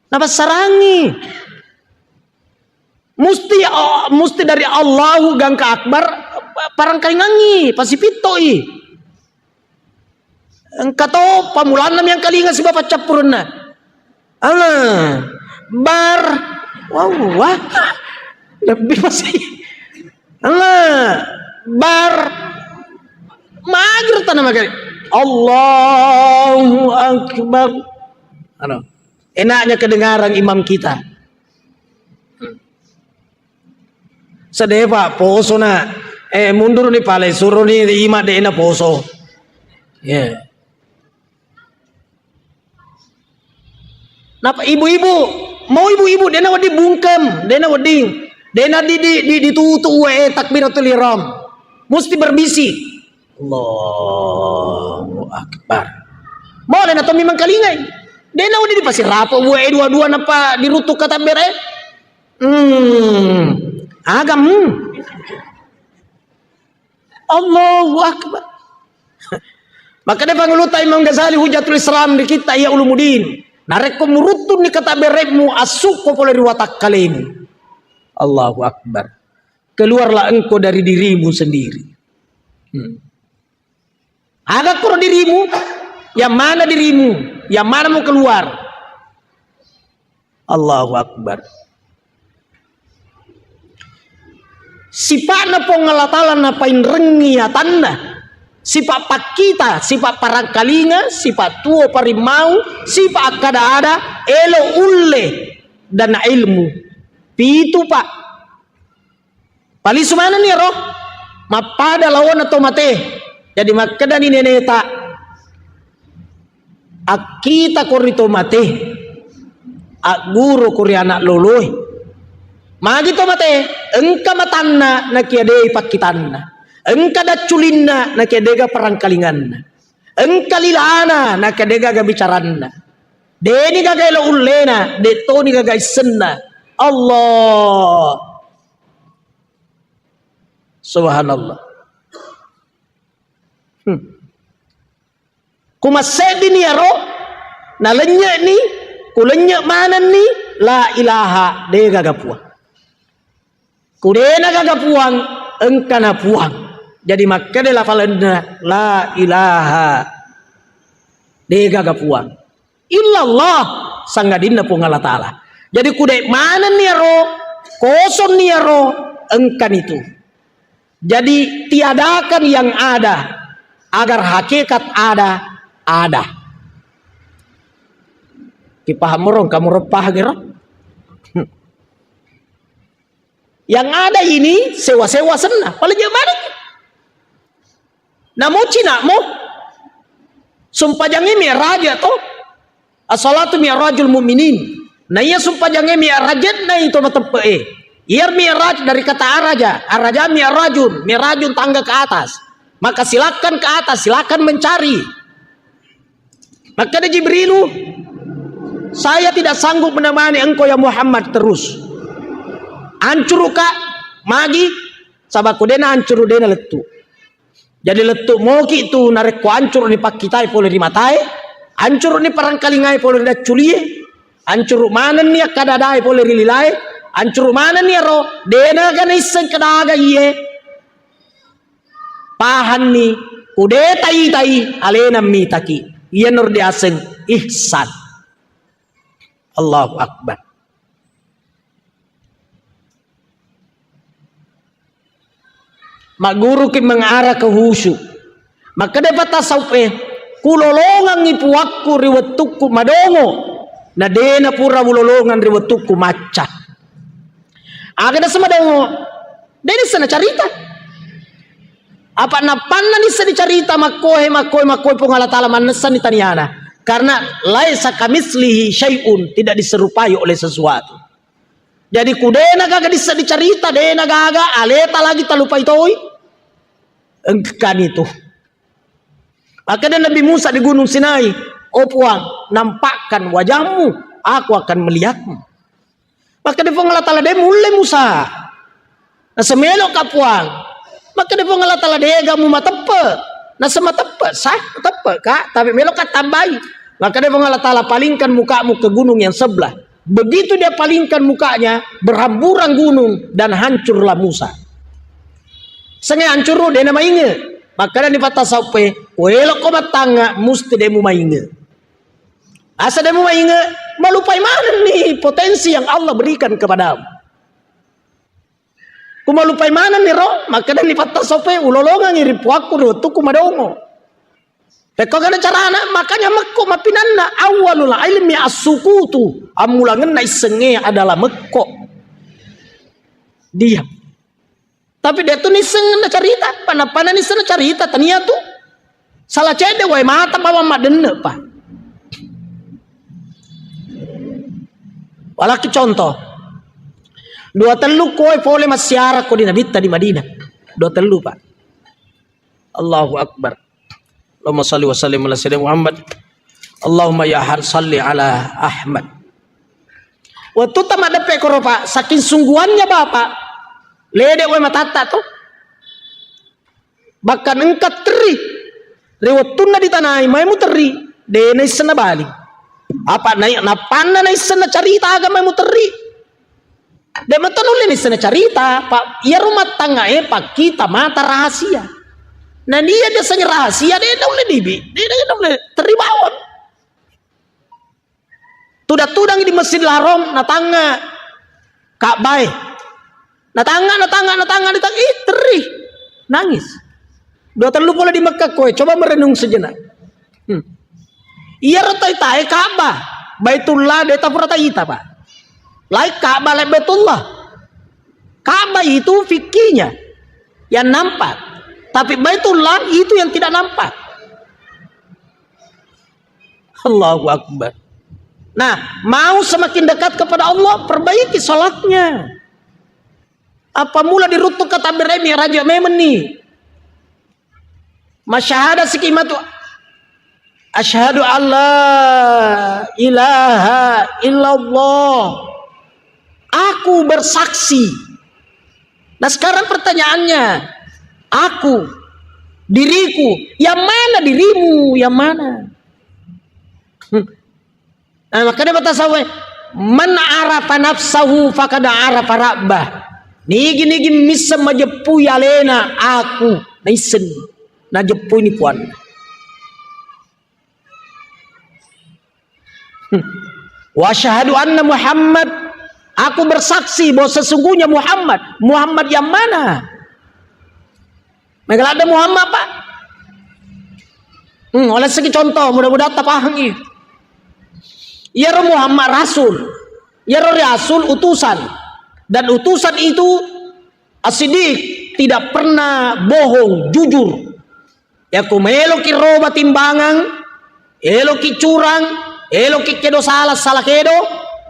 Napassarangi. Musti, oh, musti dari Allahu gangka akbar, parangkalingangi, pasipittoi. Engka to pamulanna miangkalinga siba paccappurenna. Allah bar, wah, wah. Lebih masih. Allah bar, magir tanah magari. Allahu Akbar. Anu, enaknya kedengaran imam kita. Sedepa poso na, eh, mundur ni pale, suro ni ima de na poso. Ya. Napa ibu-ibu, mau ibu-ibu, dena wedding bungkem, dena wedding, dena di, di, di, ditutu we takbiratul ihram. Musti berbisik. Allahu Akbar. Mau dena to memang kalingai. Dena wedding dipasirapo we dua-dua napa dirutuk kata bere. Hmm. Agam. Hmm. Allahu Akbar. Maka dia panguluta Imam Ghazali Hujjatul Islam di kita ya ulumuddin. Narekko muruttunni kata beremmu, asukko pole ri watakkalemu. Allahu Akbar. Keluarlah engkau dari dirimu sendiri. Hmm. Aga kuro dirimu? Yang mana dirimu? Yang mana mau keluar? Allahu Akbar. Sipa'na Puang Allah Ta'ala napainrengngi atanna. Sipa' pakkita, sipa' parangkalinga, sipa' tuo parimmau, sipa' akkada-ada, elo ulle dan ilmu. Pitu, Pak. Palisu manenni ero, mappada laona to mate. Jadi makkedani neneta, akkita ko ri to mate, agguru ko ri anak loloe. Magi to mate, engka matanna nakia dei pakkitanna, engka dacculinna nakia dega parangkalinganna, engka lilana nakia dega gaga bicaranna. Deni gaga elo ullena, de toni gaga issenna. Allah. Subhanallah. Hmm. Ku masseddini iyaro, nalenynye'ni, ku lennye' manenni, la ilaha, de gaga puang. Ku de nagaga puang, engkana puang. Jadi makkeda lafalenna, la ilaha, de gaga puang. Illallah, sangadinna Puang Allah Ta'ala. Jadi ku de manenni iyaro, kosonni iyaro, engkani tu. Jadi tiadakan yang ada agar hakikat ada, ada. Kipaham murong, kamu repah kira? Yang ada ini sewa-sewa senna. Paling jauh mana? Namo Cina mo? Sumpajangi mi raja to? As-salatu mi'rajul mu'minin. Na iya sumpajangnge mi'rajennai to mateppe'e. Iya mi'raj dari kata araja. Araja mi'rajun. Mi'rajun tangga ke atas. Maka silakan ke atas, silakan mencari. Makkeda Jibrilu, "Saya tidak sanggup menemani engkau ya Muhammad terus. Ancuruka magi, sabakku dena ancuru dena lettu." Jadi lettu moki tu narekko ancuru ni pakkitai pole ri matae, ancuru ni parangkalingai pole ri dacculie, ancuru manenni akkadadae pole ri lilae, ancuru manenni ero, denaga naisseng kedaga iye. Pahanni, kude tai-tai, alena mitaki. Iyanaro diaseng ihsan. Allahu Akbar. Magguruki mengarah ke khusyuk. Makkeda patasawufe, kulolongangngi puakku ri wettukku madongo, na dena pura ulolongang ri wettukku macca. Aga dasa madongo, de nisseng nacarita. Apa nappanna nisseng dicarita makkohe, makkohe, makkohe Puang Allah Ta'ala mannessani taniana. Karena laisa kamitslihi syai'un, tidak diserupai oleh sesuatu. Jadi ku dena gaga dissa dicarita, dena gaga aleta lagi talupai toi. Engkani tu. Makkeda Nabi Musa di Gunung Sinai, "Oh Puang, nampakkan wajahmu, aku akan melihatmu." Makkeda Puang Allah Ta'ala, "De mulle Musa." Nasemeloka Puang. Makkeda Puang Allah Ta'ala, "Dega mu mateppe." Nasemeteppe, sah, mateppe ka, tapi meloka tambai. Makkeda Puang Allah Ta'ala, "Palingkan mukamu ke gunung yang sebelah." Begitu dia palingkan mukanya, berhamburan gunung dan hancurlah Musa. Sengaja hancur, dena mainge. Makkeda ni patasawufe, "Welokko mattanga, musti demu mainge." Asa demu mainge, malupai manenni potensi yang Allah berikan kepadamu. Ku malupai manenni ro, makkedani pattasope, ulolongangi ri puakku ri wettukku madongo. Pekko gana carana, makanya mekko mapinanna awwalul ilmi as-sukutu, ammulangenna issengnge adalah mekko. Diam. Tapi de tu nisseng nacarita, panapana nisseng nacarita, tania tu. Sala cedde wae mata bawang maddenne pa. Walaki contoh. Dua tellu koe pole massiara ko di Nabitta di Madinah. Dua tellu, Pak. Allahu Akbar. Allahumma salli wa sallim ala sayyidina Muhammad. Allahumma ya har salli ala Ahmad. Wettu tamadeppe koro, Pak, saking sungguannya Bapak, lede wae matatta to. Bahkan engka terri. Ri wettunna ditanai, mai muterri. De naisseng nabali. Apa nai-, nappanna naisseng nacarita aga mai muterri. De metto nulle naisseng nacarita, Pak. Iya rumah tangga e, Pak, kita mata rahasia. Nah, dia dia seng rahasia, de naulle dibi. De, de naulle terri bawang. Tudang-tudang di Masjidil Haram, natangnga Ka'bah e. Natangnga, natangnga, natangnga, natangnga, ih, terri. Nangis. Dua tellu pole di Mekah koe, coba merenung sejenak. Hmm. Iyaro taitae Ka'bah, Baitullah, de' tapura taita, Pak. Lain Ka'bah, lain Baitullah. Ka'bah itu fikihnya yang nampak, tapi Baitullah itu yang tidak nampak. Allahu Akbar. Nah, mau semakin dekat kepada Allah, perbaiki salatnya. Apa mula diruttuk ke takbir mi'raj memang ni. Masyahada siki matu. Asyhadu alla ilaha illallah. Aku bersaksi. Nah, sekarang pertanyaannya, aku, diriku, yang mana dirimu, yang mana? Hmm. Nah, makanya batasawe, "Man arafa nafsahu faqad arafa rabbah." Nigi-nigi misseng majeppui alena, aku, naisseng, najeppuini puanna. Hmm. "Wa asyhadu anna Muhammad," aku bersaksi bahwa sesungguhnya Muhammad. Muhammad yang mana? Mega ladde Muhammad, Pak. Hmm, oleh segi contoh, mudah-mudahan tapahangi. Iyaro Muhammad rasul. Iyaro rasul utusan. Dan utusan itu asidik, tidak pernah bohong, jujur. Yako meloki roba timbangan, eloki curang, eloki kedo salah, salah kedo,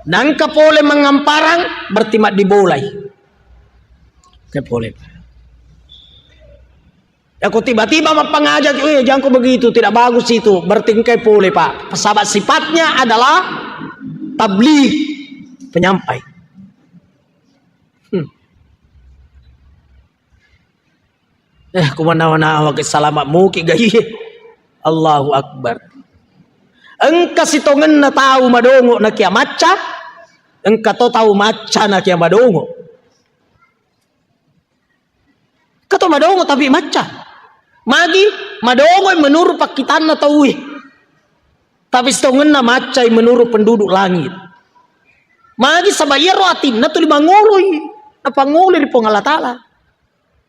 nangka pole mangamparang, berarti maddibolai. Oke, pole. Yako tiba-tiba mappangajak, "Eh, jangko begitu, tidak bagus itu." Berarti engkai pole, Pak. Sebab sifatnya adalah tabligh, penyampai. Hmm. Eh, kumanawa-nawa ke salama muki gai. Allahu Akbar. Engka sitongenna tau madongo nakia macca, engka to tau macca nakia madongo. Engka to madongo tapi macca. Magi madongo menurut pakkitanna tauwe. Tapi sitongenna maccai menurut penduduk langit. Magi saba iyaro atinna tuli mangoloi, napangoloi ri Puang Allah Taala.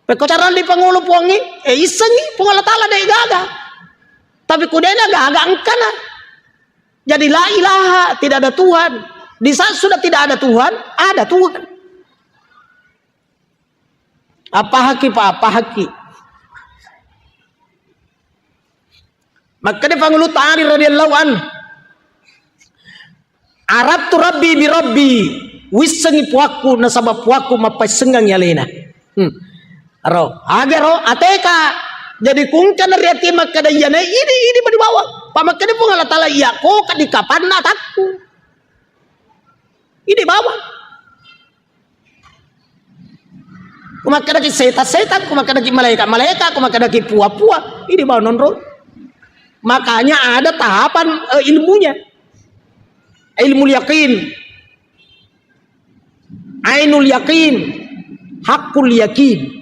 Pekko carana dipangolo Puangnge, eh, issengngi Puang Allah Taala de gaga. Tapi ku dena gaga engkana. Jadi la ilaha, tidak ada Tuhan. Di saat sudah tidak ada Tuhan, ada Tuhan. Apa haki, Pak? Apa haki? Makkeda Pangulutta Ali radhiyallahu an, "Araftu Rabbi bi Rabbi," wissengngi puakku nasaba puakku mappaissengngangngi alena. Hmm. Ro, aga ro, ateka. Jadi kungkana riati makkeda iyana idi, idi mani bawang. Pa makkeda Puang Allah Taala, iya ko ka di kapanna atakku. Idi bawang. Kumakkedaki setan-setan, kumakkedaki malaikat-malaikat, kumakkedaki pua-pua, ini bawa nonrol. Makanya ada tahapan, eh, ilmunya. Ilmu yakin. Ainul yakin. Hakul yakin.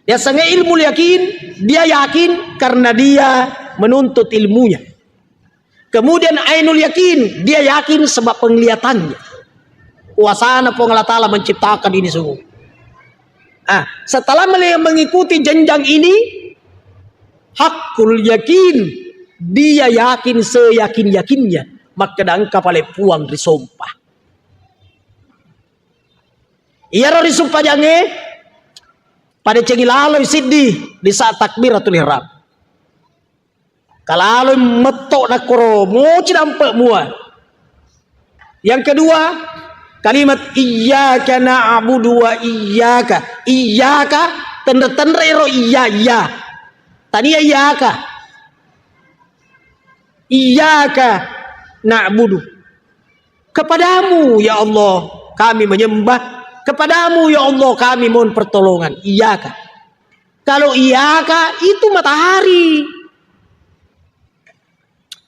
Biasanya ilmu yakin, dia yakin karena dia menuntut ilmunya. Kemudian ainul yakin, dia yakin sebab penglihatannya. Kuasana Puang Allah Taala menciptakan ini semua. Ah, setelah meli-, mengikuti jenjang ini, hakul yakin, dia yakin seyakin-yakinnya. Makkeda engka pale Puang risompa. Iyaro risumpa jange, pada cengi laloi siddi di saat takbiratul ihram. Kalaloi metto nakkoro moci dampe mua. Yang kedua, kalimat iyyaka na'budu wa iyyaka. Iyyaka, tenre-tenre ro iya, iya. Tania iyyaka. Iyyaka na'budu. Kepadamu, ya Allah, kami menyembah. Kepadamu, ya Allah, kami mohon pertolongan. Iyyaka. Kalau iyyaka itu matahari.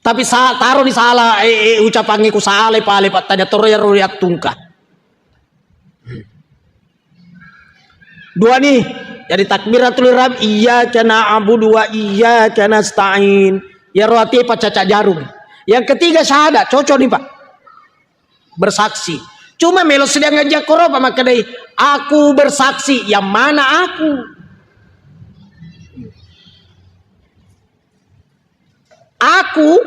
Tapi sa-, taro ni salah, eh, eh, ucapangnge ku salai pale pattanya toro iyaro riattungka. Dua ni, jadi takbiratul ihram, iyyaka na'budu wa iyyaka nasta'in. Iyaro ati pacaca jarum. Yang ketiga syahadat, cocok ni, Pak. Bersaksi. Cuma melo sedang ngajak koro, Pak, makkedai, "Aku bersaksi." Yang mana aku? Aku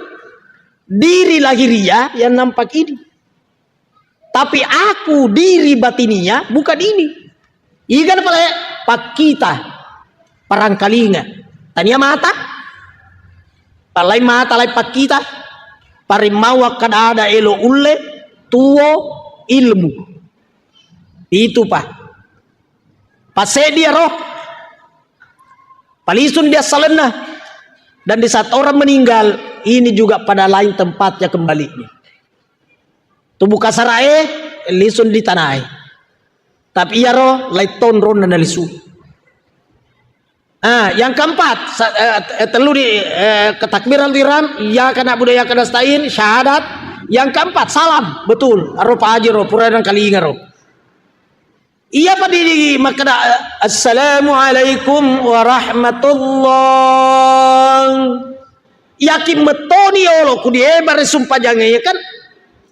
diri lahiriah yang nampak ini. Tapi aku diri batiniah bukan ini. Iga na pale pakkita, parangkalinga. Tania mata, palai mata lai pakkita, parimmau akkada-ada elo ulle, tuo, ilmu. Itu pa. Passedia roh. Palisun dia salenna. Dan di saat orang meninggal, ini juga pada lain tempatnya kembalinya. Tubuh kasarae lisun di tanae. Tapi iyaro lai tonronna nalisui. Ah, yang keempat, sa- eh, eh, tellu di eh, ketakbiran tiram, iyyaka na'budu wa iyyaka nasta'in, syahadat. Yang keempat, salam. Betul. Aro paji ro, pura dan kalinga ro. Iya pa di makkeda, "Assalamualaikum warahmatullah." Yakin mettoni yolo ku diebare sumpajange, ya kan?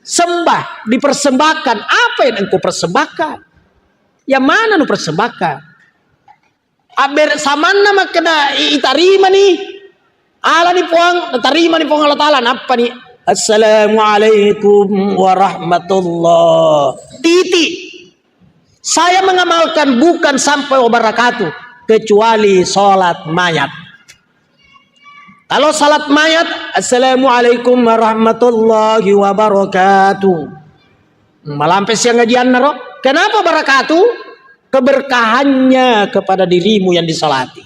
Sembah, dipersembahkan. Apa yang engkau persembahkan? Yang mana nu persembahkan? Abbere samanna makkeda i- itarimani. Alani Puang, tarimani Puang Allah Ta'ala. Nappani, "Assalamualaikum warahmatullah." Titik. Saya mengamalkan bukan sampai wabarakatuh, kecuali salat mayat. Kalau salat mayat, "Assalamualaikum warahmatullahi wabarakatuh." Malampe siang ngajianna ro. Kenapa barakatuh? Keberkahannya kepada dirimu yang disalati.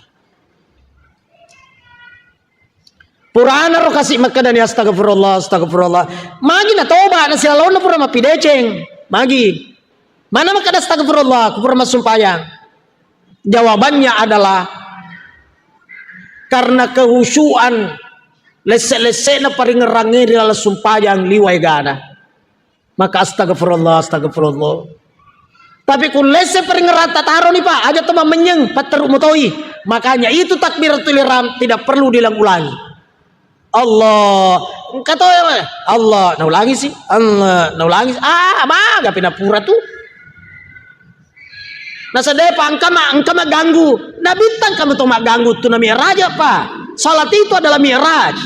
Purana ro kasi makkedani, "Astagfirullah, astagfirullah." Magi na toba, na silalonna pura mappideceng. Magi. Mana makkeda, "Astagfirullah, ku pura massumpajang"? Jawabannya adalah karena kehusuan, lesse-lessena paringerrangnge ri laleng sumpajang liwa egana. Maka astagfirullah, astagfirullah. Tapi ku lesse paringerranta taroni, Pak, aja to mammenyeng, patteru motoi. Makanya itu takbiratul ihram tidak perlu diulang-ulangi. Allah, engka to ya, Allah, naulangi sih, Allah, naulangi sih. Ah, maga pinapura tu. Nasadai pa engka ma-, engka magganggu. Nabitta engka mato magganggu tu na mi'raj apa? Salat itu adalah mi'raj.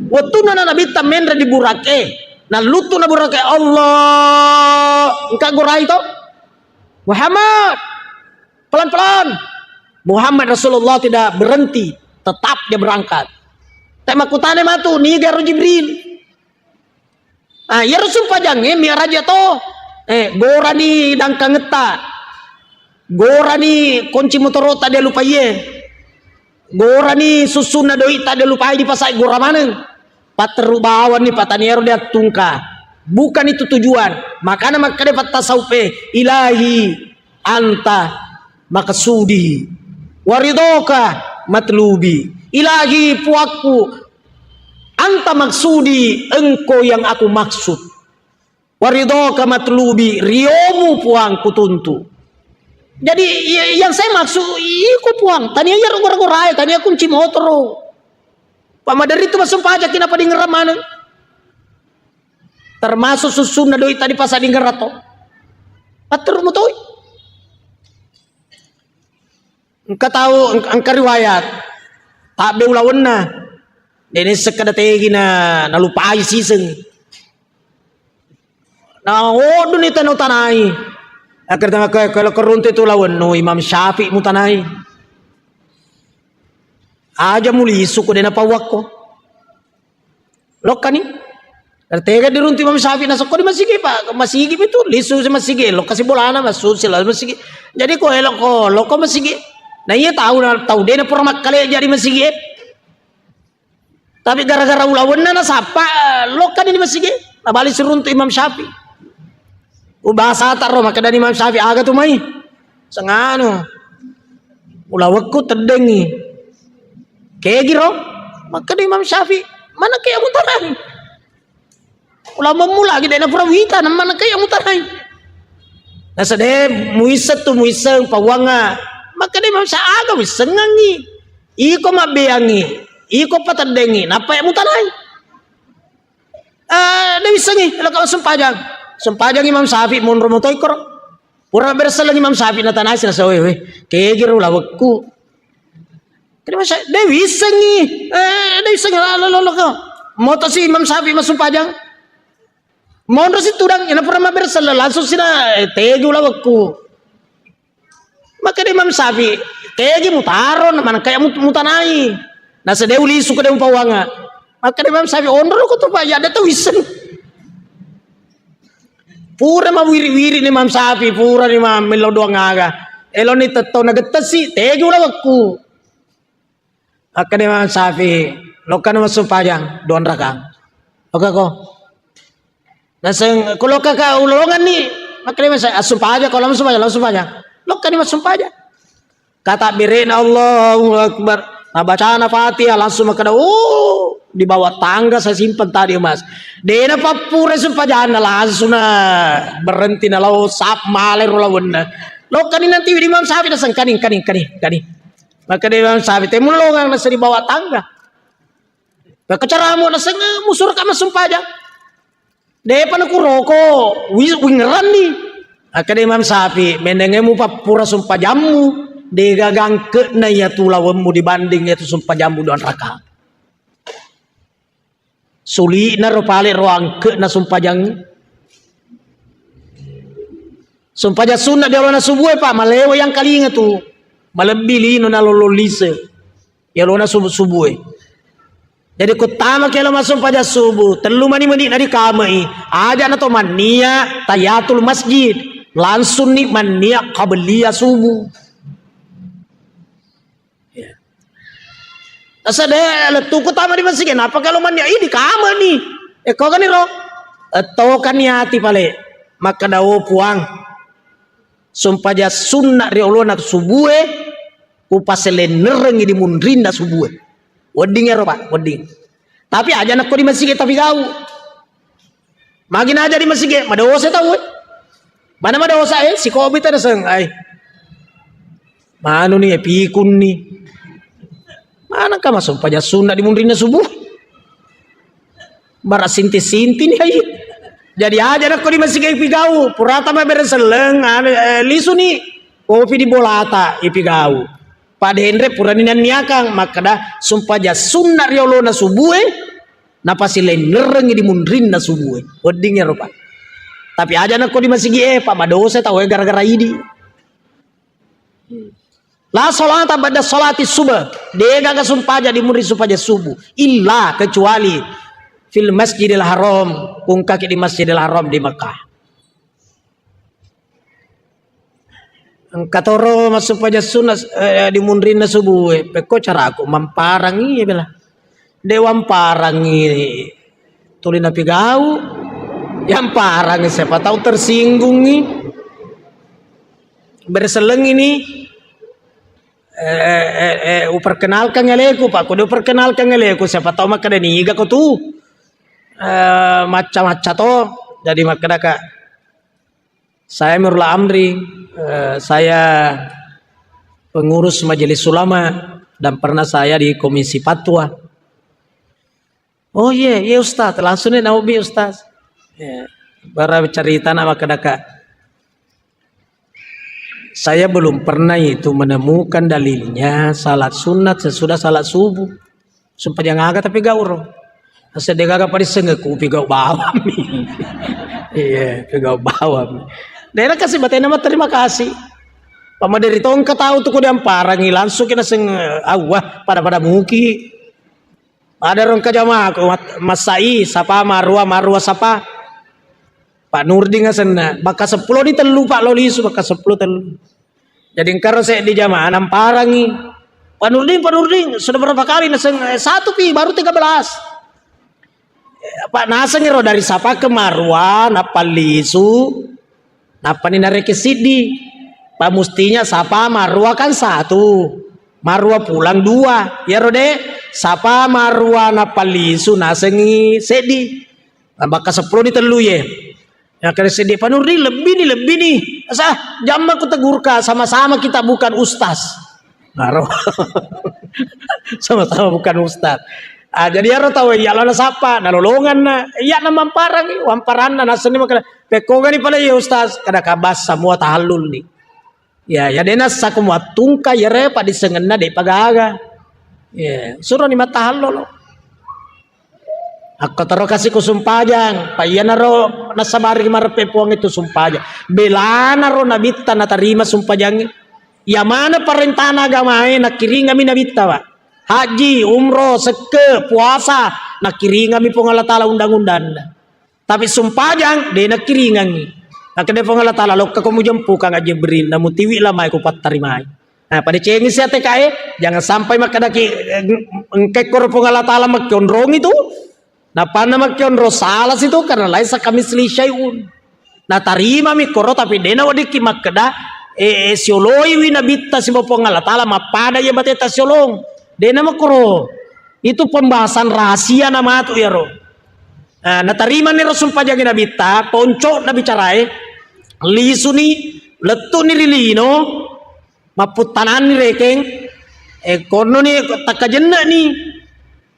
Wettunna na nabitta menre di burake. Naluttu na burake, Allah. Engka gorai to? Muhammad. Pelan-pelan. Muhammad Rasulullah tidak berhenti. Tetap dia berangkat. Tapi makkutana matu, niga ro Jibril? Ah, iyaro sumpajangnge mi'raj to. Eh, gorani dangkangetta. Gorani kunci motorota dia lupaie. Gorani sussunna doitta dia lupai di pasai gora maneng. Patteru bawanni pataniero dia tungka. Bukan itu tujuan. Makana makkeda pattasaupe, "Ilahi anta maksudi, waridhoka matlubi." Ilahi, Puakku, anta maksudi, engkau yang aku maksud. Waridhoka matlubi, riomu Puang kutuntu. Jadi, i-, yang saya maksud, iko Puang, tania iyaro gora-gorae, tania kunci motoro. Pamaderri tu massumpajang, kenapa dingerang maneng? Termasuk sussunna doitta di pasai dingerang to. Patteru motoi. Engka tau, eng-, engka riwayat. Tabbe ulawenna. Dene sekkeda tegi na, nalupai siseng. Na oduni tena utanai. Akhirnya ke, ke, ke runtu itu lawennu Imam Syafi'i mutanai. Aja mulisu ko dena pawakko. Lokkani. Tega diruntu Imam Syafi'i, nasokko di masigi, Pak. Masigi itu lisu si masigi, lokasi bolana masuk sila masigi. Jadi ko elok ko, lokko masigi. Nah, iya tahu na, tahu dena pura makkale jadi masigi. Tapi gara-gara ulawenna nasappa, lokkani di masigi. Nabali siruntu Imam Syafi'i. Ubahasa taro, makkeda Imam Syafi'i, aga tu mai. Senganu. Ulawekku teddengi. Kegi ro? Makkeda Imam Syafi'i, mana ke yang mutarai? Ulawemmu lagi dek na pura wita, na mana ke yang mutarai? Nasade muisseng tu muisseng pawanga. Makkeda Imam Syafi'i, aga wissengangi. Iko mabbeangi, iko pateddengi, nappa yang mutarai. Eh, de wissengi, lo kau sempajang. Sempajang Imam Syafi'i, monro motoi koro. Pura berselang Imam Syafi'i, natanai sila sawe, we. Kegiro lawekku. Kena masa, de wissengi. Eh, de wissengi, lo, lo, lo, lo, kau. Moto si Imam Syafi'i massumpajang. Monro si tudang, ina pura mabbere selleng, langsung sina, eh, tegi ulawekku. Makkeda Imam Syafi'i, tegi mutaro, manengka ya mut-, mutanai. Nasa de ulisu ko de upawanga. Makkeda Imam Syafi'i, onro ko tu, Pak, ya ada tau isseng. Pura mawiri-wiri ni Imam Syafi'i, pura ni ma-, mello doang aga. Elo ni tettau nagettesi, tegi ulawekku. Akkeda Imam Syafi'i, lokkani massumpajang, dua rakang. Lokkako. Naseng, ko lokkaka ulolonganni, makkeda Imam Syafi'i, assumpajang, ko langsung sumpajang, langsung sumpajang. Lokkani massumpajang. Kata berena Allahu Akbar. Nabacana Fatihah, langsung makkeda, oh, di bawah tangga saya simpan tadi emas. Dena pappura sumpajanna, langsung na berhenti na lao sap male ro lawenna. Lokkani nanti di Imam Syafi'i naseng, kani, kani, kani, kani. Makkeda Imam Syafi'i, temulongang nasa di bawah tangga. Maka caramu naseng, eh, musurka massumpajang. Depa nakuroko, wi-, wingeranni. Makkeda Imam Syafi'i, menenge mupappura sumpajammu, de gaga angke'na iyatu lawemmu dibanding iyatu sumpajammu dua rakaat. Suli'na ro pale ro angke'na sumpajang. Sumpajang sunna di olona subue, Pak, malewa yang kalinga tu. Malebbi lino nalolong lise. Yalona subu-, subue. Jadi kuttama kelo massumpajang subuh, tellu mani-mani na dikamai. Aja na to mannia tahiyatul masjid, langsung ni mannia qabliyah subuh. Ya. Asade lettu kutama di masjid, napa kelo mannia? Ih, dikamani. Eko kani ro? Etto kani ati pale. Makkeda, oh, Puang, sumpajang sunna ri olona subue, upaselennerengngi di munrinna subue. Wedding ero, Pak, wedding. Tapi aja nakko di masjid tapi gau. Magi naja di masjid, madosa tau, eh. Mana madosa, eh, sikobi tadi seng, ai. Manu ni, eh, pikun ni. Mana ka massumpajang sunna di munrinna subuh? Bara sinti-sinti ni, ai. Jadi aja nakko di masjid ipigau, purata mabbere selleng, anu, eh, lisu ni. Kopi di bolata ipigau. Pada henre purani nanniakang, makkeda sumpajang sunna ri olona subue, napasilennerengngi di munrinna subue. Wedding ero, Pak. Tapi aja nakko di masigi e, Pak, madosa tau e gara-gara idi. La sholata ba'da sholati subuh. Degaga sumpajang di munri sumpajang subuh. Illa, kecuali fil Masjidil Haram, ungkaki di Masjidil Haram di Mekah. Engka toro massumpajang sunna, eh, di munrinna subue. Pekko caraku mamparangi, bela. De wamparangi tuli napigau, yamparangi siapa tahu tersinggungi. Berselengi ni, eh, eh, eh, eh, uperkenalkan ngeleku, Pak. Kudu uperkenalkan ngeleku, siapa tahu makkeda niga ko tu. Eh, macca-macca to. Jadi makkeda ka, saya Amirul Amri, eh, saya pengurus Majelis Ulama dan pernah saya di Komisi Fatwa. Oh iya, iya Ustaz, langsung ni naobi Ustaz. Ya, bara cerita nama kedaka. Saya belum pernah itu menemukan dalilnya salat sunat sesudah salat subuh. Sumpajang aga tapi gauro. Asa de gaga padissengeku pigau bawammi. Iya, pigau bawammi. Daerah kasih batena mah terima kasih. Pamaderi tongka tahu tuh kode amparangi langsung kena seng awah pada-pada muki. Ada rong kajamaku mat-, masai sapa marua, marua sapa. Pak Nurdin asenna. Baka sepuluh di telu Pak lo lisu, baka sepuluh telu. Jadi engkaro seddi jamaah namparangi. Pak Nurdin, Pak Nurdin, sudah berapa kali naseng, eh, satu pi, baru tiga belas. Eh, Pak naseng ro dari sapa ke marua, nappa lisu, nappa ni nareke siddi. Pak mustinya sapa marua kan satu, marua pulang dua. Yaro de, sapa marua nappa lisu nasengi seddi. Bakka sepuluh ni tellu ye. Ya, kare seddi Pak Nurdin, lebbi ni, lebbi ni. Asa, jamma ku tegurka, sama-sama kita bukan ustaz. Naro. Sama-sama bukan ustaz. Ah, jadi aro tau, iya lana sapa, nalolongan na, iya na mamparang, wamparanna, nasenni makana, pekkogani pada iya ustaz, kada kabas semua tahallul ni. Ya, ya dena saku muattungka, ya repa disengenna de pagaga. Ya, suro ni matahallo lo. Akkotoro kasi ko sumpajang, pa iyanaro nasabari mareppe Puang itu sumpajang. Belanaro nabitta natarima sumpajangnge. Iya maneng parentana agamae nakkiringami nabitta, Pak. Haji, umroh, sekke, puasa, nakkiringami Puang Allah Taala undang-undangna. Tapi sumpajang, de nakkiringangngi. Nakkeda Puang Allah Taala, lokka ko mujempukang Jibril, namutiwi lamae ku pattarimai. Nah, pada cengi sia T K E, jangan sampai makkedaki, eh, engkekko ro Puang Allah Taala makkonrongi tu. Napanna makkonro salah situ karena laisa kamitsli syai'un. Natarimami koro tapi dena weddikki makkeda, eh, eh, sioloiwi nabitta sibawa Puang Allah Taala mappada iya bateta siolong. Dena makoro. Itu pembahasan rahasia namatu iyaro. Nah, natarimani ro sumpajangi nabitta, ponco nabicarae, lisuni, lettuni ri lino, mapputtananni rekeng, eh, konnoni takkajenne'ni.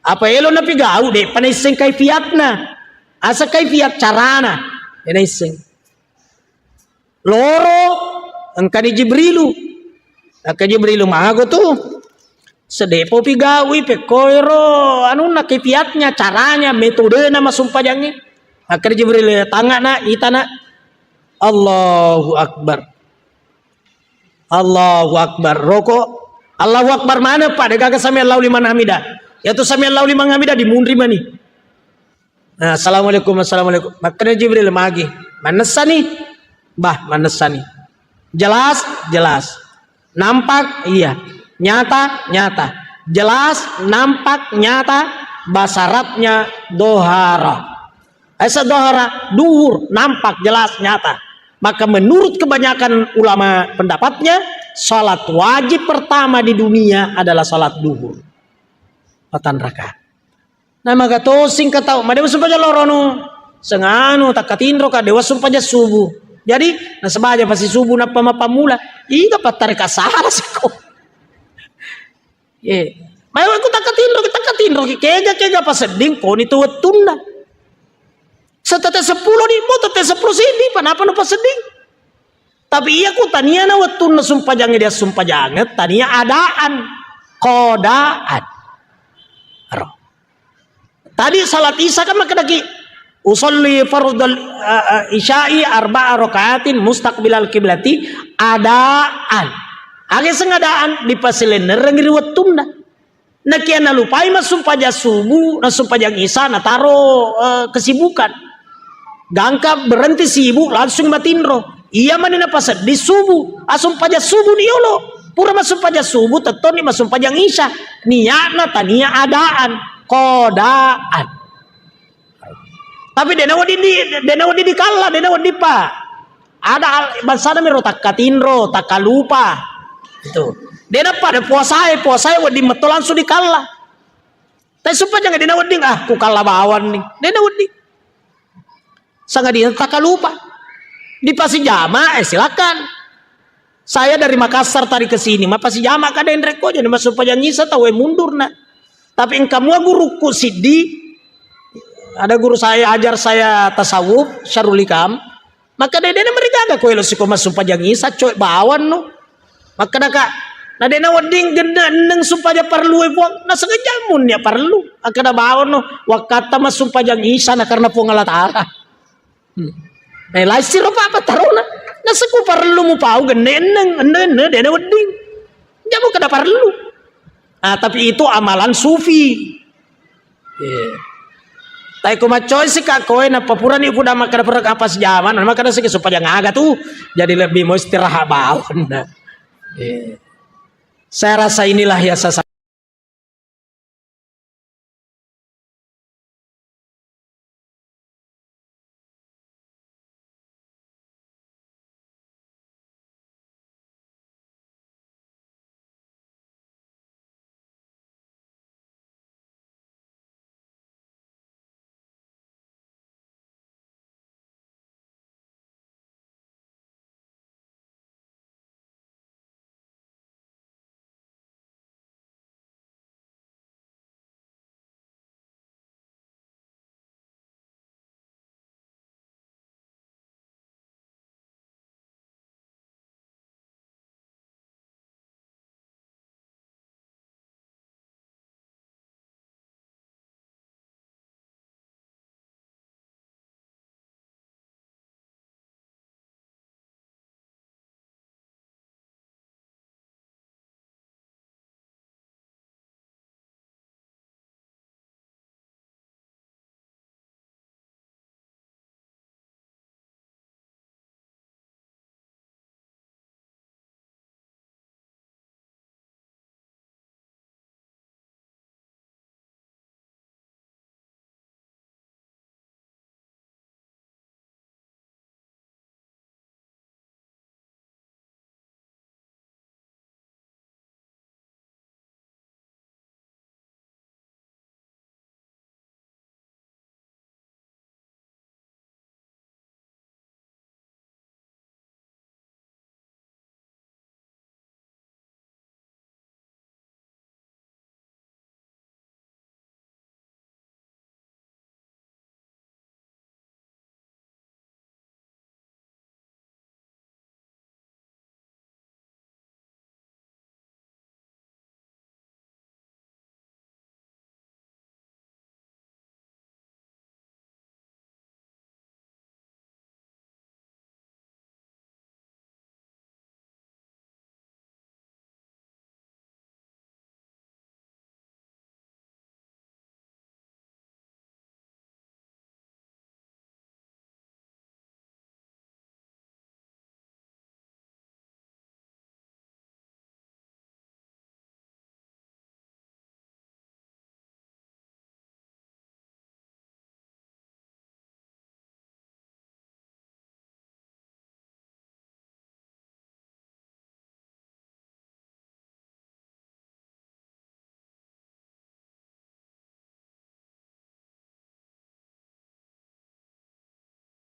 Apa elo napigau, de'pa naisseng kaifiatna. Asa kaifiat carana, de naisseng. Loro, engkani Jibrilu. Engka Jibrilu mago tu. Sedepo pigaui pekkoero anunna kaifiatnya, caranya, metodena masumpajangnge. Akhirnya Jibril, tangana, itana. Allahu Akbar. Allahu Akbar. Roko. Allahu Akbar mana, Pak? Degaga sami Allahu liman hamida. Ya tu sami Allahu liman hamida dimunri mani. Nah, assalamualaikum, assalamualaikum. Makkeda Jibril, magi. Manessani? Bah, manessani. Jelas? Jelas. Nampak? Iya. Nyata? Nyata. Jelas, nampak, nyata. Bahasa Arabnya dohara. Esa dohara, duhur, nampak, jelas, nyata. Maka menurut kebanyakan ulama pendapatnya, salat wajib pertama di dunia adalah salat duhur. Patan rakaat. Nah, maga tosing ka tau, ma dewa sumpaja loronu. Senganu, takkatinro ka, dewa sumpaja subuh. Jadi, nasaba aja pasti subuh nappa mappammula. Iga pattare ka salah siko. Ye. Maga ku takkatinro, takkatinro ki kega, kega pasedding, koni tu wettunna. Setete seppulo ni, mo tete seppulo sini, panapa nu pasedding. Tapi iya ku tania na wettunna sumpajangnge dia sumpajangnge, tania adaan, kodaan. Aro. Tadi salat Isya kan makkedaki, "Usolli fardal, eh, eh, isya'i arba'a rakaatin mustaqbilal kiblati adaan." Aga seng adaan dipasilennereng ri wettunna. Nakia nalupai massumpajang subuh, nassumpajang Isya, nataro, eh, kesibukan. Gangka berhenti sibuk, langsung matinro. Iya mani napasedding subuh, assumpajang subuh ni yolo. Pura massumpajang subuh, tettonni massumpajang Isya. Niatna tania adaan, kodaan. Tapi dena wedding di, dena wedding dikalla, dena wedding pa. Ada al-, bangsana miro takkatinro, takkalupa. Itu. Dena pada puasae, puasae wedding metto langsung dikalla. Tapi sumpajang dena wedding, ah, ku kalla bawang ni. Dena wedding. Sangadinna takkalupa. Dipasijama, eh, silakan. Saya dari Makassar tadi ke sini, mapasijama ka denre ko, jadi massumpajang Isya tau, eh, mundur na. Tapi engka mua gurukku siddi, ada guru saya ajar saya tasawuf, Syarul Ikam, maka de-, dena marigaga ko elo siko massumpajang Isya, coy bawang no. Makkeda ka, na dena wedding genne enneng sumpajang parellue Puang, na sengaja munnia parellu. Makkeda bawang no, wakkatta massumpajang Isya na karena Puang Allah Taala. Hmm. Eh, laissiro pa pattarona. Nasekku parellu mupau genne enneng, enne, enne, dena wedding. Jamu kada parellu. Ah, tapi itu amalan sufi. Iya. Tapi ku maccoi si ka koe, nappa purani uku dama kada pura kapas jaman, maka ada siki supaya ngaga tu. Jadi lebih mau istirahat bawang. Iya. Saya rasa inilah ya saya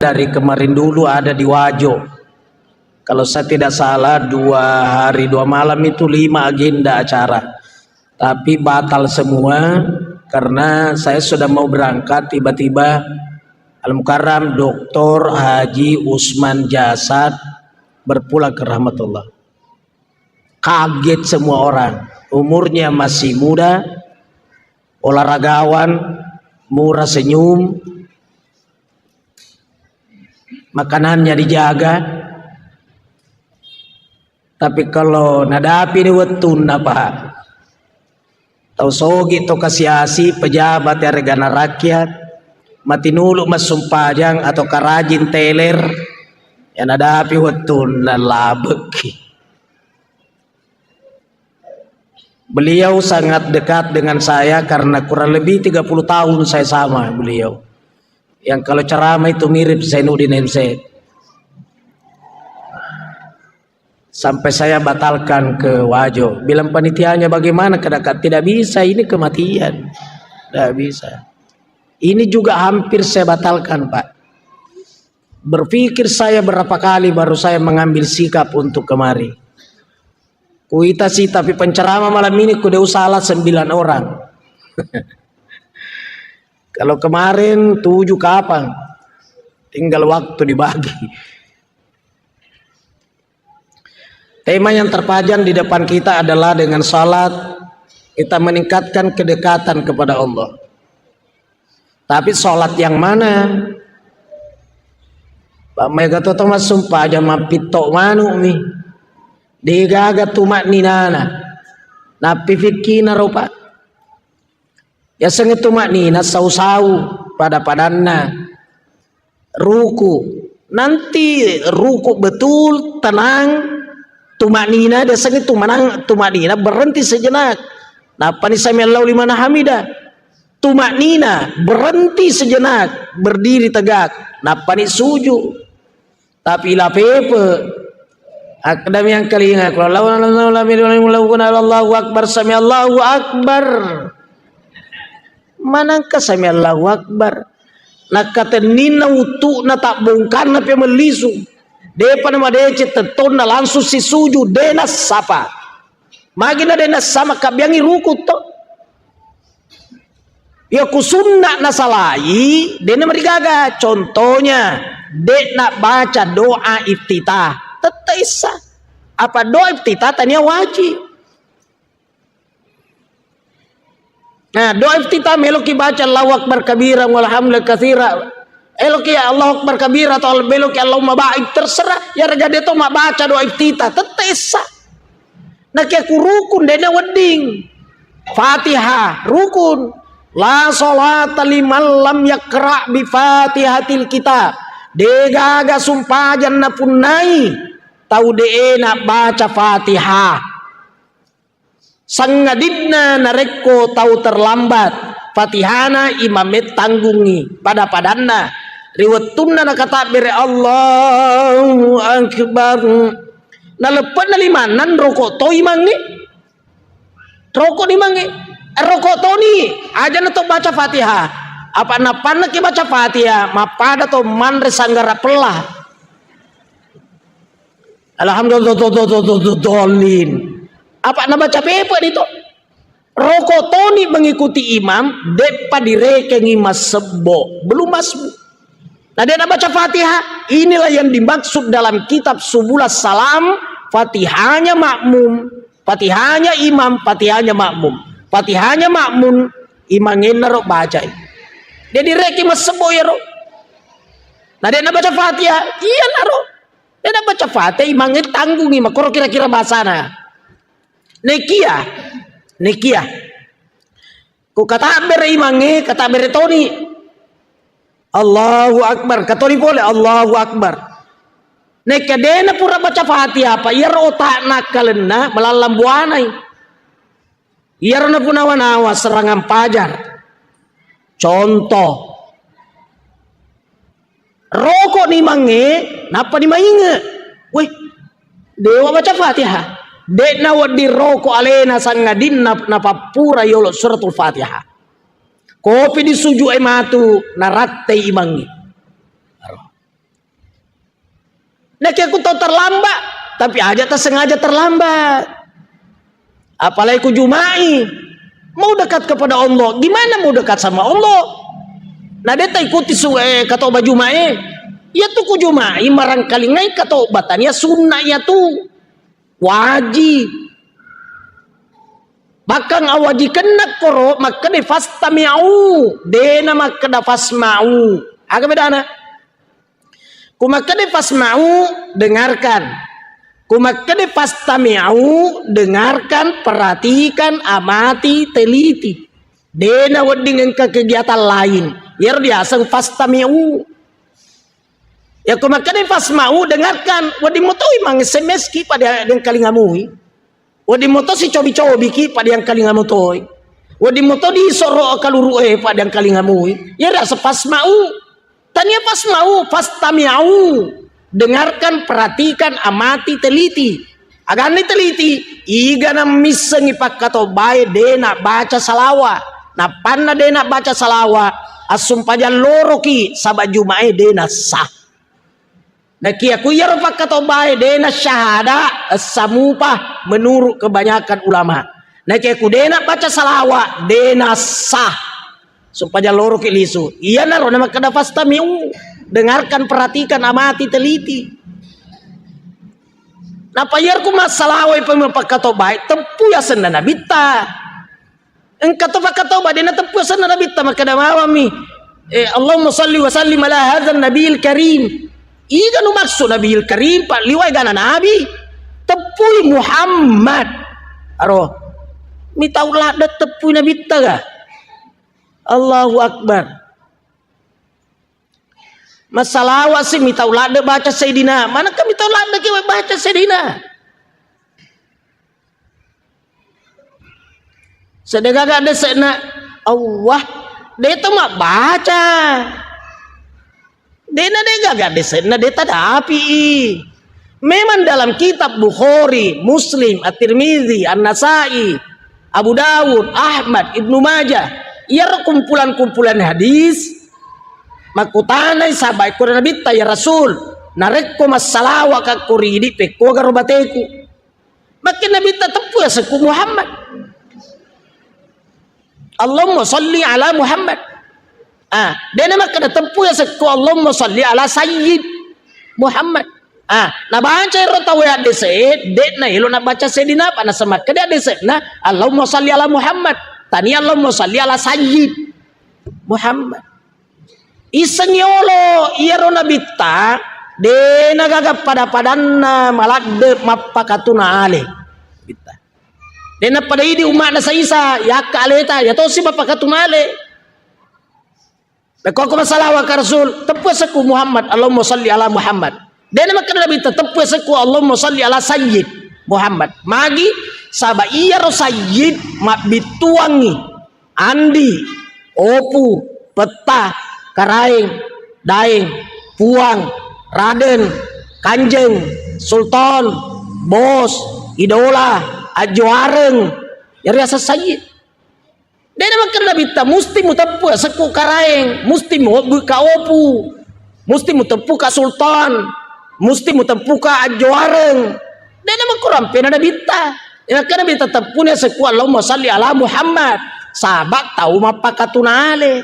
dari kemarin dulu ada di Wajo. Kalau saya tidak salah, dua hari dua malam itu lima agenda acara. Tapi batal semua karena saya sudah mau berangkat, tiba-tiba Al-Mukarram Doktor Haji Usman Jasad berpulang ke rahmatullah. Kaget semua orang. Umurnya masih muda, olahragawan, murah senyum, makanannya dijaga. Tapi kalau nadapi ni wettunna, Pak, tau sogi, to kasiasi, pejabat, yaregana rakyat, matinulu massumpajang atau karajin teler, ya nadapi wettunna labekki. Beliau sangat dekat dengan saya karena kurang lebih tiga puluh tahun saya sama beliau. Yang kalau ceramah itu mirip Zainuddin M Z. Sampai saya batalkan ke Wajo. Bilang panitianya, "Bagaimana, Kak?" "Tidak bisa, ini kematian. Tidak bisa." Ini juga hampir saya batalkan, Pak. Berpikir saya berapa kali baru saya mengambil sikap untuk kemari. Kuita sih, tapi penceramah malam ini ku de' usah alat sembilan orang. Kalau kemarin tujuh kapang, tinggal waktu dibagi. Tema yang terpajang di depan kita adalah dengan salat kita meningkatkan kedekatan kepada Allah. Tapi salat yang mana? Pak, mega to, to massumpajang mappitto' manu' mi. De' gaga tuma'ninana. Nappi fikkina ro, Pak. Yasengnge tuma'nina sau-sau pada-padanna. Ruku. Nanti ruku betul, tenang, tuma'nina, yasengnge tumanang, tuma'nina, berhenti sejenak. Nappani samiallahu liman hamidah. Tuma'nina, berhenti sejenak, berdiri tegak. Nappani sujud. Tapi la pepe. Akkeda mi engkalinga, Allahu Akbar, samiallahu akbar. Manangka samiallahu akbar. Nakkatenninna utu'na tabbongkanna pe mellisu. De'pa na madeceng tettonna langsung sisuju, de' nassapa. Magi na de' nassapa, kabiangi ruku to. Iya ku sunna nasalai, de'na marigaga. Contohnya, de'na baca doa iftitah, tette issa. Apa doa iftitah tania wajib. Nah, doa iftitah meloki baca Allahu Akbar kabira, walhamdulillah katsira. Eloki Allahu Akbar kabira atau meloki Allahumma barik, terserah. Iyarega de' to mabbaca doa iftitah, tette issa. Nakia ku rukun, de'na wedding. Fatihah, rukun. La salata liman lam yaqra bi Fatihatil Kitab. De' gaga sumpajang napunnai tau de'na baca Fatihah. Sangadinna narekko tau terlambat, Fatihana imame tanggungi pada-padanna. Ri wettunna nakatabbere Allahu Akbar, naleppe'na limanna roko to imangnge. Roko ni imangnge. Roko toni, ajana to baca Fatihah. Apa napannaki baca Fatihah, mappada to manre sanggara pella. Alhamdulillah, dolin. Apa nabaca pepe ni to? Roko toni mengikuti imam, de'pa direkengi massebbo. Belum masbuk. Nah, de' nabaca Fatihah. Inilah yang dimaksud dalam kitab Subulus Salam, Fatihahnya makmum, Fatihahnya imam, Fatihahnya makmum. Fatihahnya makmum, imangenna ro bacai. Jadi reki massebbo iyaro. Nah, de' nabaca Fatihah, iyanaro. De' nabaca Fatihah, imangnge tanggungi, makkoro kira-kira bahasana. Nekia, nekia. Ku katabbere imangnge, katabbere toni. Allahu Akbar, katoni pole, Allahu Akbar. Nekia de'na pura baca Fatihah, apa iyaro otakna akkalenna malallang buanai. Iyaro napunawa-nawa serangan pajar. Contoh, roko ni imangnge, nappa ni mainge. Weh, dewa baca Fatihah. De'na wedding roko alena sangadinna napappura yolo suratul Fatihah. Kopi disujue matu narattei imangnge. Nakiya ku tau terlambat, tapi aja tasengaja terlambat. Apalagi ku Juma'i. Mau dekat kepada Allah. Gimana mau dekat sama Allah? Na de' taikuti su-, eh, katoba Juma'i. Iya tu ku Juma'i marangkalingai katoba tania sunnah iya tu. Wajib. Bahkan awajikenna koro makkeda fastami'u, dena makkeda fasma'u. Aga bedana? Ku makkeda fasma'u, dengarkan. Ku makkeda fastami'u, dengarkan, perhatikan, amati, teliti. Dena wedding engka kegiatan lain. Iyaro diaseng fastami'u. Ya ku makkeda fasma'u, dengarkan. Wedding motoi mang S M S ki pada dengkalingamui. Wedding moto si cobi-cobi ki pada yang kalingamu toi. Wedding moto di soro kaluru e pada yang kalingamui. Ya rasa fasma'u. Tania fasma'u, fastami'u. Dengarkan, perhatikan, amati, teliti. Aganni teliti, iga na missengi pakkatobae dena baca salawa. Napanna dena baca salawa, assumpajang loroki saba Jumae dena sah. Nakiya ku iyaro pakkatobae dena syahada, essa mupa menurut kebanyakan ulama. Nakiya ku dena baca salawa, dena sah. Supaya loroki lisu. Iyanaro na makkeda fastami'u. Dengarkan, perhatikan, amati, teliti. Napa iyaro ku massalawai pa mapakkatobae, teppu yasenna nabitta. Engka to pakkatoba, dena teppu asenna nabitta, makkeda mawami, eh, Allahumma salli wa sallim ala hadzan nabiyil karim. Iga nu maksud nabiyil karim, pa liwai gana nabi. Teppui Muhammad. Aro. Mitau ladde teppui nabitta ga? Allahu Akbar. Massalawa si mitau ladde baca Sayyidina. Manakka mitau ladde ki baca Sayyidina? Sedde gaga dese'na Allah, de to mabbaca. Dena de gaga dese'na, de tadapi'i. Memang dalam kitab Bukhari, Muslim, At-Tirmidzi, An-Nasai, Abu Dawud, Ahmad, Ibnu Majah, iyaro kumpulan-kumpulan hadis makkutanai sahabat kura Nabitta, "Ya Rasul, narekko massalawa ka ko ridi, pekkoga ro bateku?" Makkeda Nabitta, "Teppu asekku Muhammad. Allahumma salli ala Muhammad." Ah, dena makkeda, "Teppu asekku Allahumma salli ala Sayyid Muhammad." Ah, nabaca ero tau addese, de naelo nabaca Sayyidina, pa nasemakkeda addesena, "Allahumma salli ala Muhammad." Tania, "Allahumma salli ala Sayyid Muhammad." Iseng yolo iyaro nabitta, dena gaga pada-padanna maladde mappakatuna ale. Nabitta. Dena pada idi umma'na saisa, yakka aleta, yatosi mappakatuna ale. Nakko ko massalawa ka Rasul, teppu asekku Muhammad, Allahumma salli ala Muhammad. Dena makkeda nabitta, teppu asekku, Allahumma salli ala Sayyid Muhammad. Magi, saba iyaro Sayyid mabbittuangngi. Andi, Opu, Petta, Karaeng, Daeng, Puang, Raden, Kanjeng, Sultan, Bos, Idola, Ajjoareng, yariaseng Sayyid. Dena makkeda nabitta, musti muteppu asekku Karaeng, musti muobbu ka Opu, musti muteppu ka Sultan, musti muteppu ka Ajjoareng. Dena makkurampe na nabitta. Makkeda nabitta, teppuni asekku Allahumma salli ala Muhammad. Saba tau mappakatuna ale.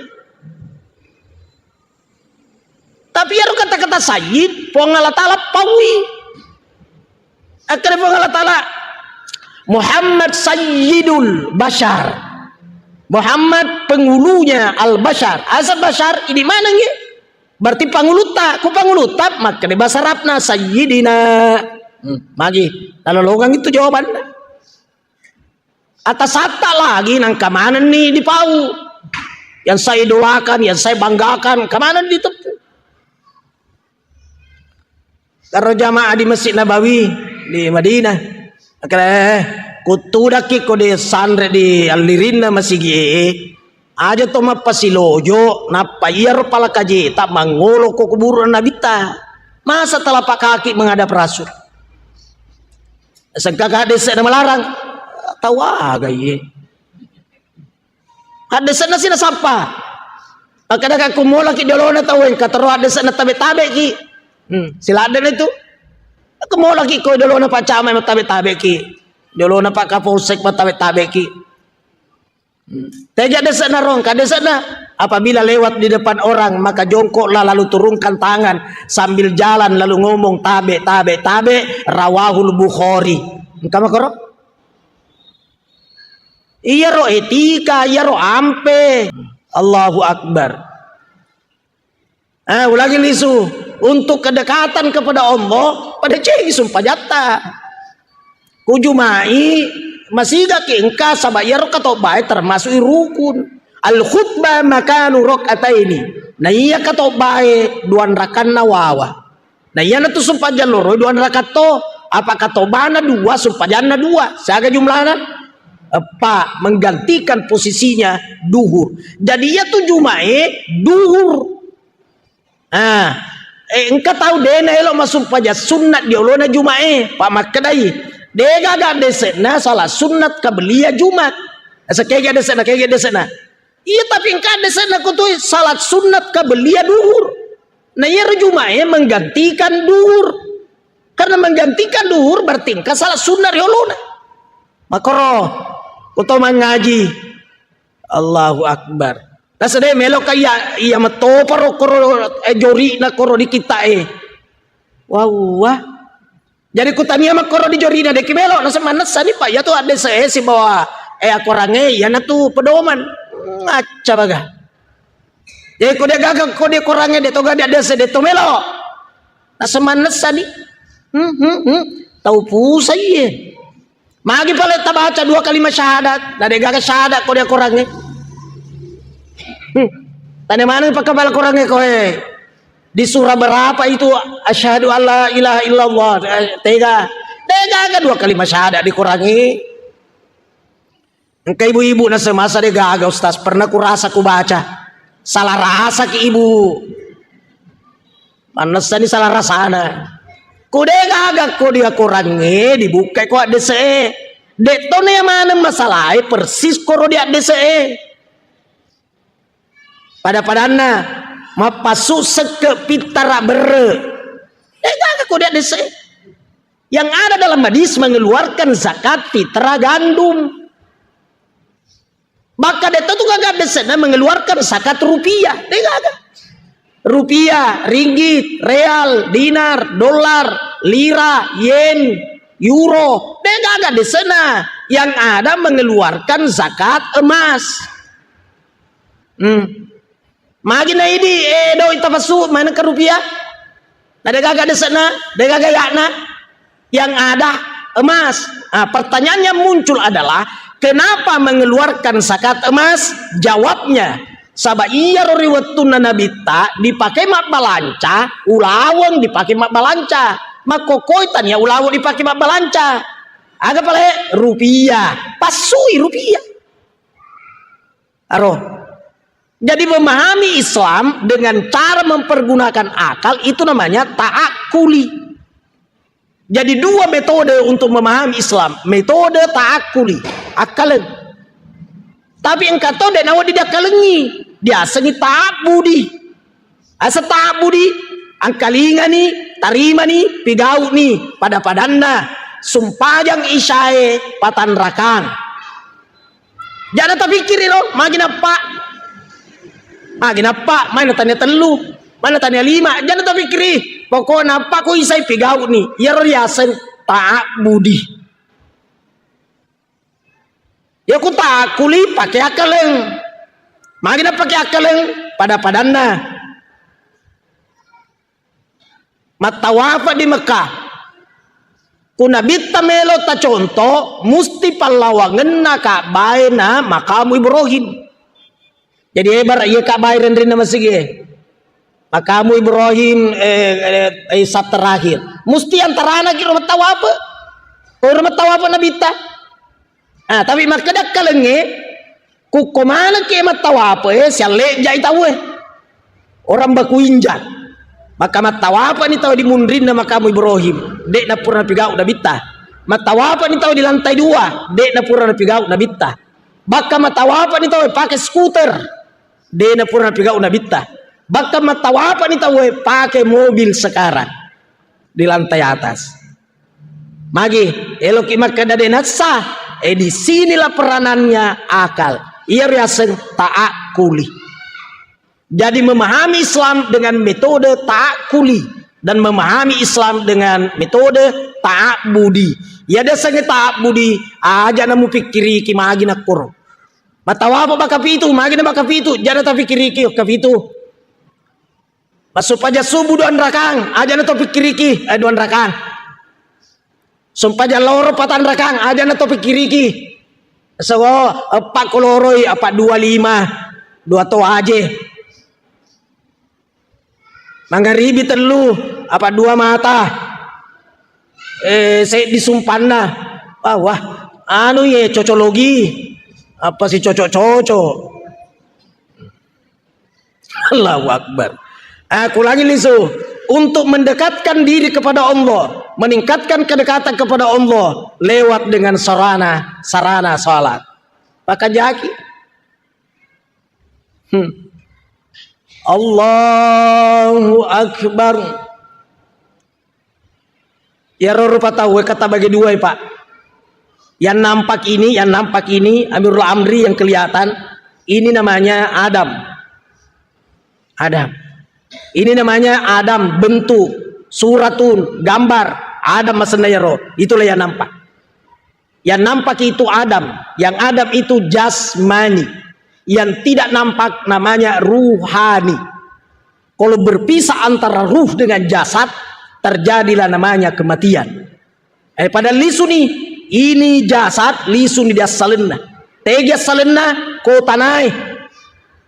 Tapi iyaro kata-kata sayyid, Puang Allah Ta'ala paui. Akkeda Puang Allah Ta'ala, "Muhammad sayyidul bashar." Muhammad pengulunya al-bashar. Asal bashar, ini mana nge? Berarti pangulutta. Ku pangulutta, makkeda bahasa Arabna sayyidina. Hmm, magi. Nalolongang itu jawabanna. Atasatta lagi nang kamanenni dipau. Yang saya idolakan, yang saya banggakan, kamanenni diteppu. Karo jamaah di Masjid Nabawi di Madinah. Akhirnya, kutudakki ko di sanre di allirinna masigi e. Aja to mappasilojo, nappa iyaro palakajeta mangolo ko kuburan nabitta. Masa telapak kaki menghadap Rasul? Sengka ka dese na malarang. Tau aga iye. Haddese'na si nasappa. Makkeda ka kumolaki jolona tau engka tero haddese'na tabe-tabe ki. Hmm, siladdena itu. Kemolaki ko dolona Pak Camat mattabe-tabeki. Dolona Pak Kapolsek mattabe-tabeki. Tega dese'na rong, ka dese'na. Apabila lewat di depan orang, maka jongkoklah lalu turunkan tangan sambil jalan lalu ngomong, "Tabe, tabe, tabe." Rawahul Bukhari. Engka makoro? Iyaro etika, iyaro ampe. Allahu Akbar. Eh, ulangi lisu. Untuk kedekatan kepada Allah, pada cengi sumpajatta. Kujumai masigaki engka, saba iyaro katobbae termasuk rukun. Al khutbah makanu rakaataini. Na iya katobbae duan rakanna wawa. Na iyanatu sumpajang loro duan rakaat to, apa katobana dua, sumpajanna dua. Siaga jumlana? Eppa, menggantikan posisinya duhur. Jadi iyatu jumae duhur. Ah, eh, engka tau de naelo masumpaja sunnat di olona jumae, pa makkedai, degaga dese'na salat sunnat kabelia Jumat. Asa kega dese'na, kega dese'na. Iya, tapi engka dese'na kutui salat sunnat kabelia duhur. Nah, iyaro jumae menggantikan duhur. Karena menggantikan duhur berarti engka salat sunnat ri olona. Makoro, kuto mangaji. Allahu Akbar. Nasede melo ka iya, iya metoparo koro, eh, jori'na koro di kita e. Wawwa. Jadi kutania makkoro di jori'na deki melo, nasa mannessani, Pak. Iyatu addese e sibawa, eh, akorangnge, iyanatu pedoman. Ngacca baga. Jadi ko dia gaga, ko dia korangnge, de to gaga addese, de to melo. Nasa mannessani. Hmm, hmm, hmm. Tau pusai ye. Magi pale tabaca dua kalimat syahadat, na de gaga syahadat ko dia korangnge. Hmm. Tane maneng pakkabal korangnge ko, eh. Di surah berapa itu asyhadu alla ilaha illallah? Eh, tega. De gaga dua kalimat syahadat di korangnge. Engka ibu-ibu nasemasa de gaga, Ustaz, pernah kurasa kubaca. Salah rasa ki ibu. Mannessani salah rasana. Ko de gaga ko dia korangnge dibukkai ko addese e. De to na maneng masalae persis koro di addese e. Pada-padanna, mappassu sekke pittara berre. Eh, gaga ko dia dese. Yang ada dalam hadis mengeluarkan zakat fitrah gandum. Bahkan de tu gaga desena mengeluarkan zakat rupiah. De gaga. Rupiah, ringgit, real, dinar, dolar, lira, yen, euro. De gaga desena. Yang ada mengeluarkan zakat emas. Hmm. Magi na idi, eh, doi tapassu, maneng ka rupiah? Na de gaga dese'na, de gaga ya'na. Yang ada emas. Ah, pertanyaan yang muncul adalah, kenapa mengeluarkan zakat emas? Jawabnya, saba iyaro ri wettunna Nabitta dipake mabbalanca, ulaweng dipake mabbalanca. Makkokoi tania ulaweng dipake mabbalanca. Aga pale? Rupiah. Passui rupiah. Aro. Jadi memahami Islam dengan cara mempergunakan akal itu namanya ta'akuli. Jadi dua metode untuk memahami Islam. Metode ta'akuli, akkaleng. Tapi engka to de nawedding diakkalengi, diasengi ta'abbudi. Asa ta'abbudi, angkalingani, tarimani, pigau'ni, pada-padanna sumpajang isyae patanrakang. Jana tapikkiri ro, magi nappa? Magi nappa? Mai natania tellu, mai natania lima, jana tapikkiri. Pokokna nappa ko isai pigau'ni, iyaro riaseng ta'abbudi. Iya ku ta'akkuli pake akkaleng. Magi napake akkaleng? Pada-padanna. Mattawafa di Mekah. Ku Nabitta melo taconto, musti pallawangenna Ka'bae na makamu Ibrahim. Jadi, ibarat iya Ka'bae renrinna masigi e. Makamu Ibrahim, eh, eh, eh, saf terakhir. Musti antarana ki ro mattawafa. Ko ro mattawafa Nabitta. Ah, tapi makkeda akkalengnge, kukko maneng ki mattawafa, eh, siallejjai tauwe. Orang baku injak. Maka mattawafa ni tau di munrinna makamu Ibrahim, de na pura napigau Nabitta. Mattawafa ni tau di lantai dua, de na pura napigau Nabitta. Bahkan mattawafa ni tau pake skuter, de na pura napigau Nabitta. Bahkan mattawafa ni tau pake mobil sekarang di lantai atas. Magi, eloki makkeda de nassa, eh, di sinilah peranannya akal. Iya riaseng ta'akuli. Jadi memahami Islam dengan metode ta'akuli dan memahami Islam dengan metode ta'abudi. Iya diaseng ta'abudi, aja namu pikkiriki magi nakkoro. Matawafa baka pitu, magi na baka pitu, jana tapikkiriki, oh, kapitu. Massumpaja subuh dua rakang, aja na to pikkiriki, eh, dua rakang. Sumpaja loro patang rakang, aja na to pikkiriki. So, eppa koloroi, apa dua lima, dua to aje. Mangaribi tellu, apa dua mata. Eh, seddi sumpanna. Wah, wah, anu ye, cocologi. Apa si cocok-cocok? Allahu Akbar. Ah, kulangi lisu. Untuk mendekatkan diri kepada Allah, meningkatkan kedekatan kepada Allah lewat dengan sarana, sarana salat. Maka jaki. Hmm. Allahu Akbar. Iyaro rupa tauwe kata bagi dua, Pak. Yang nampak ini, yang nampak ini Amirul Amri yang kelihatan, ini namanya Adam. Adam. Ini namanya Adam, bentuk, suratun, gambar. Adam masenna iyaro. Itulah yang nampak. Yang nampak itu Adam, yang Adam itu jasmani. Yang tidak nampak namanya ruhani. Kalau berpisah antara ruh dengan jasad, terjadilah namanya kematian. Eh, pada lisu ni, ini jasad, lisu ni di assalenna. Tegi assalenna, ko tanae.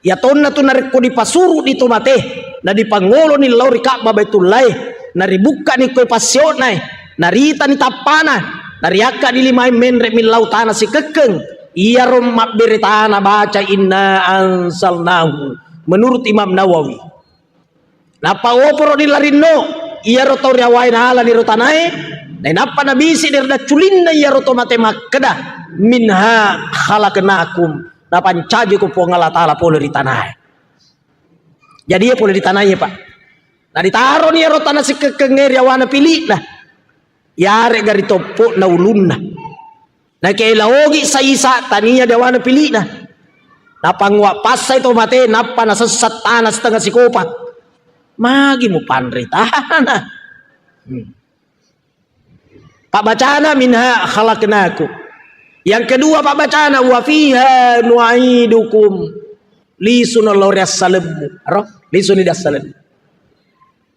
Iya tonna tu narekko dipasuru di to mate, na dipangoloni lao ri Ka'bah Baitullae, na ribukkani koe passio'nae, naritani tappana, nariakka di limae menre millau tana sikekkeng, iyaro mabbere tana baca inna anzalnahu, menurut Imam Nawawi. Nappa oporo di larinno, iyaro tau riawae nalani ro tanae, nainappa nabisi di ridacculinna iyaro to mate makkeda, minha khalaqnakum, napancajiko Puang Allah Ta'ala pole ri tanae. Jadi iya pole ri tanae, Pak. Naditaroni iyaro tana sikekkengnge ri awana pili'na. Yarega ri toppo'na ulunna. Nake'e laogi saisa tania di awana pili'na. Napanguwa passai to mate, nappa nasessat tana setengah sikopa. Magi mupanre tana. Hmm. Pabbacana minha khalaqnakum. Yang kedua pabbacana wa fiha nu'idukum. Lisuna lao ri assalemmu. Aro? Lisuni di assalemmu.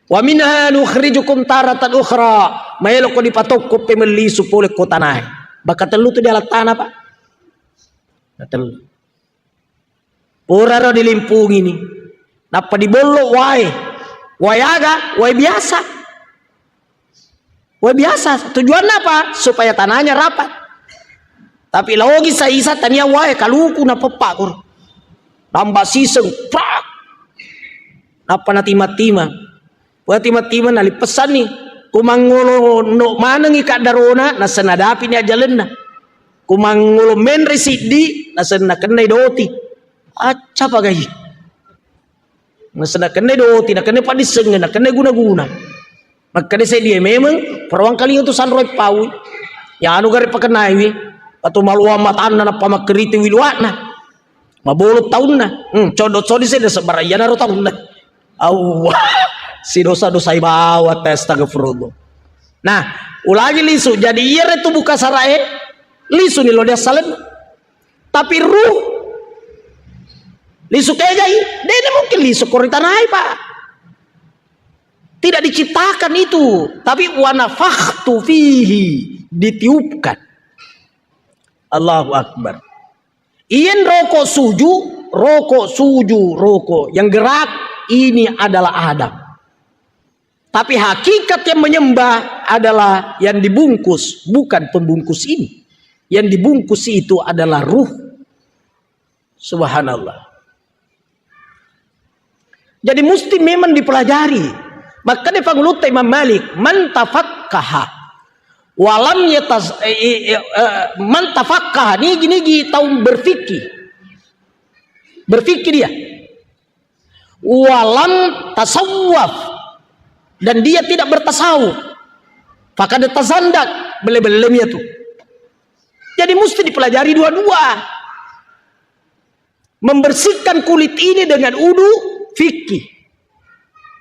Wa minha nukhrijukum taratan ukhra. Maeloko dipatokko pe mellisu pole ko tanae. Baka tellu tu di alat tana, Pak. Nah, tellu. Puraro dilimpungini. Nappa dibollo wae. Wae aga? Wae biasa. Wae biasa. Tujuanna apa? Supaya tanahnya rapat. Tapi laogi saisa tania wae, kaluku napeppa kuro. Namba siseng, prak. Nappa natima-tima. Wati mattima nalippessanni. Kumangngolo no manengi kaddarona, nasenna dapini ajalenna. Kumangngolo menre siddi, nasenna kennai doti. Acca pagai. Nasenna kennai doti, nakennai paddissengnge, nakennai guna-guna. Makkeda seddie memeng, perawang kalinga tu sanro paui. Ya anu gare pakennaiwi. Atau maluang matanna nappa makkeriti wiluakna. Mabolong taunna. Hmm, codo-codi sedda sebbara iyanaro taunna. Awwa. Sidosa-dosai bawang te, astagfirullah. Nah, ulangi lisu. Jadi iyare tubuh kasarae lisu ni lo diassaleng. Tapi ruh lisu kejai, dena mungkin lisu kori tanai, Pak. Tidak diciptakan itu, tapi wa nafakhtu fihi, ditiupkan. Allahu Akbar. Iyeng roko suju, roko suju, roko. Yang gerak ini adalah Adam. Tapi hakikat yang menyembah adalah yang dibungkus, bukan pembungkus ini. Yang dibungkus itu adalah ruh. Subhanallah. Jadi musti memang dipelajari. Makanya Pangulutta Imam Malik, "Man tafakkaha walam yataz-, eh, eh, eh, man tafakkaha," nigi-nigi tau berfikir. Berfikir dia. "Walam tasawwaf," dan dia tidak bertasawuf. Fakad tazandak, Belle-belle mi tu. Jadi mesti dipelajari dua-dua. Membersihkan kulit ini dengan udu fikih.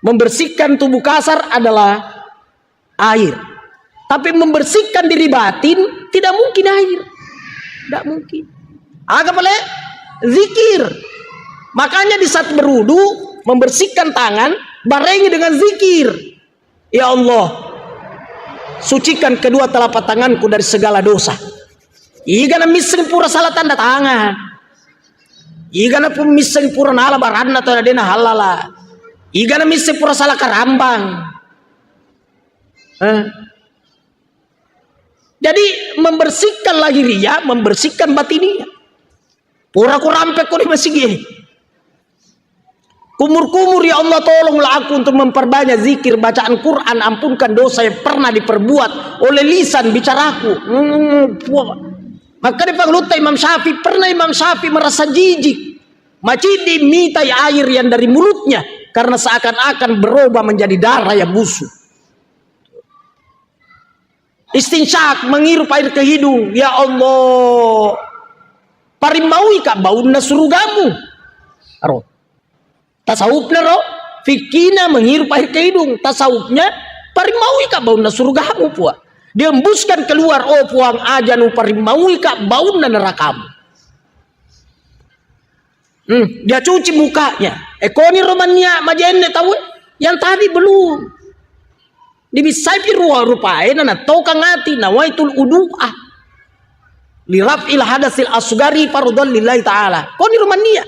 Membersihkan tubuh kasar adalah air. Tapi membersihkan diri batin tidak mungkin air. Tidak mungkin. Aga pale? Zikir. Makanya di saat berudu, membersihkan tangan, barengi dengan zikir. Ya Allah, sucikan kedua telapak tanganku dari segala dosa. Igana misseng pura salah tanda tangan. Igana pun misseng pura nala baranna atau dena halala. Igana misseng pura salah karambang. Eh. Jadi membersihkan lahiriah, membersihkan batiniah. Pura kurampe ko di masigi. Kumur-kumur, ya Allah, tolonglah aku untuk memperbanyak zikir, bacaan Quran, ampunkan dosa yang pernah diperbuat oleh lisan bicaraku. Hmm, puh. Maka di panglutta Imam Syafi'i, pernah Imam Syafi'i merasa jijik. Macidi mitai air yang dari mulutnya karena seakan-akan berubah menjadi darah yang busuk. Istinsyak, menghirup air ke hidung. Ya Allah, parimmaui ka baunna surugamu. Aro. Tasawufna ro, fikihna menghirup air ke hidung. Tasawufnya, parimmaui ka baunna surugamu, pua. Dihembuskan keluar, oh Puang, aja nu parimmaui ka baunna nerakamu. Hmm, dia cuci mukanya. Eh, koni ro mannia majenne tau, eh? Yang tadi belum. Dibissai pi ruwa rupae, na nattokang ati, nawaitul udu'a. Li raf'il hadasil asgari fardhan lillahi ta'ala. Koni ro mannia.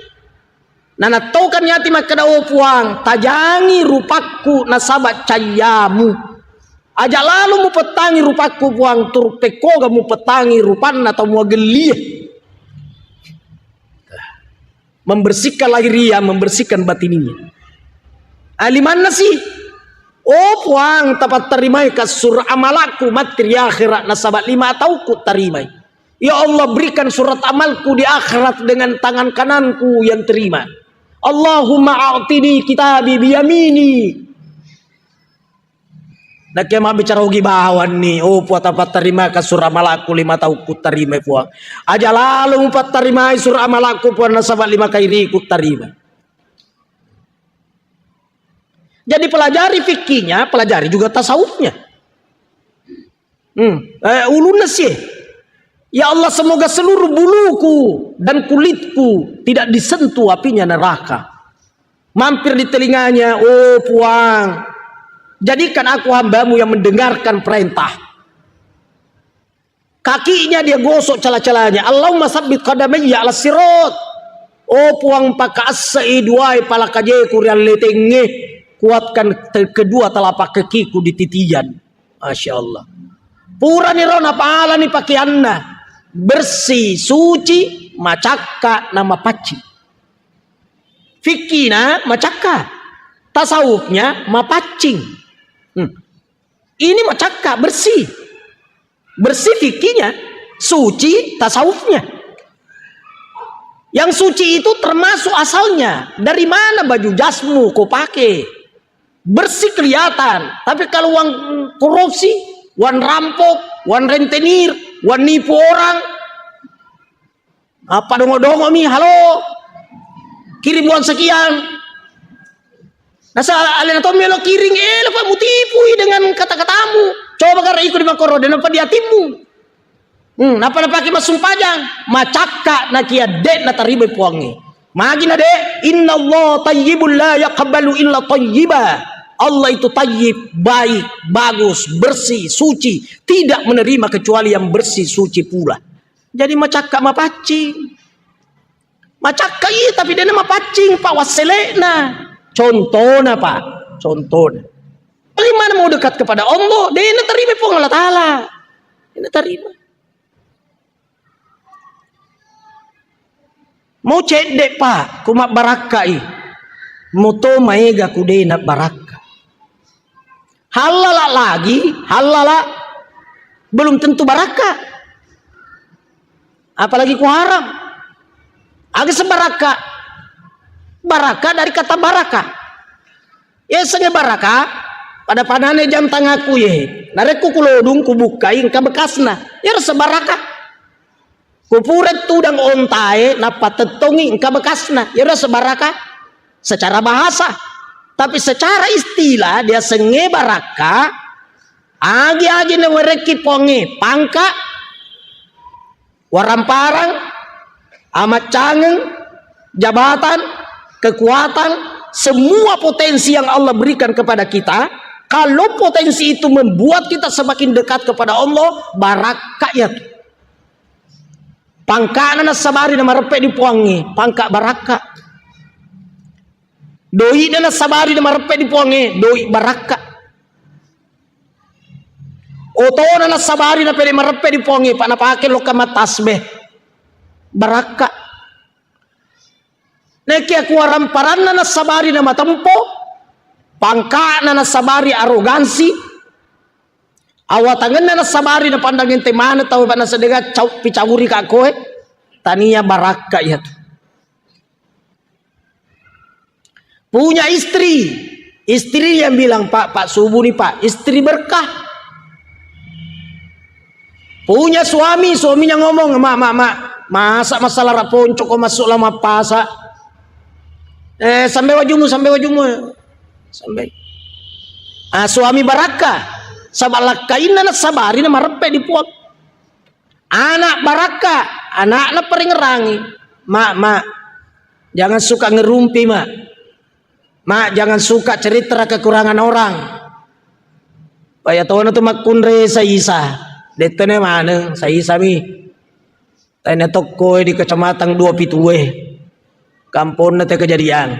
Na nattokang ati makkeda, oh Puang, tajangi rupakku nasaba cayyamu. Aja lalo mupettangi rupakku, Puang, turpekkoga mupettangi rupanna tau muagellie. Membersihkan lahiriah, membersihkan batiniah. Ah, limanna si? Oh Puang, tapattarimai ka surat amalakku matti ri akhirat nasaba lima tauku tarimai. Ya Allah, berikan surat amalku di akhirat dengan tangan kananku yang terima. Allahumma a'tini kitabi biyamini. Nakke mabbicara ogi bawanni, oh Puang, tapattarimaka sura amalakku lima tau kuttarimai, Puang. Aja lalo mupattarimai sura amalakku, Puang, nasaba lima kairiku tarima. Jadi pelajari fikihnya, pelajari juga tasawufnya. Hmm. Eh, ulunna sie. Ya Allah, semoga seluruh buluku dan kulitku tidak disentuh apinya neraka. Mampir di telinganya, oh Puang, jadikan aku hambamu yang mendengarkan perintah. Kakinya dia gosok cala-calanya. Allahumma sabbit qadamayya ala sirat. Oh Puang, pakassai duai palakajeku ri alletengnge. Kuatkan te-, kedua telapak kakiku di titian. Masya Allah. Purani ro napalani pakeanna. Bersih, suci, macakka, na mapaccing. Fikkina macakka, tasawufnya mapaccing. Hmm. Ini macakka, bersih. Bersih fikihnya, suci tasawufnya. Yang suci itu termasuk asalnya. Dari mana baju jasmu kau pakai? Bersih kelihatan. Tapi kalau uang korupsi, uang rampok, uang rentenir, uang nipu orang, apa dongo-dongo mi, halo, kirim uang sekian. Nasa alena tommi lo kiring, eh, lo pa mutipui dengan kata-katamu. Coba gara iko di makoro, dan apa di hatimu? Hmm, napa napake massumpajang? Macakka nakia de natarima puangnge. Magi na de, inna Allah tayyibun la yaqbalu illa tayyiba. Allah itu tayyib, baik, bagus, bersih, suci, tidak menerima kecuali yang bersih, suci pula. Jadi macakka mapaccing. Macakka iya, tapi dena mapaccing, Pak, wassele'na. Contohna, Pak. Contohna. Bagaimana mau dekat kepada Allah? Dena terima Puang Allah Ta'ala. Dena terima. Mau cedde, Pak, ku mabbarakkai. Muto maega ku dena barakka. Hallala lagi, hallala belum tentu barakka. Apalagi ku haram. Aga sebarakka? Barakka dari kata baraka. Yasengnge baraka, pada-padane jam tangaku ye. Narekko kulodung, kubukkai, engka bekasna. Iyaro sebaraka. Kupura tudang ontae, nappa tettongi, engka bekasna. Iyaro sebaraka. Secara bahasa. Tapi secara istilah, diasengnge barakka, agi-agi nawerekki Puangnge, pangka, waramparang, amaccangeng, jabatan, kekuatan, semua potensi yang Allah berikan kepada kita, kalau potensi itu membuat kita semakin dekat kepada Allah, barakka ya tu. Pangkana nassabari namareppe di Puangnge, pangka barakka. Doi'na nassabari namareppe di Puangnge, doi barakka. Otona nassabari napede mareppe di Puangnge, pa napake lokka mattasbih. Barakka. Nekke aku waramparanna nassabari namatempo, pangka'na nassabari arogansi, awatangenna nassabari napandang ente maneng tau, pa naseddega cau-, picauri ka koe, tania barakka iyatu. Punya istri, istri yang bilang, "Pak, Pak, subuh nih, Pak, istri berkah." Punya suami, suaminya ngomong, "Mak, Mak, Mak, masa masalah raponco ko masuk lama pasa?" Eh, sampai wajumu, sampai wajumu. Sampai. Ah, suami barakka. Sabak lakkainna nassabari namareppe di Puang. Anak barakka, anakna paringerangi. "Mak, Mak, jangan suka ngerumpi, Mak. Mak, jangan suka cerita kekurangan orang." Paya tona tu makkunrai saisa. Dettene maneng, saisa mi. Tanya tokko di kecamatan dua pitue. Kamponna te kejadian.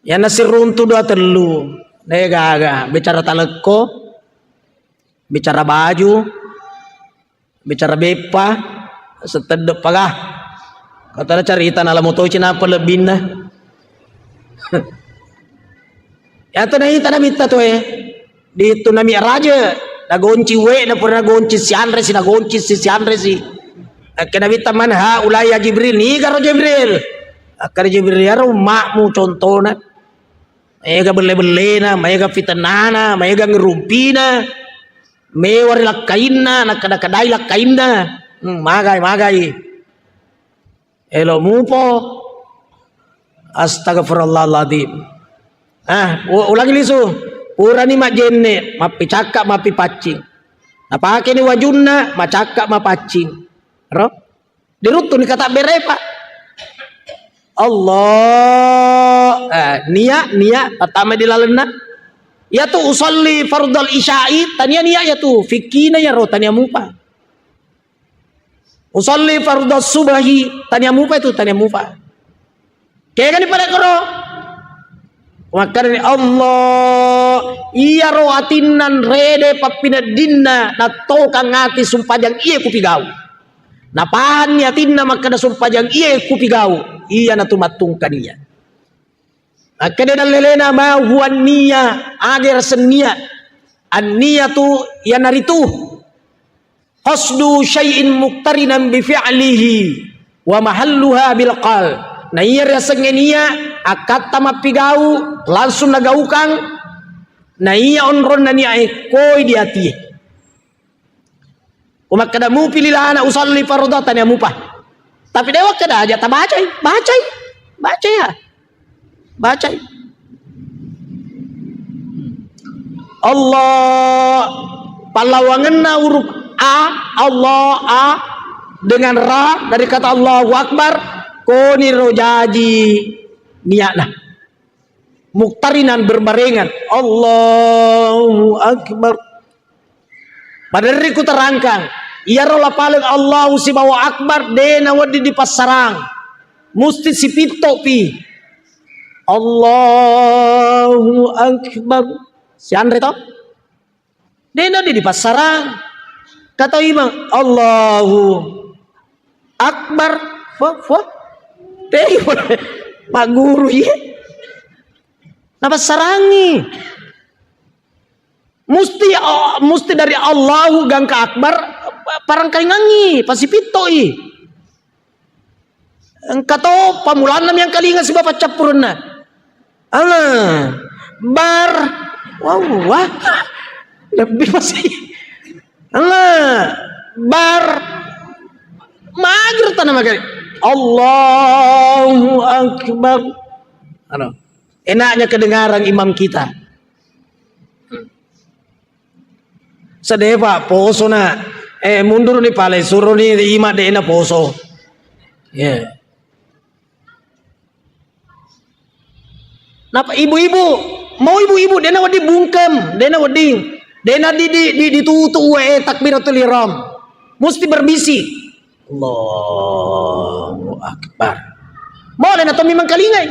Yana siruntu dua tellu. Ne gaga, bicara talekko, bicara baju, bicara beppa, setedde paga. Katana carita nala motoi cinapa lebbinna. Yatu naita nabitta toe. Di tu nami raja, nagonci we, na pura nagonci sianre si, nagonci si sianre si. Akke nabitta, "Man ha ulai ya Jibril?" "Nigaro Jibril?" Akkari Jibril, "Yaro ummakmu contona. Maega belle-bellena, maega fitnana, maega ngerumpina, mewa ri lakkainna, nakkada-kadai lakkainna." Hmm, magai, magai. Elo mupo. Astagfirullahaladzim. Ah, u-, ulangi lisu. Purani majjenne, mappicakka, mappipaccing. Napakeni wajunna, macakka, mapaccing. Ro? Diruttuni kata berepa. Allah, eh, nia, nia, pertama di lalenna. Yatu usalli fardal isya'i, tania nia yatu, fikkina yaro, tania mupa. Usalli fardhas subhi, tania mupa itu, tania mupa. Kegani pada koro. Makkedani Allah, iyaro atinna rede pappineddinna nattokang ati sumpajang iye kupigau. Napahanni atinna makkeda sumpajang iye kupigau, iyanatu mattungkania. Akkeda dallelena, "Ma huwa niya?" Aga iyaseng niya? An-niyatu iyanaritu qasdu syai'in muqtarinan bi fi'lihi wa mahalluha bil qalb. Na iya riasengnge niya, akkatta mappigau, langsung nagaukang, na iya onronna niya e koi di atie. Ko makkeda mupi lilana usalli fardha, tania mupa. Tapi dewa keda aja tabacai, bacai, bacai ya. Bacai. Allah, pallawangenna huruf A, Allah, A, dengan ra dari kata Allahu Akbar, koni ro jaji niatna. Muktarinan berbarengan. Allahu Akbar. Maderri kuterangkan, iyaro lapaleng Allahu sibawa Akbar de nawedding dipassarang. Musti sipittopi. Allahu Akbar. Sianre to? De nawedding dipassarang. Kata imang, Allahu Akbar. Fo, fo. Tei, magguru iye. Napassarangi. Musti, oh, musti dari Allahu gangka akbar, parangkalingangngi, pasipittoi. Engka to pamulanna miangkalinga siba paccappurenna. Allah, bar, wah, wah. Lebbi masih. Allah bar magir tanah magari. Allahu Akbar. Anu, enaknya kedengaran imam kita. Sedepa poso na, eh, mundur ni pale, suruh ni ima de na poso. Ya. Napa ibu-ibu, mau ibu-ibu, dena wedding bungkem, dena wedding, dena di, di, di, ditutup wae takbiratul ihram. Mesti berbisik. Allahu Akbar. Mau dena tommi mengkalingai.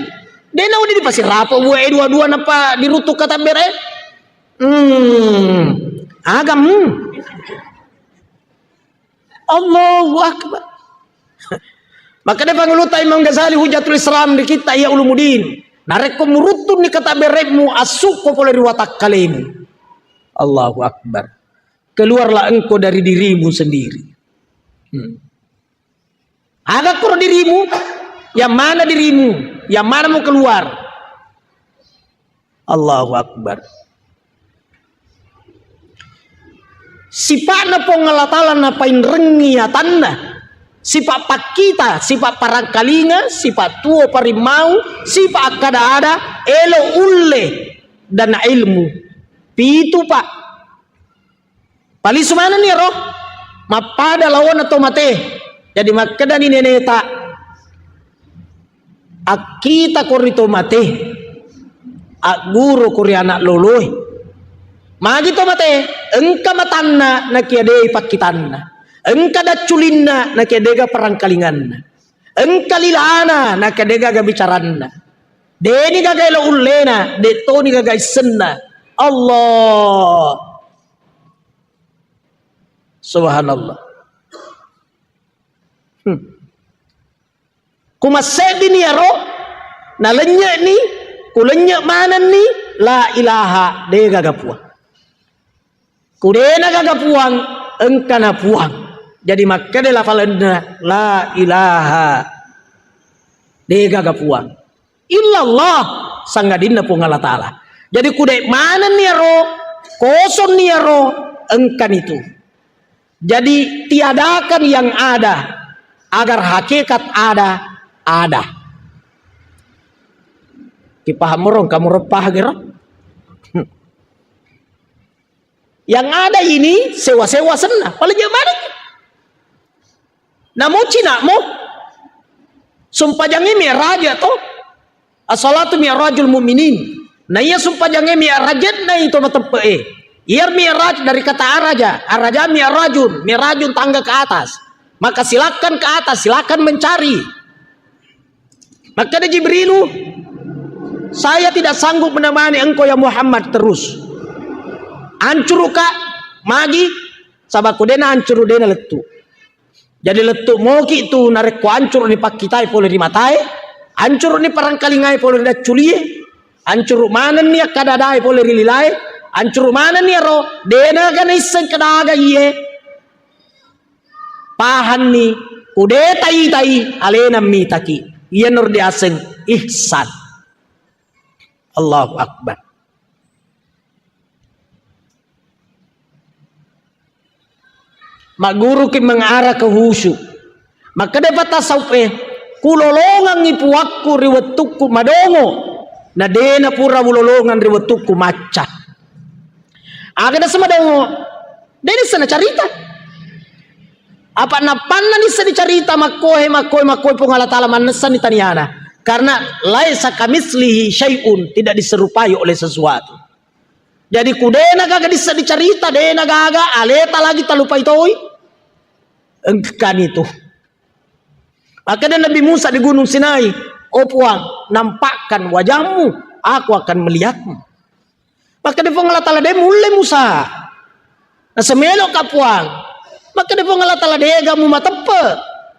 Dena wedding dipasirapo wae dua-dua napa dirutuk kata bere. Hmm. Agam. Hmm. Allahu Akbar. Maka de panguluta Imam Ghazali Hujjatul Islam di kita iya ulumuddin. Narekko muruttunni kata beremmu, assukko pole ri watakkalemu. Allahu Akbar. Keluarlah engkau dari dirimu sendiri. Hmm. Aga koro dirimu, yang mana dirimu, yang mana mau keluar? Allahu Akbar. Sipa'na Puang Allah Ta'ala napainrengngi atanna, sipa' pakkita, sipa' parangkalinga, sipa' tuo parimmau, sipa' akkada-ada, elo ulle dan ilmu. Pitu, Pak. Palisu manenni ero, mappada laona to mate. Jadi makkedani neneta, "Akkita ko ri to mate, agguru ko ri anak loloe." Magi to mate, engka matanna nakia de pakkitanna, engka dacculinna nakia dega parangkalinganna, engka lilana nakia dega gaga bicaranna. Deni gaga elo ullena, de toni gaga issenna. Allah. Subhanallah. Hmm. Ku masseddini iyaro, nalenynye'ni, ku lennye' manenni, la ilaha, de gaga puang. Ku dena gaga puang, engkana puang. Jadi makkeda lafalenna, la ilaha, de gaga puang. Illallah, sangadinna Puang Allah Ta'ala. Jadi, ku de' manenni iyaro, kosonni iyaro, engkani tu. Jadi, tiadakan yang ada, agar hakikat ada, ada. Kipaham murong, kamu repah kira? Yang ada ini sewa-sewa senna. Paling jauh mana? Namo cinamo, sumpajangnge mi'raj to. As-salatu mi'rajul mu'minin. Na iya sumpajangnge mi'rajennai to mateppe'e. Iya mi'raj dari kata araja. Araja mi'rajun. Mi'rajun tangga ke atas. Maka silakan ke atas, silakan mencari. Makkeda Jibrilu, "Saya tidak sanggup menemani engkau ya Muhammad terus. Ancuruka, magi, sabab ko dena ancuru dena lettu." Jadi lettu moki tu narekko ancuru ni pakkitai pole ri matae, ancuru ni parangkalingai pole ri dacculie, ancuru manenni akkadadae pole ri lilae, ancuru manenni ero, dena ga naisseng kedaga iye. Pahanni, ku de tai-tai, alena mitaki. Iyanaro diaseng ihsan. Allahu Akbar. Magguruki mengarah ke khusyuk. Makkeda patasawuf e, kulolongangngi puakku ri wettukku madongo, na dena pura ulolongeng ri wettukku macca. Aga dasa madongo, de nisseng nacarita. Apa nappanna nisseng dicarita makkohe, makkohe, makkohe Puang Allah Ta'ala mannessani taniana. Karena laisa kamitslihi syai'un, tidak diserupai oleh sesuatu. Jadi ku dena gaga dissa dicarita, dena gaga aleta lagi talupai toi. Engkani tu. Makkeda Nabi Musa di Gunung Sinai, "Oh Puang, nampakkan wajahmu, aku akan melihatmu." Makkeda Puang Allah Ta'ala, "De mulle Musa." Nasa melo ka Puang. Makkeda Puang Allah Ta'ala, "Dega mu mateppe."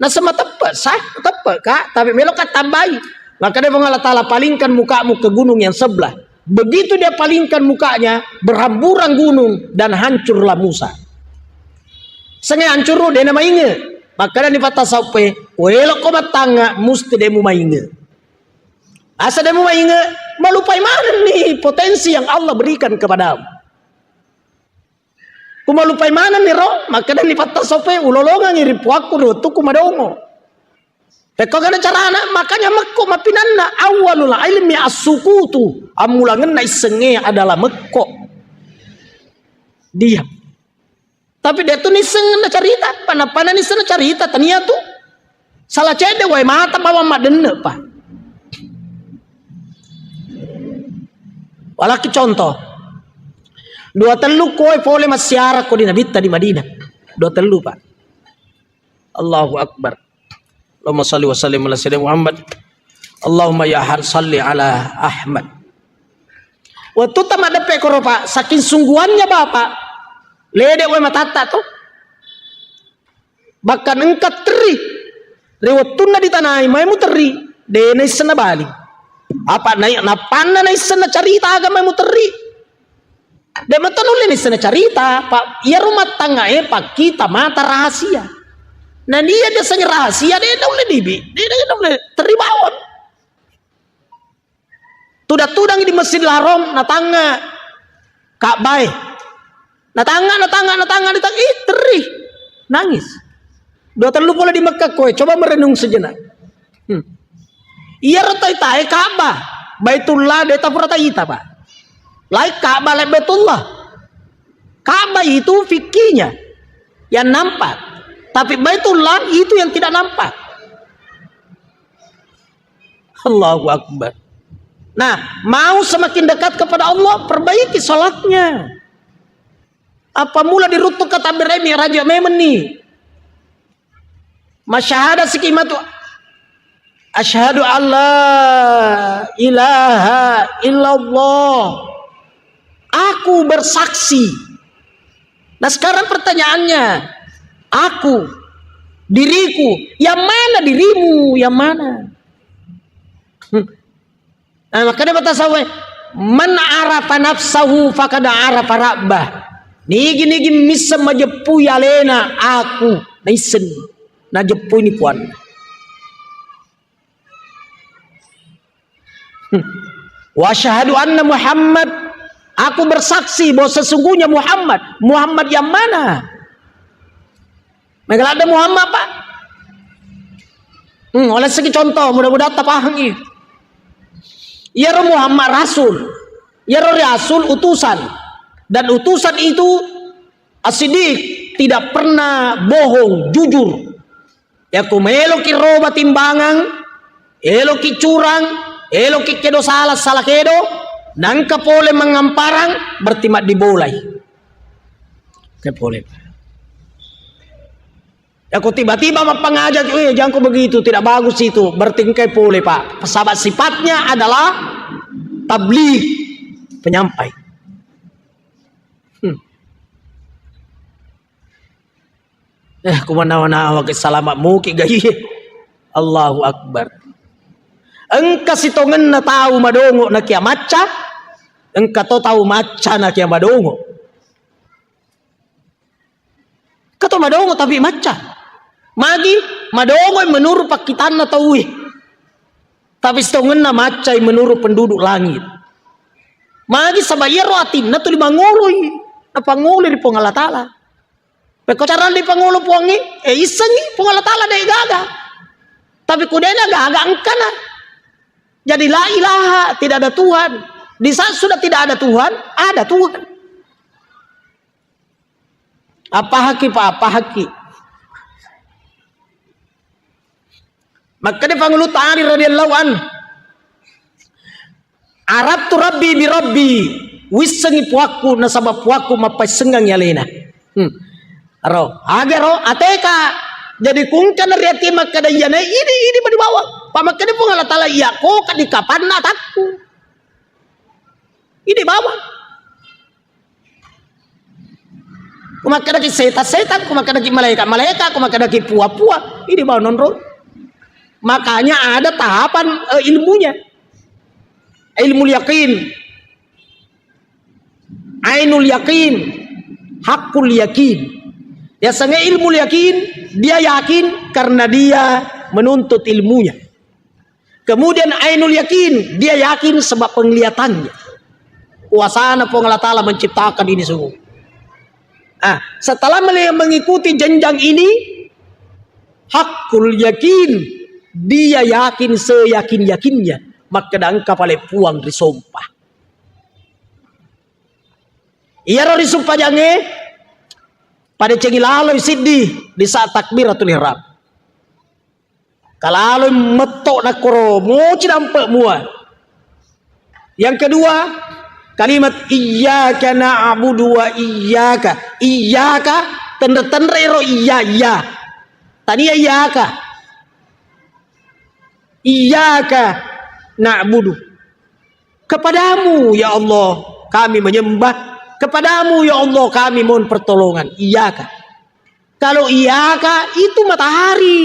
Nasa mateppe, sah, mateppe ka, tapi melo ka tambai. Makkeda Puang Allah Ta'ala, "Palingkan mukamu ke gunung yang sebelah." Begitu dia palingkan mukanya, berhamburan gunung dan hancurlah Musa. Sengaja hancur, de namainge. Makkeda ni patasawuf e, "Welokko mattanga, musti de mumainge." Asa de mumainge, malupai manenni potensi yang Allah berikan kepadamu. Kumalupai manenni ro, makkedani pattasope, ulolongengi ri puakku ri wettukku madongo. Pekko gana carana, makanya mekko mapinanna awwalul ilmi as-sukutu, ammulangenna issengnge adalah mekko. Diam. Tapi de' tu nisseng nacarita, panapana nisseng nacarita, tania tu. Salah cedde wae mata bawang maddenne, Pak. Walaki contoh. Dua tellu koe pole massiara ko di Nabitta di Madinah. Dua tellu, Pak. Allahu Akbar. Allahumma salli wa sallim ala sayyidina Muhammad. Allahumma ya Har salli ala Ahmad. Wettu tamadeppe koro, Pak, saking sungguannya Bapak, lede wae matatta to. Bahkan engka terri. Ri wettunna ditanai, mai muterri. De naisseng nabali. Apa nai-, nappanna naisseng nacarita aga mai muterri. De metto nulle naisseng nacarita, Pak. Iyaro mattangae pakkita mata rahasia. Nah, dia biasanya rahasia, de naulle dibi. De, de naulle terri bawang. Tudang-tudang di Masjidil Haram, natangnga Ka'bae. Natangnga, natangnga, natangnga, natangnga, ih, terri. Nangis. Dua tellu pole di Mekah koe, coba merenung sejenak. Hmm. Iyaro taitae Ka'bah, Baitullah, de tapura taita, Pak. Lai Ka'bah, lai Baitullah. Ka'bah itu fikihnya yang nampak. Tapi Baitullah itu yang tidak nampak. Allahu Akbar. Nah, mau semakin dekat kepada Allah, perbaiki salatnya. Apa mula diruttuk ke takbir mi'raj memang ni. Masyahada siki matu. Asyhadu alla ilaha illallah. Aku bersaksi. Nah, sekarang pertanyaannya, aku, diriku, yang mana dirimu, yang mana? Hmm. Nah, makanya batasawe, "Man arafa nafsahu faqad arafa rabbah." Nigi-nigi misseng majeppui alena, aku, naisseng najeppui ni puanna. Hmm. Wa asyhadu anna Muhammad, aku bersaksi bahwa sesungguhnya Muhammad, Muhammad yang mana? Mega ladde Muhammad, Pak. Hmm, oleh segi contoh, mudah-mudahan tapahangi. Iyaro Muhammad Rasul. Iyaro Rasul utusan. Dan utusan itu asidik, tidak pernah bohong, jujur. Yako meloki roba timbangan, eloki curang, eloki kedo salah, salah kedo, nangka pole mangamparang, berarti maddibolai. Ke pole. Yako tiba-tiba mappangajak, "Eh, jangan kau begitu, tidak bagus itu." Berarti engkai pole, Pak. Sebab sifatnya adalah tabligh, penyampai. Hmm. Eh, kumanawa-nawa ke salama muki gai. Allahu Akbar. Engka sitongenna tau madongo nakia macca, engka to tau macca nakia madongo. Engka to madongo tapi macca. Magi madongo menurut pakkitanna tauwe. Tapi sitongenna maccai menurut penduduk langit. Magi saba iyaro atinna tuli mangoloi, napangoloi ri Puang Allah Taala. Pekko cara dipangolo Puangnge, eh, issengi Puang Allah Taala de gaga. Tapi kudena gaga engkana. Jadi la ilaha, tidak ada Tuhan. Di saat sudah tidak ada Tuhan, ada Tuhan. Apa haki, Pak? Apa haki? Makkeda Pangulutta Ali radhiyallahu anhu, "Araftu rabbi bi rabbi," wissengi puakku nasaba puakku mappaissengngangi alena. Hmm. Ro, aga ro, ateka. Jadi kungkana riati makkeda iyana idi, idi mani bawang. Pa makkeda Puang Allah Taala, iya ko ka di kapanna atakku. Idi bawang. Kumakkedaki setan-setan, kumakkedaki malaika-malaika, kumakkedaki pua-pua, ini bawa nonrol. Makanya ada tahapan, eh, ilmunya. Ilmu yakin. Ainul yakin. Hakul yakin. Biasanya ilmu yakin, dia yakin karena dia menuntut ilmunya. Kemudian ainul yakin, dia yakin sebab penglihatannya. Kuasana Puang Allah Taala menciptakan ini semua. Ah, setelah mele-, mengikuti jenjang ini, hakul yakin, dia yakin seyakin-yakinnya, makkeda engka pale Puang risompa. Iyaro risumpajangnge, padecengi laloi siddi di saat takbiratul ihram. Kalaloi metto nakkoro moci dampe mua. Yang kedua, kalimat iyyaka na'budu wa iyyaka. Iyyaka, tenre-tenre ro iya, iya. Tania iyyaka. Iyyaka na'budu. Kepadamu, ya Allah, kami menyembah. Kepadamu, ya Allah, kami mohon pertolongan. Iyyaka. Kalau iyyaka, itu matahari.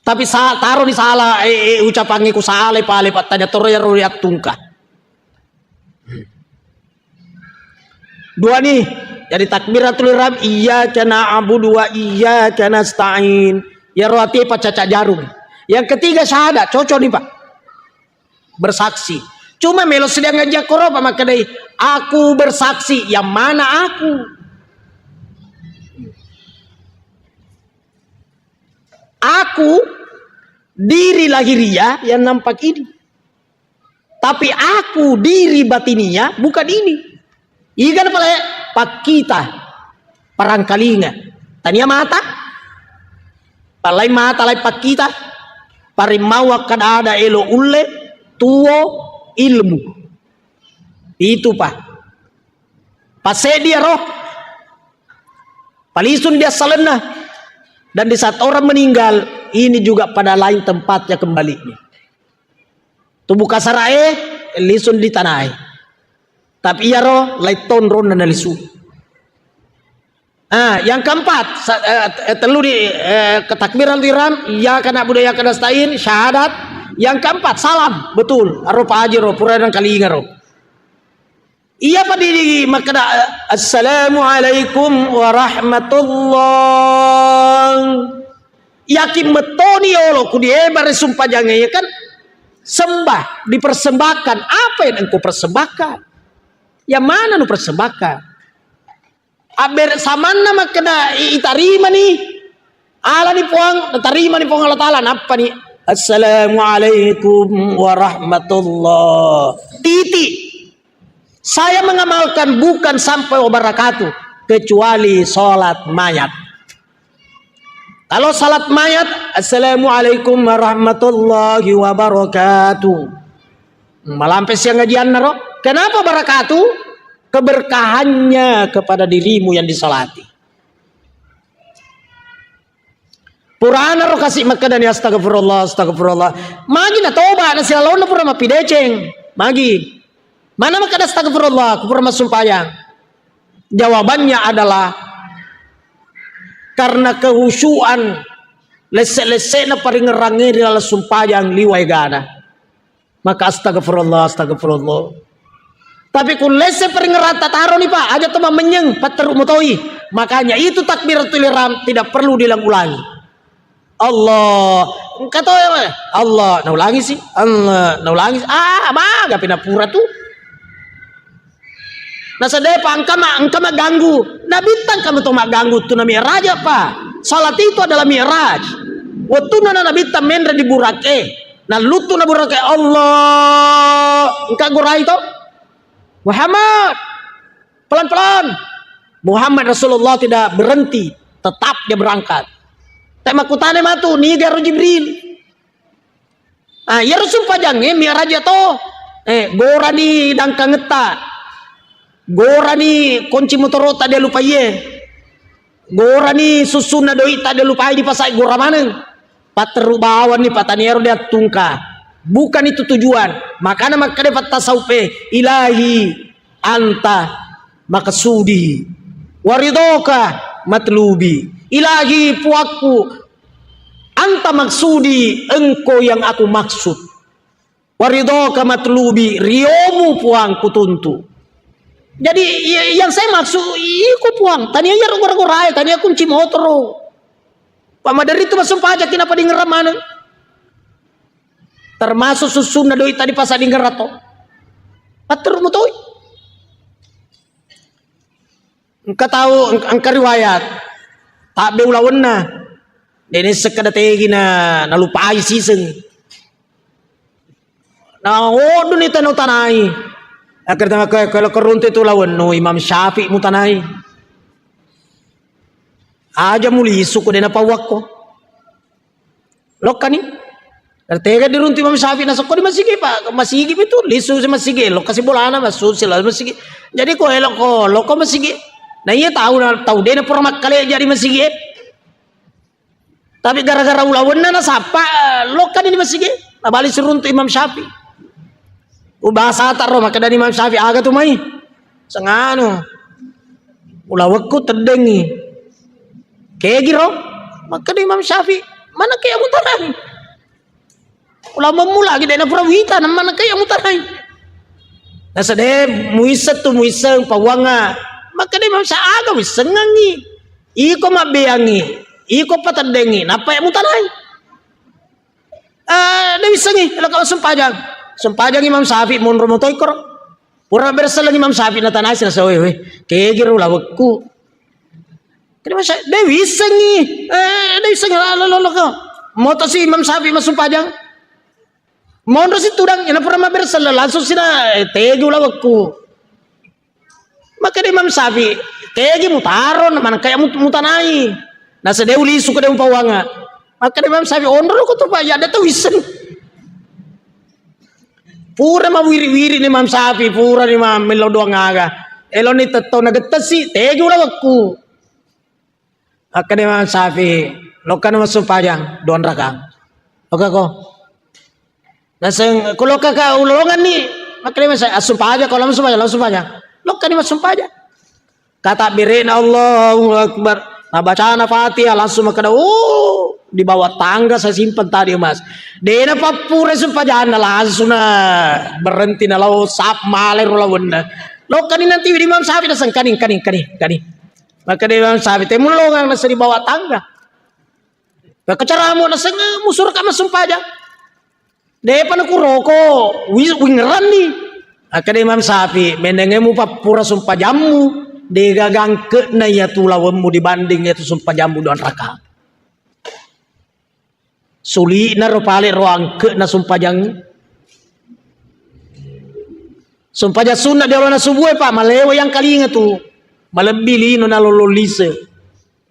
Tapi sa-, taro di sala, eh, eh, ucapangnge ku sala, pale pattanya toro iyaro riattungka. Dua nih, jadi takbiratul ihram, iyyaka na'budu wa iyyaka nasta'in. Iyaro ati pacaca jarum. Yang ketiga syahadat, cocok nih, Pak. Bersaksi. Cuma melo sedang ngajak koro, Pak, makkedai, "Aku bersaksi." Yang mana aku? Aku diri lahiriah yang nampak ini. Tapi aku diri batiniah bukan ini. Igana pale pakkita, parangkalinga. Tania mata, palai mata lai pakkita, parimmau kada ada elo ulle, tuo, ilmu. Itu, Pak. Passeddi ro. Palisun dia salenna. Dan di saat orang meninggal, ini juga pada lain tempatnya kembalinya. Tubuh kasarae lisun di tanae. Tapi iyaro laitton ronna nalisu. Ah, yang keempat, sa-, eh, eh, telu di, eh, ke takbiratul ihram, iyyaka na'budu wa iyyaka nasta'in, syahadat. Yang keempat, salam. Betul. Aro paji ro, pura dan kalinga ro. Iya pa di, di makkeda, "Assalamualaikum warahmatullah." Yakin mettoni yolo ku diebare sumpajangnge, ya kan? Sembah, dipersembahkan. Apa yang engkau persembahkan? Yang mana nu persembahkan? Abbere samanna makkeda i-, itarimani. Alani Puang, natarimani Puang Allah Ta'ala. Nappani, "Assalamualaikum warahmatullah." Titik. Saya mengamalkan bukan sampai wabarakatuh, kecuali sholat mayat. Kalau sholat mayat, "Assalamualaikum warahmatullahi wabarakatuh." Malampe siang ngajianna ro. Kenapa barakatuh? Keberkahannya kepada dirimu yang disalati. Purana ro kasi makkedani, "Astagfirullah, astagfirullah." Magi natoba, nasilalonna pura mappideceng. Magi. Mana makkeda, "Astagfirullah, ku pura massumpajang"? Jawabannya adalah karena kehusyuan, lesse-lessena paringerrangnge ri laleng sumpajang liwa egana. Maka astagfirullah, astagfirullah. Tapi ku lesse paringerranta taroni, Pak, aja to mammenyeng, patteru mutoi. Makanya itu takbiratul ihram tidak perlu diulang-ulangi. Allah, engka to ya, Pak? Allah, naulangi sih. Allah, naulangi sih. Ah, maga pinapura tu. Nasadai, Pak, engka ma-, engka magganggu. Nabitta engka mato magganggu tu na mi'raj apa? Salat itu adalah mi'raj. Wettunna na Nabitta menre di burake. Nalluttu na burake, Allah, engka gorai to. Muhammad, pelan-pelan. Muhammad Rasulullah tidak berhenti, tetap dia berangkat. Tapi makkutana matu, niga ro Jibril? Ah, iyaro sumpajangnge mi'raj to. Eh, gorani dangkangetta. Gorani kunci motorota dia lupaie. Gorani sussunna doitta dia lupai, dipasai gora maneng. Patteru bawanni, pataniaro dia tungka. Bukan itu tujuan. Makana makkeda pattasaupe, "Ilahi anta maksudi, waridhoka matlubi." Ilahi, Puakku, anta maksudi, engko yang aku maksud. Waridhoka matlubi, riomu Puang kutuntu. Jadi, i-, yang saya maksud, iko Puang, tania iyaro gora-gorae, tania kunci motoro. Pak, maderri tu massumpajang, kenapa dingerang maneng? Termasuk sussunna doitta dipasang dingerang to. Patteru mutoi. Engka tau, engka, engka riwayat. Tabbe ulawenna. Dene sekkada tegi na, nalupai siseng. Na oddu ni tanu tanai. Akhirnya ke, ke, ke runtu itu lawennu Imam Syafi'i mutanai. Aja mulisu ko dena pawakko. Lokkani. Tega diruntu Imam Syafi'i nasokko di masigi, Pak. Masigi itu lisu si masigi, lokasi bolana masuk sila masigi. Jadi ko elok ko lokko masigi. Nah iya tahu na tahu dena pura makkale jadi masigi. Tapi gara-gara ulawenna nasappa, lokkani di masigi. Nabali siruntu Imam Syafi'i. Ubasa taro makkeda Imam Syafi'i aga tu mai. Senganu. Ulawekku teddengi. Kegi ro? Makkeda Imam Syafi'i, mana ke yang mutarai? Ulama mula gede na pura wita, mana ke yang mutarai? Nasade muiseng tu muiseng pawanga. Makkeda Imam Syafi'i aga wissengangi. Iko mabbeangi, iko pateddengi, nappa yang mutarai. Eh, de wissengi, lo ka sumpajang. Sumpajang Imam Syafi'i monro motoi koro. Pura berseleng Imam Syafi'i natanai sila sawe we. Kegi ro ulawekku. Kena masa de wissengi. Eh, de wissengi lo lo lo ko. Moto si Imam Syafi'i masumpajang. Monro si tudang ina pura maberselleng langsung sina eh, tegi ulawekku. Makkeda Imam Syafi'i, tegi mutaro na manengka ya mut- mutanai. Nasede ulisu kede mupawanga. Makkeda Imam Syafi'i, onro ko tu Pak, ya ada tu wisseng. Pura mawiri-wiri ni Imam Syafi'i, pura ni ma mello doang aga. Elo ni tettau nagettesi, tegi ulawekku. Akkeda Imam Syafi'i, lokkana massumpajang, dua rakang. Lokka ko. Naseng, ko lokka ka ulolonganni, makkeda Imam Syafi'i, assumpajang, ko langsung sumpajang, langsung sumpajang. Lokkani massumpajang. Kata berena Allahu Akbar. Nabacana Fatihah, langsung makkeda, oh, di bawah tangga saya simpan tadi emas. Dena pappura sumpajanna, langsung na berhenti na lao sap malai ro lawenna. Lokkani nanti Imam Syafi'i naseng, kani, kani, kani, kani. Makkeda Imam Syafi'i, temulongang nasa di bawah tangga. Pekko caramu naseng musurka massumpajang. Depa nakuroko, wi- wingeranni. Makkeda Imam Syafi'i, menengemu pappura sumpajammu, dega gangkena iya tu lawemmu dibanding iya tu sumpajammu dua rakaat. Suli'na ro pale ro angke'na sumpajang. Sumpajang sunna di olona subue, Pak, malewe yang kalinga tu. Malebbi lino na lolo lise.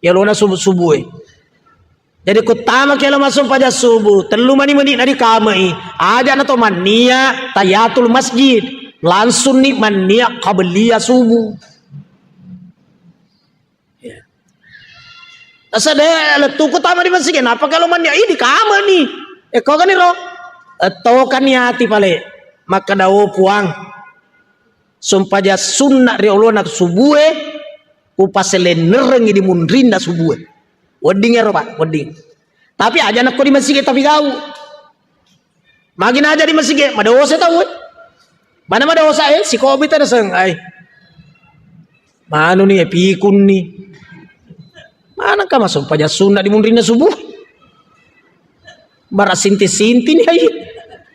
Di olona subu-, subue. Jadi kuttama kelo massumpajang subuh, tellu mani meni na dikamei. Aja na to mannia tahiyatul masjid. Langsung ni mannia qabliyah subuh. Ya. Nasaba de lettuku tama di masigi, napa kalau mandi idi kama ni. Eko kani ro. Etto kani ati pale. Makkeda, oh Puang, sumpajang sunna ri olona subue, upaselennerengi di munrinna subue. Wedding ero, Pak, wedding. Tapi aja nakko di masigi tapi gau. Magi naja di masigi, madosa tau, eh. Mana madosa, eh, sikobi tadaseng, ai. Manu ni, eh, pikun ni. Mana ka massumpajang sunna di munrinna subuh? Bara sinti-sinti ni, ai.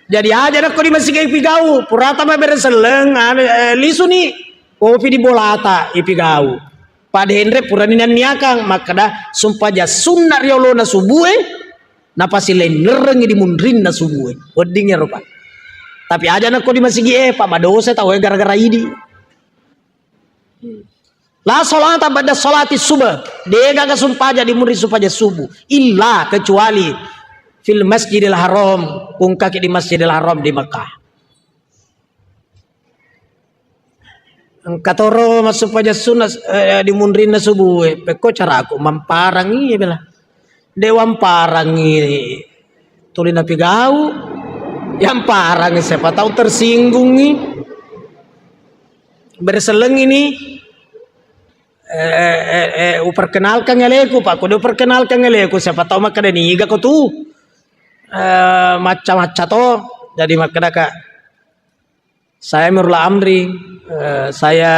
Jadi aja nakko di masigi ipigau, purata mabere selleng, anu, eh, lisu ni, kopi di bolata ipigau. Pada henre purani nanniakang, makkeda sumpajang sunna ri olona subue, napasilennerengi di munrinna subue. Wedding ero, Pak. Tapi aja nakko di masigi e, Pak, madosa tau e gara-gara idi. La sholata ba'da sholati subuh. Degaga sumpajang di munri sumpajang subuh. Illa, kecuali fil Masjidil Haram, ungkaki di Masjidil Haram di Mekah. Engka toro massumpajang sunna, eh, di munrinna subue. Pekko caraku mamparangi, bela. De wamparangi tuli napigau. Yamparangi siapa tahu tersinggungi. Berselengi ni. Eh, eh, eh, eh, uperkenalkan ngeleku, Pak. Kudu uperkenalkan ngeleku, siapa tahu makkeda niga ko tu. Eh, macca-macca to. Jadi makkeda ka. Saya Amirul Amri, eh, saya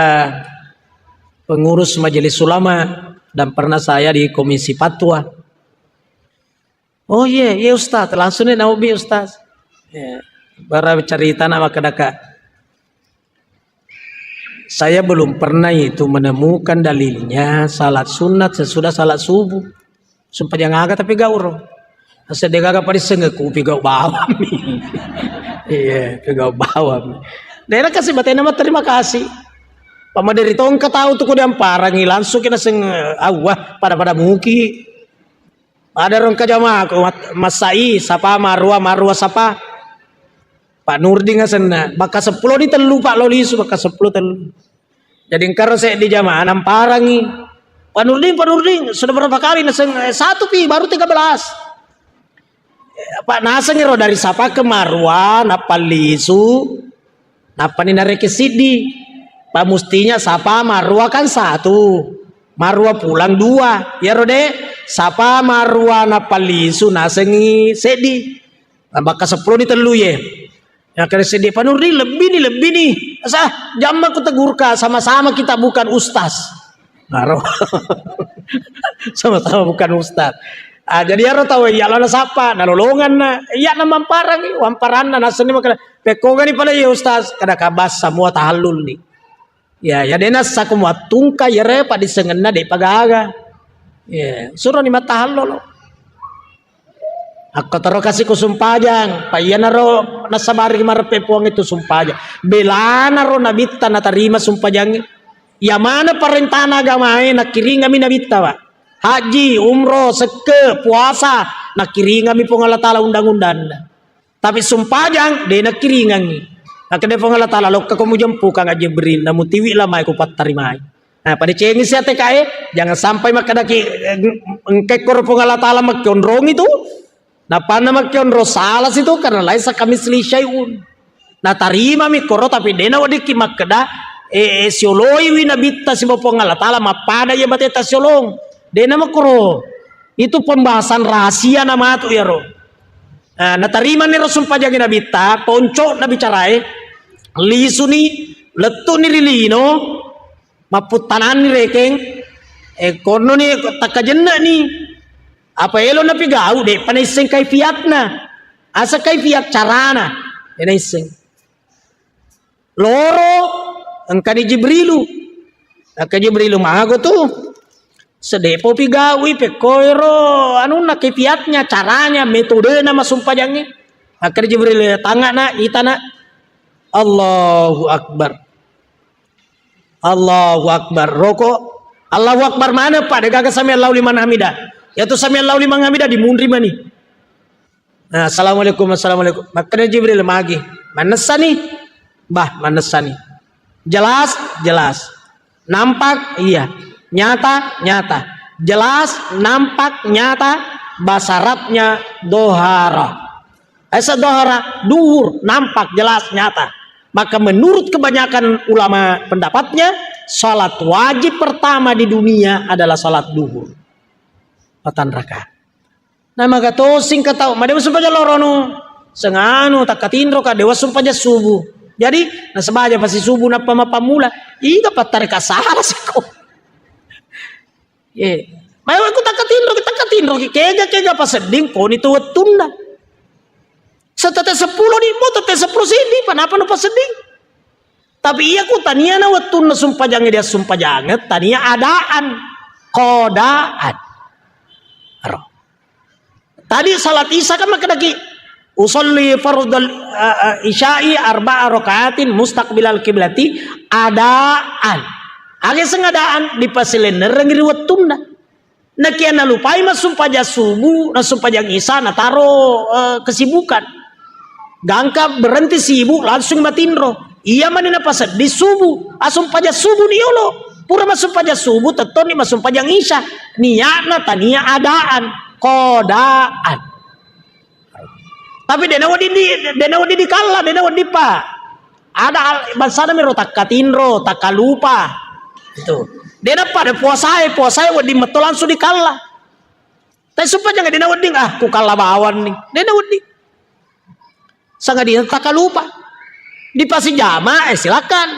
pengurus Majelis Ulama dan pernah saya di Komisi Fatwa. Oh iya, iya Ustaz, langsung nih naobi Ustaz. Ya, bara cerita nama kedaka. Saya belum pernah itu menemukan dalilnya salat sunat sesudah salat subuh. Sumpajang aga tapi gauro. Sedde gaga padissengeku pigau bawammi. Iya, pigau bawammi. Daerah kasih batena mah terima kasih. Pamaderi tongka tahu tuh kau diamparangi langsung kena seng awah pada-pada muki. Ada rong kajama aku mat- masai sapa marua marua sapa. Pak Nurdin asenna. Baka sepuluh ni tellu Pak lo lisu baka sepuluh tellu. Jadi engkaro seddi jamaah namparangi. Pak Nurdin, Pak Nurdin, sudah berapa kali naseng eh, satu pi baru tiga belas. Pak naseng ro dari sapa ke marua nappa lisu. Nappa ni nareke siddi. Pak mustinya sapa marua kan satu. Marua pulang dua. Ya ro de sapa marua nappa lisu nasengi seddi. Baka sepuluh ni tellu ye. Ya kena seddi Pak Nurdin lebbi ni lebbi ni. Asa jamma ku tegurka sama-sama kita bukan ustaz. Naro. Sama-sama bukan ustaz. Ah, jadi aro tau iya lana sapa nalolongan na iya na mamparangi wamparanna nasenni makana pekkogani pada iya ustaz kada kabas semua tahallul ni. Ya, ya dena sako muattungka yere pada sengenna de pagaga. Ya, suro ni matahallo lo. Akkotoro kasi ku sumpajang, pa iyanaro nasabari mareppe Puang itu sumpajang. Belanaro nabitta natarima sumpajangnge. Iya mana parentana agamae nakkiringami nabitta, Pak. Haji, umroh, sekke, puasa, nakkiringami Puang Allah Taala undang-undangna. Tapi sumpajang de nakkiringangngi. Nakkeda Puang Allah Taala lokka ko mujempukang Jibril namutiwi lamae ku pattarimai. Nah, pada cengi si A T K E, jangan sampai makkedaki engkekko ro Puang Allah Taala makkeonrong itu. Napanna makkeonrong salah situ karena laisa kamitsli syai'un. Nah, tarimami koro tapi dena weddikki makkeda eh, eh, sioloiwi nabitta siba Puang Allah Taala mappada iya bateta siolong. Dena makoro. Itu pembahasan rahasia namatu yaro. Nah, natarimani ro sumpajangi nabitta, ponco nabicarae, lisuni, lettuni ri lino, mapputtananni rekeng, eh, konnoni takkajenne'ni. Apa elo napigau, de'pa naisseng kaifiatna. Asa kaifiat carana, de naisseng. Loro, engkani Jibrilu. Engka Jibrilu mago tu. Sedepo pigaui pekkoero anunna kefiatnya, caranya, metodena masumpajangnge. Akhirnya Jibril tangana, itana. Allahu Akbar. Allahu Akbar. Roko. Allahu Akbar mana Pak? Degaga sami Allahu liman hamidah. Yatu sami Allahu liman hamidah dimunri mani. Nah, assalamualaikum, assalamualaikum. Makkeda Jibril, magi. Mannessani? Bah, mannessani. Jelas, jelas. Nampak, iya. Nyata, nyata. Jelas, nampak, nyata. Bahasa Arabnya dohara. Esa dohara, duhur, nampak, jelas, nyata. Maka menurut kebanyakan ulama pendapatnya, salat wajib pertama di dunia adalah salat duhur. Patan rakaat. Na magatosing ka tau, ma dewa sumpaja loronu, senganu takkatinro ka dewa sumpaja subuh. Jadi nasaba aja pasti subuh nappa mapammula. Iga pattare kasara siko. Ye. Mai wakku takkatinro, takkatinro kega kega pasedding koni tu wettunna. Setete sepuluh ni, mo tete sepuluh sini, panapa nu pasedding? Tapi iya ku tania na wettunna sumpajangnge dia sumpajangnge, tania adaan, kodaan. Aro. Tadi salat Isya kan makkedaki, "Usolli fardal, eh, eh, isya'i arba'a rakaatin mustaqbilal kiblati adaan." Aga seng adaan dipasilennereng ri wettunna. Nakia nalupai massumpajang subuh, nassumpajang Isya, nataro, eh, kesibukan. Gangka berhenti sibuk, langsung matinro. Iya mani napasedding subuh, assumpajang subuh ni yolo. Pura massumpajang subuh, tettonni massumpajang Isya. Niatna tania adaan, kodaan. Tapi dena wedding di, dena wedding dikalla, dena wedding pa. Ada al-, bangsana miro takkatinro, takkalupa. Itu. Dena pada puasae, puasae wedding metto langsung dikalla. Tapi sumpajang dena wedding, ah, ku kalla bawang ni. Dena wedding. Sangadinna takkalupa. Dipasijama, eh, silakan.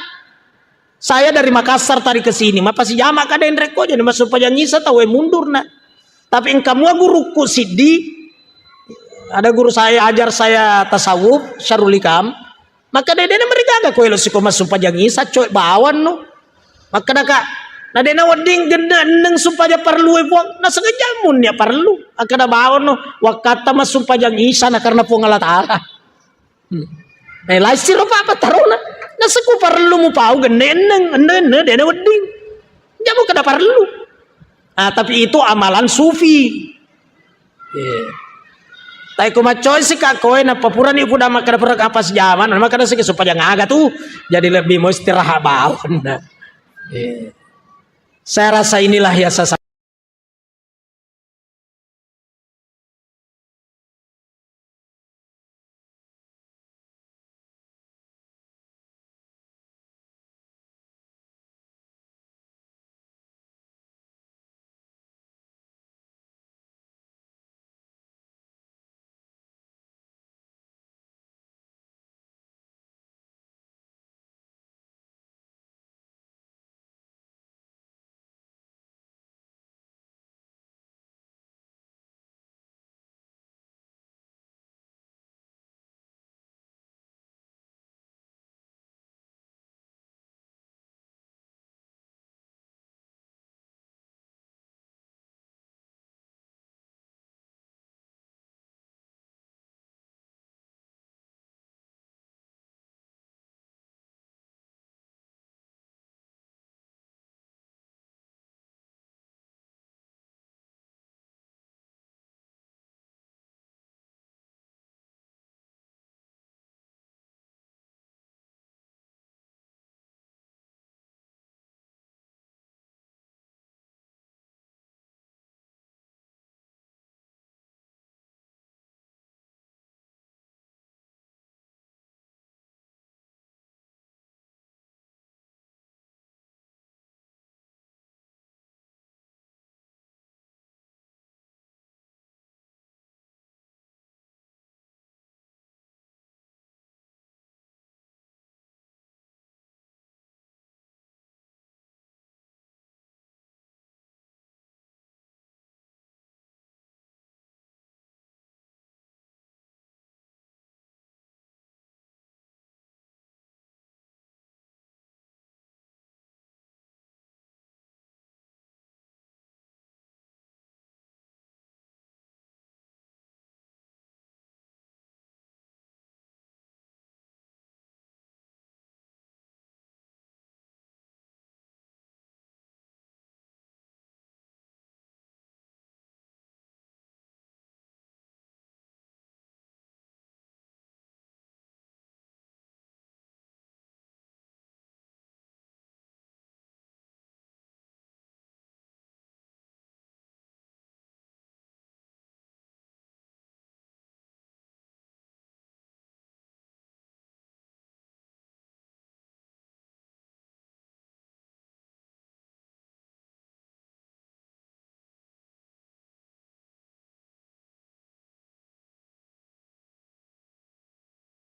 Saya dari Makassar tadi ke sini, mapasijama ka denre ko, jadi massumpajang Isya tau, eh, mundur na. Tapi engka mua gurukku siddi, ada guru saya, ajar saya tasawuf, Syarul Hikam, Makkeda, "Dena marigaga ko elo siko massumpajang isa, coy bawang no." Makkeda ka, "Na dena wedding genne enneng sumpajang parlu e Puang, na sengaja munnia parlu." Makkeda bawang no, "Wakkatta massumpajang isa na karena Puang Allah Ta'ala." Hmm. Eh, laissiro pa pattarona. Naseku parellu mupau genne enneng, enne, enne, dena wedding. Jamu kada parellu. Ah, tapi itu amalan sufi. Iya. Tapi ku maccoi si kak koe, nappa purani uku dama kada pura kapas jaman, maka ada sih supaya ngaga tuh. Jadi lebih mau istirahat bawon. Iya. Saya rasa inilah ya saya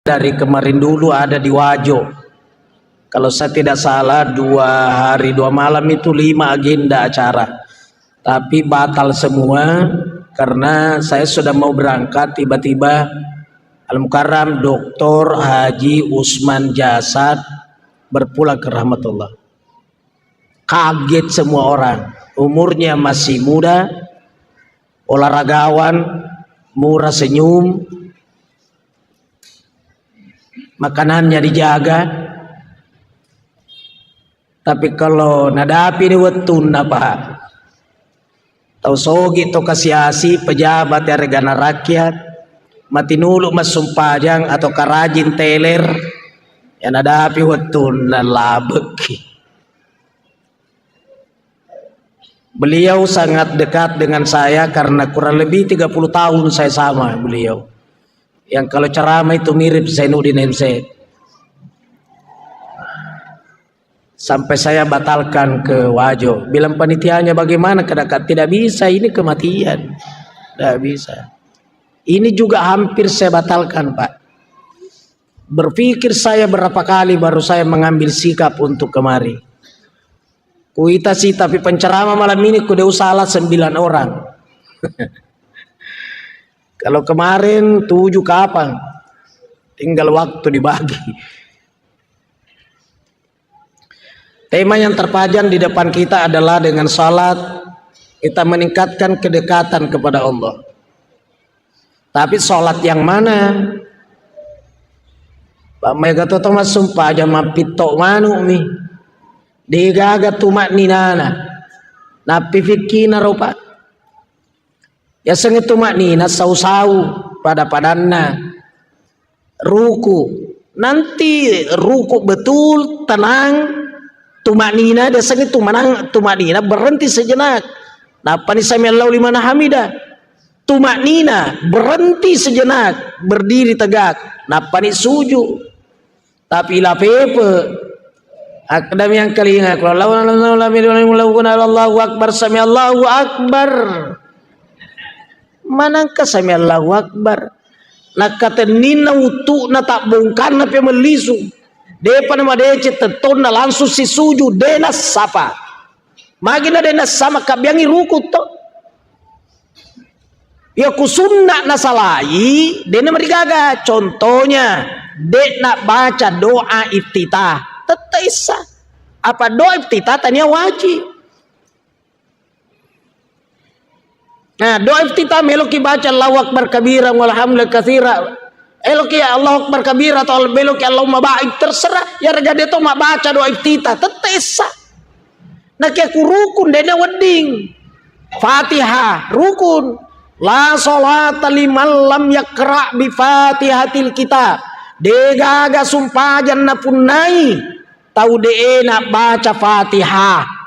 Dari kemarin dulu ada di Wajo. Kalau saya tidak salah, dua hari dua malam itu lima agenda acara. Tapi batal semua karena saya sudah mau berangkat, tiba-tiba Al-Mukarram Doktor Haji Usman Jasad berpulang ke rahmatullah. Kaget semua orang. Umurnya masih muda, olahragawan, murah senyum, makanannya dijaga. Tapi kalau nadapi ni wettunna, Pak, tau sogi, tau kasiasi, pejabat, yaregana rakyat, matinulu massumpajang atau karajin teler, ya nadapi wettunna labekki. Beliau sangat dekat dengan saya karena kurang lebih tiga puluh tahun saya sama beliau. Yang kalau ceramah itu mirip Zainuddin M Z. Sampai saya batalkan ke Wajo. Bilang panitianya, "Bagaimana?" Kata, "Tidak bisa, ini kematian." Tidak bisa. Ini juga hampir saya batalkan, Pak. Berpikir saya berapa kali baru saya mengambil sikap untuk kemari. Kuita sih, tapi penceramah malam ini ku deu salah sembilan orang. Kalau kemarin tujuh kapang, tinggal waktu dibagi. Tema yang terpajang di depan kita adalah dengan salat kita meningkatkan kedekatan kepada Allah. Tapi salat yang mana? Pak, maega to, to massumpajang mappitto manu'mi. Degaga tumakninana. Nappifikkina ropa. Yasengnge tumaknina sau-sau pada-padanna. Ruku. Nanti ruku betul, tenang, tumaknina, biasanya tumanang, tumaknina berhenti sejenak. Nappani sami Allahu liman hamida. Tumaknina berhenti sejenak, berdiri tegak. Nappani sujud. Tapi la pepe. Akkeda mi engkalinga, Allahu Akbar, sami Allahu Akbar. Manangka sami Allahu Akbar. Nakkatenninna utu'na tabbongkanna pe mellisu. Depa na madeceng tettonna langsung sisuju, de nassapa. Magi na de nassama, kabbiangi ruku to. Ya ku sunna nasalai, de na marigaga. Contohnya, de na baca doa iftitah, tette issa. Apa doa iftitah tania wajib. Nah, doa iftitah meloki baca Allahu Akbar kabira walhamdulillah katsira. Eloki Allahu Akbar kabira atau meloki Allahumma barik, terserah. Ya raga de to mabaca doa iftitah, tette issa. Nakia ku rukun de na wedding. Fatihah rukun. La salata liman lam yaqra bi Fatihatil kitab. De gaga sumpajang napunnai tau de na baca Fatihah.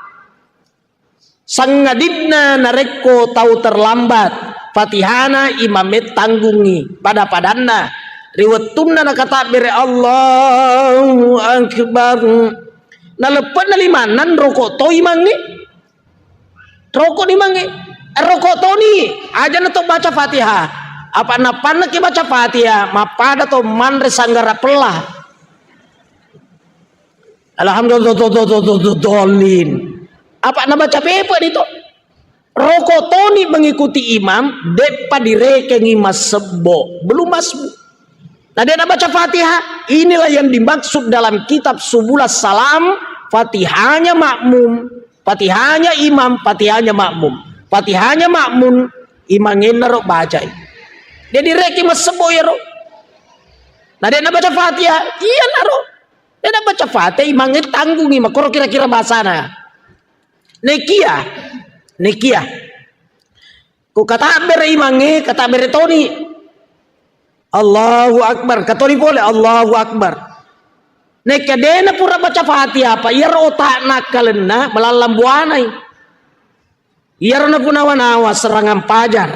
Sangadinna narekko tau terlambat, Fatihana imame tanggungi pada-padanna. Ri wettunna nakatakbere, Allahu Akbar. Naleppe'na limanna, roko to imangnge. Roko ni imangnge. Roko toni, aja na to baca Fatihah. Apa napannaki baca Fatihah, mappada to manre sanggara pella. Alhamdulillah, dolin. Apa nabaca pepe ni to? Roko toni mengikuti imam, deppa direkengi massebbo. Belum masbu. Nah, dia nabaca Fatihah. Inilah yang dimaksud dalam kitab Subulus Salam, Fatihahnya makmum, Fatihahnya imam, Fatihahnya makmum. Fatihahnya makmum, imangenna ro bacai. Dia direkeng massebbo ya ro. Nah, dia nabaca Fatihah, iya na ro. Dena baca Fatihah, imangnge tanggungi, makkoro kira-kira bahasana. Nekia, nekia. Ku katabbere imangnge, katabbere toni. Allahu Akbar, katoni pole, Allahu Akbar. Nekia dena pura baca Fatihah, apa iyaro otakna kalenna malallang buanai. Iyaro napunawa-nawa serangan pajar.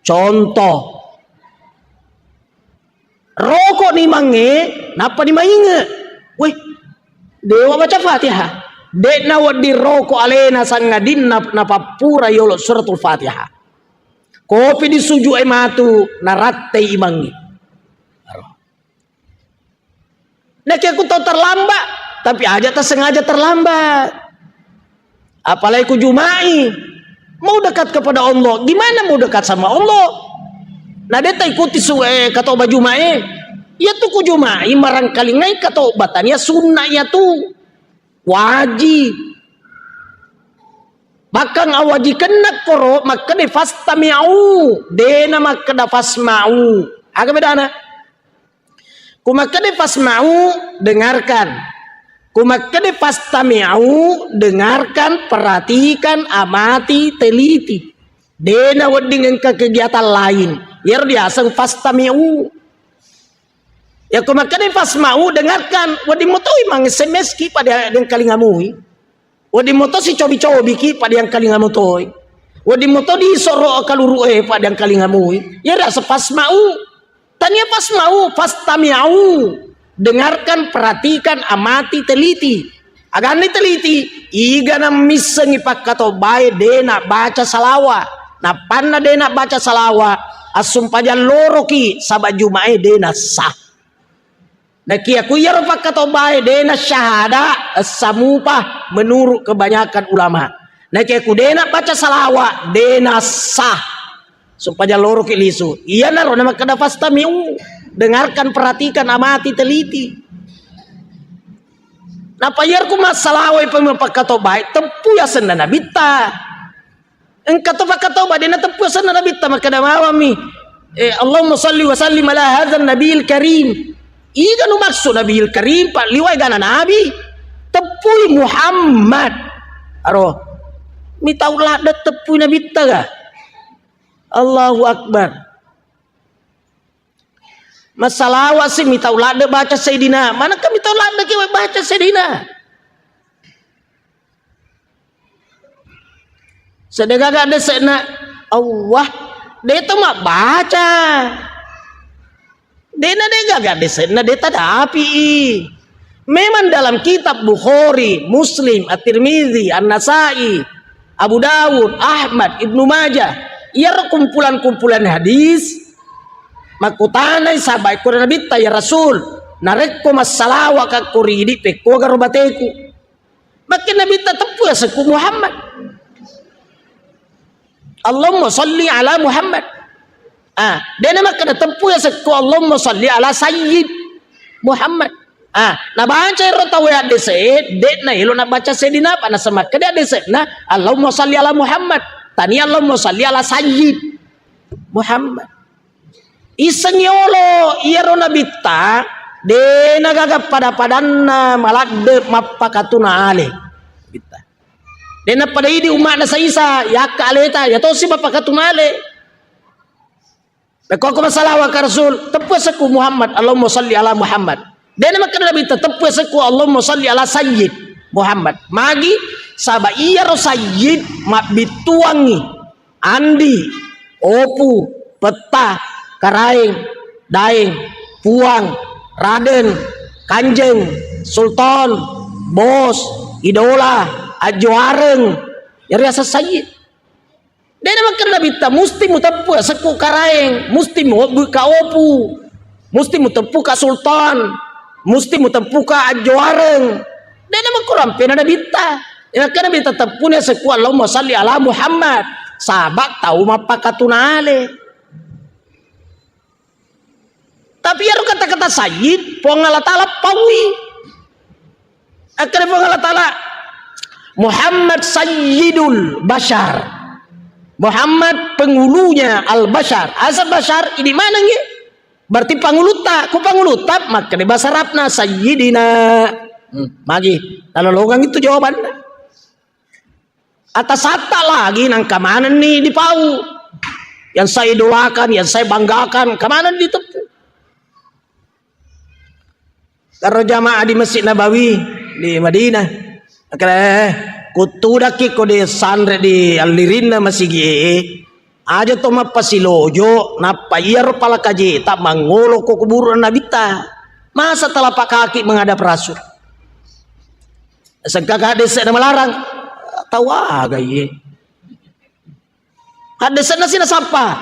Contoh. Roko ni mange, nappa ni mainge. Weh, dewa baca Fatihah. Dekna wedding roko alena sangadinna napappura yolo suratul Fatihah. Kopi di sujud e matu, narattei imangnge. Nakia ku tau terlambat, tapi aja tak sengaja terlambat. Apalagi ku Jumai, mau dekat kepada Allah. Gimana mau dekat sama Allah? Nah, dia tak ikuti su eh, kata Jumai. Ya tu ku Jumai, marangkali ngai kata batania sunnah ya tu. Wajib. Bahkan awaji kena koro, makkeda fastami'u. Dena makkeda fasma'u. Aga bedana? Ku makkeda fasma'u, dengarkan. Ku makkeda fastami'u, dengarkan, perhatikan, amati, teliti. Dena wedding engka kegiatan lain. Yero diaseng fastami'u. Ya ku makkeda fasma'u, dengarkan. Wedding motoi mang S M S ki pada dengkalingamui. Wedding moto sicobi-cobiki pada yang kalingamu toi. Wedding moto disoro kaluru e pada yang kalingamui. Ya rasa fasma'u. Tania fasma'u, fastami'u. Dengarkan, perhatikan, amati, teliti. Aganni teliti, iga na missengi pakkato bae dena baca salawa. Napanna dena baca salawa, assumpajang loroki saba Jumae dena sah. Nakia ku iyaro pakkato bae dena syahada, essa mupa menurut kebanyakan ulama. Nakia ku dena baca salawa, dena sah. Supaya loroki lisu. Iyanaro na makkeda fastami'u. Dengarkan, perhatikan, amati, teliti. Napa iyaro ku massalawai pa mapakkatobbae, teppu asenna nabitta. Engka to pakkatobba, de' nateppu asenna nabitta, makkeda mawami, eh, "Allahumma salli wa sallim ala hadzan nabiyil karim." Iga nu maksud nabiyil karim, pa liwai gana nabi? Teppui Muhammad. Aro, mitau ladde teppui nabitta ga? Allahu Akbar. Massalawa si mitau ladde baca Sayyidina. Manakka mitau ladde ki baca Sayyidina? Sedde gaga dese'na Allah, de' to mabbaca. De'na de' gaga dese'na, de' tadapi'i. Memang dalam kitab Bukhari, Muslim, At-Tirmidzi, An-Nasai, Abu Dawud, Ahmad, Ibnu Majah, iyaro kumpulan-kumpulan hadis makkutanai sahabat ko Nabitta, "Ya Rasul, narekko massalawa ka ko ridi, pekko garo bateku?" Makkeda Nabitta, "Teppu asekku Muhammad. Allahumma salli ala Muhammad." Ah, de'na makkeda, "Teppu asekku Allahumma salli ala Sayyid Muhammad." Ah, nabaca ero tau addese, de'na elo nabaca Sayyidina, apa nasa makkeda addese'na, "Allahumma salli ala Muhammad." Tania, "Allahumma salli ala Sayyid Muhammad." Iseng yolo iyaro nabitta, de'na gaga pada-padanna maladde mappakatuna ale. Nabitta. De'na pada idi umma'na saisa, yakka aleta, ya tosi mappakatuna ale. Pekko ko massalawa ka Rasul, "Teppu asekku Muhammad, Allahumma salli ala Muhammad." De'na makkeda nabitta, "Teppu asekku, Allahumma salli ala Sayyid Muhammad." Magi? Saba iyaro Sayyid mabbittuangngi. Andi, Opu, Petta, Karaeng, Daeng, Puang, Raden, Kanjeng, Sultan, Bos, Idola, Ajjoareng, yariaseng Sayyid. De'na makkeda nabitta, "Musti muteppu asekku Karaeng, musti muwebbu ka Opu." Musti muteppu ka Sultan, musti muteppu ka Ajjoareng. De'na makkurampe na nabitta. Makkeda nabitta, "Teppuni asekku Allahumma salli ala Muhammad." Saba tau mappakatuna ale. Tapi iyaro kata-kata Sayyid, Puang Allah Ta'ala paui. Akkeda Puang Allah Ta'ala, "Muhammad Sayyidul Bashar." Muhammad pengulunya al-bashar. Asal bashar ini mana nge? Berarti pangulutta. Ku pangulutta, makkeda bahasa Arabna Sayyidina. Hmm, magi. Nalolongang itu jawabanna. Atasatta lagi nang kamanenni dipau. Yang saya idolakan, yang saya banggakan, kamanenni diteppu. Karo jamaah di Masjid Nabawi di Madinah. Makanya, kuttudakki ko di sanre di allirinna masigi e, aja to mappasilojo, nappa iyaro palakajeta mangolo ko kuburan nabitta. Masa telapak kaki menghadap Rasul? Sengka ka dese na melarang. Tau aga iye. Haddese'na si nasappa.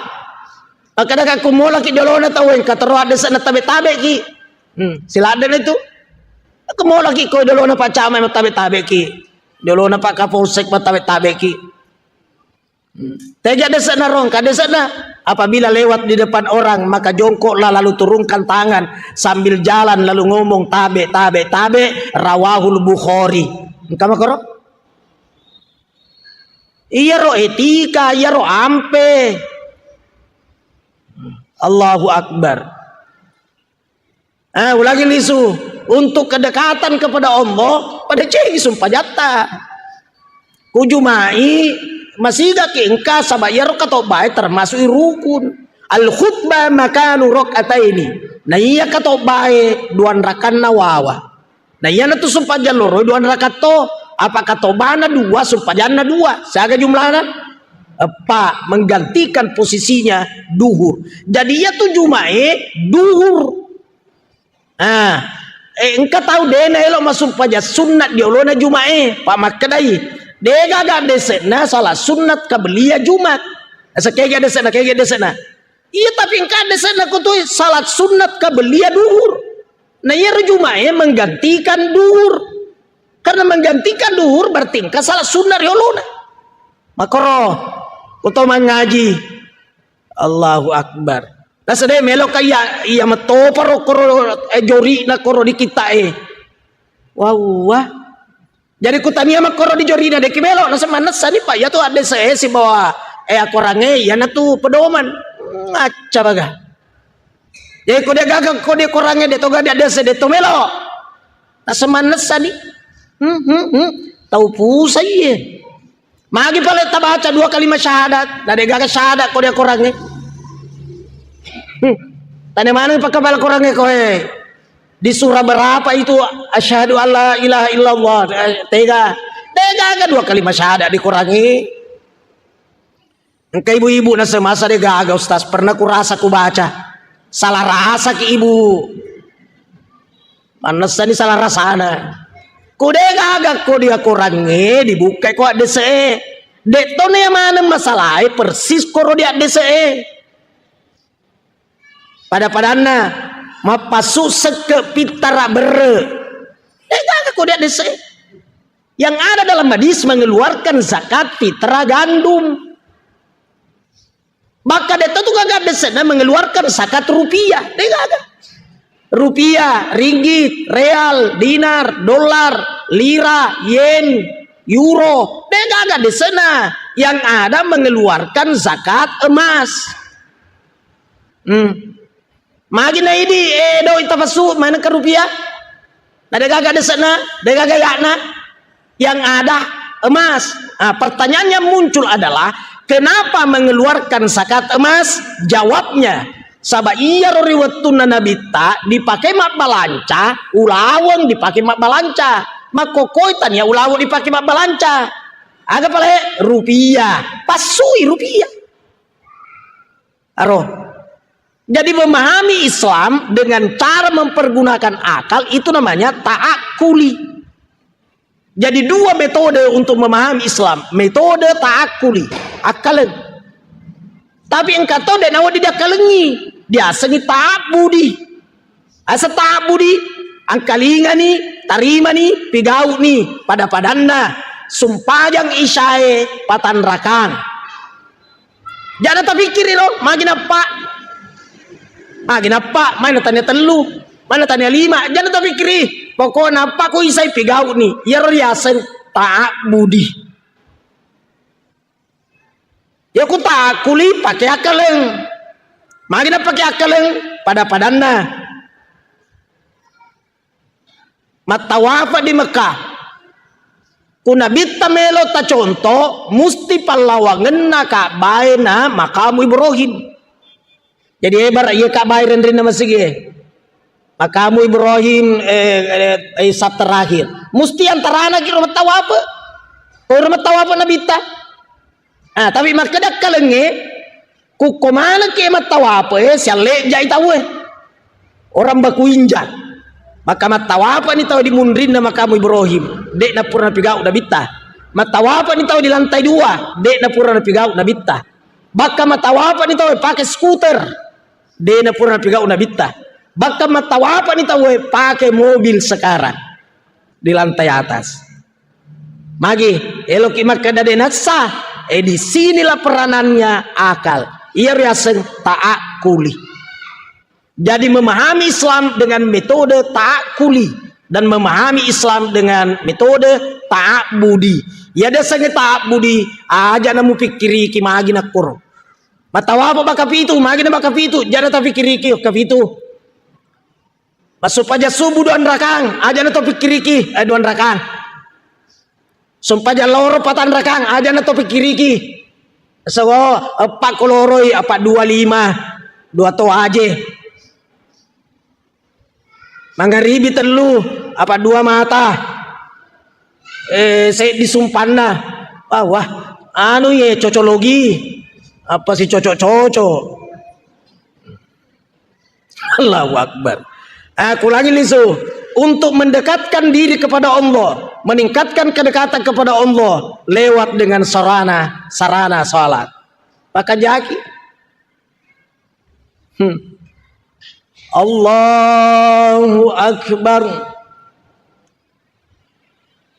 Makkeda ka, "Ku molaki jolona tau engka tero haddese'na tabe-tabeki." Hmm, siladdena itu. "Ku molaki ko jolona Pak Camat mattabe-tabeki. Jolona Pak Kapolsek mattabe-tabeki." Hmm. Tega haddese'na rong, haddese'na, "Apabila lewat di depan orang, maka jongkoklah lalu turunkan tangan sambil jalan lalu ngomong, 'Tabe, tabe, tabe.'" Rawahul Bukhari. Engka makoro? Iyaro etika, iyaro ampe. Allahu Akbar. Ah, ulangi lisu. Untuk kedekatan kepada Allah, pada cegi sumpajatta. Kujumai, masigaki engka, saba iyaro katobbae termasuk rukun. Al khutbah makanu rokataini. Na iya katobbae duan rakanna wawa. Nah, iyanatu sumpajang loro dua rakaat to, apa katobana dua, sumpajanna dua. Siaga jumlana? Eppa, menggantikan posisinya duhur. Jadi, iyatu Jumae duhur. Nah, eh, engka tau dena elo masumpajang sunnat di olona Jumae, pa makkedai, degaga dese'na salat sunnat kabelia Jumat. Asa kega dese'na, kega dese'na. Iya, tapi engka dese'na kutui salat sunnat kabelia duhur. Nah, iyaro Jumae menggantikan duhur. Karena menggantikan duhur berarti engka salat sunnah riolona. Makoro, koto mangaji. Allahu Akbar. Nasede melo ka iya, iya metoparo koro, eh, jori'na koro di kita e. Wawwa. Jadi kutania makkoro di jorina, deki melo naseng mannessani, Pak. Iya tu addese e sibawa e akorangnge, iyanatu pedoman. Ngacca baga. Jadi ko dia gaga ko dia korangnge, de to gaga addese, de to melo. Naseng mannessani. Hmm, hmm, hmm. Tau pusa iye. Magi pale tabaca dua kalimat syahadat, na de gaga syahadat ko dia korangnge. Hmm. Tane maneng pakkapala korangnge ko e. Di surah berapa itu asyhadu alla ilaha illallah? Eh, tega. De gaga dua kalimat syahadat di korangnge. Engka ibu-ibu naseng masa de gaga, Ustaz. Pernah kurasa kubaca. Salah rasa ki ibu. Mannessani salah rasana. Ko de gaga ko dia korangnge, dibukkai ko addese e. De to na maneng masalae persis koro di addese e. Pada-padanna, mappassu sekke pittara berre. De gaga ko dia dese. Yang ada dalam hadis mengeluarkan zakat fitrah gandum. Bahkan de to tu gaga desena mengeluarkan zakat rupiah. De gaga. Rupiah, ringgit, real, dinar, dolar, lira, yen, euro. De gaga desena. Yang ada mengeluarkan zakat emas. Hmm. Magi na idi, eh, doi tapassu, maneng ka rupiah? Na de gaga dese'na, de gaga ya'na. Yang ada emas. Nah, pertanyaan yang muncul adalah, kenapa mengeluarkan zakat emas? Jawabnya, saba iyaro ri wettunna Nabitta dipake mabbalanca, ulaweng dipake mabbalanca. Makkokoi tania ulaweng dipake mabbalanca. Aga pale? Rupiah. Passui rupiah. Aro. Jadi memahami Islam dengan cara mempergunakan akal itu namanya ta'akuli. Jadi dua metode untuk memahami Islam. Metode ta'akuli, akkaleng. Tapi engka to de nawedding diakkalengi, diasengi ta'abbudi. Asa ta'abbudi, angkalingani, tarimani, pigau'ni, pada-padanna sumpajang isyae patanrakang. Jana tapikkiri ro, magi nappa? Magi nappa? Mai natania tellu, mai natania lima, jana tapikkiri. Pokokna nappa ko isai pigau'ni, iyaro riaseng ta'abbudi. Iya ku ta'akuli pake akkaleng. Magi napake akkaleng? Pada-padanna. Mattawafa di Mekah. Ku Nabitta melo taconto, musti pallawangenna Ka'bae na makamu Ibrahim. Jadi, ibarat iya Ka'bae renrinna masigi e. Makamu Ibrahim, eh, eh, eh, saf terakhir. Musti antarana ki ro mattawafa. Ko ro mattawafa Nabitta. Ah, tapi makkeda akkalengnge, kukko maneng ki mattawafa, eh, siallejjai tau, eh. Orang baku injak. Maka mattawafa ni tau di munrinna makamu Ibrahim, de na pura napigau Nabitta. Mattawafa ni tau di lantai dua, de na pura napigau Nabitta. Bahkan mattawafa ni tau pake skuter, de na pura napigau Nabitta. Bahkan mattawafa ni tau pake mobil sekarang di lantai atas. Magi, eloki makkeda de nassa, eh, di sinilah peranannya akal. Iya riaseng ta'akuli. Jadi memahami Islam dengan metode ta'akuli dan memahami Islam dengan metode ta'abbudi. Iya diasengnge ta'abbudi, aja namupikkiriki magi nakkoro. Mattawafa baka pitu, magi na baka pitu, jana tapikkiriki kapitu. Massumpajang subuh dua rakang, aja na to pikkiriki, eh, dua rakang. Sumpajang loro patang rakang, aja na to pikkiriki. Sego, eppa ko loroi, apa dua lima, dua to aje. Mangaribi tellu, apa dua mata. Eh, seddi sumpanna. Wah, wah, anu ye, cocologi. Apa si cocok-cocok? Allahu Akbar. Ah, kulangi lisu. Untuk mendekatkan diri kepada Allah, meningkatkan kedekatan kepada Allah lewat dengan sarana, sarana salat. Maka jaki. Hmm. Allahu Akbar.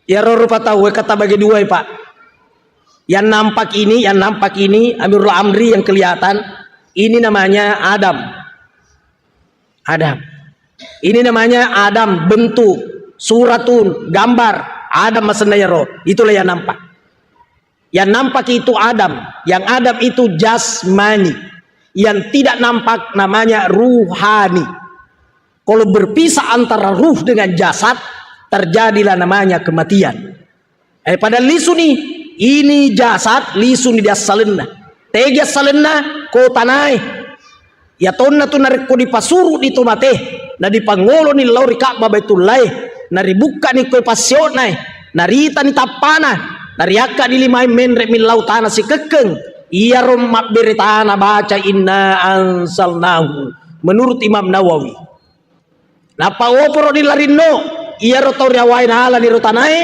Iyaro rupa tau engka tabagi dua, Pak. Yang nampak ini, yang nampak ini Amirul Amri yang kelihatan, ini namanya Adam. Adam. Ini namanya Adam bentuk. Suratun, gambar, Adam asenna iyaro. Itulah yang nampak. Yang nampak itu Adam. Yang Adam itu jasmani. Yang tidak nampak namanya ruhani. Kalau berpisah antara ruh dengan jasad, terjadilah namanya kematian. Eh, pada lisu ni, ini jasad lisu ni di assalenna. Tegi assalenna, ko tanae. Ya tonna tu narekko dipasuru di to mate, na dipangoloni lao ri Ka'bah Baitullahi, na ribukkani koe passioknae, na ritani tappana, na riakka di limae menre millau tana sikekkeng. Iyaro mabbere tana baca inna ansalnahu. Menurut Imam Nawawi. Nappa oporo di larinno, iyaro tau riawae nalani ro tanae,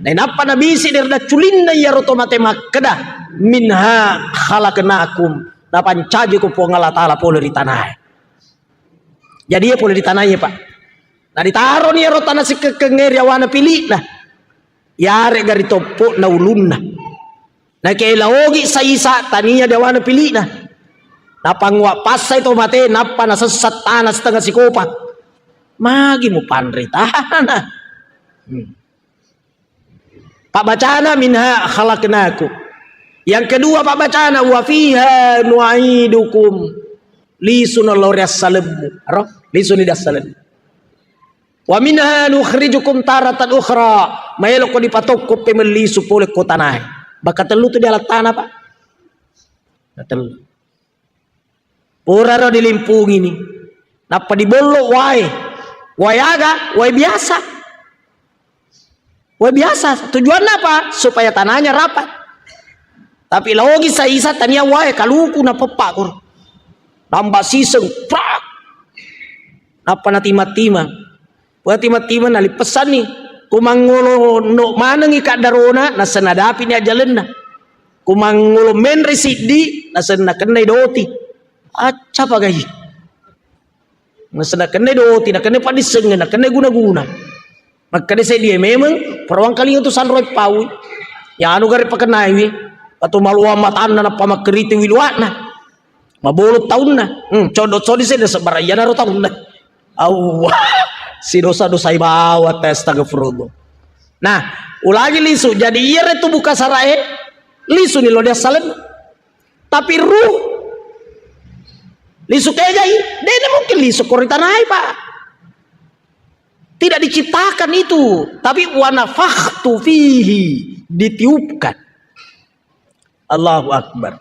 nainappa nabisi dari dacculinna iyaro to mate makkeda, "Minha khalaqnakum," napancaji ko Puang Allah Ta'ala pole ri tanae. Jadi iya pole ri tanae, Pak. Naditaroni iyaro tana sikekkengnge ri awana pili'na. Yarega ri toppo'na ulunna. Nake'e laogi saisa tania diawana pili'na. Napanguwa passai to mate, nappa nasessat tana setengah sikopa. Magi mupanre tana. Hmm. Pabbacana minha khalaqnakum. Yang kedua pabbacana wa fiha nu'idukum. Lisuno lao ri assalemmu. Ro? Lisuni di assalemmu. Wa minha nukhrijukum taratan ukhra. Maeloko dipatokko pemellisu pole ko tanae. Baka tellu tu di alat tanah, Pak. Nah, tellu. Puraro dilimpungi ni. Nappa dibollo wae. Wae aga? Wae biasa. Wae biasa. Tujuanna apa? Supaya tanahnya rapat. Tapi laogi saisa tania wae kaluku napeppa koro. Namba siseng, prak. Nappa natima-tima. Wati mattima nalippessanni. Kumangngolo no manengi kaddarona, nasenna dapini ajalenna. Kumangngolo menre siddi, nasenna kennai doti. Acca pagai. Nasenna kennai doti, nakennai paddissengnge, nakennai guna-guna. Makkeda seddie memeng, perawang kalinga tu sanro paui. Ya anu gare pakennaiwi. Atau maluang matanna, nappa makkeriti wiluakna. Mabolong taunna. Hmm, codo-codi sedda sebarang iyanaro taunna. Awwa. Sidosa-dosai bawang teh, astagfirullah. Nah, ulagi lisu. Jadi iyare tubuh kasarae lisu ni lo diassaleng. Tapi ruh lisu tegai, dena mungkin lisu kori tanai, Pak. Tidak diciptakan itu, tapi wa nafakhtu fihi, ditiupkan. Allahu Akbar.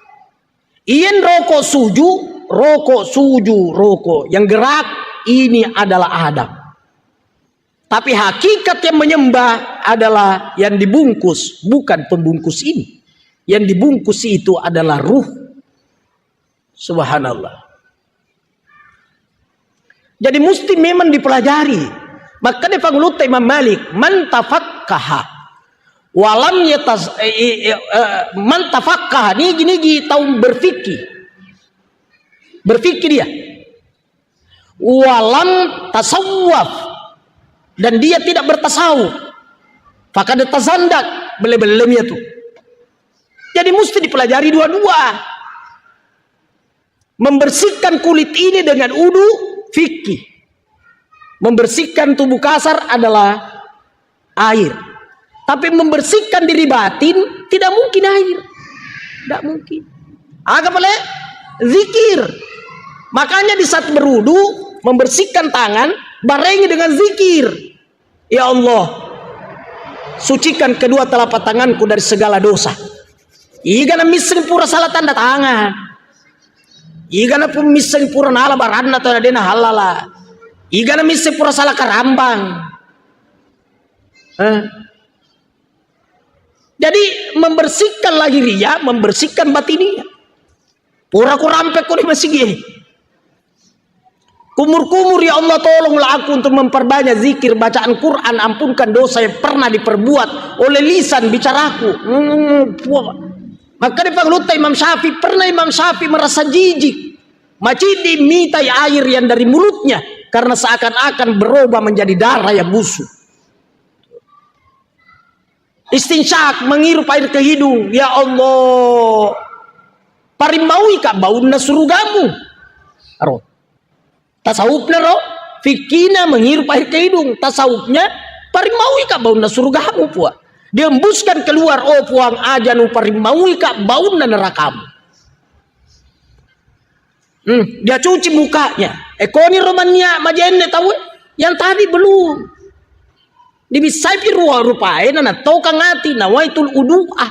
Iyen roko suju, roko suju, roko. Yang gerak ini adalah Adam. Tapi hakikat yang menyembah adalah yang dibungkus, bukan pembungkus ini. Yang dibungkus itu adalah ruh. Subhanallah. Jadi musti memang dipelajari. Makanya Pangulutta Imam Malik, "Man tafakkaha walam yataz-, eh, eh, eh, man tafakkaha," nigi-nigi tau berfikir. Berfikir dia. "Walam tasawwaf," dan dia tidak bertasawuf. "Fakad tazandak," belle-belle mi itu. Jadi musti dipelajari dua-dua. Membersihkan kulit ini dengan udu fikih. Membersihkan tubuh kasar adalah air. Tapi membersihkan diri batin tidak mungkin air. Tidak mungkin. Aga pale? Zikir. Makanya di saat berudu, membersihkan tangan, barengi dengan zikir. Ya Allah, sucikan kedua telapak tanganku dari segala dosa. Igana misseng pura salah tanda tangan. Igana pun misseng pura nala baranna atau dena halala. Igana misseng pura salah karambang. Eh. Jadi membersihkan lahiriah, membersihkan batiniah. Pura kurampe ko di masigi. Kumur-kumur, ya Allah, tolonglah aku untuk memperbanyak zikir, bacaan Quran, ampunkan dosa yang pernah diperbuat oleh lisan bicaraku. Hmm, puah. Maka di Pangulutta Imam Syafi'i, pernah Imam Syafi'i merasa jijik. Macidi mitai air yang dari mulutnya karena seakan-akan berubah menjadi darah yang busuk. Istinsyak, menghirup air ke hidung. Ya Allah, parimmaui ka baunna surugamu. Aro. Tasawufna ro, fikkina menghirup air ke hidung. Tasawufnya Parimmauika baunna surugamu, Puang. Dihembuskan keluar, oh Puang, aja nu parimmauika baunna nerakamu. Hmm, dia cuci mukanya. Eh, koni romannya majenne tahu, yang tadi belum. Dibissai pi ruwa rupae, na nattaukang ati, nawaitul udu'a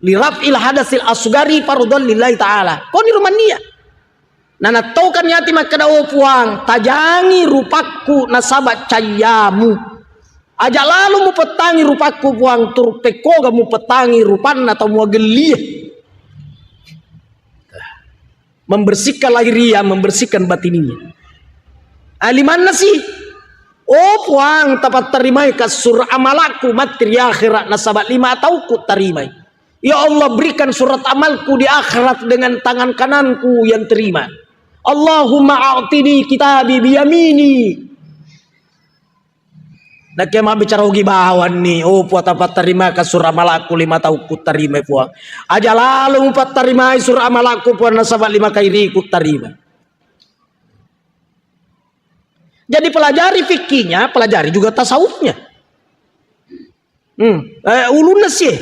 li raf'il hadasil asgari fardhan lillahi ta'ala. Koni romannia. Na nattaukang ati makkeda, "Oh Puang, tajangi rupakku nasaba cayyamu. Aja lalo mupettangi rupakku, Puang, tur pekkoga mupettangi rupanna tau muagellie." Membersihkan lahiriah, membersihkan batiniah. Ah, limanna si, "Oh Puang, tapattarimai kassur amalakku matti ri akhirat, nasaba lima tauku tarimai. Ya Allah, berikan surat amalku di akhirat dengan tangan kananku yang terima. Allahumma a'tini kitabi biyamini." Nakke mabbicara ogi bawanni, "Oh Puang, tapattarimaka sura amalakku lima tau kuttarima, Puang. Aja lalo mupattarimai sura amalakku, Puang, nasaba lima kairiku tarima." Jadi pelajari fikihnya, pelajari juga tasawufnya. Hmm. Eh, ulunna sie.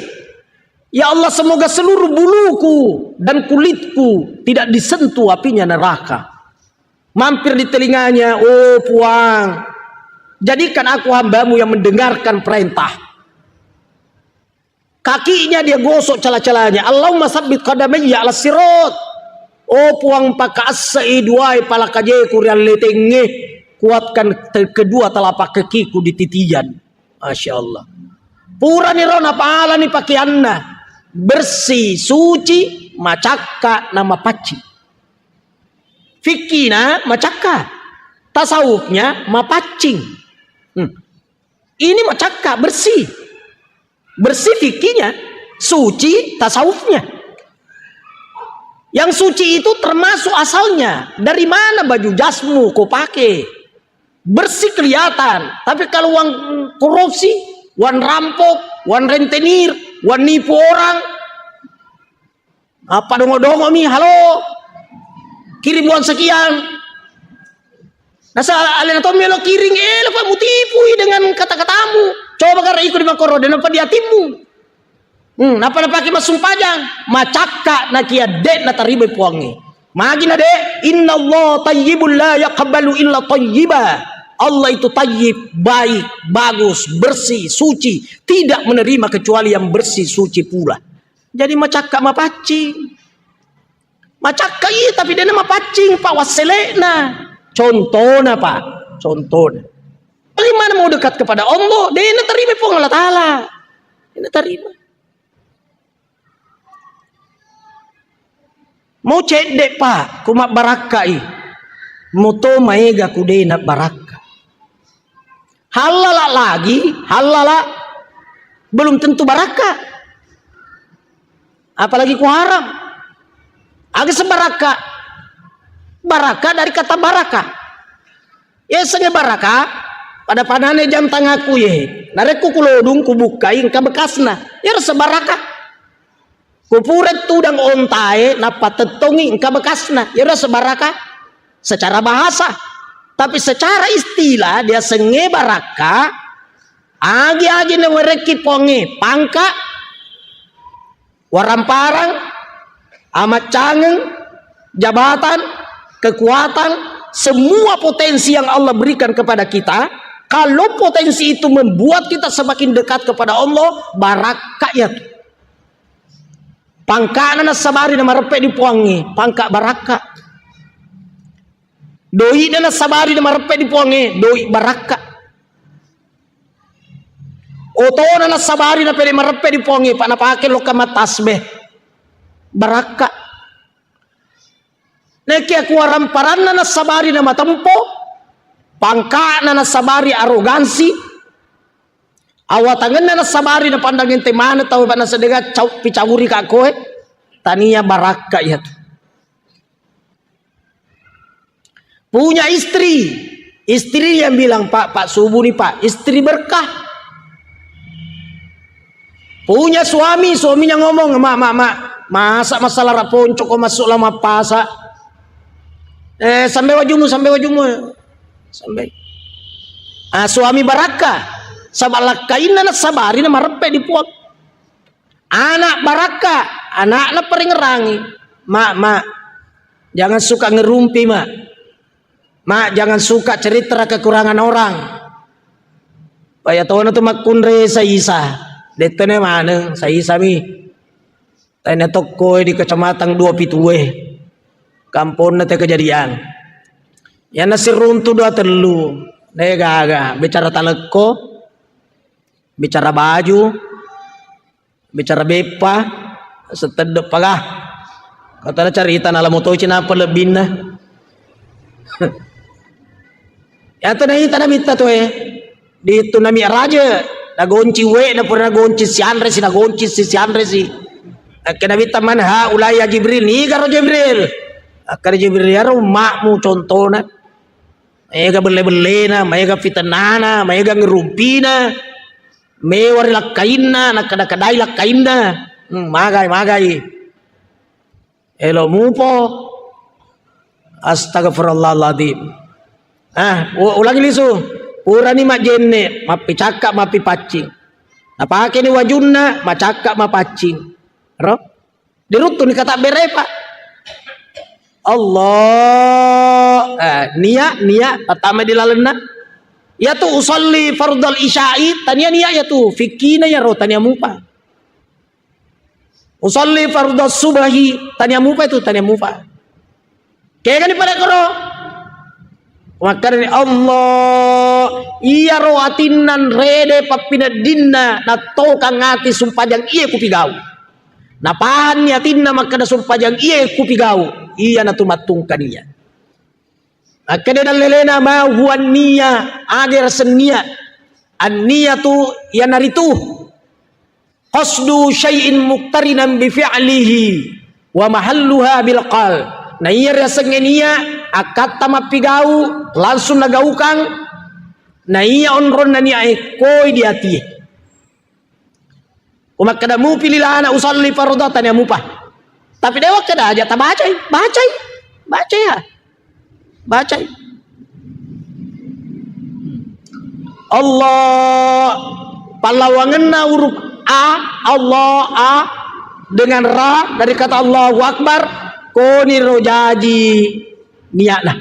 Ya Allah, semoga seluruh buluku dan kulitku tidak disentuh apinya neraka. Mampir di telinganya, "Oh Puang, jadikan aku hambamu yang mendengarkan perintah." Kakinya dia gosok cala-calanya. "Allahumma sabbit qadamayya ala sirat." Oh Puang, pakaassai duai palakajeku ri alletengnge. Kuatkan te-, kedua telapak kakiku di titian. Masya Allah. Purani ro napalani pakeanna. Bersih, suci, macakka, na mapaccing. Fikkina macakka. Tasawufnya mapaccing. Hmm. Ini macakka, bersih. Bersih fikihnya, suci tasawufnya. Yang suci itu termasuk asalnya. Dari mana baju jasmu kau pakai? Bersih kelihatan. Tapi kalau uang korupsi, uang rampok, uang rentenir, uang nipu orang, apa dongo-dongo mi, "Halo, kirim uang sekian." Nasa alena tommi lo kiring, eh, lo Pak, mutipui dengan kata-katamu. Coba gara iko di makoro, dan apa di hatimu? Hmm, napa napake massumpajang? Macakka nakia de' natarima puangnge. Magi na de', "Inna Allah tayyibun la yaqbalu illa tayyiba." Allah itu tayyib, baik, bagus, bersih, suci, tidak menerima kecuali yang bersih, suci pula. Jadi macakka mapaccing. Macakka iya, tapi dena mapaccing, Pak, wassele'na. Contohna, Pak. Contohna. Bagaimana mau dekat kepada Allah? Dena terima Puang Allah Ta'ala. Dena terima. Mau cedde', Pak, ku mabbarakkai. Muto maega ku dena barakka. Hallala lagi, hallala belum tentu barakka. Apalagi ku haram. Aga sebarakka? Barakka dari kata baraka. Yasengnge baraka, pada-padane jam tangaku ye. Narekko kulodung, kubukkai, engka bekasna. Yaro sebaraka. Kupura tudang ontae, nappa tettongi, engka bekasna. Yaro sebaraka secara bahasa. Tapi secara istilah, diasengnge barakka, agi-agi nawerekki pongnge, pangka, waramparang, amaccangeng, jabatan, kekuatan, semua potensi yang Allah berikan kepada kita, kalau potensi itu membuat kita semakin dekat kepada Allah, barakka ya. Pangkana nassabari namareppe di puangnge, pangka barakka. Doi'na nassabari namareppe di puangnge, doi barakka. Otona nassabari napede mareppe di puangnge, pa napake lokka matasbih. Barakka. Nekia kuaramparanna nassabari namatempo, pangkana nassabari arogansi, awatangenna nassabari napandang ente maneng tau, pa nasedega cau-, picauri ka koe, tania barakka iyatu. Punya istri, istri yang bilang, "Pak, Pak, subuh nih, Pak, istri berkah." Punya suami, suaminya ngomong, "Mak, Mak, Mak, masa masalah raponco kok masuk lama pasa?" Eh, sampai wajumu, sampai wajumu. Sampai. Ah, suami barakka, saba lakkainna nasabari na mareppe di Puang. Anak barakka, anakna paringerangi. Mak, mak, jangan suka ngerumpi, mak. Mak, jangan suka cerita kekurangan orang. Paya tona tu makkunre saisa. Dettene maneng, saisa mi. Tanya tokko di kecamatan dua pitue. Kamponna te kejadian. Yana siruntu dua tellu. Ne gaga, bicara talekko, bicara baju, bicara beppa, setedde paga. Katana carita nala motoci napa lebbinna. Yatu naita nabitta tu e. Ditu nami raja, nagonci we, na pura nagonci sianre si, nagonci si sianre si. Akke nabitta man ha ulai ya Jibril, nigaro Jibril. Akkare Jibril, yaro ummakmu contona. Maega belle-bellena, maega fitnana, maega ngerumpina, mewa ri lakkainna, nakkada-kadai lakkainna. Hmm, magai, magai. Elo mupo. Astagfirullahaladzim. Ah, u-, ulangi lisu. Purani majjenne, mappicakka, mappipaccing. Napakeni wajunna, macakka, mapaccing. Ro? Diruttuni kata berepa. Allah, eh, niat, niat, pertama di lalenna. Yatu usalli fardal isya'i, tania niat yatu, fikkina yaro, tania mupa. Usalli fardhu subhi, tania mupa itu, tania mupa. Kegani pada koro. Makkedani Allah, iyaro atinna rede pappineddinna nattokang ati sumpajang iye kupigau. Napahanni atinna makkeda sumpajang iye kupigau. Iyana tu mattungkania. Akkeda dallelena ma huwa niya, aga riaseng niya. An-niyatu iyanaritu qasdu syai'in muqtarinan bi fi'lihi wa mahalluha bil qalb. Na iya riasengnge niya, akkatta mappigau, langsung nagaukang, na iya onronna niya e koi di atie. Ko makkeda mupi lilana usalli fardhu, tania mupa. Tapi dewa keda aja tabacai, bacai, bacai ya. Bacai. Allah, pallawangenna huruf A, Allah, A, dengan ra dari kata Allahu Akbar, koni ro jaji niatna.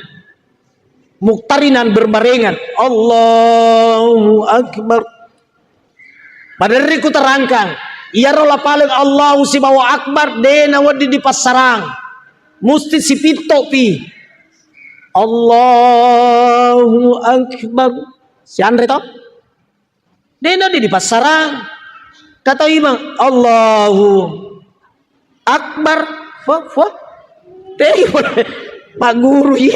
Muktarinan berbarengan. Allahu Akbar. Maderri kuterangkan, iyaro lapaleng Allahu sibawa Akbar de nawedding dipassarang. Musti sipitto pi. Allahu Akbar. Sianre to? De nawedding dipassarang. Kata imang, Allahu Akbar. Fo, fo. Tegi pole. Pak Guru, iya.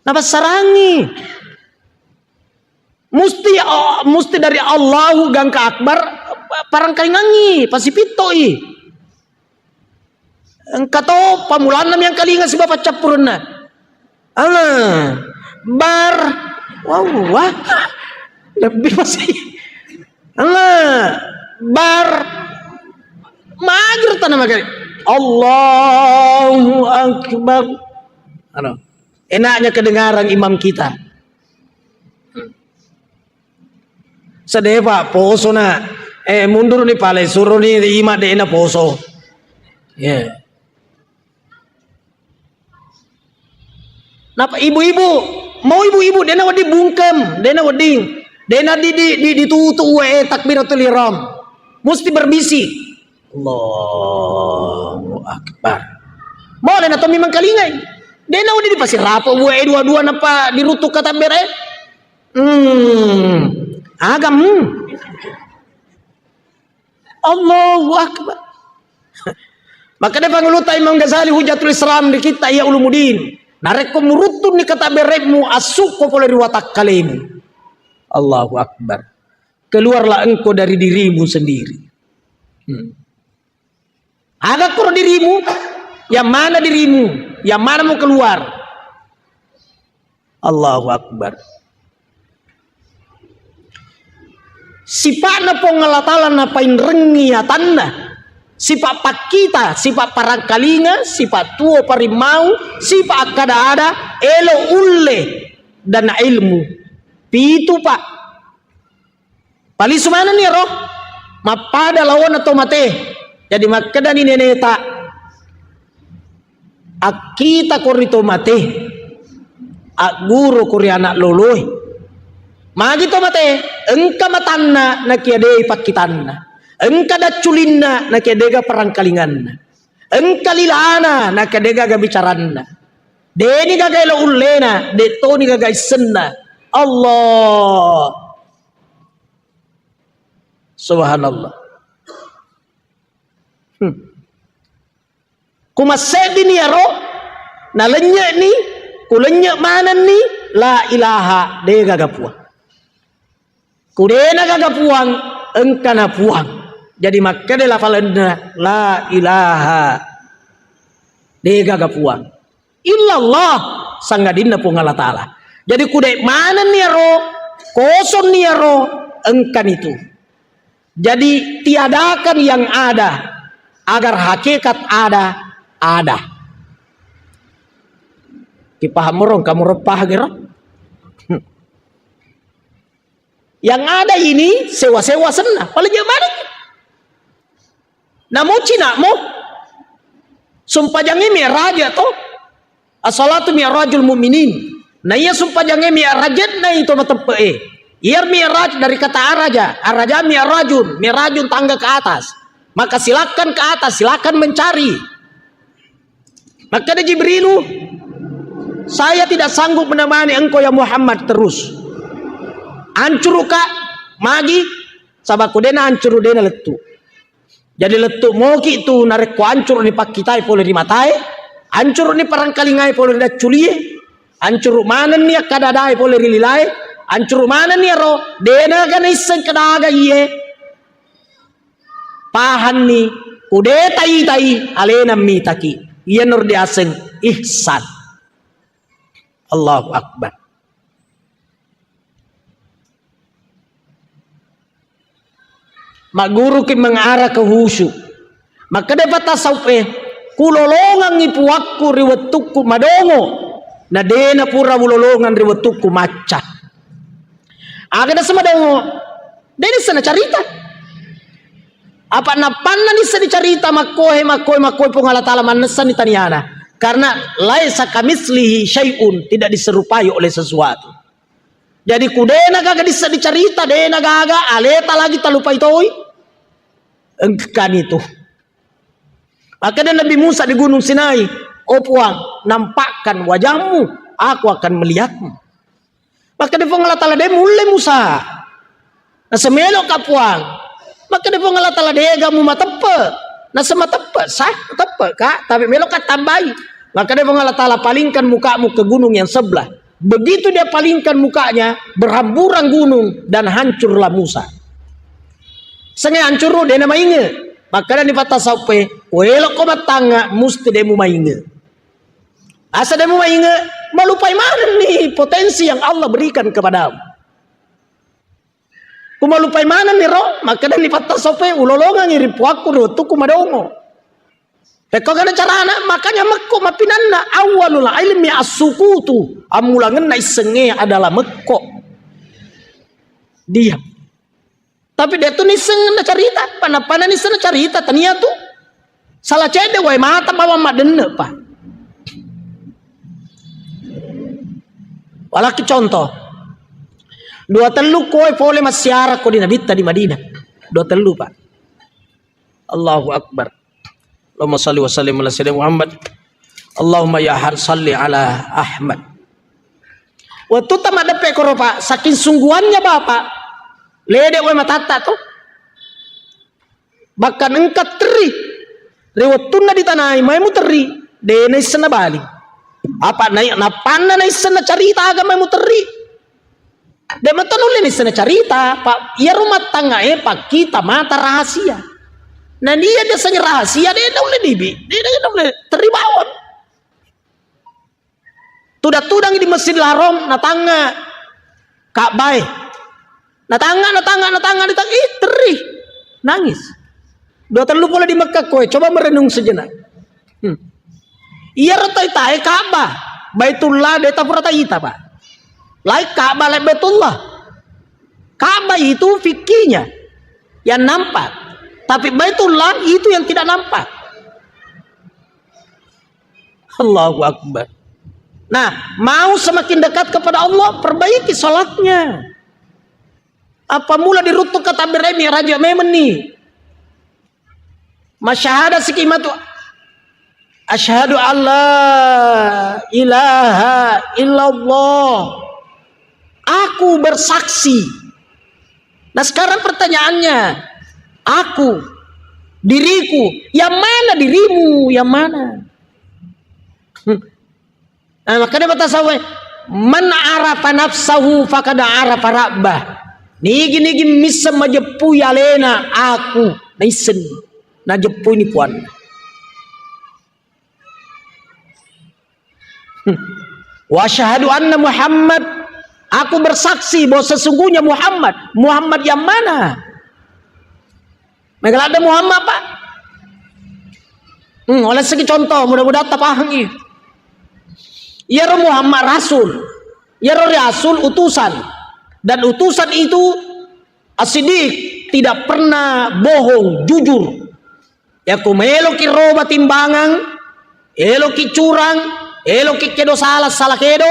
Napassarangi. Musti, oh, musti dari Allahu gangka akbar, parangkalingangi, pasipittoi. Engka to pamulanna miangkalinga siba paccappurenna. Allah, bar, wah, wah. Lebih masih. Allah, bar, majur tanah magari. Allahu Akbar. Anu, enaknya kedengaran imam kita. Sedepa poso na, eh, mundur ni pale, suruh ni ima de na poso. Ya. Napa ibu-ibu, mau ibu-ibu, dena wedding bungkem, dena wedding, dena di, di, di, ditutu uwe takbiratul ihram. Musti berbisik. Allahu Akbar. Boleh na tommi mangkalingai. Dena wedding dipasirapo uwe dua-dua napa dirutuk kata bere. Hmm. Agam. Hmm. Allahu Akbar. Maka dia panguluta Imam Ghazali Hujjatul Islam di kita iya ulumuddin. Narekko muruttunni kata beremmu, assukko pole ri watakkalemu. Allahu Akbar. Keluarlah engkau dari dirimu sendiri. Hmm. Aga koro dirimu? Yang mana dirimu? Yang mana mau keluar? Allahu Akbar. Sipa'na Puang Allah Ta'ala napainrengngi atanna. Sipa' pakkita, sipa' parangkalinga, sipa' tuo parimmau, sipa' akkada-ada, elo ulle dan ilmu. Pitu, Pak. Palisu manenni ero, mappada laona to mate. Jadi makkedani neneta, "Akkita ko ri to mate, agguru ko ri anak loloe." Magi to mate, engka matanna nakiadei pakkitanna, engka dacculinna nakiadega parangkalinganna, engka lilana nakiadega gaga bicaranna. Deni gaga elo ullena, de toni gaga issenna. Allah. Subhanallah. Hmm. Ku masseddini iyaro, nalennyekni, ku lennye manenni, la ilaha, de gaga puang. Ku dena gaga puang, engkana puang. Jadi makkeda lafalenna, la ilaha, de gaga puang. Illallah, sangadinna Puang Allah Ta'ala. Jadi ku de manenni iyaro, kosonni iyaro, engkani tu. Jadi tiadakan yang ada agar hakikat ada, ada. Kipaham murong kamu repah kira? Yang ada ini sewa-sewa senna, paling jauh mana? Namo cinamo sumpajangi mi'raj to. As-salatu mi'rajul mu'minin. Na iya sumpajangnge mi'rajna itu mateppe'e. Iya mi'raj dari kata araja. Araja mi'rajun. Mi'rajun tangga ke atas. Maka silakan ke atas, silakan mencari. Makkeda Jibrilu, "Saya tidak sanggup menemani engkau ya Muhammad terus. Ancuruka magi, sabab ku dena ancuru dena lettu." Jadi lettu moki tu narekko ancuru ni pakkitai pole ri matae, ancuru ni parangkalingai pole ri dacculie, ancuru manenni akkadadae pole ri lilae, ancuru manenni ero, dena ga naisseng kedaga iye. Pahanni, ku de tai-tai, alena mitaki. Iya nur diaseng ihsan. Allahu Akbar. Magguruki mengarah ke khusyuk. Makkeda patasawuf e, kulolongangngi puakku ri wettukku madongo, na dena pura ulolongeng ri wettukku macca. Aga dasa madongo, de nisseng nacarita. Apa nappanna nisseng dicarita makkohe, makkohe, makkohe Puang Allah Ta'ala mannessani taniana. Karena laisa kamitslihi syai'un, tidak diserupai oleh sesuatu. Jadi ku dena gaga dissa dicarita, dena gaga aleta lagi talupai toi. Engkani tu. Makkeda Nabi Musa di Gunung Sinai, "Oh Puang, nampakkan wajahmu, aku akan melihatmu." Makkeda Puang Allah Ta'ala, "De mulle Musa." Nasemelo ka Puang. Makkeda Puang Allah Ta'ala, "Dega mu mateppe." Nasemateppe, sah, mateppe ka, tapi melo ka tambai. Makkeda Puang Allah Ta'ala, "Palingkan mukamu ke gunung yang sebelah." Begitu dia palingkan mukanya, berhamburan gunung dan hancurlah Musa. Sengaja hancur, dena mainge. Makkeda ni patasawuf e, "Kuelokko mattangnga, musti demu mainge." Asa demu mainge, malupai manenni potensi yang Allah berikan kepadamu. Ku malupai manenni ro, makkedani pattasope, ulolongangi ri puakku ri wettukku madongo. Pekko gana carana, makanya mekko mapinanna awalul ilmi as-sukutu, ammulangenna issengnge adalah mekko. Diam. Tapi de tu nisseng nacarita, panapana nisseng nacarita, tania tu. Salah cedde wae mata bawang maddenne pa. Walaki contoh. Dua tellu koe pole massiara ko di Nabitta di Madinah. Dua tellu, Pak. Allahu Akbar. Allahumma salli wa sallim ala sayyidina Muhammad. Allahumma ya Har salli ala Ahmad. Wettu tamadeppe koro, Pak, saking sungguannya Bapak, lede wae matatta to. Bahkan engka terri. Ri wettunna ditanai, mai muterri. De naisseng nabali. Apa nai-, nappanna naisseng nacarita aga mai muterri. De metto nulle naisseng nacarita, Pak. Iya rumah tangga e, Pak, kita mata rahasia. Nah, dia dia sengi rahasia, de naulle dibi. De naulle terri bawang. Tudang-tudang di Masjidil Haram, natangnga Ka'bah e. Natangnga, natangnga, natangnga, natangnga, ih, terri. Nangis. Dua tellu pole di Mekkah koe, coba merenung sejenak. Hmm. Iya rata ita e Ka'bah, Baitullah, de tapura ta ita, Pak. Lain Ka'bah, lain Baitullah. Ka'bah itu fikihnya yang nampak. Tapi Baitullah itu yang tidak nampak. Allahu Akbar. Nah, mau semakin dekat kepada Allah, perbaiki salatnya. Apa mula diruttuk ke takbir mi'raj memang ni? Masyahada siki matu. Asyhadu alla ilaha illallah. Aku bersaksi. Nah, sekarang pertanyaannya, aku, diriku, yang mana dirimu? Yang mana? Hmm. Nah, makanya batasawe, "Man arafa nafsahu faqad arafa rabbah." Nigi-nigi misseng majeppui alena, aku naisseng, najeppuini puanna. Hmm. "Wa asyhadu anna Muhammad," aku bersaksi bahwa sesungguhnya Muhammad. Muhammad yang mana? Mega ladde Muhammad, Pak. Hmm, oleh segi contoh, mudah-mudahan tapahangi. Iyaro Muhammad Rasul. Iyaro Rasul utusan. Dan utusan itu As-Siddiq tidak pernah bohong, jujur. Yakko maeloki roba timbangan, eloki curang, eloki kedo salah, salah kedo,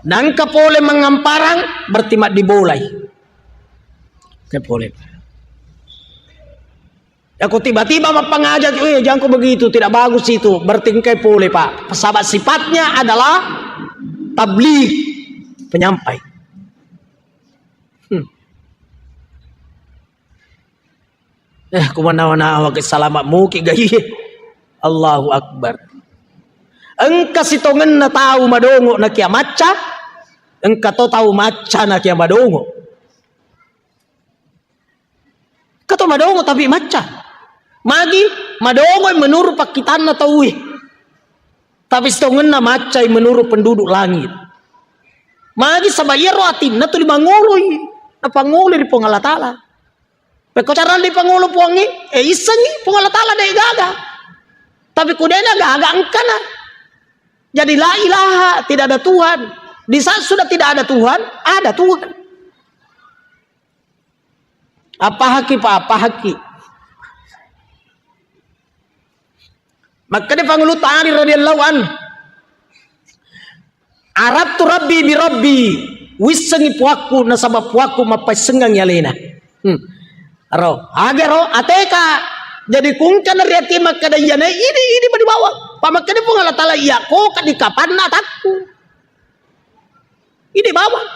nangka pole mangamparang, berarti maddibolai. Ke pole. Yakko tiba-tiba mappangajak, "Eh, jangko begitu, tidak bagus itu." Berarti engkai pole, Pak. Sebab sifatnya adalah tabligh, penyampai. Hmm. Eh, kumanawa-nawa ke salama muki gai. Allahu Akbar. Engka sitongenna tau madongo nakia macca, engka to tau macca nakia madongo. Engka to madongo tapi macca. Magi madongo menurut pakkitanna tauwe. Tapi sitongenna maccai menurut penduduk langit. Magi saba iyaro atinna tuli mangoloi, napangoloi ri Puang Allah Taala. Pekko carana dipangolo Puangnge, eh, issengngi Puang Allah Taala de gaga. Tapi ku dena gaga engkana. Jadi la ilaha, tidak ada Tuhan. Di saat sudah tidak ada Tuhan, ada Tuhan. Apa haki, Pak? Apa haki? Makkeda Panguluta Ali radhiyallahu anhu, "Araftu Rabbi bi Rabbi," wissengngi puakku nasaba puakku mappaissengngangngi alena. Hmm. Ro, agaro, ateka. Jadi kungkana riati makkeda iyana idi, idi mani bawang. Pa makkeda Puang Allah Taala, iya koka di kapanna atakku. Idi bawang.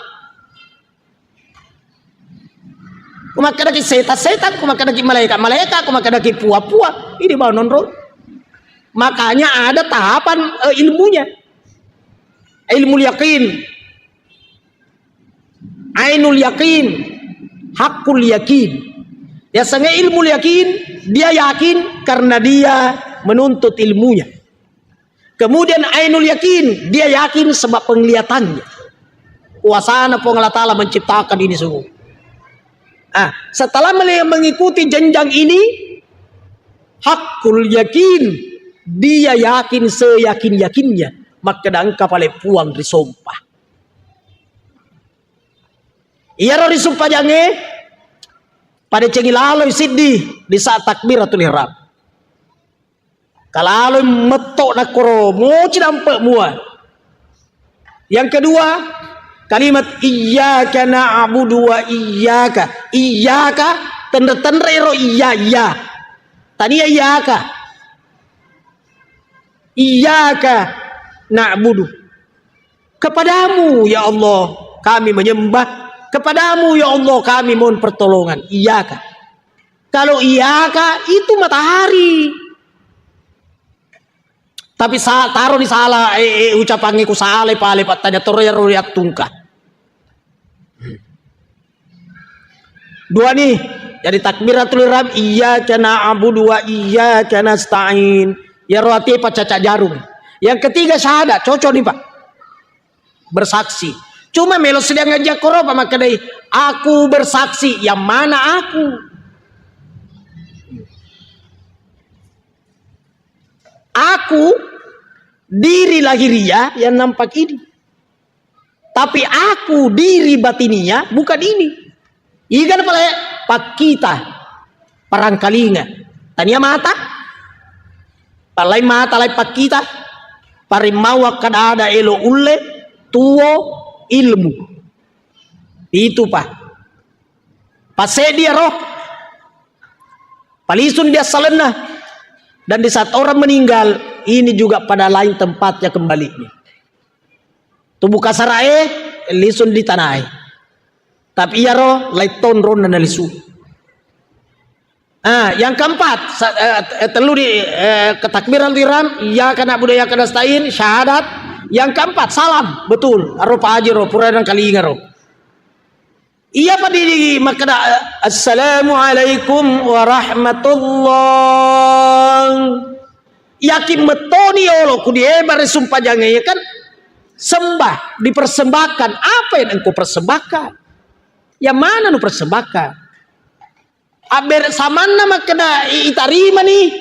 Ku makkedaki setan, setan, ku makkedaki malaika, malaika, ku makkedaki pua, pua. Ini bawa nonrong. Makanya ada tahapan, eh, ilmunya. Ilmu yakin. Ainul yakin. Hakul yakin. Biasanya ilmu yakin, dia yakin karena dia menuntut ilmunya. Kemudian ainul yakin, dia yakin sebab penglihatannya. Kuasana Puang Allah Taala menciptakan ini semua. Ah, setelah meli-, mengikuti jenjang ini, hakul yakin, dia yakin seyakin-yakinnya, makkeda engka pale Puang risompa. Iyaro risumpajangnge, pada cengi laloi siddi di saat takbiratul ihram. Kalaloi metto nakkoro, moci dampe mua. Yang kedua, kalimat iyyaka na'budu wa iyyaka. Iyyaka, tenre-tenre ro iya, iya. Tania iyyaka. Iyyaka na'budu. Kepadamu, ya Allah, kami menyembah. Kepadamu, ya Allah, kami mohon pertolongan. Iyyaka. Kalau iyaka itu matahari. Tapi sa-, taro ni salah, eh, eh, ucapangnge ku salai pale pattanya toro iyaro riattungka. Dua ni, jadi takbiratul ihram, iyyaka na'budu wa iyyaka nasta'in. Iyaro ati pacaca jarum. Yang ketiga syahadat, cocok ni, Pak. Bersaksi. Cuma melo sedang aja koro, Pak, makkedai, "Aku bersaksi." Yang mana aku? Aku, diri lahiriah yang nampak ini. Tapi aku diri batinia bukan ini. Iga na pale pakkita, parangkalinga. Tania mata, palai mata, lai pakkita, parimau kada ada elo ulle, tuo, ilmu. Itu pa. Pasedi aro. Palisun dia salenna. Dan di saat orang meninggal, ini juga pada lain tempatnya kembalinya. Tubuh kasarae lisun di tanae. Tapi iyaro laiton ronna nalisu. Ah, yang keempat, sa- eh, eh, tellu di eh, ketakbiratul ihram, iyyaka na'budu wa iyyaka nasta'in, syahadat. Yang keempat, salam. Betul. Aro paji ro, pura dan kalinga ro. Iya pa di makkeda, "Assalamualaikum warahmatullah." Yakin mettoni yolo ku diebare sumpajange, ya kan? Sembah, dipersembahkan. Apa yang engkau persembahkan? Yang mana nu persembahkan? Aber samanna makkeda i- itarimani.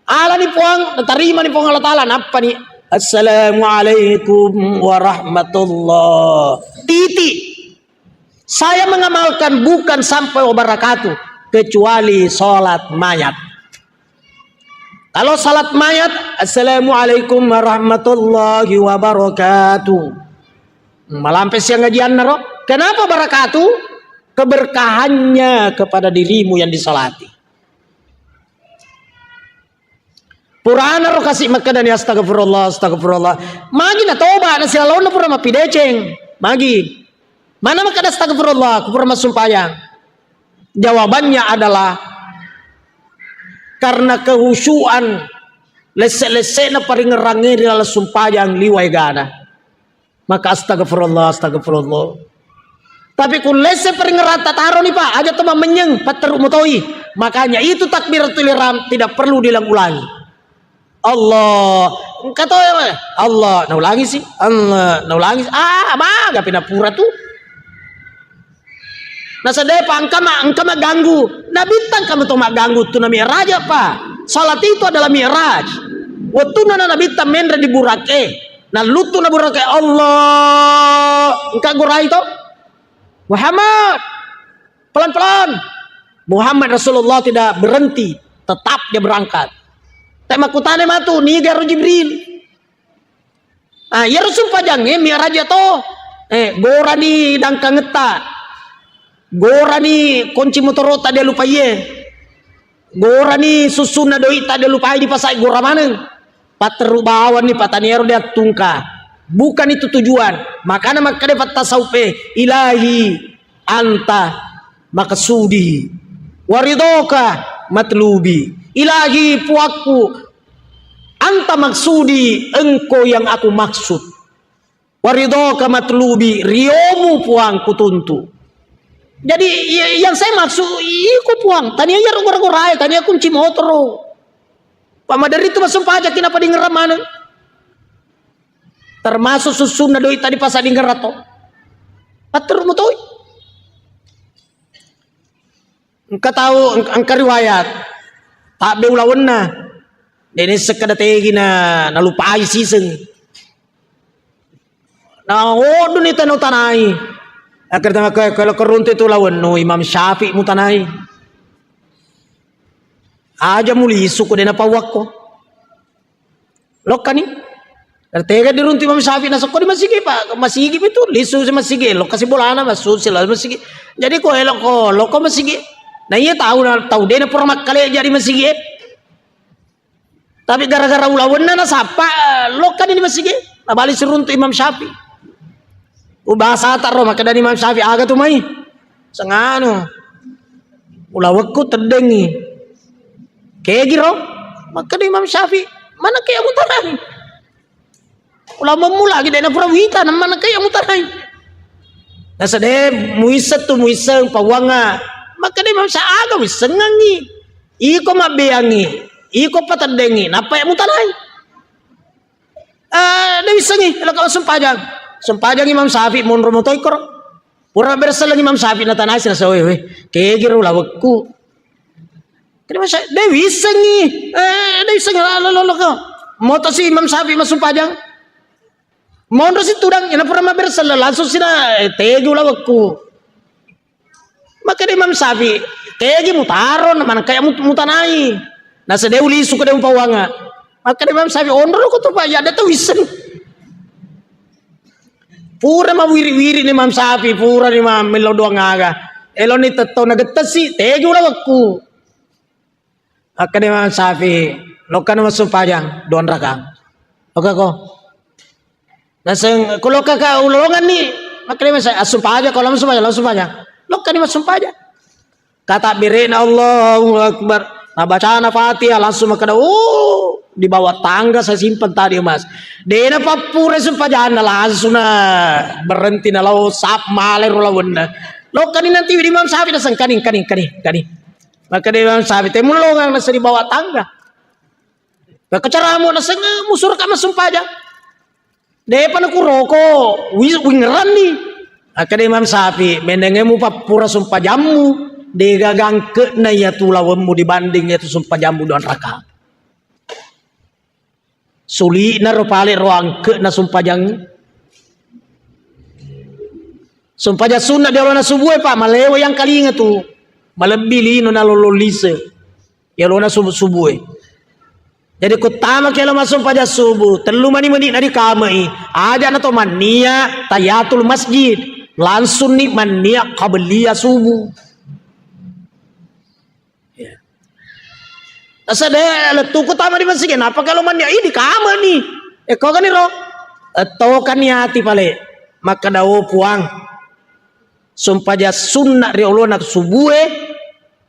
Alani Puang, natarimani Puang Allah Ta'ala, nappani, "Assalamualaikum warahmatullah." Titik. Saya mengamalkan bukan sampai wabarakatuh, kecuali salat mayat. Kalau salat mayat, "Assalamualaikum warahmatullahi wabarakatuh." Malampe siang ngajianna ro. Kenapa barakatuh? Keberkahannya kepada dirimu yang disalati. Purana ro kasi makkedani, "Astagfirullah, astagfirullah." Magi natoba, nasilalonna pura mappideceng. Magi. Mana makkeda, "Astagfirullah, ku pura massumpajang"? Jawabannya adalah karena kehusuan, lesse-lessena paringerrangnge ri laleng sumpajang liwa egana. Maka astagfirullah, astagfirullah. Tapi kun lesse paringerrang tataroni, Pak, aja to mammenyeng, patteru mutoi. Makanya itu takbiratul ihram tidak perlu diulang-ulangi. Allah, engka to ya, Allah, naulangi sih. Allah, naulangi sih. Ah, maga pinapura tu. Nasaba depa engka ma-, engka magganggu. Nabitta engka mato magganggu tu na mi'raj apa? Salat itu adalah mi'raj. Wettunna na Nabitta menre di burake. Nallutu na burake, Allah, engka gorai to? Muhammad, pelan-pelan. Muhammad Rasulullah tidak berhenti, tetap dia berangkat. Tapi makkutana matu, niga ro Jibril? Ah, iyaro sumpajangnge mi'raj to. Eh, gorani dangkangetta. Gorani kunci motorota dia lupaie. Gorani sussunna doitta dia lupai di pasai gora maneng. Patteru bawanni pataniero dia tungka. Bukan itu tujuan. Makana makkeda pattasaupe, "Ilahi, anta maksudi, waridhoka matlubi." Ilahi, Puakku, anta maksudi, engkau yang aku maksud. Waridhoka matlubi, riomu Puang kutuntu. Jadi, i-, yang saya maksud, iko Puang, tania iyaro gora-gorae, tania kunci motoro. Pamaderri tu massumpajang, kenapa dingerang maneng? Termasuk sussunna doitta di pasai dingerang to. Patteru mutoi. Engka tau, eng-, engka riwayat. Tabbe ulawenna. Dene sekkeda tegi na, nalupai siseng. Na oduni tanu tanai. Akhirnya ke, ke, ke runtu itu lawennu Imam Syafi'i mutanai. Aja muli suku dena pawakko. Lokkani. Tega diruntu Imam Syafi'i, nasokko di masigi, Pak. Masigi itu lisu si masigi, lokasi bolana masuk si lalu masigi. Jadi ko elok ko, lokko masigi. Nah, iya tahu, na tahu dena pura makkale jadi masigi. Tapi gara-gara ulawenna nasappa, lokkani di masigi. Nabali siruntu Imam Syafi'i. Ubasa taro makkeda Imam Syafi'i, aga tu mai. Senganu. Ulawekku teddengi. Kegi ro? Makkeda Imam Syafi'i, mana ke yang utarain? Ulama mula lagi dena pura wita, mana ke yang utarain? Nasade muiseng tu muiseng pawanga. Makkeda Imam Syafi'i, aga wissengangi. Iko mabbeangi. Iko pateddengi. Napa yang utarain? Eh, de wissengi, laka sumpajang. Sumpajang Imam Syafi'i monro motoi koro. Pura berselang Imam Syafi'i natanai sila sawe we. Kegiro lawekku. Kede masa de wissengi. Eh, de wissengi lo lo lo ko. Moto si Imam Syafi'i masumpajang. Monro si tudang, ina pura mabbere selleng, langsung sina, eh, tegi ulawekku. Makkeda Imam Syafi'i, tegi mutaro, na manengka iya mut-, mutanai. Nasede ulisu kede mupawanga. Makkeda Imam Syafi'i, onro ko tu, Pak, ya ada tau isseng. Pura mawiri-wiri ni Imam Syafi'i, pura ni ma-, mello doang aga. Eloni tettau nagettesi, tegi ulawekku. Akkeda Imam Syafi'i, lokkani massumpajang, dua rakang. Oke ko. Naseng, ko lokka ka ulolonganni, makkeda Imam Syafi'i, assumpajang, ko langsung sumpajang, langsung sumpajang. Lokkani massumpajang. Kata berena Allahu Akbar. Nah, bacana Fatihah, langsung makkeda, oh, di bawah tangga saya simpan tadi emas. Dena pappura sumpajanna, langsung na berhenti na lao sap malai ro lawenna. Lokkani nanti di Imam Syafi'i, naseng, kani, kani, kani, kani. Makkeda Imam Syafi'i, temulongang nasa di bawah tangga. Pekko caramu naseng, eh, musurka massumpajang. Depa nakuroko, wi-, wingeranni. Akkeda Imam Syafi'i, menenge mupappura sumpajammu, dega gangkena iya tu lawemmu dibanding iya tu sumpajammu dua rakaat. Suli'na ro pale ro angke'na sumpajang. Sumpajang sunna di olona subue, Pak, malewe yang kalinga tu. Malebbi lino nalolong lise. Di olona subu-, subue. Jadi kuttama kelo massumpajang subuh, tellu mani-mani na dikamei. Aja na to mannia tahiyatul masjid. Langsung ni mannia qabliyah subuh. Ya. Nasaba de lettuku tama di masigi, napa kalau mandi idi kama ni? Ekko kani ro? Etto kani ati pale. Makkeda, "Oh, Puang, sumpajang sunna ri olona subue,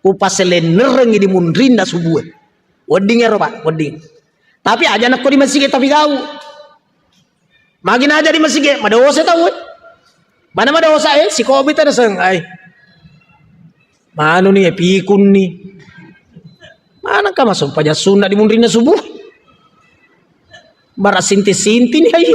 upasilennerengi di munrinna subue." Wedding ero, Pak, wedding. Tapi aja nakko di masigi tapi gau. Magi naja di masigi, madosa tau, eh. Mana madosa, eh, si kopi tadi seng, ai. Manu ni, eh, pikun ni. Mana ka massumpajang sunna di munrinna subuh? Bara sinti-sinti ni, ai.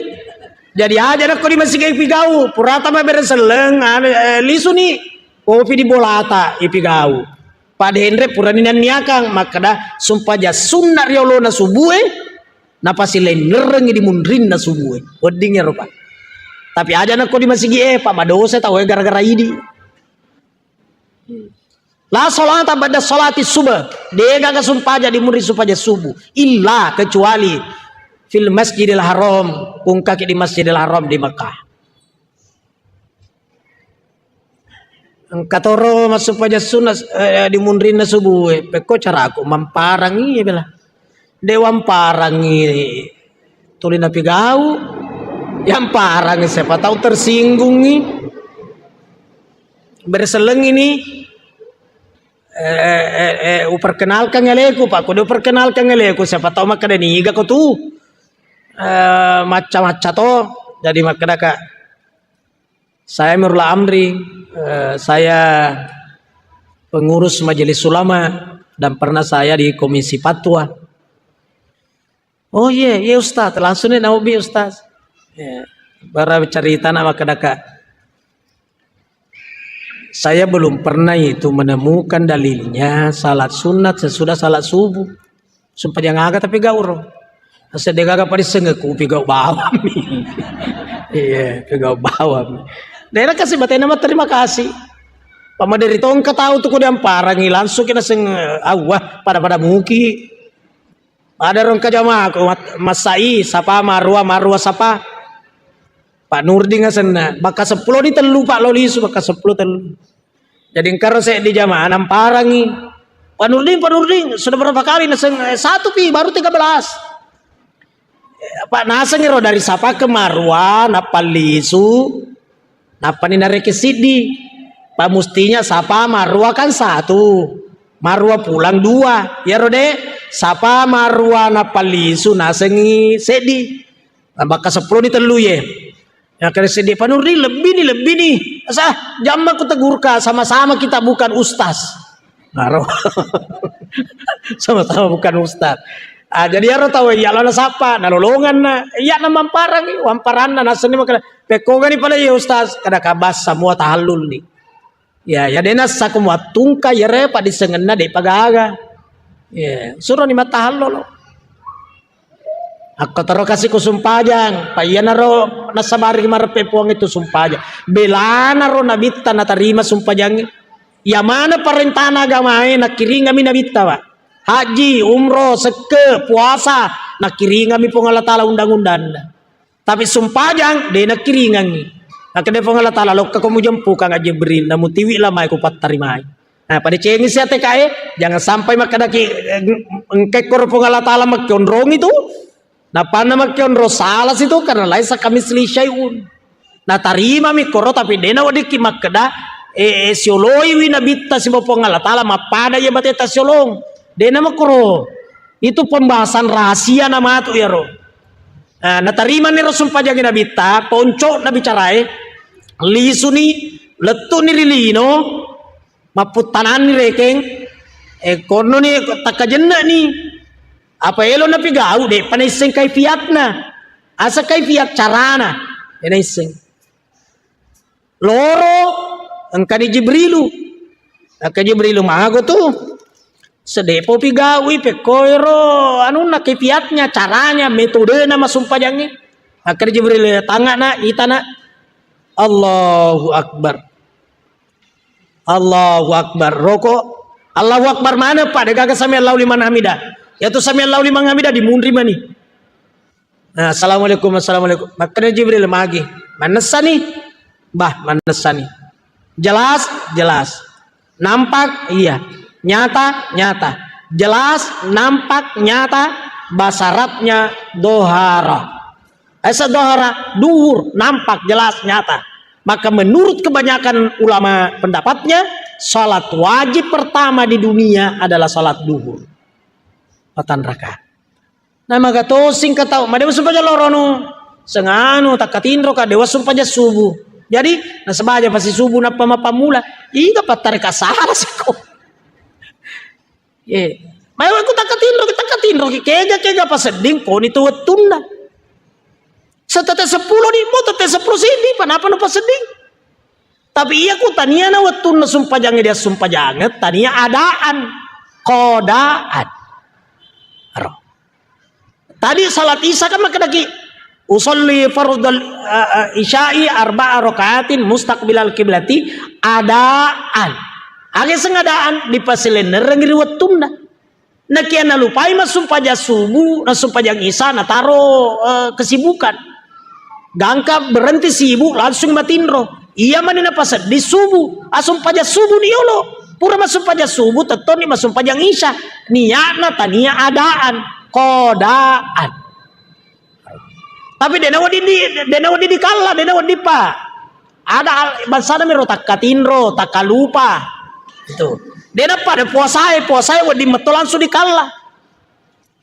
Jadi aja nakko di masigi pigau, purata ma bere selleng, anu, eh, lisu ni, kopi di bolata, ipigau. Pada henre purani nanniakang, makkeda sumpajang sunna ri olona subue, Napasilennerengngi di munrinna subue. Wedding ero, Pak. Tapi aja nakko di masigi e, Pak, madosa tau e gara-gara idi. La sholata ba'da sholati subh. Degaga sumpaja di munri sumpaja subuh. Illa, kecuali fil Masjidil Haram, ungkaki di Masjidil Haram di Mekah. Engka toro massumpajang sunna, eh, di munrinna subue. Pekko caraku mamparangi, bela. De wamparangi tuli napigau, yamparangi siapa tahu tersinggungi. Bereseleng ini, eh, eh, eh, uperkenalkan aleku, Pak. Kudu uperkenalkan aleku, siapa tahu makkeda niga ko tu. Eh, macca-macca to. Jadi makkeda ka, Saya Amirul Amri, eh, saya pengurus Majelis Ulama dan pernah saya di Komisi Fatwa. Oh iya, iya Ustaz, langsung nih naobi Ustaz. Ya, bara cerita nama kedaka. Saya belum pernah itu menemukan dalilnya salat sunat sesudah salat subuh. Sumpajang aga tapi gauro. Asa de gaga padissengekku pigau bawammi. Iya, pigau bawammi. Daerah kasih batena mah terima kasih. Pamaderi tongka tahu tuh kode amparangi langsung kena seng awah pada-pada muki. Ada rong kajama aku mat-, masai sapa marua marua sapa. Pak Nurdin asenna, bakka seppulo ni tellu Pak lo lisu, bakka seppulo tellu. Jadi engkaro seddi jamaah namparangi. Pak Nurdin, Pak Nurdin, sudah berapa kali naseng, eh, satu pi, baru tiga belas. Eh, Pak naseng ero dari sapa ke marua, nappa lisu, nappa ni nareke siddi. Pak mustinya sapa marua kan satu, marua pulang dua. Yaro de, sapa marua nappa lisu nasengi seddi. Bakka seppulo ni tellu ye. Ya, kare seddi Pak Nurdin, lebbi ni, lebbi ni. Asa, jamma ku tegurka, sama-sama kita bukan ustaz. Naro. Sama-sama bukan ustaz. Ah, jadi aro tau iya lana sapa, nalolongan na, iya na mamparang, wamparanna, nasenni makana, pekkogani pale iya ustaz, kada kabas semua tahallul ni. Ya, ya dena sako muattungka, ya repa disengenna de pagaga. Ya, suro ni matahallolo. Akkotoro kasi ko sumpajang, pa iyanaro nasabari mareppe Puang itu sumpajang. Belanaro nabitta natarima sumpajangnge. Iya mana parentana agamae nakkiringami nabitta, Pak. Haji, umroh, sekke, puasa, nakkiringami Puang Allah Taala undang-undangna. Tapi sumpajang, de nakkiringangi. Makkeda Puang Allah Taala, lokka ko mujempukang Jibril, namutiwi lamae ku pattarimai. Nah, pada cengi si A T K E, jangan sampai makkedaki, eh, engkekko ro Puang Allah Taala makkeonrong itu. Napanna makkeonrong salah situ karena laisa kamitslihi syai'un. Natarimami koro tapi de naweddikki makkeda, eh, eh, sioloiwi nabitta sibawa Puang Allah Taala mappada iya bateta siolong. De namakkoro. Itu pembahasan rahasia namatu iyaro. Nah, natarimani ro sumpajangi nabitta, ponco nabicarae, lisuni, lettuni ri lino, mapputtananni rekeng, eh, konnoni takkajenne'ni. Apa elo napigau, de'pa naisseng kaifiatna. Asa kaifiat carana, de naisseng. Loro, engkani Jibrilu. Engka Jibrilu mago tu. Sedepo pigaui pekkoero anunna kaifiatnya, caranya, metodena masumpajangnge. Akhirnya Jibril tangana, itana. Allahu Akbar. Allahu Akbar. Roko. Allahu Akbar mana, Pak? Degaga sami Allahu liman hamida. Yatu sami Allahu liman hamida dimunri mani. Nah, assalamualaikum, assalamualaikum. Makkeda Jibril, magi. Manessani? Bah, manessani. Jelas? Jelas. Nampak? Iya. Nyata? Nyata. Jelas, nampak, nyata. Bahasa Arabnya dohara. Esa dohara, duhur, nampak, jelas, nyata. Maka menurut kebanyakan ulama pendapatnya, salat wajib pertama di dunia adalah salat duhur. Patan rakaat. Nah, magatosing ka tau, ma dewa sumpaja loronu, senganu, takkatinro ka, dewa sumpaja subuh. Jadi, nasaba aja pasti subuh nappa mappammula. Iga pattare kasara siko. Ye. Mayo ku takkatinro, takkatinro ki kega, kega pasedding, koni tu wettunna. Setete seppulo ni, mo tete seppulo sini, panapa nu pasedding? Tapi iya ku tania na wettunna sumpajange dia sumpajange, tania adaan, kodaan. Aro. Tadi salat Isya kan makkedaki, "Usolli fardal, eh, eh, isya'i arba'a rakaatin mustaqbilal kiblati adaan." Aga seng adaan dipasilennereng ri wettunna. Nakia nalupai massumpajang subuh, nassumpajang Isya, nataro, eh, kesibukan. Gangka berhenti sibuk, langsung matinro. Iya mani napasedding subuh, assumpajang subuh ni yolo. Pura massumpajang subuh, tettonni massumpajang Isya. Niatna tania adaan, kodaan. Tapi dena wedding di, dena wedding dikalla, dena wedding pa. Ada al-, bangsana miro takkatinro, takkalupa. Itu. Dena pada puasae, puasae wedding metto langsung dikalla.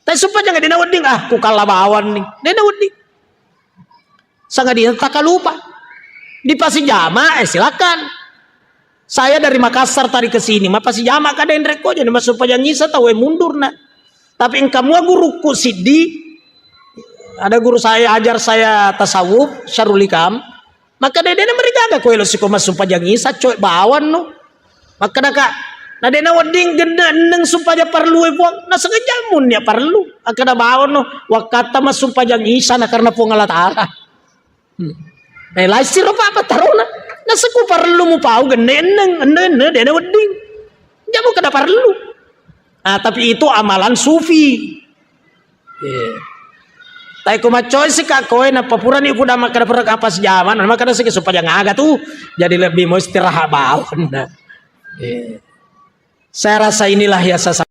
Tapi sumpajang dena wedding, ah, ku kalla bawang ni. Dena wedding. Sangadinna takkalupa. Dipasijama, eh, silakan. Saya dari Makassar tadi ke sini, mapasijama ka denre ko, jadi massumpajang Isya tau, eh, mundur na. Tapi engka mua gurukku siddi, ada guru saya ajar saya tasawuf, Syarul Ikam, maka dede na merigaga ko elo siko massumpajang Isya, coy bawang no. Makkeda ka, na de nawedding genne enneng sumpaja parellue Puang, na sengaja munnia parellu. Makkeda bawang no, wakkatta massumpajang Isya na karena Puang Allah Taala. Hmm. Eh, laissiro pa pattarona. Nasekku parellu mupau genne enneng, enne, enne, de nawedding. Jamu kada parellu. Ah, tapi itu amalan sufi. Iya. Tapi ku maccoi si ka koe, nappa purani uku dama kada pura kapas jaman, maka ada siki supaya ngaga tu. Jadi lebih mau istirahat bawang. Iya. Saya rasa inilah ya saya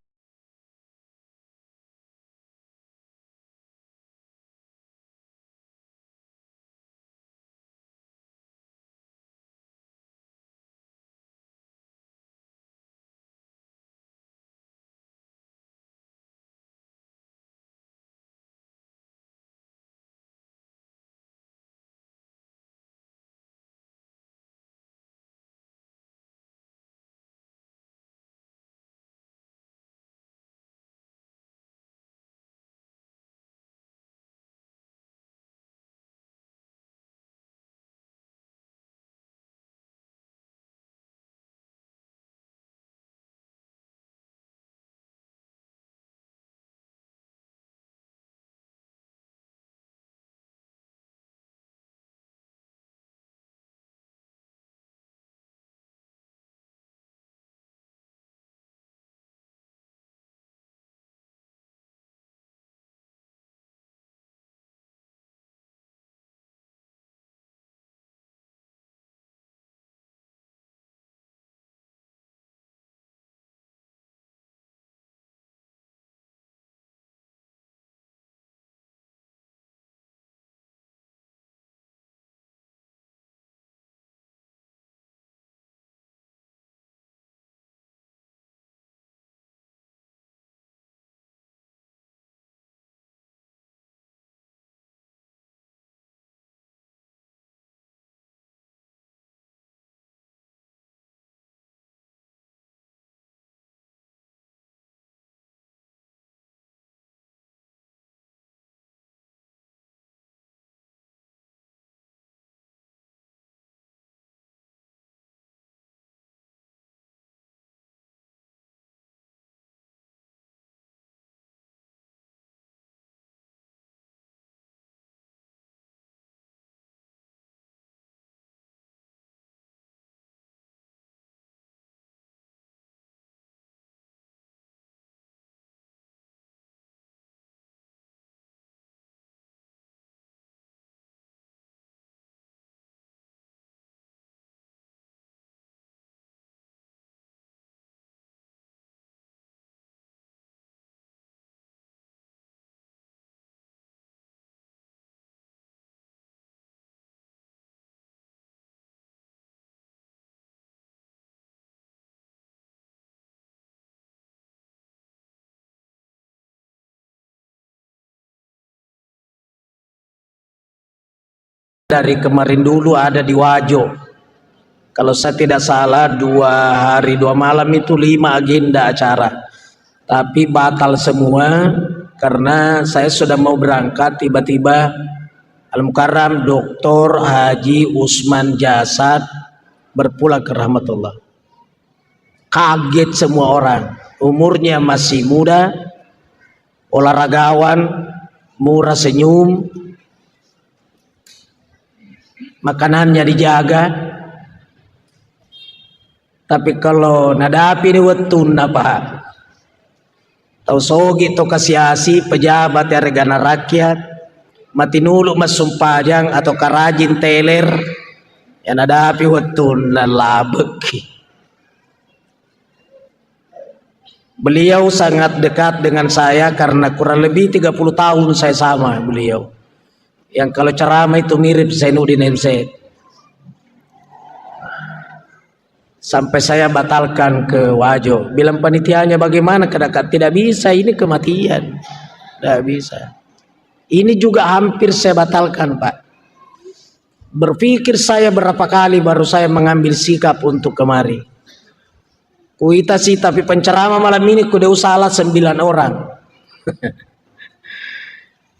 dari kemarin dulu ada di Wajo. Kalau saya tidak salah, dua hari dua malam itu lima agenda acara. Tapi batal semua karena saya sudah mau berangkat, tiba-tiba Al-Mukarram Doktor Haji Usman Jasad berpulang ke rahmatullah. Kaget semua orang. Umurnya masih muda, olahragawan, murah senyum, makanannya dijaga. Tapi kalau nadapi di wettunna, Pak, tau sogi, to kasiasi, pejabat, yaregana rakyat, matinulu massumpajang atau karajin teler, ya nadapi wettunna labekki. Beliau sangat dekat dengan saya karena kurang lebih tiga puluh tahun saya sama beliau. Yang kalau ceramah itu mirip Zainuddin M Z. Sampai saya batalkan ke Wajo. Bilang panitianya, "Bagaimana, Kak?" "Tidak bisa, ini kematian. Tidak bisa." Ini juga hampir saya batalkan, Pak. Berpikir saya berapa kali baru saya mengambil sikap untuk kemari. Kuita sih, tapi penceramah malam ini ku deu salah sembilan orang.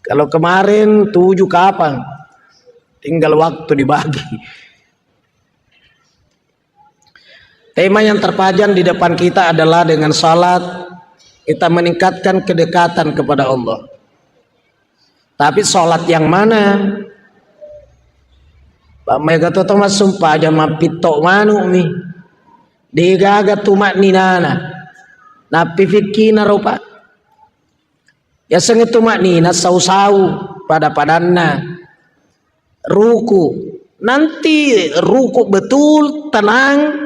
Kalau kemarin tujuh kapang, tinggal waktu dibagi. Tema yang terpajang di depan kita adalah dengan salat kita meningkatkan kedekatan kepada Allah. Tapi salat yang mana? Pak, mega to, to massumpajang mappitto manu mi. Degaga tumakninana. Nappi fikkina ro, Pak. Yasengnge tumaknina sau-sau pada-padanna. Ruku. Nanti ruku betul, tenang,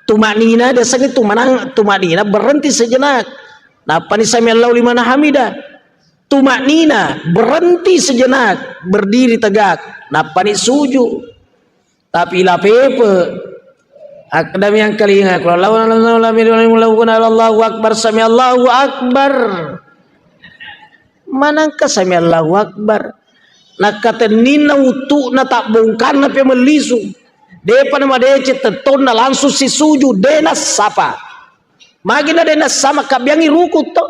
tumaknina, yasengnge tumanang, tumaknina berhenti sejenak. Nappani sami Allahu liman hamida. Tumaknina, berhenti sejenak, berdiri tegak. Nappani sujud. Tapi la pepe. Akkeda mi engkalinga, "Qul huwallahu ahad, Allahu samad, lam yalid walam yulad, walam yakun lahu kufuwan ahad, Allahu akbar, sami Allahu akbar." Manangka sami Allahu akbar. Nakkatenninna utu'na tabbongkanna pe mellisu. Depa na madeceng tettonna langsung sisuju, de nassapa. Magi na de nassama, kabiangi ruku to.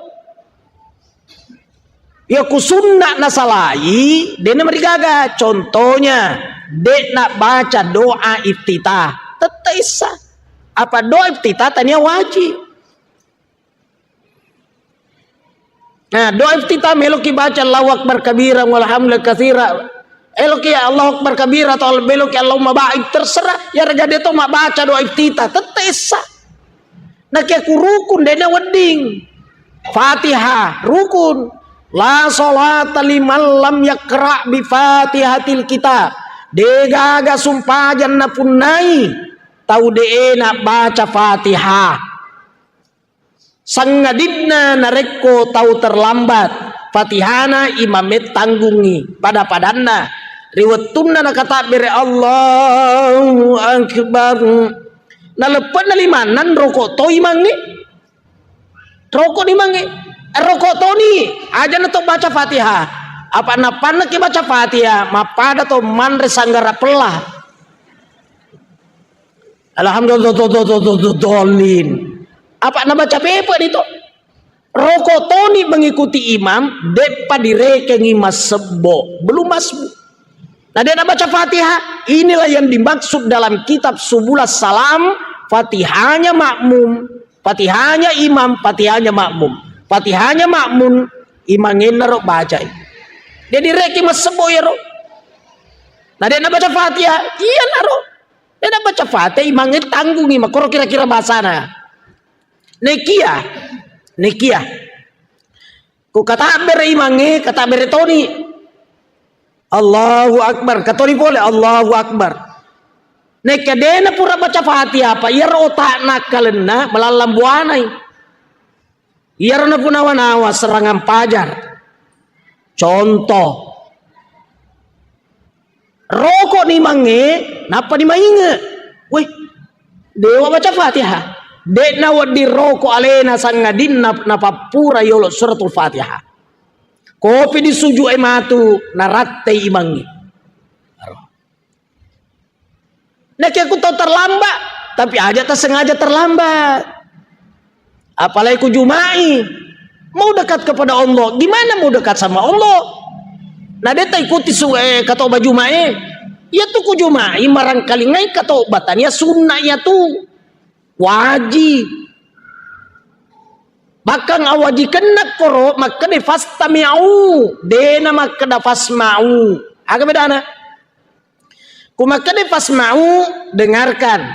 Iya ku sunna nasalai, de'na marigaga. Contohnya, de'na baca doa iftitah, tette issa. Apa doa iftitah tania wajib. Nah, doa iftitah meloki baca Allahu Akbar kabira, walhamdulillah katsira. Eloki Allahu Akbar kabira atau meloki Allahumma barik, terserah. Iyarega de to mabbaca doa iftitah, tette issa. Nakiya ku rukun, de'na wedding. Fatihah, rukun. La sholata liman lam yaqra bi Fatihatil Kitab. Degaga sumpajang napunnai tau de'e nabbaca Fatihah. Sangadinna narekko tau terlambat, Fatihana imame tanggungi pada-padanna. Ri wettunna nakatabbere Allahu Akbar, naleppe'na limanna roko to imangnge. Roko ni imangnge. Roko toni, ajana to baca Fatihah. Apa napannaki baca Fatihah, mappada to manre sanggara pella. Alhamdulillah, dolin. Apa nabaca pepe ni to? Roko toni mengikuti imam, de'pa direkengi massebbo. Belum masbuk. Nah, de nabaca Fatihah. Inilah yang dimaksud dalam kitab Subulus Salam, Fatihahnya makmum, Fatihahnya imam, Fatihahnya makmum. Fatihahnya makmum, imangenna ro bacai. Jadi reki massebbo iyaro. Nah, de nabaca Fatihah, iyanaro. De nabaca Fatihah, imangnge tanggungi, makkoro kira-kira bahasana. Nekia, nekia. Ku katabbere imangnge, katabbere toni. Allahu Akbar, katoni pole, Allahu Akbar. Nekka dena pura baca Fatihah, apa iyaro otakna akkalenna malallang buanai. Iyaro napunawa-nawa serangan pajar. Contoh, roko ni mange, nappa ni mainge. Weh, dewa baca Fatihah. De'na wedding roko alena sangadinna napappura yolo suratul Fatihah. Kopi disuju e matu narattei imangnge. Nakiya ku tau terlambat, tapi aja tasengaja terlambat. Apalagi ku Juma'i. Mau dekat kepada Allah. Gimana mau dekat sama Allah? Na de' taikuti su-, eh, katoba Juma'i. Iya tu ku Juma'i marangkalingai katoba tania sunnah iya tu. Wajib. Bahkan awajikenna koro makkeda fastami'u, dena makkeda fasma'u. Aga bedana? Ku makkeda fasma'u, dengarkan.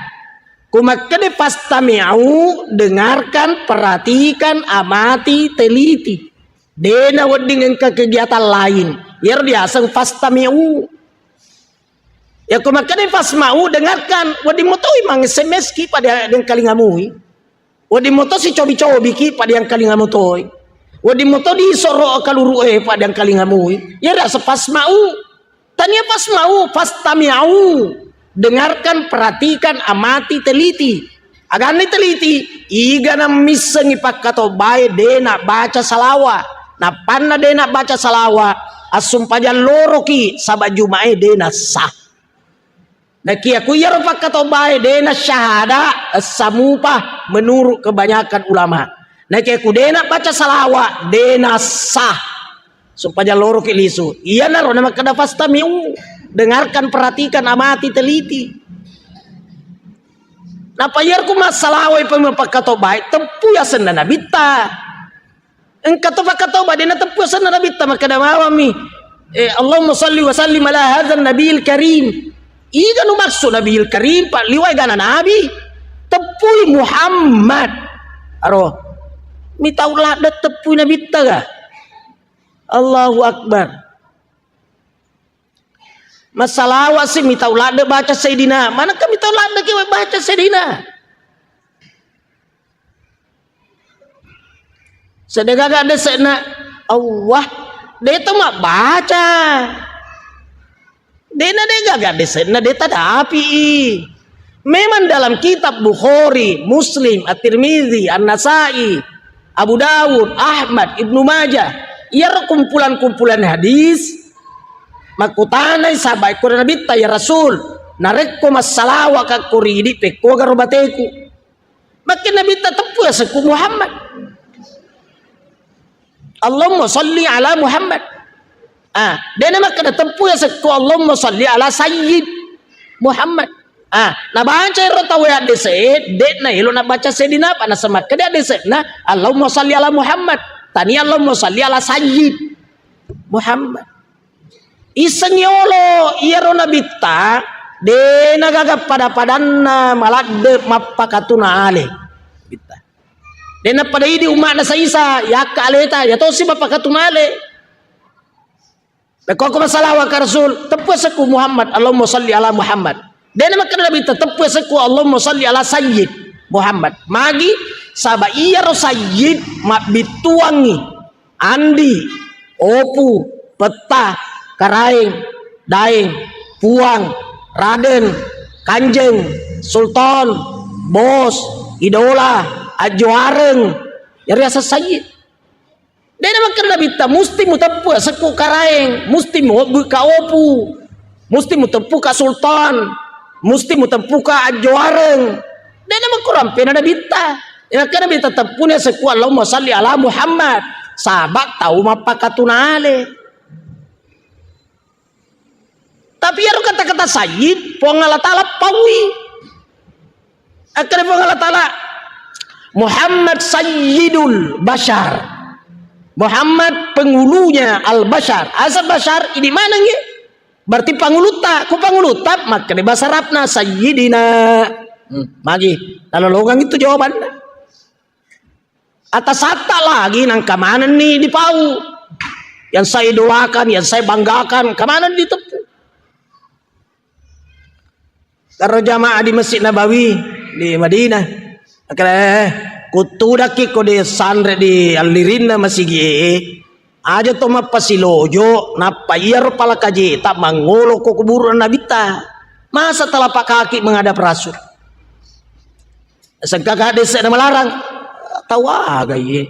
Ku makkeda fastami'u, dengarkan, perhatikan, amati, teliti. Dena wedding engka kegiatan lain. Iyaro diaseng fastami'u. Ya, ko makkeda fasma'u, dengarkan. Wedding motoi mang S M S ki pada dengkalingamui. Wedding moto si cobi-cobi ki pada dengkalingamu toi. Wedding moto di soro kaluru e pada dengkalingamui. Ya rasa fasma'u. Tania fasma'u, fastami'u. Dengarkan, perhatikan, amati, teliti. Aganni teliti, iga nammissengi pakkatobae dena baca salawa. Nappanna dena baca salawa, assumpajang loroki saba Jumae dena sah. Nakiya ku iyaro pakkatobae dena syahada, essa mupa menurut kebanyakan ulama. Nakiya ku dena baca salawa, dena sah. Sumpajang loroki lisu. Iyanaro namakkeda fastami'u. Dengarkan, perhatikan, amati, teliti. Napa iyaro ku massalawai pa mapakkatobae, teppu yasenna nabitta. Engka to pakkatoba, dena teppu yasenna nabitta, makkeda mawami. Eh, Allahumma salli wa sallim ala hadzan nabiyil karim. Iga nu maksud nabiyil karim, pa liwai gana nabi. Teppui Muhammad. Aro. Mitau ladde teppui nabitta ga? Allahu Akbar. Massalawa si mitau ladde baca Sayyidina. Manakka mitau ladde ki baca Sayyidina? Sedde gaga dese'na Allah. De to mabbaca. Dena de gaga dese'na de tadapi'i. Memang dalam kitab Bukhari, Muslim, At-Tirmidzi, An-Nasai, Abu Dawud, Ahmad, Ibnu Majah, iyaro kumpulan-kumpulan hadis, makkutanai sahabat, kura Nabitta, "Ya Rasul, narekko massalawaka ko ridi, pekkuagaro bateku?" Makkeda Nabitta, "Teppu yasekku Muhammad. Allahumma salli ala Muhammad." Ah, dena makkeda, "Teppu yasekku Allahumma salli ala Sayyid Muhammad." Ah, nabaca ero tau addese, de naelo nabaca Sayyidina, apa nasemakkeda addesena, "Allahumma salli ala Muhammad." Tania, "Allahumma salli ala Sayyid Muhammad." Iseng yolo iyaro nabitta, dena gaga pada-padanna maladde mappakatuna ale. Nabitta. Dena pada idi umma'na saisa, yakka aleta, yatosi mappakatuna ale. Bekko ko massalawa ka Rasul, teppu sekku Muhammad, Allahumma salli ala Muhammad. Dena makkeda nabitta, teppu sekku Allahumma salli ala Sayyid Muhammad. Magi, saba iyaro Sayyid mabbittuangngi. Andi, Opu, Petta, Karaeng, Daeng, Puang, Raden, Kanjeng, Sultan, Bos, Idola, Ajjoareng, yariaseng Sayyid. Dena makkeda nabitta, musti muteppu sekku Karaeng, musti muwebbu ka Opu. Musti muteppuka Sultan, musti muteppuka Ajjoareng. Dena makkurampe na nabitta. Makkeda nabitta teppuni sekku Allahumma salli ala Muhammad. Saba tau mappakatuna ale. Tapi iyaro kata-kata sayyid, Puang Allah Ta'ala paui. Akkeda Puang Allah Ta'ala, "Muhammad sayyidul bashar." Muhammad pengulunya al-bashar. Asal bashar, ini mana nge? Berarti pangulutta. Ku pangulutta, makkeda bahasa Arabna sayyidina. Hmm, magi. Nalolongang itu jawabanna. Atasatta lagi nang kamanenni dipau. Yang saya idolakan, yang saya banggakan, kamanenni diteppu. Karo jamaah di Masjid Nabawi di Madinah. Akhirnya, kutudakki ko di sanre di allirinna masigi e. Aja to mappasilojo, nappa iyaro palakajeta mangolo ko kuburan nabitta. Masa telapak kaki menghadap Rasul? Sengka haddese'na malarang, tau aga iye.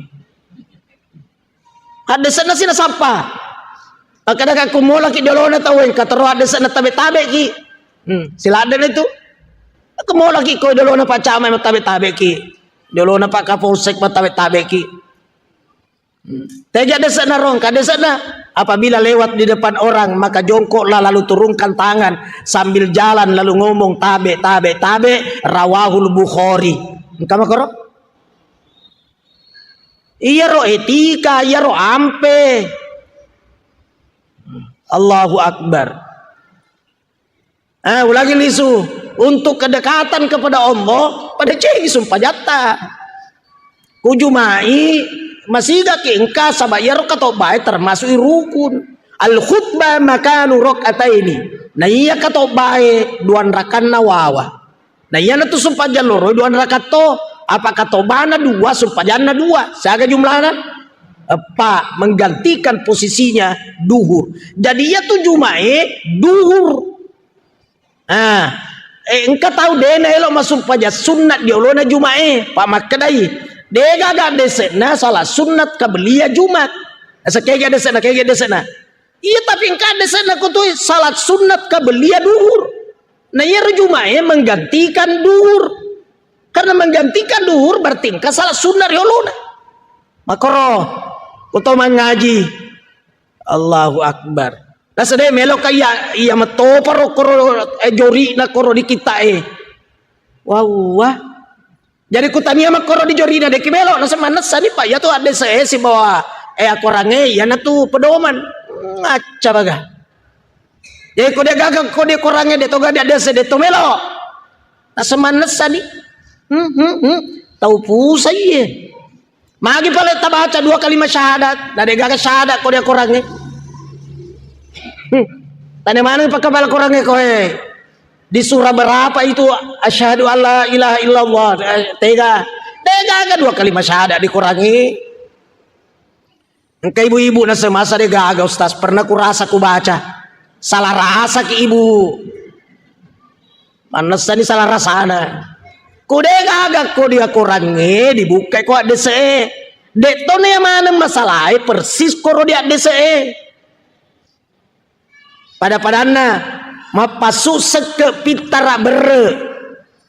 Haddese'na si nasappa. Akkadaka kumolaki jolona tau engka tero haddese'na tabe-tabeki. Hmm, siladdena itu. Kemolaki ko dolona Pak Camat mattabe-tabeki. Dolona Pak Kapolsek mattabe-tabeki. Tega dese'na rong, ka dese'na. Apabila lewat di depan orang, maka jongkoklah lalu turunkan tangan sambil jalan lalu ngomong, "Tabe, tabe, tabe." Rawahul Bukhari. Engka makoro? Iyaro etika, iyaro ampe. Allahu Akbar. Ah, ulangi lisu. Untuk kedekatan kepada Allah, pada cengi sumpajatta. Kujumai masigaki engka, saba iyaro katobbae termasuk rukun. Al khutbah makanu rokataini. Nah, iya katobbae duan rakanna wawa. Nah, iyana tu sumpajang loro duan rakatto. Apa katobana dua, sumpajanna dua. Siaga jumlahna? Eppa, menggantikan posisinya duhur. Jadi iya tu jumae duhur. Ah, eh, engka tau de naelo masumpaja sunnat di olona Jumae, pa makkedai, de gaga dese'na salat sunnat kabilia Jumat. Asa kega dese'na, kega dese'na. Iya, tapi engka dese'na kutui salat sunnat kabilia duhur. Nah, iyaro Jumae menggantikan duhur. Karena menggantikan duhur berarti engka salat sunnat ri olona. Makoro, kuto mangaji. Allahu Akbar. Nasede melo ka iya, iya mettopa ro koro, eh, jori'na koro di kita e. Wawwa. Jadi kutania makkoro di jori'na deki melo, nasa manessa ni, Pak. Iya tu addese e sibawa, eh, akorange, iyana tu pedoman. Ngacca baga. Jadi ko de gaga ko de korange de to gaga addese de to melo. Nasa manessa ni. Hmm, hmm, hmm. Tau pusai ye. Magi pale tabaca dua kalimat syahadat, na de gaga syahadat ko dia korangnge. Hmm. Tane maneng pakkabala korangnge koe. Di surah berapa itu asyhadu alla ilaha illallah? Eh, tega. De gaga dua kalimat syahadat di korangnge. Engka ibu-ibu na semasa de gaga, Ustaz, pernah kurasa kubaca. Salah rasa ki ibu. Mannessani salah rasana. Ko de gaga ko dia korangnge dibukkai ko addese e. De to na maneng masalae persis koro di addese e. Pada-padanna mappassu sekke pittara berre.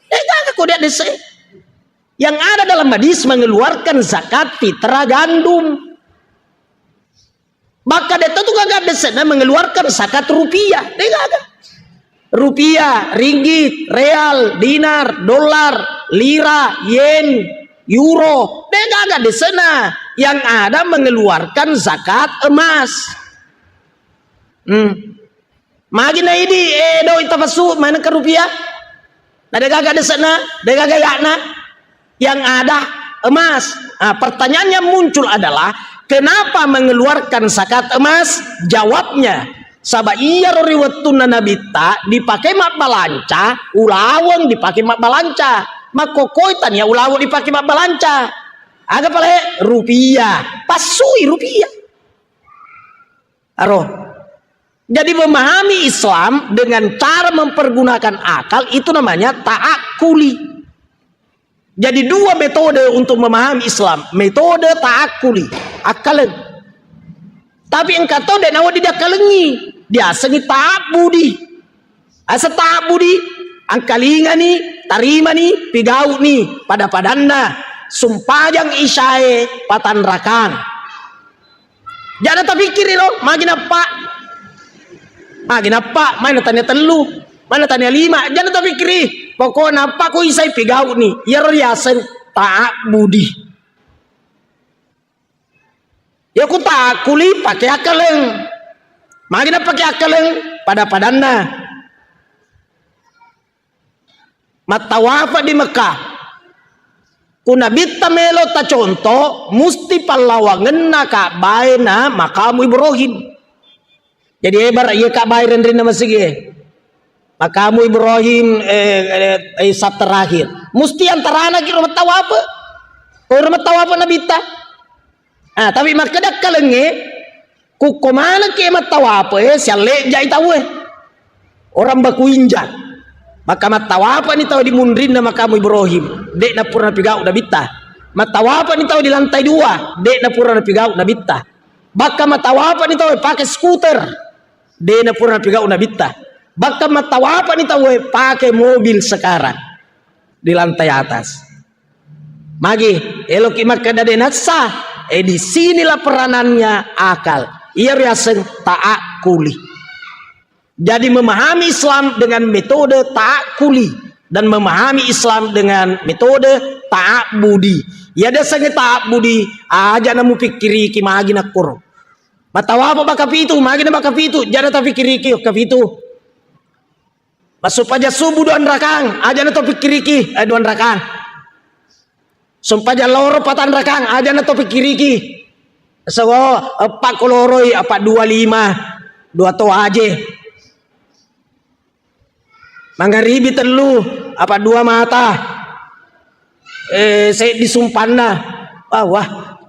De gaga ko di addese e. Yang ada dalam hadis mengeluarkan zakat fitrah gandum. Bahkan de to tu gaga dese'na mengeluarkan zakat rupiah. De gaga. Rupiah, ringgit, real, dinar, dolar, lira, yen, euro. De gaga dese'na. Yang ada mengeluarkan zakat emas. Hmm. Magi na idi, eh, doi tapassu, maneng ka rupiah? Na de gaga dese'na, de gaga yakna. Yang ada emas. Nah, pertanyaan yang muncul adalah, kenapa mengeluarkan zakat emas? Jawabnya, saba iyaro ri wettunna Nabitta dipake mabbalanca, ulaweng dipake mabbalanca. Makkokoi tania ulaweng dipake mabbalanca. Aga pale? Rupiah. Passui rupiah. Aro. Jadi memahami Islam dengan cara mempergunakan akal itu namanya ta'akuli. Jadi dua metode untuk memahami Islam. Metode ta'akuli, akkaleng. Tapi engka to de nawedding diakkalengi, diasengi ta'abbudi. Asa ta'abbudi, angkalingani, tarimani, pigau'ni, pada-padanna sumpajang isyae patanrakang. Jana tapikkiri ro, magi nappa? Magi nappa? Mai natania tellu, mai natania lima. Jana tapikkiri. Pokokna nappa ko isai pigau'ni. Iyaro riaseng ta'abbudi. Iya ku ta'akuli pake akkaleng. Magi napake akkaleng? Pada-padanna. Mattawafa di Mekah. Ku Nabitta melo taconto, musti pallawangenna Ka'bae na makamu Ibrahim. Jadi, ibarat iya Ka'bae renrinna masigi e. Makamu Ibrahim, eh, eh, eh, saf terakhir. Musti antarana ki ro mattawafa. Ko ro mattawafa Nabitta. Ah, tapi makkeda akkalengnge, kukko manekki mattawafa e, siallejjai tauwe. Orang baku injak. Maka mattawafani tau di munrinna makamu Ibrahim, de'na pura napigau Nabitta. Mattawafani tau di lantai dua, de'na pura napigau Nabitta. Bahkan mattawafani tau pake skuter, de'na pura napigau Nabitta. Bahkan mattawafani tau pake mobil sekarang. di lantai atas. Magi, eloki makkeda de' nassa, eh, di sinilah peranannya akal. Iya riaseng ta'akkuli. Jadi memahami Islam dengan metode ta'akkuli dan memahami Islam dengan metode ta'abbudi. Ya, de' sengnge ta'abbudi, aja' namupikkiriki magi nakkoro. Matawafa baka pitu, magi na baka pitu, jana tapikkiriki kapitu. Massumpajang subuh dua rakang, aja' na to pikkiriki, eh, dua rakang. Sumpajang loro patang rakang, aja' na to pikkiriki. So, eppa' ko loroi, apa' dua lima, dua to aje. Mangaribi tellu, apa' dua mata. Eh, seddi sumpanna. Wah, wah,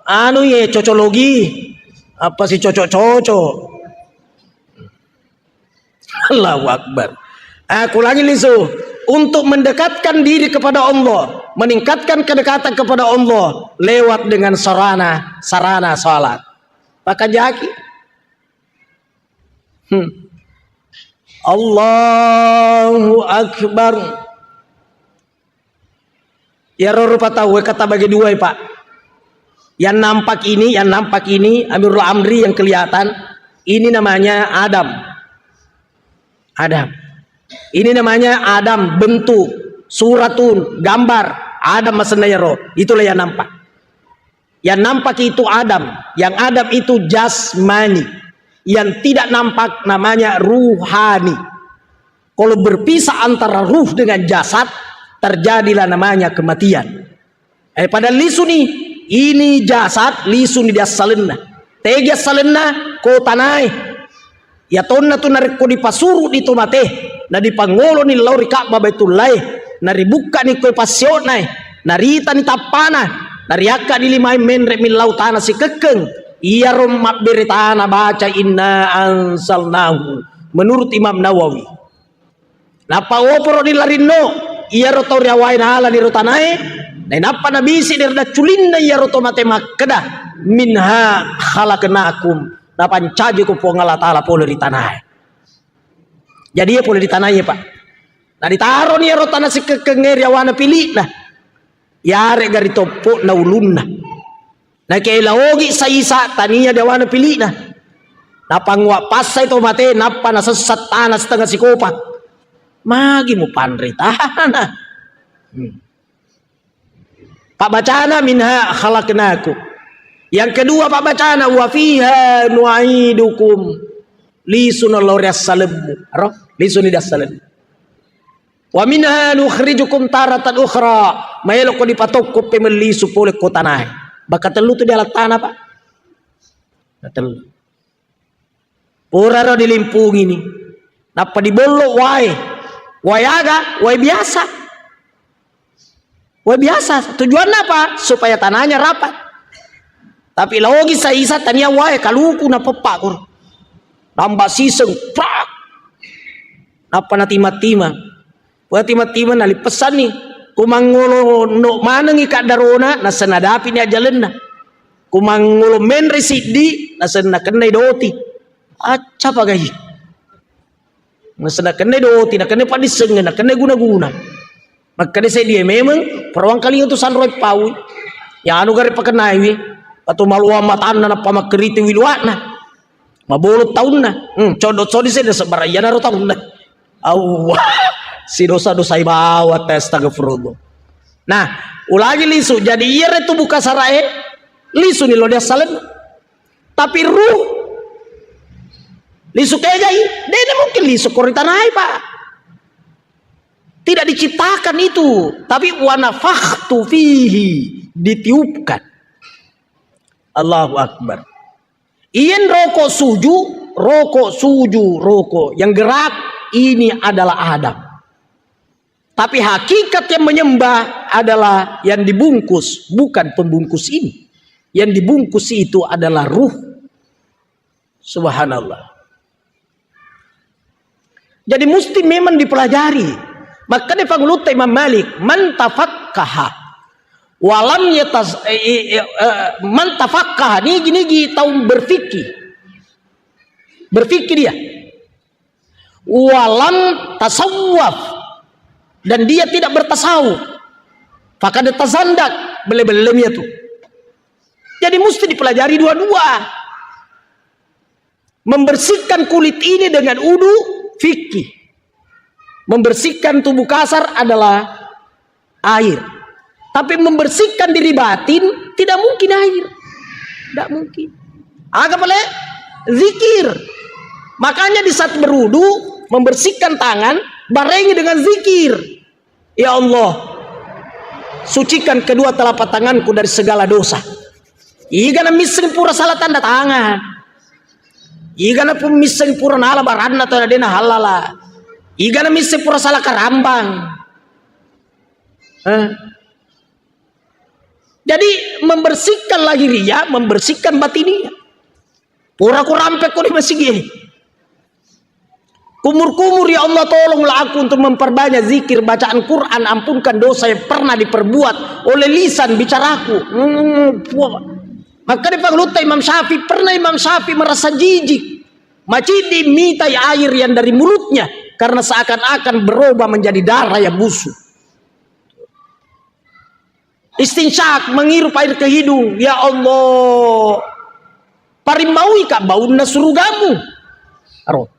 anu ye, cocologi. Apa si cocok-cocok? Allahu Akbar. Ah, kulangi lisu. Untuk mendekatkan diri kepada Allah, meningkatkan kedekatan kepada Allah lewat dengan sarana, sarana salat. Pakajaki. Hmm. Allahu Akbar. Iyaro rupa tauwe kata bagi dua, Pak. Yang nampak ini, yang nampak ini, Amirul Amri yang kelihatan, ini namanya Adam. Adam. Ini namanya Adam, bentuk, suratun, gambar. Adam masenna iyaro. Itulah yang nampak. Yang nampak itu Adam, yang Adam itu jasmani. Yang tidak nampak namanya ruhani. Kalau berpisah antara ruh dengan jasad, terjadilah namanya kematian. Eh, pada lisu nih, ini jasad, lisu nih di assalenna. Tegi assalenna, ko tanae. Iya tonna tu narekko dipasuru di to mate, na dipangoloni lao ri Ka'bah Baitullae, na ribukkani koe passio'nae, na ritani tappana, na riakka di limae menre millau tana sikekkeng, iyaro mabbere tana baca inna ansalnahu. Menurut Imam Nawawi. Nappa oporo ni larinno, iyaro tau riawae naalani ro tanae, nainappa nabisi dari dacculinna iyaro to mate makkeda, "Minha khalaqnakum," napancaji ko Puang Allah Ta'ala pole ri tanae. Jadi iya pole ri tanae, Pak. Naditaroni iyaro tana sikekkengnge ri awana pili'na. Yarega ri toppo'na ulunna. Nake'e laogi saisa tania di awana pili'na. Napanguwa passai to mate, nappa nasessat tana setengah sikopa. Magi mupanre tana. Hmm. Pabbacana, "Minha khalaqnakum." Yang kedua pabbacana, "Wa fiha nu'idukum." Lisuna lao ri assalemmu. Aro? Lisuni di assalemmu. "Wa minha nukhrijukum taratan ukhra." Maeloko dipatokko pemellisu pole ko tanae. Baka tellu tu di alat tana, Pak. Nah, tellu. Puraro dilimpungini. Nappa dibollo wae. Wae aga? Wae biasa. Wae biasa. Tujuanna apa? Supaya tanahnya rapat. Tapi laogi saisa tania wae, kaluku napeppa kuro. Namba siseng, prak. Nappa natima-tima. Wati mattimenna lippessanni. Ku mangolo no manengi kaddarona, nasenna dapini ajalenna. Ku mangolo menre siddi, nasenna kennai doti. Acca pagai. Nasenna kennai doti, nakennai paddissengnge, nakennai guna-guna. Makkeda seddie memeng, perawang kalinga tu sanro paui. Ya anu gare pakennaiwi. Atau maluang matanna, nappa makkeriti wiluakna. Mabolong taunna. Hmm, codo-codi sedda sebarang iyanaro taunna. Awwa. Sidosa-dosai bawang te, astagfirullah. Nah, ulagi lisu. Jadi iyare tu buka sarae, lisu ni lo dia salen. Tapi ruh lisu kejai, dena mungkin lisu kori tanai, Pak. Tidak diciptakan itu, tapi wa nafakhtu fihi, ditiupkan. Allahu Akbar. Iyan roko suju, roko suju, roko. Yang gerak ini adalah Adam. Tapi hakikat yang menyembah adalah yang dibungkus, bukan pembungkus ini. Yang dibungkus itu adalah ruh. Subhanallah. Jadi musti memang dipelajari. Makanya pangulutta Imam Malik, "Man tafakkaha walam yataz-, eh, eh, eh, man tafakkaha," nigi-nigi tau berfikir. Berfikir dia. "Walam tasawwaf," dan dia tidak bertasawuf. Fakad tasandak, belle-belle mi tu. Jadi mesti dipelajari dua-dua. Membersihkan kulit ini dengan udu fikih. Membersihkan tubuh kasar adalah air. Tapi membersihkan diri batin tidak mungkin air. Tidak mungkin. Aga pale? Zikir. Makanya di saat berudu, membersihkan tangan, barengi dengan zikir. Ya Allah, sucikan kedua telapak tanganku dari segala dosa. Iga na misseng pura salah tanda tangan. Iga na pun misseng pura nala baranna atau dena halala. Iga na misseng pura salah karambang. Eh. Jadi membersihkan lahiriah, membersihkan batiniah. Pura kurampe ko di masigi. Kumur-kumur, ya Allah, tolonglah aku untuk memperbanyak zikir, bacaan Quran, ampunkan dosa yang pernah diperbuat oleh lisan bicaraku. Hmm, puh. Maka di panglutta Imam Syafi'i, pernah Imam Syafi'i merasa jijik. Macidi mitai air yang dari mulutnya karena seakan-akan berubah menjadi darah yang busuk. Istinsyak, menghirup air ke hidung. Ya Allah, parimmaui ka baunna surugamu. Aro.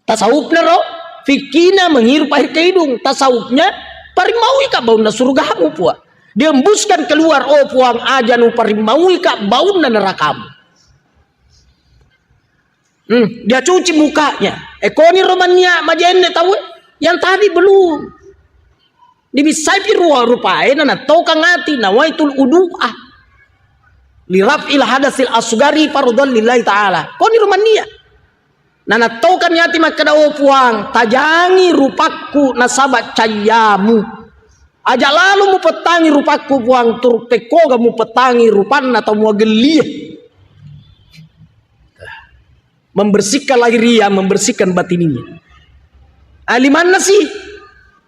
Tasawufna ro, fikkina menghirup air ke hidung. Tasawufnya, parimmaui ka baunna surugamu, Puang. Dihembuskan keluar, oh Puang, aja nu parimmaui ka baunna nerakamu. Hmm, dia cuci mukanya. Eh, koni romannya majenne tahu, yang tadi belum. Dibissai pi ruwa rupae, na nattokang ati, nawaitul udu'a. Li raf'il hadasil asgari fardhon lillahi ta'ala. Koni romannia. Na nattokang ati makkeda, oh Puang, tajangi rupakku nasaba cayyamu. Aja lalu mupettangi rupakku, Puang, turpekkoga mupettangi rupanna tau muagellie. Membersihkan lahiriah, membersihkan batiniah. Ah, limanna si,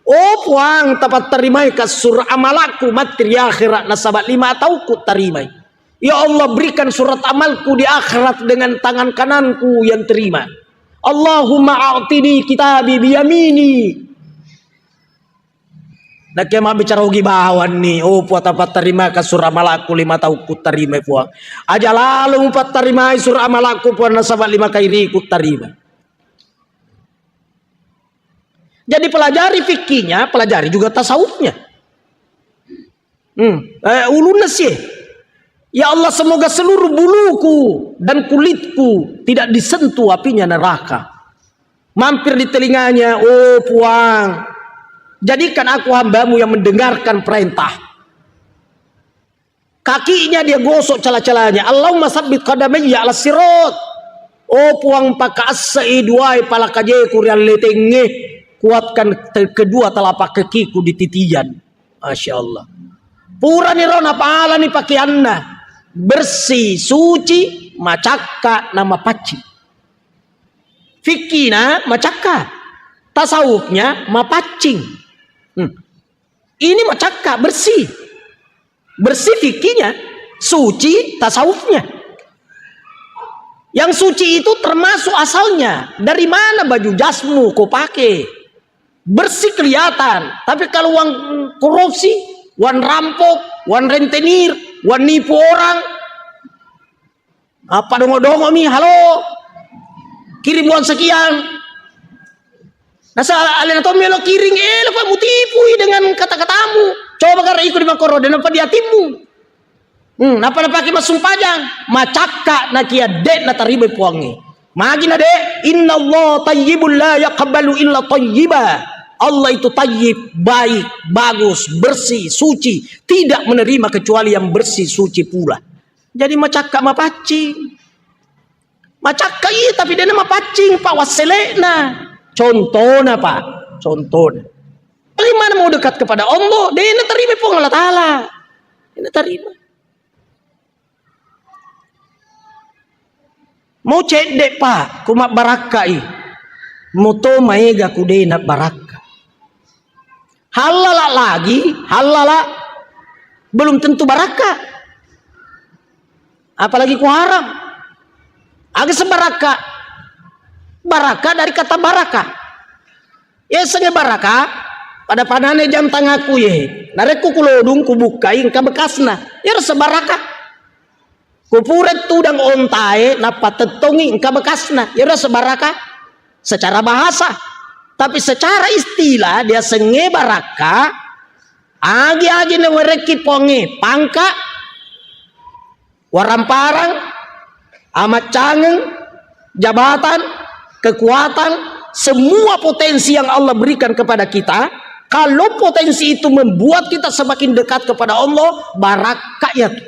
oh Puang, tapattarimai ka surat amalakku matti ri akhirat, nasaba lima tauku tarimai. Ya Allah, berikan surat amalku di akhirat dengan tangan kananku yang terima. Allahumma a'tini kitabi biyamini. Nakke mabbicara ogi bawanni, oh Puang, tapattarimaka sura amalakku lima tau kuttarimai, Puang. Aja lalo mupattarimai sura amalakku, Puang, nasaba lima kairiku tarima. Jadi pelajari fikihnya, pelajari juga tasawufnya. Hmm. Eh, ulunna sie. Ya Allah, semoga seluruh buluku dan kulitku tidak disentuh apinya neraka. Mampir di telinganya, oh Puang, jadikan aku hambamu yang mendengarkan perintah. Kakinya dia gosok cala-calanya. Allahumma sabbit qadamayya ala sirat. Oh Puang, pakassai duai palakajeku ri alletengnge. Kuatkan te-, kedua telapak kakiku di titian. Masya Allah. Purani ro napalani pakeanna. Bersih, suci, macakka, na mapaccing. Fikkina macakka, tasawufnya mapaccing. Hmm. Ini macakka, bersih. Bersih fikihnya, suci tasawufnya. Yang suci itu termasuk asalnya. Dari mana baju jasmu kau pakai? Bersih kelihatan. Tapi kalau uang korupsi, uang rampok, uang rentenir, uang nipu orang, apa dongo-dongo mi, halo, kirim uang sekian. Nasa alena to melo kiring, eh, lepa mutipui dengan kata-katamu. Coba gara iko di makoro, dan apa di hatimu? Hmm, napa napake massumpajang? Macakka nakia de natarima puangnge. Magi na de, inna Allah tayyibun la yaqbalu illa tayyiba. Allah itu tayyib, baik, bagus, bersih, suci, tidak menerima kecuali yang bersih, suci pula. Jadi macakka mapaccing. Macakka iya, tapi dena mapaccing, Pak, wassele'na. Contohna, Pak. Contohna. Bagaimana mau dekat kepada Allah? Dena terima Puang Allah Ta'ala. Dena terima. Mau cedde, Pak, ku mabbarakkai. Moto maega ku dena barakka. Hallala lagi, hallala belum tentu barakka. Apalagi ku haram. Aga sebarakka? Barakka dari kata barakah. Yasengnge barakah, Pada-padane jam tangaku ye. Narekko kulodung, kubukkai, engka bekasna. Iyaro sebaraka. Kupura tudang ontae, nappa tettongi, engka bekasna. Iyaro sebaraka. Secara bahasa. Tapi secara istilah, dia sengnge barakka, agi-agi nawerekki Puangnge, pangka, waramparang, amaccangeng, jabatan, kekuatan, semua potensi yang Allah berikan kepada kita, kalau potensi itu membuat kita semakin dekat kepada Allah, barakka ya tu.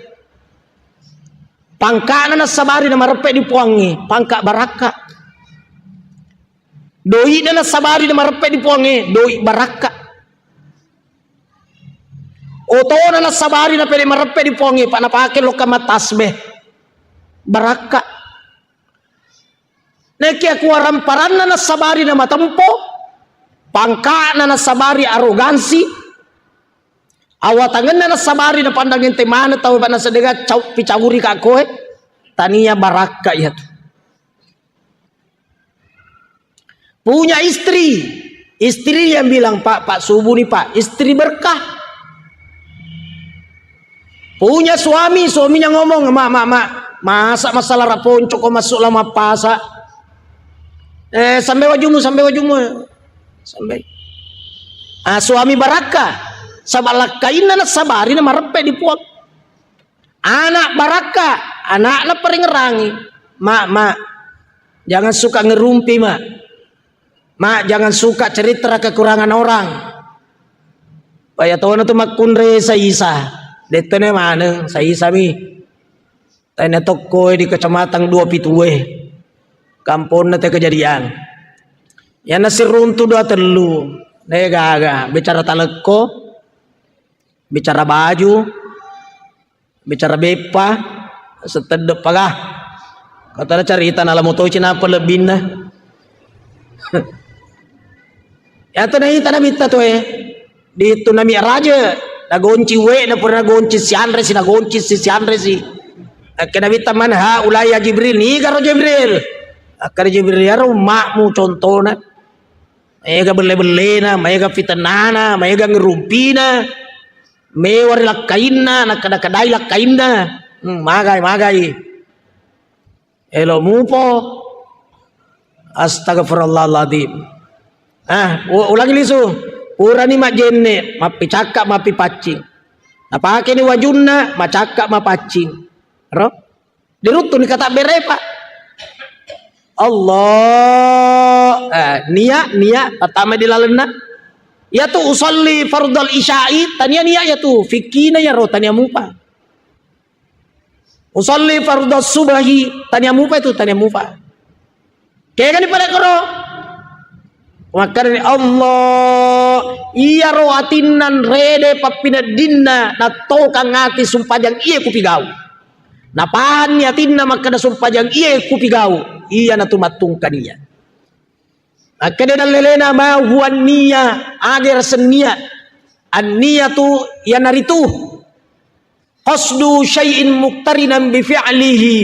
Pangkana nassabari namareppe di Puangnge, pangka barakka. Doi'na nassabari namareppe di Puangnge, doi barakka. Otona nassabari napede mareppe di Puangnge, pa napake lokka mattasbih. Barakka. Nekia kuaramparanna nassabari namatempo, pangka'na nassabari arogansi, awatangenna nassabari napandang ente maneng tau, pa naseddega cau-, picauri ka koe, tania barakka iyatu. Punya istri, istri yang bilang, "Pak, Pak, subuh nih, Pak, istri berkah." Punya suami, suaminya ngomong, "Mak, mak, mak, masa masalah raponco ko masuk lama pasa?" Eh, sampai wajumu, sampai wajumu. Sampai. Ah, suami barakka. Saba lakkainna nassabari namareppe di Puang. Anak barakka, anakna paringerangi. "Mak, mak, jangan suka ngerumpi, Mak. Mak, jangan suka cerita kekurangan orang." Paya tona tu makkunrai saisa. Dettone maneng, saisa mi. Tena tokkoe di Kecamatan Dua Pitue. Kamponna te kejadian. Yana siruntu dua tellu. Ne gaga, bicara talekko, bicara baju, bicara beppa, setedde paga. Katana carita nala motoi cinapa lebbinna. Yatu naita nabitta toe. Ditu nami raja, nagonci we, na pura nagonci sianre si, nagonci si sianre si. Akke nabitta, "Man ha ulai ya Jibril?" "Nigaro Jibril?" Akkada Jibril, "Yaro ummakmu contona. Maega belle-bellena, maega fitennana, maega ngerumpina, mewa ri lakkainna, nakkada-kadai lakkainna. Hmm, magai, magai. Elo mupo. Astagfirullahaladzim." Ah, u-, ulangi lisu. Purani majjenne, mappicakka, mappipaccing. Napakeni wajunna, macakka, mapaccing. Ro? Diruttuni kata berepa. Allah, eh, nia, nia, pertama di lalenna. Yatu usalli fardal isya'i, tania nia yatu, fikkina yaro, tania mupa. Usalli fardhas subhi, tania mupa itu, tania mupa. Kegani pada koro. Makkedani Allah, iyaro atinna rede pappineddinna nattokang ati sumpajang iye kupigau. Napahanni atinna makkeda sumpajang iye kupigau, iyanatu mattungkania. Akkeda dallelena, "Ma huwa niya, aga riaseng niya." An-niyatu iyanaritu qasdu syai'in muqtarinan bi fi'lihi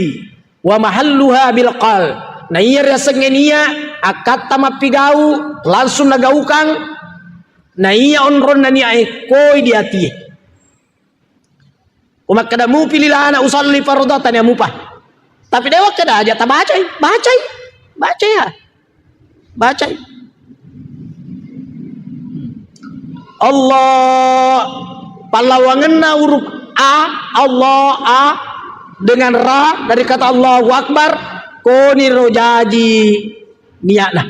wa mahalluha bil qalb. Na iya riasengnge niya, akkatta mappigau, langsung nagaukang, na iya onronna niya ekkoi di atie. Ko makkeda mupi lilana usalli fardha, tania mupa. Tapi dewa keda aja tabacai, bacai, bacai ya. Bacai. Allah, pallawangenna huruf A, Allah, A, dengan ra dari kata Allahu Akbar, koni rojaji niatna.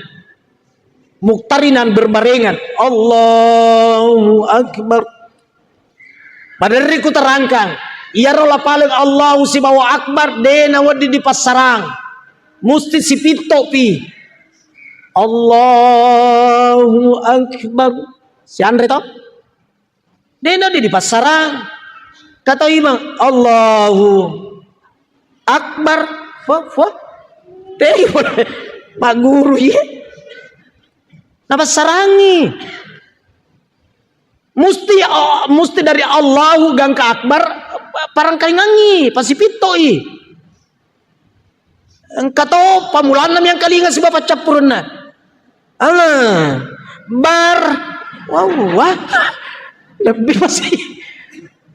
Muktarinan berbarengan. Allahu Akbar. Maderri kuterangkan, iyaro lapaleng Allahu sibawa Akbar de nawedding dipassarang. Musti sipittopi. Allahu Akbar. Sianre to? De nawedding dipassarang. Kata imang, Allahu Akbar. Fo, fo. Tei, magguru ye. Napassarangi. Musti, oh, musti dari Allahu gangka Akbar, parangkaingangi, pasipittoi. Engka to pamulanna miangkalinga siba paccappurenna. Allah, bar, Wah, wah. Lebih masih.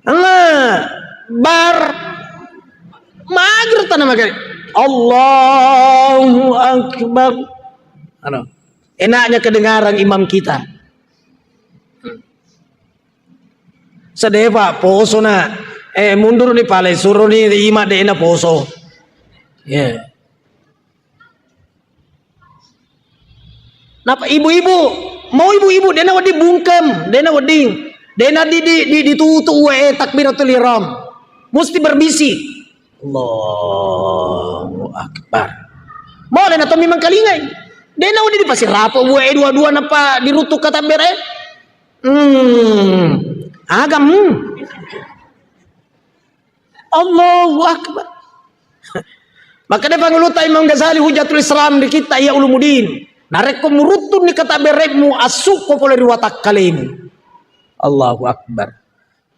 Allah bar maghrib tanah maghrib. Allahu Akbar. Anu, enaknya kedengaran imam kita. Sedih, Pak, poso na. Eh, mundur ni pale, suruh ni ima de na poso. Ya. Napa ibu-ibu, mau ibu-ibu, dena wedding bungkem, dena wedding, dena di, di, di, ditutup wae takbiratul ihram. Mesti berbisik. Allahu Akbar. Mau dena to memang kalingai. Dena wedding dipasirapo wae dua-dua napa dirutuk kata bere. Hmm. Agam. Hmm. Allahu Akbar. Maka de panguluta Imam Ghazali Hujjatul Islam di kita iya ulumuddin. Narekko muruttunni kata beremmu, assukko pole ri watakkalemu. Allahu Akbar.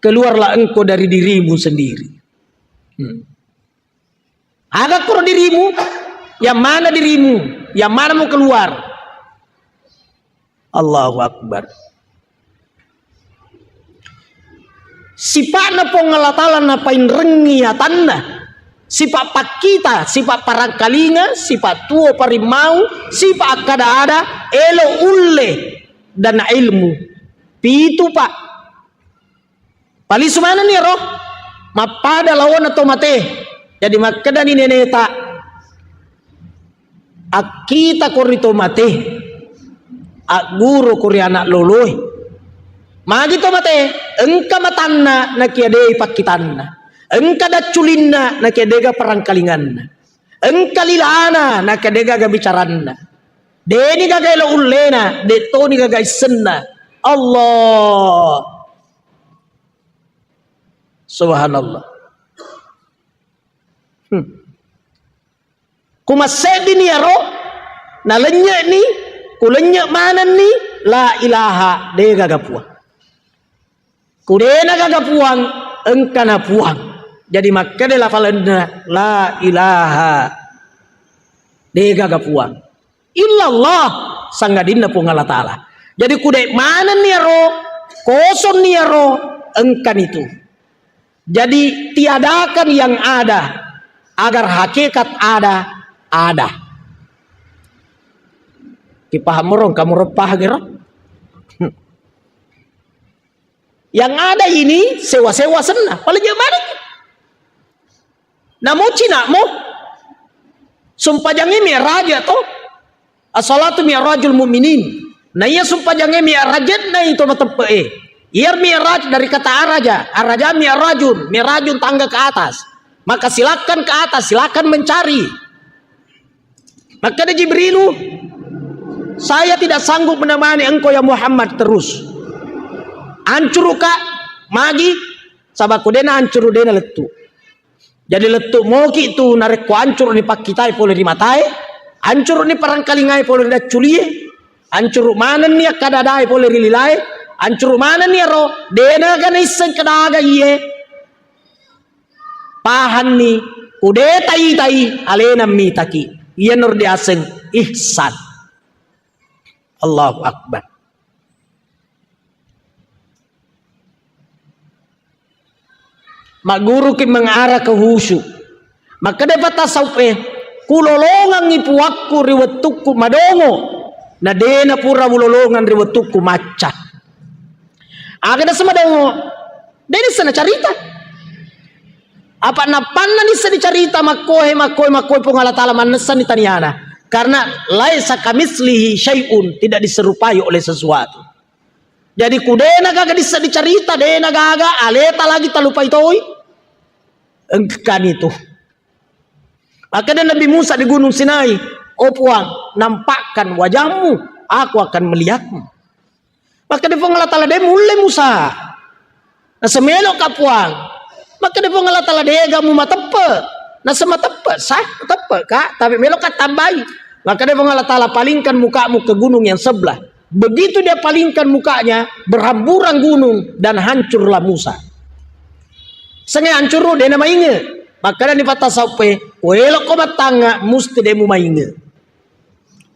Keluarlah engkau dari dirimu sendiri. Hmm. Aga kuro dirimu? Yang mana dirimu? Yang mana mau keluar? Allahu Akbar. Sipa'na Puang Allah Ta'ala napainrengngi atanna. Sipa' pakkita, sipa' parangkalinga, sipa' tuo parimmau, sipa' akkada-ada, elo ulle dan ilmu. Pitu, Pak. Palisu manenni ero, mappada laona to mate. Jadi makkedani neneta, "Akkita ko ri to mate, agguru ko ri anak loloe." Magi to mate, engka matanna nakiadei pakkitanna, engka dacculinna nakiadega parangkalinganna, engka lilana nakiadega gaga bicaranna. Deni gaga elo ullena, de toni gaga issenna. Allah. Subhanallah. Hmm. Ku masseddini iyaro, nalenynye'ni, ku lennye' manenni, la ilaha, de gaga puang. Ku dena gaga puang, engkana puang. Jadi makkeda lafalenna, la ilaha, de gaga puang. Illallah, sangadinna Puang Allah Ta'ala. Jadi, ku de' manenni iyaro, kosonni iyaro, engkani tu. Jadi, tiadakan yang ada, agar hakikat ada, ada. Kipaham murong, kamu repah kira? Yang ada ini sewa-sewa senna, paling maneng. Namo cinamo, sumpajangnge mi'raj to? As-salatu mi'rajul mu'minin. Na iya sumpajangnge mi'rajna itu mateppe'e. Iya mi'raj dari kata araja. Araja mi'rajun. Mi'rajun tangga ke atas. Maka silakan ke atas, silakan mencari. Makkeda Jibrilu, "Saya tidak sanggup menemani engkau ya Muhammad terus. Ancuruka, magi, sabab ko dena ancuru dena lettu." Jadi lettu moki tu narekko ancuru ni pakkitai pole ri matae, ancuru ni parangkalingai pole ri dacculie, ancuru manenni akkadadae pole ri lilae, ancuru manenni aro dena ga naisseng kedaga iye. Pahanni, ku de tai-tai, alena mitaki. Iyanaro diaseng ihsan. Allahu Akbar. Magguruki mengarah ke khusyuk. Makkeda patasawuf e, kulolongangngi puakku ri wettukku madongo, na dena pura ulolongeng ri wettukku macca. Aga dasa madongo, de nisseng nacarita. Apa nappanna nisseng dicarita makkohe, makkohe, makkohe Puang Allah Ta'ala mannessani taniana. Karena laisa kamitslihi syai'un, tidak diserupai oleh sesuatu. Jadi ku dena gaga disseng dicarita, dena gaga, aleta lagi talupai toi. Engkani tu. Makkeda Nabi Musa di Gunung Sinai, "Oh Puang, nampakkan wajahmu, aku akan melihatmu." Makkeda Puang Allah Ta'ala, "De mulle Musa." Nasa meloka Puang. Makkeda Puang Allah Ta'ala, "Dega mu mateppe." Nasa mateppe, sah, mateppe ka, tapi meloka tambai. Makkeda Puang Allah Ta'ala, "Palingkan mukamu ke gunung yang sebelah." Begitu dia palingkan mukanya, berhamburan gunung dan hancurlah Musa. Sengaja hancur, dena mainge. Makkeda ni patasawuf e, "Welokko mattanga, musti demu mainge."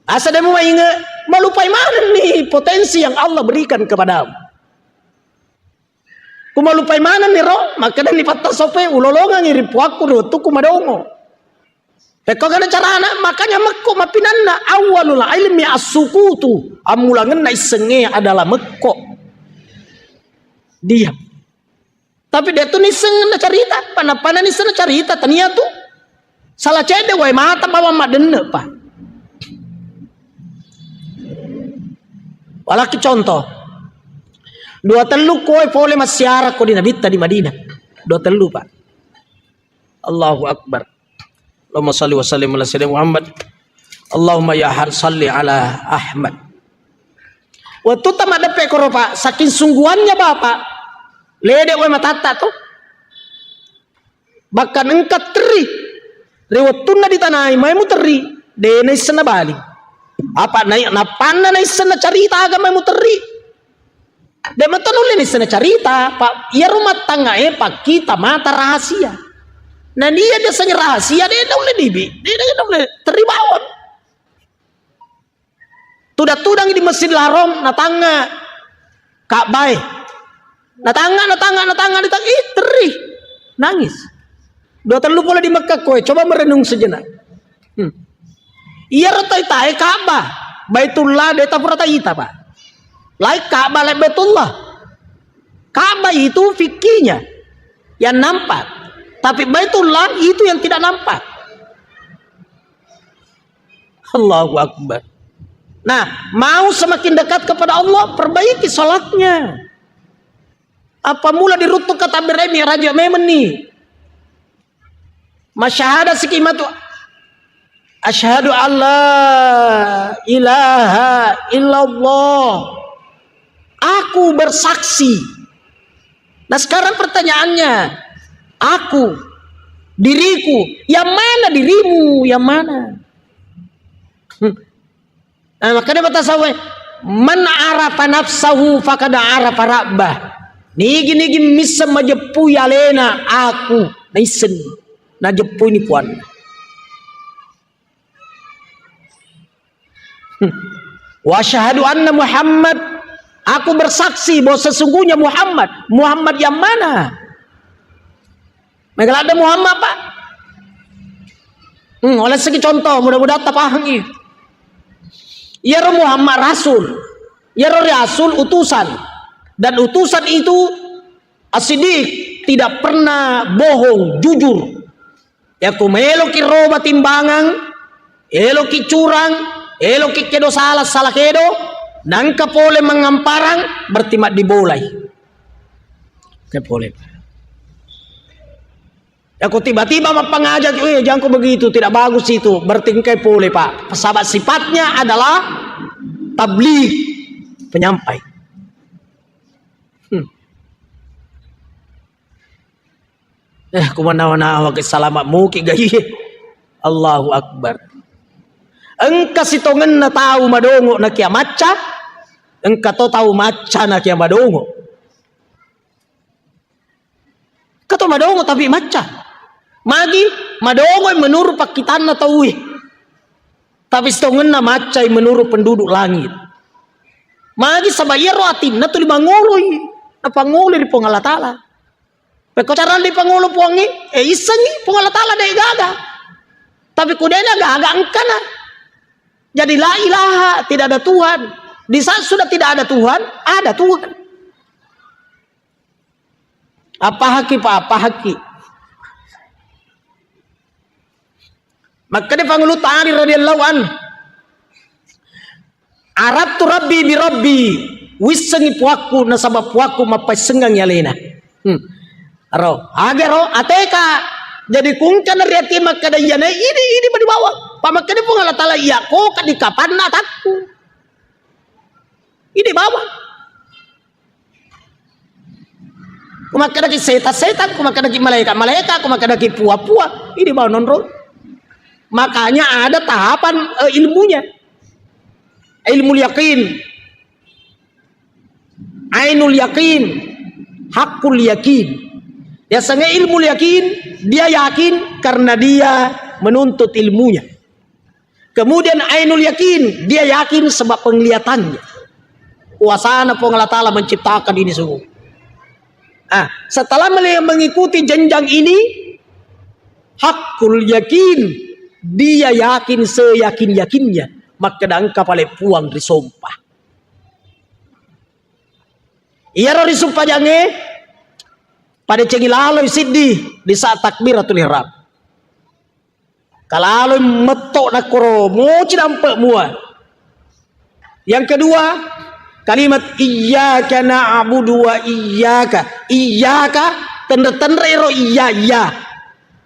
Asa demu mainge, Malupai manenni potensi yang Allah berikan kepadamu. Kumalupai manenni ro, makkedani pattasope, ulolongangi ri puakku ri wettukku madongo. Pekko gana carana, makanya mekko mapinanna awalul ilmi as-sukutu, ammulangenna issengnge adalah mekko. Diam. Tapi de tu nisseng nacarita, panapana nisseng nacarita, tania tu. Salah cedde wae mata bawang maddenne pa. Walaki contoh. Dua tellu koe pole massiara ko di Nabitta di Madinah. Dua tellu, Pak. Allahu Akbar. Allahumma salli wa sallim ala sayyidina Muhammad. Allahumma ya har salli ala Ahmad. Wettu tamadeppe koro, Pak, saking sungguannya Bapak, lede wae matatta to. Bahkan engka terri. Ri wettunna ditanai, mai muterri. De naisseng nabali. Apa nai-, nappanna naisseng nacarita aga mai muterri. De mato nulle naisseng nacarita, Pak. Iyaro mattangae pakkita mata rahasia. Nah, dia biasanya rahasia, de naulle dibi. De naulle terri bawang. Tudang-tudang di Masjidil Haram, natangnga Ka'bah e. Natangnga, natangnga, natangnga, natangnga, ih, terri. Nangis. Dua tellu pole di Mekah koe, coba merenung sejenak. Hmm. Iyaro tae-tae Ka'bah, Baitullah, de tapura taita, Pak. Lai Ka'bah, lai Baitullah. Ka'bah itu fikihnya yang nampak. Tapi Baitullah itu yang tidak nampak. Allahu Akbar. Nah, mau semakin dekat kepada Allah, perbaiki salatnya. Apa mula diruttuk ke takbir mi'raj memang ni. Masyahada siki matu. Asyhadu alla ilaha illallah. Aku bersaksi. Nah, sekarang pertanyaannya, aku, diriku, yang mana dirimu, yang mana? Hmm. Nah, makanya batasawe, "Man arafa nafsahu faqad arafa rabbah." Nigi-nigi misseng majeppui alena, aku, naisseng najeppui ni puanna. Hmm. Wa asyhadu anna Muhammad, aku bersaksi bahwa sesungguhnya Muhammad, Muhammad yang mana? Mega ladde Muhammad, Pak. Hmm, oleh segi contoh, mudah-mudahan tapahangi. Iyaro Muhammad rasul, iyaro rasul utusan, dan utusan itu asidik, tidak pernah bohong, jujur. Yakko maeloki roba timbangan, eloki curang, eloki kedo salah, salah kedo, nangka pole mangamparang, berarti maddibolai. Ke pole. Yakko tiba-tiba mappangajak, "Eh, jangko begitu, tidak bagus itu," berarti engkai pole, Pak. Sebab sifatnya adalah tabligh, penyampai. Hmm. Eh, kumanawa-nawa ke salama muki gai. Allahu Akbar. Engka sitongenna tau madongo nakia macca, engka to tau macca nakia madongo. Engka to madongo tapi macca. Magi madongo menurut pakkitanna tauwe. Tapi sitongenna maccai menurut penduduk langit. Magi saba iyaro atinna tuli mangoloi, napangoloi ri Puang Allah Taala. Pekko cara dipangolo Puangnge, eh, issengi Puang Allah Taala de gaga. Tapi kudena gaga engkana. Jadi la ilaha, tidak ada Tuhan. Di saat sudah tidak ada Tuhan, ada Tuhan. Apa haki, Pak? Apa haki? Makkeda Pangulutta Ali radhiyallahu anhu, "Araftu Rabbi bi Rabbi," wissengi puakku nasaba puakku mappaissengengngi alena. Hmm. Ro, aga ro, ateka. Jadi kungkana riati makkeda iyana idi, idi mani bawang. Pa makkeda Puang Allah Taala, iya koka di kapanna atakku. Idi bawang. Kumakkedaki setan-setan, kumakkedaki malaika-malaika, kumakkedaki pua-pua, idi bawang nonroi. Makanya ada tahapan, eh, ilmunya. Ilmu yakin. Ainul yakin, hakul yakin. Biasanya ilmu yakin, dia yakin karena dia menuntut ilmunya. Kemudian ainul yakin, dia yakin sebab penglihatannya. Kuasana Puang Allah Ta'ala menciptakan ini semua. Ah, setelah meli-, mengikuti jenjang ini, hakul yakin, dia yakin seyakin-yakinnya. Makkeda engka pale Puang ri sompa. Iyaro ri sumpajangnge, padecengi laloi siddi di saat takbiratul ihram. Kalaloi metto nakkoro, moci dampe mua. Yang kedua, kalimat iyyaka na'budu wa iyyaka. Iyyaka, tenre-tenre ro iya, iya.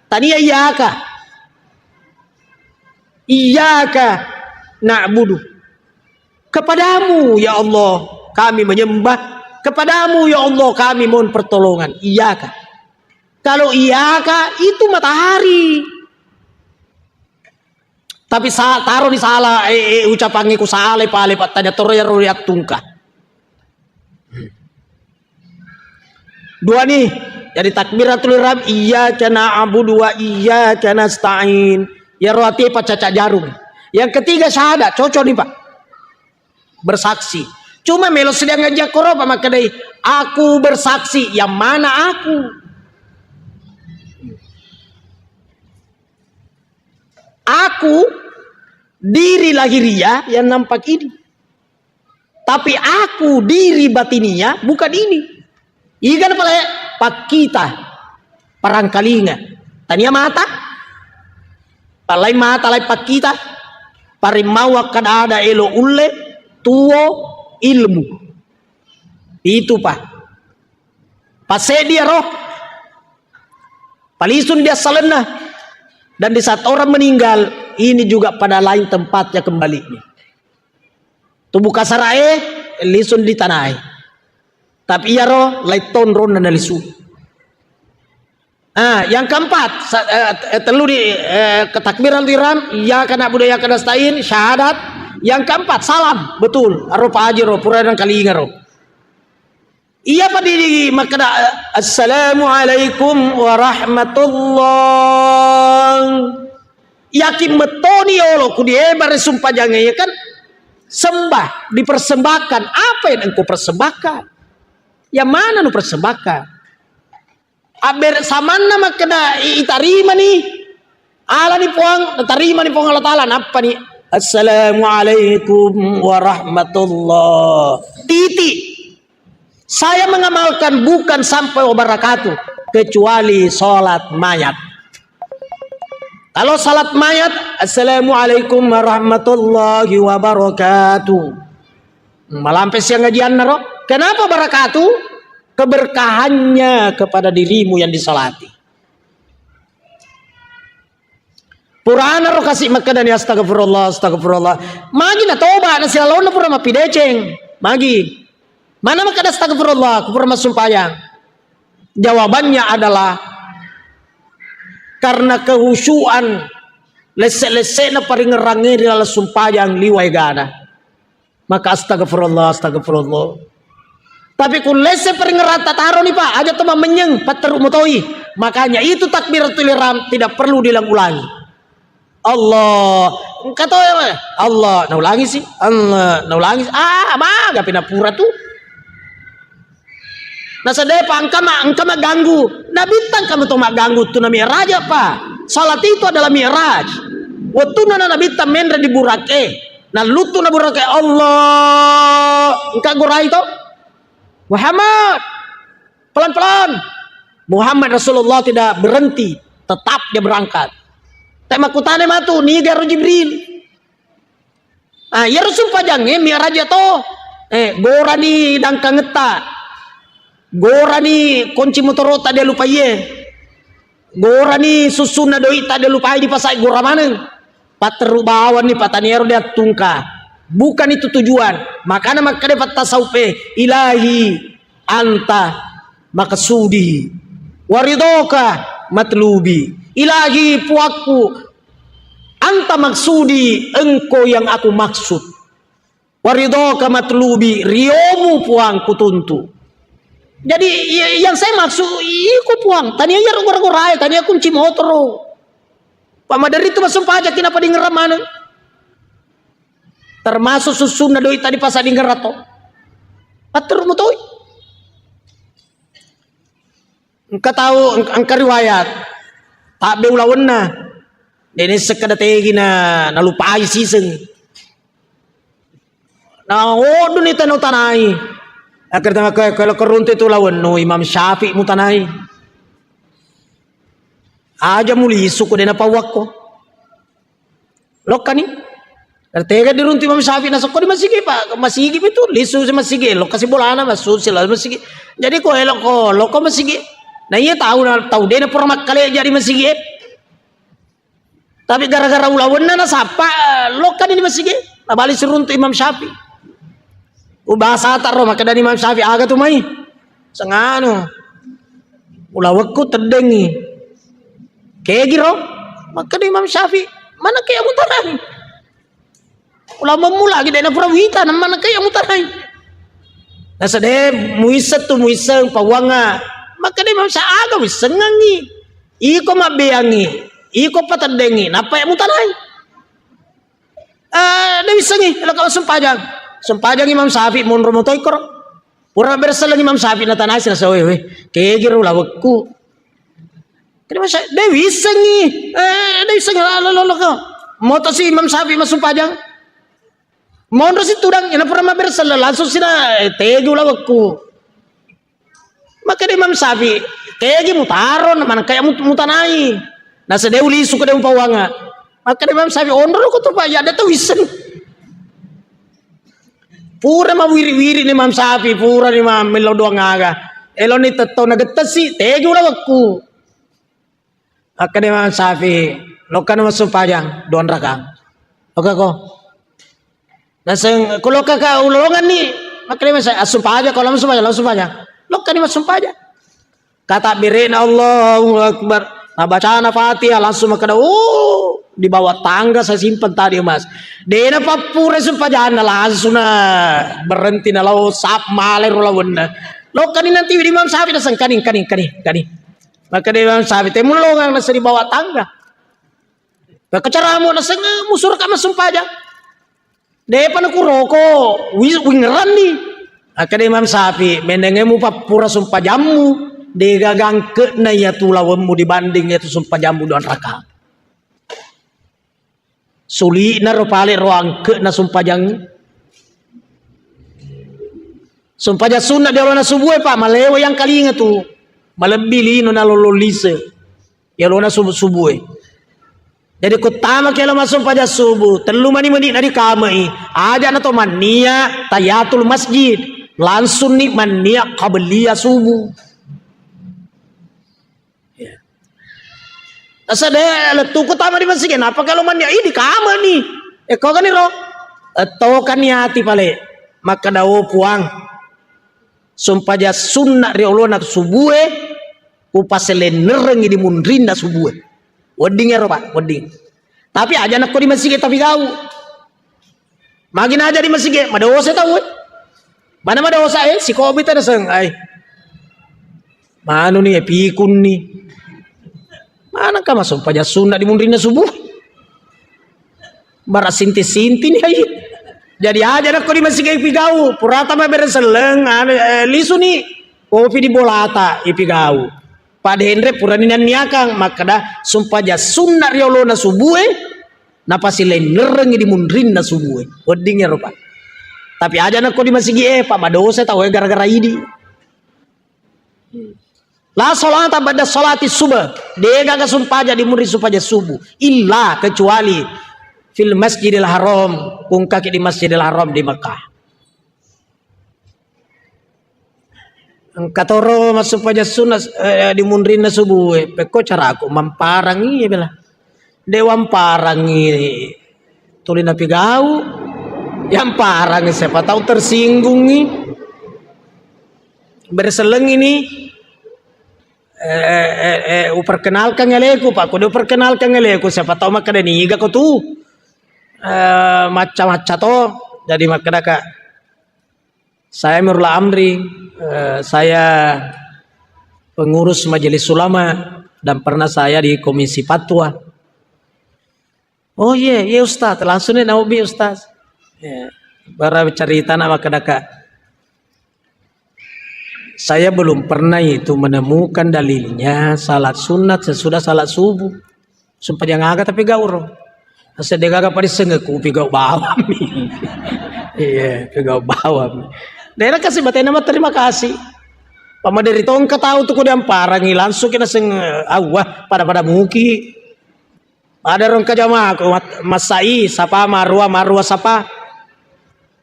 Tania iyyaka. Iyyaka na'budu. Kepadamu, ya Allah, kami menyembah. Kepadamu, ya Allah, kami mohon pertolongan. Iyyaka. Kalau iyyaka, itu matahari. Tapi sa-, taro di salah, eh, eh, ucapangnge ku salah, pale pattanya toro iyaro riattungka. Dua nih, jadi takbiratul ihram, iyyaka na'budu wa iyyaka nasta'in. Iyaro ati pacaca jarum. Yang ketiga syahadat, cocok nih, Pak. Bersaksi. Cuma melo sedang ngajak koro, Pak, makkedai, "Aku bersaksi." Yang mana aku? Aku diri lahiriah yang nampak ini. Tapi aku diri batiniah bukan ini. Iga na pale pakkita, parangkalinga. Tania mata, palai mata lai pakkita, parimmau akkada-ada elo ulle, tuo, ilmu. Itu pa. Passeddi aro. Palisung di assalenna. Dan di saat orang meninggal, ini juga pada lain tempatnya kembalinya. Tubuh kasarae lisung di tanae. Tapi iyaro lai tonronna nalisui. Ah, yang keempat, sa-, eh, eh, tellu di, eh, ke takbiratul ihram, iyyaka na'budu wa iyyaka nasta'in, syahadat. Yang keempat, salam. Betul. Aro Pak Haji ro, pura nengkalinga ro. Iya pa di, di makkeda, "Assalamualaikum warahmatullah." Yakin mettoni yolo ku diebare sumpajangnge, ya kan? Sembah, dipersembahkan. Apa yang engkau persembahkan? Yang mana nu persembahkan? Abber samanna makkeda i-, itarimani. Alani Puang, natarimani Puang Allah Ta'ala, nappani, "Assalamualaikum warahmatullah." Titik. Saya mengamalkan bukan sampai wabarakatuh, kecuali salat mayat. Kalau salat mayat, "Assalamualaikum warahmatullahi wabarakatuh." Malampe siang ngajianna ro. Kenapa barakatuh? Keberkahannya kepada dirimu yang disalati. Purana ro kasi makkedani, "Astagfirullah, astagfirullah." Magi natoba, nasilalonna pura mappideceng. Magi. Mana makkeda, "Astagfirullah, ku pura massumpajang"? Jawabannya adalah karena kehusuan, lesse-lessena paringerrangnge ri laleng sumpajang liwa egana. Maka astagfirullah, astagfirullah. Tapi ku lesse paringerrang tataroni, Pak, aja to mamenyeng, patteru motoi. Makanya itu takbiratul ihram tidak perlu diulang-ulangi. Allah, engka to ya, Pak? Allah, naulangi sih. Allah, naulangi sih. Ah, maga pinapura tu. Nasadai pa engka ma-, engka magganggu. Nabitta engka mato magganggu tu na mi'raj apa? Salat itu adalah mi'raj. Wettunna na nabitta menre di burake. Naluttu na burake, "Allah." Engka gorai to? Muhammad. Pelan-pelan. Muhammad Rasulullah tidak berhenti. Tetap dia berangkat. Tapi makkutana matu, niga ro Jibril? Ah, iyaro sumpajangnge mi'raj to. Eh, gorani dangkangetta. Gorani konci motorota dia lupaie. Gorani sussunna doitta dia lupai di pasai gora maneng. Patteru bawanni pataniaro dia tungka. Bukan itu tujuan. Makana makkeda pattasaupe, "Ilahi, anta maksudi, waridoka matlubi." Ilahi, Puakku, anta maksudi, engko yang aku maksud. Waridoka matlubi, riomu Puang kutuntu. Jadi, i-, yang saya maksud, iko Puang, tania iyaro gora-gorae, tania kunci motoro. Pamaderri tu massumpajang, kenapa dengeran maneng? Termasuk sussunna doi tadi pasaddingeng ratto. Patteru mutoi. Engka tau, engka, engka riwayat. Tabbe ulawenna. Dene sekkeda tegi na, nalupai siseng. Na oduni tano tanai. Akhirnya ko, ko lo keruntu itu lawennu Imam Syafi'i mutanai. Aja mulisu ko dena pawakko. Lokkani. Tega diruntu Imam Syafi'i nasokko di masigi, Pak. Masigi itu lisu si masigi, lokasi bolana masuk si masigi. Jadi ko elok ko lokko masigi. Nah iya tahu na tahu dena pura makkale jadi masigi. Tapi gara-gara ulawenna nasappa, lokkani di masigi. Nabali siruntu Imam Syafi'i. Ubasa taro makkeda Imam Syafi'i aga tu mai. Senganu. Ulawekku teddengi. Kegiro? Makkeda Imam Syafi'i, mana ke yang mutarai? Ulama mula lagi dena pura wita, mana ke yang mutarai? Nasade muiseng tu muiseng pawanga. Makkeda Imam Syafi'i aga wissengangi. Iko mabbeangi, iko pateddengi, nappa yang mutarai. Eh, de wissengi, lokka massumpajang. Sumpajang Imam Syafi'i monro motoi koro. Pura berseleng Imam Syafi'i natanai sila sawe we. Kegiro ulawekku. Kede masa de wissengi. Eh, de wissengi lo lo lo ko. Moto si Imam Syafi'i massumpajang. Monro si tudang ina pura maberselleng langsung sina eh, tegi ulawekku. Makkeda Imam Syafi'i, tegi mutaro na manengka ya mut- mutanai. Nasede ulisu ko de mupawanga. Makkeda Imam Syafi'i, onro ko tu Pak, ya ada tau isseng. Pura mawiri-wiri ni Imam Syafi'i, pura ni ma mello doang aga. Elo ni tettau nagettesi, tegi ulawekku. Makkeda Imam Syafi'i, lokkani massumpajang, dua rakang. Oke ko. Naseng, ko lokka ka ulolonganni, makkeda Imam Syafi'i, assumpajang, ko langsung sumpajang, langsung sumpajang. Lokkani massumpajang. Kata berena Allahu Akbar. Nah, bacana Fatihah langsung makkeda, oh, di bawah tangga saya simpan tadi emas. Dena pappura sumpajanna langsung na berhenti na lao sap male ro lawenna. Lokkani nanti di Imam Syafi'i naseng kani, kani, kani, kani. Makkeda Imam Syafi'i, te mullongang nasa di bawah tangga. Pekko caramu naseng, eh, musurka massumpajang. Depa nakuroko, wi-, wingeranni. Makkeda Imam Syafi'i, menengemu pappura sumpajammu, dega gangkena iya tu lawemmu dibanding iya tu sumpajammu dua rakaat. Suli'na ro pale ro angke'na sumpajang. Sumpajang sunna di olona subue, Pak, malewa yang kalinga tu. Malebbi lino na lolong lise. Di olona subu-, subue. Jadi kuttama kelo massumpajang subuh, tellu mani meni na dikamai. Aja na to mannia tahiyatul masjid. Langsung ni mannia qabliyah subuh. Ya. Asa de lettuku tama di masigi, napa kalau mandi idi kama ni. Eko kani ro. Etto kani ati pale. Makkeda, "Oh, Puang, sumpajang sunna ri olona subue, upasilennerengi di munrinna subue." Wedding ero, Pak, wedding. Tapi aja nakko di masigi tapi gau. Magi naja di masigi, madosa tau, eh. Mana madosa, eh, si kopi tadi seng, ai. Manu ni, eh, pikun ni. Mana ka masuk pajak sunna di munrinna subuh? Bara sinti-sinti ni, ai. Jadi aja nakko di masigi pigau, purata ma bere selleng, anu, eh, lisu ni, kopi di bolata, ipigau. Pada henre purani nanniakang, makkeda sumpajang sunna riolona subue, Napasilennerengngi di munrinna subue. Wedding ero, Pak. Tapi aja nakko di masigi e, Pak, madosa tau e gara-gara idi. La sholata ba'da sholati subuh. Degaga sumpaja di munri sumpaja subuh. Illa, kecuali fil Masjidil Haram, kungkaki di Masjidil Haram di Mekah. Engka toro massumpajang sunna, eh, di munrinna subue. Pekko caraku mamparangi, bela. De wamparangi tuli napigau. Yamparangi, siapa tahu tersinggungi. Berseleng ini, eh, eh, eh, uperkenalkan aleku, Pak. Kudu uperkenalkan aleku, siapa tahu makkeda niga ko tu. Eh, macca-macca to. Jadi makkeda ka, Saya Amirul Amri, eh, saya pengurus Majelis Ulama dan pernah saya di Komisi Fatwa. Oh iya, iya Ustaz, langsung nih naobi Ustaz. Eh, bara cerita nak makkadaka. Saya belum pernah itu menemukan dalilnya salat sunat sesudah salat subuh. Sumpajang aga tapi gauro. Sedde gaga pada sengeku pigau bawang. Iya, pigau bawang. Daerah kasih batena mah terima kasih. Pamaderi tongka tahu tuh kode amparangi langsung kena seng awah pada-pada muki. Ada rong kajama aku mat- masai sapa marua marua sapa.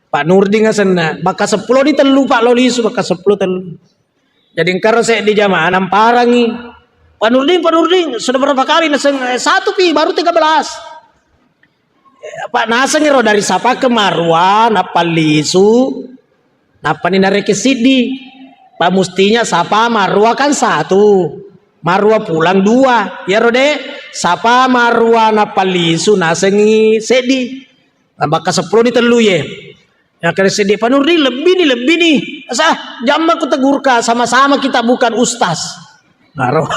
Pak Nurdin asenna, bakka seppulo ni tellu Pak lo lisu, bakka seppulo tellu. Jadi engkaro seddi jamaah namparangi. Pak Nurdin, Pak Nurdin, sudah berapa kali naseng? Eh, satu pi, baru tiga belas. Eh, Pak naseng ro dari sapa ke marua, nappa lisu, nappa ni nareke siddi. Pak mustinya sapa marua kan satu, marua pulang dua. Yaro de, sapa marua nappa lisu nasengi seddi. Bakka seppulo ni tellu ye. Ya, kena seddi Pak Nurdin, lebih ni, lebbi ni. Asa, jamma ku tegurka, sama-sama kita bukan ustaz. Naro.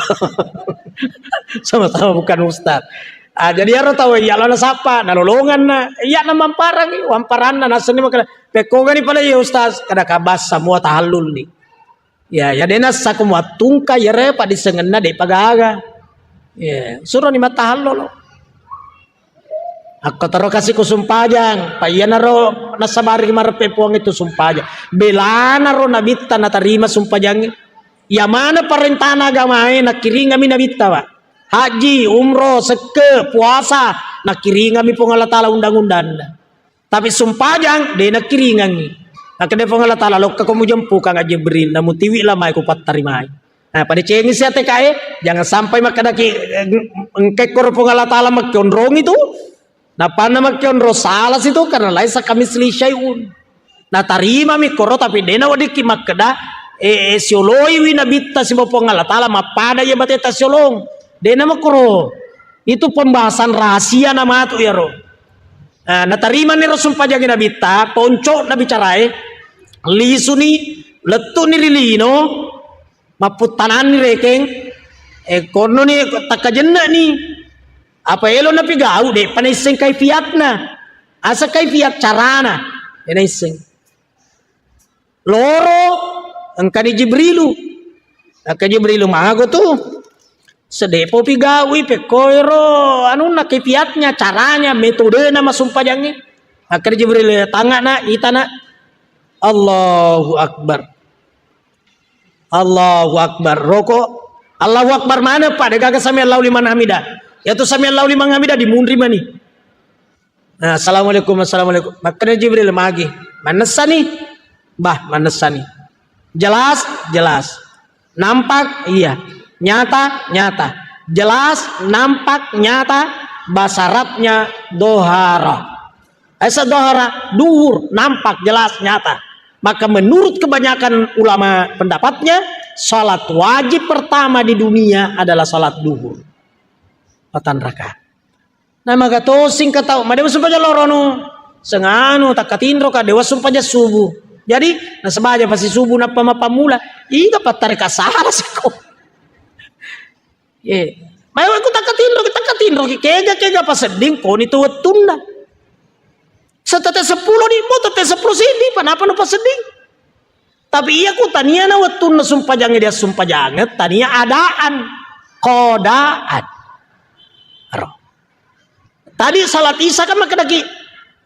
Sama-sama bukan ustaz. Ah, jadi aro tau iya lana sapa, nalolongan na, iya na mamparang, wamparanna nasenni makana, pekkogani pada iya ustaz, kada kabas semua tahallul ni. Ya, ya dena sako muattungka yere padisengenna de pagaga. Ya, suro ni matahallo lo. Akko tero kasi ku sumpajang, pa iyanaro nasabari mareppe puang itu sumpajang. Belana ro nabitta natarima sumpajangnge. Ya mana parentana agamae nakkiringami nabitta, Pak. Haji, umroh, sekke, puasa, nakkiringami Puang Allah Taala undang-undangna. Tapi sumpajang, de nakkiringangngi. Nakkeda Puang Allah Taala, lokka ko mujempukang Jibril, namutiwi lamai ku pattarimai. Nah, pada cengi si A T K E, jangan sampai makkedaki, eh, engkekko ro Puang Allah Taala makkeonrong itu, napanna makkeonrong salah situ, karena laisa kamitsli syai'un. Natarimami koro, tapi de naweddikki makkeda, eh, eh, sioloiwi nabitta siba Puang Allah Taala, mappada iya bateta siolong. De namakkoro. Itu pembahasan rahasia namatu iyaro. Nah, natarimani ro sumpajangi nabitta, ponco nabicarae, lisuni, lettuni ri lino, mapputtananni rekeng, eh, konnoni takkajenne'ni. Apa elo napigau, de'pa naisseng kaifiatna. Asa kaifiat carana, de naisseng. Loro, engkani Jibrilu. Engka Jibrilu mago tu. Sedepo pigaui pekkoero anunna kaifiatnya, caranya, metodena masumpajangnge. Akhirnya Jibril tangana, itana. Allahu Akbar. Allahu Akbar. Roko. Allahu Akbar mana, Pak? Degaga sami Allahu liman hamidah. Yatu sami Allahu liman hamidah dimunri mani. Nah, assalamualaikum, assalamualaikum. Makkeda Jibril, magi. Manessani? Bah, manessani. Jelas? Jelas. Nampak? Iya. Nyata? Nyata. Jelas, nampak, nyata. Bahasa Arabnya dohara. Esa dohara, duhur, nampak, jelas, nyata. Maka menurut kebanyakan ulama pendapatnya, salat wajib pertama di dunia adalah salat duhur. Patan rakaat. Namagatosi engka tau, madewa sumpaja loronu, senganu, takkatinro ka, dewa sumpaja subuh. Jadi, nasaba aja pasti subuh nappa mappammula. Iga pattareka sala siko. Ye. Madewa ku takkatinro, takkatinro ki, kega, kega pasedding, koni tu wettunna. Setete seppulo ni, mo tete seppulo siddi, panapa nu pasedding? Tapi iya ku tania na wettunna sumpajangnge dia sumpajangnge, tania adaan, kodaan. Aro. Tadi salat Isya kan makkedaki,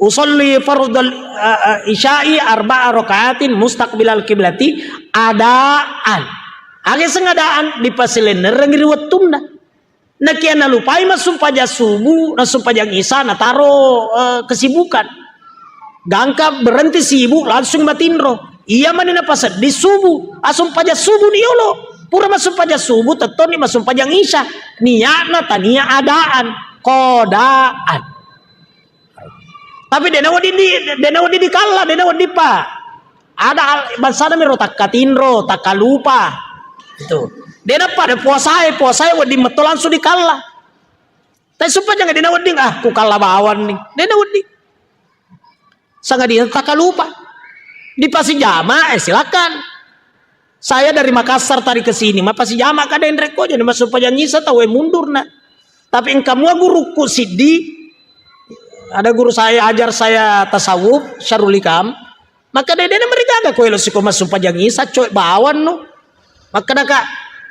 "Usolli fardal, eh, eh, isya'i arba'a rakaatin mustaqbilal kiblati adaan." Aga seng adaan dipasilennereng ri wettunna. Nakia nalupai massumpajang subuh, nassumpajang Isya, nataro, eh, kesibukan. Gangka berhenti sibuk, langsung matinro. Iya mani napasedding subuh, assumpajang subuh ni yolo. Pura massumpajang subuh, tettonni massumpajang Isya. Niatna tania adaan, kodaan. Tapi dena wedding di, dena wedding dikalla, dena wedding pa. Ada al-, bangsana miro takkatinro, takkalupa. Itu. Dena pada puasae, puasae wedding metto langsung dikalla. Tapi sumpajang dena wedding, ah, ku kalla bawang ni. Dena wedding. Sangadinna takkalupa. Dipasijama, eh, silakan. Saya dari Makassar tadi ke sini, mapasijama ka denre ko, jadi massumpajang Isya tau e mundur na. Tapi engka mua gurukku siddi, Ada guru saya, ajar saya tasawuf, Syarul Hikam, makkeda, "Dena marigaga ko elo siko massumpajang isa, coy bawang no." Makkeda ka,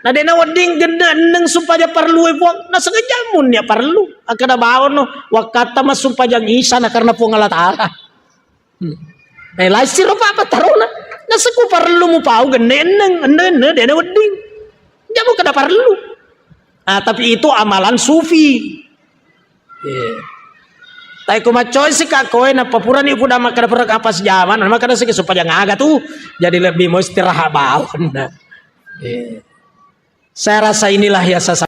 "Na dena wedding genne enneng sumpajang parlu e Puang, na sengaja munnia parlu." Makkeda bawang no, "Wakkatta massumpajang isa na karena Puang Allah Ta'ala." Hmm. Eh, laissiro pa pattarona. Naseku parellu mupau genne enneng, enne, enne, dena wedding. Jamu kada parellu. Ah, tapi itu amalan sufi. Iya. Tapi ku maccoi si kak koe, nappa purani kuda makkeda pura kapas jaman, makkeda siki supaya ngaga tu. Jadi lebih mau istirahat bawang. Iya. Saya rasa inilah ya saya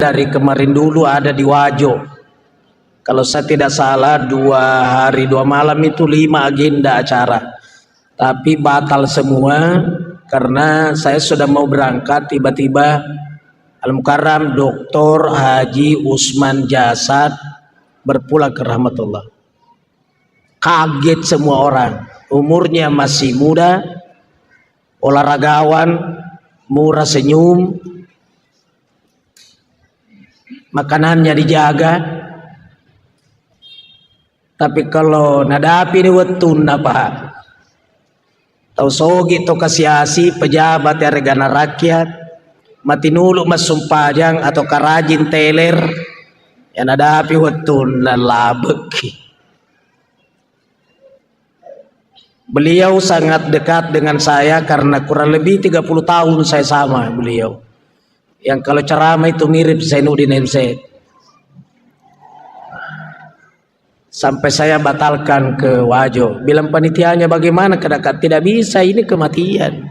Dari kemarin dulu ada di Wajo. Kalau saya tidak salah, dua hari dua malam itu lima agenda acara. Tapi batal semua karena saya sudah mau berangkat, tiba-tiba Al-Mukarram Doktor Haji Usman Jasad berpulang ke rahmatullah. Kaget semua orang. Umurnya masih muda, olahragawan, murah senyum, makanannya dijaga. Tapi kalau nadapi ni wettunna, Pak, tau sogi to kasiasi, pejabat, yaregana rakyat, matinulu massumpajang atau karajin teler, ya nadapi wettunna labeki. Beliau sangat dekat dengan saya karena kurang lebih tiga puluh tahun saya sama beliau. Yang kalau ceramah itu mirip Zainuddin M Z. Sampai saya batalkan ke Wajo. Bilang panitianya, "Bagaimana, Kak?" "Tidak bisa, ini kematian.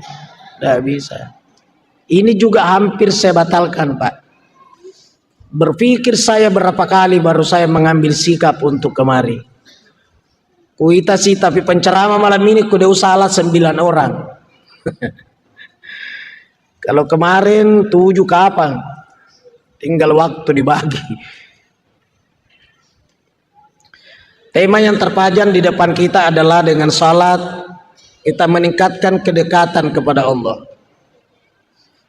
Tidak bisa." Ini juga hampir saya batalkan, Pak. Berpikir saya berapa kali baru saya mengambil sikap untuk kemari. Kuita sih, tapi penceramah malam ini ku de' usala sembilan orang. Kalau kemarin tujuh kapang, tinggal waktu dibagi. Tema yang terpajang di depan kita adalah dengan salat kita meningkatkan kedekatan kepada Allah.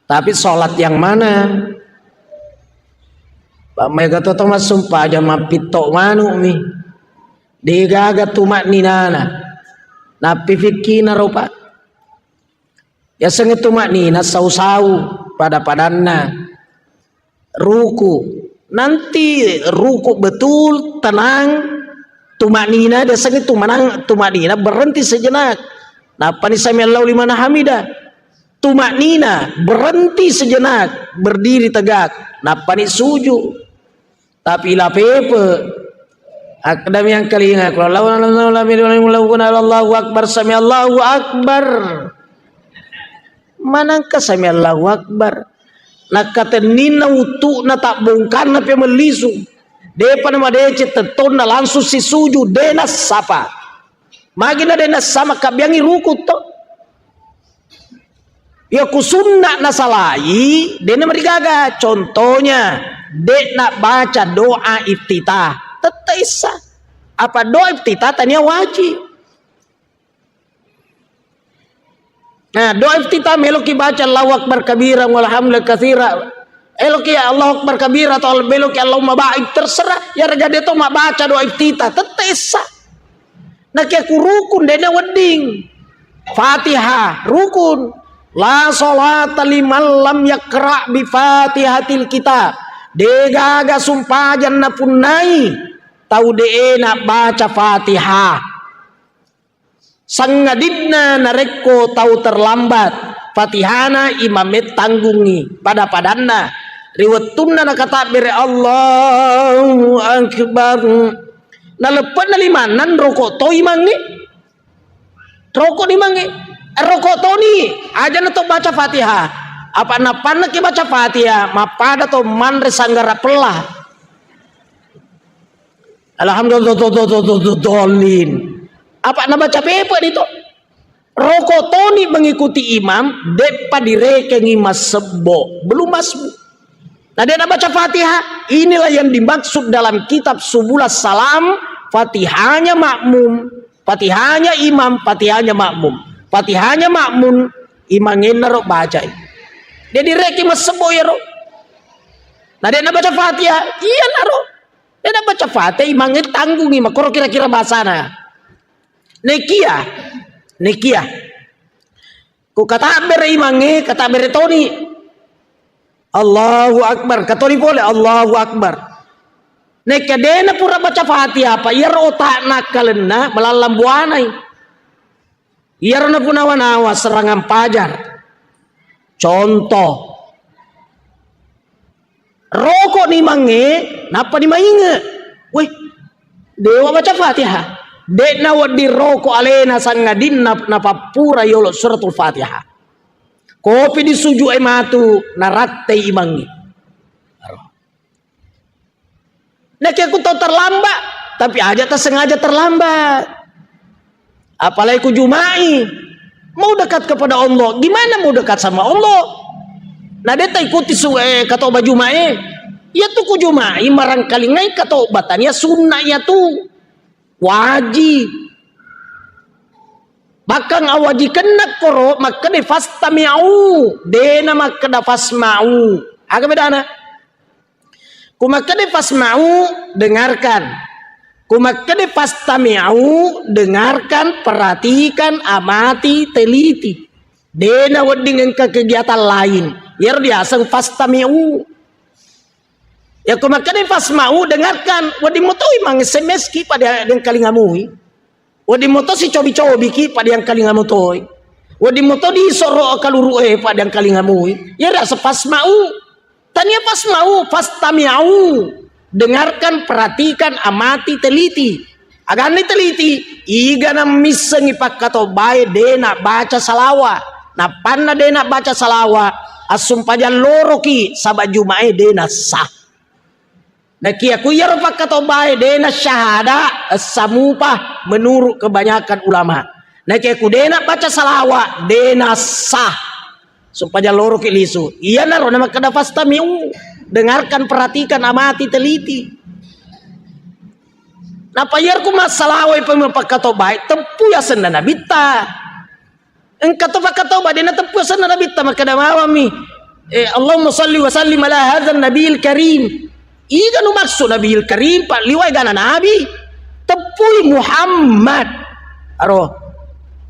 Tapi salat yang mana? Pak Mega Toto massumpajang mappitto manuk mi. Degaga tumak ninana. Nappi fikkina ropa. Yasengnge tumak nina sau-sau pada-padanna. Ruku. Nanti ruku betul, tenang. Tumak nina, biasanya tumanang, tumak nina berhenti sejenak. Nappani sami Allahu liman hamidah. Tumak nina, berhenti sejenak, berdiri tegak. Nappani sujud. Tapi la pepe. Akkeda mi engkalinga, Allahu Akbar, sami Allahu Akbar. Manangka sami Allahu Akbar. Nakkatenninna utu'na tabbongkanna pe mellisu. Depa na madeceng tettonna langsung sisuju, de nassapa. Magi na de nassama, kabbiangi ruku to. Iya ku sunna nasalai, de na marigaga. Contohnya, de na baca doa iftitah. Tette issa. Apa doa iftitah tania wajib. Nah, doa iftitah meloki baca Allahu Akbar kabira, walhamdulillah katsira. Eloki Allahu Akbar kabira atau meloki Allahumma baik, terserah. Ya raga de to mabaca doa iftitah, tette issa. Nakia ku rukun, de na wedding. Fatihah, rukun. La salata liman lam yaqra bi Fatihatil Kitab. De gaga sumpajang napunnai tau de na baca Fatihah. Sangadinna narekko tau terlambat, Fatihana imamme tanggungi pada-padanna. Ri wettunna nakatabbere Allahu Akbar. Naleppe'na limanna roko to imangnge. Roko ni imangnge. Roko toni, aja na to baca Fatihah. Apa napannaki baca Fatihah, mappada to manre sanggara pella. Alhamdulillah, dolin. Apa nabaca pepe ni to? Roko toni mengikuti imam, deppa direkengi massebbo. Belum masbuk. Nah, dia nabaca Fatihah. Inilah yang dimaksud dalam kitab Subulus Salam, Fatihahnya makmum, Fatihahnya imam, Fatihahnya makmum. Fatihahnya makmum, imangenna ro bacai. Dia direkengi massebbo ya ro. Nah, dia nabaca Fatihah, iya na ro. Dena baca Fatihah, imangnge tanggungi, makkoro kira-kira bahasana. Nekia, nekia. Ku katabbere imangnge, katabbere toni. Allahu Akbar, katoni pole, Allahu Akbar. Nekia dena pura baca Fatihah, apa iyaro otakna kalenna malallang buanai. Iyaro napunawa-nawa serangan pajar. Contoh. Roko ni mange, nappa ni mainge. Weh, dewa baca Fatihah. Dekna wedding roko alena sangadinna napappura yolo suratul Fatihah. Kopi disujue matu narattei imangnge. Nakia ku tau terlambat, tapi aja tak sengaja terlambat. Apalagi ku Jumai, mau dekat kepada Allah. Gimana mau dekat sama Allah? Nah, dia tak ikuti su eh, kata Jumai. Ya tuh ku Jumai, marangkali ngai kata batania sunnah ya tuh. Wajib. Bahkan awaji kena koro, makkeda fastami'u. Dena makkeda fasma'u. Aga bedana? Ku makkeda fasma'u, dengarkan. Ku makkeda fastami'u, dengarkan, perhatikan, amati, teliti. Dena wedding engka kegiatan lain. Yero diaseng fastami'u. Ya ku makkeda fasma'u, dengarkan. Wedding mutoi mang S M S ki pada dengkalingamui. Wedding moto sicobi-cobi ki pada yang kalingamu toi. Wedding moto disoro kaluru e pada yang kalingamui. Ya rasa fasma'u. Tania fasma'u, fastami'u. Dengarkan, perhatikan, amati, teliti. Aganni teliti, iga nammissengi pakkato bae dena baca salawa. Nappanna dena baca salawa, assumpajang loroki saba Jumae dena sah. Nakia ku iyaro pakkato bae dena syahada, samupa menurut kebanyakan ulama. Nakia ku dena baca salawa, dena sah. Sumpajang loroki lisu. Iyanaro namakkeda fastami'u. Dengarkan, perhatikan, amati, teliti. Napa iyaro ku massalawai pa mapakkatobai, teppu asenna nabitta. Engka to pakkatoba, de nateppu asenna nabitta, makkeda mawami, eh, Allahumma salli wa sallim ala hadzan nabiyil karim. Iga nu maksud nabiyil karim, pa liwai gana nabi? Teppui Muhammad. Aro,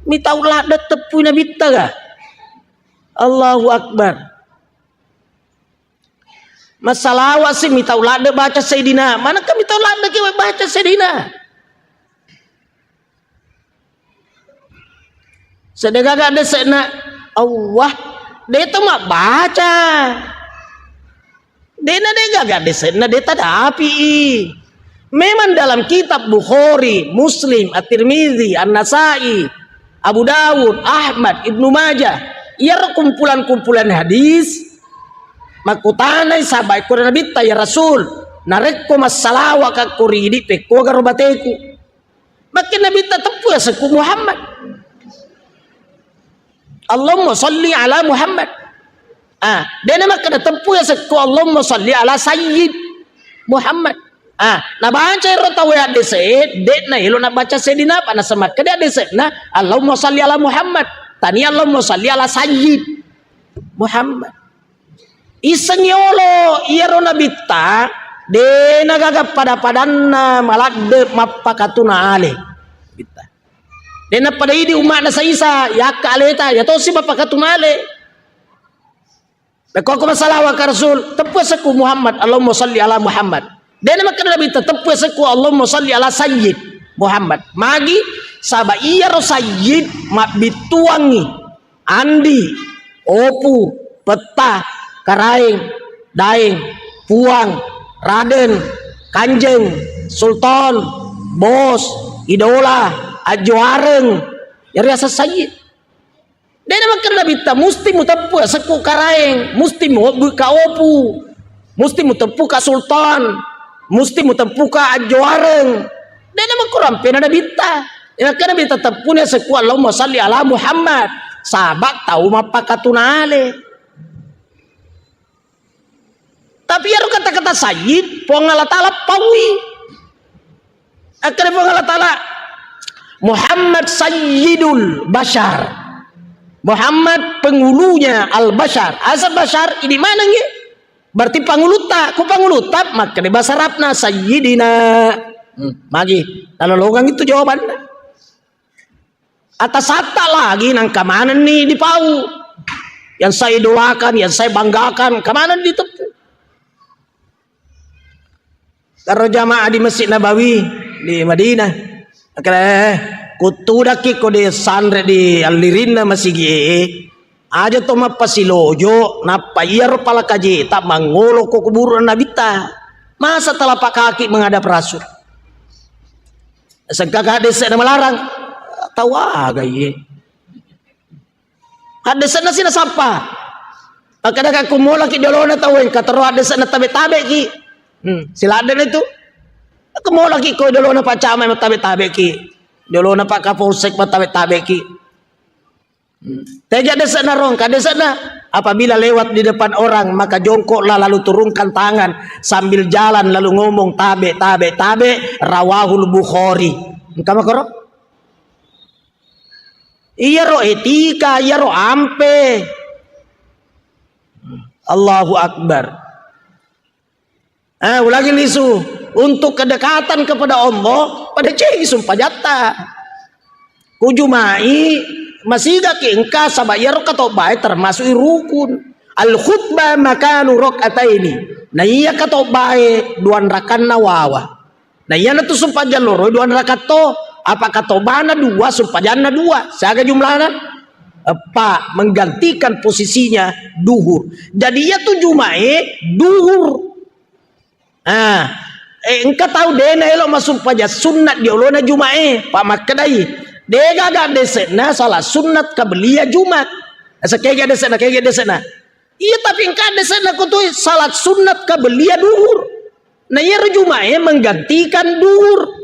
mitau ladde teppui nabitta ga? Allahu Akbar. Massalawa si mitau ladde baca Sayyidina. Manakka mitau ladde ki baca Sayyidina? Sedde gaga dese'na Allah, de to mabbaca. Dena de gaga dese'na, de tadapi. Memang dalam kitab Bukhari, Muslim, At-Tirmidzi, An-Nasai, Abu Dawud, Ahmad, Ibnu Majah, iyaro kumpulan-kumpulan hadis, makkutanai sahabat ko Nabitta, "Ya Rasul, narekko massalawa ka ko ridi, pekkoga ro bateku?" Makkeda Nabitta, "Teppu asekku Muhammad. Allahumma salli ala Muhammad." Ah, dena makkeda, "Teppu asekku Allahumma salli ala Sayyid Muhammad." Ah, nabaca ero tau addese, de naelo nabaca Sayyidina, pa nasemakkeda addese'na, "Allahumma salli ala Muhammad." Tania, "Allahumma salli ala Sayyid Muhammad." Isseng yolo iyaro nabitta, de nagaga pada-padanna maladde mappakatuna ale. Nabitta. De napada idi umma'na saisa, yakka aleta, yatosi mappakatuna ale. Nakkoko massalawa ka Rasul, "Teppu asekku Muhammad, Allahumma salli ala Muhammad." De namakkeda nabitta, "Teppu asekku, Allahumma salli ala Sayyid Muhammad." Magi? Saba iyaro Sayyid mabbittuangngi. Andi, Opu, Petta, Karaeng, Daeng, Puang, Raden, Kanjeng, Sultan, Bos, Idola, Ajjoareng, yariaseng sayyid. Dena makkeda nabitta, "Musti muteppu asekku Karaeng, musti muwebbu ka Opu, musti muteppu ka Sultan, musti muteppu ka Ajjoareng." Dena makkurampe na nabitta. Makkeda nabitta, "Teppuni asekku Allahumma salli ala Muhammad." Saba tau mappakatuna ale. Tapi iyaro kata-kata sayyid, Puang Allah Ta'ala paui. Akkeda Puang Allah Ta'ala, "Muhammad sayyidul bashar." Muhammad pengulunya al-bashar. Asal bashar ini mana nge? Berarti pangulutta. Ku pangulutta, makkeda bahasa Arabna sayyidina. Hmm, magi. Nalolongang itu jawabanna. Atasatta lagi nangka manenni dipau. Yang saya doakan, yang saya banggakan, kemana diteppu? Karo jamaah di Masjid Nabawi di Madinah. Akhirnya, eh, kuttudakki ko de sanre di allirinna masigi e. Aja to mappasilojo, nappa iyaro palakajeta mangolo ko kuburu'na nabitta. Masa telapak kaki menghadap Rasul? Sengka haddese'na malarang, tau aga iye. Haddese'na si nasappa. Makkeda ka, "Ku molaki jolona tau engka tero haddese'na tabe-tabeki." Hmm, siladdena itu. "Ku molaki ko jolona Pak Camat, tabe-tabeki. Jolona Pak Kapolsek, tabe-tabeki." Tega dese'na rong, ka dese'na, apabila lewat di depan orang, maka jongkoklah lalu turunkan tangan sambil jalan lalu ngomong, "Tabe, tabe, tabe." Rawahul Bukhari. Engka makoro? Iyaro etika, iyaro ampe. Allahu Akbar. Eh, ulangi lisu. Untuk kedekatan kepada Allah, pada cegi sumpajatta. Kujumai, masigaki engka, saba iyaro katobbae termasuk rukun. Al khutbah makanu rokataini. Na iya katobbae duan rakanna wawa. Na iyanatu sumpajang loro duan rakatto. Apa katobana dua, sumpajanna dua. Siaga jumlana? Eppa, menggantikan posisinya duhur. Jadi iyatu jumae duhur. Ah, eh, engka tau de naelo masumpaja sunnat di olona Jumae, pa makkedai, de gaga dese'na salat sunnat qabliyah Jumat. Asa kega dese'na, kega dese'na. Iya, tapi engka dese'na kutui salat sunnat qabliyah duhur. Na iyaro Jumae menggantikan duhur.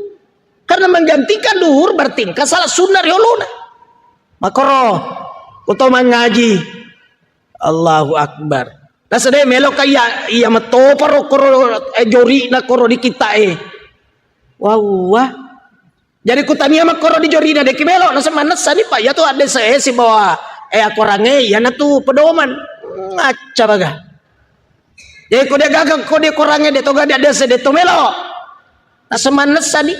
Karena menggantikan duhur berarti engka salat sunnat ri olona. Makoro, kuto mangaji. Allahu Akbar. Nasede melo ka iya, iya metoparo koro, eh, jorina koro di kita e. Wawwa. Jadi kutania makkoro di jorina deki melo, nasa manessa ni, Pak. Iya tu addese e sibawa, eh, akorangnge, iyanatu pedoman. Ngacca baga. Jadi ko dia gaga, ko dia korangnge, de toga dia addese, de to melo. Nasa manessa ni.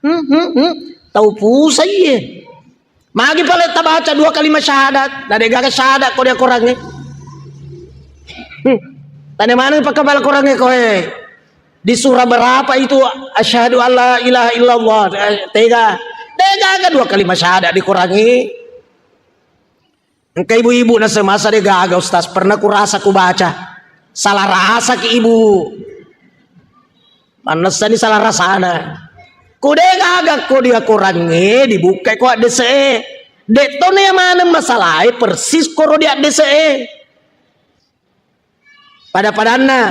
Hmm, hmm, hmm. Tau pusa iye. Magi pale tabaca dua kalimat syahadat, na de gaga syahadat ko dia korangnge. Hmm. Tane mana pakai bala korangnge ko, eh. Di surah berapa itu, asyhadu alla ilaha illallah, eh, tega. Degaga dua kalimat syahadat dikurangi. Engka ibu-ibu nasemasa degaga, Ustaz, pernah kurasa kubaca. Salah rasa ki ibu. Manessani salah rasana. Ko degaga ko dia korangnge, dibuka ko addese e. Dek to ne maneng masalahe persis koro di addese e. Pada-padanna,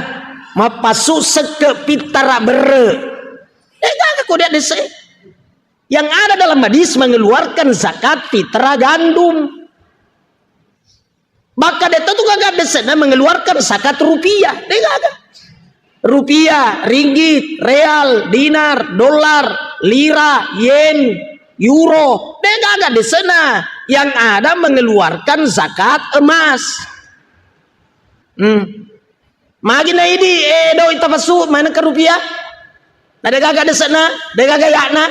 mappassu sekke pittara berre. Eh, gaga ko dia dese. Yang ada dalam hadis mengeluarkan zakat fitrah gandum. Maka dia tentu gaga desena mengeluarkan zakat rupiah. Dia gaga. Rupiah, ringgit, real, dinar, dolar, lira, yen, euro. Dia gaga desena. Yang ada mengeluarkan zakat emas. Hmm. Magi na idi, eh, doi tapassu, mana ke rupiah? Na degaga dese'na, degaga yakna.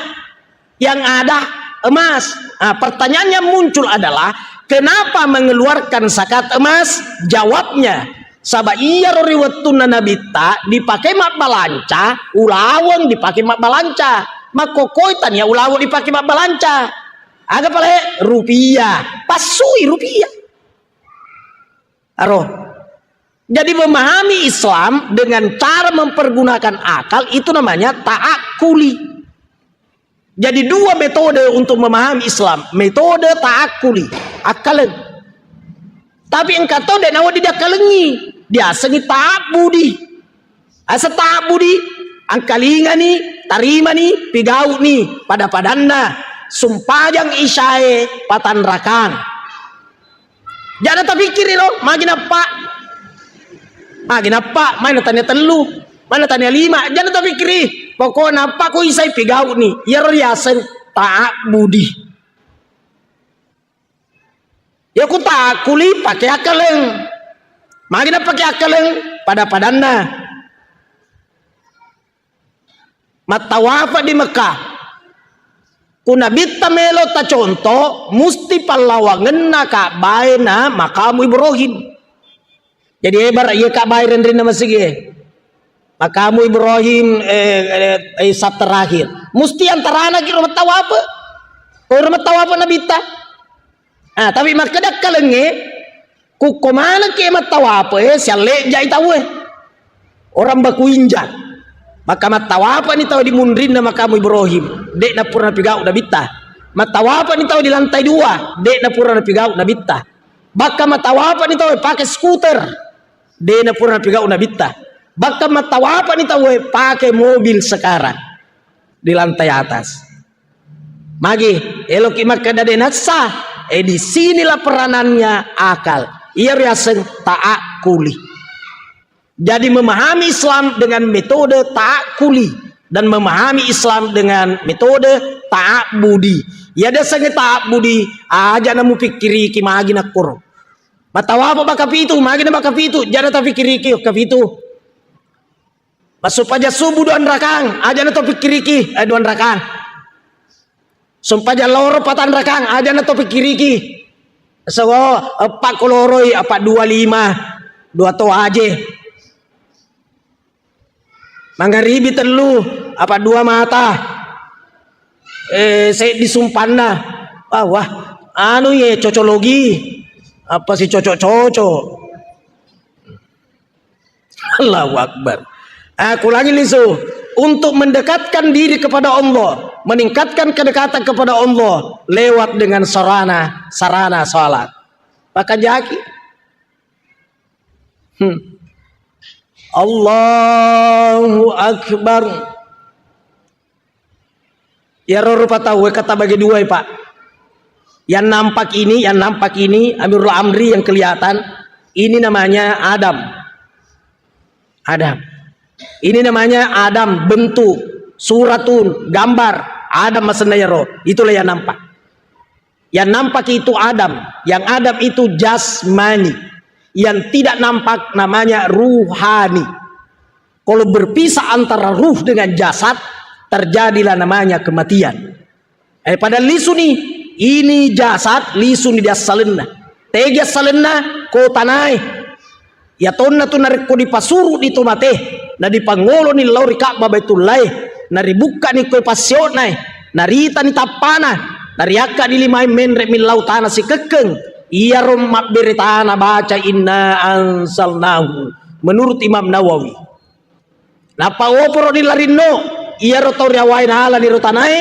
Yang ada emas. Nah, pertanyaan yang muncul adalah, kenapa mengeluarkan zakat emas? Jawabnya, saba iyaro ri wettunna Nabitta dipakai mabbalanca, ulaweng dipakai mabbalanca. Makkokoi tania ulaweng dipakai mabbalanca. Aga pale? Rupiah. Passui rupiah. Aro. Jadi memahami Islam dengan cara mempergunakan akal itu namanya ta'akuli. Jadi dua metode untuk memahami Islam. Metode ta'akuli, akkaleng. Tapi engka to de nawa diakkalengi, diasengi ta'abudi. Asa ta'abudi, angkalingani, tarimani, pigau'ni, pada-padanna sumpajang isyae patanrakang. Jana tapikkiri ro, magi nappa? Magi nappa? Mai natania tellu, mai natania lima, jana tapikkiri. Pokokna nappa ko isai pigau'ni, iyaro riaseng ta'abudi. Ya ku ta'akuli pake akkaleng. Magi napake akkaleng? Pada-padanna. Mattawafa di Mekah. Ku Nabitta melo taconto, musti pallawangenna Ka'bae na makamu Ibrahim. Jadi, ibarat iya Ka'bae renrenna masigi e. Makamu Ibrahim, eh, eh, eh, saf terakhir. Musti antarana ki ro mattawafa. Ko ro mattawafa Nabitta. Ah, tapi makkeda akkalengnge, kukko maneng ke mattawafa, eh, siallejjai tauwe. Orang baku injak. Maka mattawafa ni tau di munrinna makamu Ibrahim, de napura napigau Nabitta. Mattawafa ni tau di lantai dua, de napura napigau Nabitta. Bakka mattawafa ni tau pake skuter, de napura napigau Nabitta. Bakka mattawafa ni tau pake mobil sekarang di lantai atas. Magi, eloki makkeda de nassa, eh, di sinilah peranannya akal. Iya riaseng ta'akuli. Jadi memahami Islam dengan metode ta'akuli dan memahami Islam dengan metode ta'abudi. Iya diasengnge ta'abudi, aja namupikkiriki magi nakkoro. Mattawafa baka pitu, magi na baka pitu, jana tapikkiriki kapitu. Massumpajang subuh dua rakang, aja na to pikkiriki, eh, dua rakang. Sumpajang loro patang rakang, aja na to pikkiriki. Sego, eppa koloroi, apa dua lima, dua to aje. Mangaribi tellu, apa dua mata. Eh, seddi sumpanna. Wah, wah, anu ye, cocologi. Apa si cocok-cocok. Allahu Akbar. Ah, kulangi lisu. Untuk mendekatkan diri kepada Allah, meningkatkan kedekatan kepada Allah lewat dengan sarana, sarana salat. Maka jaki. Hmm. Allahu Akbar. Iyaro rupa tauwe kata bagi dua, Pak. Yang nampak ini, yang nampak ini Amirul Amri yang kelihatan. Ini namanya Adam. Adam. Ini namanya Adam, bentuk, suratun, gambar. Adam asenna iyaro. Itulah yang nampak. Yang nampak itu Adam. Yang Adam itu jasmani. Yang tidak nampak namanya ruhani. Kalau berpisah antara ruh dengan jasad, terjadilah namanya kematian. Eh, pada lisu ni, ini jasad lisu ni di assalenna. Tegi assalenna, ko tanae. Ya tonna tu narekko dipasuru di to mate, na dipangolo ni lao ri Ka'bah Baitullae, na ribukka ni koe passio'nae, na rita ni tappana, na riakka di limae menre millau tana sikekkeng. Iyaro mabbere tana baca inna anzalnahu. Menurut Imam Nawawi. Nappa oporo ni larinno, iyaro tau riawae nala ni ro tanae,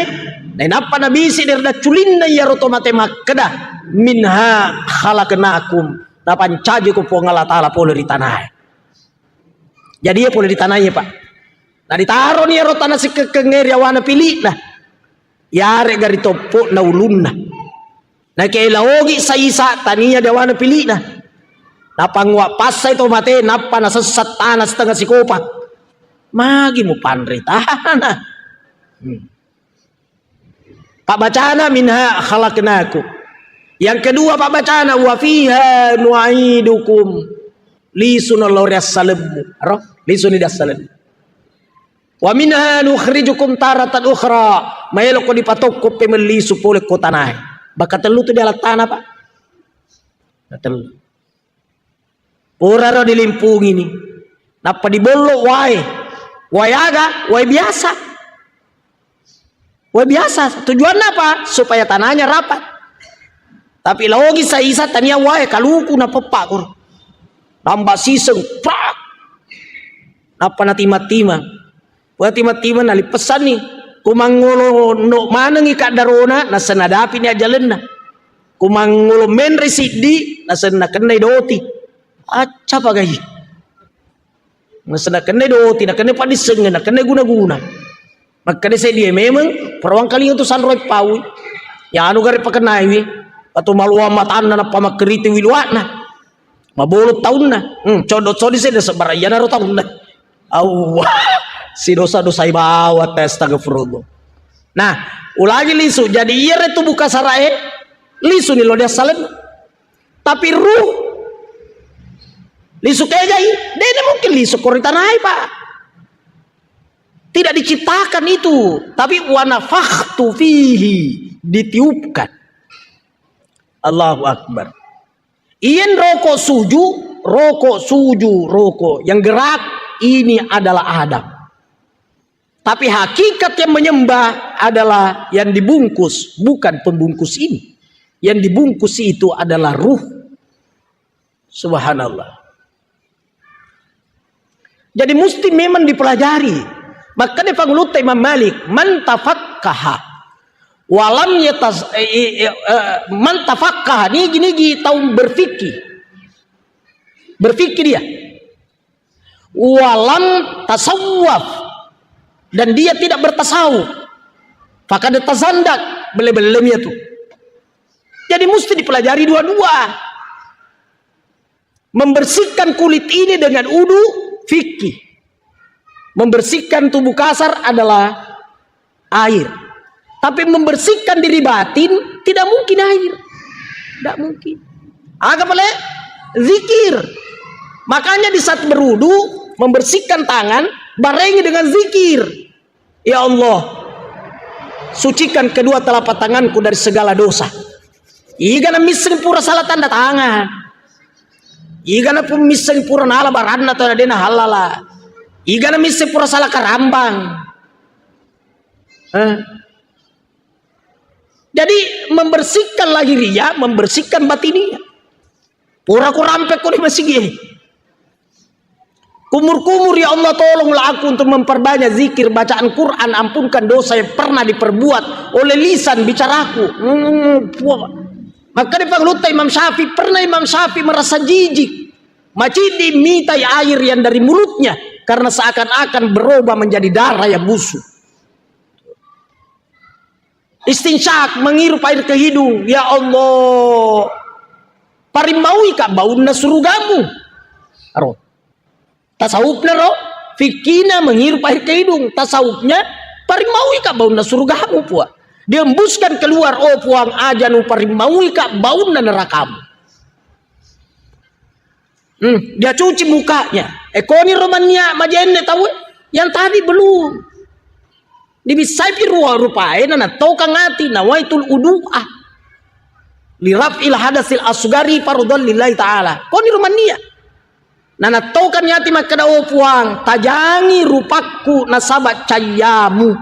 nainappa nabisi ni ro dacculinna iyaro to mate makkeda, "Minha khalaqnakum," napancajiko Puang Allah Ta'ala pole ri tanae. Jadi iya pole ri tanae, Pak. Naditaroni iyaro tana sikekkengnge ri awana pili'na. Iyarega ri toppo'na ulunna. Nake'e laogi saisa tania dewana pili'na. Napanguwa passai to mate, nappa nasessat tana setengah sikopa. Magi mupanre tana. Hmm. Pabbacana minha khalaqnakum. Yang kedua pabbacana wa fiha nu'idukum. Lisuna lao ri assalemmu. Ro? Lisuni di assalemmu. Wa minha nukhrijukum taratan ukhra. Maeloko dipatokko pemellisu pole ko tanae. Baka tellu tu di alat tanah, Pak. Nah, tellu. Puraro dilimpungi ni. Nappa dibollo wae. Wae aga? Wae biasa. Wae biasa. Tujuanna apa? Supaya tanahnya rapat. Tapi laogi saisa tania wae kaluku na peppa koro. Namba siseng, prak. Nappa natima-tima. Wa tima-tima nalippessanni. Kumangngolo no manengi kaddarona, nasenna dapi ni ajalenna. Kumangngolo menre siddi, nasenna kennai doti. Acca pagai. Nasenna kennai doti, nakenna paddissengnge, nakenna guna-guna. Makkeda seddie memeng, perawang kalinga tu sanro paui. Ya anu gare pakennaiwi. Atau maluang matanna nappa makkeriti wiluakna. Mabolong taunna. Hmm, codo-codi sedda sebarang iyanaro taunna. Awwa. Sidosa-dosai bawang te, astagfirullah. Nah, ulagi lisu. Jadi iyare tubuh kasarae lisu ni lo diassaleng. Tapi ruh lisu kegai, de' mungkin lisu kori tanai, Pak. Tidak diciptakan itu, tapi wa nafakhtu fihi, ditiupkan. Allahu Akbar. Iyen roko suju, roko suju, roko. Yang gerak ini adalah Adam. Tapi hakikat yang menyembah adalah yang dibungkus, bukan pembungkus ini. Yang dibungkus itu adalah ruh. Subhanallah. Jadi musti memang dipelajari. Makanya pangulutta Imam Malik, "Man tafakkaha walam yataz-, eh, eh, eh, man tafakkaha," nigi-nigi tau berfikir. Berfikir dia. "Walam tasawwaf," dan dia tidak bertasawuf. Fakad tazandaq, belle-belle itu. Jadi musti dipelajari dua-dua. Membersihkan kulit ini dengan udu, fikih. Membersihkan tubuh kasar adalah air. Tapi membersihkan diri batin tidak mungkin air. Tidak mungkin. Aga pale? Zikir. Makanya di saat berudu, membersihkan tangan, barengi dengan zikir. Ya Allah, sucikan kedua telapak tanganku dari segala dosa. Igana misseng pura salah tanda tangan. Igana pun misseng pura nala baranna atau dena halala. Igana misseng pura salah karambang. Eh. Jadi membersihkan lahiriah, membersihkan batiniah. Pura kurampe ko di masigi. Kumur-kumur, ya Allah, tolonglah aku untuk memperbanyak zikir, bacaan Quran, ampunkan dosa yang pernah diperbuat oleh lisan bicaraku. Hmm, puh. Maka di pangulutta Imam Syafi'i, pernah Imam Syafi'i merasa jijik. Macidi mitai air yang dari mulutnya karena seakan-akan berubah menjadi darah yang busuk. Istinsyak, menghirup air ke hidung. Ya Allah, Parimmauika baunna surugamu. Aro. Tasawufna ro, fikkina menghirup air ke hidung. Tasawufnya, parimmauika baunna surugamu, Puang. Dihembuskan keluar, oh Puang, aja nu parimmauika baunna nerakamu. Hmm, dia cuci mukanya. Eh, koni ro mannia majenne tau, yang tadi belum. Dibissai pi ruwa rupae, nanattaukang ati, nawaitul udu'a. Li raf'il hadasil asgari fardhon lillahi ta'ala. Koni ro mannia. Nanattaukang ati makkeda, oh Puang, tajangi rupakku nasaba cayyamu.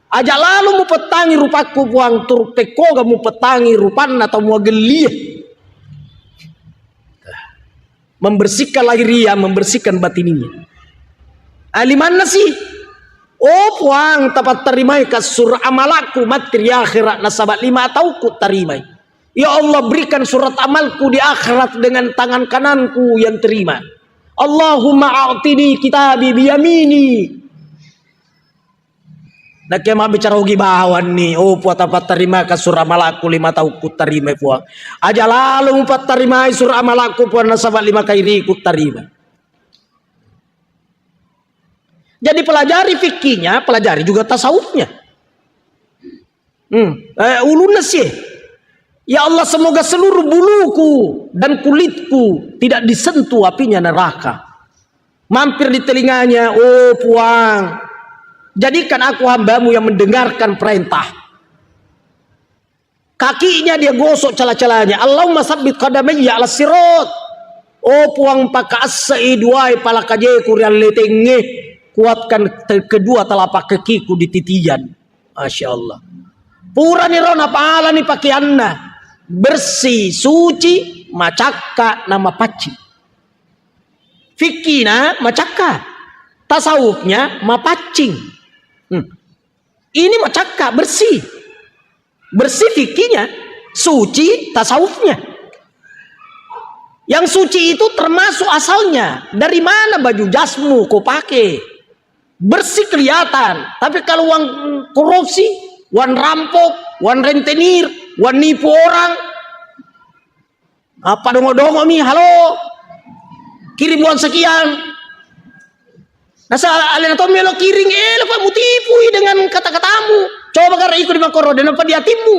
Aja lalo mupettangi rupakku, Puang, tur pekkoga mupettangi rupanna tau muagellie. Membersihkan lahiriah, membersihkan batiniah. Ah, limanna si, oh Puang, tapattarimaika sura amalakku matti ri akhirat nasaba lima tauku tarimai. Ya Allah, berikan surat amalku di akhirat dengan tangan kananku yang terima. Allahumma a'tini kitabi biyamini. Nakke mabbicara ogi bawanni, oh Puang, tapattarimaka sura amalakku lima tauku tarimai, Puang. Aja lalo mupattarimai sura amalakku, Puang, nasaba lima kairiku tarima. Jadi pelajari fikihnya, pelajari juga tasawufnya. Hmm. Eh, ulunna sie. Ya Allah, semoga seluruh buluku dan kulitku tidak disentuh apinya neraka. Mampir di telinganya, oh Puang, jadikan aku hambamu yang mendengarkan perintah. Kakinya dia gosok cala-calanya. Allahumma sabbit qadamayya ala sirat. Oh Puang, pakassai duai palakajeku ri alletengnge. Kuatkan te-, kedua telapak kakiku di titian. Masya Allah. Purani ro napalani pakeanna. Bersih, suci, macakka, na mapaccing. Fikkina macakka. Tasawufnya mapaccing. Hmm. Ini macakka, bersih. Bersih fikihnya, suci tasawufnya. Yang suci itu termasuk asalnya. Dari mana baju jasmu kau pakai? Bersih kelihatan. Tapi kalau uang korupsi, uang rampok, uang rentenir, uang nipu orang, apa dongo-dongo mi, halo, kirim uang sekian. Nasa alena to melo kiring, eh, lepa mutipui dengan kata-katamu. Coba gara iko di makoro, dan apa di hatimu?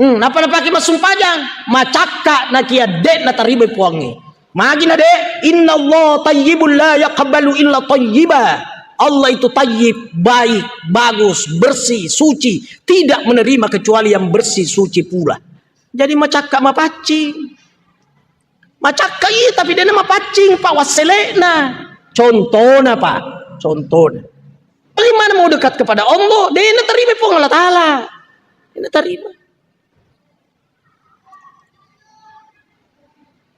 Hmm, napa napake massumpajang? Macakka nakia de natarima puangnge. Magi na de, inna Allah tayyibun la yaqbalu illa tayyiba. Allah itu tayyib, baik, bagus, bersih, suci, tidak menerima kecuali yang bersih, suci pula. Jadi macakka mapaccing. Macakka iya, tapi dena mapaccing, Pak, wassele'na. Contohna, Pak. Contohna. Bagaimana mau dekat kepada Allah? Dena terima Puang Allah Ta'ala. Dena terima.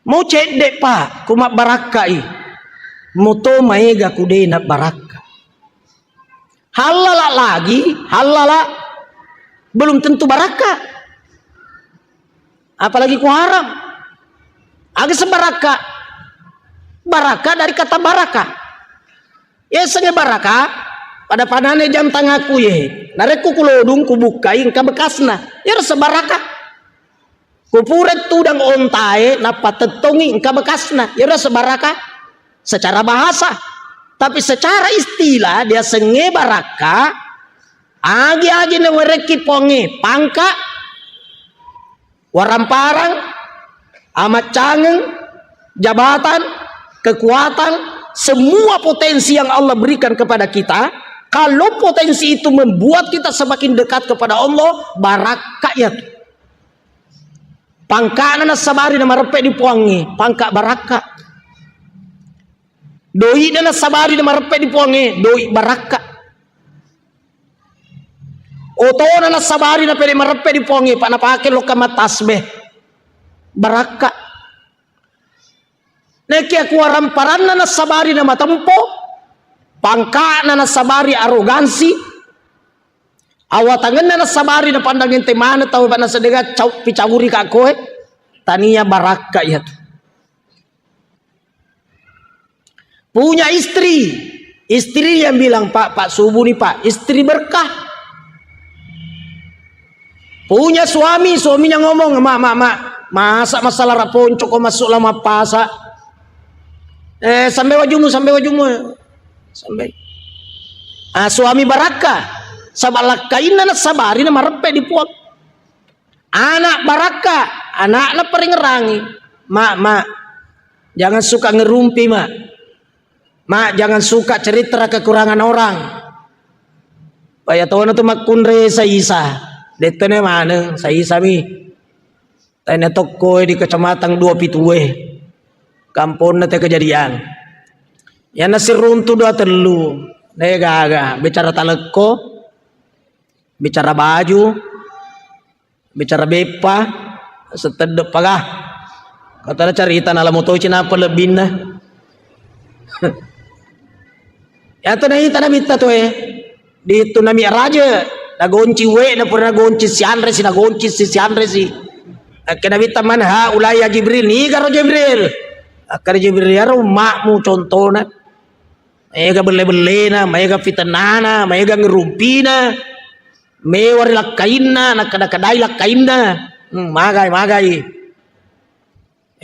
Mau cedde, Pak, ku mabbarakkai. Muto maega ku dena barakka. Hallala lagi, hallala belum tentu barakka. Apalagi ku haram. Aga sebarakka. Barakka dari kata barakah. Yasengnge barakka, pada-padane jam tangaku ye. Narekko kulodung, kubukkai, engka bekasna. Yero sebarakka. Kupura tudang ontae, nappa tettongi, engka bekasna. Yero sebarakka. Secara bahasa. Tapi secara istilah, diasengnge barakka, agi-agi nawerekki Puangnge, pangka, waramparang, amaccangeng, jabatan, kekuatan, semua potensi yang Allah berikan kepada kita, kalau potensi itu membuat kita semakin dekat kepada Allah, barakka ya. Pangkana nassabari namareppe di Puangnge, pangka barakka. Doi'na nassabari namareppe di Puangnge, doi barakka. Otona nassabari napede mareppe di Puangnge, pa napake lokka mattasbih. Barakka. Nekia kuaramparanna nassabari namatempo, pangka'na nassabari arogansi, awatangenna nassabari napandang ente maneng tau, pa nasedega cau-, picauri ka koe, tania barakka iyatu. Punya istri, istri yang bilang, "Pak, Pak, subuh nih, Pak, istri berkah." Punya suami, suaminya ngomong, "Mak, Mak, Mak, Masa masalah raponco ko masuk la mappasa. Eh, sampai wajumu, sampai wajumu. Sampai. Ah, suami barakka. Saba lakkainna nasabari na mareppe di Puang. Anak barakka, anakna paringerangi. Mak, mak, jangan suka ngerumpi, mak. Mak, jangan suka cerita kekurangan orang. Paya tona tu makkunre saisa. Dettene maneng saisa mi. Tanya tokko di kecamatan dua pitue. Kamponna te kejadian. Yana siruntu dua tellu. Ne gaga bicara talekko, bicara baju, bicara beppa, setedde paga. Katana carita nala motoci napa lebbinna. Yatu naita nabitta toe. Ditu nami raja, nagonci we, na pura nagonci sianre si, nagonci si sianre si. Akke nabitta man ha ulai ya Jibril, nigaro Jibril. Akkana Jibril, yaro makmu contona. Maega belle-bellena, maega fitnana, maega ngerumpina, mewa ri lakkainna, nakkada-kadai lakkainna. Hmm, magai, magai.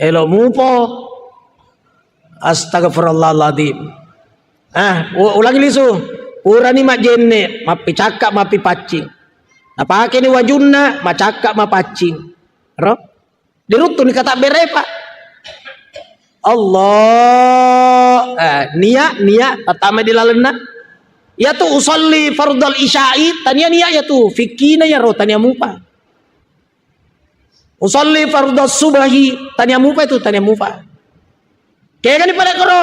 Elo mupo. Astagfirullahaladzim. Ah, u-, ulangi lisu. Purani majjenne, mappicakka, mappipaccing. Napakeni wajunna, macakka, mapaccing. Ro? Diruttuni kata berepa. Allah, eh, niat, niat, pertama di lalenna. Yatu usalli fardal isya'i, tania niat yatu, fikkina yaro, tania mupa. Usalli fardal subahi, tania mupa itu, tania mupa. Kegani pada koro.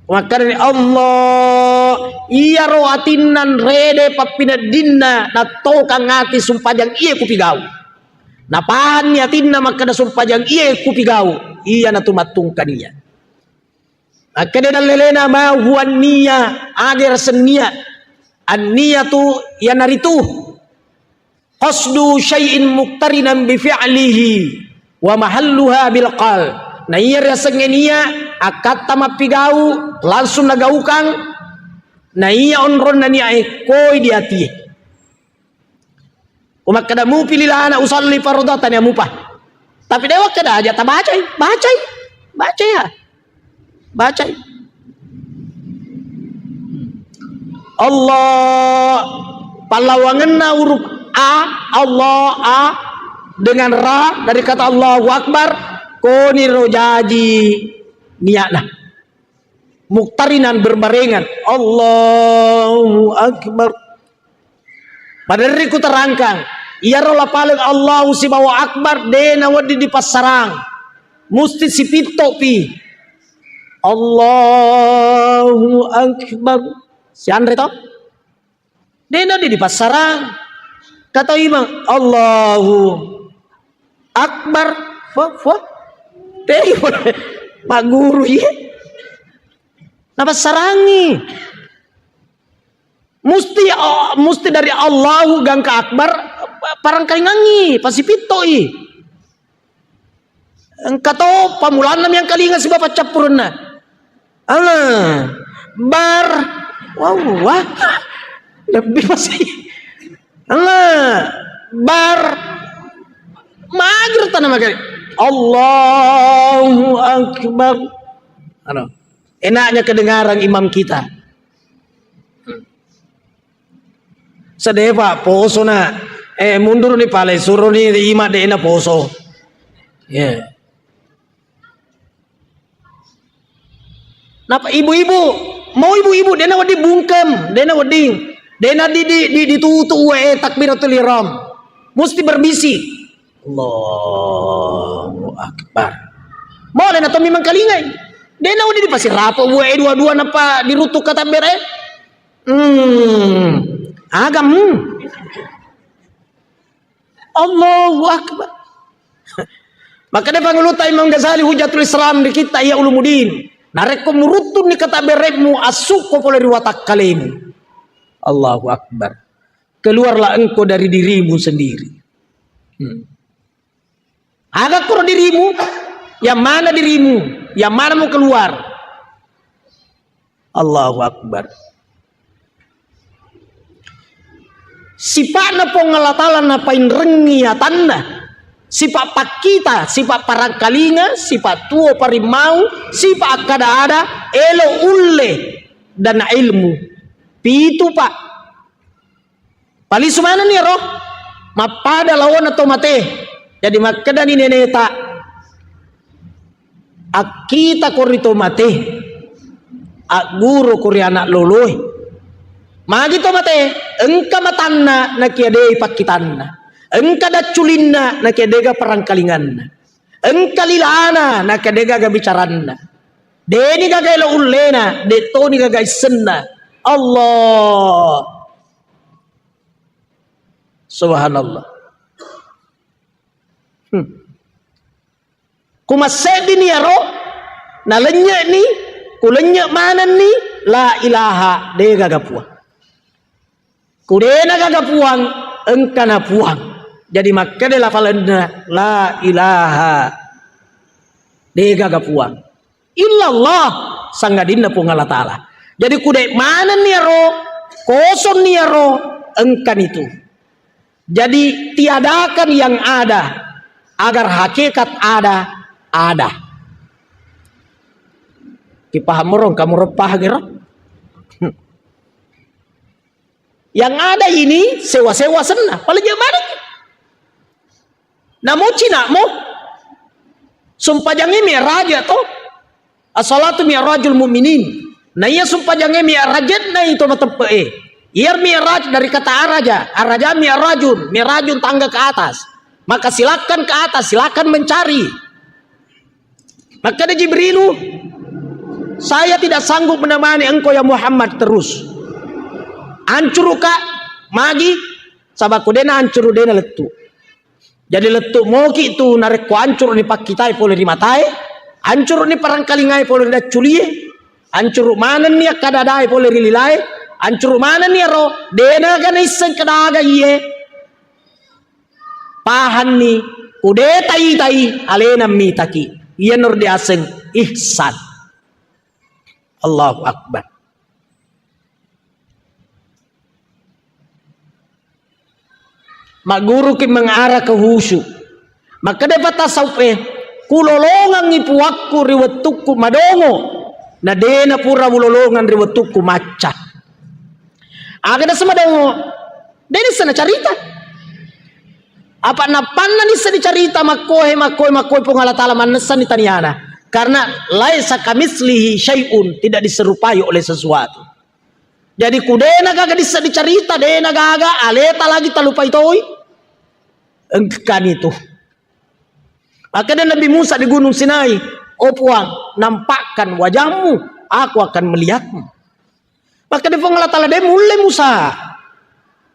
Makkedani Allah, iyaro atinna rede pappineddinna nattokang ati sumpajang iye kupigau. Napahanni atinna makkeda sumpajang iye kupigau, iyanatu mattungkania. Makkeda dallelena ma huwa niya, aga sennia. Anniyatu iyanaritu qasdu syai'in muqtarinan bi fi'lihi wa mahalluha bil qal. Na iya riasengnge nia akkatta mappigau langsung nagaukang, na iya onronna nia ekkoi di atie. Ko makkeda mupi lilana usalli fardha, tania mupa. Tapi dewa keda aja tabacai, bacai, bacai ya. Bacai. Allah, pallawangenna huruf A, Allah, A, dengan ra dari kata Allahu Akbar, koni ro jaji niatna. Muktarinan berbarengan. Allahu Akbar. Maderri kuterangkan, iyaro lapaleng Allahu sibawa Akbar de nawedding dipassarang. Musti sipittopi. Allahu Akbar. Sianre to? De nawedding dipassarang. Kata imang, Allahu Akbar. Fo, fo. Tei, magguru iye. Napassarangi. Musti, oh, musti dari Allahu gangka akbar, parangkalingangi, pasipittoi. Engka to pamulanna miangkalinga siba paccappurenna. Allah, bar, wah, wah. Lebih masih. Allah, bar, magir tanah magari. Allahu Akbar. Anu, enaknya kedengaran imam kita. Sedepa poso na, eh, mundur ni pale, suro ni ima de na poso. Ya. Napa ibu-ibu, mau ibu-ibu, dena wedding bungkem, dena wedding, dena di, di, di, ditutu uwe takbiratul ihram. Musti berbisik. Allahu Akbar. Mau dena tommi mengkalingai. Dena wedding dipasirapo uwe dua-dua napa dirutuk kata bere. Hmm. Agam. Hmm. Allahu Akbar. Maka dia panguluta Imam Ghazali Hujjatul Islam di kita ya ulumuddin. Narekko muruttunni kata beremmu, asukko pole ri watakkalemu. Allahu Akbar. Keluarlah engkau dari dirimu sendiri. Hmm. Aga koro dirimu? Yang mana dirimu? Yang mana mau keluar? Allahu Akbar. Sipa'na Puang Allah Ta'ala napainrengngi atanna. Sipa' pakkita, sipa' parangkalinga, sipa' tuo parimmau, sipa' akkada-ada, elo ulle dan ilmu. Pitu, Pak. Palisu manenni ero, mappada laona to mate. Jadi makkedani neneta, "Akkita ko ri to mate, agguru ko ri anak loloe." Magi to mate, engka matanna nakia dei pakkitanna, engka dacculinna nakia dega parangkalinganna, engka lilana nakia degaga bicaranna. Deni gaga elo ullena, de toni gaga issenna. Allah. Subhanallah. Hmm. Ku masseddini iyaro, nalenynye'ni, ku lennye' manenni, la ilaha, de gaga puang. Ku dena gaga puang, engkana puang. Jadi makkeda lafalenna, la ilaha, de gaga puang. Illallah, sangadinna Puang Allah Ta'ala. Jadi, ku de' manenni iyaro, kosonni iyaro, engkani tu. Jadi, tiadakan yang ada, agar hakikat ada, ada. Kipaham murong, kamu repah kira? Yang ada ini sewa-sewa senna, paling jauh mana? Namo cinamo, sumpajangnge mi'raj to. As-salatu mi'rajul mu'minin. Na iya sumpajangnge mi'rajennai to mateppe'e. Iya mi'raj dari kata araja. Araja mi'rajun. Mi'rajun tangga ke atas. Maka silakan ke atas, silakan mencari. Makkeda Jibrilu, "Saya tidak sanggup menemani engkau ya Muhammad terus. Ancuruka magi, sabab ko dena ancuru dena lettu." Jadi lettu moki tu narekko ancuru ni pakkitai pole ri matae, ancuru ni parangkalingai pole ri dacculie, ancuru manenni akkada-adai pole ri lilae, ancuru manenni ero, dena ga naisseng kedaga iye. Pahanni, ku de tai-tai, alena mitaki. Iyanaro diaseng ihsan. Allahu Akbar. Magguruki mengarah ke khusyuk. Makkeda patasawufe, kulolongangngi puakku ri wettukku madongo, na dena pura ulolongeng ri wettukku macca. Aga naseng madongo? De nisseng nacarita. Apa nappanna nisseng dicarita makkohe, makkohe, makkohe Puang Allah Ta'ala mannessani taniana. Karena laisa kamitslihi syai'un, tidak diserupai oleh sesuatu. Jadi ku dena gaga disseng dicarita, dena gaga aleta lagi talupai toi. Engkani tu. Makkeda Nabi Musa di Gunung Sinai, "Oh Puang, nampakkan wajahmu, aku akan melihatmu." Makkeda Puang Allah Ta'ala, "De mulle Musa."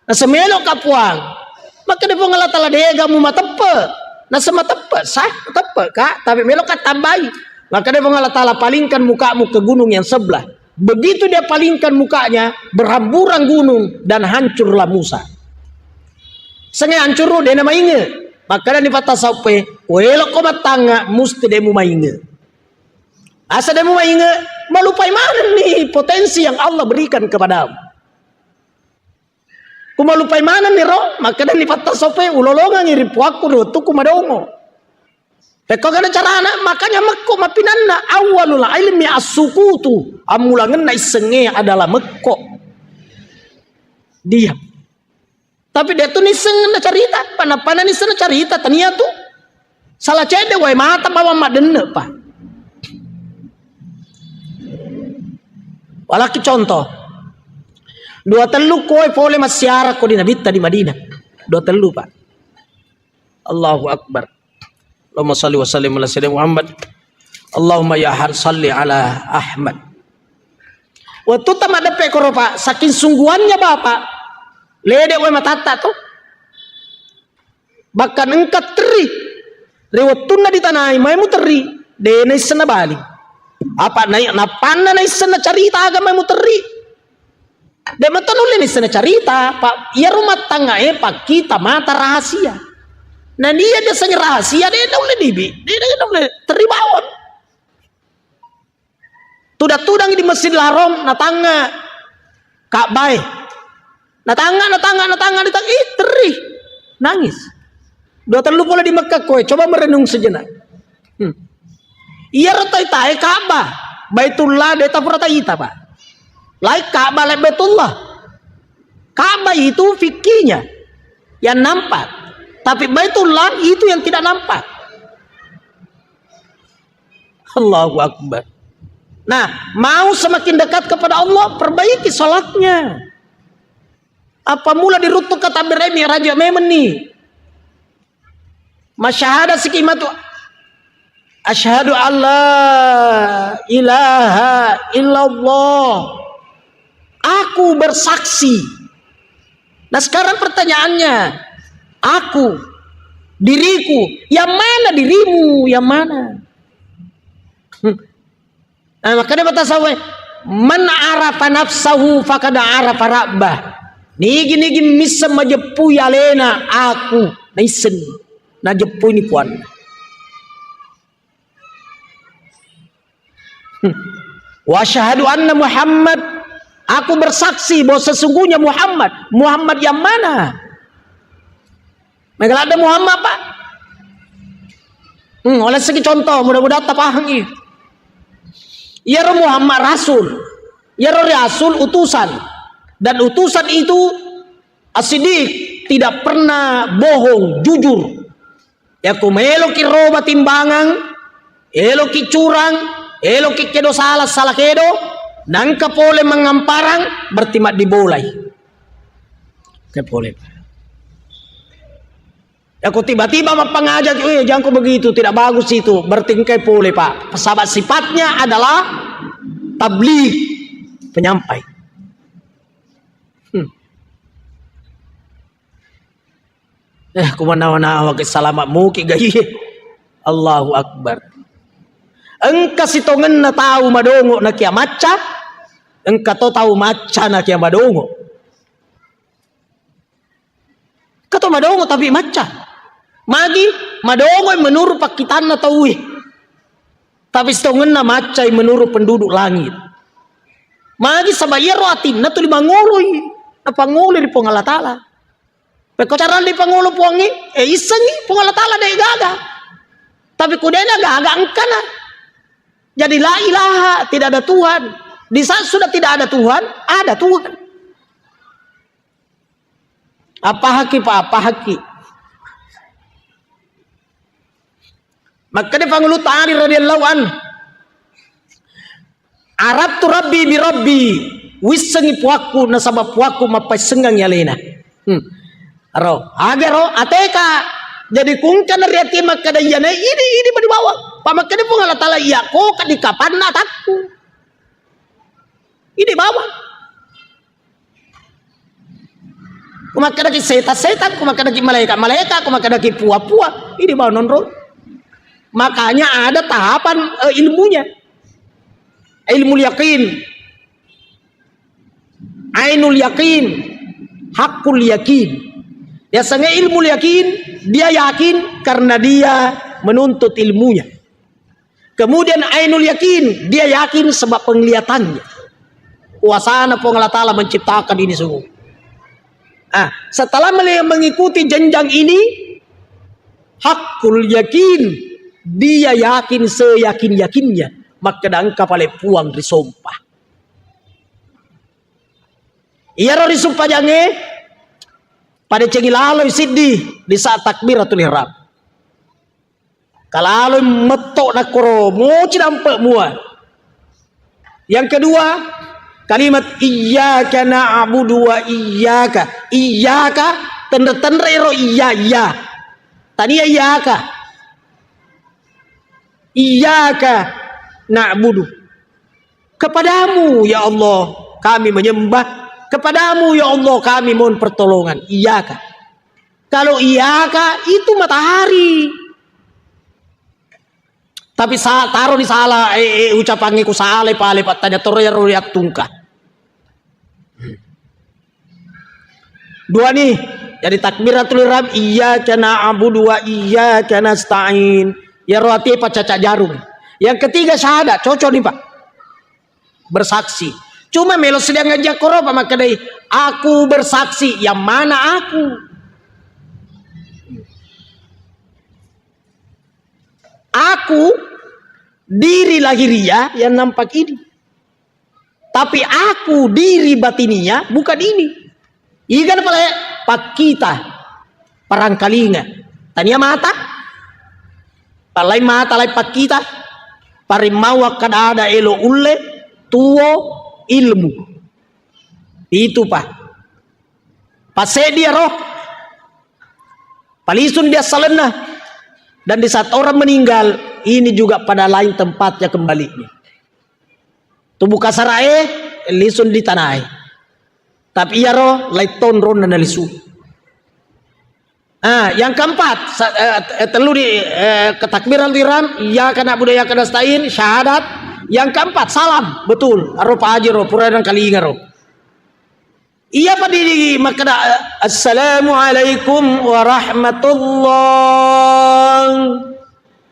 Naseng, "Meloka Puang." Makkeda Puang Allah Ta'ala, "Dega mumateppe." Naseng, "Mateppe sa, mateppe ka, tapi meloka tambai." Makkeda Puang Allah Ta'ala, "Palingkan mukamu ke gunung yang sebelah." Begitu dia palingkan mukanya, berhamburan gunung dan hancurlah Musa. Sengnge hancuru, dena mainge. Makkeda ni patasawufe, "Ku elokko mattangnga, musti de mumainge." Asa de mumainge, malupai manenni potensi yang Allah berikan kepadamu. Ku malupai manenni ro, makkeda ni patasawufe, ulolongangngi ri puakku ri wettukku madongo. Pekko gana carana, makanya mekko mapinanna awwalul ilmi as-sukutu, ammulangenna issengnge adalah mekko. Diam. Tapi de tu nisseng nacarita, panapana nisseng nacarita, tania tu. Salah cedde wae mata bawang maddenne pa. Walaki contoh. Dua tellu koe pole massiara ko di Nabitta di Madinah. Dua tellu, Pak. Allahu Akbar. Allahumma salli wa sallim ala sayyidina Muhammad. Allahumma ya har salli ala Ahmad. Wettu tamadeppe koro, Pak, saking sungguannya Bapak, lede wae matatta to. Bahkan engka terri. Ri wettunna ditanai, mai muterri. De naisseng nabali. Apa nai-, nappanna naisseng nacarita aga mai muterri. De metto nulle naisseng nacarita, Pak. Iya rumah tangga e, Pak, kita mata rahasia. Nah, dia dia sengi rahasia, de naulle dibi. De naulle terri bawang. Tudang-tudang di Masjidil Haram, natangnga Ka'bah e. Natangnga, natangnga, natangnga, natangnga, ih, terri. Nangis. Dua tellu pole di Mekah koe, coba merenung sejenak. Hmm. Iyaro taitae Ka'bah, Baitullah, de' tapura taita, Pak. Lain Ka'bah, lain Baitullah. Ka'bah itu fikihnya yang nampak, tapi Baitullah itu yang tidak nampak. Allahu Akbar. Nah, mau semakin dekat kepada Allah, perbaiki salatnya. Apa mula diruttuk ke takbir mi'raj memang ni. Masyahada siki matu. Asyhadu alla ilaha illallah. Aku bersaksi. Nah, sekarang pertanyaannya, aku, diriku, yang mana dirimu? Yang mana? Hmm. Nah, makanya batasawe, "Man arafa nafsahu faqad arafa rabbah." Nigi-nigi misseng majeppui alena, aku, naisseng najeppuini puanna. Hmm. "Wa asyhadu anna Muhammad," aku bersaksi bahwa sesungguhnya Muhammad. Muhammad yang mana? Mega ladde Muhammad, Pak. Hmm, oleh segi contoh, mudah-mudahan tapahangi. Iyaro Muhammad rasul. Iyaro rasul utusan. Dan utusan itu as-siddiq, tidak pernah bohong, jujur. Yakko maeloki roba timbangan, eloki curang, eloki kedo sala, sala kedo, nangka pole mangamparang, berarti maddibolai. Engka pole. Yakko tiba-tiba mappangajak, "Eh, jangko begitu, tidak bagus itu," berarti engkai pole, Pak. Sebab sifatnya adalah tabligh, penyampai. Hmm. Eh, kumanawa-nawa ke salama muki gai. Allahu Akbar. Engka sitongenna tau madongo nakia macca, engka to tau macca nakia madongo. Engka to madongo tapi macca. Magi madongo menurut pakkitanna tauwe. Tapi sitongenna maccai menurut penduduk langit. Magi saba iyaro atinna tuli mangoloi, napangoloi ri Puang Allah Taala. Pekko carana dipangolo Puangnge, eh, issengngi Puang Allah Taala de gaga. Tapi ku de gaga engkana. Jadi la ilaha, tidak ada Tuhan. Di saat sudah tidak ada Tuhan, ada Tuhan. Apa haki, Pak? Apa haki? Makkeda Pangulu Tari radhiyallahu anhu, "Araftu rabbi bi rabbi," wissengngi puakku nasaba puakku mappaissengngangngi alena. Hmm. Ro, agaro ateka. Jadi kungkana riati makkeda iyana idi, idi mani bawang. Pa makkeda Puang Allah Taala, iya ko ka di kapanna atakku. Idi bawang. Ku makkedaki setan-setan, ku makkedaki malaikat-malaikat, ku makkedaki pua-pua, ini bawa nonrong. Makanya ada tahapan, eh, ilmunya. Ilmu yakin. Ainul yakin, hakul yakin. Biasanya ilmu yakin, dia yakin karena dia menuntut ilmunya. Kemudian ainul yakin, dia yakin sebab penglihatannya. Kuasana Puang Allah Taala menciptakan ini semua. Ah, setelah meli-, mengikuti jenjang ini, hakul yakin, dia yakin seyakin-yakinnya. Makkeda engka pale Puang risompa. Iyaro risumpajangnge, padecengi laloi siddi di saat takbiratul ihram. Kalaloi metto nakkoro moci dampe mua. Yang kedua, kalimat iyyaka na'budu wa iyyaka. Iyyaka, tenre-tenre ro iya, iya. Tania iyyaka. Iyyaka na'budu. Kepadamu, ya Allah, kami menyembah. Kepadamu, ya Allah, kami mohon pertolongan. Iyyaka. Kalau iyyaka, itu matahari. Tapi sa-, taro ni salah, eh, eh, ucapangnge ku salah, pale pattanya toro iyaro riattungka. Dua nih, jadi takbiratul ihram, iyyaka na'budu wa iyyaka nasta'in. Iyaro atie paccaca jarum. Yang ketiga syahadat, cocok nih, Pak. Bersaksi. Cuma melo sedang ngajak koro, Pak, makkedai, "Aku bersaksi." Yang mana aku? Aku diri lahiriah yang nampak ini. Tapi aku diri batiniah bukan ini. Igana pale pakkita, parangkalinga. Tania mata, palai mata, lai pakkita, parimmau akkada-ada elo ulle, tuo, ilmu. Itu pa. Passedia roh. Palisun dia salenna. Dan di saat orang meninggal, ini juga pada lain tempatnya kembalinya. Tubuh kasarae lisun di tanae. Tapi iyaro laitonronna nalisui. Ah, yang keempat, sa- eh, eh, tellu di eh, ketakbiran tiram, iyyaka na'budu wa iyyaka nasta'in, syahadat. Yang keempat, salam. Betul. Aro pajero, pura dan kalingaro. Iya pa di makkeda, "Assalamualaikum warahmatullah."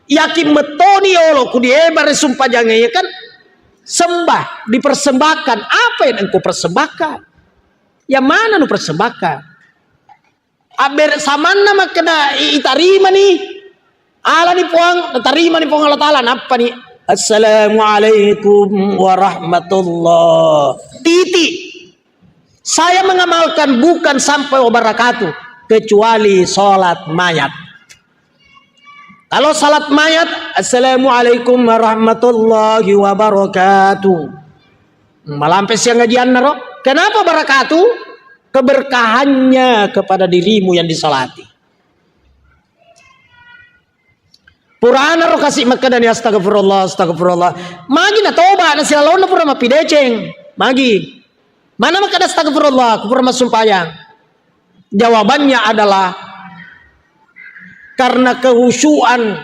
Yakin mettoni yolo ku diebare sumpajange, ya kan? Sembah, dipersembahkan. Apa yang engkau persembahkan? Yang mana nu persembahkan? Aber samanna makkeda i- itarimani. Alani Puang, natarimani Puang Allah Ta'ala. Nappani, "Assalamualaikum warahmatullah." Titik. Saya mengamalkan bukan sampai wabarakatuh, kecuali salat mayat. Kalau salat mayat, "Assalamualaikum warahmatullahi wabarakatuh." Malampe siang ngajianna ro. Kenapa barakatuh? Keberkahannya kepada dirimu yang disalati. Purana ro kasi makkedani, "Astagfirullah, astagfirullah." Magi natoba, nasilalonna pura mappideceng. Magi. Mana makkeda, "Astagfirullah, ku pura massumpajang"? Jawabannya adalah karena kehusuan,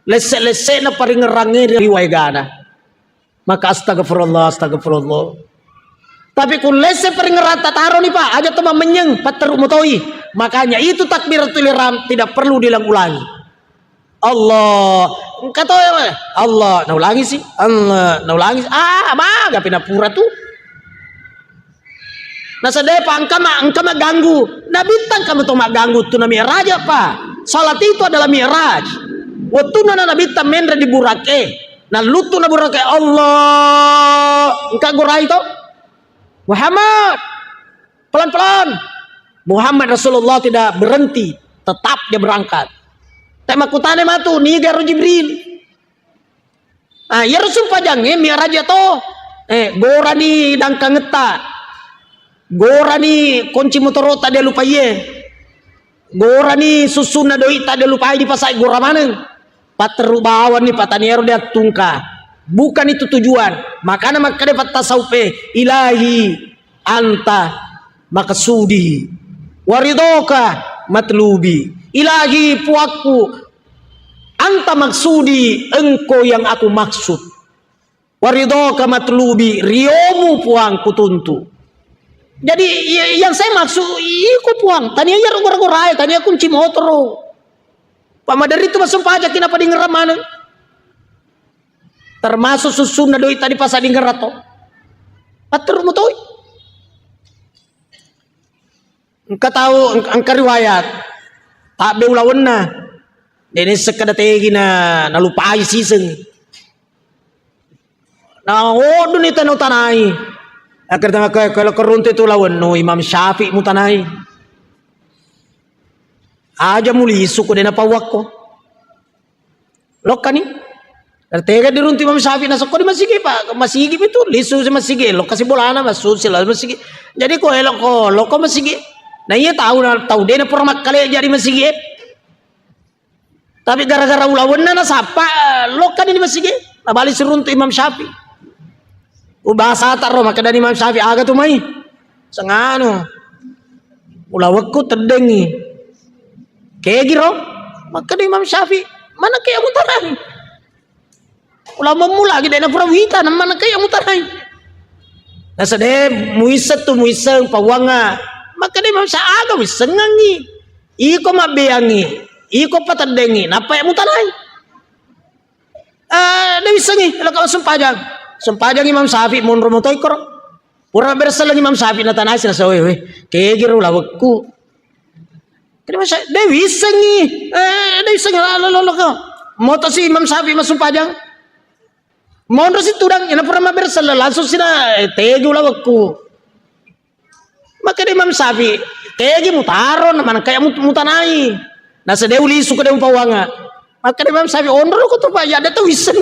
lesse-lessena paringerrangnge ri waegana. Maka astagfirullah, astagfirullah. Tapi kullesse paringerrang tataroni, Pak, aja to mammenyeng, patteru motoi. Makanya itu takbiratul ihram tidak perlu diulang-ulangi. Allah, engka to ya, Allah, naulangi sih, Allah, naulangi sih. Ah, maga pinapura tu. Nasadai pa engka ma, engka magganggu. Nabitta engka mato magganggu tu na mi'raj apa? Salat itu adalah mi'raj. Wettuna na nabitta menre di burake. Nallutu na burake, Allah. Engka gorai to? Muhammad. Pelan-pelan. Muhammad Rasulullah tidak berhenti. Tetap dia berangkat. Tapi makkutana matu, niga ro Jibril? Ah, iyaro sumpajangnge mi'raj to. Eh, gorani dangkangetta. Gorani kunci motorota dia lupaie. Gorani sussunna doitta dia lupai di pasai gora maneng. Patteru bawanni pataniero dia tungka. Bukan itu tujuan. Makana makkeda pattasaupe, "Ilahi, anta maksudi, waridhoka matlubi." Ilahi, Puakku, anta maksudi, engkau yang aku maksud. Waridhoka matlubi, riomu Puang kutuntu. Jadi i- yang saya maksud iko Puang, tania iyaro gora-gorae, tania kunci motoro. Pamaderri tu massumpajang, kenapa dingerang maneng? Termasuk sussunna doitta di pasai dingerang to. Patteru motoi. Engka tau, eng- engka riwayat, tabbe ulawenna. Dene sekkeda tegi na, nalupai siseng. Na odduni tena utanai. Akhirnya ke, ke, ke runtu itu ulawennu Imam Syafi'i mutanai. Aja mulisu ko dena pawakko. Lokkani. Tega diruntu Imam Syafi'i, nasokko di masigi, Pak. Masigi itu lisu si masigi, lokasi bolana masuk si lalu masigi. Jadi ko elok ko, lokko masigi. Nah, iya tahu na tahu dena pura makkale jadi masigi. Tapi gara-gara ulawenna nasappa, lokkani di masigi. Nabali siruntu Imam Syafi'i. Ubahasa taro makkeda Imam Syafi'i, aga tu mai. Senganu. Ulawekku teddengi. Kegiro, makkeda Imam Syafi'i, mana ke mutarai? Ulawemmu lagi dena pura wita, mana ke mutarai? Nasade muisseng tu muisseng pawanga. Makkeda Imam Syafi'i, aga wissengangi. Iko mabbeangi, iko pateddengi, nappa mutarai. Eh, de wissengi, lokka sumpajang. Sumpajang Imam Syafi'i monro motoi koro. Pura berselang Imam Syafi'i natanasi nasa, "Weh, weh, kegiro lawekku." Kena masa, de wissengi. Eh, de wissengi, lo, lo, lo, lo, ko. Moto si Imam Syafi'i massumpajang. Monro si tudang, ina pura mabbere selleng, langsung sina, eh, tegi ulawekku. Makkeda Imam Syafi'i, tegi mutaro, na manengka ya mut-, mutanai. Nasa de ulisu ko de upawanga. Makkeda Imam Syafi'i, onro ko tu, Pak, ya ada tau isseng.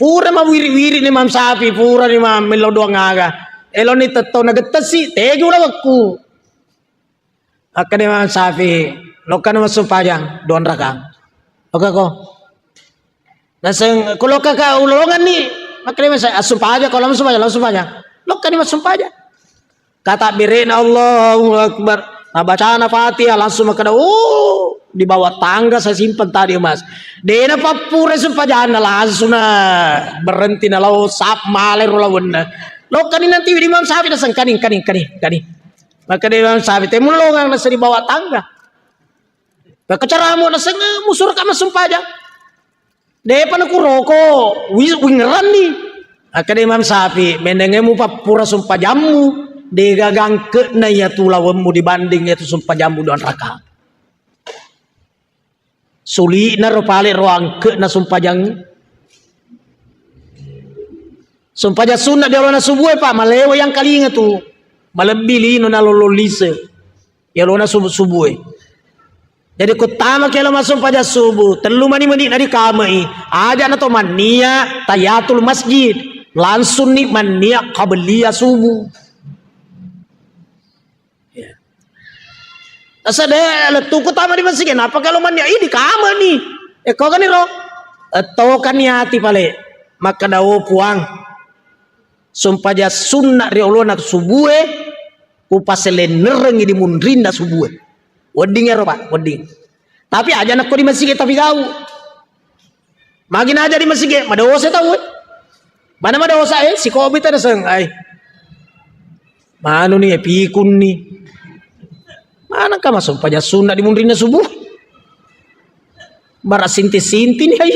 Pura mawiri-wiri ni Imam Syafi'i, pura ni ma-, mello doang aga. Elo ni tettau na gettesi, tegi ulawekku. Akkeda Imam Syafi'i, lokkani massumpajang, dua rakang. Lokkako. Naseng, ko lokkaka ulolonganni, makkeda Imam Syafi'i, assumpajang, ko langsung sumpajang, langsung sumpajang. Lokkani massumpajang. Kata berena Allahu Akbar. Nabacana Fatihah, langsung makkeda, oh, di bawah tangga saya simpan tadi emas. Dena pappura sumpajanna, langsung na berhenti na lao sap male ro lawenna. Lokkani nanti di Imam Syafi'i naseng, kani, kani, kani, kani. Makkeda Imam Syafi'i, te mulongang nasa di bawah tangga. Pekko caramu naseng, eh, musurka massumpajang. Depa nakuroko, wi-, wingeranni. Makkeda Imam Syafi'i, menenge mupappura sumpajammu, de gaga angke'na iyatu lawemmu dibanding iyatu sumpajammu dua rakaat. Suli'na ro pale ro angke'na sumpajang. Sumpajang sunna di olona subue, Pak, malewa yang kalinga tu. Malebbi lino nalolong lise. Di olona subu-, subue. Jadi kuttama kelo massumpajang subuh, tellu mani-mani na dikamai. Aja na to mannia tahiyatul masjid. Langsung ni mannia qabliyah subuh. Ya. Asa de lettuku tama di masigi, napa kalau mania, ih, di kamar ni. Eh, kau kan ro? Etto kan niati pale. Makkeda, oh, Puang, sumpaja sunna ri olona subue, upaselennerengi di munrinna subue. Wedding ero, Pak, wedding. Tapi aja nakko di masigi tapi gau. Magi naja di masigi, madosa tau, eh. Mana madosa, eh, sikobi tadaseng, ai. Manu ni, eh, pikun ni. Mana ka massumpajang sunna di munrinna subuh? Bara sinti-sinti ni, ai.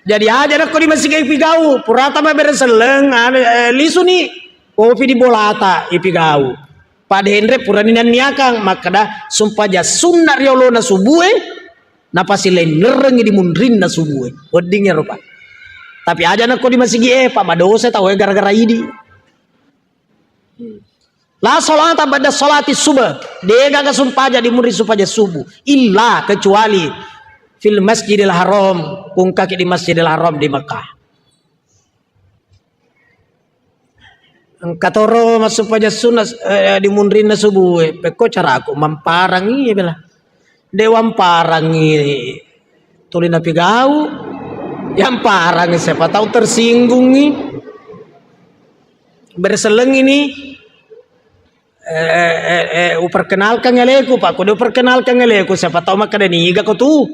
Jadi aja nakko di masigi ipigau, purata mabbere selleng, anu, eh, lisu ni, kopi di bolata ipigau. Pada henre purani nanniakang, makkeda sumpajang sunna ri olona subue, napasilennerengi di munrinna subue. Wedding ero, Pak. Tapi aja nakko di masigi e, Pak, madosa tau e gara-gara idi. La salata ba'da salati subuh. Degaga sumpaja di munri sumpaja subuh. Illa, kecuali fil Masjidil Haram, ungkaki di Masjidil Haram di Mekah. Engka toro massumpajang sunna, eh, di munrinna subue. Pekko caraku mamparangi, bela. De wamparangi tuli napigau, yamparangi siapa tahu tersinggungi. Berselengi ni, eh, eh, eh, eh, uperkenalkan aleku, Pak. Ko de uperkenalkan aleku, siapa tahu makkeda niga ko tu.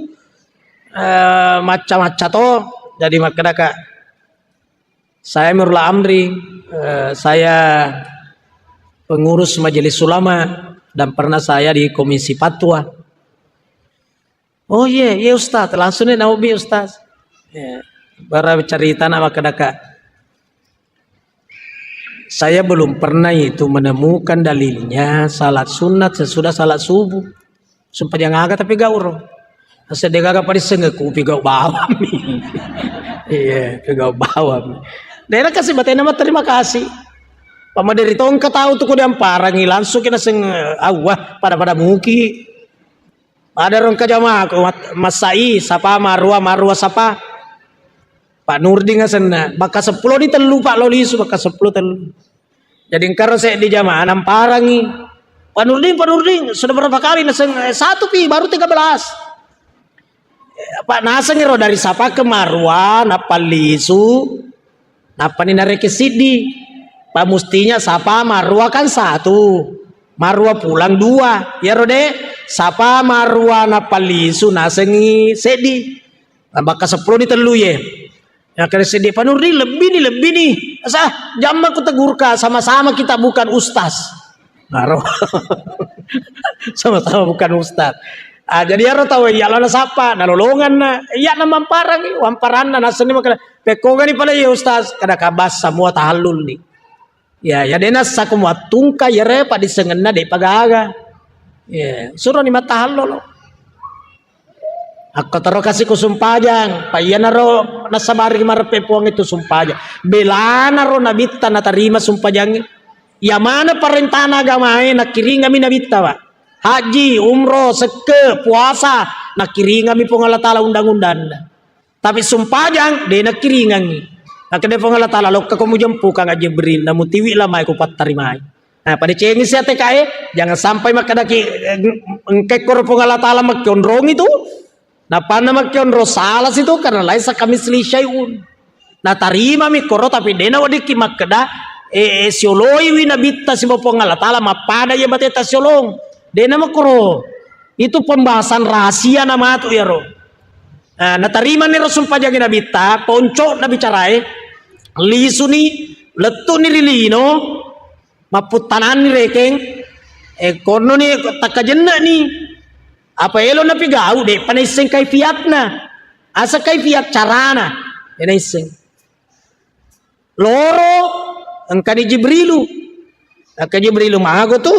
Eh, macca-macca to. Jadi makkeda ka, saya Amirul Amri, eh, saya pengurus Majelis Ulama dan pernah saya di Komisi Fatwa. Oh, iya, iya, Ustaz. Langsung ni naobi, Ustaz. Ya, bara cerita na makkeda ka, saya belum pernah itu menemukan dalilnya salat sunat sesudah salat subuh. Sumpajang aga tapi gauro. Asa de gaga padissengeku pigau bawammi. Iya, pigau bawammi. Daerah kasih batena mah terima kasih. Pamaderi tongka tahu tu ko diamparangi langsung kena seng awah pada-pada muki. Ada rong kajamaku mat-, masai sapa marua, marua sapa. Pak Nurdin asenna. Baka seppulo di tellu, Pak, lo lisu, baka seppulo tellu. Jadi engkaro seddi jamaah namparangi. Pak Nurdin, Pak Nurdin, sudah berapa kali naseng, eh, satu pi, baru tiga belas. Eh, Pak, naseng ro dari sapa ke marua, nappa lisu, nappa ni nareke siddi. Pak, mestinya sapa marua kan satu, marua pulang dua. Yaro de, sapa marua nappa lisu nasengi seddi. Bakka seppulo ni tellu ye. Ya, kare seddi, Pak Nurdin, lebbi ni, lebbi ni. Asa, jamma ku tegurka, sama-sama kita bukan ustaz. Naro. Sama-sama bukan ustaz. Ah, jadi aro tau, iya lana sapa, nalolongan na, iya na mamparang, wamparanna, nasenni makkeda, pekkogani pada iya ustaz, kada kabas semua tahallul ni. Ya, ya dena sako muattungka, ya repa disengenna de pagaga. Ya, suro ni mattahallo lo. Akkotoro kasi ko sumpajang, pa iyanaro nasabari mareppe Puang itu sumpajang. Belanaro nabitta natarima sumpajangnge. Iya maneng parentana agamae nakkiringami nabitta, Pak. Haji, umroh, sekke, puasa, nakkiringami Puang Allah Taala undang-undangna. Tapi sumpajang, de nakkiringangngi. Nakkeda Puang Allah Taala, lokka ko mujempukang Jibril, namutiwi lamae ku pattarimai. Nah, pada cengi sia T K E, jangan sampai makkedaki, eh, engkekko ro Puang Allah Taala makkonrongi tu. Napanna makkonro salah situ karena laisa kamitsli syai'un. Natarimami koro tapi dena weddikki makkeda, eh, eh, sioloiwi nabitta siba Puang Allah Taala mappada iya bateta siolong. Dena makoro. Itu pembahasan rahasia namatu iyaro. Nah, natarimani ro sumpajangi nabitta, ponco nabicarae, lisuni, lettuni ri lino, mapputtananni rekeng, eh, konnoni takkajenne'ni. Apa elo napigau, de'pa naisseng kaifiatna. Asa kaifiat carana, de naisseng. Loro, engkani Jibrilu. Engka Jibrilu mago tu.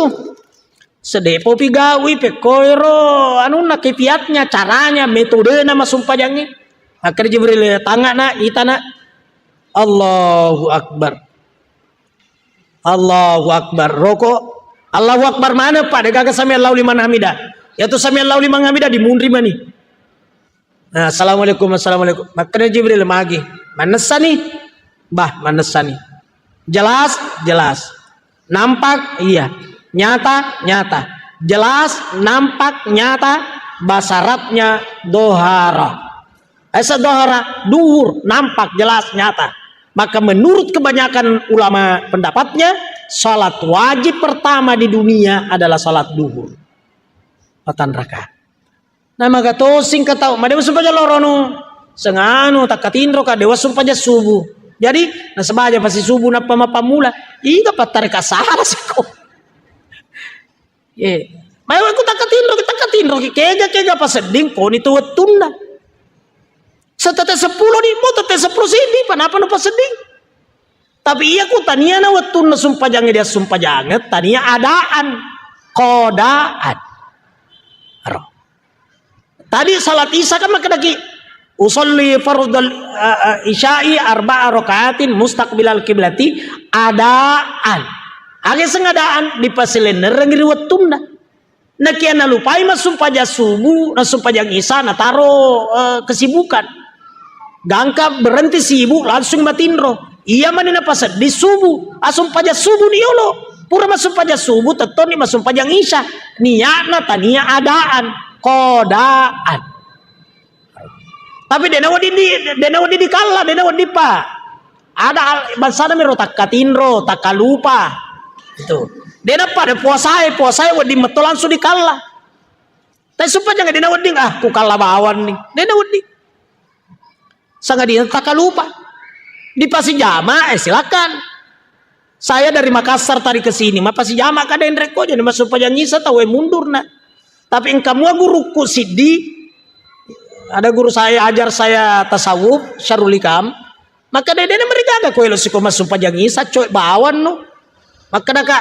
Sedepo pigaui pekkoero anunna kaifiatnya, caranya, metodena masumpajangnge. Engkani Jibril, tangana, itana. Allahu Akbar. Allahu Akbar. Roko. Allahu Akbar mana, Pak? Degaga sami Allahu liman hamida. Yatu sami Allahu liman hamida dimunri mani. Nah, assalamualaikum, assalamualaikum. Makkeda Jibril, magi. Manessani? Bah, manessani. Jelas? Jelas. Nampak? Iya. Nyata? Nyata. Jelas, nampak, nyata. Bahasa Arabnya dohara. Esa dohara, duhur, nampak, jelas, nyata. Maka menurut kebanyakan ulama pendapatnya, salat wajib pertama di dunia adalah salat duhur. Patan rakaat. Nah, maga tosing ka tau, ma dewa sumpaja loronu. Senganu, takkatinro ka, dewa sumpaja subuh. Jadi, nasaba aja pasti subuh nappa mappammula. Iga pattare ka salah siko. Ye. Mai ku takkatinro, takkatinro ki kega, kega pasedding, koni tu wettunna. Setete seppulo ni, mo tete seppulo sini, panapa nu pasedding. Tapi iya ku tania na wettunna sumpajangnge dia sumpajangnge, tania adaan, kodaan. Aro. Tadi salat Isya kan makkedaki, "Usolli fardal, eh, eh, isya'i arba'a rakaatin mustaqbilal kiblati adaan." Aga seng adaan dipasilennereng ri wettunna. Nakia nalupai massumpajang subuh, nassumpajang Isya, nataro, eh, kesibukan. Gangka berhenti sibuk, langsung matinro. Iya mani napasedding subuh, assumpajang subuh ni yolo. Pura massumpajang subuh, tettonni massumpajang Isya. Niatna tania adaan, kodaan. Tapi dena wedding di, dena wedding dikalla, dena wedding pa. Ada al-, bangsana miro takkatinro, takkalupa. Itu. Dena pada puasae, puasae wedding metto langsung dikalla. Tapi sumpajang dena wedding, ah, ku kalla bawang ni. Dena wedding. Sangadinna takkalupa. Dipasijama, eh, silakan. Saya dari Makassar tadi ke sini, mapasijama ka denre ko, jadi massumpajang Isya tau, eh, mundur na. Tapi engka mua gurukku siddi, ada guru saya ajar saya tasawuf, Syarul Ikam, maka dede na merigaga ko elo siko massumpajang Isya, coy bawang no. Makkeda ka,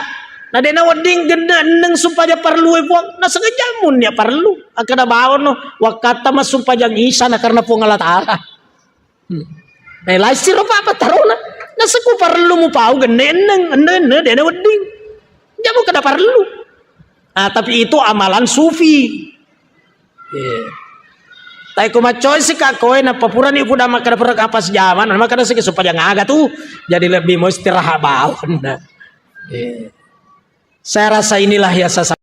na dena wedding genne enneng sumpajang parellue Puang, na sengaja munnia parellu. Makkeda bawang no, wakkatta massumpajang Isya na karena Puang Allah Taala. Hmm. Eh, laissiro pa apa tarona. Naseku parellu mupau genne enneng, enne, enne, dena wedding. Jamu kada parellu. Ah, tapi itu amalan sufi. Iya. Tapi ku maccoi si ka koe, nappa purani ku dama kada pura kapas jaman, maka ada siki supaya ngaga tu. Jadi lebih mau istirahat bawang. Iya. Saya rasa inilah ya saya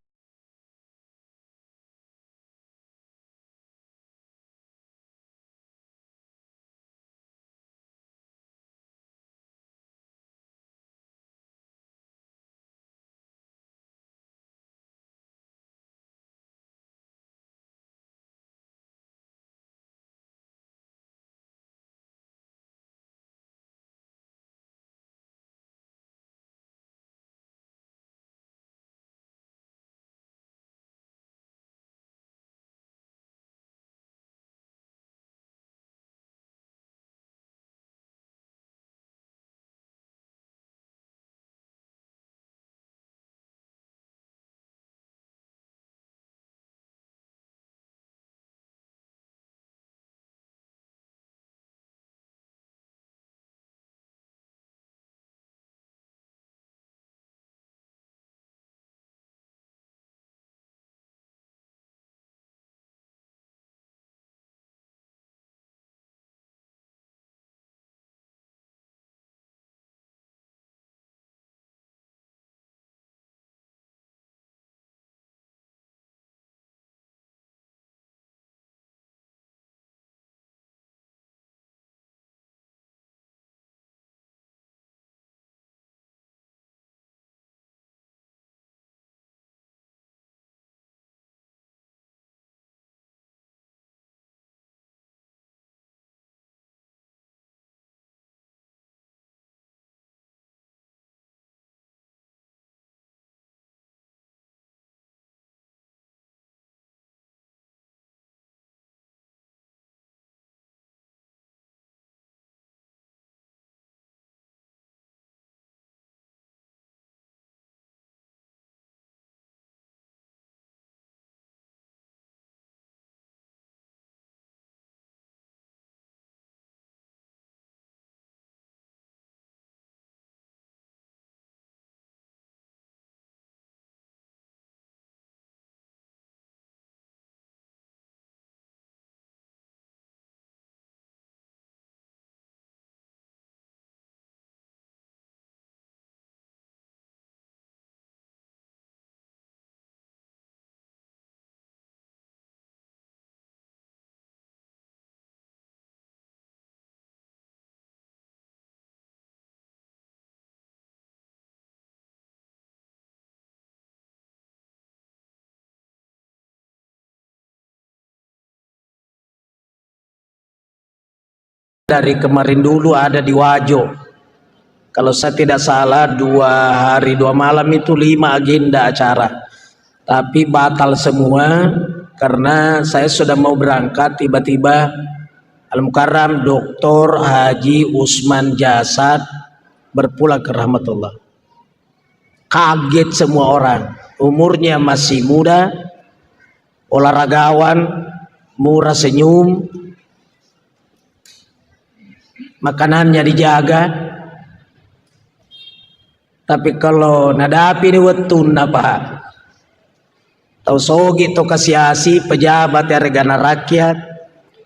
dari kemarin dulu ada di Wajo. Kalau saya tidak salah, dua hari dua malam itu lima agenda acara. Tapi batal semua karena saya sudah mau berangkat, tiba-tiba Al-Mukarram Doktor Haji Usman Jasad berpulang ke rahmatullah. Kaget semua orang. Umurnya masih muda, olahragawan, murah senyum, makanannya dijaga. Tapi kalau nadapi ni wettunna, Pak, tau sogi, tau kasiasi, pejabat, yaregana rakyat,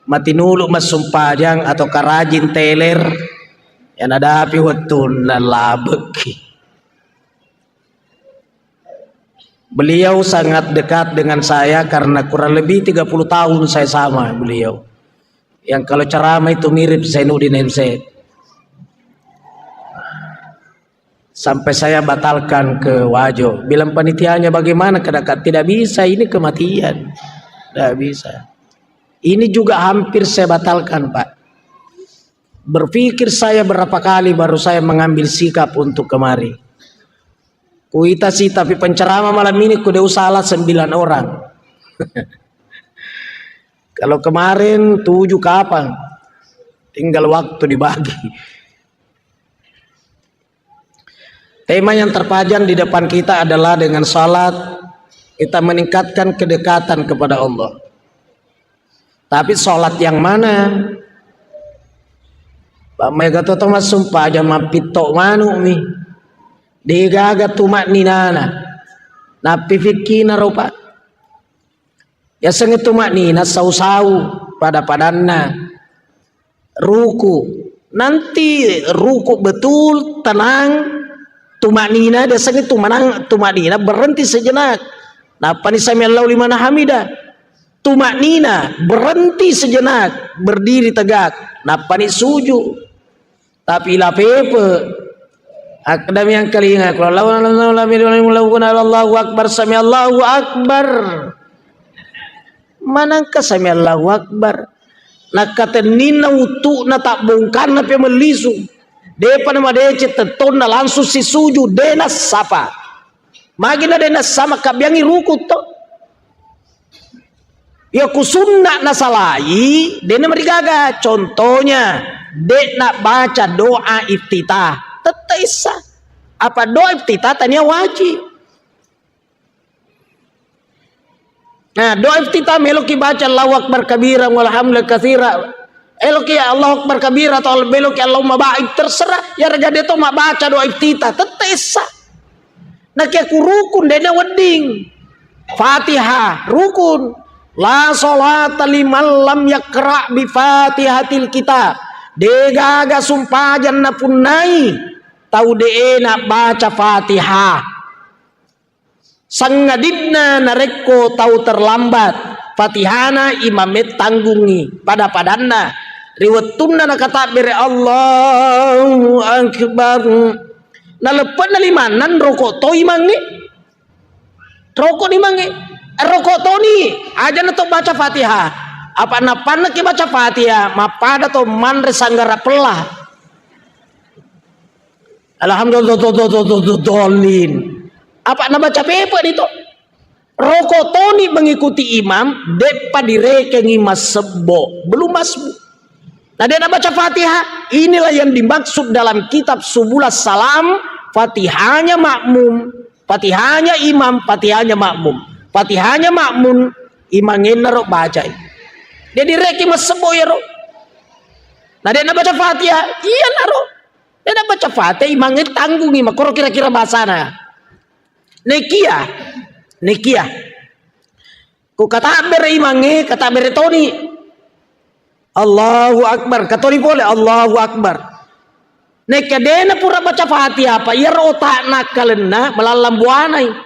matinulu massumpajang atau karajin teler, ya nadapi wettunna labekki. Beliau sangat dekat dengan saya karena kurang lebih tiga puluh tahun saya sama beliau. Yang kalau ceramah itu mirip Zainuddin M Z. Sampai saya batalkan ke Wajo. Bilang panitianya, "Bagaimana keadaan?" "Tidak bisa, ini kematian." Tidak bisa. Ini juga hampir saya batalkan, Pak. Berpikir saya berapa kali baru saya mengambil sikap untuk kemari. Kuita sih, tapi penceramah malam ini kuda usahlah sembilan orang. Kalau kemarin tujuh kapang, tinggal waktu dibagi. Tema yang terpajang di depan kita adalah dengan salat kita meningkatkan kedekatan kepada Allah. Tapi salat yang mana? Pak, mega to, to massumpajang mappitto manu mi. Degaga tumakninana. Nappi fikkina ro, Pak. Yasengnge tumaknina sau-sau pada-padanna. Ruku. Nanti ruku betul, tenang, tumaknina, yasengnge tumanang, tumaknina berhenti sejenak. Nappani sami Allahu liman hamida. Tumaknina, berhenti sejenak, berdiri tegak. Nappani sujud. Tapi la pepe. Akkeda mi engkalinga, Allahu Akbar, sami Allahu Akbar. Manangka sami Allahu Akbar. Nakkatenninna utu'na tabbongkanna pe mellisu. Depa na madeceng tettonna langsung sisuju, de nassapa. Magi na de nassama kabbiangi ruku to. Iya ku sunna nasalai, dena marigaga. Contohnya, de na baca doa iftitah, tette issa. Apa doa iftitah tania wajib. Nah, doa iftitah meloki baca Allahu Akbar kabira, walhamdulillah katsira. Eloki Allahu Akbar kabira atau meloki Allahumma barik, terserah. Ya raga de to mabaca doa iftitah, tette issa. Nakia ku rukun, dena wedding. Fatihah, rukun. La salata liman lam yaqra bi Fatihatil Kitab. Degaga sumpajang napunnai tau de na baca Fatihah. Sangadinna narekko tau terlambat, Fatihana imame tanggungi pada-padanna. Ri wettunna nakatabbere Allahu Akbar, naleppe'na limanna roko to imangnge. Roko ni mange. Roko toni, aja na to baca Fatihah. Apa napannaki baca Fatihah, mappada to manre sanggara pella. Alhamdulillah. Apa nabaca pepe ni to? Roko toni mengikuti imam, deppa direkengi massebbo, belum masbuk. Nah, dia baca Fatihah, inilah yang dimaksud dalam kitab Subulus Salam, Fatihahnya makmum, Fatihahnya imam, Fatihahnya makmum. Fatihahnya makmum, imangenna ro bacai. Dia direki massebbo ya ro. Nah, dia baca Fatihah, iya na ro. Dia baca Fatihah, imange tanggungi, makoro kira-kira bahasana. Nekia, nekia. Ku katabbere imangnge, katabbere toni. Allahu Akbar. Katoni pole, Allahu Akbar. Nekka dena pura baca Fatihah, apa iyaro otakna akkalenna malallang buanai.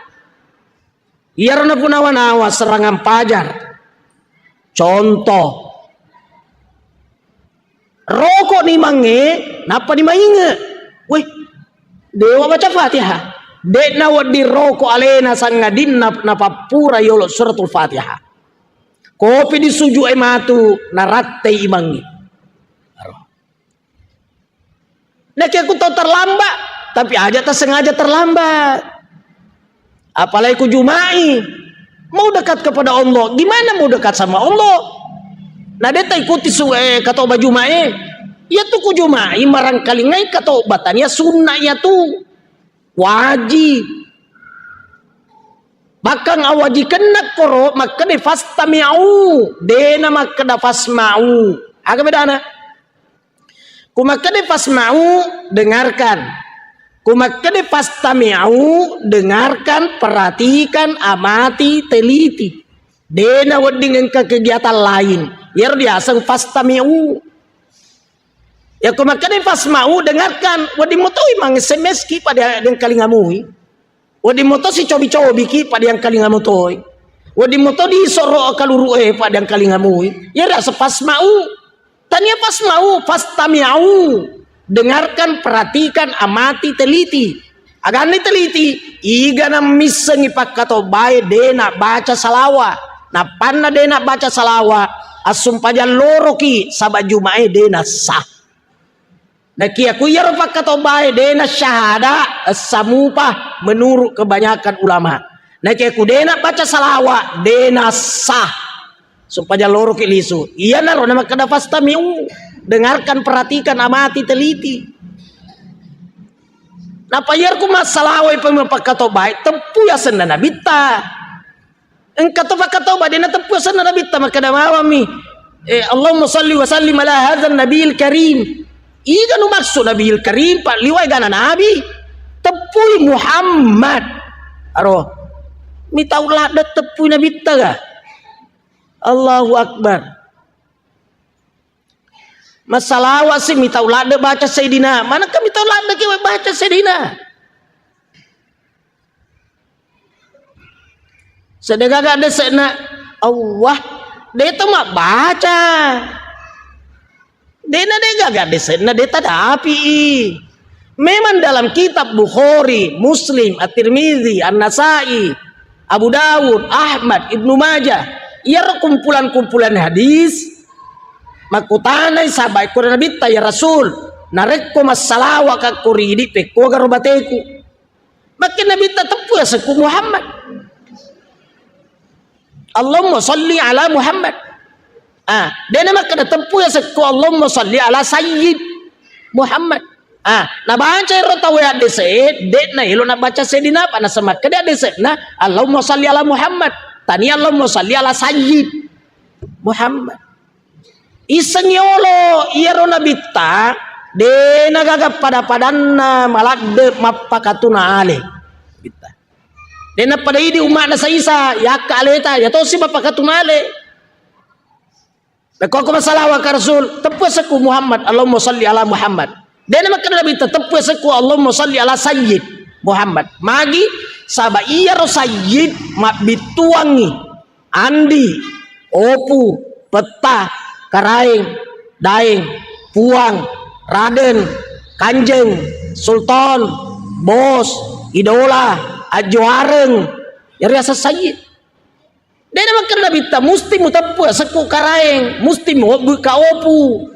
Iyaro napunawa-nawa serangan pajar. Contoh, roko ni mange, nappa ni mainge. Weh, dewa baca Fatihah. Dekna wedding roko alena sangadinna napappura yolo suratul Fatihah. Kopi disujue matu narattei imangnge. Nakiya ku tau terlambat, tapi aja tasengaja terlambat. Apalagi ku Juma'i. Mau dekat kepada Allah. Gimana mau dekat sama Allah? Na de' taikuti su-, eh, katoba Juma'i. Iya tu ku Juma'i marangkalingai katoba tania sunnah iya tu. Wajib. Bahkan awajikenna koro makkeda fastami'u, de' na makkeda fasma'u. Aga bedana? Ku makkeda fasma'u, dengarkan. Ku makkeda fastami'u, dengarkan, perhatikan, amati, teliti. De' na wedding engka kegiatan lain. Iyaro diaseng fastami'u. Ya ku makkeda fasma'u, dengarkan. Wedding motoi mang S M S ki pada dengkalingamui. Wedding moto sicobi-cobi ki pada dengkalingamu toi. Wedding moto disoro kaluru e pada dengkalingamui. Ya rasa fasma'u. Tania fasma'u, fastami'u. Dengarkan, perhatikan, amati, teliti. Aganni teliti, iga na missengi pakkatobae de' na baca salawa. Nappanna de' na baca salawa, assumpajang loroki saba Jumae de' na sah. Nakiya ku iyaro pakkatobae de' na syahada, essa mupa menurut kebanyakan ulama. Nakiya ku de' na baca salawa, de' na sah. Sumpajang loroki lisu. Iyanaro na makkeda fastami'u. Dengarkan, perhatikan, amati, teliti. Napa iyaro ku massalawai pa mapakkatobae, teppu yasenna nabitta. Engka to pakkatoba de' na teppu yasenna nabitta, makkeda mawami. Eh, Allahumma salli wa sallim ala hadzan nabiyil karim. Iga nu maksud nabiyil karim, pa liwai gana nabi. Teppui Muhammad. Aro. Mi tau ladde teppui nabitta ga? Allahu Akbar. Massalawa si mi tau ladde baca Sayyidina. Manakka mi tau ladde ki baca Sayyidina? Sedde gaga dese'na Allah. De' to mabbaca. De' na de' gaga dese'na de' tadapi'i. Memang dalam kitab Bukhari, Muslim, At-Tirmidzi, An-Nasai, Abu Dawud, Ahmad, Ibnu Majah, iyaro kumpulan-kumpulan hadis makkutanai sahabat kura Nabitta, "Ya Rasul, narekko massalawa ka ko ridi, pekkoga ro bateku?" Makkeda Nabitta, "Teppu yasekku Muhammad. Allahumma salli ala Muhammad." Ah, de' na makkeda, "Teppu yasekku Allahumma salli ala Sayyid Muhammad." Ah, nabaca ero tau addese, de' na elo nabaca Sayyidina, pa nasaba makkeda addesena, "Allahumma salli ala Muhammad." Tania, "Allahumma salli ala Sayyid Muhammad." Iseng yolo iyaro nabitta, de' na gaga pada-padanna maladde mappakatuna ale. Nabitta. De' na pada idi umma'na saisa, yakka aleta, ya tosi mappakatuna ale. Rekko ko massalawa ka Rasul, teppu yasekku Muhammad, Allahumma salli ala Muhammad. De' na makkeda nabitta, teppu yasekku Allahumma salli ala Sayyid Muhammad. Magi, saba iyaro Sayyid mabbittuangngi. Andi, Opu, Petta, Karaeng, Daeng, Puang, Raden, Kanjeng, Sultan, Bos, Idola, Ajjoareng, iyaro riaseng Sayyid. De' na makkeda nabitta, musti muteppu yasekku Karaeng, musti muwebbu ka Opu.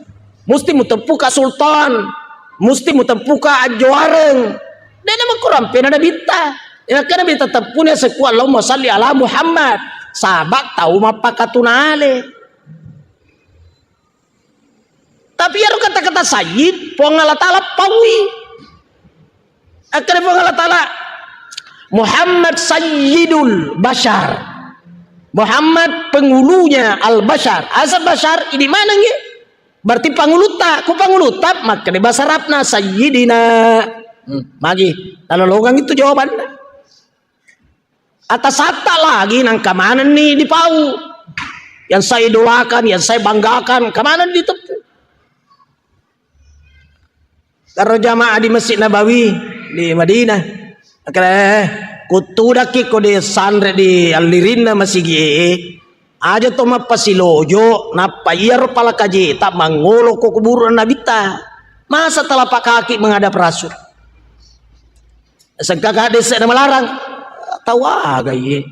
Musti muteppuka Sultan, musti muteppuka Ajjoareng. De' na makkurampe na nabitta. Iya, makkeda nabitta, teppuni yasekku Allahumma salli ala Muhammad. Saba tau mappakatuna ale. Tapi iyaro kata-kata sayyid, Puang Allah Ta'ala paui. Akkeda Puang Allah Ta'ala, "Muhammad sayyidul bashar." Muhammad pengulunya al-bashar. Asal bashar idi maneng ya? Berarti pangulutta. Ku pangulutta, makkeda bahasa Arabna sayyidina. Hmm, magi. Nalolongang itu jawabanna. Atasatta lagi nangka manenni dipau. Yang saya idolakan, yang saya banggakan, kemanenni diteppu. Karo jamaah di Masjid Nabawi di Madinah. Akhirnya, kuttudakki ko de sanre di allirinna masigi e. Aja to mappasilojo, nappa iyaro palakajeta mangolo ko kuburan nabitta. Masa telapak kaki menghadap Rasul? Sengka ka dese na malarang. Tau aga iye.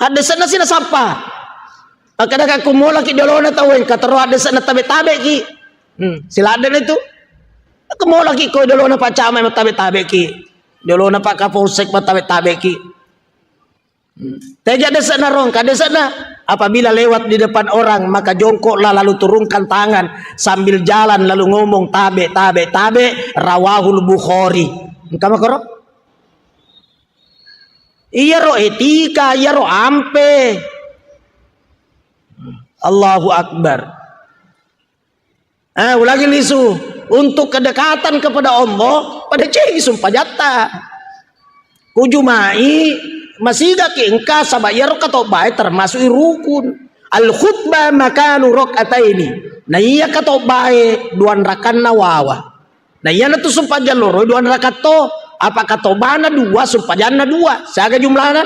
Haddese'na si nasappa. Makkeda ka kumolaki jolona tau engka tero haddese'na tabe-tabe ki. Hmm, siladdena itu. Kemolaki ko dolona Pak Camat matabe-tabeki. Dolona Pak Kapolsek matabe-tabeki. Tega dese'na rong, ka dese'na. Apabila lewat di depan orang, maka jongkoklah lalu turunkan tangan sambil jalan lalu ngomong, "Tabe, tabe, tabe." Rawahul Bukhari. Engka makoro? Iyaro etika, iyaro ampe. Allahu Akbar. Eh, ulangi lisu. Untuk kedekatan kepada Allah, pada cengi sumpajatta. Kujumai masigaki engka, saba iyaro katobbae termasuk rukun. Al khutbah makanu rokataini. Na iya katobbae duan rakanna wawa. Na iyanatu sumpajang loro duan rakatto. Apa katobana dua, sumpajanna dua. Siaga jumlana?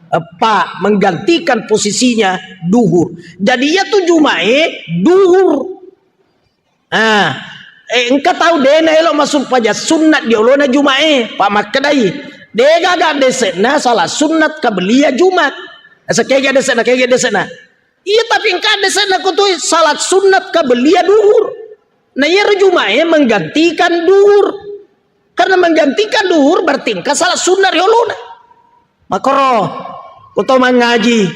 Eppa, menggantikan posisinya duhur. Jadi iyatu jumae duhur. Ah, eh, engka tau de naelo masumpaja sunnat di olona Jumae, pa makkedai, de gaga dese'na salat sunnat kabelia Jumat. Asa kega dese'na, kega dese'na. Iya, tapi engka dese'na kutui salat sunnat kabelia duhur. Nah, iya Jumae menggantikan duhur. Karena menggantikan duhur berarti engka salat sunnat di olona. Makoro, kuto mangaji.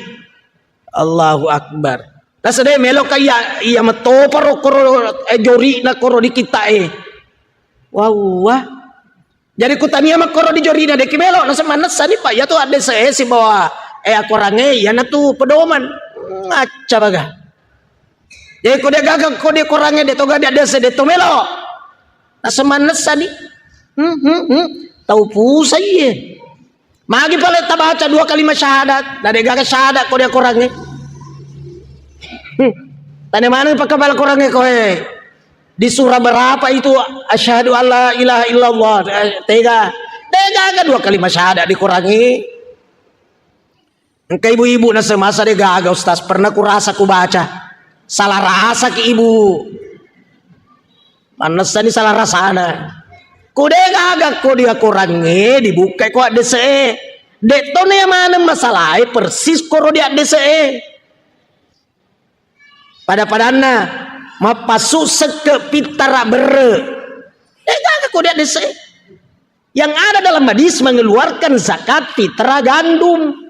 Allahu Akbar. Nasede melo ka iya, iya metoparo koro, eh, jorina koro di kita e. Wawwa. Jadi kutania makkoro di jorina deki melo, nasa manessa ni, Pak. Iya tu addese'e sibawa, eh, akorangnge, iyanatu pedoman. Ngacca baga. Jadi ko de gaga ko de korangnge de to gaga addese de to melo. Nasa manessa ni. Hmm, hmm, hmm. Tau pusai ye. Magi pale tabaca dua kalimat syahadat, na de gaga syahadat ko dia korangnge. Hmm. Tane maneng pakkapala korangnge koe. Di surah berapa itu asyhadu alla ilaha illallah? Eh, tega. De gaga dua kalimat syahadat di korangnge. Engka ibu-ibu na semasa de gaga, Ustaz, pernah kurasa kubaca. Salah rasa ki ibu. Manessani salah rasana. Ko de gaga ko dia korangnge dibukkai ko addese. De to ne maneng masalae persis koro di addese. Pada-padanna mappasu sekke pittara berre. De gaga ko di addese. Yang ada dalam hadis mengeluarkan zakat fitrah gandum.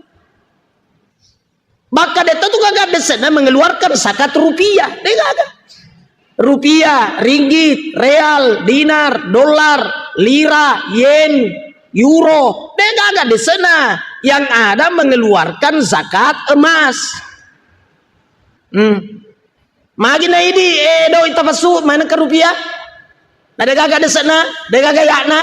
Bahkan de to tu gaga dese'na mengeluarkan zakat rupiah. De gaga. Rupiah, ringgit, real, dinar, dolar, lira, yen, euro. De gaga dese'na. Yang ada mengeluarkan zakat emas. Hmm. Magi na idi, eh, doi tapasu, maneng ka rupiah? Na de gaga dese'na, de gaga yakna.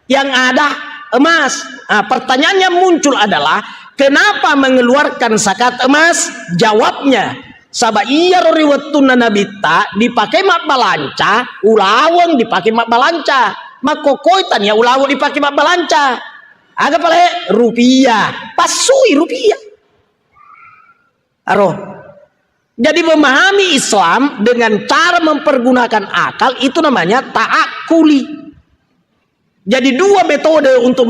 Yang ada emas. Ah, pertanyaan yang muncul adalah, kenapa mengeluarkan zakat emas? Jawabnya, saba iyaro ri wettunna Nabitta dipake mabbalanca, ulaweng dipake mabbalanca. Makkokoi tania ulaweng dipake mabbalanca. Aga pale? Rupiah. Passui rupiah. Aro. Jadi memahami Islam dengan cara mempergunakan akal itu namanya ta'akuli. Jadi dua metode untuk